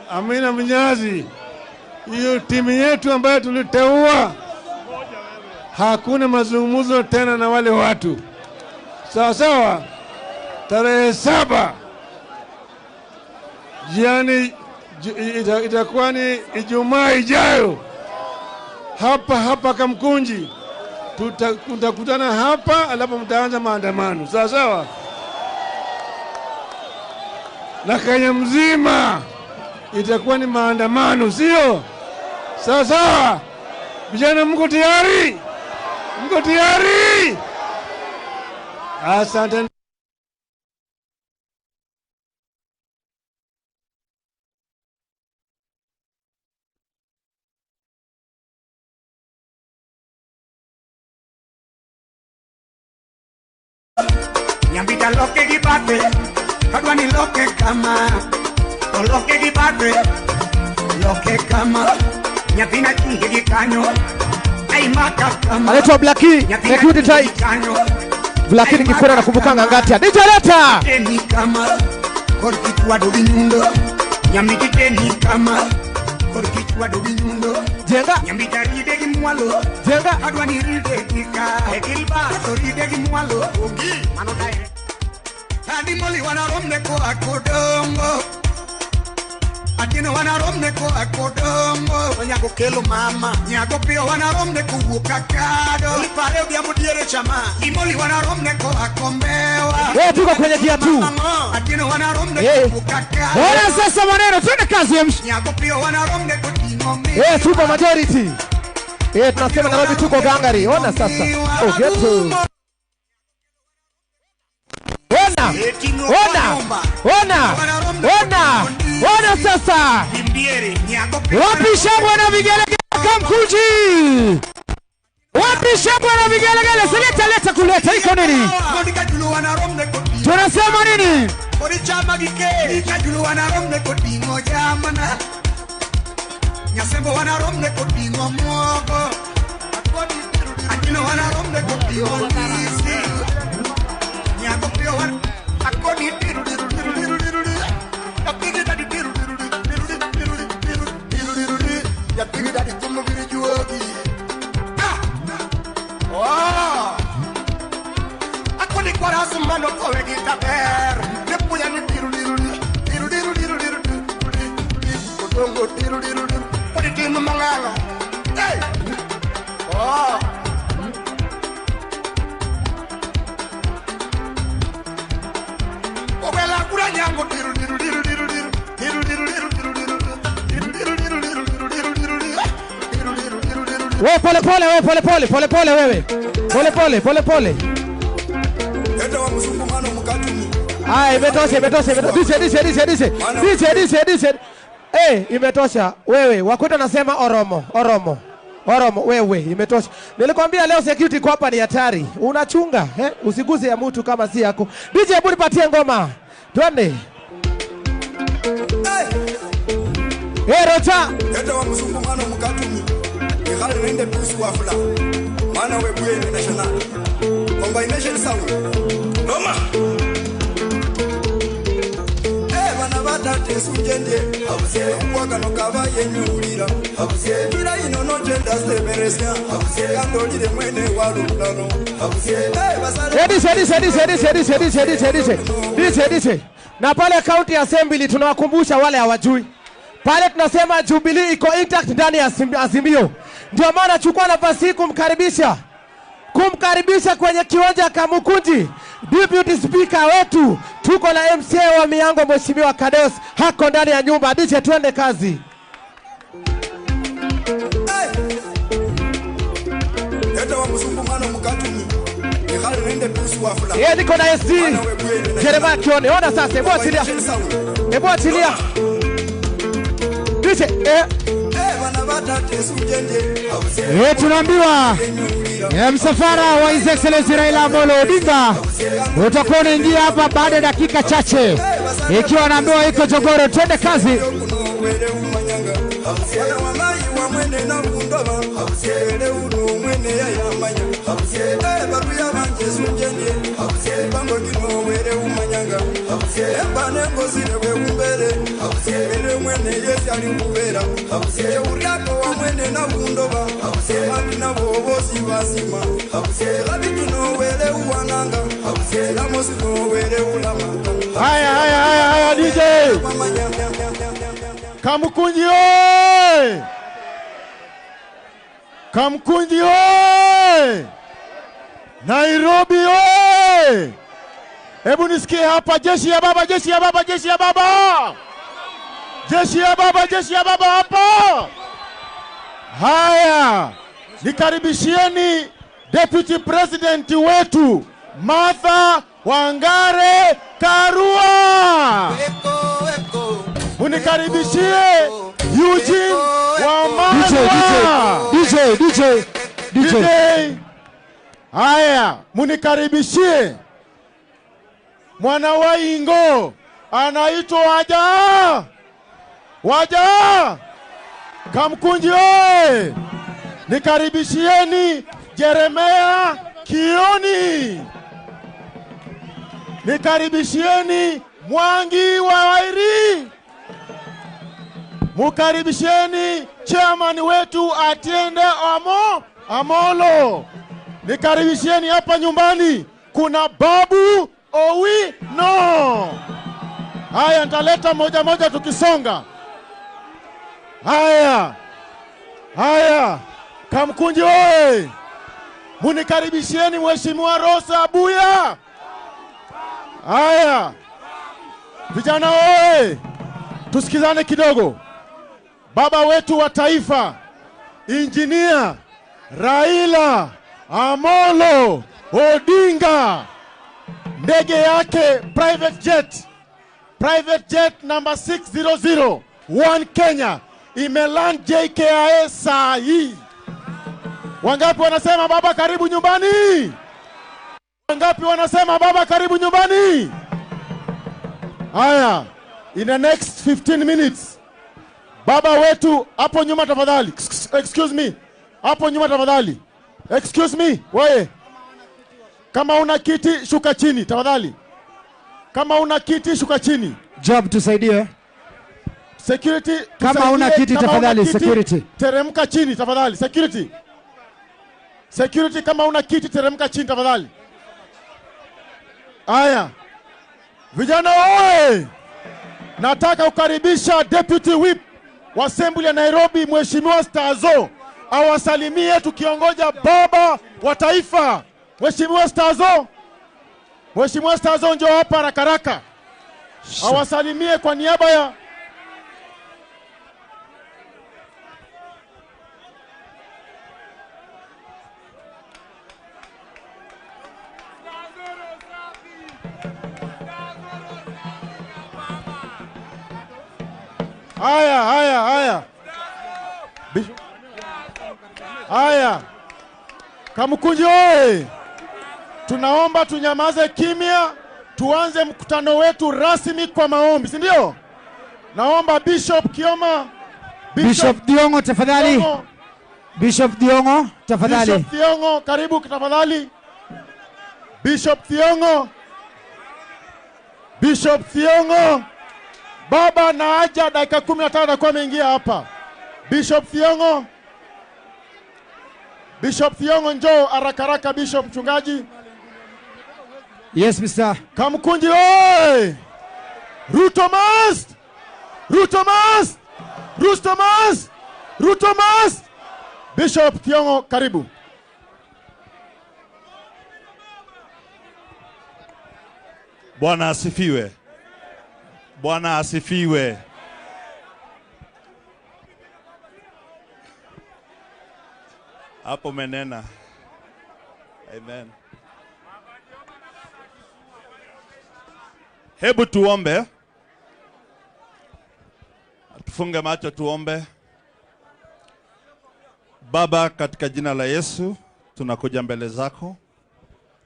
S19: Amina Mnyazi. Hiyo timu yetu ambayo tuliteua, hakuna mazungumzo tena na wale watu. Sawa sawa? Tarehe 7 jiani, itakuwa ni Ijumaa ijayo, hapa hapa Kamkunji tutakutana hapa, alafu mtaanza maandamano. Sawa sawa? Na Kenya mzima itakuwa ni maandamano, sio? Sawa sawa? Vijana mko tayari? Mko tayari? Asante.
S14: Nyambita loke gibate, kadwani loke kama, to loke gibate, loke kama, nyathina chunge gi kanyo, ai maka kama.
S1: Anaitwa Blackie, security tight. Blackie nikikuona nakumbukanga ngati. DJ leta.
S14: Ni kama, kor kichwa do binyundo, nyamiti teni kama, kor kichwa do binyundo.
S1: Jenga.
S14: Nyambita ride gi mwalo,
S1: Jenga.
S14: Kadwani ride gi ka, ekilba, to ride gi mwalo. Ongi, mano dai. Adi moli wanaromne ko akodongo. Atino wanaromne ko akodongo. Nyago kelo mama. Nyago pio wanaromne ko wukakado. Lipare odhiambo diere chama. Imoli wanaromne ko akombewa.
S1: Wewe tuko kwenye kiatu.
S14: Atino wanaromne ko wukakado.
S1: Ona sasa maneno, twende kazi ya msh.
S14: Nyago pio wanaromne ko tingo.
S1: Super majority. Tunasema Nairobi tuko gangari. Ona sasa. Oh, get to. Ona, ona, ona, ona, ona sasa. Wapi shangwe na vigelegele Kamkunji? Wapi shangwe na vigelegele? Seleta leta kuleta iko nini? Tunasema nini? Wewe pole pole, wewe pole pole, pole pole wewe. Pole pole, pole pole. Ah, imetosha, imetosha, imetosha. DJ, DJ, DJ. DJ, DJ, DJ. Imetosha. Wewe, wakuta nasema Oromo, Oromo. Oromo, wewe, imetosha. Nilikwambia leo security kwa hapa ni hatari. Unachunga, Usiguze ya mtu kama si yako. DJ, hebu nipatie ngoma. Twende. Rocha.
S7: Eta wa msungumano mkatumi. Nende pusu wafula. Mana webuye international. Combination sound. Roma. Bana batate sujende. Abuse kuwaga no kaba yenyulira. Abuse kila inono jenda seberesia. Abuse kandolire mwene walulano. Abuse basale.
S1: DJ DJ DJ DJ DJ DJ DJ DJ DJ. Na pale county assembly tunawakumbusha wale hawajui. Pale tunasema Jubilee iko intact ndani ya Azimio. Ndio maana chukua nafasi hii kumkaribisha kwenye kiwanja Kamukunji Deputy Speaker wetu. Tuko na MCA wa Miango Mheshimiwa Kadeus hako ndani ya nyumba. DJ twende kazi. Yeye niko na SD Jeremiah Kione. Ona sasa, hebu achilia. Hebu achilia. DJ
S16: Tunaambiwa msafara wa His Excellency Raila Amolo Odinga utakuwa unaingia hapa baada ya dakika chache, ikiwa naambiwa iko Jogoro. Twende kazi.
S12: Haya, haya, haya, haya, DJ Kamukunji oye! Kamukunji oye! Nairobi oye! Hebu nisikie hapa, jeshi ya baba, jeshi ya baba, jeshi ya baba! Jeshi ya baba, jeshi ya baba hapa! Haya, nikaribishieni Deputy President wetu
S4: Martha Wangare Karua. Munikaribishie Eugene Wamalwa.
S16: DJ, DJ, DJ,
S4: DJ. Haya, munikaribishie mwana wa Ingo anaitwa Waja. Waja Kamkunji oye! Nikaribishieni Jeremia Kioni. Nikaribishieni Mwangi wa Wairi. Mukaribishieni chairman wetu Atiende Amolo. Nikaribishieni hapa nyumbani kuna Babu Owino. Haya, nitaleta moja moja tukisonga. Haya, haya, Kamkunji oye! Munikaribishieni Mheshimiwa Rosa Abuya. Haya, vijana oye! Tusikizane kidogo. Baba wetu wa taifa, Injinia Raila Amolo Odinga, ndege yake private jet number 600 One Kenya imeland JKIA saa hii. Wangapi wanasema baba karibu nyumbani? Wangapi wanasema baba karibu nyumbani? Haya, in the next 15 minutes, baba wetu hapo nyuma tafadhali. Excuse me. Hapo nyuma tafadhali. Excuse me, wewe. Kama una kiti shuka chini tafadhali. Kama una kiti shuka chini.
S16: Job tusaidie.
S4: Security,
S16: kama una kiti tafadhali, security.
S4: Teremka chini tafadhali, security. Security, kama una kiti teremka chini tafadhali. Haya. Vijana oye! Nataka kukaribisha Deputy Whip wa Assembly ya Nairobi Mheshimiwa Stazo awasalimie tukiongoja baba wa taifa. Mheshimiwa Stazo. Mheshimiwa Stazo njoo hapa haraka haraka. Awasalimie kwa niaba ya Haya, haya, haya. Haya. Kamkunji oye! Tunaomba tunyamaze kimya, tuanze mkutano wetu rasmi kwa maombi, si ndio? Naomba Bishop Kioma,
S16: Bishop Diongo tafadhali. Bishop Diongo tafadhali.
S4: Bishop Diongo karibu tafadhali. Bishop Diongo. Bishop Diongo. Baba na aja dakika 15 atakuwa ameingia hapa. Bishop Thiongo. Bishop Thiongo njoo haraka haraka Bishop mchungaji.
S16: Yes Mr.
S4: Kamkunji oye! Ruto must! Ruto must! Ruto must! Ruto must! Bishop Thiongo karibu.
S6: Bwana asifiwe. Bwana asifiwe. Hapo menena. Amen. Hebu tuombe. Tufunge macho tuombe. Baba, katika jina la Yesu tunakuja mbele zako.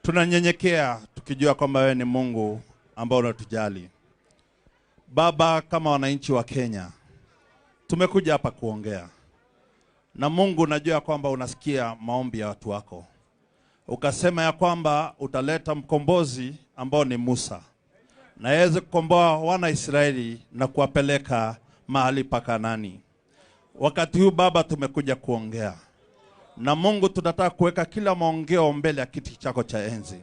S6: Tunanyenyekea tukijua kwamba wewe ni Mungu ambao unatujali. Baba, kama wananchi wa Kenya tumekuja hapa kuongea. Na Mungu, najua kwamba unasikia maombi ya watu wako. Ukasema ya kwamba utaleta mkombozi ambao ni Musa, na aweze kukomboa wana Israeli na kuwapeleka mahali pa Kanaani. Wakati huu Baba tumekuja kuongea. Na Mungu, tunataka kuweka kila maongeo mbele ya kiti chako cha enzi.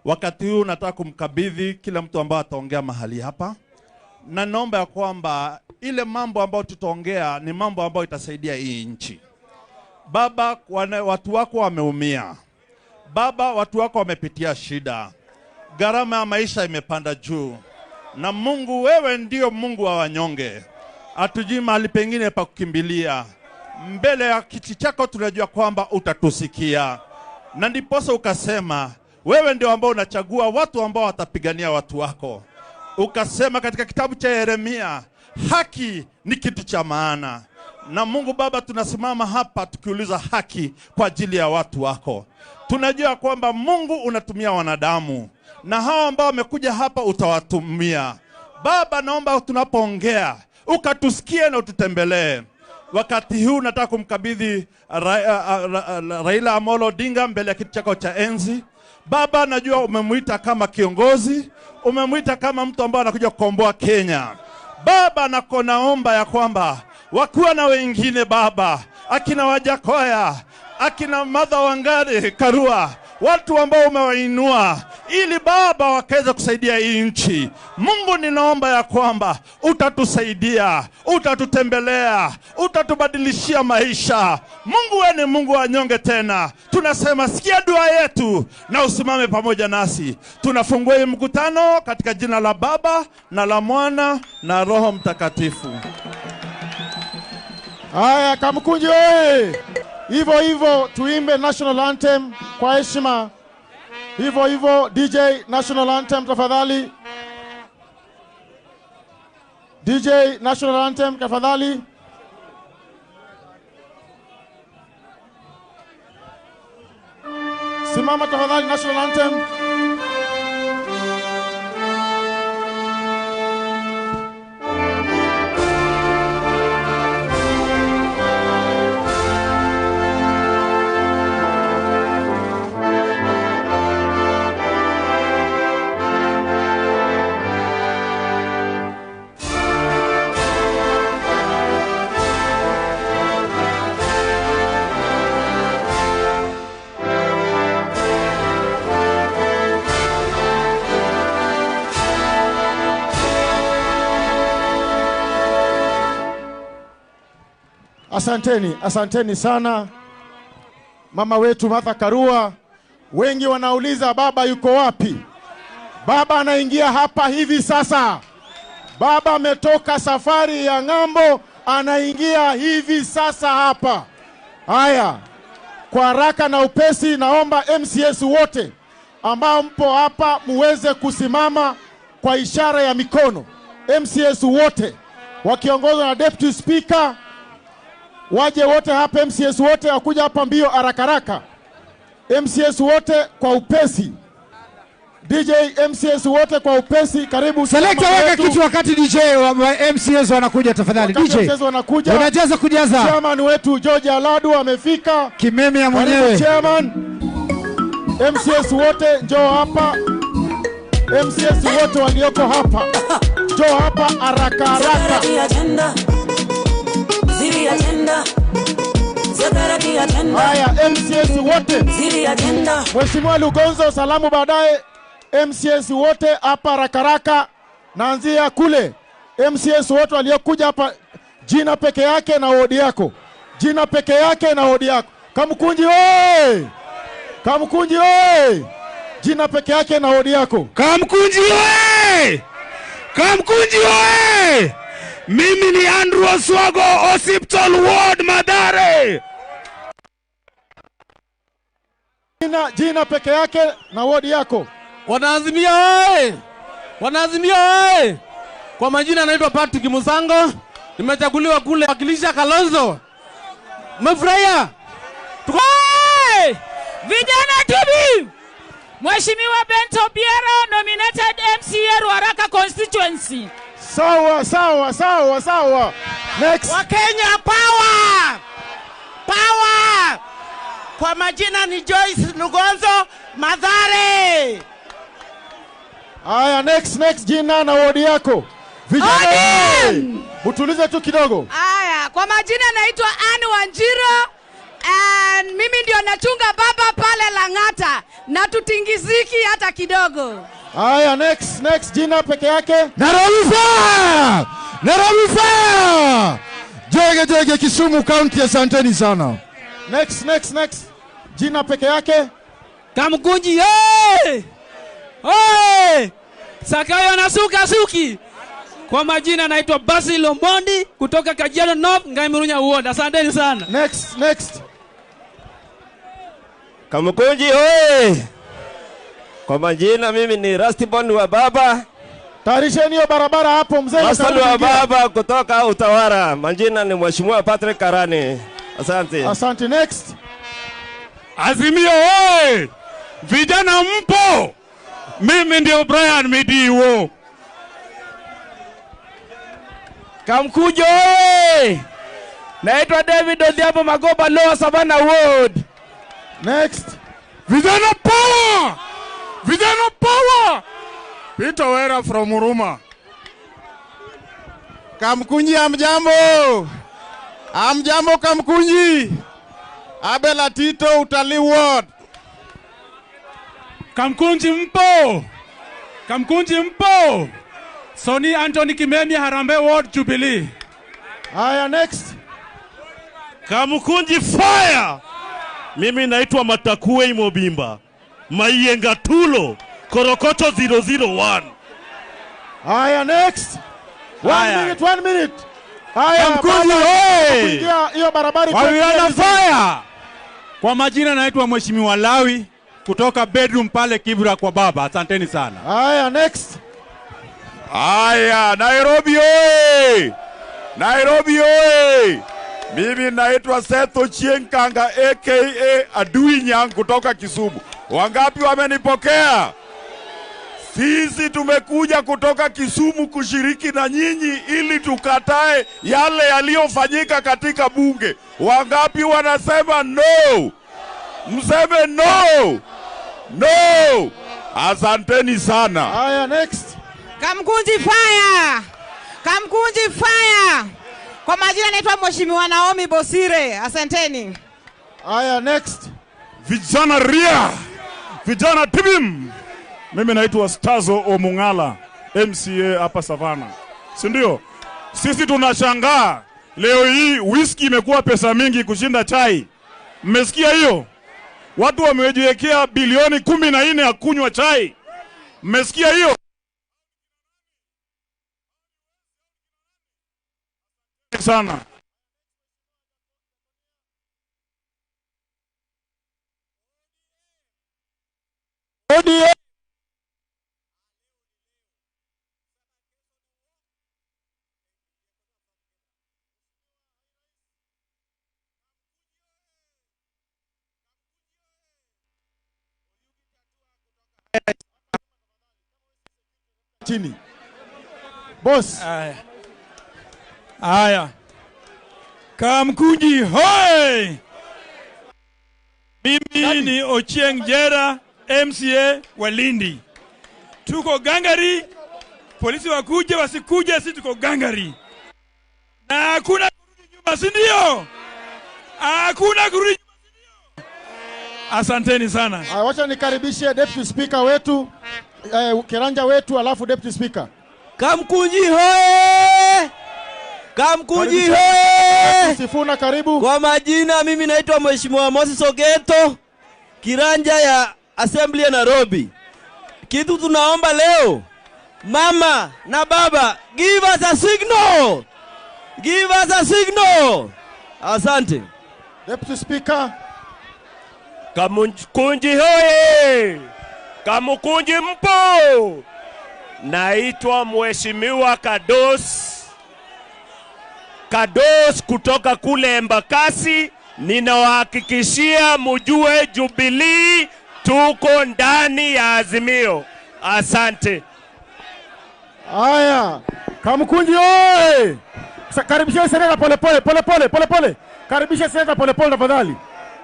S6: Wakati huu nataka kumkabidhi kila mtu ambaye ataongea mahali hapa. Na naomba ya kwamba ile mambo ambayo tutaongea ni mambo ambayo itasaidia hii nchi. Baba, watu wako wameumia. Baba, watu wako wamepitia shida. Gharama ya maisha imepanda juu. Na Mungu, wewe ndio Mungu wa wanyonge. Hatujui mahali pengine pa kukimbilia. Mbele ya kiti chako tunajua kwamba utatusikia. Na ndiposa ukasema Wewe ndio ambao unachagua watu ambao watapigania watu wako. Ukasema katika kitabu cha Yeremia, haki ni kitu cha maana. Na Mungu Baba, tunasimama hapa tukiuliza haki kwa ajili ya watu wako. Tunajua kwamba Mungu unatumia wanadamu, na hao ambao wamekuja hapa utawatumia. Baba, naomba tunapoongea ukatusikie na ututembelee. Wakati huu nataka kumkabidhi Raila Amolo Odinga mbele ya kiti chako cha enzi. Baba, najua umemuita kama kiongozi, umemuita kama mtu ambaye anakuja kukomboa Kenya. Baba, naomba ya kwamba wakiwa na wengine Baba, akina Wajakoya, akina Martha Wangari Karua, watu ambao umewainua ili Baba wakaweza kusaidia hii nchi. Mungu, ninaomba ya kwamba utatusaidia, utatutembelea, utatubadilishia maisha. Mungu, wewe ni Mungu wa nyonge tena. Tunasema sikia dua yetu na usimame pamoja nasi. Tunafungua hii mkutano katika jina la Baba na la Mwana na Roho Mtakatifu.
S17: Haya, Kamkunji oye! Hivyo hivyo tuimbe national anthem kwa heshima. Hivyo hivyo DJ, national anthem tafadhali. DJ, national anthem tafadhali. Simama tafadhali, national anthem. Asanteni, asanteni sana mama wetu Martha Karua. Wengi wanauliza baba yuko wapi? Baba anaingia hapa hivi sasa. Baba ametoka safari ya ng'ambo, anaingia hivi sasa hapa. Haya, kwa haraka na upesi naomba MCS wote ambao mpo hapa muweze kusimama kwa ishara ya mikono. MCS wote wakiongozwa na Deputy Speaker waje wote hapa. MCS wote wakuja hapa mbio haraka haraka. MCS wote kwa upesi. DJ, MCS wote kwa upesi, karibu.
S16: Selector, weka kitu wakati DJ wa MCS wanakuja tafadhali. DJ
S17: MCS wanakuja.
S16: Unajaza kujaza.
S17: Chairman wetu George Aladu amefika.
S16: Kimeme ya mwenyewe.
S17: Karibu chairman. MCS wote njoo hapa. MCS wote walioko hapa njoo hapa haraka haraka. Haya, MCS wote. Mheshimiwa Lugonzo, salamu baadaye. MCS wote hapa haraka haraka. Naanzia kule. MCS wote waliokuja hapa, jina peke yake na wodi yako. Jina peke yake na wodi yako. Kamkunji oye! Kamkunji oye! Jina peke yake na wodi yako.
S5: Kamkunji oye! Kamkunji oye! Mimi ni Andrew Oswago, Hospital Ward, Mathare.
S17: Jina peke yake na wodi yako.
S18: Wanaazimia oye! Wanaazimia oye! Kwa majina naitwa Patrick Musango, nimechaguliwa kule wakilisha Kalonzo. Mmefurahia?
S20: Oye! Vijana TV! Mheshimiwa Bento Biero, nominated MCA Ruaraka constituency.
S17: Sawa, sawa, sawa, sawa. Next.
S24: Wakenya power! Power! Kwa majina ni Joyce Lugonzo, Mathare.
S17: Aya, next, next, jina na wodi yako. Vijana, mtulize tu kidogo.
S25: Aya, kwa majina naitwa Anne Wanjiro. And mimi ndio nachunga baba pale Lang'ata na tutingiziki hata kidogo.
S17: Aya, next, next, jina peke yake.
S4: Nairobi fire! Nairobi fire! Jege jege Kisumu County, asanteni sana.
S17: Next, next, next. Jina peke yake.
S26: Kamkunji, hey! Hey! Sakayo nasuka suki. Kwa majina naitwa Basil Omondi kutoka Kajiado North, Ngaimurunya Ward. Asanteni sana.
S17: Next, next.
S27: Kamkunji oye!
S2: Kwa majina mimi ni Rastibon wa baba.
S17: Tayarisheni hiyo barabara hapo mzee.
S2: Rastibon wa baba kutoka Utawara. Majina ni Mheshimiwa Patrick Karani. Asante.
S17: Asante, next.
S5: Azimio oye! Vijana mpo? Mimi ndio Brian Midiwo.
S3: Kamkujo oye! Naitwa David Odhiambo Magoba, Lower Savannah Ward.
S17: Next.
S5: Vijana power! Vijana power! Peter Wera from Huruma.
S4: Kamkunji amjambo. Amjambo Kamkunji. Abel Atito, Utalii Ward.
S5: Kamkunji mpo. Kamkunji mpo. Soni Anthony Kimemia, Harambee Ward, Jubilee.
S17: Haya, next.
S8: Kamkunji fire. Mimi naitwa Matakue Mobimba. Maiyenga Tulo, Korokocho 001.
S17: Haya, next. 1 minute, 1 minute. Haya,
S12: Kamkunji oye!
S17: Hiyo barabara
S12: Wawiana fire. Kwa majina naitwa Mheshimiwa Lawi kutoka bedroom pale Kibra kwa baba. Asanteni sana.
S17: Haya, next.
S10: Haya, Nairobi oye! Nairobi oye! Mimi naitwa Seth Ochieng Kanga aka Adui Nyang kutoka Kisumu. Wangapi wamenipokea? Sisi tumekuja kutoka Kisumu kushiriki na nyinyi ili tukatae yale yaliyofanyika katika bunge. Wangapi wanasema no? Mseme no. No. Asanteni sana.
S17: Haya, next.
S24: Kamkunji fire. Kamkunji fire. Kwa majina naitwa Mheshimiwa Naomi Bosire. Asanteni.
S17: Haya, next.
S5: Vijana ria. Vijana tibim. Mimi naitwa Stazo Omungala, MCA hapa Savannah. Si ndio? Sisi tunashangaa leo hii whisky imekuwa pesa mingi kushinda chai. Mmesikia hiyo? Watu wamejiwekea bilioni 14 ya kunywa chai. Mmesikia hiyo? Sana.
S17: ODM. Chini. Boss.
S13: Haya. Kamkunji hoi! Mimi ni Ochieng Jera, MCA wa Lindi. Tuko gangari, polisi wakuje wasikuje, sisi tuko gangari. Na hakuna kurudi nyuma, si ndio? Hakuna kurudi nyuma, si ndio? Asanteni sana.
S17: Wacha nikaribishe Deputy Speaker wetu, Kiranja wetu, alafu Deputy Speaker.
S3: Kamkunji hoi! Kamkunji hoi!
S17: Sifuna, karibu.
S3: Kwa majina mimi naitwa Mheshimiwa Moses Ogeto, Kiranja ya Assembly ya Nairobi. Kitu tunaomba leo, mama na baba, give us a signal. Give us a signal. Asante.
S17: Deputy Speaker.
S21: Kamkunji hoye! Kamkunji mpo! Naitwa Mheshimiwa Kados kutoka kule Embakasi. Ninawahakikishia mjue Jubilee tuko ndani ya Azimio. Asante.
S17: Haya, Kamkunji oye! Karibisha seneta pole pole pole pole pole pole. Karibisha seneta pole pole tafadhali.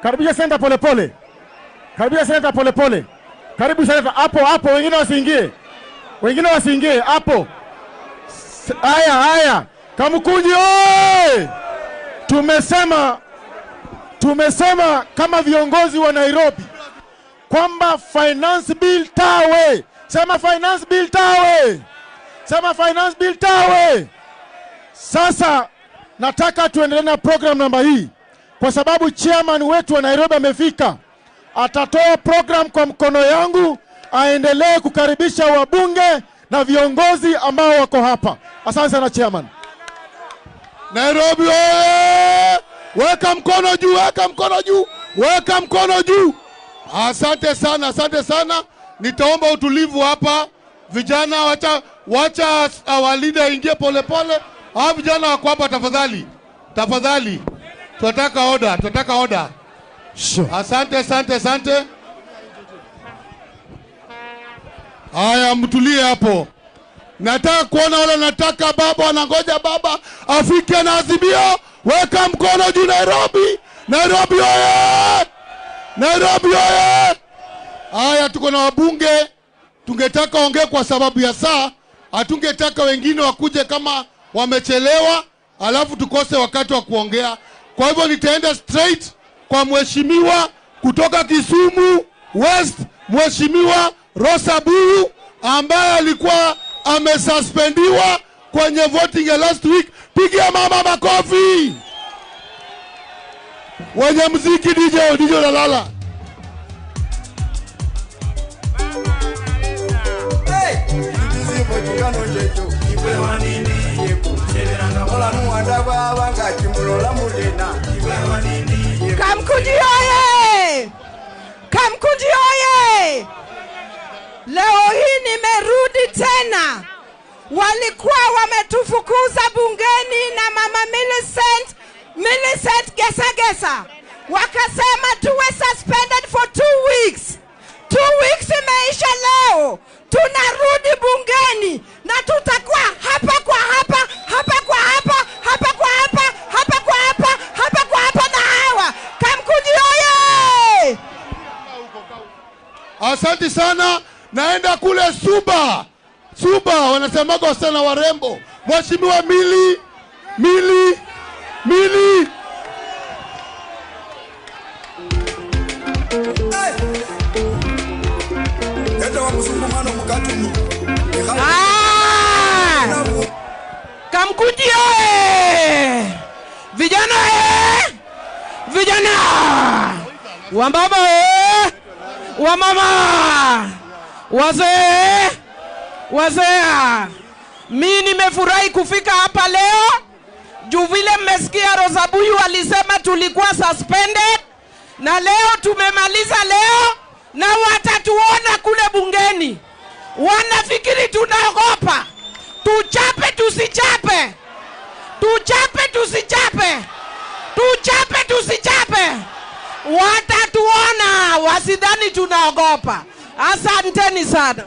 S17: Karibisha seneta pole pole. Karibisha seneta pole pole. Karibu seneta hapo hapo, wengine wasiingie. Wengine wasiingie hapo. Haya haya. Kamkunji oye! Tumesema kama viongozi wa Nairobi kwamba finance bill tawe. Sema finance bill tawe. Sema finance bill tawe. Sasa nataka tuendelee na program namba hii kwa sababu chairman wetu wa Nairobi amefika. Atatoa program kwa mkono yangu, aendelee kukaribisha wabunge na viongozi ambao wako hapa. Asante sana chairman.
S4: Nairobi oye! Weka mkono juu, weka mkono juu, weka mkono juu. Asante sana, asante sana. Nitaomba utulivu hapa. Vijana wacha our leader ingie pole pole. Hawa vijana wako hapa tafadhali. Tafadhali. Tunataka order, tunataka order.
S17: Sure.
S4: Asante, asante, asante. Haya, mtulie hapo. Nataka kuona wale nataka baba wanangoja baba afike na Azimio. Weka mkono juu Nairobi. Nairobi oye! Nairobi oye! Haya, tuko na wabunge. Tungetaka ongee kwa sababu ya saa. Hatungetaka wengine wakuje kama wamechelewa, alafu tukose wakati wa kuongea. Kwa hivyo nitaenda straight kwa mheshimiwa kutoka Kisumu West, Mheshimiwa Rosa Buyu, ambaye alikuwa amesuspendiwa kwenye voting ya last week. Pigia mama makofi. Wenye muziki DJ Lalala.
S24: Kamkunji oye! Kamkunji oye! Leo hii nimerudi tena. Walikuwa wametufukuza bungeni na mama Millicent Gesa. Wakasema tuwe suspended for 2 weeks. 2 weeks imeisha leo. Tunarudi bungeni na tutakuwa hapa kwa hapa, hapa kwa hapa, hapa kwa hapa, hapa kwa hapa, hapa kwa hapa na hawa. Kamkunji oye!
S4: Asante sana. Naenda kule Suba. Suba wanasemaga wasichana warembo. Mheshimiwa Mili.
S9: Kamkunji oye! Vijana oye! Vijana! Wambaba oye! Wamama! Wazee! Wazee! Mimi nimefurahi kufika hapa leo. Juu vile mmesikia Rosa Buyu alisema tulikuwa suspended, na leo tumemaliza leo, na watatuona kule bungeni. Wanafikiri tunaogopa. Tuchape tusichape. Tuchape tusichape. Tuchape tusichape. Watatuona, wasidhani tunaogopa. Asanteni sana.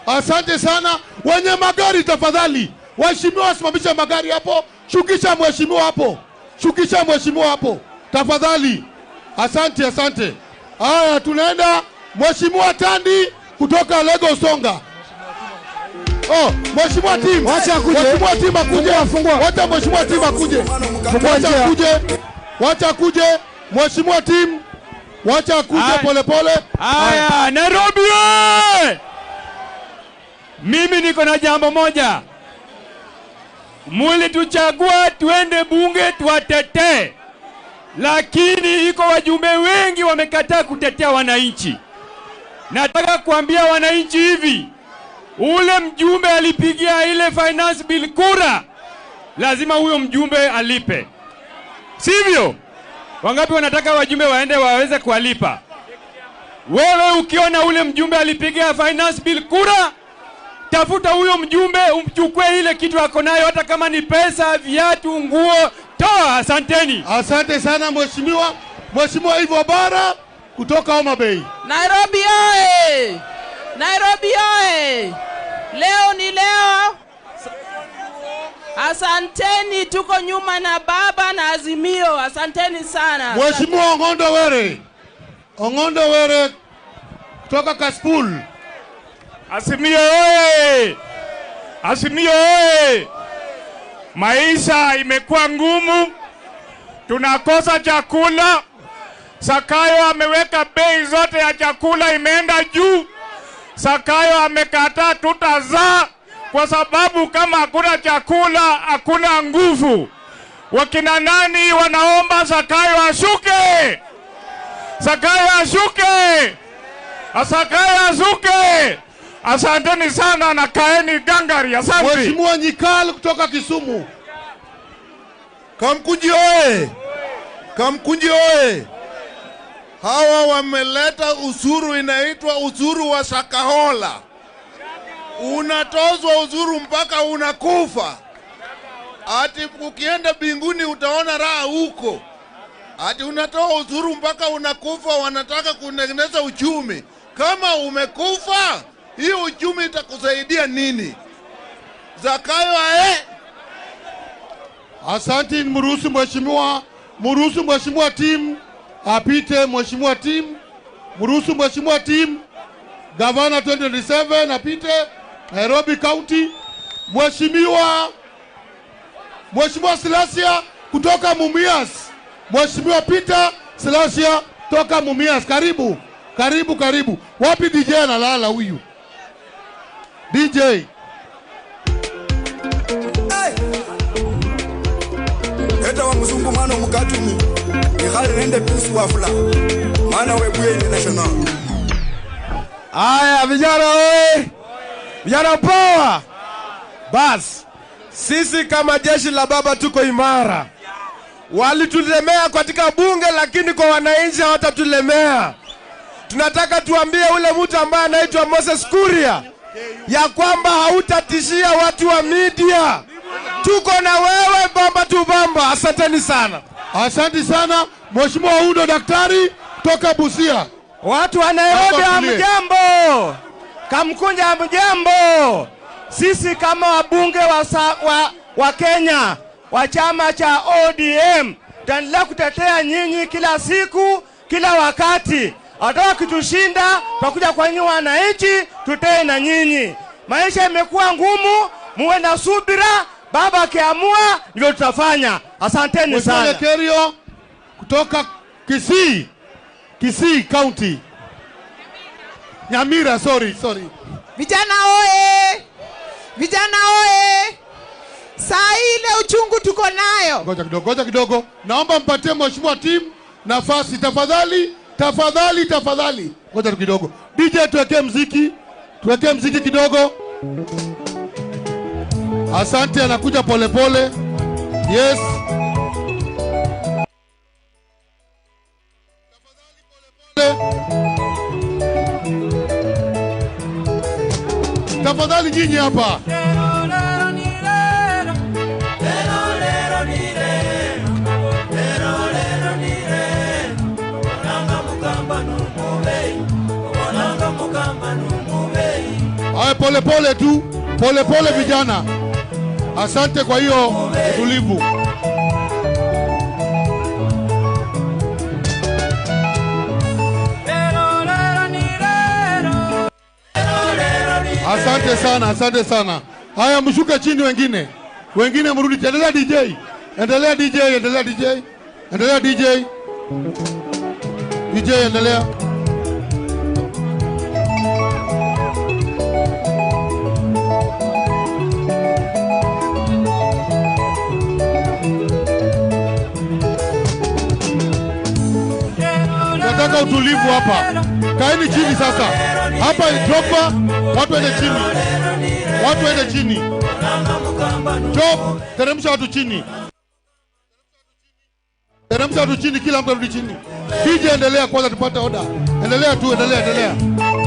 S4: Asante sana. Wenye magari tafadhali, waheshimiwa wasimamishe magari hapo. Shukisha mheshimiwa hapo. Shukisha mheshimiwa hapo tafadhali. Asante, asante. Haya, tunaenda Mheshimiwa Tandi kutoka Lagos Songa. Oh, Mheshimiwa Tim.
S17: Wacha akuje.
S4: Mheshimiwa Tim akuje.
S17: Fungua.
S4: Wacha Mheshimiwa Tim akuje. Wacha akuje. Wacha akuje. Mheshimiwa Tim. Wacha akuje pole pole.
S13: Haya, Nairobi oye! Mimi niko na jambo moja. Mulituchagua tuende bunge tuwatetee. Lakini iko wajumbe wengi wamekataa kutetea wananchi. Nataka kuambia wananchi hivi, ule mjumbe alipigia ile finance bill kura, lazima huyo mjumbe alipe. Sivyo? Wangapi wanataka wajumbe waende waweze kuwalipa? Wewe ukiona ule mjumbe alipigia finance bill kura, tafuta huyo mjumbe umchukue ile kitu ako nayo, hata kama ni pesa, viatu, nguo, toa. Asanteni.
S4: Asante sana mheshimiwa. Mheshimiwa Ivo Bara kutoka Homa Bay.
S9: Nairobi oye! Nairobi oye! Leo ni leo. Asanteni, tuko nyuma na baba na Azimio. Asanteni sana.
S4: Mheshimiwa Ong'ondo Were. Ong'ondo Were kutoka Kasipul.
S5: Azimio oye! Azimio oye! Maisha imekuwa ngumu, tunakosa chakula. Sakayo ameweka bei zote ya chakula imeenda juu. Sakayo amekataa tutazaa kwa sababu kama hakuna chakula hakuna nguvu. Wakina nani wanaomba Sakayo ashuke? Sakayo ashuke! Sakayo ashuke! Asanteni sana na kaeni gangari. Asante.
S4: Mheshimiwa Nyikal kutoka Kisumu.
S12: Kamkunji oye! Kamkunji oye!
S11: Hawa wameleta ushuru inaitwa ushuru wa Shakahola. Unatozwa ushuru mpaka unakufa. Ati ukienda binguni utaona raha huko. Ati unatoa ushuru mpaka unakufa, wanataka kutengeneza uchumi. Kama umekufa, hiyo uchumi itakusaidia nini? Zakayo ae.
S14: Asante, mruhusu mheshimiwa Tim apite. Mheshimiwa Tim, mruhusu mheshimiwa Tim, Gavana 2027 apite Nairobi County. Mheshimiwa Silasia kutoka Mumias, Mheshimiwa Peter Silasia toka Mumias, karibu, karibu, karibu. Wapi DJ analala huyu? DJ.
S7: Eta wa mzungu mwana mukatumi Nikhale nende peace wafula Mana webuye international.
S4: Aya vijana oe, vijana power. Bas, sisi kama jeshi la baba tuko imara. Walitulemea katika bunge, lakini kwa wananchi hawatatulemea. Tunataka tuambie ule mtu ambaye anaitwa Moses Kuria ya kwamba hautatishia watu wa media. Tuko na wewe bamba tu bamba. Asanteni sana.
S14: Asante sana Mheshimiwa Udo Daktari toka Busia.
S15: Watu wa Nairobi hamjambo. Kamkunja hamjambo. Sisi kama wabunge wa Kenya wa chama cha ODM tutaendelea kutetea nyinyi kila siku, kila wakati. Hata kitushinda tutakuja kwa nyinyi wananchi, tutee na nyinyi. Maisha imekuwa ngumu, muwe na subira. Baba akiamua ndio tutafanya. Asanteni sana.
S14: Mheshimiwa Kerio kutoka Kisii, Kisii County. Nyamira, sorry.
S19: Vijana oe! Vijana oe! Saa ile uchungu tuko nayo.
S14: Ngoja kidogo. Naomba mpatie Mheshimiwa Tim nafasi tafadhali, tafadhali, tafadhali. Ngoja kidogo. DJ tuwekee muziki. Tuwekee muziki kidogo. Asante, anakuja pole pole. Yes. Tafadhali nyinyi hapa. Haya, pole pole tu, pole pole vijana. Asante kwa hiyo utulivu. Asante sana, asante sana. Haya, mshuke chini wengine. Wengine mrudi. Endelea DJ. Endelea DJ, endelea DJ. Endelea DJ. DJ endelea. Nataka utulivu hapa. Kaeni chini sasa. Hapa dropa, watu waende chini. Watu waende chini. Drop, teremsha watu chini. Teremsha watu chini, kila mtu arudi chini. DJ endelea kwanza tupate order. Endelea tu, endelea, endelea.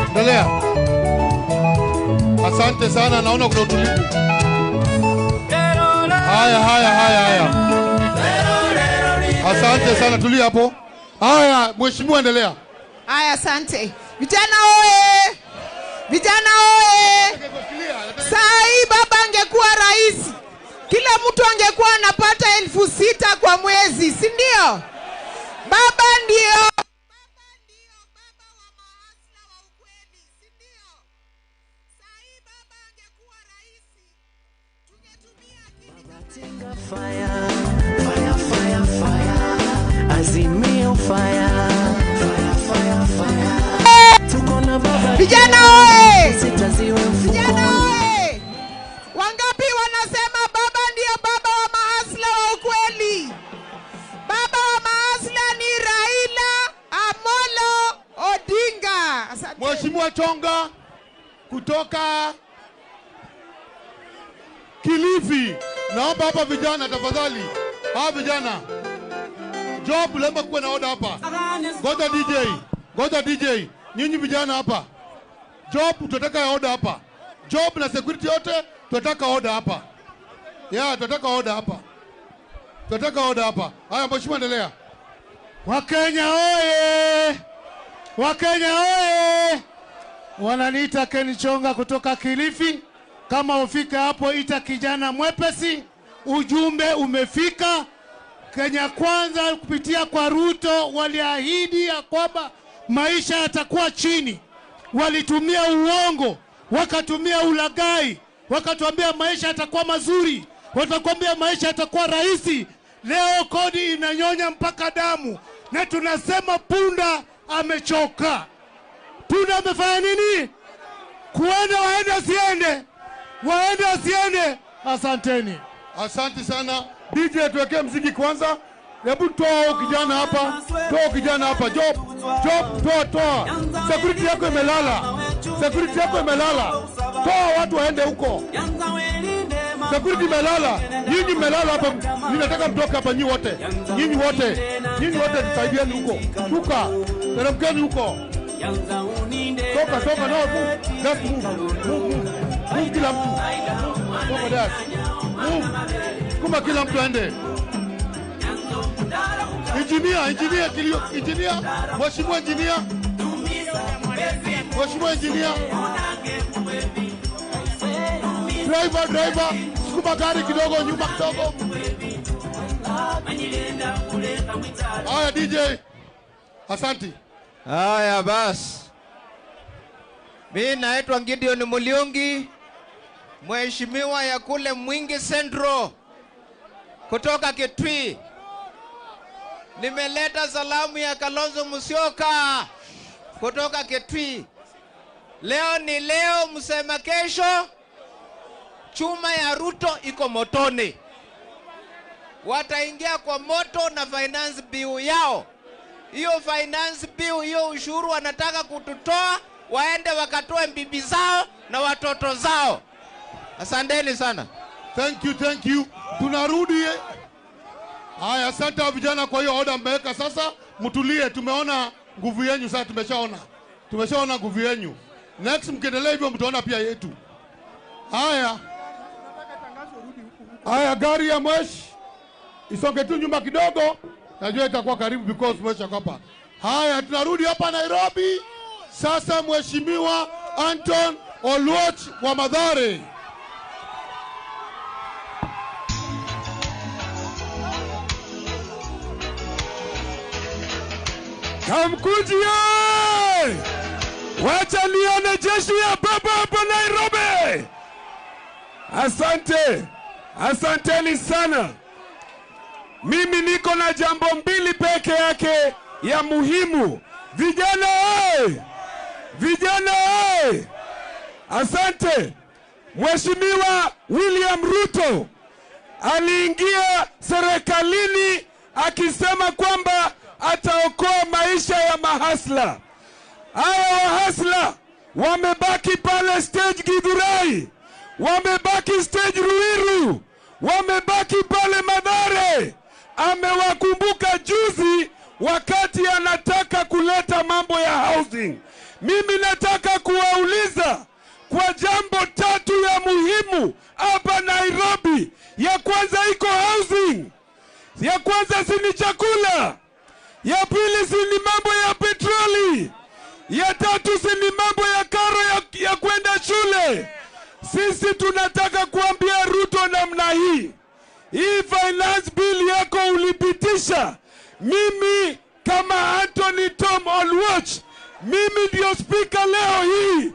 S14: Endelea. Asante sana, naona kuna utulivu. Haya, haya, haya, haya. Asante sana, tulia hapo. Haya, mheshimiwa endelea.
S19: Haya, asante. Vijana oe! Vijana oe! Saa hii baba angekuwa rais, kila mtu angekuwa anapata 6,000 kwa mwezi, si ndio? Baba ndio.
S22: Fire, fire, fire, fire. Azimio fire, fire, fire, fire. Tuko na baba.
S19: Vijana oe! Vijana oe! Wangapi wanasema baba ndio baba wa mahasla wa ukweli? Baba wa mahasla ni Raila Amolo Odinga. Asante.
S14: Mheshimiwa Chonga kutoka Kilifi. Naomba hapa vijana tafadhali. Hawa vijana. Job, lazima kuwe na order hapa. Ngoja DJ, ngoja DJ. Nyinyi vijana hapa. Job, tunataka order hapa. Job na security yote tunataka order hapa. Yeah, tunataka order hapa. Tunataka order hapa. Haya, mheshimiwa, endelea.
S1: Wakenya oye! Wakenya oye! Wananiita Ken Chonga kutoka Kilifi. Kama ufika hapo ita kijana mwepesi. Ujumbe umefika. Kenya Kwanza kupitia kwa Ruto waliahidi ya kwamba maisha yatakuwa chini. Walitumia uongo, wakatumia ulaghai, wakatuambia maisha yatakuwa mazuri, watakwambia maisha yatakuwa rahisi. Leo kodi inanyonya mpaka damu, na tunasema punda amechoka. Punda amefanya nini? Kuenda waende asiende, waende asiende. Asanteni.
S14: Asante sana. DJ, tuwekee mziki kwanza. Hebu toa kijana hapa. Toa kijana hapa. Job, Job, toa, toa. Security yako imelala. Security yako imelala. Toa watu waende huko. Security imelala. Nyinyi mmelala hapa. Ninataka mtoke hapa nyinyi wote. Nyinyi wote. Nyinyi wote tusaidieni huko. Shuka. Teremkeni huko. Toka, toka, no, move. Just move. Move, move. Move kila mtu. Toka dash. Move. Kuma kila mtu aende. Engineer, engineer, kilio, engineer, mheshimiwa engineer. Mheshimiwa engineer. Driver, driver, sukuma gari kidogo nyuma kidogo. Haya DJ. Asante.
S6: Haya basi. Mimi naitwa Gideon Muliungi, mheshimiwa ya kule Mwingi Central kutoka Kitui. Nimeleta salamu ya Kalonzo Musyoka kutoka Kitui. Leo ni leo, msema kesho. Chuma ya Ruto iko motoni. Wataingia kwa moto na finance bill yao. Hiyo finance bill, hiyo ushuru wanataka kututoa, waende wakatoe bibi zao na watoto zao. Asanteni sana.
S14: Thank you, thank you. Tunarudi. Haya, asante vijana kwa hiyo order mmeweka sasa. Mtulie, tumeona nguvu yenu sasa, tumeshaona. Tumeshaona nguvu yenu. Next mkiendelea hivyo mtaona pia yetu. Haya. Haya, gari ya mwesh isonge tu nyuma kidogo. Najua itakuwa karibu because mwesh hapa. Haya, tunarudi hapa Nairobi. Sasa mheshimiwa Anton Oluoch wa Mathare.
S16: Kamkunji ye! Wacha nione jeshi ya baba hapa Nairobi. Asante. Asanteni sana. Mimi niko na jambo mbili peke yake ya muhimu. Vijana oye! Vijana oye! Asante. Mheshimiwa William Ruto aliingia serikalini akisema kwamba ataokoa maisha ya mahasla. Hawa wahasla wamebaki pale stage Githurai, wamebaki stage Ruiru, wamebaki pale Mathare. Amewakumbuka juzi wakati anataka kuleta mambo ya housing. Mimi nataka kuwauliza kwa jambo tatu ya muhimu hapa Nairobi. Ya kwanza iko housing, ya kwanza si ni chakula, ya pili si ni mambo ya petroli, ya tatu si ni mambo ya karo ya kwenda shule. Sisi tunataka kuambia Ruto namna hii, hii finance bill yako ulipitisha, mimi kama Anthony Tom Oluoch, mimi ndio speaker leo hii.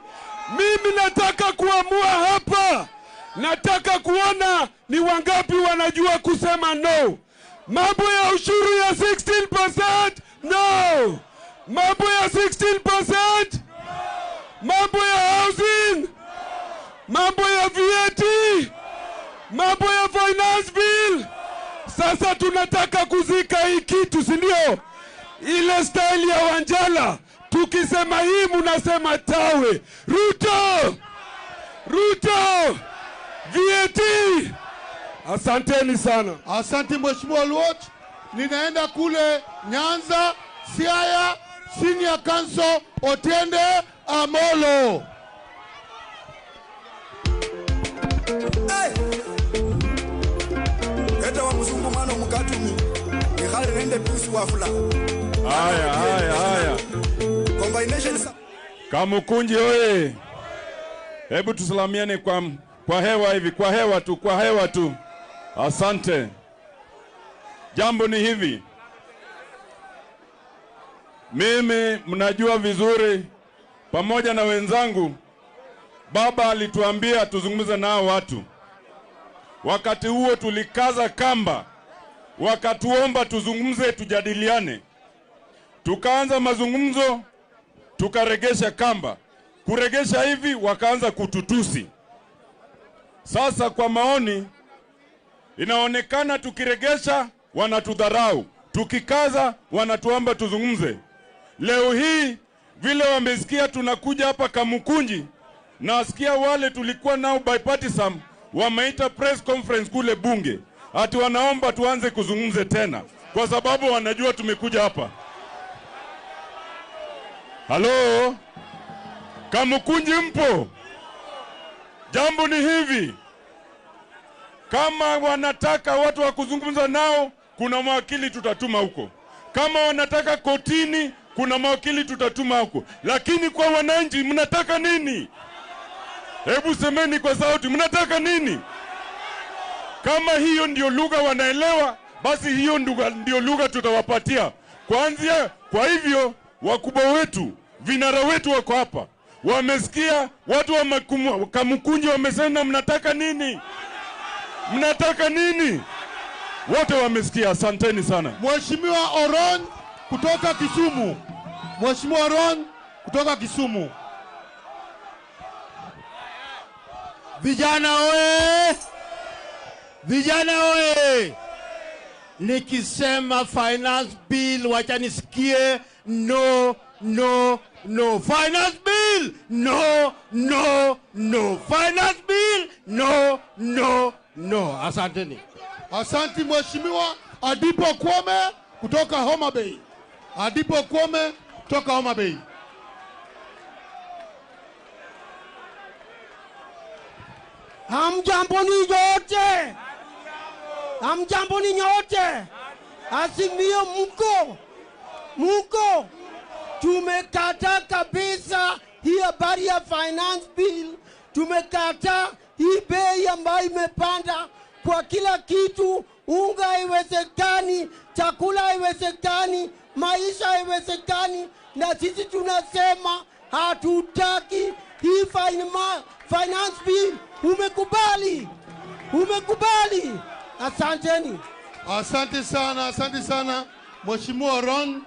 S16: Mimi nataka kuamua hapa. Nataka kuona ni wangapi wanajua kusema no. Mambo ya ushuru ya 16%, no. Mambo ya 16%, mambo ya housing, mambo ya VAT, mambo ya finance bill. Sasa tunataka kuzika hii kitu, si ndio? Ile style ya Wanjala, tukisema hii mnasema tawe. Ruto! Ruto! VAT! Asanteni sana.
S14: Asante Mheshimiwa Oluoch. ninaenda kule Nyanza, Siaya, Senior Counsel Otiende Amolo.
S7: Hey! Eta wa mzungu mwana mukatumi. Nikhale nende pisu wafula.
S12: Haya, haya, haya.
S7: Combination.
S12: Kamukunji oye. Hebu tusalamiane kwa hewa hivi, kwa hewa tu, kwa hewa tu. Asante. Jambo ni hivi. Mimi mnajua vizuri pamoja na wenzangu, baba alituambia tuzungumze nao watu. Wakati huo tulikaza kamba, wakatuomba tuzungumze, tujadiliane. Tukaanza mazungumzo, tukaregesha kamba. Kuregesha hivi wakaanza kututusi. Sasa kwa maoni inaonekana tukiregesha wanatudharau, tukikaza wanatuomba tuzungumze. Leo hii vile wamesikia tunakuja hapa Kamukunji, nasikia wale tulikuwa nao bipartisan wameita press conference kule bunge, ati wanaomba tuanze kuzungumze tena kwa sababu wanajua tumekuja hapa. Halo, Kamukunji mpo? Jambo ni hivi, kama wanataka watu wa kuzungumza nao, kuna mawakili tutatuma huko. Kama wanataka kotini, kuna mawakili tutatuma huko. Lakini kwa wananchi mnataka nini? Hebu semeni kwa sauti, mnataka nini? Kama hiyo ndio lugha wanaelewa, basi hiyo ndio lugha tutawapatia. Kwanza, kwa hivyo wakubwa wetu, vinara wetu wako hapa. Wamesikia watu wa Kamukunji wamesema mnataka nini? Mnataka nini? Wote wamesikia, asanteni sana.
S14: Mheshimiwa Oron kutoka Kisumu. Mheshimiwa Oron kutoka Kisumu.
S2: Vijana oe! Vijana oe! Nikisema finance bill wacha nisikie no, no, no. Finance bill no, no, no. Finance bill no, no, no. Asanteni.
S14: Asanti Mheshimiwa Adipo Kwame kutoka Homa Bay. Adipo Kwame kutoka Homa Bay.
S18: Hamjambo ni nyote. Hamjambo ni nyote. Azimio mko. Mko. Tumekataa kabisa hii habari ya finance bill. Tumekataa hii bei ambayo imepanda kwa kila kitu. Unga haiwezekani, chakula haiwezekani, maisha haiwezekani, na sisi tunasema hatutaki hii finance bill. Umekubali? Umekubali? Asanteni.
S14: Asante sana, asante sana Mheshimiwa Ron.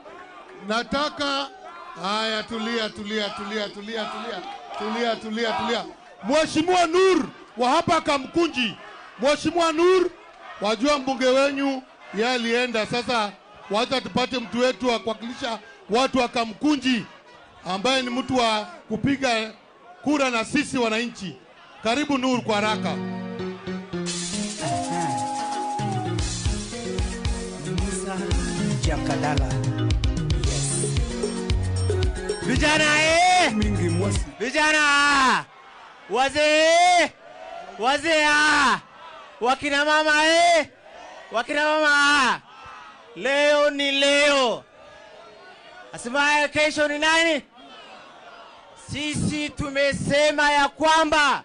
S14: Nataka haya, tulia tulia tulia tulia tulia tulia tulia tulia. Mheshimiwa Nur wa hapa Kamkunji. Mheshimiwa Nur, wajua mbunge wenyu yeye alienda, sasa wacha tupate mtu wetu wa kuwakilisha watu wa Kamkunji ambaye ni mtu wa kupiga kura na sisi wananchi. Karibu Nur kwa haraka.
S18: Jakadala.
S2: Yes. Vijana mingi mwasi. Vijana wazee, wazee, wakina mama wakina mama. Leo ni leo. Asemaye kesho ni nani? Sisi tumesema ya kwamba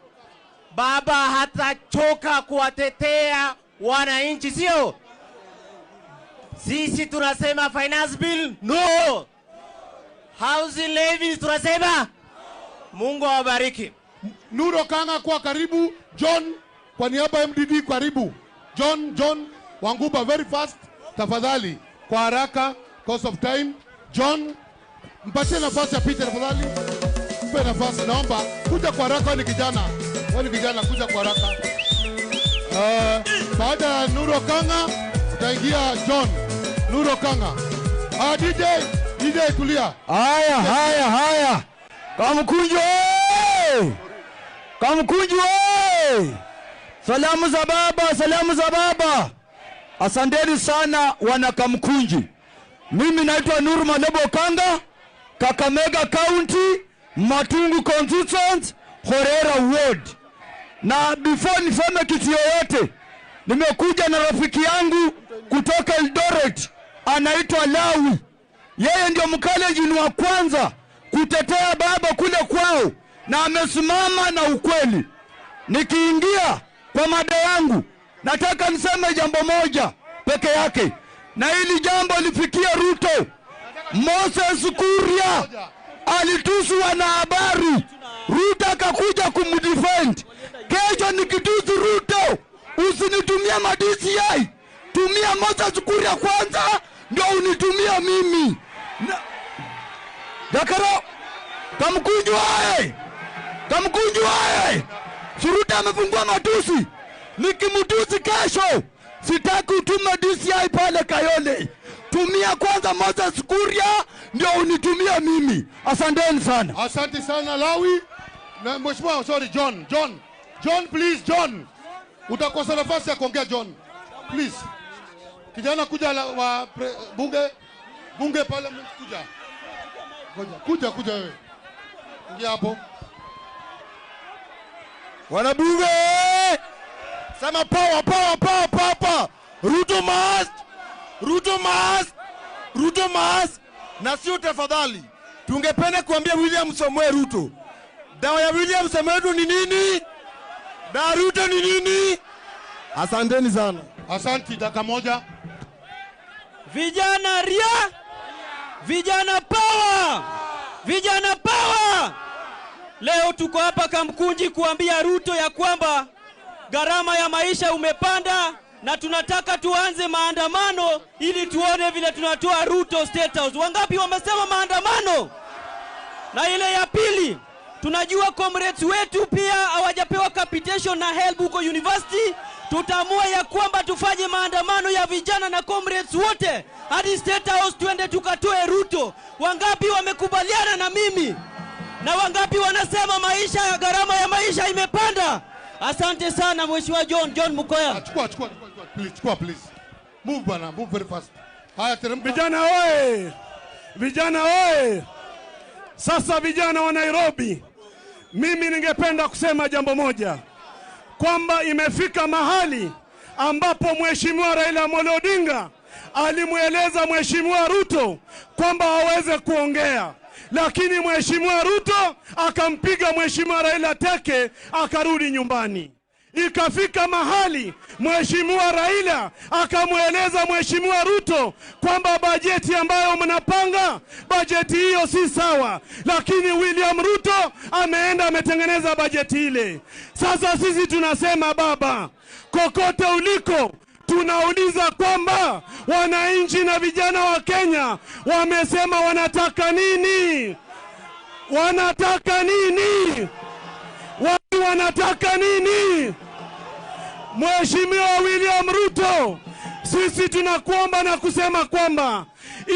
S2: baba hatachoka kuwatetea wananchi, sio? Sisi tunasema finance bill no. Housing levy tunasema. Mungu awabariki.
S14: Nuro Kanga kwa karibu, John kwa niaba ya MDD karibu. John Wanguba very fast tafadhali, kwa haraka because of time. John, mpatie nafasi ya Peter tafadhali. Mpe nafasi, naomba kuja kwa haraka, ni kijana. Wewe ni kijana, kuja kwa haraka. Baada ya Nuro Kanga utaingia John. Nuro Kanga. DJ tulia.
S20: Haya haya haya. Kamkunji oye! Kamkunji oye! Salamu za baba, salamu za baba. Asanteni sana wana Kamkunji. Mimi naitwa Nuru Malebo Kanga, Kakamega County, Matungu Constituent, Horera Ward. Na before niseme kitu yoyote, nimekuja na rafiki yangu kutoka Eldoret, anaitwa Lawi. Yeye ndio mkalenjin wa kwanza kutetea baba kule kwao, na amesimama na ukweli. Nikiingia kwa mada yangu, nataka niseme jambo moja peke yake, na hili jambo lifikie Ruto. Moses Kuria alitusi wanahabari, Ruto akakuja kumdefend. Kesho nikitusi Ruto, usinitumie ma DCI, tumia Moses Kuria kwanza ndio unitumia mimi. Dakaro, Kamkunji wae! Kamkunji wae! Suruta amefungua matusi. Nikimtusi kesho, sitaki utume DCI pale Kayole. Tumia kwanza Moses Kuria ndio unitumia mimi. Asanteni sana.
S14: Asante sana Lawi. Na mheshimiwa, sorry John, John. John please, John. Utakosa nafasi ya kuongea John. Please. Kijana kuja wa bunge parliament kuja. Kuja kuja wewe. Ingia hapo.
S4: Wanabunge! Sema power power power power power. Ruto must. Ruto must. Ruto must. Na sio tafadhali. Tungependa kuambia William Samoei Ruto. Dawa ya William Samoei Ruto ni nini? Dawa Ruto ni nini? Asanteni sana.
S14: Asante, dakika moja.
S3: Vijana ria, vijana power, vijana power. Leo tuko hapa Kamkunji kuambia Ruto ya kwamba gharama ya maisha umepanda, na tunataka tuanze maandamano ili tuone vile tunatoa Ruto State House. Wangapi wamesema maandamano? Na ile ya pili, tunajua comrades wetu pia hawajapewa capitation na help huko university. Tutaamua ya kwamba tufanye maandamano ya vijana na comrades wote hadi State House, tuende tukatoe Ruto. Wangapi wamekubaliana na mimi? Na wangapi wanasema maisha ya gharama ya maisha imepanda? Asante sana Mheshimiwa John Mukoya.
S14: Chukua please, chukua please. Move bana, move very fast. Haya teremka.
S16: Vijana oye! Vijana oye! Sasa vijana wa Nairobi, mimi ningependa kusema jambo moja, kwamba imefika mahali ambapo Mheshimiwa Raila Amolo Odinga alimueleza Mheshimiwa Ruto kwamba aweze kuongea, lakini Mheshimiwa Ruto akampiga Mheshimiwa Raila teke, akarudi nyumbani. Ikafika mahali Mheshimiwa Raila akamueleza Mheshimiwa Ruto kwamba bajeti ambayo mnapanga, bajeti hiyo si sawa, lakini William Ruto ameenda ametengeneza bajeti ile. Sasa sisi tunasema baba, kokote uliko, tunauliza kwamba wananchi na vijana wa Kenya wamesema wanataka nini? Wanataka nini? Watu wanataka nini? Mheshimiwa William Ruto, sisi tunakuomba na kusema kwamba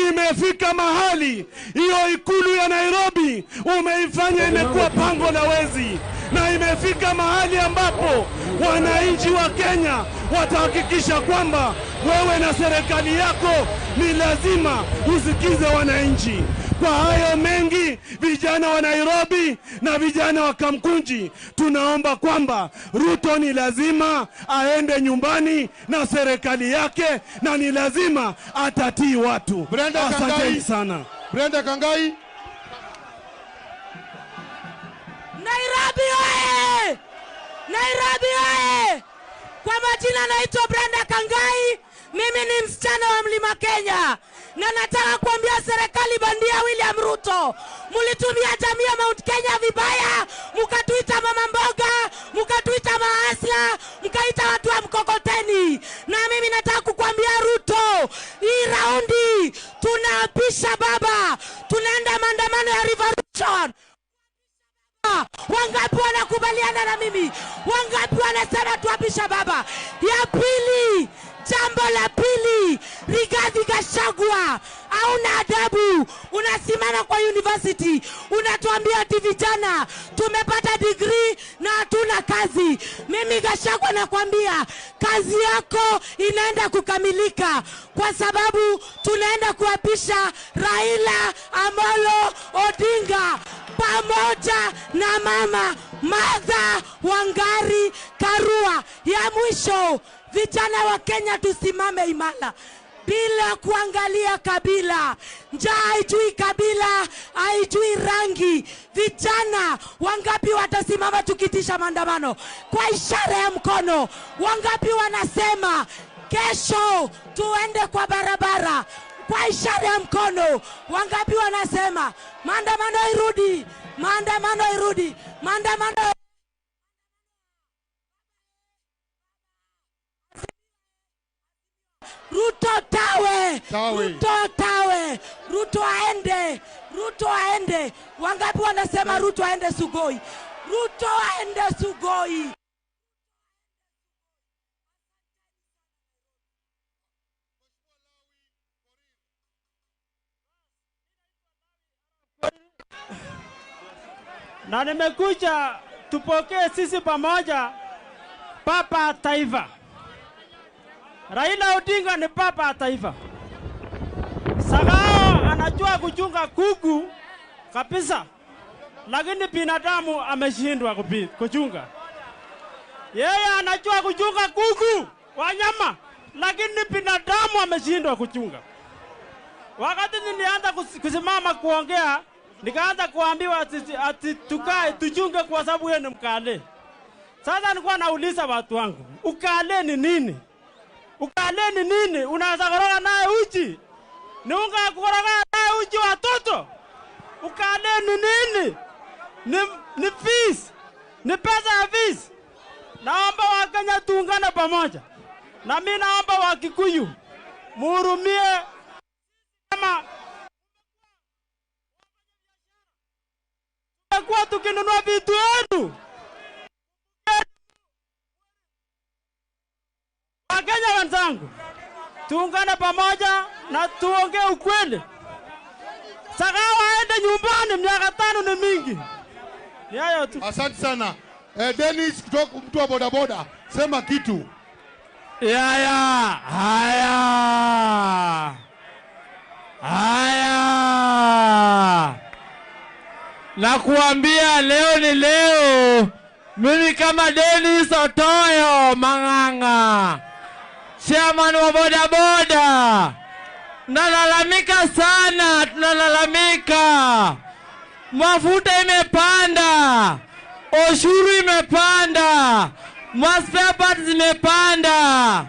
S16: imefika mahali hiyo ikulu ya Nairobi umeifanya imekuwa pango la wezi, na imefika mahali ambapo wananchi wa Kenya watahakikisha kwamba wewe na serikali yako ni lazima usikize wananchi. Kwa hayo mengi, vijana wa Nairobi na vijana wa Kamkunji, tunaomba kwamba Ruto ni lazima aende nyumbani na serikali yake, na ni lazima atatii watu. Asante sana.
S14: Brenda Kangai.
S8: Nairobi oye! Nairobi oye! Kwa majina naitwa Brenda Kangai. Mimi ni msichana wa Mlima Kenya. Na nataka kuambia serikali bandia William Ruto, mulitumia jamii ya Mount Kenya vibaya, mukatuita mama mboga, mukatuita maasla, mkaita watu wa mkokoteni. Na mimi nataka kukuambia Ruto, hii raundi tunaapisha baba, tunaenda maandamano ya revolution. Wangapi wanakubaliana na mimi? Wangapi wanasema tuapisha baba? Ya pili, Jambo la pili, Rigathi Gachagua, hauna adabu. Unasimama kwa university unatuambia ati vijana tumepata degree na hatuna kazi. Mimi Gachagua nakwambia kazi yako inaenda kukamilika, kwa sababu tunaenda kuapisha Raila Amolo Odinga pamoja na mama Martha Wangari Karua. Ya mwisho, vijana wa Kenya tusimame imara bila kuangalia kabila. Njaa haijui kabila, haijui rangi. Vijana wangapi watasimama tukitisha maandamano kwa ishara ya mkono? Wangapi wanasema kesho tuende kwa barabara kwa ishara ya mkono? Wangapi wanasema maandamano irudi, maandamano irudi, maandamano? Ruto tawe, tawe. Ruto tawe, Ruto aende, Ruto aende. Wangapi wanasema Ruto aende Sugoi? Ruto aende Sugoi.
S10: Na nimekuja tupokee sisi pamoja Papa Taifa. Raila Odinga ni papa taifa. Sagao anajua kuchunga kuku kabisa, lakini binadamu ameshindwa kuchunga. Yeye anajua kuchunga kuku wanyama, lakini binadamu ameshindwa kuchunga. Wakati nilianza kusimama kuongea, nikaanza kuambiwa ati tukae tuchunge kwa sababu yeye ni mkale. Sasa nilikuwa nauliza watu wangu, ukale ni nini? Ukale ni nini? Unaweza koroga naye uji? Ni unga kukoroga naye uji watoto? Ukale ni nini? Ni fees. Ni pesa ya fees. Naomba Wakenya tuungane pamoja. Na mimi naomba Wakikuyu muhurumie kama kwa tukinunua vitu yetu. Wakenya wenzangu, tuungane pamoja na tuongee ukweli. Sakawa aende nyumbani, miaka 5 ni mingi. Ni hayo tu.
S14: Asante sana. Dennis kutoka mtu wa bodaboda, sema kitu.
S21: Yaya, haya. Haya. Nakuambia leo ni leo. Mimi kama Dennis Otoyo Mang'ang'a, chairman wa bodaboda, nalalamika sana, tunalalamika. Mafuta imepanda, ushuru imepanda, spare parts zimepanda.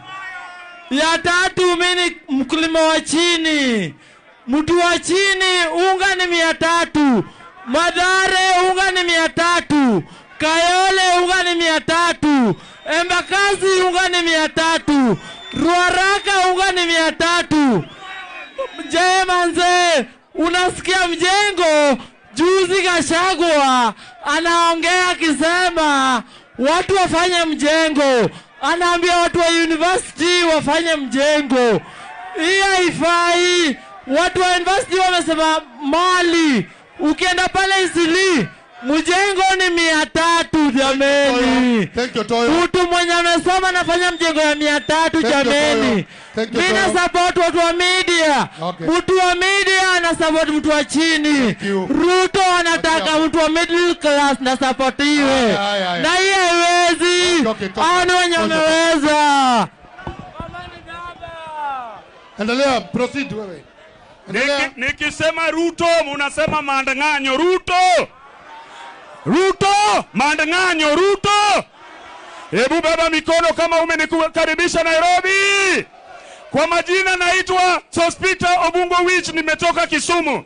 S21: Ya tatu, mimi mkulima wa chini, mtu wa chini, unga ni 300, Mathare unga ni 300, Kayole unga ni 300, Embakasi unga ni 300, Ruaraka unga ni 300. Je, manze, unasikia mjengo? Juzi Gachagua anaongea akisema watu wafanye mjengo, anaambia watu wa university wafanye mjengo. Hii haifai. Watu wa university wamesema mali, ukienda pale Isili mjengo ni 300 jameni. Mtu mwenye amesoma anafanya mjengo ya 300 jameni. Mimi na support watu wa media. Mtu wa media ana support mtu wa chini. Ruto anataka mtu wa middle class na supportiwe. Na hii haiwezi. Hao ni wenye wameweza.
S14: Endelea, proceed wewe.
S5: Nikisema Ruto mnasema maandang'anyo. Ruto, Ruto, maandang'anyo, Ruto. Hebu beba mikono kama umenikukaribisha Nairobi. Kwa majina naitwa Sospita Obungo Wich, nimetoka Kisumu.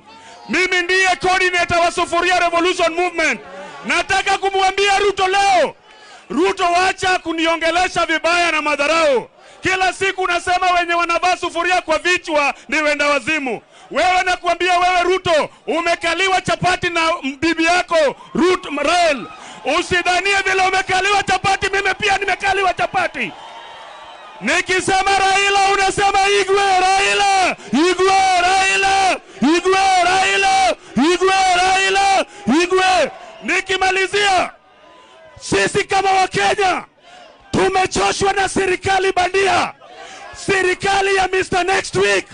S5: Mimi ndiye coordinator wa Sufuria Revolution Movement. Nataka kumwambia Ruto leo, Ruto, wacha kuniongelesha vibaya na madharau. Kila siku unasema wenye wanavaa sufuria kwa vichwa ni wenda wazimu. Wewe nakuambia wewe Ruto, umekaliwa chapati na bibi yako Ruth Rael. Usidhanie vile umekaliwa chapati, mimi pia nimekaliwa chapati. Nikisema Raila unasema Igwe, Raila, Igwe, Raila, Igwe, Raila, Igwe, Raila, Igwe. Nikimalizia, sisi kama Wakenya tumechoshwa na serikali bandia, serikali ya Mr. Next Week.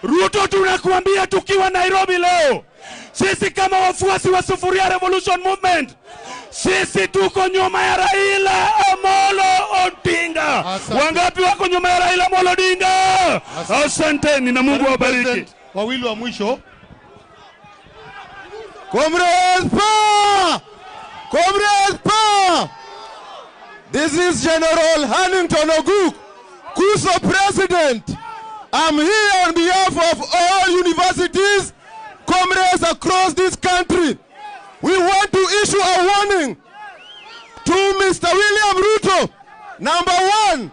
S5: Ruto, tunakuambia tukiwa Nairobi leo, sisi kama wafuasi wa Sufuria Revolution Movement, sisi tuko nyuma ya Raila Amolo Odinga. Wangapi wako nyuma ya Raila Amolo Odinga? Asanteni na Mungu awabariki.
S14: Wawili wa mwisho.
S4: Comrades power! Comrades power! This is General Hannington Oguk, KUSO President. I'm here on behalf of all universities, comrades across this country. We want to issue a warning to Mr. William Ruto. Number one,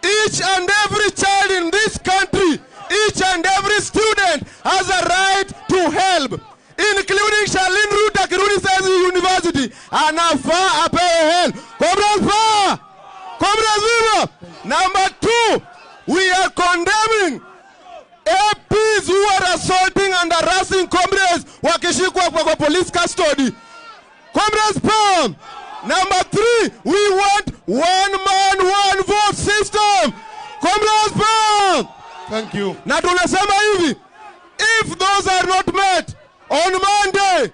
S4: each and every child in this country, each and every student has a right to help, including Charlene Ruto akirudi saizi university, anafaa apewe help. Comrades power! Comrades viva! Number two, we are condemning APs who are assaulting and harassing comrades wakishikwa kwa police custody. Comrades power! Number three, we want one man, one vote system. Comrades power!
S14: Thank you.
S4: Na tunasema hivi, if those are not met on Monday,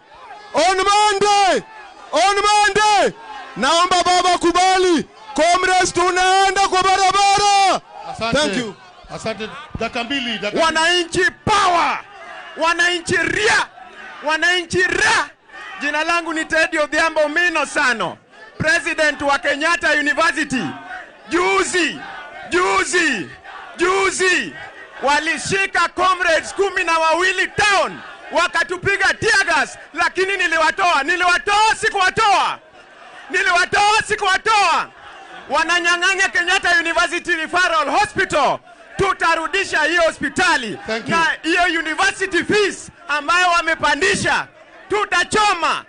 S4: on Monday, on Monday, naomba baba kubali, comrades tunaenda kwa barabara.
S14: Asante.
S4: Thank you.
S14: Asante. Dakika mbili, dakika.
S13: Wananchi power! Wananchi ria! Wananchi ra! Jina langu ni Teddy Odhiambo Mino Sano, President wa Kenyatta University. Juzi, juzi, juzi walishika comrades 12 town, wakatupiga tear gas, lakini niliwatoa, niliwatoa, sikuwatoa. Niliwatoa, sikuwatoa. Wananyang'anya Kenyatta University Referral Hospital. Tutarudisha hiyo hospitali na hiyo university fees ambayo wamepandisha tutachoma.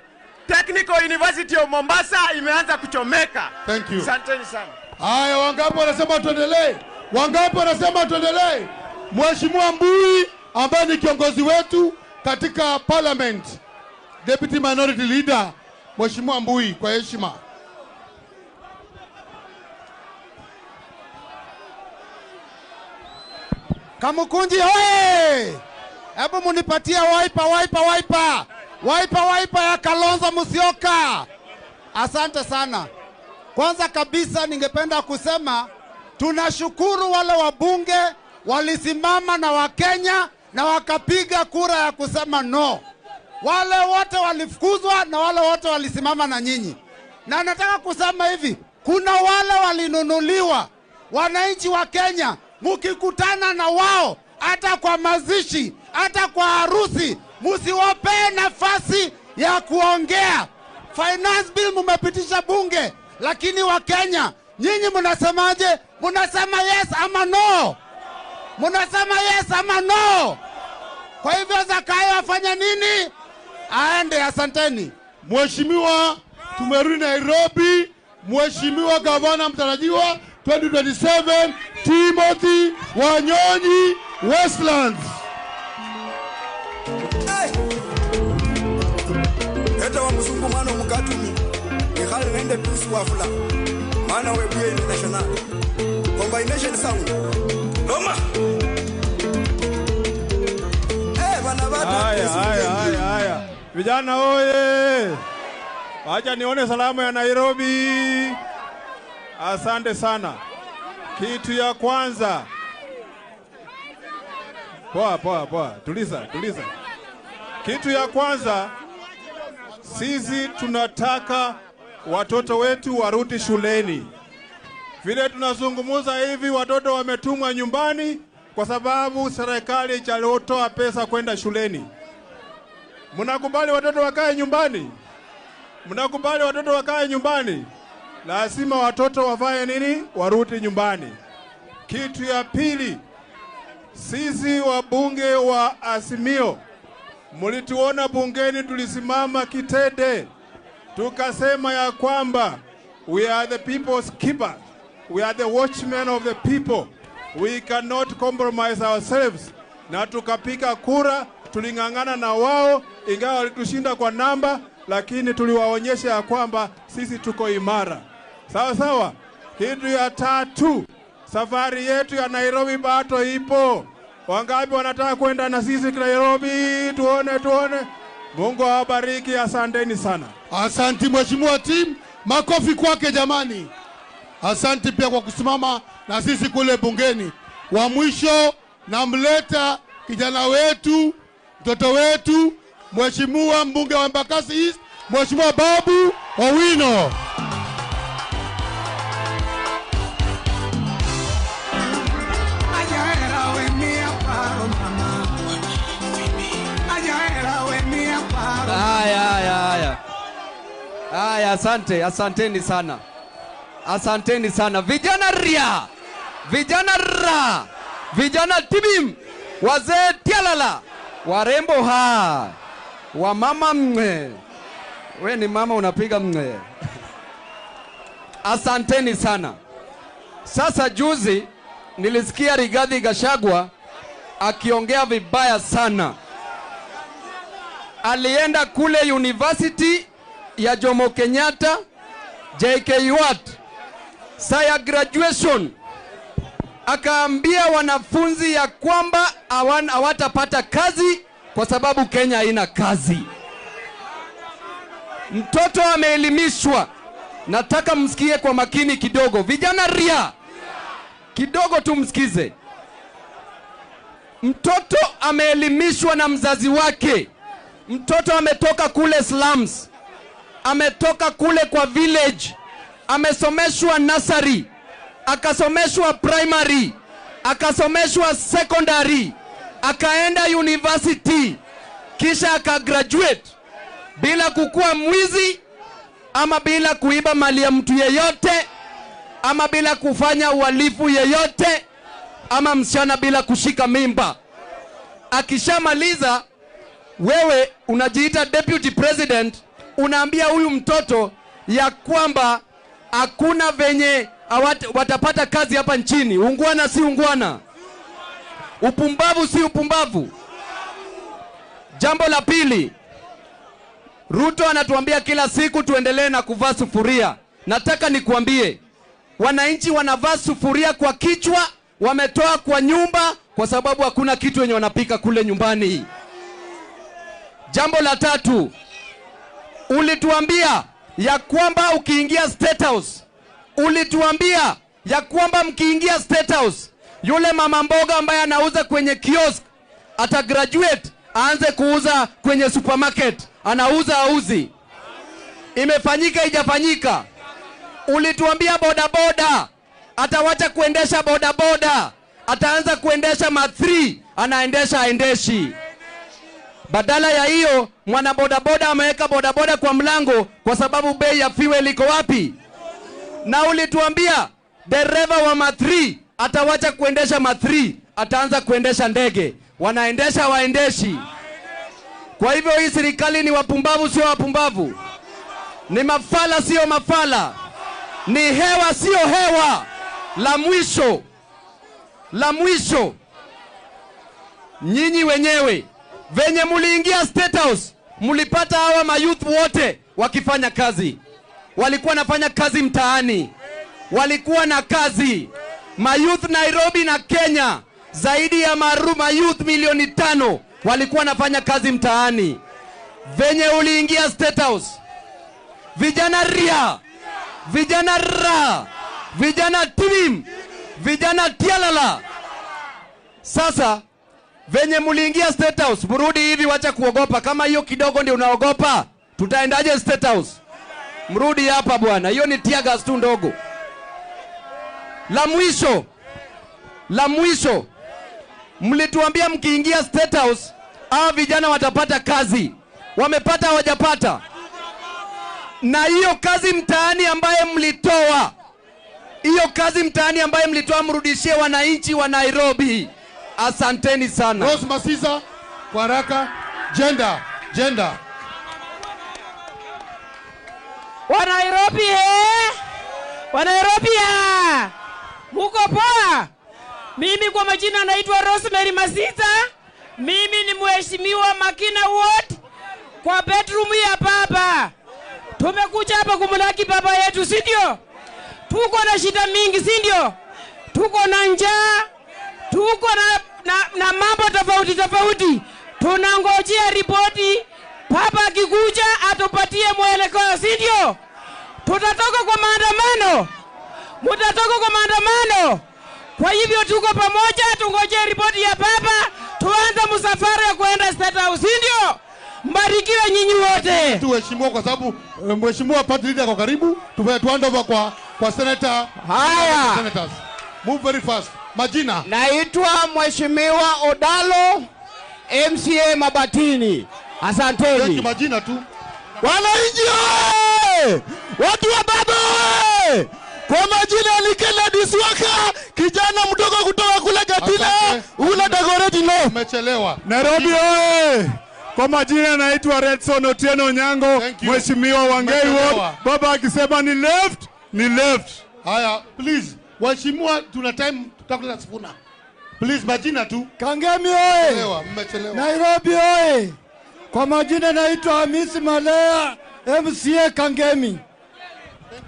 S13: Technical University of Mombasa imeanza kuchomeka.
S14: Thank you.
S13: Asanteni sana.
S14: Haya, wangapi wanasema tuendelee? Wangapi wanasema tuendelee? Mheshimiwa Mbui ambaye ni kiongozi wetu katika parliament, Deputy Minority Leader, Mheshimiwa Mbui, kwa heshima.
S17: Kamukunji hoye! Hebu munipatie wiper, wiper, wiper. Wiper, wiper ya Kalonzo Musyoka. Asante sana. Kwanza kabisa ningependa kusema tunashukuru wale wabunge walisimama na Wakenya na wakapiga kura ya kusema no. Wale wote walifukuzwa na wale wote walisimama na nyinyi. Na nataka kusema hivi, kuna wale walinunuliwa. Wananchi wa Kenya, mukikutana na wao hata kwa mazishi, hata kwa harusi, msiwape nafasi ya kuongea. Finance bill mumepitisha bunge, lakini wa Kenya, nyinyi mnasemaje? Mnasema yes ama no? Mnasema yes ama no? Kwa hivyo Zakayo afanya nini? Aende. Asanteni.
S14: Mheshimiwa, tumerudi Nairobi. Mheshimiwa gavana mtarajiwa 2027 Timothy Wanyonyi, Westlands.
S7: Eta wa mzungu mwana mukatumi Mikhali nende tusu wafula Mana webuye international Combination sound Loma. Bana bata.
S12: Haya, haya, haya, haya. Vijana oye! Wacha nione salamu ya Nairobi. Asante sana. Kitu ya kwanza. Poa, poa, poa. Tuliza, tuliza. Kitu ya kwanza, sisi tunataka watoto wetu warudi shuleni. Vile tunazungumza hivi, watoto wametumwa nyumbani kwa sababu serikali haijatoa pesa kwenda shuleni. Mnakubali watoto wakae nyumbani? Mnakubali watoto wakae nyumbani? Lazima watoto wafanye nini? Warudi nyumbani. Kitu ya pili, sisi wabunge wa Azimio, mlituona bungeni tulisimama kitete, tukasema ya kwamba we are the people's keeper. We are the watchmen of the people. We cannot compromise ourselves. Na tukapiga kura, tuling'ang'ana na wao, ingawa walitushinda kwa namba, lakini tuliwaonyesha ya kwamba sisi tuko imara. Sawa sawa. Kitu ya tatu, safari yetu ya Nairobi bado ipo. Wangapi wanataka kwenda na sisi Nairobi? Tuone, tuone. Mungu awabariki, asanteni sana.
S14: Asanti Mheshimiwa Tim, makofi kwake jamani. Asanti pia kwa kusimama na sisi kule bungeni. Wa mwisho namleta kijana wetu, mtoto wetu, Mheshimiwa mbunge wa Embakasi East, Mheshimiwa Babu Owino.
S3: Haya, haya, haya. Haya, asante, asanteni sana. Asanteni sana. Vijana ria, vijana ra, vijana tibim, wazee tialala, warembo ha, wamama mwe. We ni mama unapiga mwe. Asanteni sana. Sasa juzi nilisikia Rigathi Gachagua akiongea vibaya sana. Alienda kule University ya Jomo Kenyatta, JKUAT, saa ya graduation, akaambia wanafunzi ya kwamba hawatapata kazi kwa sababu Kenya haina kazi. Mtoto ameelimishwa. Nataka msikie kwa makini kidogo. Vijana ria, kidogo tu msikize. Mtoto ameelimishwa na mzazi wake. Mtoto ametoka kule slums, ametoka kule kwa village, amesomeshwa nursery, akasomeshwa primary, akasomeshwa secondary, akaenda university, kisha akagraduate bila kukua mwizi ama bila kuiba mali ya mtu yeyote ama bila kufanya uhalifu yeyote ama msichana bila kushika mimba. Akishamaliza, wewe unajiita deputy president, unaambia huyu mtoto ya kwamba hakuna venye watapata kazi hapa nchini. Ungwana si ungwana, upumbavu si upumbavu. Jambo la pili, Ruto anatuambia kila siku tuendelee na kuvaa sufuria. Nataka nikuambie, wananchi wanavaa sufuria kwa kichwa, wametoa kwa nyumba kwa sababu hakuna kitu yenye wanapika kule nyumbani. Jambo la tatu, ulituambia ya kwamba ukiingia State House, ulituambia ya kwamba mkiingia State House, yule mama mboga ambaye anauza kwenye kiosk ata graduate aanze kuuza kwenye supermarket. Anauza auzi? Imefanyika haijafanyika? Ulituambia bodaboda atawacha kuendesha bodaboda, ataanza kuendesha ma3, anaendesha aendeshi. Badala ya hiyo, mwana bodaboda ameweka bodaboda kwa mlango kwa sababu bei ya fuel iko wapi? Na ulituambia dereva wa ma3 atawacha kuendesha ma3, ataanza kuendesha ndege. Wanaendesha waendeshi. Kwa hivyo hii serikali ni wapumbavu sio wapumbavu? Ni mafala sio mafala? Ni hewa sio hewa? La mwisho, la mwisho, nyinyi wenyewe venye muliingia State House, mulipata hawa mayouth wote wakifanya kazi. Walikuwa wanafanya kazi mtaani, walikuwa na kazi. Mayouth Nairobi na Kenya, zaidi ya mayouth milioni 5 walikuwa wanafanya kazi mtaani. Venye uliingia State House, vijana ria, vijana ra, vijana tim, vijana tialala. Sasa venye muliingia State House, mrudi hivi, wacha kuogopa. Kama hiyo kidogo ndio unaogopa, tutaendaje State House? Mrudi hapa bwana, hiyo ni tear gas tu ndogo. La mwisho, la mwisho, mlituambia mkiingia State House hawa vijana watapata kazi. Wamepata hawajapata? Na hiyo kazi mtaani ambaye mlitoa, hiyo kazi mtaani ambaye mlitoa, mrudishie wananchi wa Nairobi. Asanteni sana.
S14: Rose Masiza, kwa haraka. Gender, gender.
S8: Wa Nairobi he? Wanairobi, muko poa? Mimi kwa majina naitwa Rosemary Masita. Mimi ni mheshimiwa Makina Ward kwa bedroom ya baba. Tumekuja hapa kumlaki baba yetu, si ndio? Tuko na shida mingi, si ndio? Tuko na njaa, tuko na mambo tofauti tofauti. Tunangojea ripoti, baba akikuja atupatie mwelekeo, si ndio? Tutatoka kwa maandamano. Mutatoka kwa maandamano. Kwa hivyo tuko pamoja, tungojee ripoti ya baba, tuanze msafara ya kuenda State House, si ndio? Mbarikiwe nyinyi wote.
S14: Tuheshimiwa kwa sababu mheshimiwa party leader kwa karibu, tuende over kwa senator.
S15: Haya.
S14: Senators. Move very fast. Majina.
S15: Naitwa Mheshimiwa Odalo, MCA Mabatini. Asanteni.
S14: Thank you, majina tu.
S4: Wananchi oye! Watu wa baba oye! Kwa majina ni Kennedy Swaka, kijana mdogo kutoka kule Gatina, ule Dagoretti no.
S14: Umechelewa.
S12: Nairobi oye! Kwa majina naitwa Redson Otieno Onyango, Mheshimiwa Wangei Ward. Baba akisema ni left, ni left.
S14: Haya, please. Waheshimiwa, tuna time tutakula sifuna. Please, majina tu.
S9: Kangemi oye!
S14: Mmechelewa.
S9: Nairobi oye! Kwa majina naitwa Hamisi Malea, MCA Kangemi.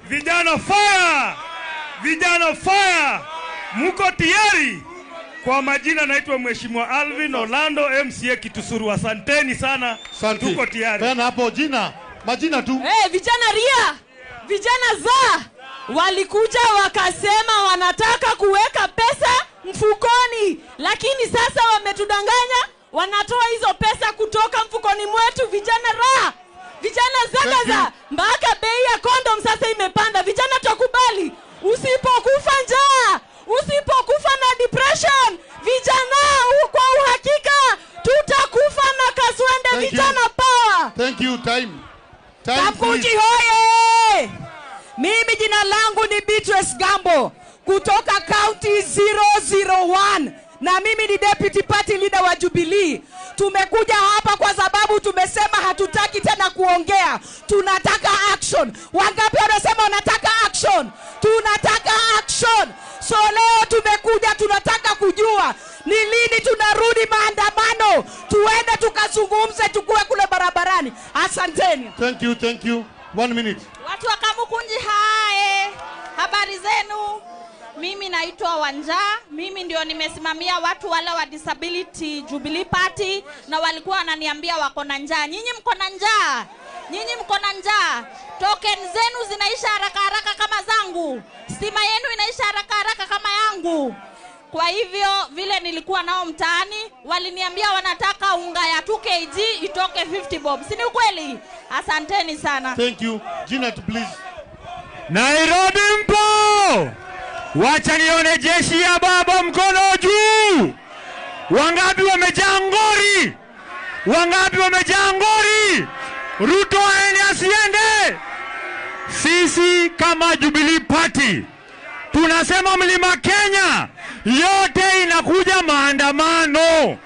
S5: Vijana fire! Vijana fire! Muko tayari? Kwa majina naitwa Mheshimiwa Alvin Orlando, MCA Kitusuru. Asanteni sana. Tuko tayari.
S14: Tena hapo jina, majina tu.
S11: Hey, vijana ria, vijana za walikuja wakasema wanataka kuweka pesa mfukoni, lakini sasa wametudanganya, wanatoa hizo pesa kutoka mfukoni mwetu. Vijana ra, vijana zagaza, mpaka bei ya kondom sasa imepanda. Vijana tukubali, usipokufa njaa, usipokufa na depression, vijana kwa uhakika tutakufa na kaswende. Vijana power.
S14: Thank you. Time.
S11: Kamkunji hoye! Mimi jina langu ni Beatrice Gambo kutoka County 001 na mimi ni deputy party leader wa Jubilee. Tumekuja hapa kwa sababu tumesema hatutaki tena kuongea, tunataka action. Wangapi wanasema wanataka action? Tunataka action. So leo tumekuja, tunataka kujua ni lini tunarudi maandamano, tuende tukazungumze, tukue kule barabarani. Asanteni.
S14: Thank you, thank you. 1 minute.
S23: Watu wa Kamukunji hae, habari zenu? Mimi naitwa Wanja, mimi ndio nimesimamia watu wale wa Disability Jubilee Party, na walikuwa wananiambia wako na njaa. Nyinyi mko na njaa? Nyinyi mko na njaa? Token zenu zinaisha haraka haraka kama zangu. Stima yenu inaisha haraka haraka kama yangu. Kwa hivyo vile nilikuwa nao mtaani, waliniambia wanataka unga ya 2 kg itoke 50 bob. Si ni ukweli? Asanteni sana.
S14: Thank you. Gina, please.
S24: Nairobi mpo! Wacha nione jeshi ya baba mkono juu. Wangapi wamejaa ngori? Wangapi wamejaa ngori? Ruto aende asiende? Sisi kama Jubilee Party tunasema Mlima Kenya yote inakuja maandamano.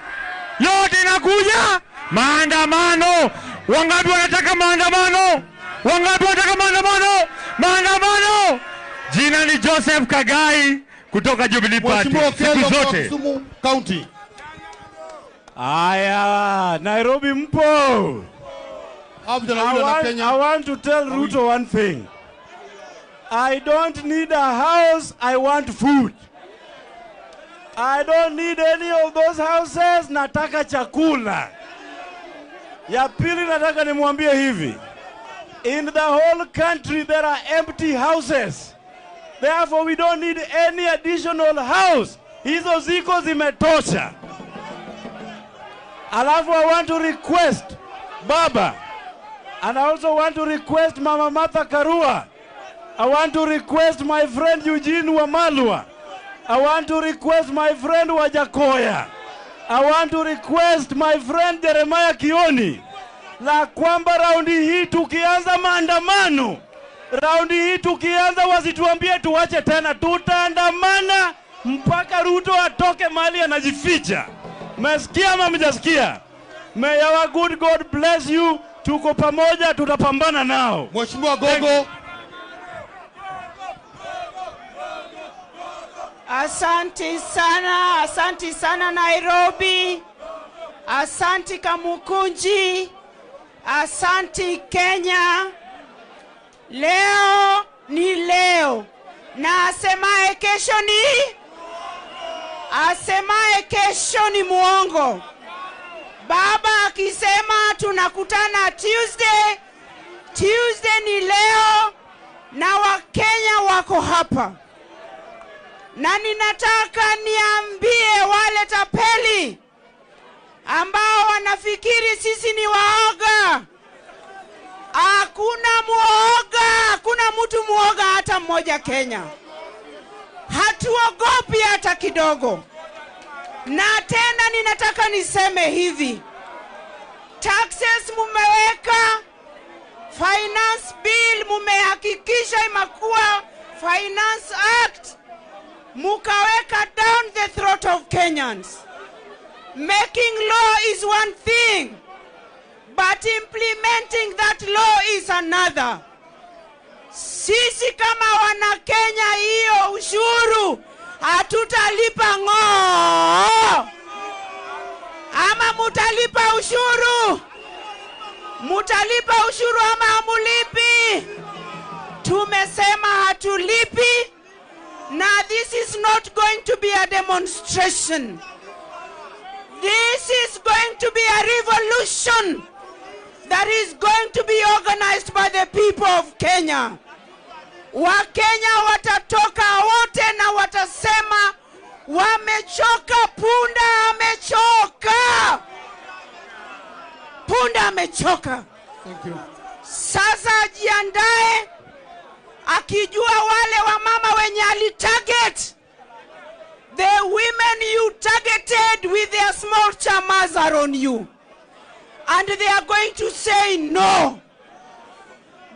S24: Yote inakuja maandamano. Wangapi wanataka maandamano? Wangapi wanataka maandamano? Maandamano. Jina ni Joseph Kagai kutoka Jubilee Party. Siku zote.
S14: Kisumu County.
S10: Aya, Nairobi mpo. I want to tell Ruto one thing. I don't need a house, I want food. I don't need any of those houses, nataka chakula. Ya pili nataka nimwambie hivi. In the whole country there are empty houses. Therefore we don't need any additional house. Hizo ziko zimetosha. Alafu I want to request Baba, and I also want to request Mama Martha Karua. I want to request my friend Eugene Wamalwa. I want to request my friend Wajakoya. I want to request my friend Jeremiah Kioni. La kwamba raundi hii tukianza maandamano, raundi hii tukianza wasituambie tuache tena, tutaandamana mpaka Ruto atoke mahali anajificha. Mmesikia ama mjasikia? May our good God bless you. Tuko pamoja, tutapambana nao.
S14: Mheshimiwa Gogo.
S1: Asante sana, asante sana Nairobi. Asante Kamukunji. Asante Kenya. Leo ni leo. Na asemaye kesho ni? Asemaye kesho ni muongo. Baba akisema tunakutana Tuesday, Tuesday ni leo, na Wakenya wako hapa. Na ninataka niambie wale tapeli ambao wanafikiri sisi ni waoga. Hakuna muoga, hakuna mtu muoga hata mmoja Kenya. Hatuogopi hata kidogo. Na tena ninataka niseme hivi. Taxes mumeweka, finance bill mumehakikisha imekuwa Finance Act, mukaweka down the throat of Kenyans. Making law is one thing, but implementing that law is another. Sisi kama wana Kenya hiyo ushuru hatutalipa ng'oo. Ama mutalipa ushuru? Mutalipa ushuru ama hamulipi? Tumesema hatulipi. Na this is not going to be a demonstration. This is going to be a revolution that is going to be organized by the people of Kenya. Wakenya watatoka wote na watasema wamechoka, punda amechoka. Punda amechoka.
S14: Thank you.
S1: Sasa ajiandae akijua wale wamama wenye alitarget. The women you targeted with their small chamas are on you. And they are going to say no.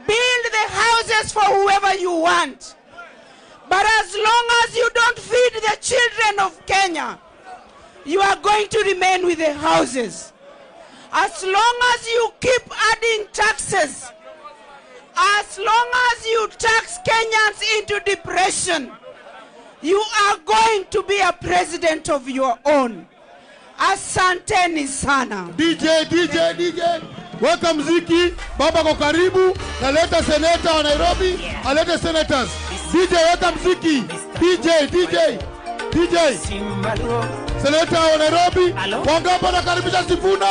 S1: Build the houses for whoever you want. But as long as you don't feed the children of Kenya, you are going to remain with the houses. As long as you keep adding taxes, as long as you tax Kenyans into depression, you are going to be a president of your own. Asanteni sana.
S14: DJ, DJ, DJ. Weka mziki, baba kwa karibu, naleta seneta wa Nairobi, alete senators. DJ, weka mziki. DJ, DJ, DJ. Seneta wa Nairobi, wangapi wanakaribisha Sifuna?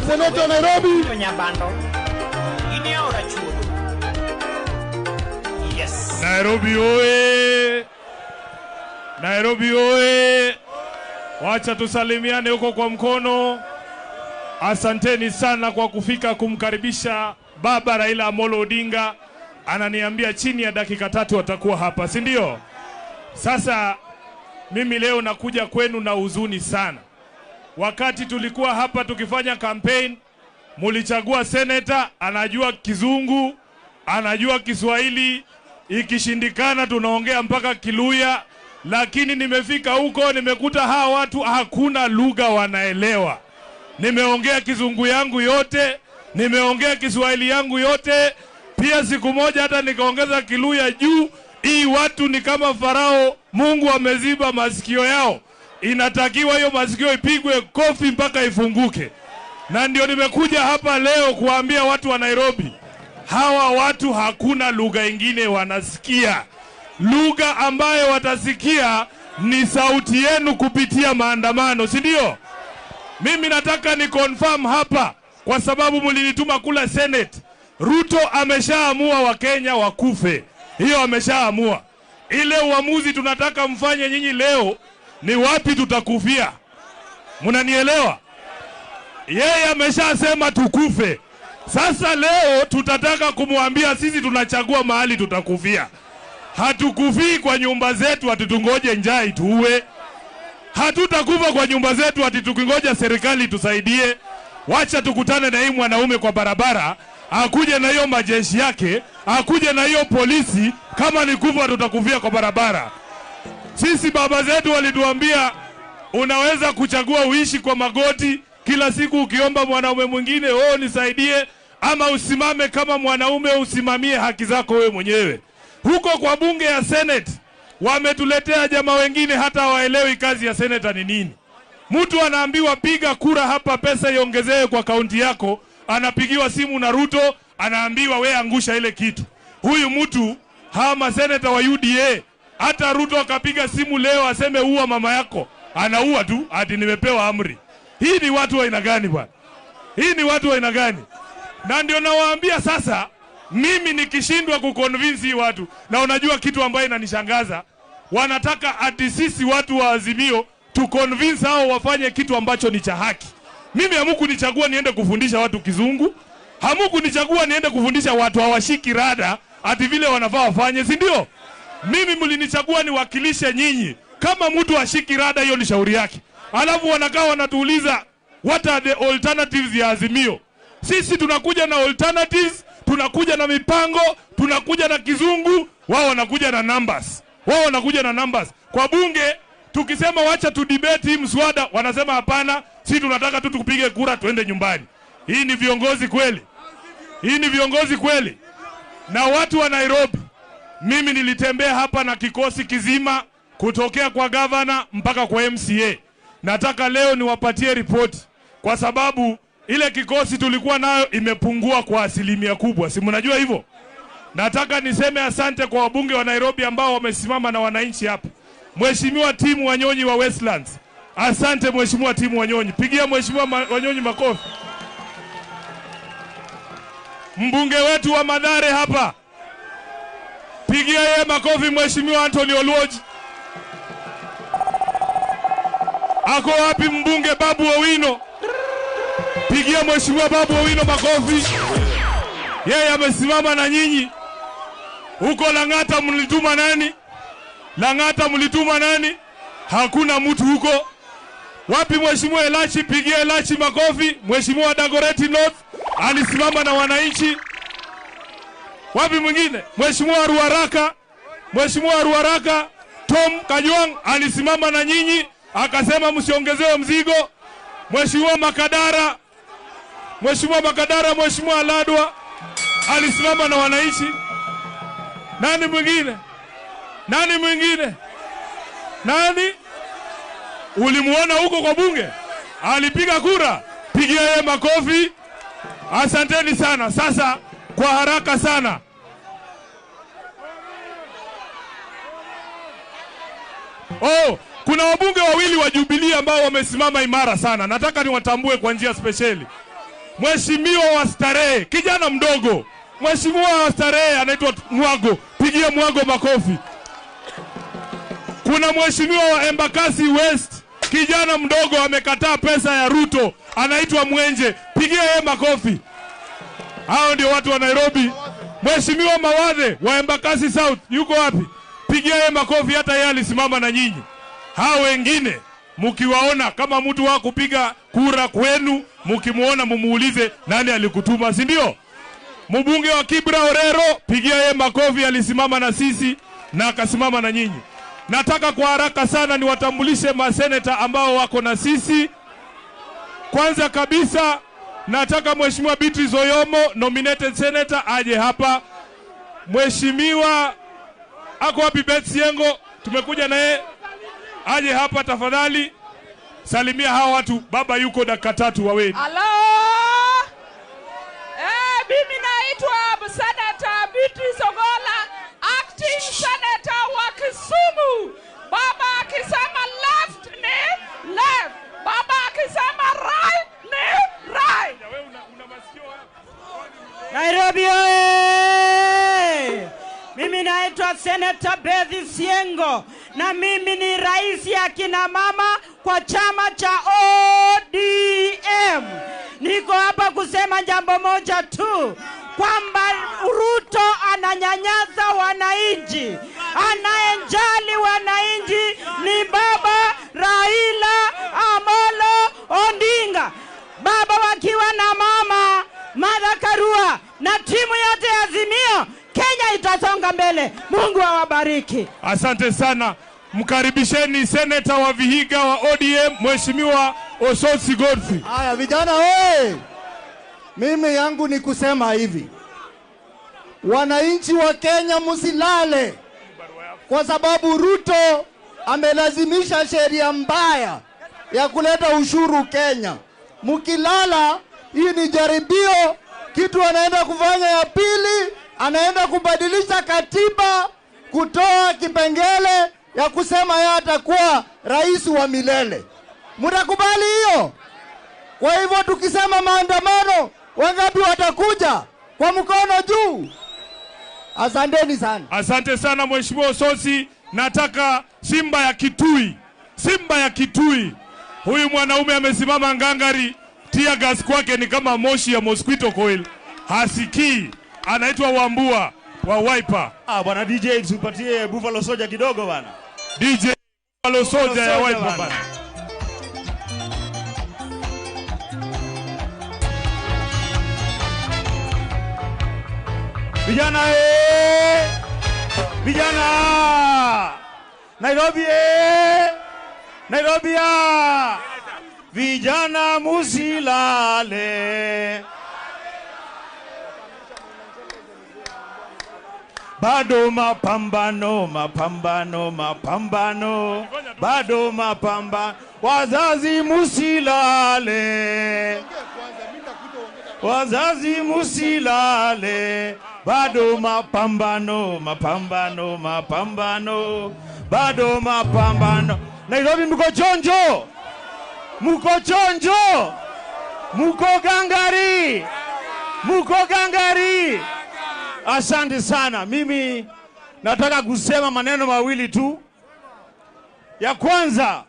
S14: Seneta wa Nairobi.
S5: Nairobi oe! Nairobi oe! Wacha tusalimiane huko kwa mkono. Asanteni sana kwa kufika kumkaribisha Baba Raila Amolo Odinga. Ananiambia chini ya dakika 3 atakuwa hapa, si ndio? Sasa mimi leo nakuja kwenu na huzuni sana. Wakati tulikuwa hapa tukifanya campaign, mulichagua senator anajua Kizungu, anajua Kiswahili, ikishindikana tunaongea mpaka Kiluya. Lakini nimefika huko nimekuta hawa watu hakuna lugha wanaelewa. Nimeongea Kizungu yangu yote, nimeongea Kiswahili yangu yote, pia siku moja hata nikaongeza Kiluya juu. Hii watu ni kama Farao, Mungu ameziba masikio yao. Inatakiwa hiyo masikio ipigwe kofi mpaka ifunguke. Na ndio nimekuja hapa leo kuambia watu wa Nairobi, hawa watu hakuna lugha ingine wanasikia. Lugha ambayo watasikia ni sauti yenu kupitia maandamano, si ndio? Mimi nataka ni confirm hapa kwa sababu mlinituma kula Senate. Ruto ameshaamua Wakenya wakufe. Hiyo ameshaamua. Ile uamuzi tunataka mfanye nyinyi leo ni wapi tutakufia. Mnanielewa? Yeye ameshasema tukufe. Sasa leo tutataka kumwambia sisi tunachagua mahali tutakufia. Hatukufii kwa nyumba zetu ati tungoje njaa ituue. Hatutakufa kwa nyumba zetu ati tukingoja serikali tusaidie. Wacha tukutane na hii mwanaume kwa barabara, akuje na hiyo majeshi yake, akuje na hiyo polisi. Kama ni kufa tutakufia kwa barabara. Sisi baba zetu walituambia unaweza kuchagua uishi kwa magoti kila siku ukiomba mwanaume mwingine, oh nisaidie, ama usimame kama mwanaume usimamie haki zako wewe mwenyewe. Huko kwa bunge ya Senate Wametuletea jamaa wengine hata hawaelewi kazi ya seneta ni nini. Mtu anaambiwa piga kura hapa, pesa iongezewe kwa kaunti yako, anapigiwa simu na Ruto, anaambiwa we angusha ile kitu. Huyu mtu, hawa maseneta wa UDA, hata Ruto akapiga simu leo aseme uwa mama yako, anaua tu, ati nimepewa amri. Hii ni watu wa aina gani bwana? Hii ni watu wa aina gani? Na ndio nawaambia sasa, mimi nikishindwa kuconvince hii watu, na unajua kitu ambaye inanishangaza, wanataka ati sisi watu wa Azimio tu convince hao wafanye kitu ambacho ni cha haki. Mimi hamkunichagua niende kufundisha watu kizungu, hamkunichagua niende kufundisha watu hawashiki rada ati vile wanafaa wafanye, si ndio? Mimi mlinichagua niwakilishe nyinyi. Kama mtu hashiki rada, hiyo ni shauri yake. Alafu wanakaa wanatuuliza what are the alternatives ya Azimio? Sisi tunakuja na alternatives, tunakuja na mipango, tunakuja na kizungu, wao wanakuja na numbers. Wao wanakuja na numbers. Kwa bunge tukisema wacha tu debate hii mswada, wanasema hapana, sisi tunataka tu tupige kura tuende nyumbani. Hii ni viongozi kweli? Hii ni viongozi kweli? Na watu wa Nairobi, mimi nilitembea hapa na kikosi kizima kutokea kwa governor mpaka kwa MCA. Nataka leo niwapatie ripoti kwa sababu ile kikosi tulikuwa nayo imepungua kwa asilimia kubwa. Si mnajua hivyo? Nataka niseme asante kwa wabunge wa Nairobi ambao wamesimama na wananchi hapa. Mheshimiwa Timu Wanyonyi wa Westlands. Asante Mheshimiwa Timu Wanyonyi. Pigia Mheshimiwa Wanyonyi makofi. Mbunge wetu wa Mathare hapa, pigia yeye makofi Mheshimiwa Anthony Oluoch. Ako wapi mbunge Babu Owino? Pigia Mheshimiwa Babu Owino makofi. Yeye amesimama na nyinyi. Huko Lang'ata mlituma nani? Lang'ata mlituma nani? Hakuna mtu huko. Wapi Mheshimiwa Elachi? Pigia Elachi makofi. Mheshimiwa Dagoretti North alisimama na wananchi. Wapi mwingine? Mheshimiwa Ruaraka. Mheshimiwa Ruaraka Tom Kajwang alisimama na nyinyi akasema msiongezewe mzigo. Mheshimiwa Makadara, Mheshimiwa Makadara, Mheshimiwa Ladwa alisimama na wananchi. Nani mwingine? Nani mwingine? Nani? Ulimuona huko kwa bunge? Alipiga kura. Pigia yeye makofi. Asanteni sana. Sasa kwa haraka sana, oh, kuna wabunge wawili wa Jubilee ambao wamesimama imara sana. Nataka niwatambue kwa njia spesheli. Mheshimiwa wa Starehe, kijana mdogo. Mheshimiwa wa Starehe anaitwa Mwago. Pigia Mwago makofi. Kuna mheshimiwa wa Embakasi West, kijana mdogo amekataa pesa ya Ruto, anaitwa Mwenje. Pigia yeye makofi. Hao ndio watu wa Nairobi. Mheshimiwa Mawadhe wa Embakasi South yuko wapi? Pigia yeye makofi, hata yeye alisimama na nyinyi. Hao wengine mkiwaona kama mtu wa kupiga kura kwenu, mkimuona mumuulize nani alikutuma, si ndio? Mbunge wa Kibra Orero, pigia yeye makofi, alisimama na sisi na akasimama na nyinyi. Nataka kwa haraka sana niwatambulishe maseneta ambao wako na sisi. Kwanza kabisa nataka Mheshimiwa Beatrice Oyomo, nominated senator, aje hapa. Mheshimiwa ako wapi? Betsy Yengo, tumekuja naye, aje hapa tafadhali. Salimia hawa watu, baba yuko dakika 3 waweni.
S1: Hello. Mimi naitwa Senator Beatrice Ogola, acting senator wa Kisumu. Baba akisema left ni left, baba akisema right ni right.
S10: Nairobi oye! Mimi naitwa Senator Beth Siengo na mimi ni rais ya kina mama kwa chama cha ODM. Niko hapa kusema jambo moja tu, kwamba Ruto ananyanyasa wananchi. Anayejali wananchi ni baba Raila Amolo Odinga. Baba wakiwa na mama Martha Karua na timu yote ya Azimio, Kenya itasonga mbele. Mungu awabariki.
S5: Asante sana. Mkaribisheni seneta wa Vihiga wa ODM Mheshimiwa Osotsi Godfrey.
S9: Haya vijana we, mimi yangu ni kusema hivi. Wananchi wa Kenya msilale.
S6: kwa sababu Ruto amelazimisha sheria mbaya ya kuleta ushuru Kenya. Mkilala, hii ni jaribio. Kitu anaenda kufanya ya pili, anaenda kubadilisha katiba, kutoa kipengele ya kusema yeye atakuwa rais wa milele. Mtakubali hiyo? Kwa hivyo tukisema maandamano, wangapi watakuja? Kwa mkono juu. Asanteni sana.
S5: Asante sana Mheshimiwa Osotsi. Nataka Simba ya Kitui, Simba ya Kitui. Huyu mwanaume amesimama ngangari, tear gas kwake ni kama moshi ya mosquito coil, hasikii. Anaitwa Wambua wa Wiper.
S2: Bwana DJ tupatie Buffalo Soldier kidogo bana.
S5: DJ Buffalo Soldier ya Wiper bana.
S2: Vijana vijana Nairobi Nairobi vijana musilale. Bado mapambano, mapambano, mapambano, bado mapambano. Wazazi musilale, wazazi musilale. Bado mapambano, mapambano, mapambano, bado mapambano. Nairobi mko chonjo, mko chonjo, mko gangari, mko gangari. Asante sana. Mimi nataka kusema maneno mawili tu. Ya kwanza,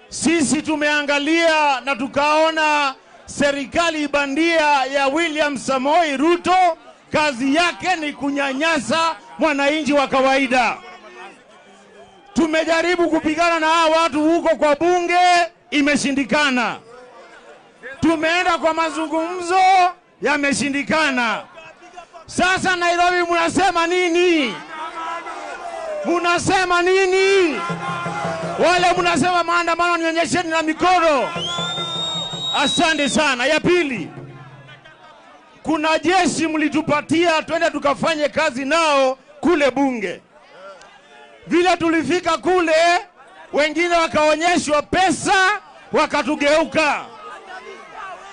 S2: sisi tumeangalia na tukaona serikali bandia ya William Samoei Ruto kazi yake ni kunyanyasa mwananchi wa kawaida. Tumejaribu kupigana na hawa watu huko kwa bunge, imeshindikana. Tumeenda kwa mazungumzo, yameshindikana. Sasa Nairobi mnasema nini? Mnasema nini? Wale mnasema maandamano, nionyesheni na mikono. Asante sana. Ya pili, kuna jeshi mlitupatia twende tukafanye kazi nao kule bunge. Vile tulifika kule, wengine wakaonyeshwa pesa, wakatugeuka.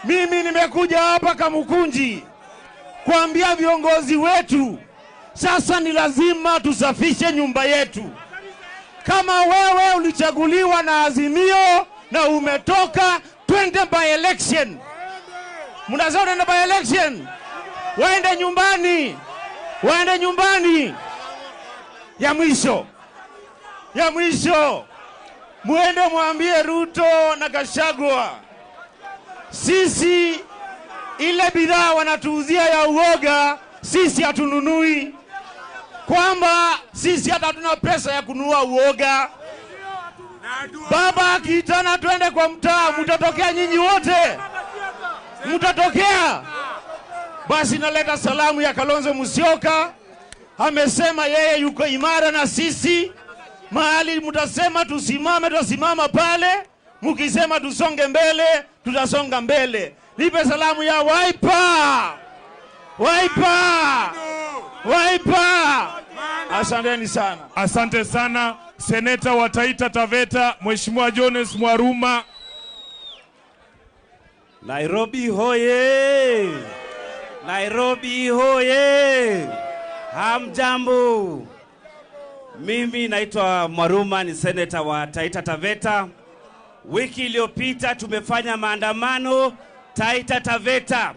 S2: Mimi nimekuja hapa Kamukunji kuambia viongozi wetu, sasa ni lazima tusafishe nyumba yetu. Kama wewe ulichaguliwa na Azimio na umetoka, twende by election. Mnasema twende by election? Waende nyumbani, waende nyumbani. Ya mwisho, ya mwisho, muende mwambie Ruto na Gachagua, sisi ile bidhaa wanatuuzia ya uoga sisi hatununui, kwamba sisi hata hatuna pesa ya kununua uoga. Baba akiitana twende kwa mtaa, mtatokea nyinyi wote, mtatokea. Basi naleta salamu ya Kalonzo Musyoka, amesema yeye yuko imara na sisi. Mahali mtasema tusimame, tutasimama pale. Mkisema tusonge mbele, tutasonga mbele. Nipe salamu ya Wiper, Wiper, Wiper. Asanteni sana.
S5: Asante sana Seneta wa Taita Taveta Mheshimiwa Jones Mwaruma.
S18: Nairobi hoye! Nairobi hoye! Hamjambo. Mimi naitwa Mwaruma, ni seneta wa Taita Taveta. Wiki iliyopita tumefanya maandamano Taita Taveta.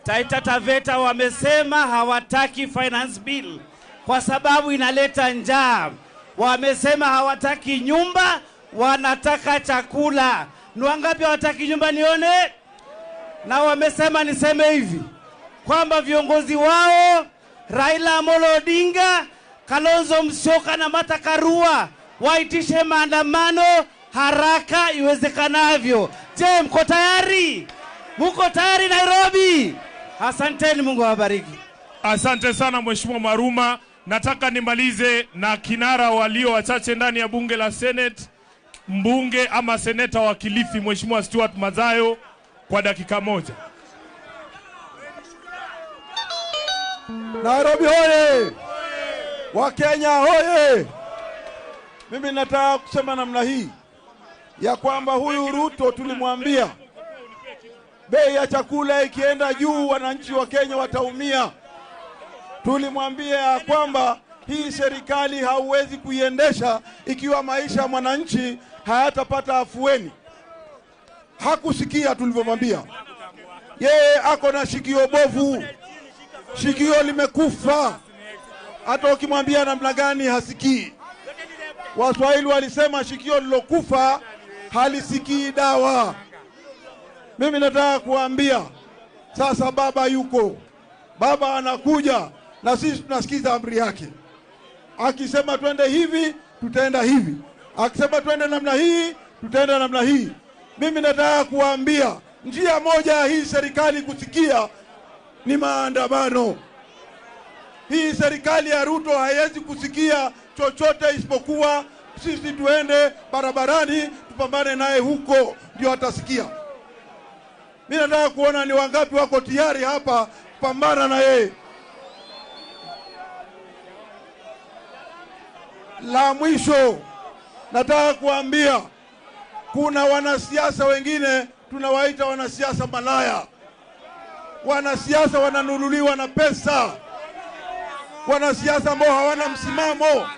S18: Taita Taveta wamesema hawataki finance bill kwa sababu inaleta njaa. Wamesema hawataki nyumba, wanataka chakula. Ni wangapi hawataki nyumba nione? Na wamesema niseme hivi kwamba viongozi wao Raila Amolo Odinga, Kalonzo Musyoka na Martha Karua waitishe maandamano haraka iwezekanavyo. Je, mko tayari? Mko tayari Nairobi? Asanteni, Mungu awabariki.
S5: Asante sana Mheshimiwa Maruma. Nataka nimalize na kinara walio wachache ndani ya bunge la Senate, mbunge ama seneta wa Kilifi Mheshimiwa Stuart Madzayo kwa dakika moja.
S19: Nairobi hoye!
S16: Wakenya hoye! Mimi nataka kusema namna hii ya kwamba huyu Ruto tulimwambia bei ya chakula ikienda juu wananchi wa Kenya wataumia. Tulimwambia ya kwamba hii serikali hauwezi kuiendesha ikiwa maisha ya mwananchi hayatapata afueni. Hakusikia tulivyomwambia. Yeye ako na shikio bovu, shikio limekufa, hata ukimwambia namna gani hasikii. Waswahili walisema shikio lilokufa halisikii dawa. Mimi nataka kuambia sasa, baba yuko, baba anakuja na sisi tunasikiza amri yake. Akisema twende hivi, tutaenda hivi. Akisema twende namna hii, tutaenda namna hii. Mimi nataka kuambia njia moja hii serikali kusikia ni maandamano. Hii serikali ya Ruto haiwezi kusikia chochote isipokuwa sisi tuende barabarani tupambane naye huko, ndio atasikia. Mimi nataka kuona ni wangapi wako tayari hapa kupambana na yeye. La mwisho nataka kuambia, kuna wanasiasa wengine tunawaita wanasiasa malaya. Wanasiasa wananunuliwa na pesa, wanasiasa ambao hawana msimamo.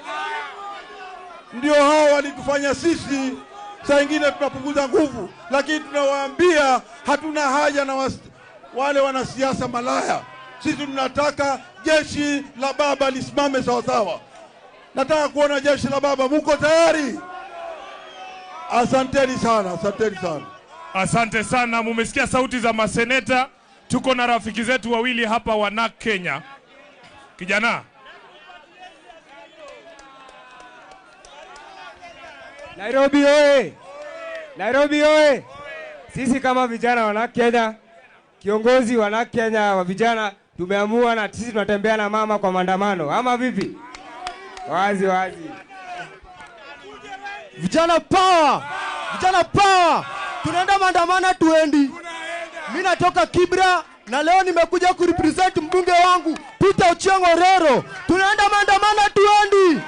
S16: Ndio hao walitufanya sisi saa ingine tunapunguza nguvu, lakini tunawaambia hatuna haja na wale wanasiasa malaya. Sisi tunataka jeshi la baba lisimame sawa sawa. Nataka kuona jeshi la baba. Muko tayari? Asanteni sana, asanteni sana.
S5: Asante sana. Mumesikia sauti za maseneta. Tuko na rafiki zetu wawili hapa wa NARC Kenya. Kijana.
S19: Nairobi oye! Nairobi oye! Sisi kama vijana wa NARC Kenya, kiongozi wa NARC Kenya wa vijana, tumeamua na sisi tunatembea na mama kwa maandamano. Ama vipi? Wazi wazi.
S6: Vijana power! Vijana power! Tunaenda maandamano tuendi. Mimi natoka Kibra na leo nimekuja kurepresent mbunge wangu Peter Ochieng Orero. Tunaenda maandamano tuendi.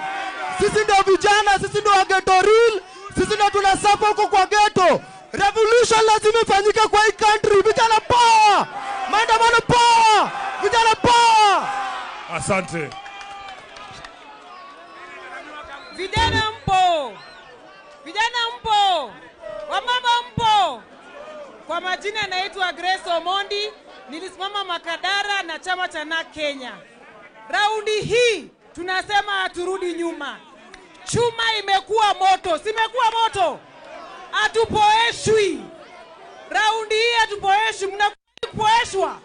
S6: Sisi ndio vijana, sisi ndio ghetto real, sisi ndio tunasapa huko kwa ghetto. Revolution lazima ifanyike kwa hii country. Vijana power! Maandamano power! Vijana power!
S5: Asante.
S20: Vijana mpo. Vijana mpo. Wamama mpo. Kwa majina naitwa Grace Omondi, nilisimama Makadara na chama cha NARC Kenya. Raundi hii tunasema haturudi nyuma. Chuma imekuwa moto, simekuwa moto. Hatupoeshwi. Raundi hii hatupoeshwi. Mnakubali kupoeshwa?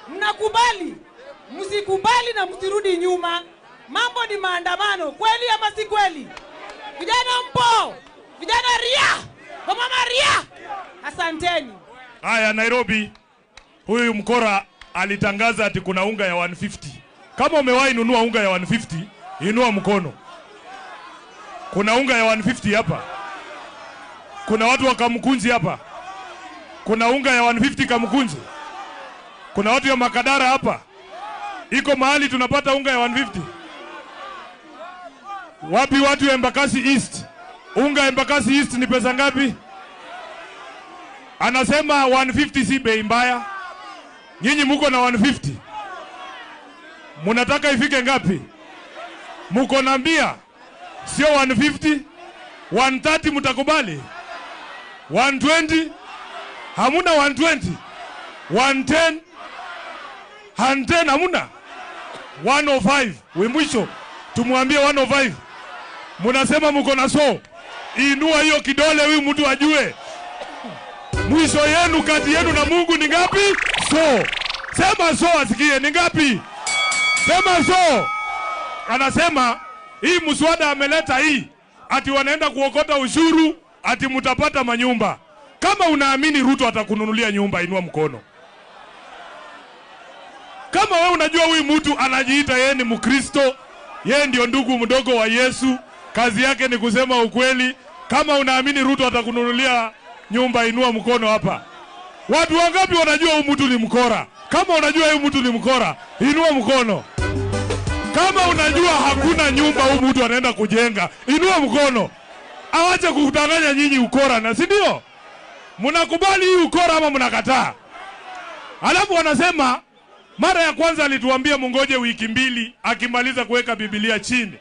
S20: Mnakubali? Msikubali na msirudi nyuma. Mambo ni maandamano, kweli ama si kweli? Vijana mpo. Vijana ria. Wamama ria. Asanteni.
S5: Haya, Nairobi, huyu mkora alitangaza ati kuna unga ya 150. Kama umewahi nunua unga ya 150, inua mkono. Kuna unga ya 150 hapa. Kuna watu wa Kamkunji hapa. Kuna unga ya 150 Kamkunji. Kuna watu ya Makadara hapa. Iko mahali tunapata unga ya 150. Wapi watu ya Embakasi East? Unga ya Embakasi East ni pesa ngapi? Anasema 150 si bei mbaya. Nyinyi muko na 150. Munataka ifike ngapi? Muko na 100. Sio 150. 130 mutakubali? 120? Hamuna 120. 110? 110 hamuna? 105. Mwisho tumwambie 105. Munasema muko na so. Inua hiyo kidole huyu mtu ajue. Mwisho yenu kati yenu na Mungu ni ngapi? So. Sema so asikie ni ngapi? Sema so. Anasema hii mswada ameleta hii ati wanaenda kuokota ushuru ati mutapata manyumba. Kama unaamini Ruto atakununulia nyumba, inua mkono. Kama wewe unajua huyu mtu anajiita yeye ni Mkristo, yeye ndio ndugu mdogo wa Yesu, kazi yake ni kusema ukweli. Kama unaamini Ruto atakununulia nyumba, inua mkono hapa. Watu wangapi wanajua huyu mtu ni mkora? Kama unajua huyu mtu ni mkora, inua mkono. Kama unajua hakuna nyumba huyu mtu anaenda kujenga, inua mkono. Awache kudanganya nyinyi ukora, na si ndio? Mnakubali hii ukora ama mnakataa? Alafu wanasema mara ya kwanza alituambia mungoje wiki 2 akimaliza kuweka Biblia chini.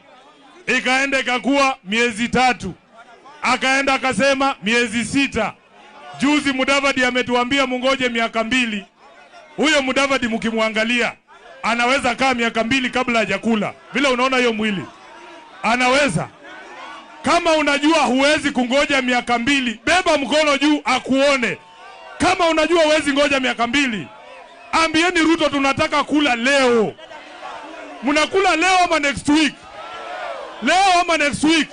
S5: Ikaenda ikakuwa miezi 3. Akaenda akasema miezi 6. Juzi Mudavadi ametuambia mungoje miaka 2. Huyo Mudavadi mkimwangalia anaweza kaa miaka 2 kabla hajakula. Vile unaona hiyo mwili. Anaweza. Kama unajua huwezi kungoja miaka 2, beba mkono juu akuone. Kama unajua huwezi ngoja miaka 2, ambieni Ruto tunataka kula leo. Mnakula leo ama next week? Leo ama next week?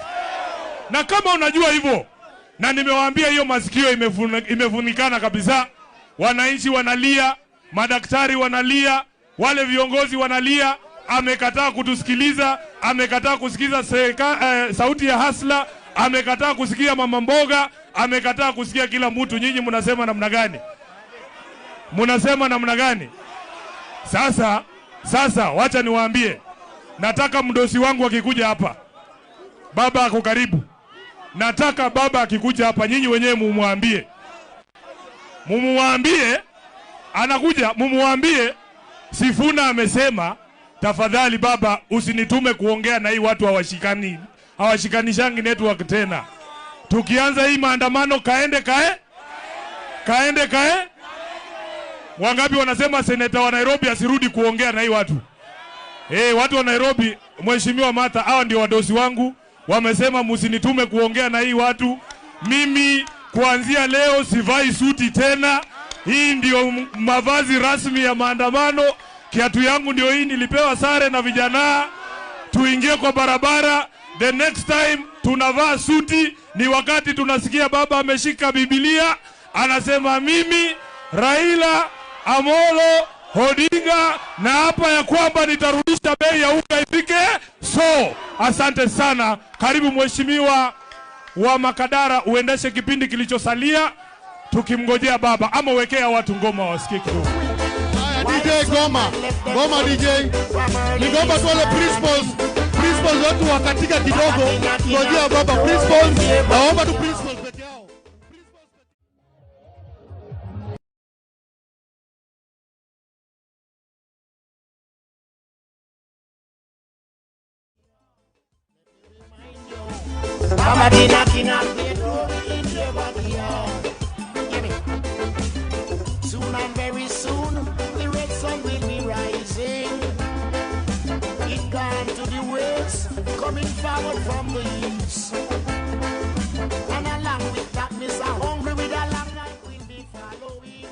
S5: Na kama unajua hivyo, na nimewaambia hiyo masikio imefunikana kabisa. Wananchi wanalia, madaktari wanalia, wale viongozi wanalia. Amekataa kutusikiliza, amekataa kusikiza sauti ya hasla, amekataa kusikia mama mboga, amekataa kusikia kila mtu. Nyinyi mnasema namna gani? Mnasema namna gani? Sasa wacha niwaambie. Nataka mdosi wangu akikuja hapa, baba ako karibu. Nataka baba akikuja hapa nyinyi wenyewe mumwambie. Mumwambie anakuja, mumwambie Sifuna amesema tafadhali baba usinitume kuongea na hii watu hawashikani. Hawashikanishangi network tena. Tukianza hii maandamano kaende kae. Kaende kae. Wangapi wanasema seneta wa Nairobi asirudi kuongea na hii watu? Watu wa Nairobi, Mheshimiwa Martha, hawa ndio wadosi wangu. Wamesema msinitume kuongea na hii watu. Mimi kuanzia leo sivai suti tena. Hii ndio mavazi rasmi ya maandamano. Kiatu yangu ndio hii, nilipewa sare na vijana. Tuingie kwa barabara. The next time tunavaa suti ni wakati tunasikia baba ameshika Biblia anasema mimi Raila Amolo Odinga na hapa ya kwamba nitarudisha bei ya unga ifike. So asante sana. Karibu mheshimiwa wa Makadara uendeshe kipindi kilichosalia tukimngojea baba, ama wekea watu ngoma wasikie kidogo.
S14: DJ Goma, Goma DJ. Ni goma tu wale principals watu wakatika kidogo. Ngojea baba principals, naomba tu principals peke yao.
S13: Mama dina kina. Soon and very soon the red sun will be rising. It gone to the west, coming forward from the east. And along with that, Mr. Hungry with a long knife will be following.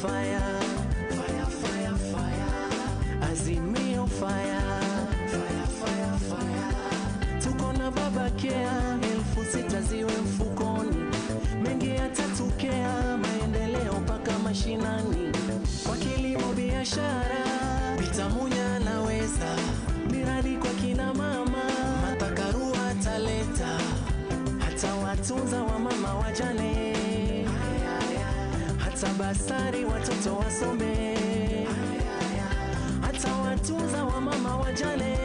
S7: Fire, fire, fire, fire. Azimio fire, fire, fire, fire. Tuko na baba kea, 6,000 ziwe mfukoni. Mengi yatatokea, maendeleo mpaka mashinani. Kwa kilimo biashara, Bitamunya anaweza. Miradi kwa kina mama, Matakarua ataleta. Hata watunza wa mama wajane, hata basari watoto wasome, hata watunza wa mama wajane.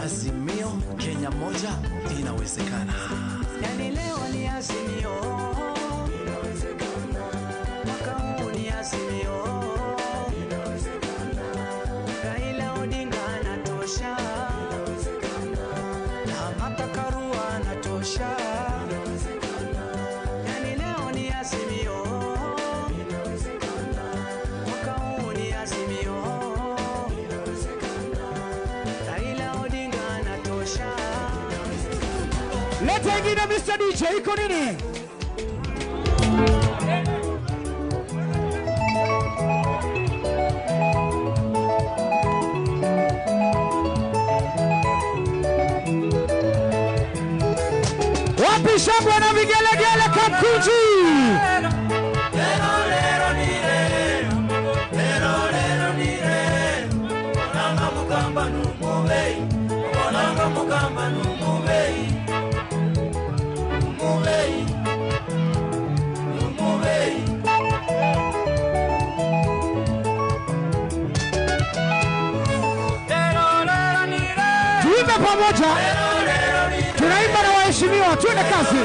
S17: Azimio, Kenya moja inawezekana.
S7: Yani leo ni azimio, inawezekana. Mwaka huu ni azimio, inawezekana. Raila Odinga anatosha, inawezekana. Na Martha Karua anatosha, inawezekana. Yani leo ni azimio, inawezekana. Mwaka huu ni azimio, inawezekana. Raila Odinga anatosha.
S21: Leta ingine Mr. DJ, iko nini? Wapi shangwe na vigelegele Kamkunji? Tuimbe pamoja, tunaimba na waheshimiwa, twende kazi.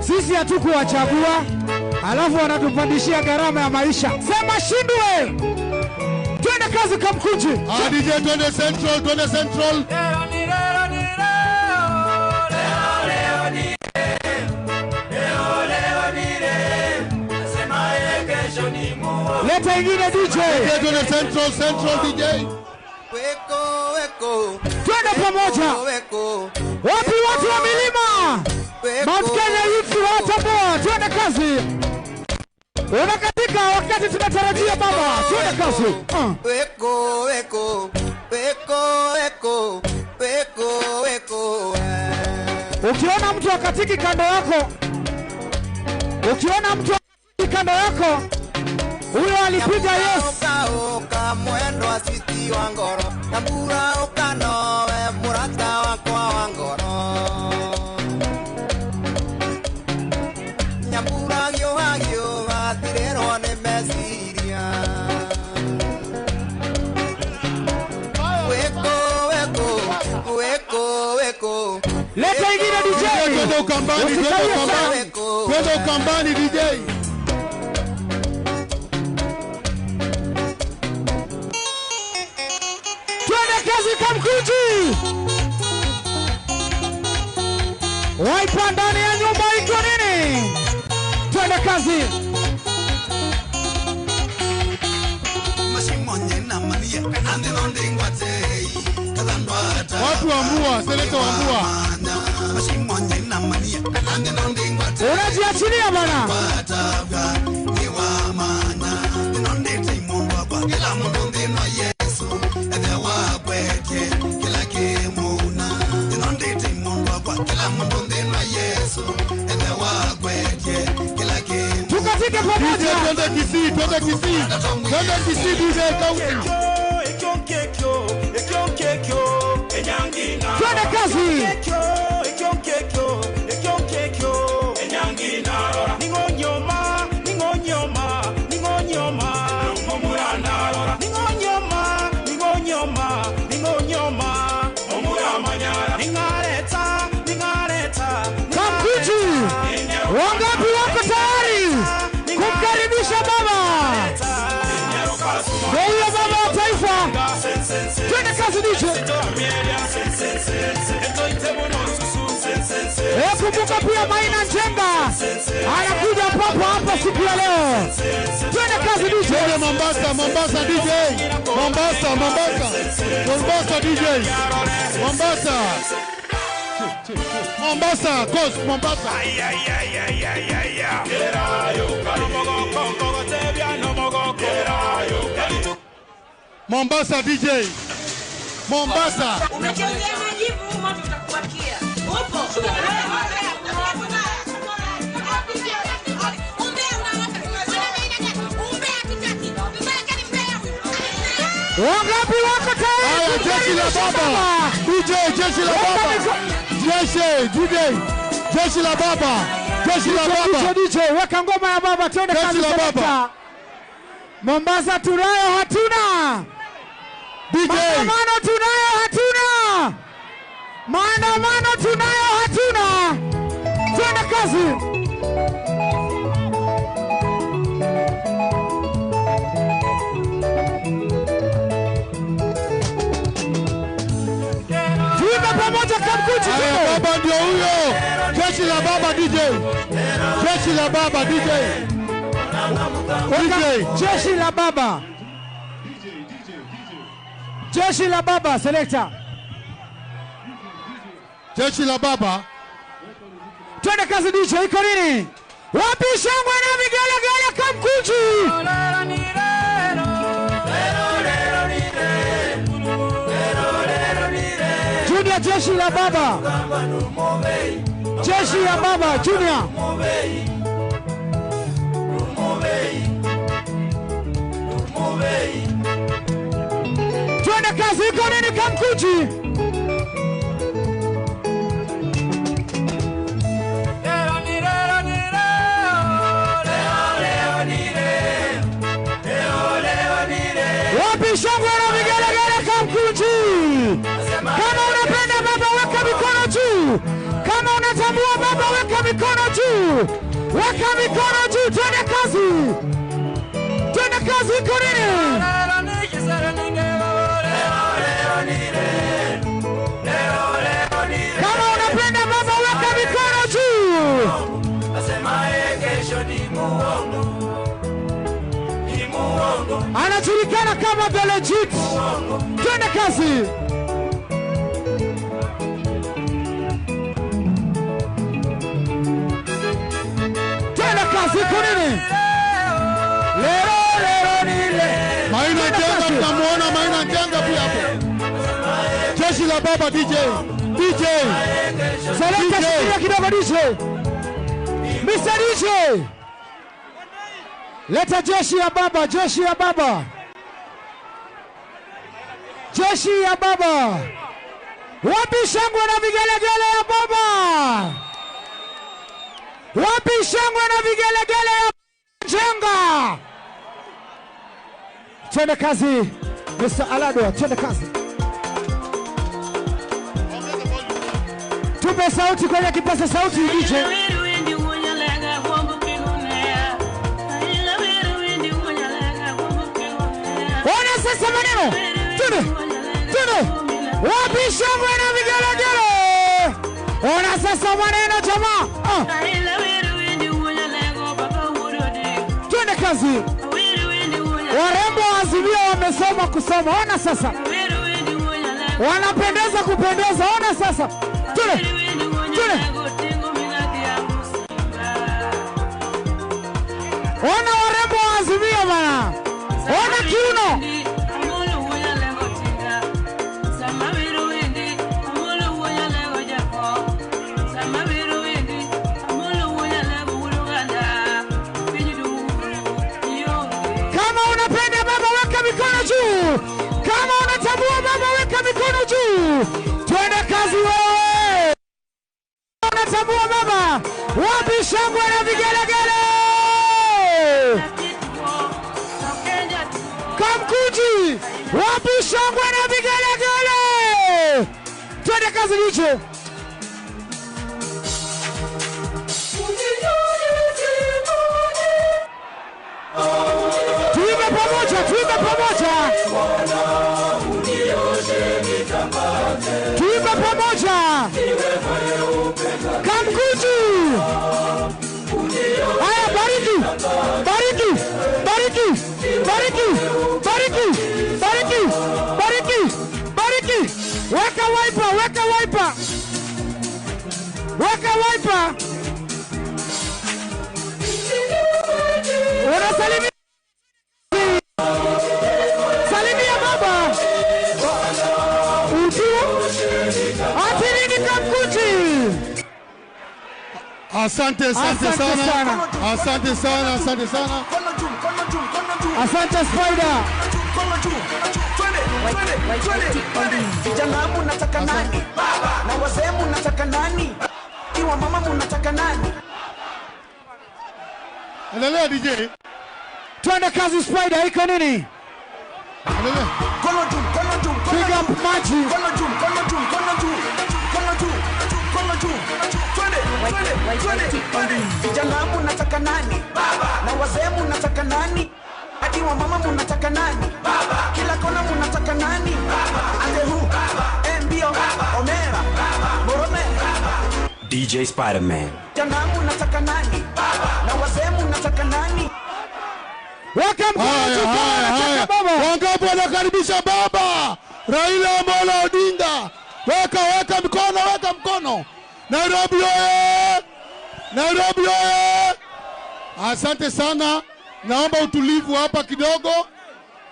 S21: Sisi hatukuwachagua, alafu wanatupandishia gharama ya maisha. Sema shindwe. Twende kazi Kamkunji.
S14: DJ, twende Central, twende Central.
S21: Leta ingine DJ.
S14: Twende Central, Central DJ.
S21: Twende pamoja. Wapi watu wa milima? Mount Kenya Youth watambua. Twende kazi. Unakatika wakati tunatarajia baba. Twende kazi.
S22: Weko weko weko weko weko weko.
S21: Ukiona mtu akatiki kando yako, ukiona mtu akatiki kando yako, huyo alipiga yes.
S22: Oka mwendo asiti wa ngoro, Nyambura ukanowe murata wakwa wa ngoro. Nyambura gĩũha gĩũha tirerwo nĩ meciria. Weko weko weko weko.
S21: Leta ingine DJ.
S14: Twende Ukambani, twende Ukambani. Twende Ukambani DJ.
S21: Twende kazi Kamkunji. Waipa ndani ya nyumba iko nini? Twende kazi.
S14: Watu wa Mbua, seneta wa Mbua.
S21: Unajiachilia bana. Tukatike pamoja.
S14: Twende Kisii, twende Kisii. Twende Kisii DJ County.
S21: Twende kazi. kazi DJ. Kumbuka pia Maina Njenga anakuja papo hapa siku ya leo. Twende kazi DJ.
S14: Mombasa, Mombasa DJ. Mombasa, Mombasa. Mombasa DJ. Mombasa. Mombasa, Coast, Mombasa. Mombasa DJ. Mombasa.
S3: Umechezea majivu moto utakuwakia. Upo.
S21: Wangapi wako tayari?
S14: Jeshi la baba. DJ, jeshi la baba. Jeshi, DJ. Jeshi la baba. Jeshi la baba.
S21: DJ, weka ngoma ya baba twende kazi.
S14: Jeshi la baba.
S21: Mombasa tunayo hatuna.
S14: DJ.
S21: Maandamano tunayo hatuna. Maandamano tunayo hatuna. Twende kazi. Tuimbe pamoja Kamkunji.
S14: Haya, baba ndio huyo. Jeshi la baba DJ. Jeshi la baba DJ. DJ.
S21: Jeshi la baba. Jeshi la baba selector.
S14: Jeshi la baba.
S21: Twende kazi DJ, iko nini? Wapi shangwe na vigelegele Kamkunji? Junior, jeshi la baba. Jeshi ya baba Junior. Twende kazi, iko nini Kamkunji? Wapi shangwe na vigelegele Kamkunji? Kama unapenda baba weka mikono juu. Kama unatambua baba weka mikono juu. Weka mikono juu, twende kazi. Twende kazi, iko nini? Kama unapenda baba weka mikono juu. Anajulikana kama The Legit. Twende kazi. Twende kazi, iko nini? Lero lero ni le.
S14: Maina Njenga, mnamuona Maina Njenga pia hapo. Jeshi la baba DJ. DJ.
S21: Selekta shikilia kidogo DJ. Mr. DJ. Leta jeshi ya baba, jeshi ya baba. Jeshi ya baba. Wapi shangwe na vigelegele ya baba? Wapi shangwe na vigelegele ya Njenga? Twende kazi Mr. Alado, twende kazi. Tupe sauti kwenye kipaza sauti DJ. Ona sasa maneno. Twende. Twende. Wapi shangwe na vigelegele? Ona sasa maneno jamaa. Twende kazi. Warembo wa Azimio wamesoma kusoma. Ona sasa. Wanapendeza kupendeza. Ona sasa. Twende. Twende. Ona warembo wa Azimio bana. Ona kiuno. Kama unapenda baba weka mikono juu. Kama unatambua baba weka mikono juu. Twende kazi wewe. Unatambua baba. Wapi shangwe na vigelegele? Kamkunji. Wapi shangwe na vigelegele? Twende kazi DJ. Tuimbe pamoja, tuimbe pamoja. Ati nini Kamkunji?
S14: Asante, asante sana. Asante sana, asante sana.
S21: Asante Spider.
S4: Vijana munataka nani? Na wazee munataka nani? Iwa mama munataka nani?
S14: Endelea DJ.
S21: Twende kazi Spider, iko nini?
S14: Endelea.
S4: Kono juu, kono juu, kono
S21: Big up Maji.
S4: Kono juu, kono juu, kono juu. Kono juu, kono juu. Twende, twende, twende. Vijana munataka nani? Na wazee munataka nani? Hadi wa mama munataka nani? Kila kona munataka nani? Ande hu, Mbio, Omera, Borome.
S8: DJ Spider-Man.
S4: Vijana munataka nani? Na wazee munataka nani?
S21: Weka mkono juu kama unataka baba.
S14: Wangapi wanakaribisha baba Raila Amolo Odinga? Weka, weka mkono, weka mkono. Nairobi oye! Nairobi oye! Asante sana. Naomba utulivu hapa kidogo.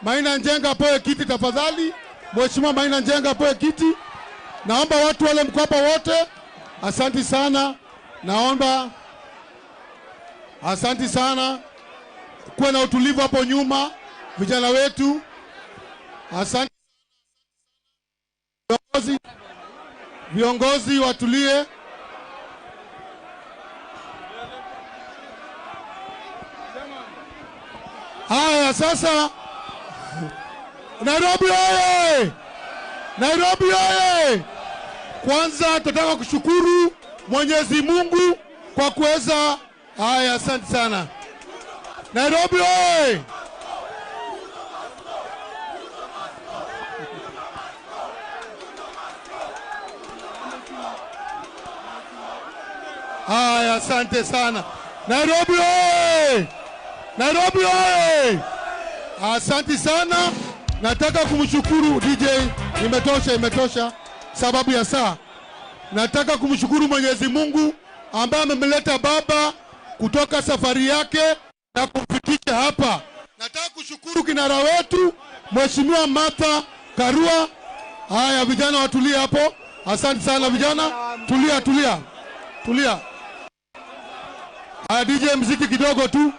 S14: Maina Njenga apewe kiti tafadhali. Mheshimiwa Maina Njenga apewe kiti. Naomba watu wale mko hapa wote. Asante sana. Naomba, asante sana. Kuwe na utulivu hapo nyuma, vijana wetu. Asante. Viongozi, viongozi watulie. Haya sasa, Nairobi oye! Nairobi oye! Kwanza tunataka kushukuru Mwenyezi Mungu kwa kuweza. Haya, asante sana. Nairobi oye! Haya, asante sana. Nairobi oye! Nairobi oye! Asante sana. Nataka kumshukuru DJ, imetosha, imetosha sababu ya saa. Nataka kumshukuru Mwenyezi Mungu ambaye amemleta baba kutoka safari yake na kumfikisha hapa. Nataka kushukuru kinara wetu Mheshimiwa Martha Karua. Haya vijana watulie hapo. Asante sana vijana. Tulia, tulia. Tulia. Haya DJ mziki kidogo tu.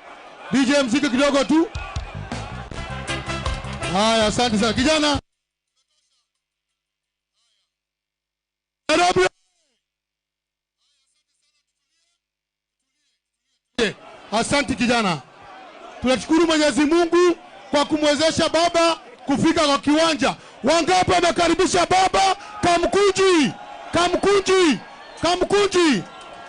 S14: DJ mziki kidogo tu. Haya, asante sana kijana. Nairobi. Asante kijana. Tunashukuru Mwenyezi Mungu kwa kumwezesha baba kufika kwa kiwanja. Wangapi wamekaribisha baba? Kamkunji, Kamkunji, Kamkunji.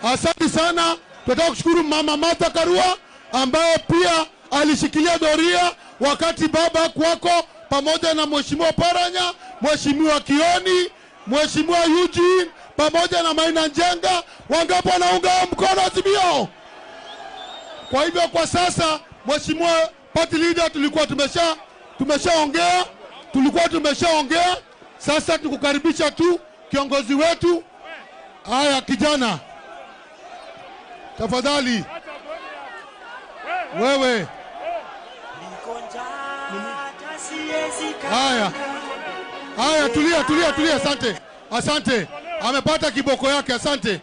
S14: Asante sana. Tunataka kushukuru Mama Martha Karua ambaye pia alishikilia doria wakati baba kwako, pamoja na Mheshimiwa Paranya, Mheshimiwa Kioni, Mheshimiwa Eugene pamoja na Maina Njenga. Wangapi wanaunga mkono azimio? Kwa hivyo kwa sasa Mheshimiwa Party Leader, tulikuwa tumeshaongea, tulikuwa tumeshaongea. Sasa tukukaribisha tu kiongozi wetu. Haya kijana, tafadhali wewe. Haya, haya, tulia, tulia, tulia. Asante, asante. Amepata kiboko yake, asante.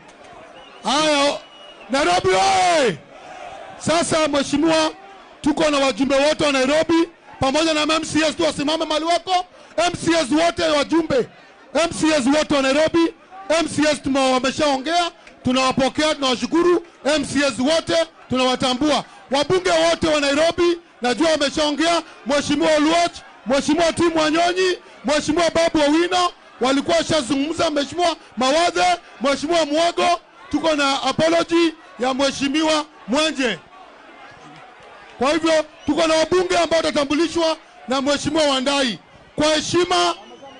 S14: Haya, Nairobi oye! Sasa mheshimiwa, tuko na wajumbe wote wa Nairobi pamoja na MCS tu wasimame mahali wako. MCS wote wajumbe, MCS wote wa Nairobi, MCS wameshaongea, tunawapokea, tunawashukuru. MCS wote tunawatambua. Wabunge wote wa Nairobi najua wameshaongea, Mheshimiwa Oluoch, Mheshimiwa Tim Wanyonyi, Mheshimiwa Babu Owino walikuwa washazungumza, Mheshimiwa Mawadhe, Mheshimiwa Mwogo, tuko na apology ya Mheshimiwa Mwenje. Kwa hivyo tuko na wabunge ambao watatambulishwa na Mheshimiwa Wandai.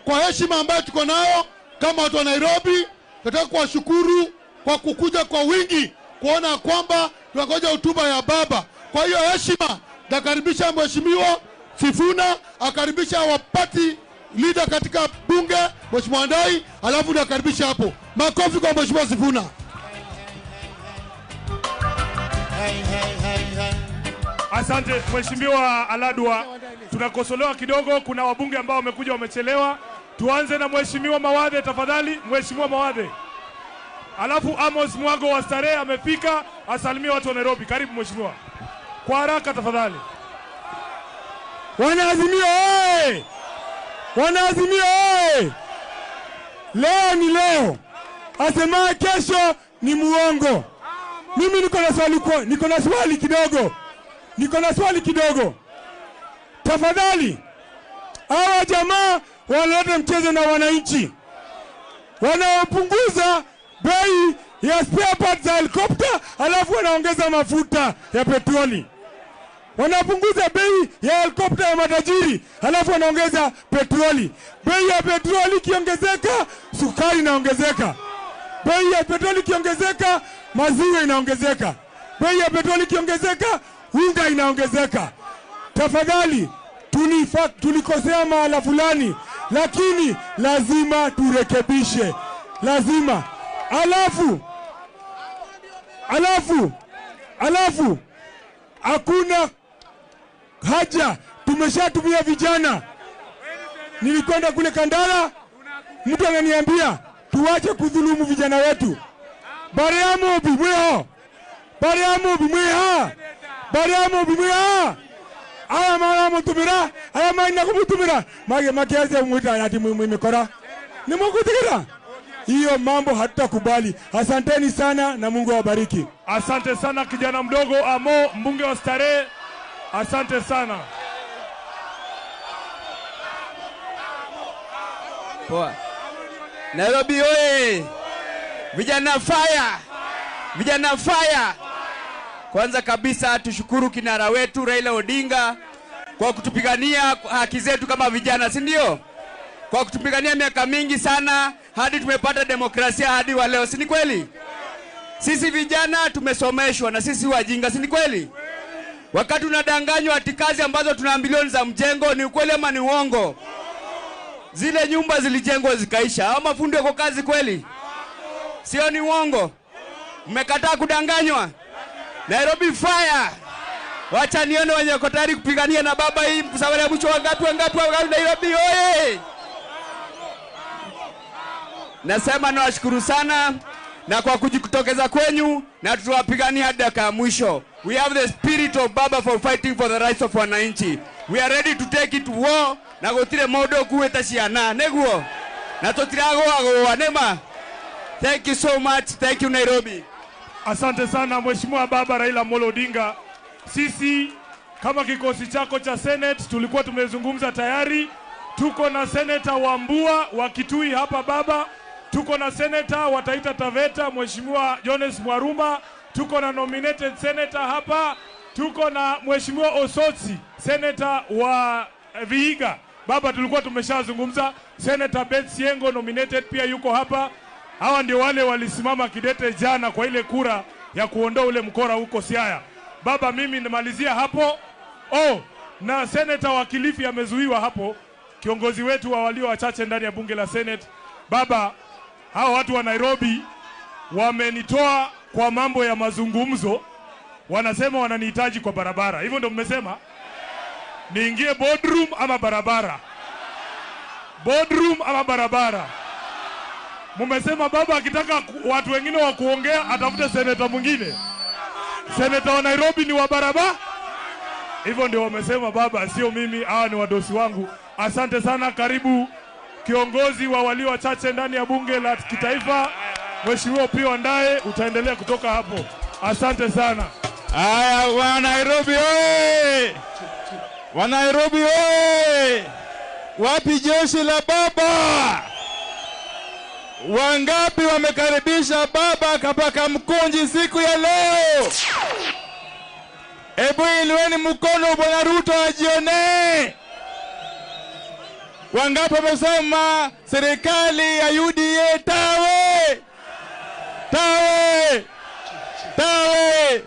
S14: Kwa heshima ambayo tuko nayo kama watu wa Nairobi, tunataka kuwashukuru kwa kukuja kwa wingi kuona kwamba tunangoja hotuba ya baba. Kwa hiyo heshima, nakaribisha Mheshimiwa Sifuna, akaribisha wa party leader katika bunge Mheshimiwa Wandai, alafu nakaribisha hapo. Makofi kwa Mheshimiwa Sifuna.
S5: Asante Mheshimiwa Aladwa. Tunakosolewa kidogo, kuna wabunge ambao wamekuja wamechelewa. Tuanze na Mheshimiwa Mawathe tafadhali, Mheshimiwa Mawathe. Alafu Amos Mwago wa Starehe amefika, asalimie watu wa Nairobi. Karibu mheshimiwa. Kwa haraka tafadhali.
S11: Wanaazimio oye! Wanaazimio oye! Leo ni leo, asemaye kesho ni muongo. Mimi niko na swali, niko na swali kidogo, niko na swali kidogo. Tafadhali, hawa jamaa wanaleta mchezo na wananchi, wanaopunguza bei ya spare parts za helikopta, alafu wanaongeza mafuta ya petroli. Wanapunguza bei ya helikopta ya matajiri, alafu wanaongeza petroli. Bei ya petroli ikiongezeka, sukari inaongezeka. Bei ya petroli ikiongezeka, maziwa inaongezeka. Bei ya petroli ikiongezeka, unga inaongezeka. Tafadhali, tulikosea mahala fulani, lakini lazima turekebishe. Lazima. Alafu hakuna haja, tumeshatumia vijana. Nilikwenda kule Kandara, mtu ananiambia tuache kudhulumu vijana wetu. Bariamu bimweho, bariamu bimweha, bariamu bimweha. Aya mara mutumira, aya maina kumutumira. Mage makiaze mwita ati mwimikora. Ni Mungu tikira. Hiyo mambo hatutakubali. Asanteni sana na Mungu awabariki.
S5: Asante sana kijana mdogo Amo, mbunge wa Starehe. Asante sana.
S12: Poa. Nairobi oye! Vijana fire! Vijana fire! Kwanza kabisa tushukuru kinara wetu Raila Odinga kwa kutupigania haki zetu kama vijana, si ndio? Kwa kutupigania miaka mingi sana hadi tumepata demokrasia hadi wa leo, si ni kweli? Sisi vijana tumesomeshwa na sisi wajinga, si ni kweli? Wakati tunadanganywa ati kazi ambazo tunaambiliwa ni za mjengo, ni ukweli ama ni uongo? Zile nyumba zilijengwa zikaisha. Hao mafundi wako kazi kweli? Sio, ni uongo? Mmekataa kudanganywa? Nairobi fire! Wacha nione wenye wako tayari kupigania na baba hii safari ya mwisho. Wangapi wangapi wangapi? Nairobi oye! Nasema nawashukuru sana na kwa kujitokeza kwenyu, na tutawapigania hadi dakika ya mwisho. We have the spirit of Baba for fighting for the rights of wananchi. We are ready to take it to war na gutire mundu kuwita ciana niguo na tutiragoagoa nima. Thank you so much. Thank you Nairobi.
S5: Asante sana Mheshimiwa Baba Raila Amolo Odinga. Sisi kama kikosi chako cha Senate tulikuwa tumezungumza tayari. Tuko na Senator Wambua wa Kitui hapa baba. Tuko na Senator wa Taita Taveta Mheshimiwa Jones Mwaruma. Tuko na nominated senator hapa. Tuko na Mheshimiwa Osotsi, senator wa Vihiga. Baba tulikuwa tumeshazungumza. Senator Beth Siengo nominated pia yuko hapa. Hawa ndio wale walisimama kidete jana kwa ile kura ya kuondoa ule mkora huko Siaya. Baba mimi nimalizia hapo. Oh, na senator wa Kilifi amezuiwa hapo, kiongozi wetu wa walio wachache ndani ya bunge la Senate. Baba, hawa watu wa Nairobi wamenitoa kwa mambo ya mazungumzo, wanasema wananihitaji kwa barabara. Hivyo ndio mmesema? Niingie boardroom ama barabara? Boardroom ama barabara? Mmesema baba akitaka watu wengine wa kuongea atafute senator mwingine. Senator wa Nairobi ni wa barabara? Hivyo ndio wamesema baba, sio mimi, hawa ni wadosi wangu. Asante sana, karibu kiongozi wa walio wachache ndani ya bunge la kitaifa Mheshimiwa Opiyo Wandayi, utaendelea kutoka hapo. Asante sana.
S15: Aya, wa Nairobi oye! Wa Nairobi oye! Wapi jeshi la baba? Wangapi wamekaribisha baba kapaka Mkunji siku ya leo? Ebu inueni mkono Bwana Ruto ajione. Wangapi wamesema serikali ya UDA tawe? Tawe! Tawe!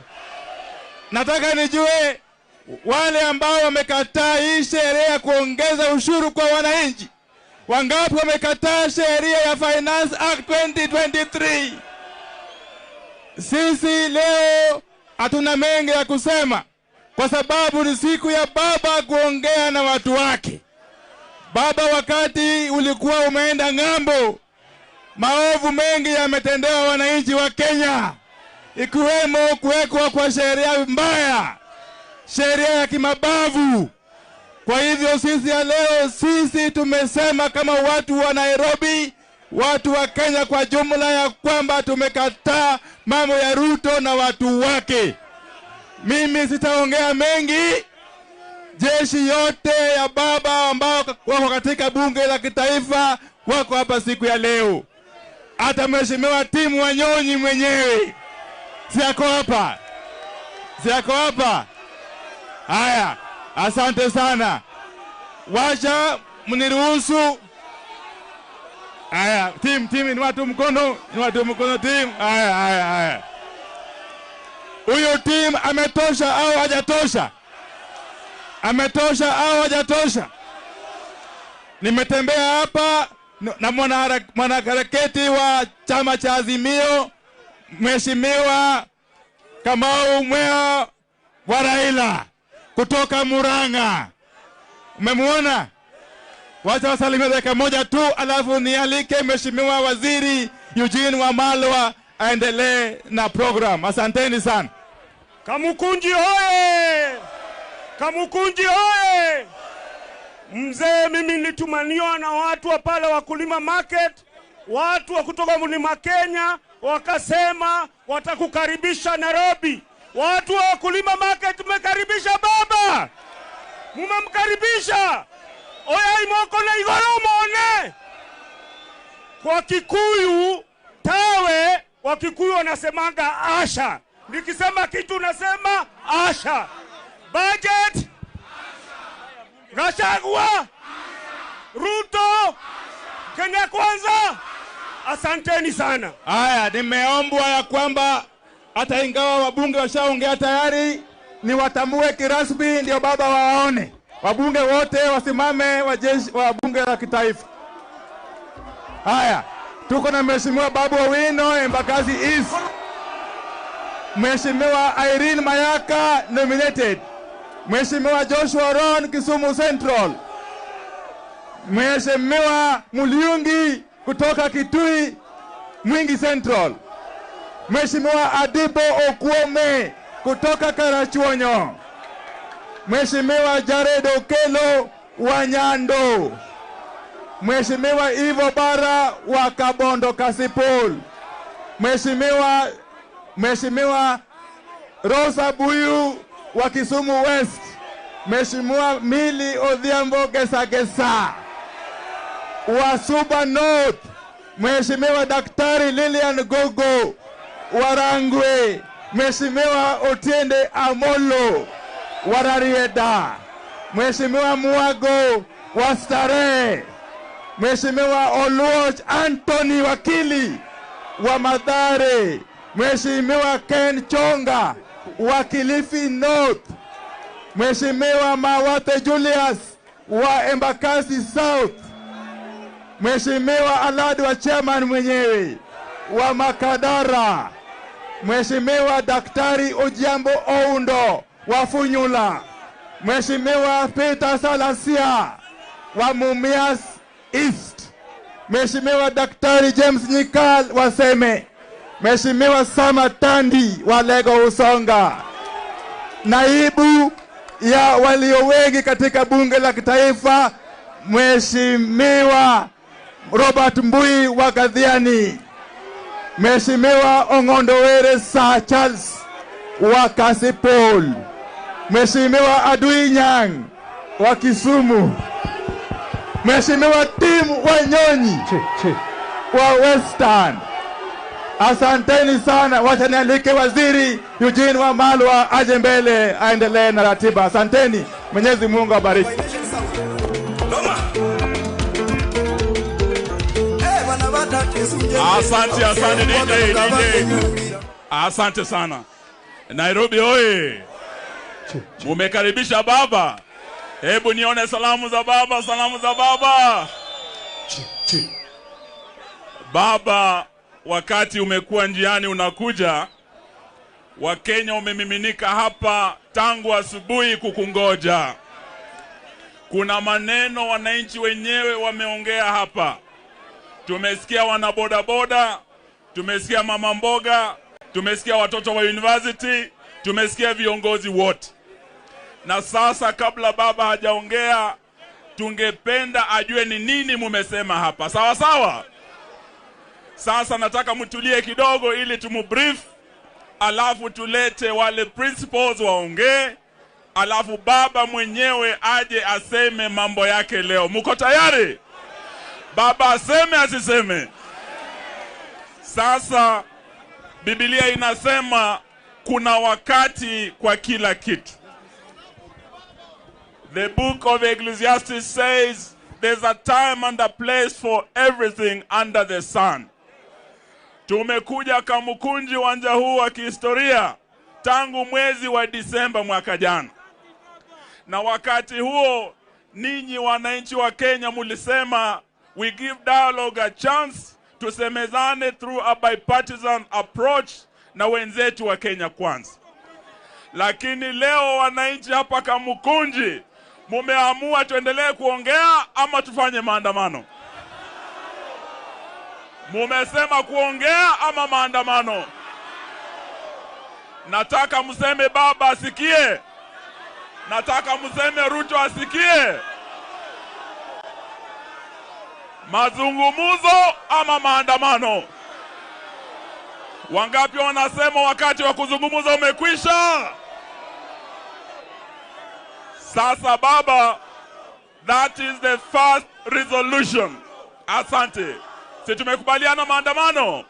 S15: Nataka nijue wale ambao wamekataa hii sheria ya kuongeza ushuru kwa wananchi. Wangapi wamekataa sheria ya Finance Act 2023? Sisi leo hatuna mengi ya kusema kwa sababu ni siku ya baba kuongea na watu wake. Baba, wakati ulikuwa umeenda ng'ambo, maovu mengi yametendewa wananchi wa Kenya, ikiwemo kuwekwa kwa sheria mbaya, sheria ya kimabavu. Kwa hivyo sisi ya leo, sisi tumesema kama watu wa Nairobi, watu wa Kenya kwa jumla, ya kwamba tumekataa mambo ya Ruto na watu wake. Mimi sitaongea mengi. Jeshi yote ya baba ambao wako katika bunge la kitaifa wako hapa siku ya leo. Hata Mheshimiwa Tim Wanyonyi mwenyewe si ako hapa? Si ako hapa? Haya, asante sana. Wacha mniruhusu. Haya, Tim, ni watu mkono, ni watu mkono Tim. Haya, haya, haya. Huyo Tim ametosha au hajatosha? Ametosha au hajatosha? Nimetembea hapa na mwanaharakati wa chama cha Azimio, Mheshimiwa Kamau Mwea wa Raila kutoka Murang'a. Umemuona? Wacha wasalimie dakika moja tu, alafu nialike Mheshimiwa Waziri Eugene Wamalwa aendelee na program. Asanteni sana.
S5: Kamukunji hoye! Kamukunji hoye! Mzee, mimi nilitumaniwa na watu wa pale Wakulima Market, watu wa kutoka Mlima Kenya, wakasema watakukaribisha Nairobi. Watu wa Wakulima Market, mmekaribisha baba, mumemkaribisha. Oya imoko na igoro mone. Kwa Kikuyu tawe, Wakikuyu wanasemanga asha. Nikisema kitu nasema asha. Budget, Gachagua, Ruto, Kenya Kwanza. Asanteni sana.
S15: Haya, nimeombwa ya kwamba hata ingawa wabunge washaongea tayari, ni watambue kirasmi ndio baba waone. Wabunge wote wasimame, wajeshi wa bunge la kitaifa. Haya, tuko na Mheshimiwa Babu Owino, Embakasi East. Mheshimiwa Irene Mayaka nominated. Mheshimiwa Joshua Ron, Kisumu Central. Mheshimiwa Muliungi kutoka Kitui Mwingi Central. Mheshimiwa Adibo Okuome kutoka Karachuonyo. Mheshimiwa Jared Okelo wa Nyando. Mheshimiwa Ivo Bara wa Kabondo Kasipul. Mheshimiwa Rosa Buyu wa Kisumu West. Mheshimiwa Mili Odhiambo Gesagesa wa Suba North. Mheshimiwa Daktari Lilian Gogo wa Rangwe. Mheshimiwa Otiende Amolo wa Rarieda. Mheshimiwa Muago wa Starehe. Mheshimiwa Oluoch Anthony Wakili wa Mathare. Mheshimiwa Ken Chonga wa Kilifi North. Mheshimiwa Mawate Julius wa Embakasi South. Mheshimiwa Alad wa chairman mwenyewe wa Makadara. Mheshimiwa Daktari Ojiambo Oundo wa Funyula. Mheshimiwa Peter Salasia wa Mumias East. Mheshimiwa Daktari James Nyikal wa Seme. Mheshimiwa Sama Tandi wa Lego Usonga. Naibu ya walio wengi katika bunge la kitaifa, Mheshimiwa Robert Mbui wa Kathiani. Mheshimiwa Ong'ondo Were Sir Charles wa Kasipul. Mheshimiwa Adui Nyang wa Kisumu. Mheshimiwa Tim Wanyonyi wa Western. Asanteni sana. Wacha nialike Waziri Eugene Wamalwa aje mbele aendelee na ratiba. Asanteni. Mwenyezi Mungu awabariki.
S5: Asante, asante DJ, DJ. Asante sana. Nairobi oye. Mumekaribisha baba. Hebu nione salamu za baba, salamu za baba. Baba, wakati umekuwa njiani unakuja, Wakenya umemiminika hapa tangu asubuhi kukungoja. Kuna maneno wananchi wenyewe wameongea hapa. Tumesikia wanabodaboda, tumesikia mama mboga, tumesikia watoto wa university, tumesikia viongozi wote. Na sasa kabla baba hajaongea, tungependa ajue ni nini mumesema hapa. Sawa sawa? Sasa nataka mtulie kidogo ili tumubrief, alafu tulete wale principals waongee, alafu baba mwenyewe aje aseme mambo yake leo. Muko tayari? Baba aseme asiseme? Sasa Biblia inasema kuna wakati kwa kila kitu. The book of Ecclesiastes says there's a time and a place for everything under the sun. Tumekuja Kamukunji uwanja huu wa kihistoria tangu mwezi wa Disemba mwaka jana. Na wakati huo ninyi wananchi wa Kenya mulisema we give dialogue a chance, tusemezane through a bipartisan approach na wenzetu wa Kenya Kwanza. Lakini leo wananchi hapa Kamukunji mumeamua tuendelee kuongea ama tufanye maandamano? Mumesema kuongea ama maandamano? Nataka mseme baba asikie. Nataka mseme Ruto asikie. Mazungumzo ama maandamano? Wangapi wanasema wakati wa kuzungumza umekwisha? Sasa baba, that is the first resolution. Asante. Si tumekubaliana maandamano?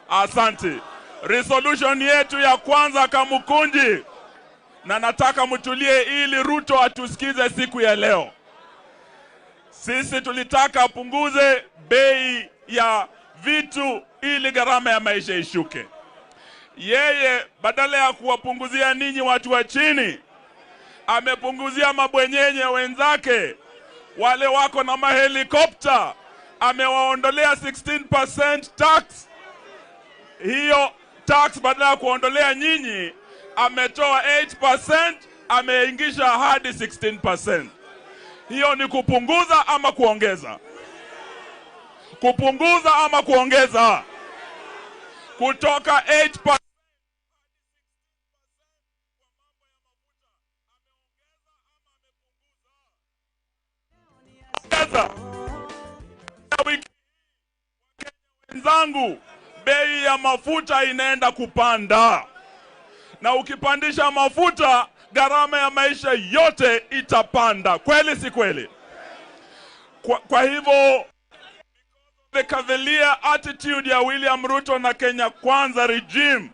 S5: Asante. Resolution yetu ya kwanza Kamukunji, na nataka mtulie ili Ruto atusikize siku ya leo. Sisi tulitaka apunguze bei ya vitu ili gharama ya maisha ishuke. Yeye badala ya kuwapunguzia ninyi watu wa chini, amepunguzia mabwenyenye wenzake wale wako na mahelikopta, amewaondolea 16% tax. Hiyo tax badala ya kuondolea nyinyi, ametoa 8%, ameingisha hadi 16%. Hiyo ni kupunguza ama kuongeza? Kupunguza ama kuongeza? Kutoka 8% wenzangu, bei ya mafuta inaenda kupanda. Na ukipandisha mafuta, gharama ya maisha yote itapanda. Kweli si kweli? Kwa hivyo, the cavalier attitude ya William Ruto na Kenya Kwanza regime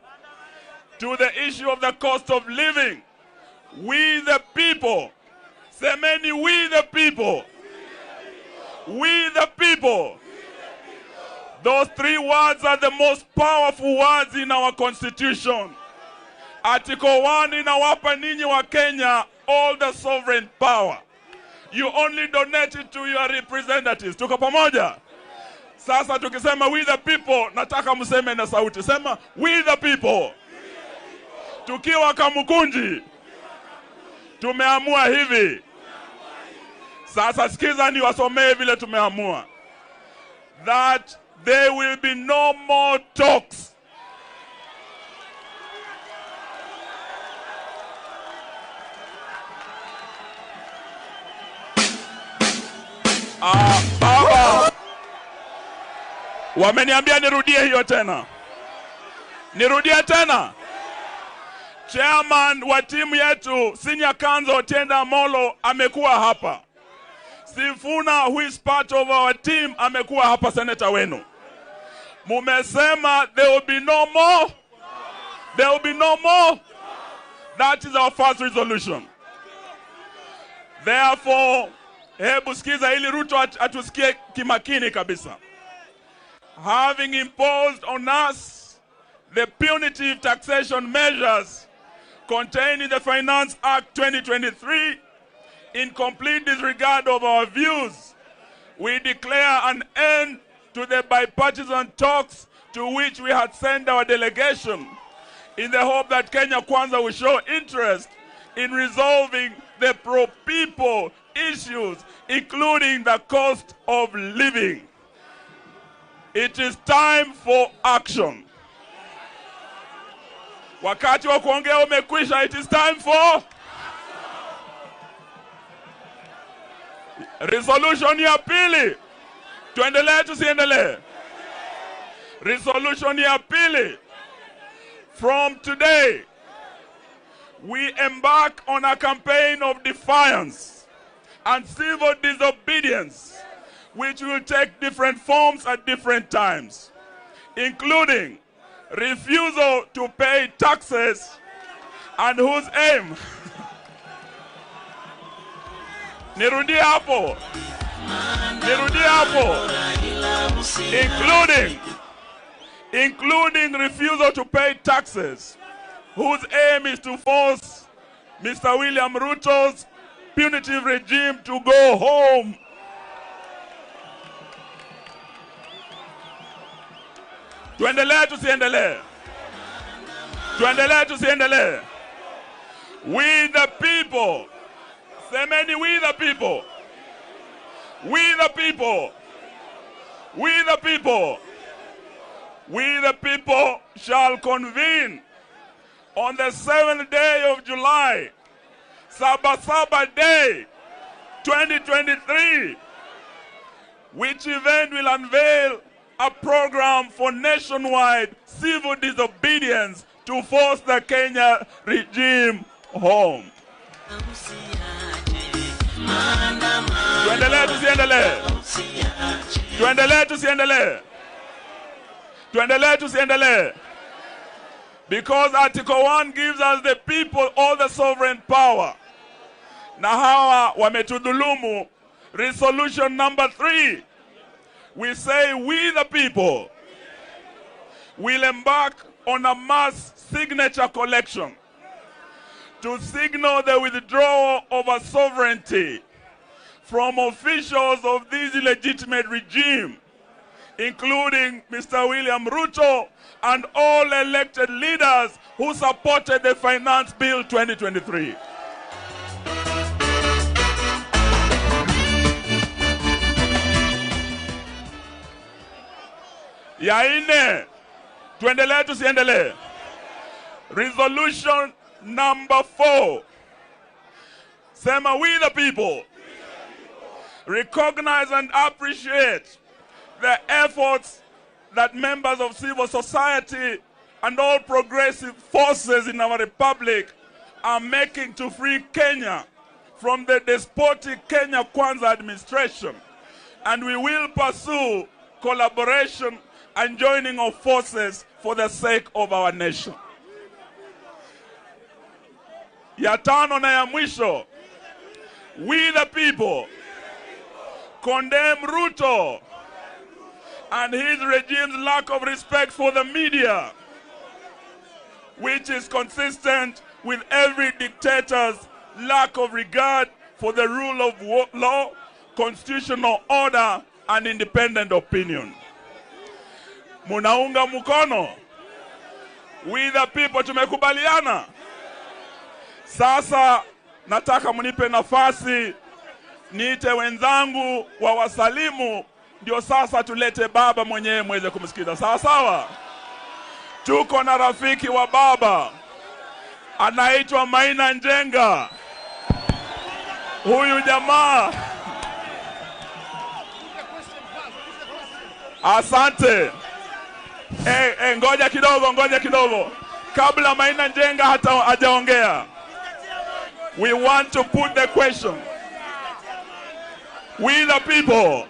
S5: to the issue of the cost of living, we the people, semeni we the people, we the people. Those three words are the most powerful words in our constitution. Article 1 inawapa ninyi wa Kenya all the sovereign power. You only donate it to your representatives. Tuko pamoja? Sasa tukisema we the people, nataka mseme na sauti. Sema we the people. Tukiwa Kamukunji tumeamua hivi. Sasa sikiza niwasomee vile tumeamua. That there will be no more talks. Baba, wameniambia nirudie hiyo tena. Nirudie tena. Chairman wa timu yetu Senior Counsel Otiende Amollo amekuwa hapa. Sifuna, who is part of our team, amekuwa hapa, senator wenu. Mumesema there will be no more. There will be no more. That is our first resolution. Therefore, hebu sikiza ili Ruto atusikie kimakini kabisa. Having imposed on us the punitive taxation measures contained in the Finance Act 2023, in complete disregard of our views, we declare an end to the bipartisan talks to which we had sent our delegation in the hope that Kenya Kwanza will show interest in resolving the pro-people issues, including the cost of living. It is time for action. Wakati wa kuongea umekwisha. It is time for resolution ya pili. Tuendelee tusiendelee? Resolution ya pili. From today, we embark on a campaign of defiance and civil disobedience, which will take different forms at different times, including refusal to pay taxes and whose aim nirudie hapo, including refusal to pay taxes, whose aim is to force Mr. William Ruto's punitive regime to go home. Tuendelee tusiendelee? Tuendelee tusiendelee? We the people. Semeni, we the people. We the people. We the people. We the people shall convene on the 7th day of July, Saba Saba Day, 2023, which event will unveil a program for nationwide civil disobedience to force the Kenya regime home. Tuendelee tusiendelee? Tuendelee tusiendelee? Tuendelee tusiendelee? Because Article 1 gives us the people all the sovereign power. Na hawa wametudhulumu. Resolution number 3. We say we the people will embark on a mass signature collection to signal the withdrawal of our sovereignty from officials of this illegitimate regime, including Mr. William Ruto and all elected leaders who supported the Finance Bill 2023. Ya nne, tuendelee tusiendelee? Resolution number 4. Sema, we the people recognize and appreciate the efforts that members of civil society and all progressive forces in our republic are making to free Kenya from the despotic Kenya Kwanza administration. And we will pursue collaboration and joining of forces for the sake of our nation. Ya tano na ya mwisho, we the people condemn Ruto and his regime's lack of respect for the media, which is consistent with every dictator's lack of regard for the rule of law, constitutional order, and independent opinion. Munaunga mkono? We the people tumekubaliana. Sasa nataka mnipe nafasi niite wenzangu wa wasalimu, ndio sasa tulete baba mwenyewe muweze kumsikiza. Sawa sawa. Tuko na rafiki wa baba anaitwa Maina Njenga. Huyu jamaa, asante. Ngoja kidogo, ngoja kidogo. Kabla Maina Njenga hata hajaongea, we want to put the question. We the people.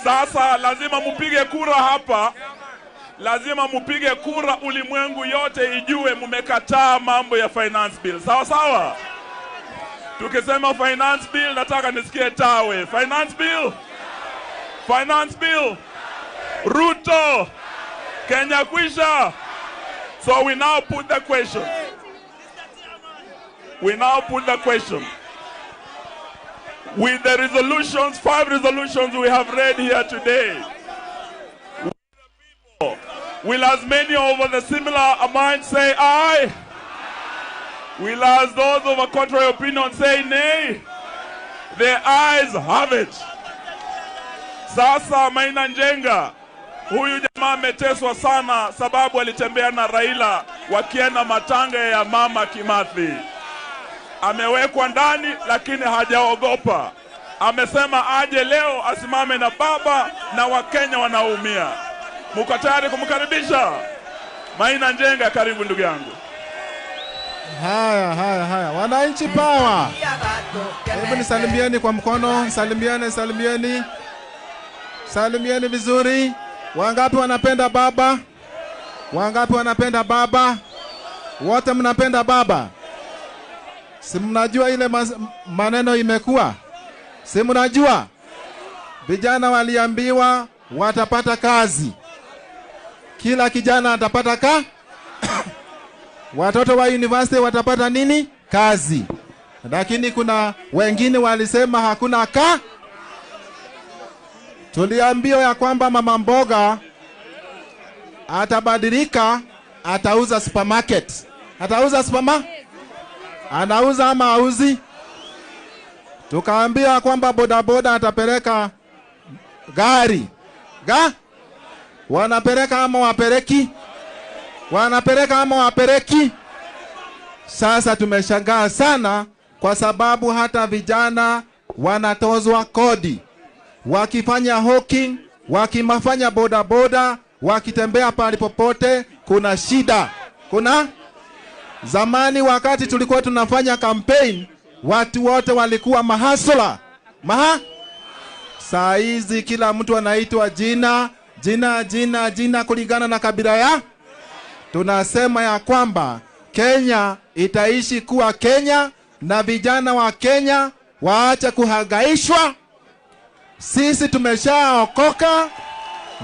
S5: Sasa lazima mupige kura hapa. Lazima mupige kura, ulimwengu yote ijue mumekataa mambo ya finance bill. Sawa sawa. Tukisema finance bill, nataka nisikie tawe. Finance bill. Finance bill. Ruto. Kenya kwisha. So we now put the question. We now put the question. With the resolutions, 5 resolutions we have read here today, will as many over the similar amount say aye? Will as those of a contrary opinion say nay? The eyes have it. Sasa Maina Njenga, huyu jamaa ameteswa sana sababu alitembea na Raila wakienda matanga ya mama Kimathi. Amewekwa ndani lakini hajaogopa. Amesema aje leo asimame na baba na Wakenya wanaumia. Mko tayari kumkaribisha? Maina Njenga, karibu ndugu yangu.
S1: Haya, haya, haya. Wananchi power. Hebu nisalimieni kwa mkono, salimieni, salimieni. Salimieni vizuri. Wangapi wanapenda baba? Wangapi wanapenda baba? Wote mnapenda baba? Si mnajua ile maneno imekuwa? Si mnajua? Vijana waliambiwa watapata kazi. Kila kijana atapata ka? Watoto wa university watapata nini? Kazi. Lakini kuna wengine walisema hakuna ka. Tuliambiwa ya kwamba mama mboga atabadilika, atauza supermarket. Atauza supermarket? Anauza ama auzi? Tukaambiwa kwamba bodaboda atapeleka gari. Ga? Wanapeleka ama wapeleki? Wanapeleka ama wapeleki? Sasa tumeshangaa sana kwa sababu hata vijana wanatozwa kodi. Wakifanya hawking, wakimafanya bodaboda, wakitembea pahali popote, kuna shida. Kuna? Zamani wakati tulikuwa tunafanya campaign, watu wote walikuwa mahasula. Maha? Saa hizi kila mtu anaitwa jina, jina, jina, jina kulingana na kabila ya. Tunasema ya kwamba Kenya itaishi kuwa Kenya na vijana wa Kenya waache kuhangaishwa. Sisi tumeshaokoka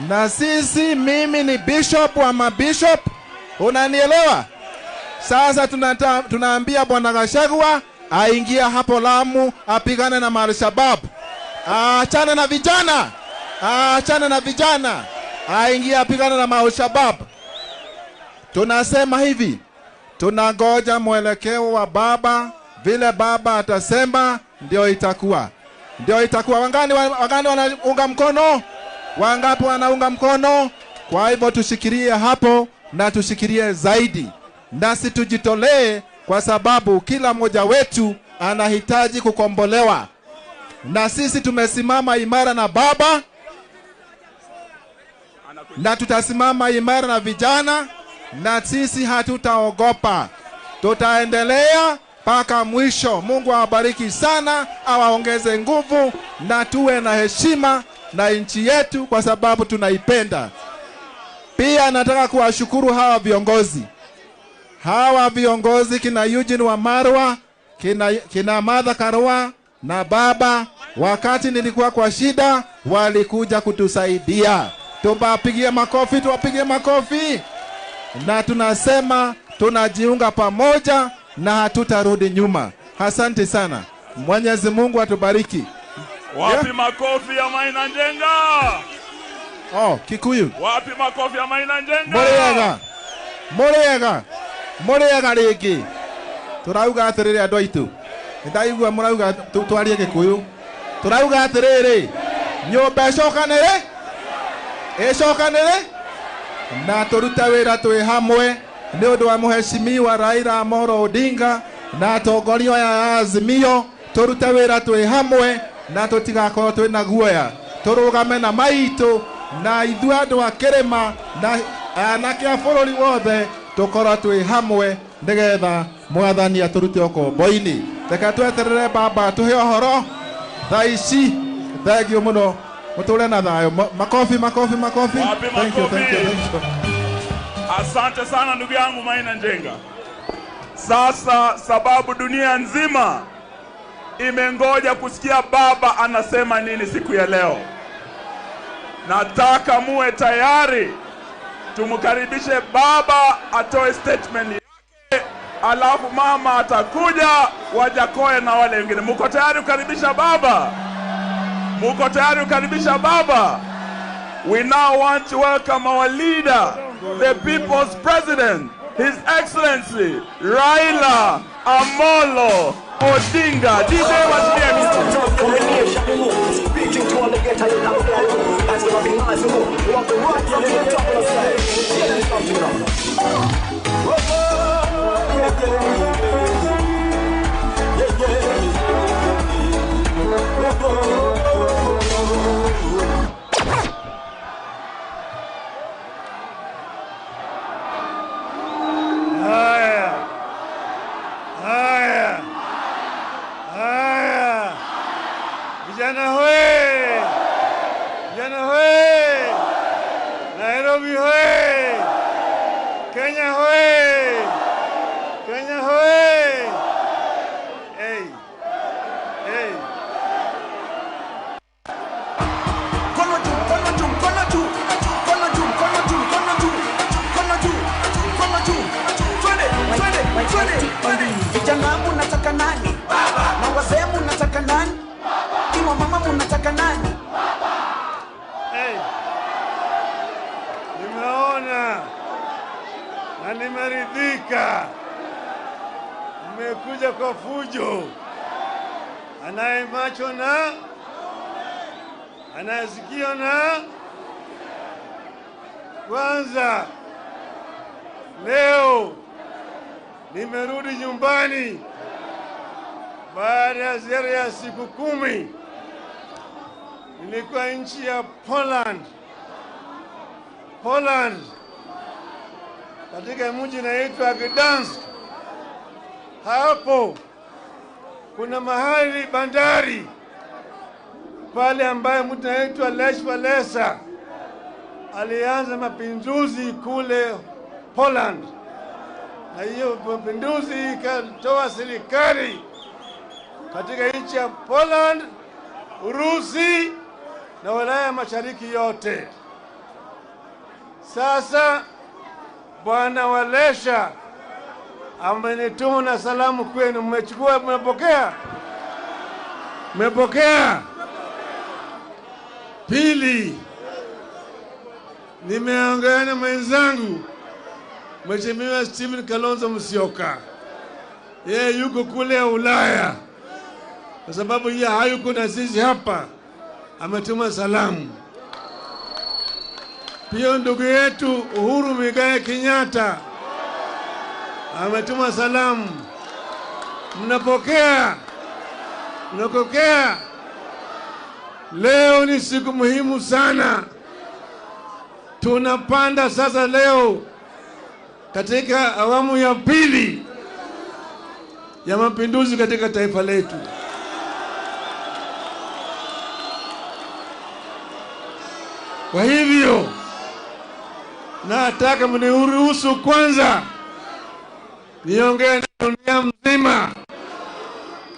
S1: na sisi, mimi ni bishop wa mabishop, unanielewa? Sasa tunaambia Bwana Gachagua aingia hapo Lamu apigane na Al-Shabaab. Aachane na vijana. Aachane na vijana. Aingia apigane na Al-Shabaab. Tunasema hivi, tunangoja mwelekeo wa baba, vile baba atasema ndio itakuwa. Ndio itakuwa. Wangani wanaunga mkono? Wangapi wanaunga mkono? Kwa hivyo tushikilie hapo na tushikilie zaidi. Nasi tujitolee kwa sababu kila mmoja wetu anahitaji kukombolewa. Na sisi tumesimama imara na baba, na tutasimama imara na vijana, na sisi hatutaogopa. Tutaendelea mpaka mwisho. Mungu awabariki sana, awaongeze nguvu, na tuwe na heshima na nchi yetu kwa sababu tunaipenda. Pia nataka kuwashukuru hawa viongozi. Hawa viongozi kina Eugene Wamalwa, kina Martha Karua na baba, wakati nilikuwa kwa shida walikuja kutusaidia. Tuwapigie makofi, tuwapigie makofi. Na tunasema tunajiunga pamoja na hatutarudi nyuma. Asante sana. Mwenyezi Mungu atubariki.
S5: Wapi makofi ya Maina Njenga?
S1: Oh, Kikuyu.
S5: Wapi makofi ya Maina Njenga?
S1: Muriega. Muriega. Muriega rĩngĩ. Turauga atĩrĩrĩ andũ aitũ. Nĩndaigua mũrauga twarie Gĩkũyũ. Turauga atĩrĩrĩ, nyũmba ĩcokanĩrĩ? Ĩcokanĩrĩ? Na tũrute wĩra twĩ hamwe nĩ ũndũ wa Mheshimiwa Raila Amolo Odinga na atongoria aya a Azimio. Tũrute wĩra twĩ hamwe na tũtigakorwo twĩ na guoya. Tũrũgame na maitũ na ithuĩ andũ a kĩrĩma na anake a bũrũri wothe tũkorwo twĩ hamwe nĩgetha mwathani atũrute ũkombo-inĩ. Reke tweterere baba tũhe ũhoro thaa ici. Thank you mũno. Mũtũre na thayũ. Makofi, makofi, makofi. Thank you, thank you, thank you.
S5: Asante sana ndugu yangu Maina Njenga. Sasa sababu dunia nzima imengoja kusikia baba anasema nini siku ya leo, nataka muwe tayari tumkaribishe baba atoe statement yake, alafu mama atakuja Wajakoya na wale wengine. Muko tayari kukaribisha baba? Muko tayari kukaribisha baba? We now want to welcome our leader, the people's president, His Excellency Raila Amolo Odinga. DJ wachilia
S9: Haya. Haya. Haya. Vijana hoe. Vijana hoe. Nairobi hoe. Kenya hoe. Kenya hoe. Hey. Hey.
S4: Mkono juu, mkono juu, mkono juu. Mkono juu, mkono juu, mkono juu. Mkono juu, mkono juu. Twende, twende, twende, twende. Vijana munataka nani? Baba. Na wazee munataka nani? Baba. Iwa mama munataka nani?
S9: Hey. Nimeona na nimeridhika. Mmekuja kwa fujo. Anaye macho na anayesikio na kwanza. Leo nimerudi nyumbani baada ya ziara ya siku 10. Nilikuwa nchi ya Poland. Poland, katika mji unaitwa Gdansk. Hapo kuna mahali bandari pale ambaye mtu anaitwa Lech Walesa alianza mapinduzi kule Poland, na hiyo mapinduzi ikatoa serikali katika nchi ya Poland, Urusi na Ulaya Mashariki yote. Sasa Bwana Walesa amenituma na salamu kwenu. Mmechukua, mmepokea? Mmepokea? Pili, nimeongea na mwenzangu Mheshimiwa Stephen Kalonzo Musyoka. Yeye yuko kule Ulaya, kwa sababu yeye hayuko na sisi hapa, ametuma salamu. Pia ndugu yetu Uhuru Muigai Kenyatta ametuma salamu. Mnapokea? Mnapokea? Leo ni siku muhimu sana. Tunapanda sasa leo katika awamu ya pili ya mapinduzi katika taifa letu. Kwa hivyo nataka mniruhusu kwanza niongee na dunia mzima,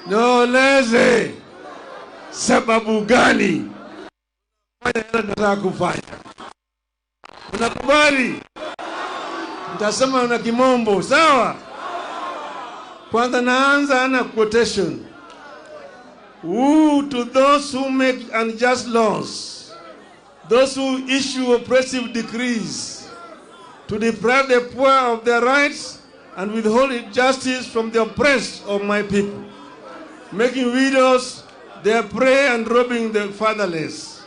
S9: nieleze sababu gani nataka kufanya. Unakubali? Nitasema na kimombo, sawa? Kwanza naanza na quotation. Woe to those who make unjust laws, those who issue oppressive decrees, to deprive the poor of their rights and withhold justice from the oppressed of my people, making widows their prey and robbing the fatherless.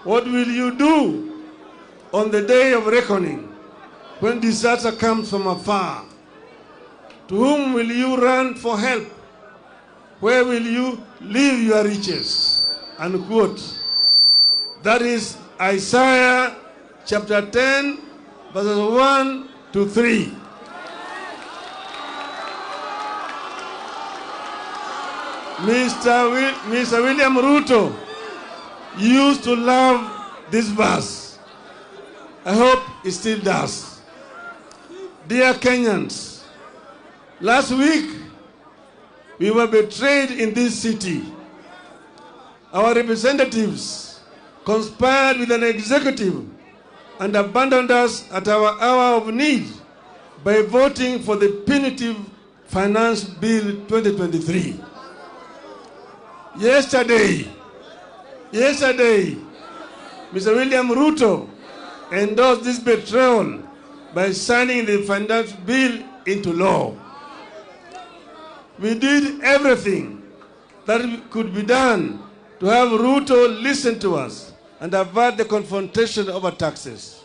S9: What will you do on the day of reckoning, when disaster comes from afar? To whom will you run for help? Where will you leave your riches? Unquote. That is Isaiah chapter 10, verses 1 to 3. Mr. William Ruto used to love this verse. I hope he still does. Dear Kenyans, last week we were betrayed in this city. Our representatives conspired with an executive and abandoned us at our hour of need by voting for the punitive Finance Bill 2023. Yesterday, Mr. William Ruto endorsed this betrayal by signing the Finance Bill into law. We did everything that could be done to have Ruto listen to us and avert the confrontation over taxes.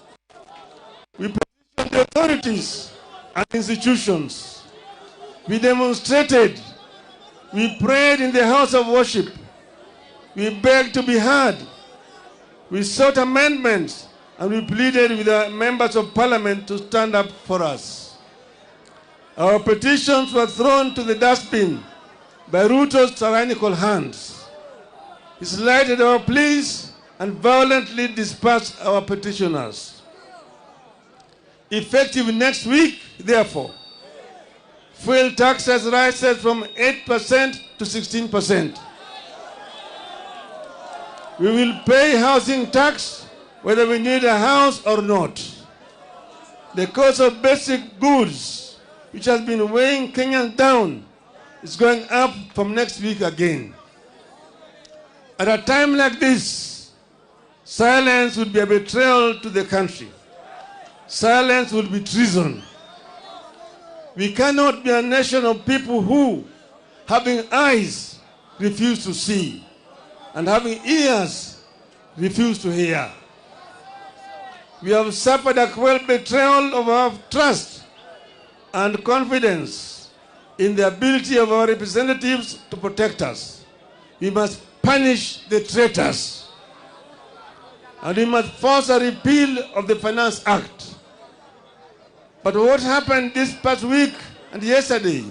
S9: We petitioned the authorities and institutions. We demonstrated. We prayed in the house of worship. We begged to be heard. We sought amendments and we pleaded with the members of parliament to stand up for us. Our petitions were thrown to the dustbin by Ruto's tyrannical hands. He slighted our pleas and violently dispersed our petitioners. Effective next week, therefore, fuel taxes rises from 8% to 16%. We will pay housing tax whether we need a house or not. The cost of basic goods, which has been weighing Kenyans down, is going up from next week again. At a time like this, silence would be a betrayal to the country. Silence would be treason. We cannot be a nation of people who, having eyes, refuse to see, and having ears, refuse to hear. We have suffered a cruel betrayal of our trust and confidence in the ability of our representatives to protect us. We must punish the traitors. And we must force a repeal of the Finance Act. But what happened this past week and yesterday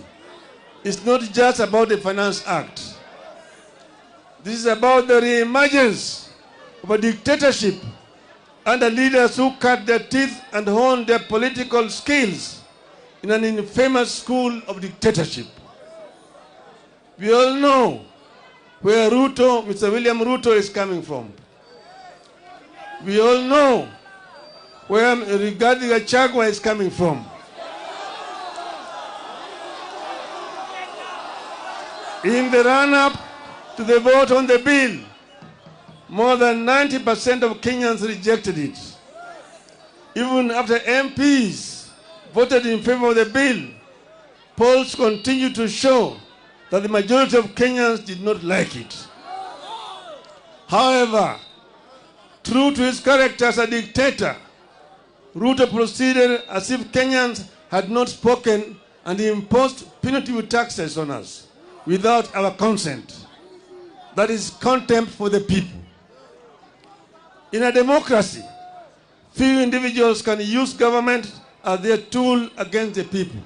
S9: is not just about the Finance Act. This is about the re-emergence of a dictatorship under leaders who cut their teeth and honed their political skills in an infamous school of dictatorship. We all know where Ruto, Mr. William Ruto, is coming from. We all know where Rigathi Gachagua is coming from. In the run-up to the vote on the bill, more than 90% of Kenyans rejected it. Even after MPs voted in favor of the bill, polls continue to show that the majority of Kenyans did not like it. However, true to his character as a dictator, Ruto proceeded as if Kenyans had not spoken and he imposed punitive taxes on us without our consent. That is contempt for the people. In a democracy, few individuals can use government as their tool against the people.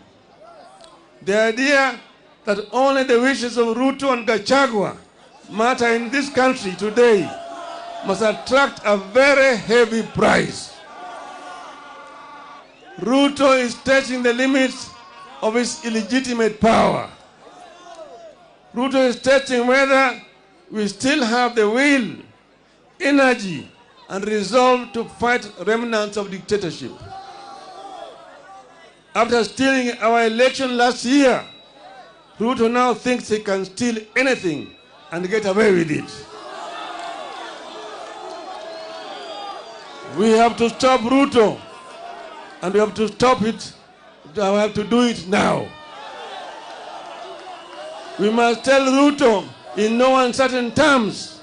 S9: The idea that only the wishes of Ruto and Gachagua matter in this country today must attract a very heavy price. Ruto is testing the limits of his illegitimate power. Ruto is testing whether we still have the will, energy, and resolve to fight remnants of dictatorship. After stealing our election last year, Ruto now thinks he can steal anything and get away with it. We have to stop Ruto, and we have to stop it. We have to do it now. We must tell Ruto in no uncertain terms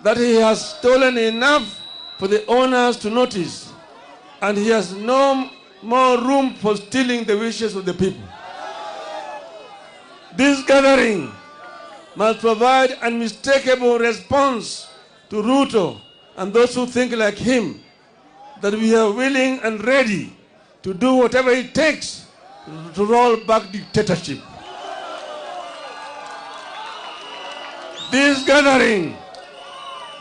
S9: that he has stolen enough for the owners to notice, and he has no more room for stealing the wishes of the people. This gathering must provide unmistakable response to Ruto and those who think like him, that we are willing and ready to do whatever it takes to roll back dictatorship. This gathering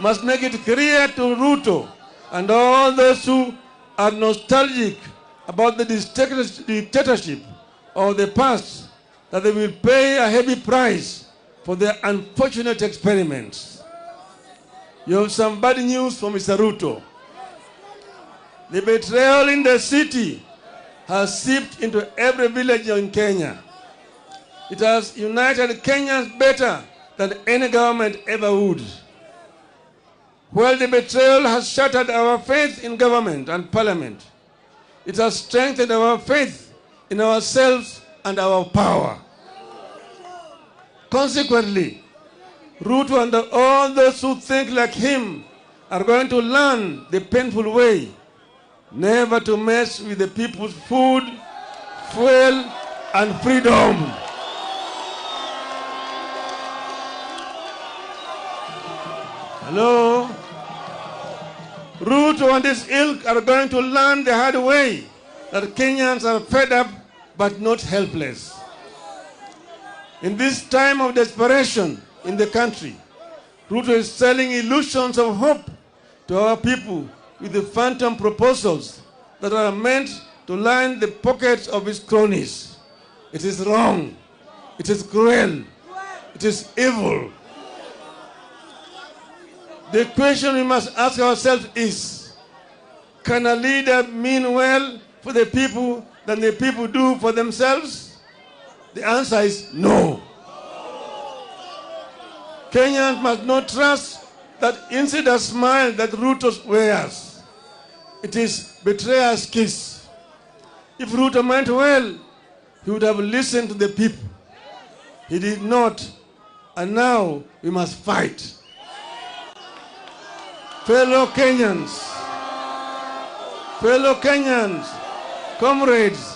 S9: must make it clear to Ruto and all those who are nostalgic about the dictatorship of the past that they will pay a heavy price for their unfortunate experiments. You have some bad news for Mr. Ruto. The betrayal in the city has seeped into every village in Kenya. It has united Kenyans better than any government ever would. While the betrayal has shattered our faith in government and parliament, it has strengthened our faith in ourselves and our power. Consequently, Ruto and all those who think like him are going to learn the painful way never to mess with the people's food, fuel, and freedom. Hello? Ruto and his ilk are going to learn the hard way that Kenyans are fed up but not helpless. In this time of desperation in the country, Ruto is selling illusions of hope to our people with the phantom proposals that are meant to line the pockets of his cronies. It is wrong. It is cruel. It is evil. The question we must ask ourselves is, can a leader mean well for the people than the people do for themselves? The answer is no. Kenyans must not trust that insider smile that Ruto wears. It is betrayer's kiss. If Ruto meant well, he would have listened to the people. He did not, and now we must fight. Fellow Kenyans, comrades,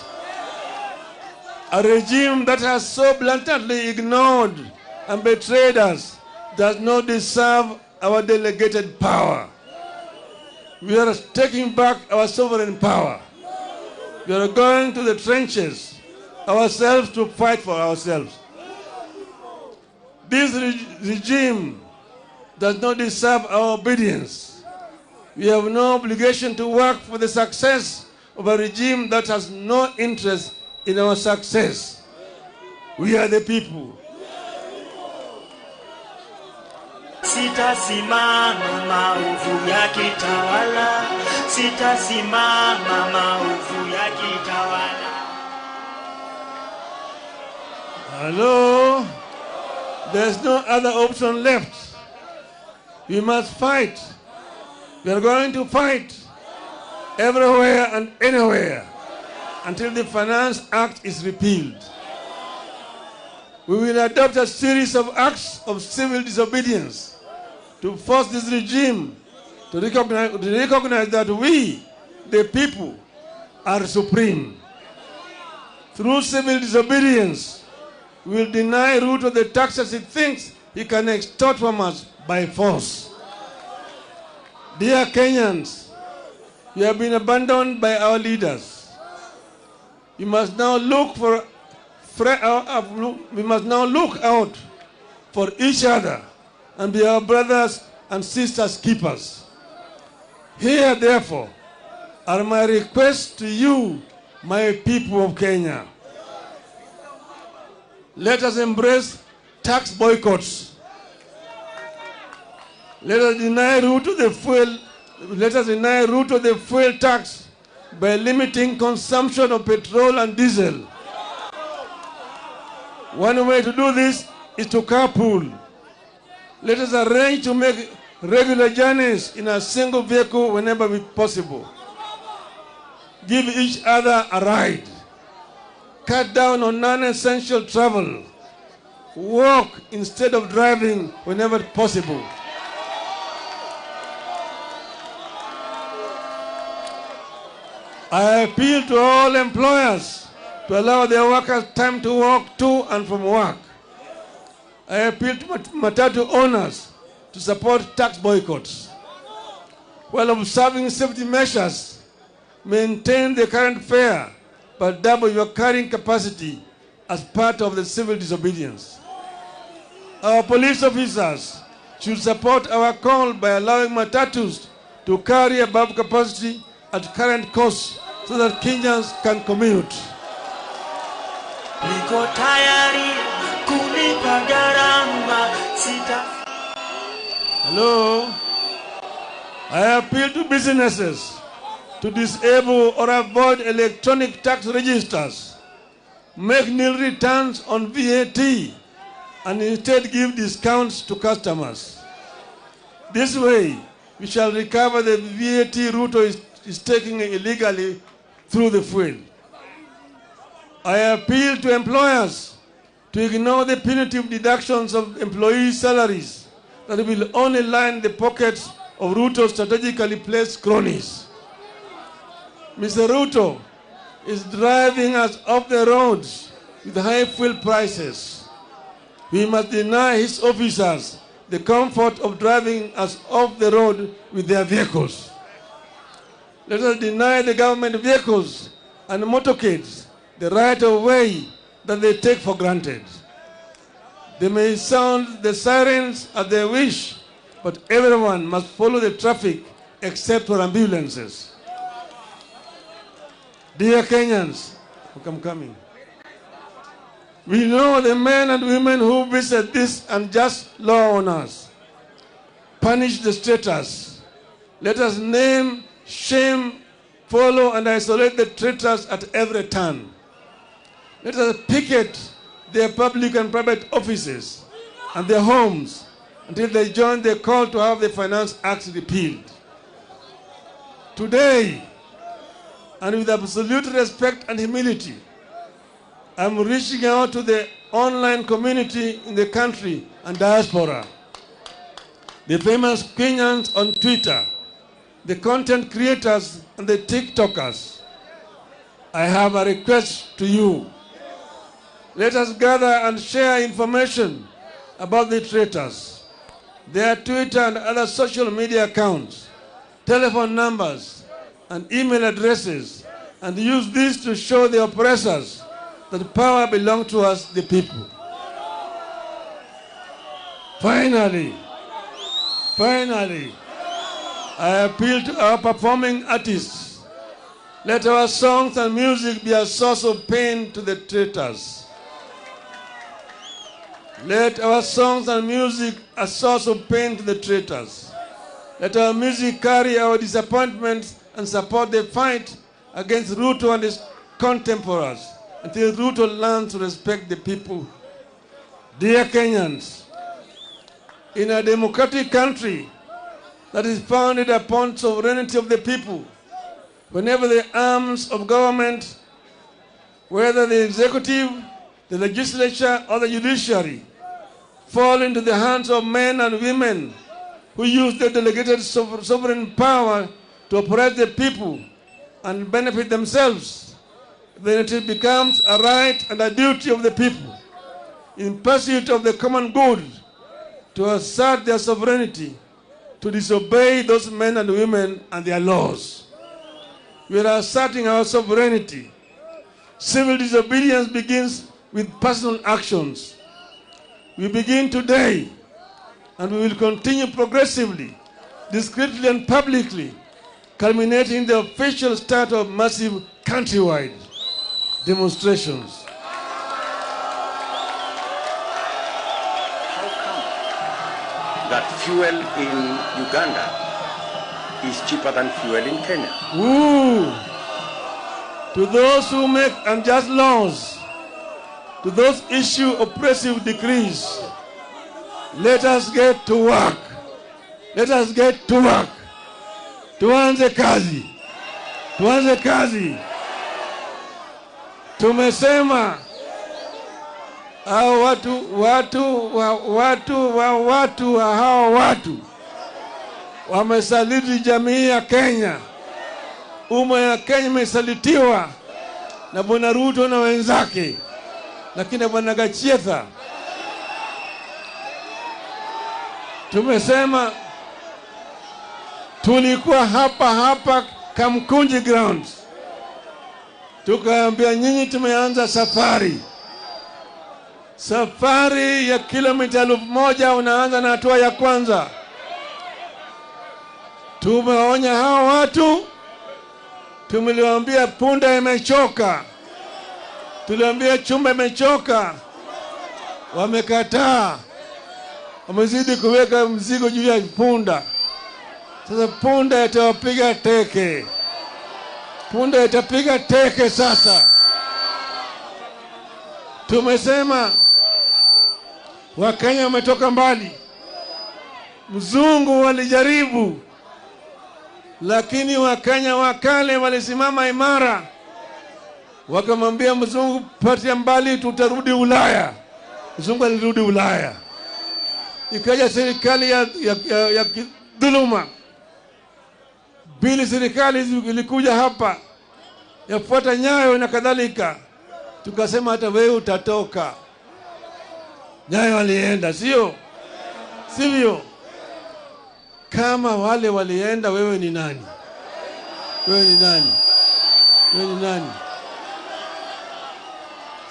S9: a regime that has so blatantly ignored and betrayed us does not deserve our delegated power. We are taking back our sovereign power. We are going to the trenches ourselves to fight for ourselves. This regime does not deserve our obedience. We have no obligation to work for the success of a regime that has no interest in our success. We are the people.
S7: Sitasimama maovu yakitawala, sitasimama maovu yakitawala.
S9: Hello? There's no other option left. We must fight. We are going to fight everywhere and anywhere until the Finance Act is repealed. We will adopt a series of acts of civil disobedience to force this regime to recognize that we, the people, are supreme. Through civil disobedience, we will deny Ruto the taxes he thinks he can extort from us by force. Dear Kenyans, you have been abandoned by our leaders. You must now look for we must now look out for each other and be our brothers and sisters keepers. Here, therefore, are my requests to you, my people of Kenya. Let us embrace tax boycotts. Let us deny Ruto the fuel. Let us deny Ruto the fuel tax by limiting consumption of petrol and diesel. One way to do this is to carpool. Let us arrange to make regular journeys in a single vehicle whenever possible. Give each other a ride. Cut down on non-essential travel. Walk instead of driving whenever possible. I appeal to all employers to allow their workers time to walk to and from work. I appeal to matatu owners to support tax boycotts. While observing safety measures, maintain the current fare, but double your carrying capacity as part of the civil disobedience. Our police officers should support our call by allowing matatus to carry above capacity at current costs so that Kenyans can commute.
S7: Niko tayari kulipa gharama sita.
S9: Hello? I appeal to businesses to disable or avoid electronic tax registers, make nil returns on VAT, and instead give discounts to customers. This way, we shall recover the VAT Ruto is taking illegally through the fuel. I appeal to employers to ignore the punitive deductions of employee salaries that will only line the pockets of Ruto's strategically placed cronies. Mr. Ruto is driving us off the roads with high fuel prices. We must deny his officers the comfort of driving us off the road with their vehicles. Let us deny the government vehicles and motorcades the right of way that they take for granted. They may sound the sirens at their wish, but everyone must follow the traffic except for ambulances. Dear Kenyans, I'm coming. We know the men and women who visit this unjust law on us. Punish the traitors. Let us name, shame, follow, and isolate the traitors at every turn. Let us picket their public and private offices and their homes until they join the call to have the Finance Act repealed. Today, and with absolute respect and humility, I'm reaching out to the online community in the country and diaspora, the famous Kenyans on Twitter, the content creators and the TikTokers. I have a request to you. Let us gather and share information about the traitors, their Twitter and other social media accounts, telephone numbers, and email addresses, and use this to show the oppressors that power belongs to us, the people. Finally, I appeal to our performing artists. Let our songs and music be a source of pain to the traitors. Let our songs and music a source of pain to the traitors. Let our music carry our disappointments and support the fight against Ruto and his contemporaries until Ruto learns to respect the people. Dear Kenyans, in a democratic country that is founded upon sovereignty of the people, whenever the arms of government, whether the executive, the legislature, or the judiciary, fall into the hands of men and women who use their delegated sovereign power to oppress the people and benefit themselves, then it becomes a right and a duty of the people, in pursuit of the common good, to assert their sovereignty, to disobey those men and women and their laws. We are asserting our sovereignty. Civil disobedience begins with personal actions. We begin today, and we will continue progressively, discreetly and publicly, culminating in the official start of massive countrywide demonstrations.
S2: How come that fuel in Uganda is cheaper than fuel in Kenya?
S9: Ooh. To those who make unjust laws, to those issue oppressive decrees, let us get to work. Let us get to work. Tuanze kazi. Tuanze kazi. Tumesema hao watu wa hao watu wamesaliti jamii ya Kenya. Umma ya Kenya imesalitiwa na Bwana Ruto na wenzake, lakini Bwana Gachietha. Tumesema tulikuwa hapa Kamkunji Grounds, tukaambia nyinyi tumeanza safari ya kilomita 1000, unaanza na hatua ya kwanza. Tumeonya hao watu, tumeliwaambia punda imechoka, tuliambia chumba imechoka, wamekataa, wamezidi kuweka mzigo juu ya punda. Sasa punda itawapiga teke. Punda itapiga teke sasa. Tumesema Wakenya wametoka mbali. Mzungu walijaribu, lakini Wakenya wakale walisimama imara. Wakamwambia mzungu, patia mbali, tutarudi Ulaya. Mzungu alirudi Ulaya. Ikaja serikali ya dhuluma. Bili serikali ilikuja hapa yafuata Nyayo na kadhalika. Tukasema hata wewe utatoka. Nyayo alienda, sio? Sivyo? Kama wale walienda, wewe ni nani? Wewe ni nani? Wewe ni nani?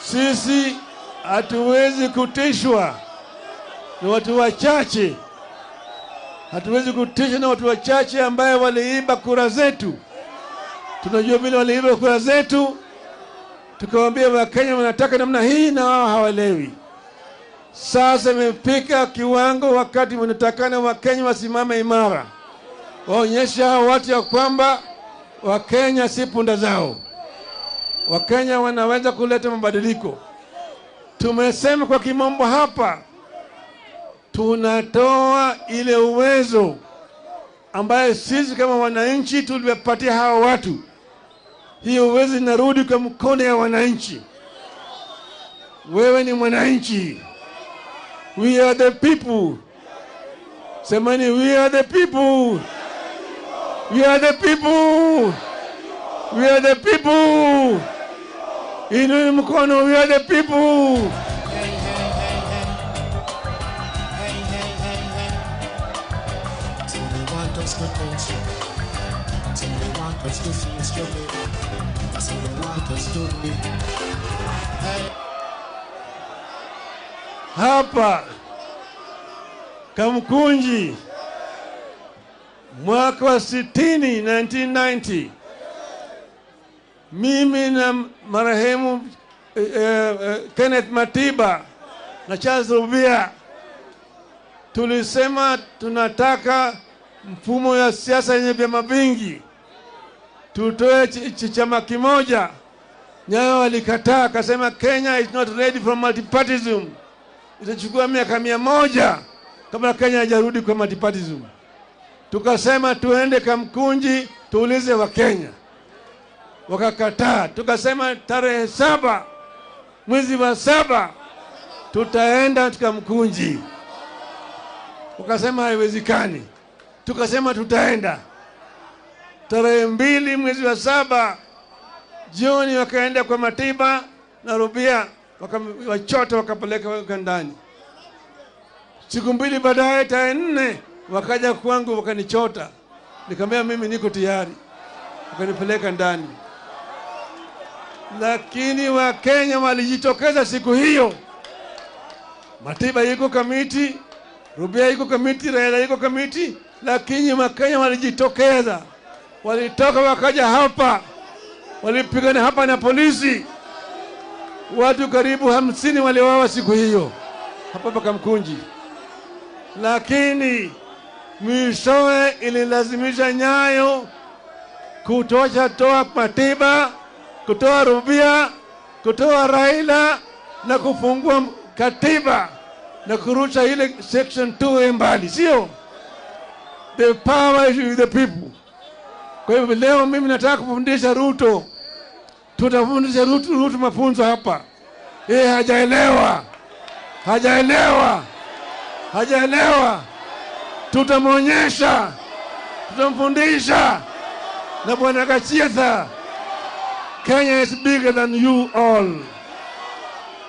S9: Sisi hatuwezi kutishwa na watu wachache. Hatuwezi kutishwa na watu wachache ambaye waliiba kura zetu. Tunajua vile waliiba kura zetu. Tukawaambia Wakenya wanataka namna hii na wao hawaelewi. Sasa imefika kiwango wakati wanatakana Wakenya wasimame imara. Waonyeshe hao watu ya kwamba Wakenya si punda zao. Wakenya wanaweza kuleta mabadiliko. Tumesema kwa kimombo hapa, tunatoa ile uwezo ambaye sisi kama wananchi tuliwapatia hawa watu. Hiyo uwezo inarudi kwa mkono ya wananchi. Wewe ni mwananchi. We are the people. Semani, we are the people. We are the people. We are the people. Inua mkono, we are the people.
S13: So they want us to tension. So they want us to feel struggle. That's what they want us to be. Hey.
S9: Hapa Kamkunji mwaka wa 60, 1990, mimi na marehemu Kenneth Matiba na Charles Rubia tulisema tunataka mfumo ya siasa yenye vyama vingi, tutoe chama kimoja. Nyayo alikataa, akasema Kenya is not ready for multipartyism. Itachukua miaka 100 kabla Kenya haijarudi kwa multipartyism. Tukasema tuende Kamkunji tuulize wa Kenya. Wakakataa. Tukasema tarehe 7 mwezi wa 7 tutaenda Kamkunji. Wakasema haiwezekani. Tukasema tutaenda. Tarehe 2 mwezi wa 7 jioni wakaenda kwa Matiba na Rubia, wakachota wakapeleka ndani. Siku 2 baadaye tarehe 4 wakaja kwangu wakanichota. Nikamwambia mimi niko tayari. Wakanipeleka ndani. Lakini Wakenya walijitokeza siku hiyo. Matiba yuko Kamiti, Rubia yuko Kamiti, Raila yuko Kamiti, lakini Wakenya walijitokeza. Walitoka wakaja hapa. Walipigana hapa na polisi. Watu karibu 50 waliuawa siku hiyo hapa Kamkunji. Lakini mwishowe ililazimisha Nyayo kutoa Matiba, kutoa Rubia, kutoa Raila na kufungua katiba na kurusha ile section 2 mbali, sio? The power is with the people. Kwa hivyo leo mimi nataka kufundisha Ruto. Tutafundisha Ruto mafunzo hapa. Yeye hajaelewa. Hajaelewa. Hajaelewa. Tutamwonyesha. Tutamfundisha. Na Bwana Gachagua, Kenya is bigger than you all.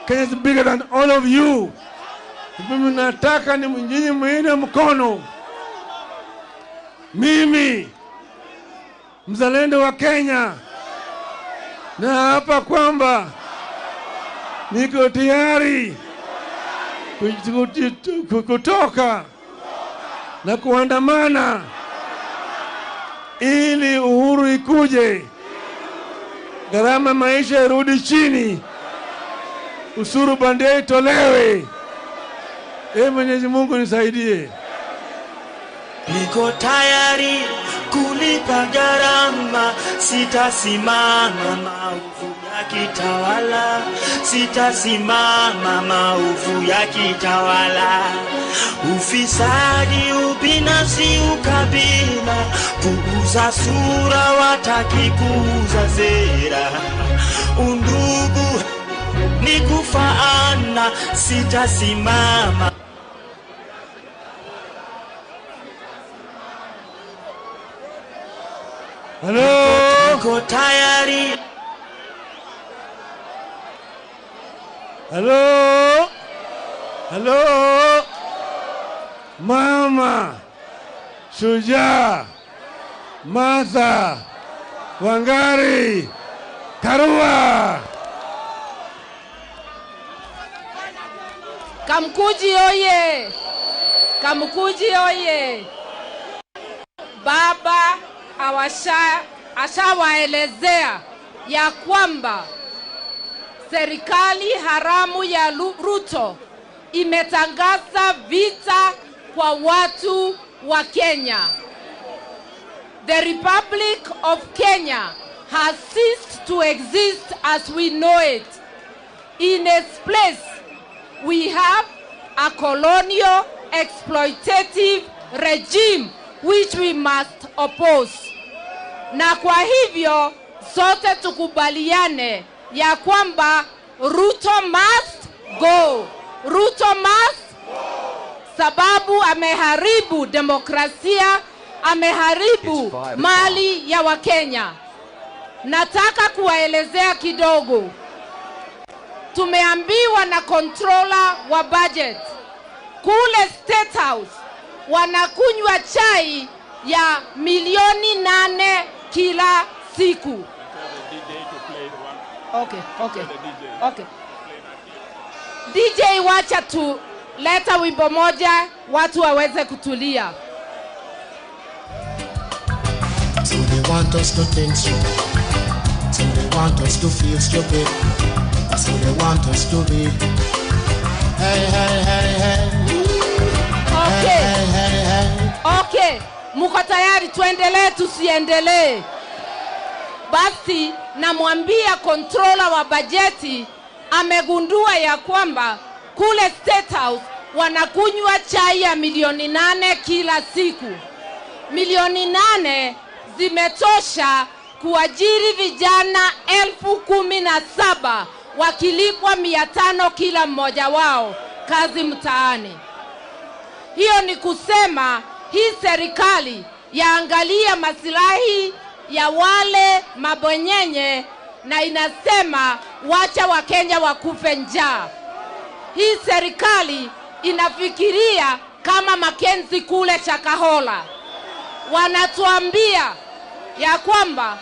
S9: Kenya is bigger than all of you. Mimi nataka ni nyinyi muine mkono. Mimi mzalendo wa Kenya, na hapa kwamba niko tayari kutoka na kuandamana ili uhuru ikuje, gharama maisha irudi chini, ushuru bandia itolewe. Mwenyezi Mungu nisaidie.
S7: Niko tayari kulipa gharama, sitasimama maovu yakitawala, sitasimama maovu yakitawala. Ufisadi, ubinafsi, ukabila, kuuza sura, wataki kuuza sera, undugu. Ni kufaana, sitasimama.
S9: Hello?
S7: Niko tayari.
S9: Hello? Hello? Mama Shujaa Martha Wangari Karua.
S20: Kamkunji oye! Kamkunji oye! Baba ashawaelezea ya kwamba serikali haramu ya Ruto imetangaza vita kwa watu wa Kenya. The Republic of Kenya has ceased to exist as we know it. In its place, we have a colonial exploitative regime which we must oppose. Na kwa hivyo sote tukubaliane ya kwamba Ruto must go. Ruto must go. Sababu ameharibu demokrasia, ameharibu mali ya Wakenya. Nataka kuwaelezea kidogo. Tumeambiwa na controller wa budget kule State House wanakunywa chai ya 8 milioni kila siku. Okay. DJ, wacha tu leta wimbo moja watu waweze kutulia.
S13: So they want us to think stupid. So they want us to feel stupid. So they want us to be. Hey, hey, hey, hey.
S20: Okay.
S13: Hey, hey, hey.
S20: Okay, muko tayari tuendelee tusiendelee? Basi namwambia controller wa bajeti amegundua ya kwamba kule State House wanakunywa chai ya 8 milioni kila siku. 8 milioni zimetosha kuajiri vijana 17,000 wakilipwa 500 kila mmoja wao kazi mtaani. Hiyo ni kusema hii serikali yaangalia masilahi ya wale mabwenyenye na inasema wacha Wakenya wakufe njaa. Hii serikali inafikiria kama Makenzi kule Shakahola. Wanatuambia ya kwamba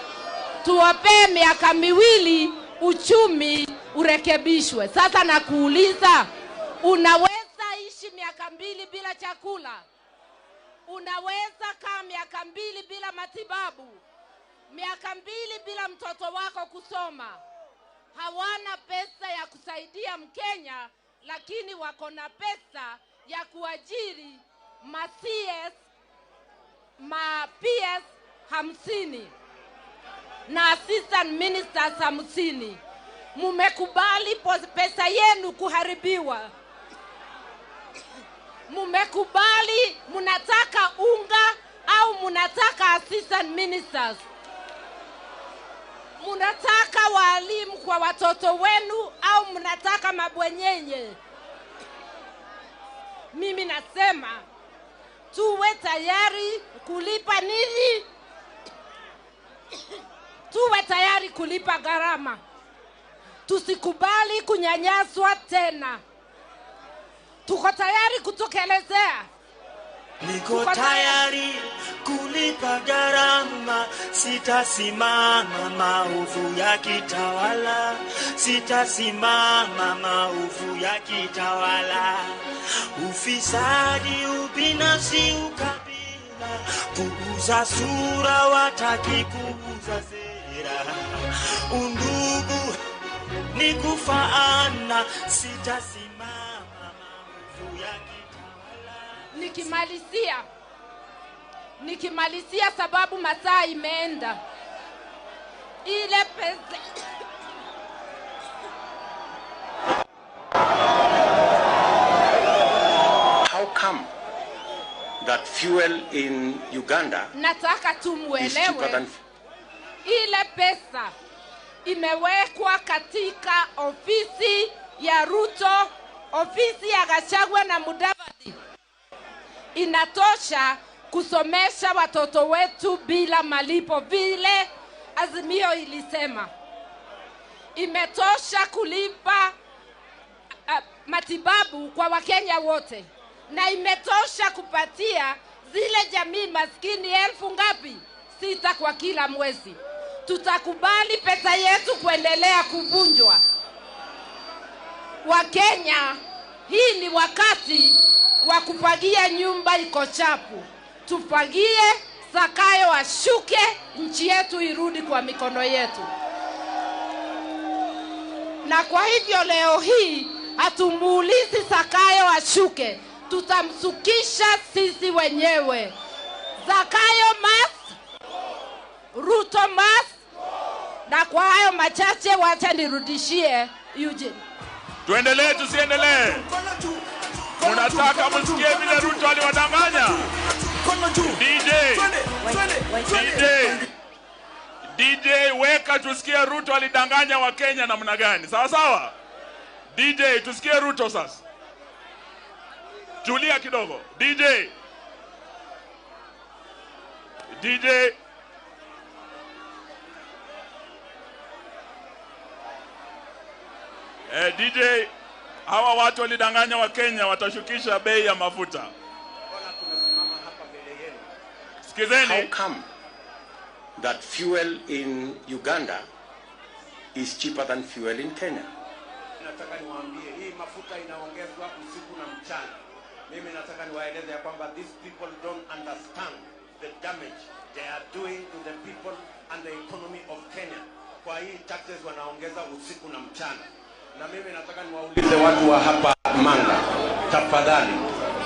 S20: tuwapee miaka 2 uchumi urekebishwe. Sasa nakuuliza, unaweza ishi miaka 2 bila chakula? Unaweza kaa miaka 2 bila matibabu? Miaka 2 bila mtoto wako kusoma? Hawana pesa ya kusaidia Mkenya, lakini wako na pesa ya kuajiri ma CS, ma PS 50 na assistant ministers 50. Mumekubali pesa yenu kuharibiwa. Mumekubali, munataka unga au munataka assistant ministers? Munataka walimu kwa watoto wenu au mnataka mabwenyenye? Mimi nasema tuwe tayari kulipa nini? Tuwe tayari kulipa gharama. Tusikubali kunyanyaswa tena. Tuko tayari kutokelezea.
S7: Niko tayari kulipa gharama, sitasimama maovu yakitawala, sitasimama maovu yakitawala. Ufisadi, ubinafsi, ukabila, kuuza sura, wataki kuuza sera. Undugu ni kufaana, sitasimama maovu yakitawala.
S20: Nikimalizia sababu masaa imeenda. Ile pesa
S2: How come that fuel in Uganda
S20: nataka tu
S2: is cheaper
S20: muelewe
S2: than
S20: ile pesa imewekwa katika ofisi ya Ruto, ofisi ya Gachagua na Mudavadi, inatosha kusomesha watoto wetu bila malipo vile Azimio ilisema. Imetosha kulipa matibabu kwa Wakenya wote, na imetosha kupatia zile jamii maskini 6,000 ngapi? 6 kwa kila mwezi. Tutakubali pesa yetu kuendelea kuvunjwa? Wakenya, hii ni wakati wa kufagia nyumba iko chafu. Tufagie, Zakayo ashuke, nchi yetu irudi kwa mikono yetu. Na kwa hivyo leo hii hatumuulizi Zakayo ashuke, tutamsukisha sisi wenyewe. Zakayo must, Ruto must. Na kwa hayo machache wacha nirudishie Eugene.
S5: Tuendelee tusiendelee? Unataka msikie vile Ruto aliwadanganya? DJ weka tusikie Ruto alidanganya wa Kenya namna gani. Sawa sawa? DJ tusikie Ruto sasa. Tulia kidogo. DJ. DJ, hawa watu walidanganya wa Kenya watashukisha bei ya mafuta. Sikizeni.
S2: How come that fuel in Uganda is cheaper than fuel in Kenya?
S10: Nataka niwaambie hii mafuta inaongezwa usiku na mchana. Mimi nataka niwaeleze ya kwamba these people don't understand the damage they are doing to the people and the economy of Kenya. Kwa hii taxes wanaongeza usiku na mchana. Na mimi nataka niwaulize watu wa hapa Manga, tafadhali,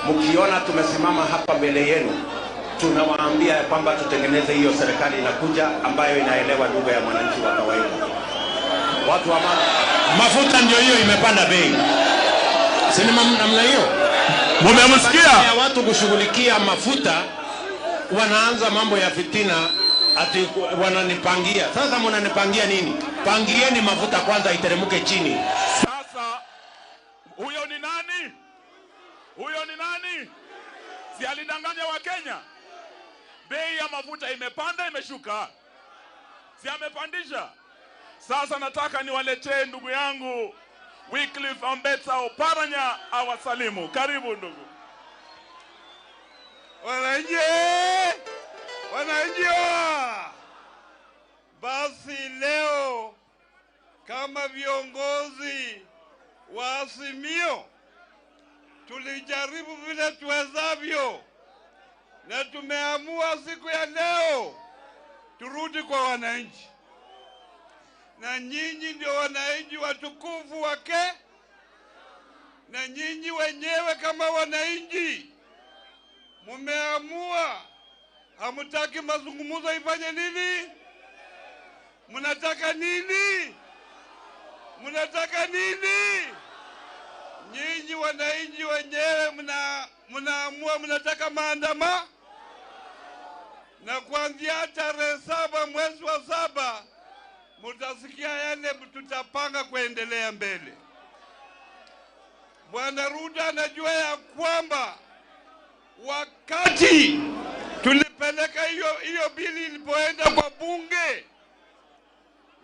S10: mkiona tumesimama hapa mbele yenu, tunawaambia kwamba tutengeneze hiyo serikali inakuja ambayo inaelewa lugha ya mwananchi wa kawaida. Watu wa Manga,
S18: mafuta ndio hiyo imepanda bei. Si namna hiyo?
S5: Mumemsikia?
S18: Ya watu kushughulikia mafuta wanaanza mambo ya fitina ati wananipangia. Sasa mnanipangia nini? Pangieni mafuta kwanza iteremke chini.
S5: Sasa huyo ni nani? Huyo ni nani? Si alidanganya wa Kenya? Bei ya mafuta imepanda imeshuka. Si amepandisha? Sasa nataka niwaletee ndugu yangu Wycliffe Ambetsa Oparanya awasalimu. Karibu ndugu.
S9: Wananchi, wananchi, basi leo kama viongozi wa Azimio tulijaribu vile tuwezavyo na tumeamua siku ya leo turudi kwa wananchi. Na nyinyi ndio wananchi watukufu wake, na nyinyi wenyewe kama wananchi mumeamua hamutaki mazungumzo ifanye nini? Mnataka nini? Mnataka nini? Nyinyi wananchi wenyewe mnaamua mnataka maandamano. Na kuanzia tarehe 7 mwezi wa 7 mtasikia yale tutapanga kuendelea mbele. Bwana Ruto anajua ya kwamba wakati tulipeleka hiyo bili ilipoenda kwa bunge,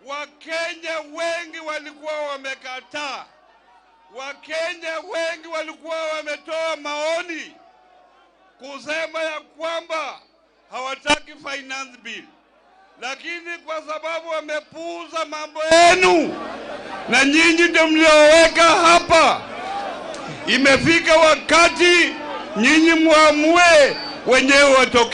S9: Wakenya wengi walikuwa wamekataa. Wakenya wengi walikuwa wametoa maoni kusema ya kwamba hawataki finance bill. Lakini kwa sababu wamepuuza mambo yenu na nyinyi ndio mlioweka hapa, imefika wakati nyinyi muamue wenyewe watoke.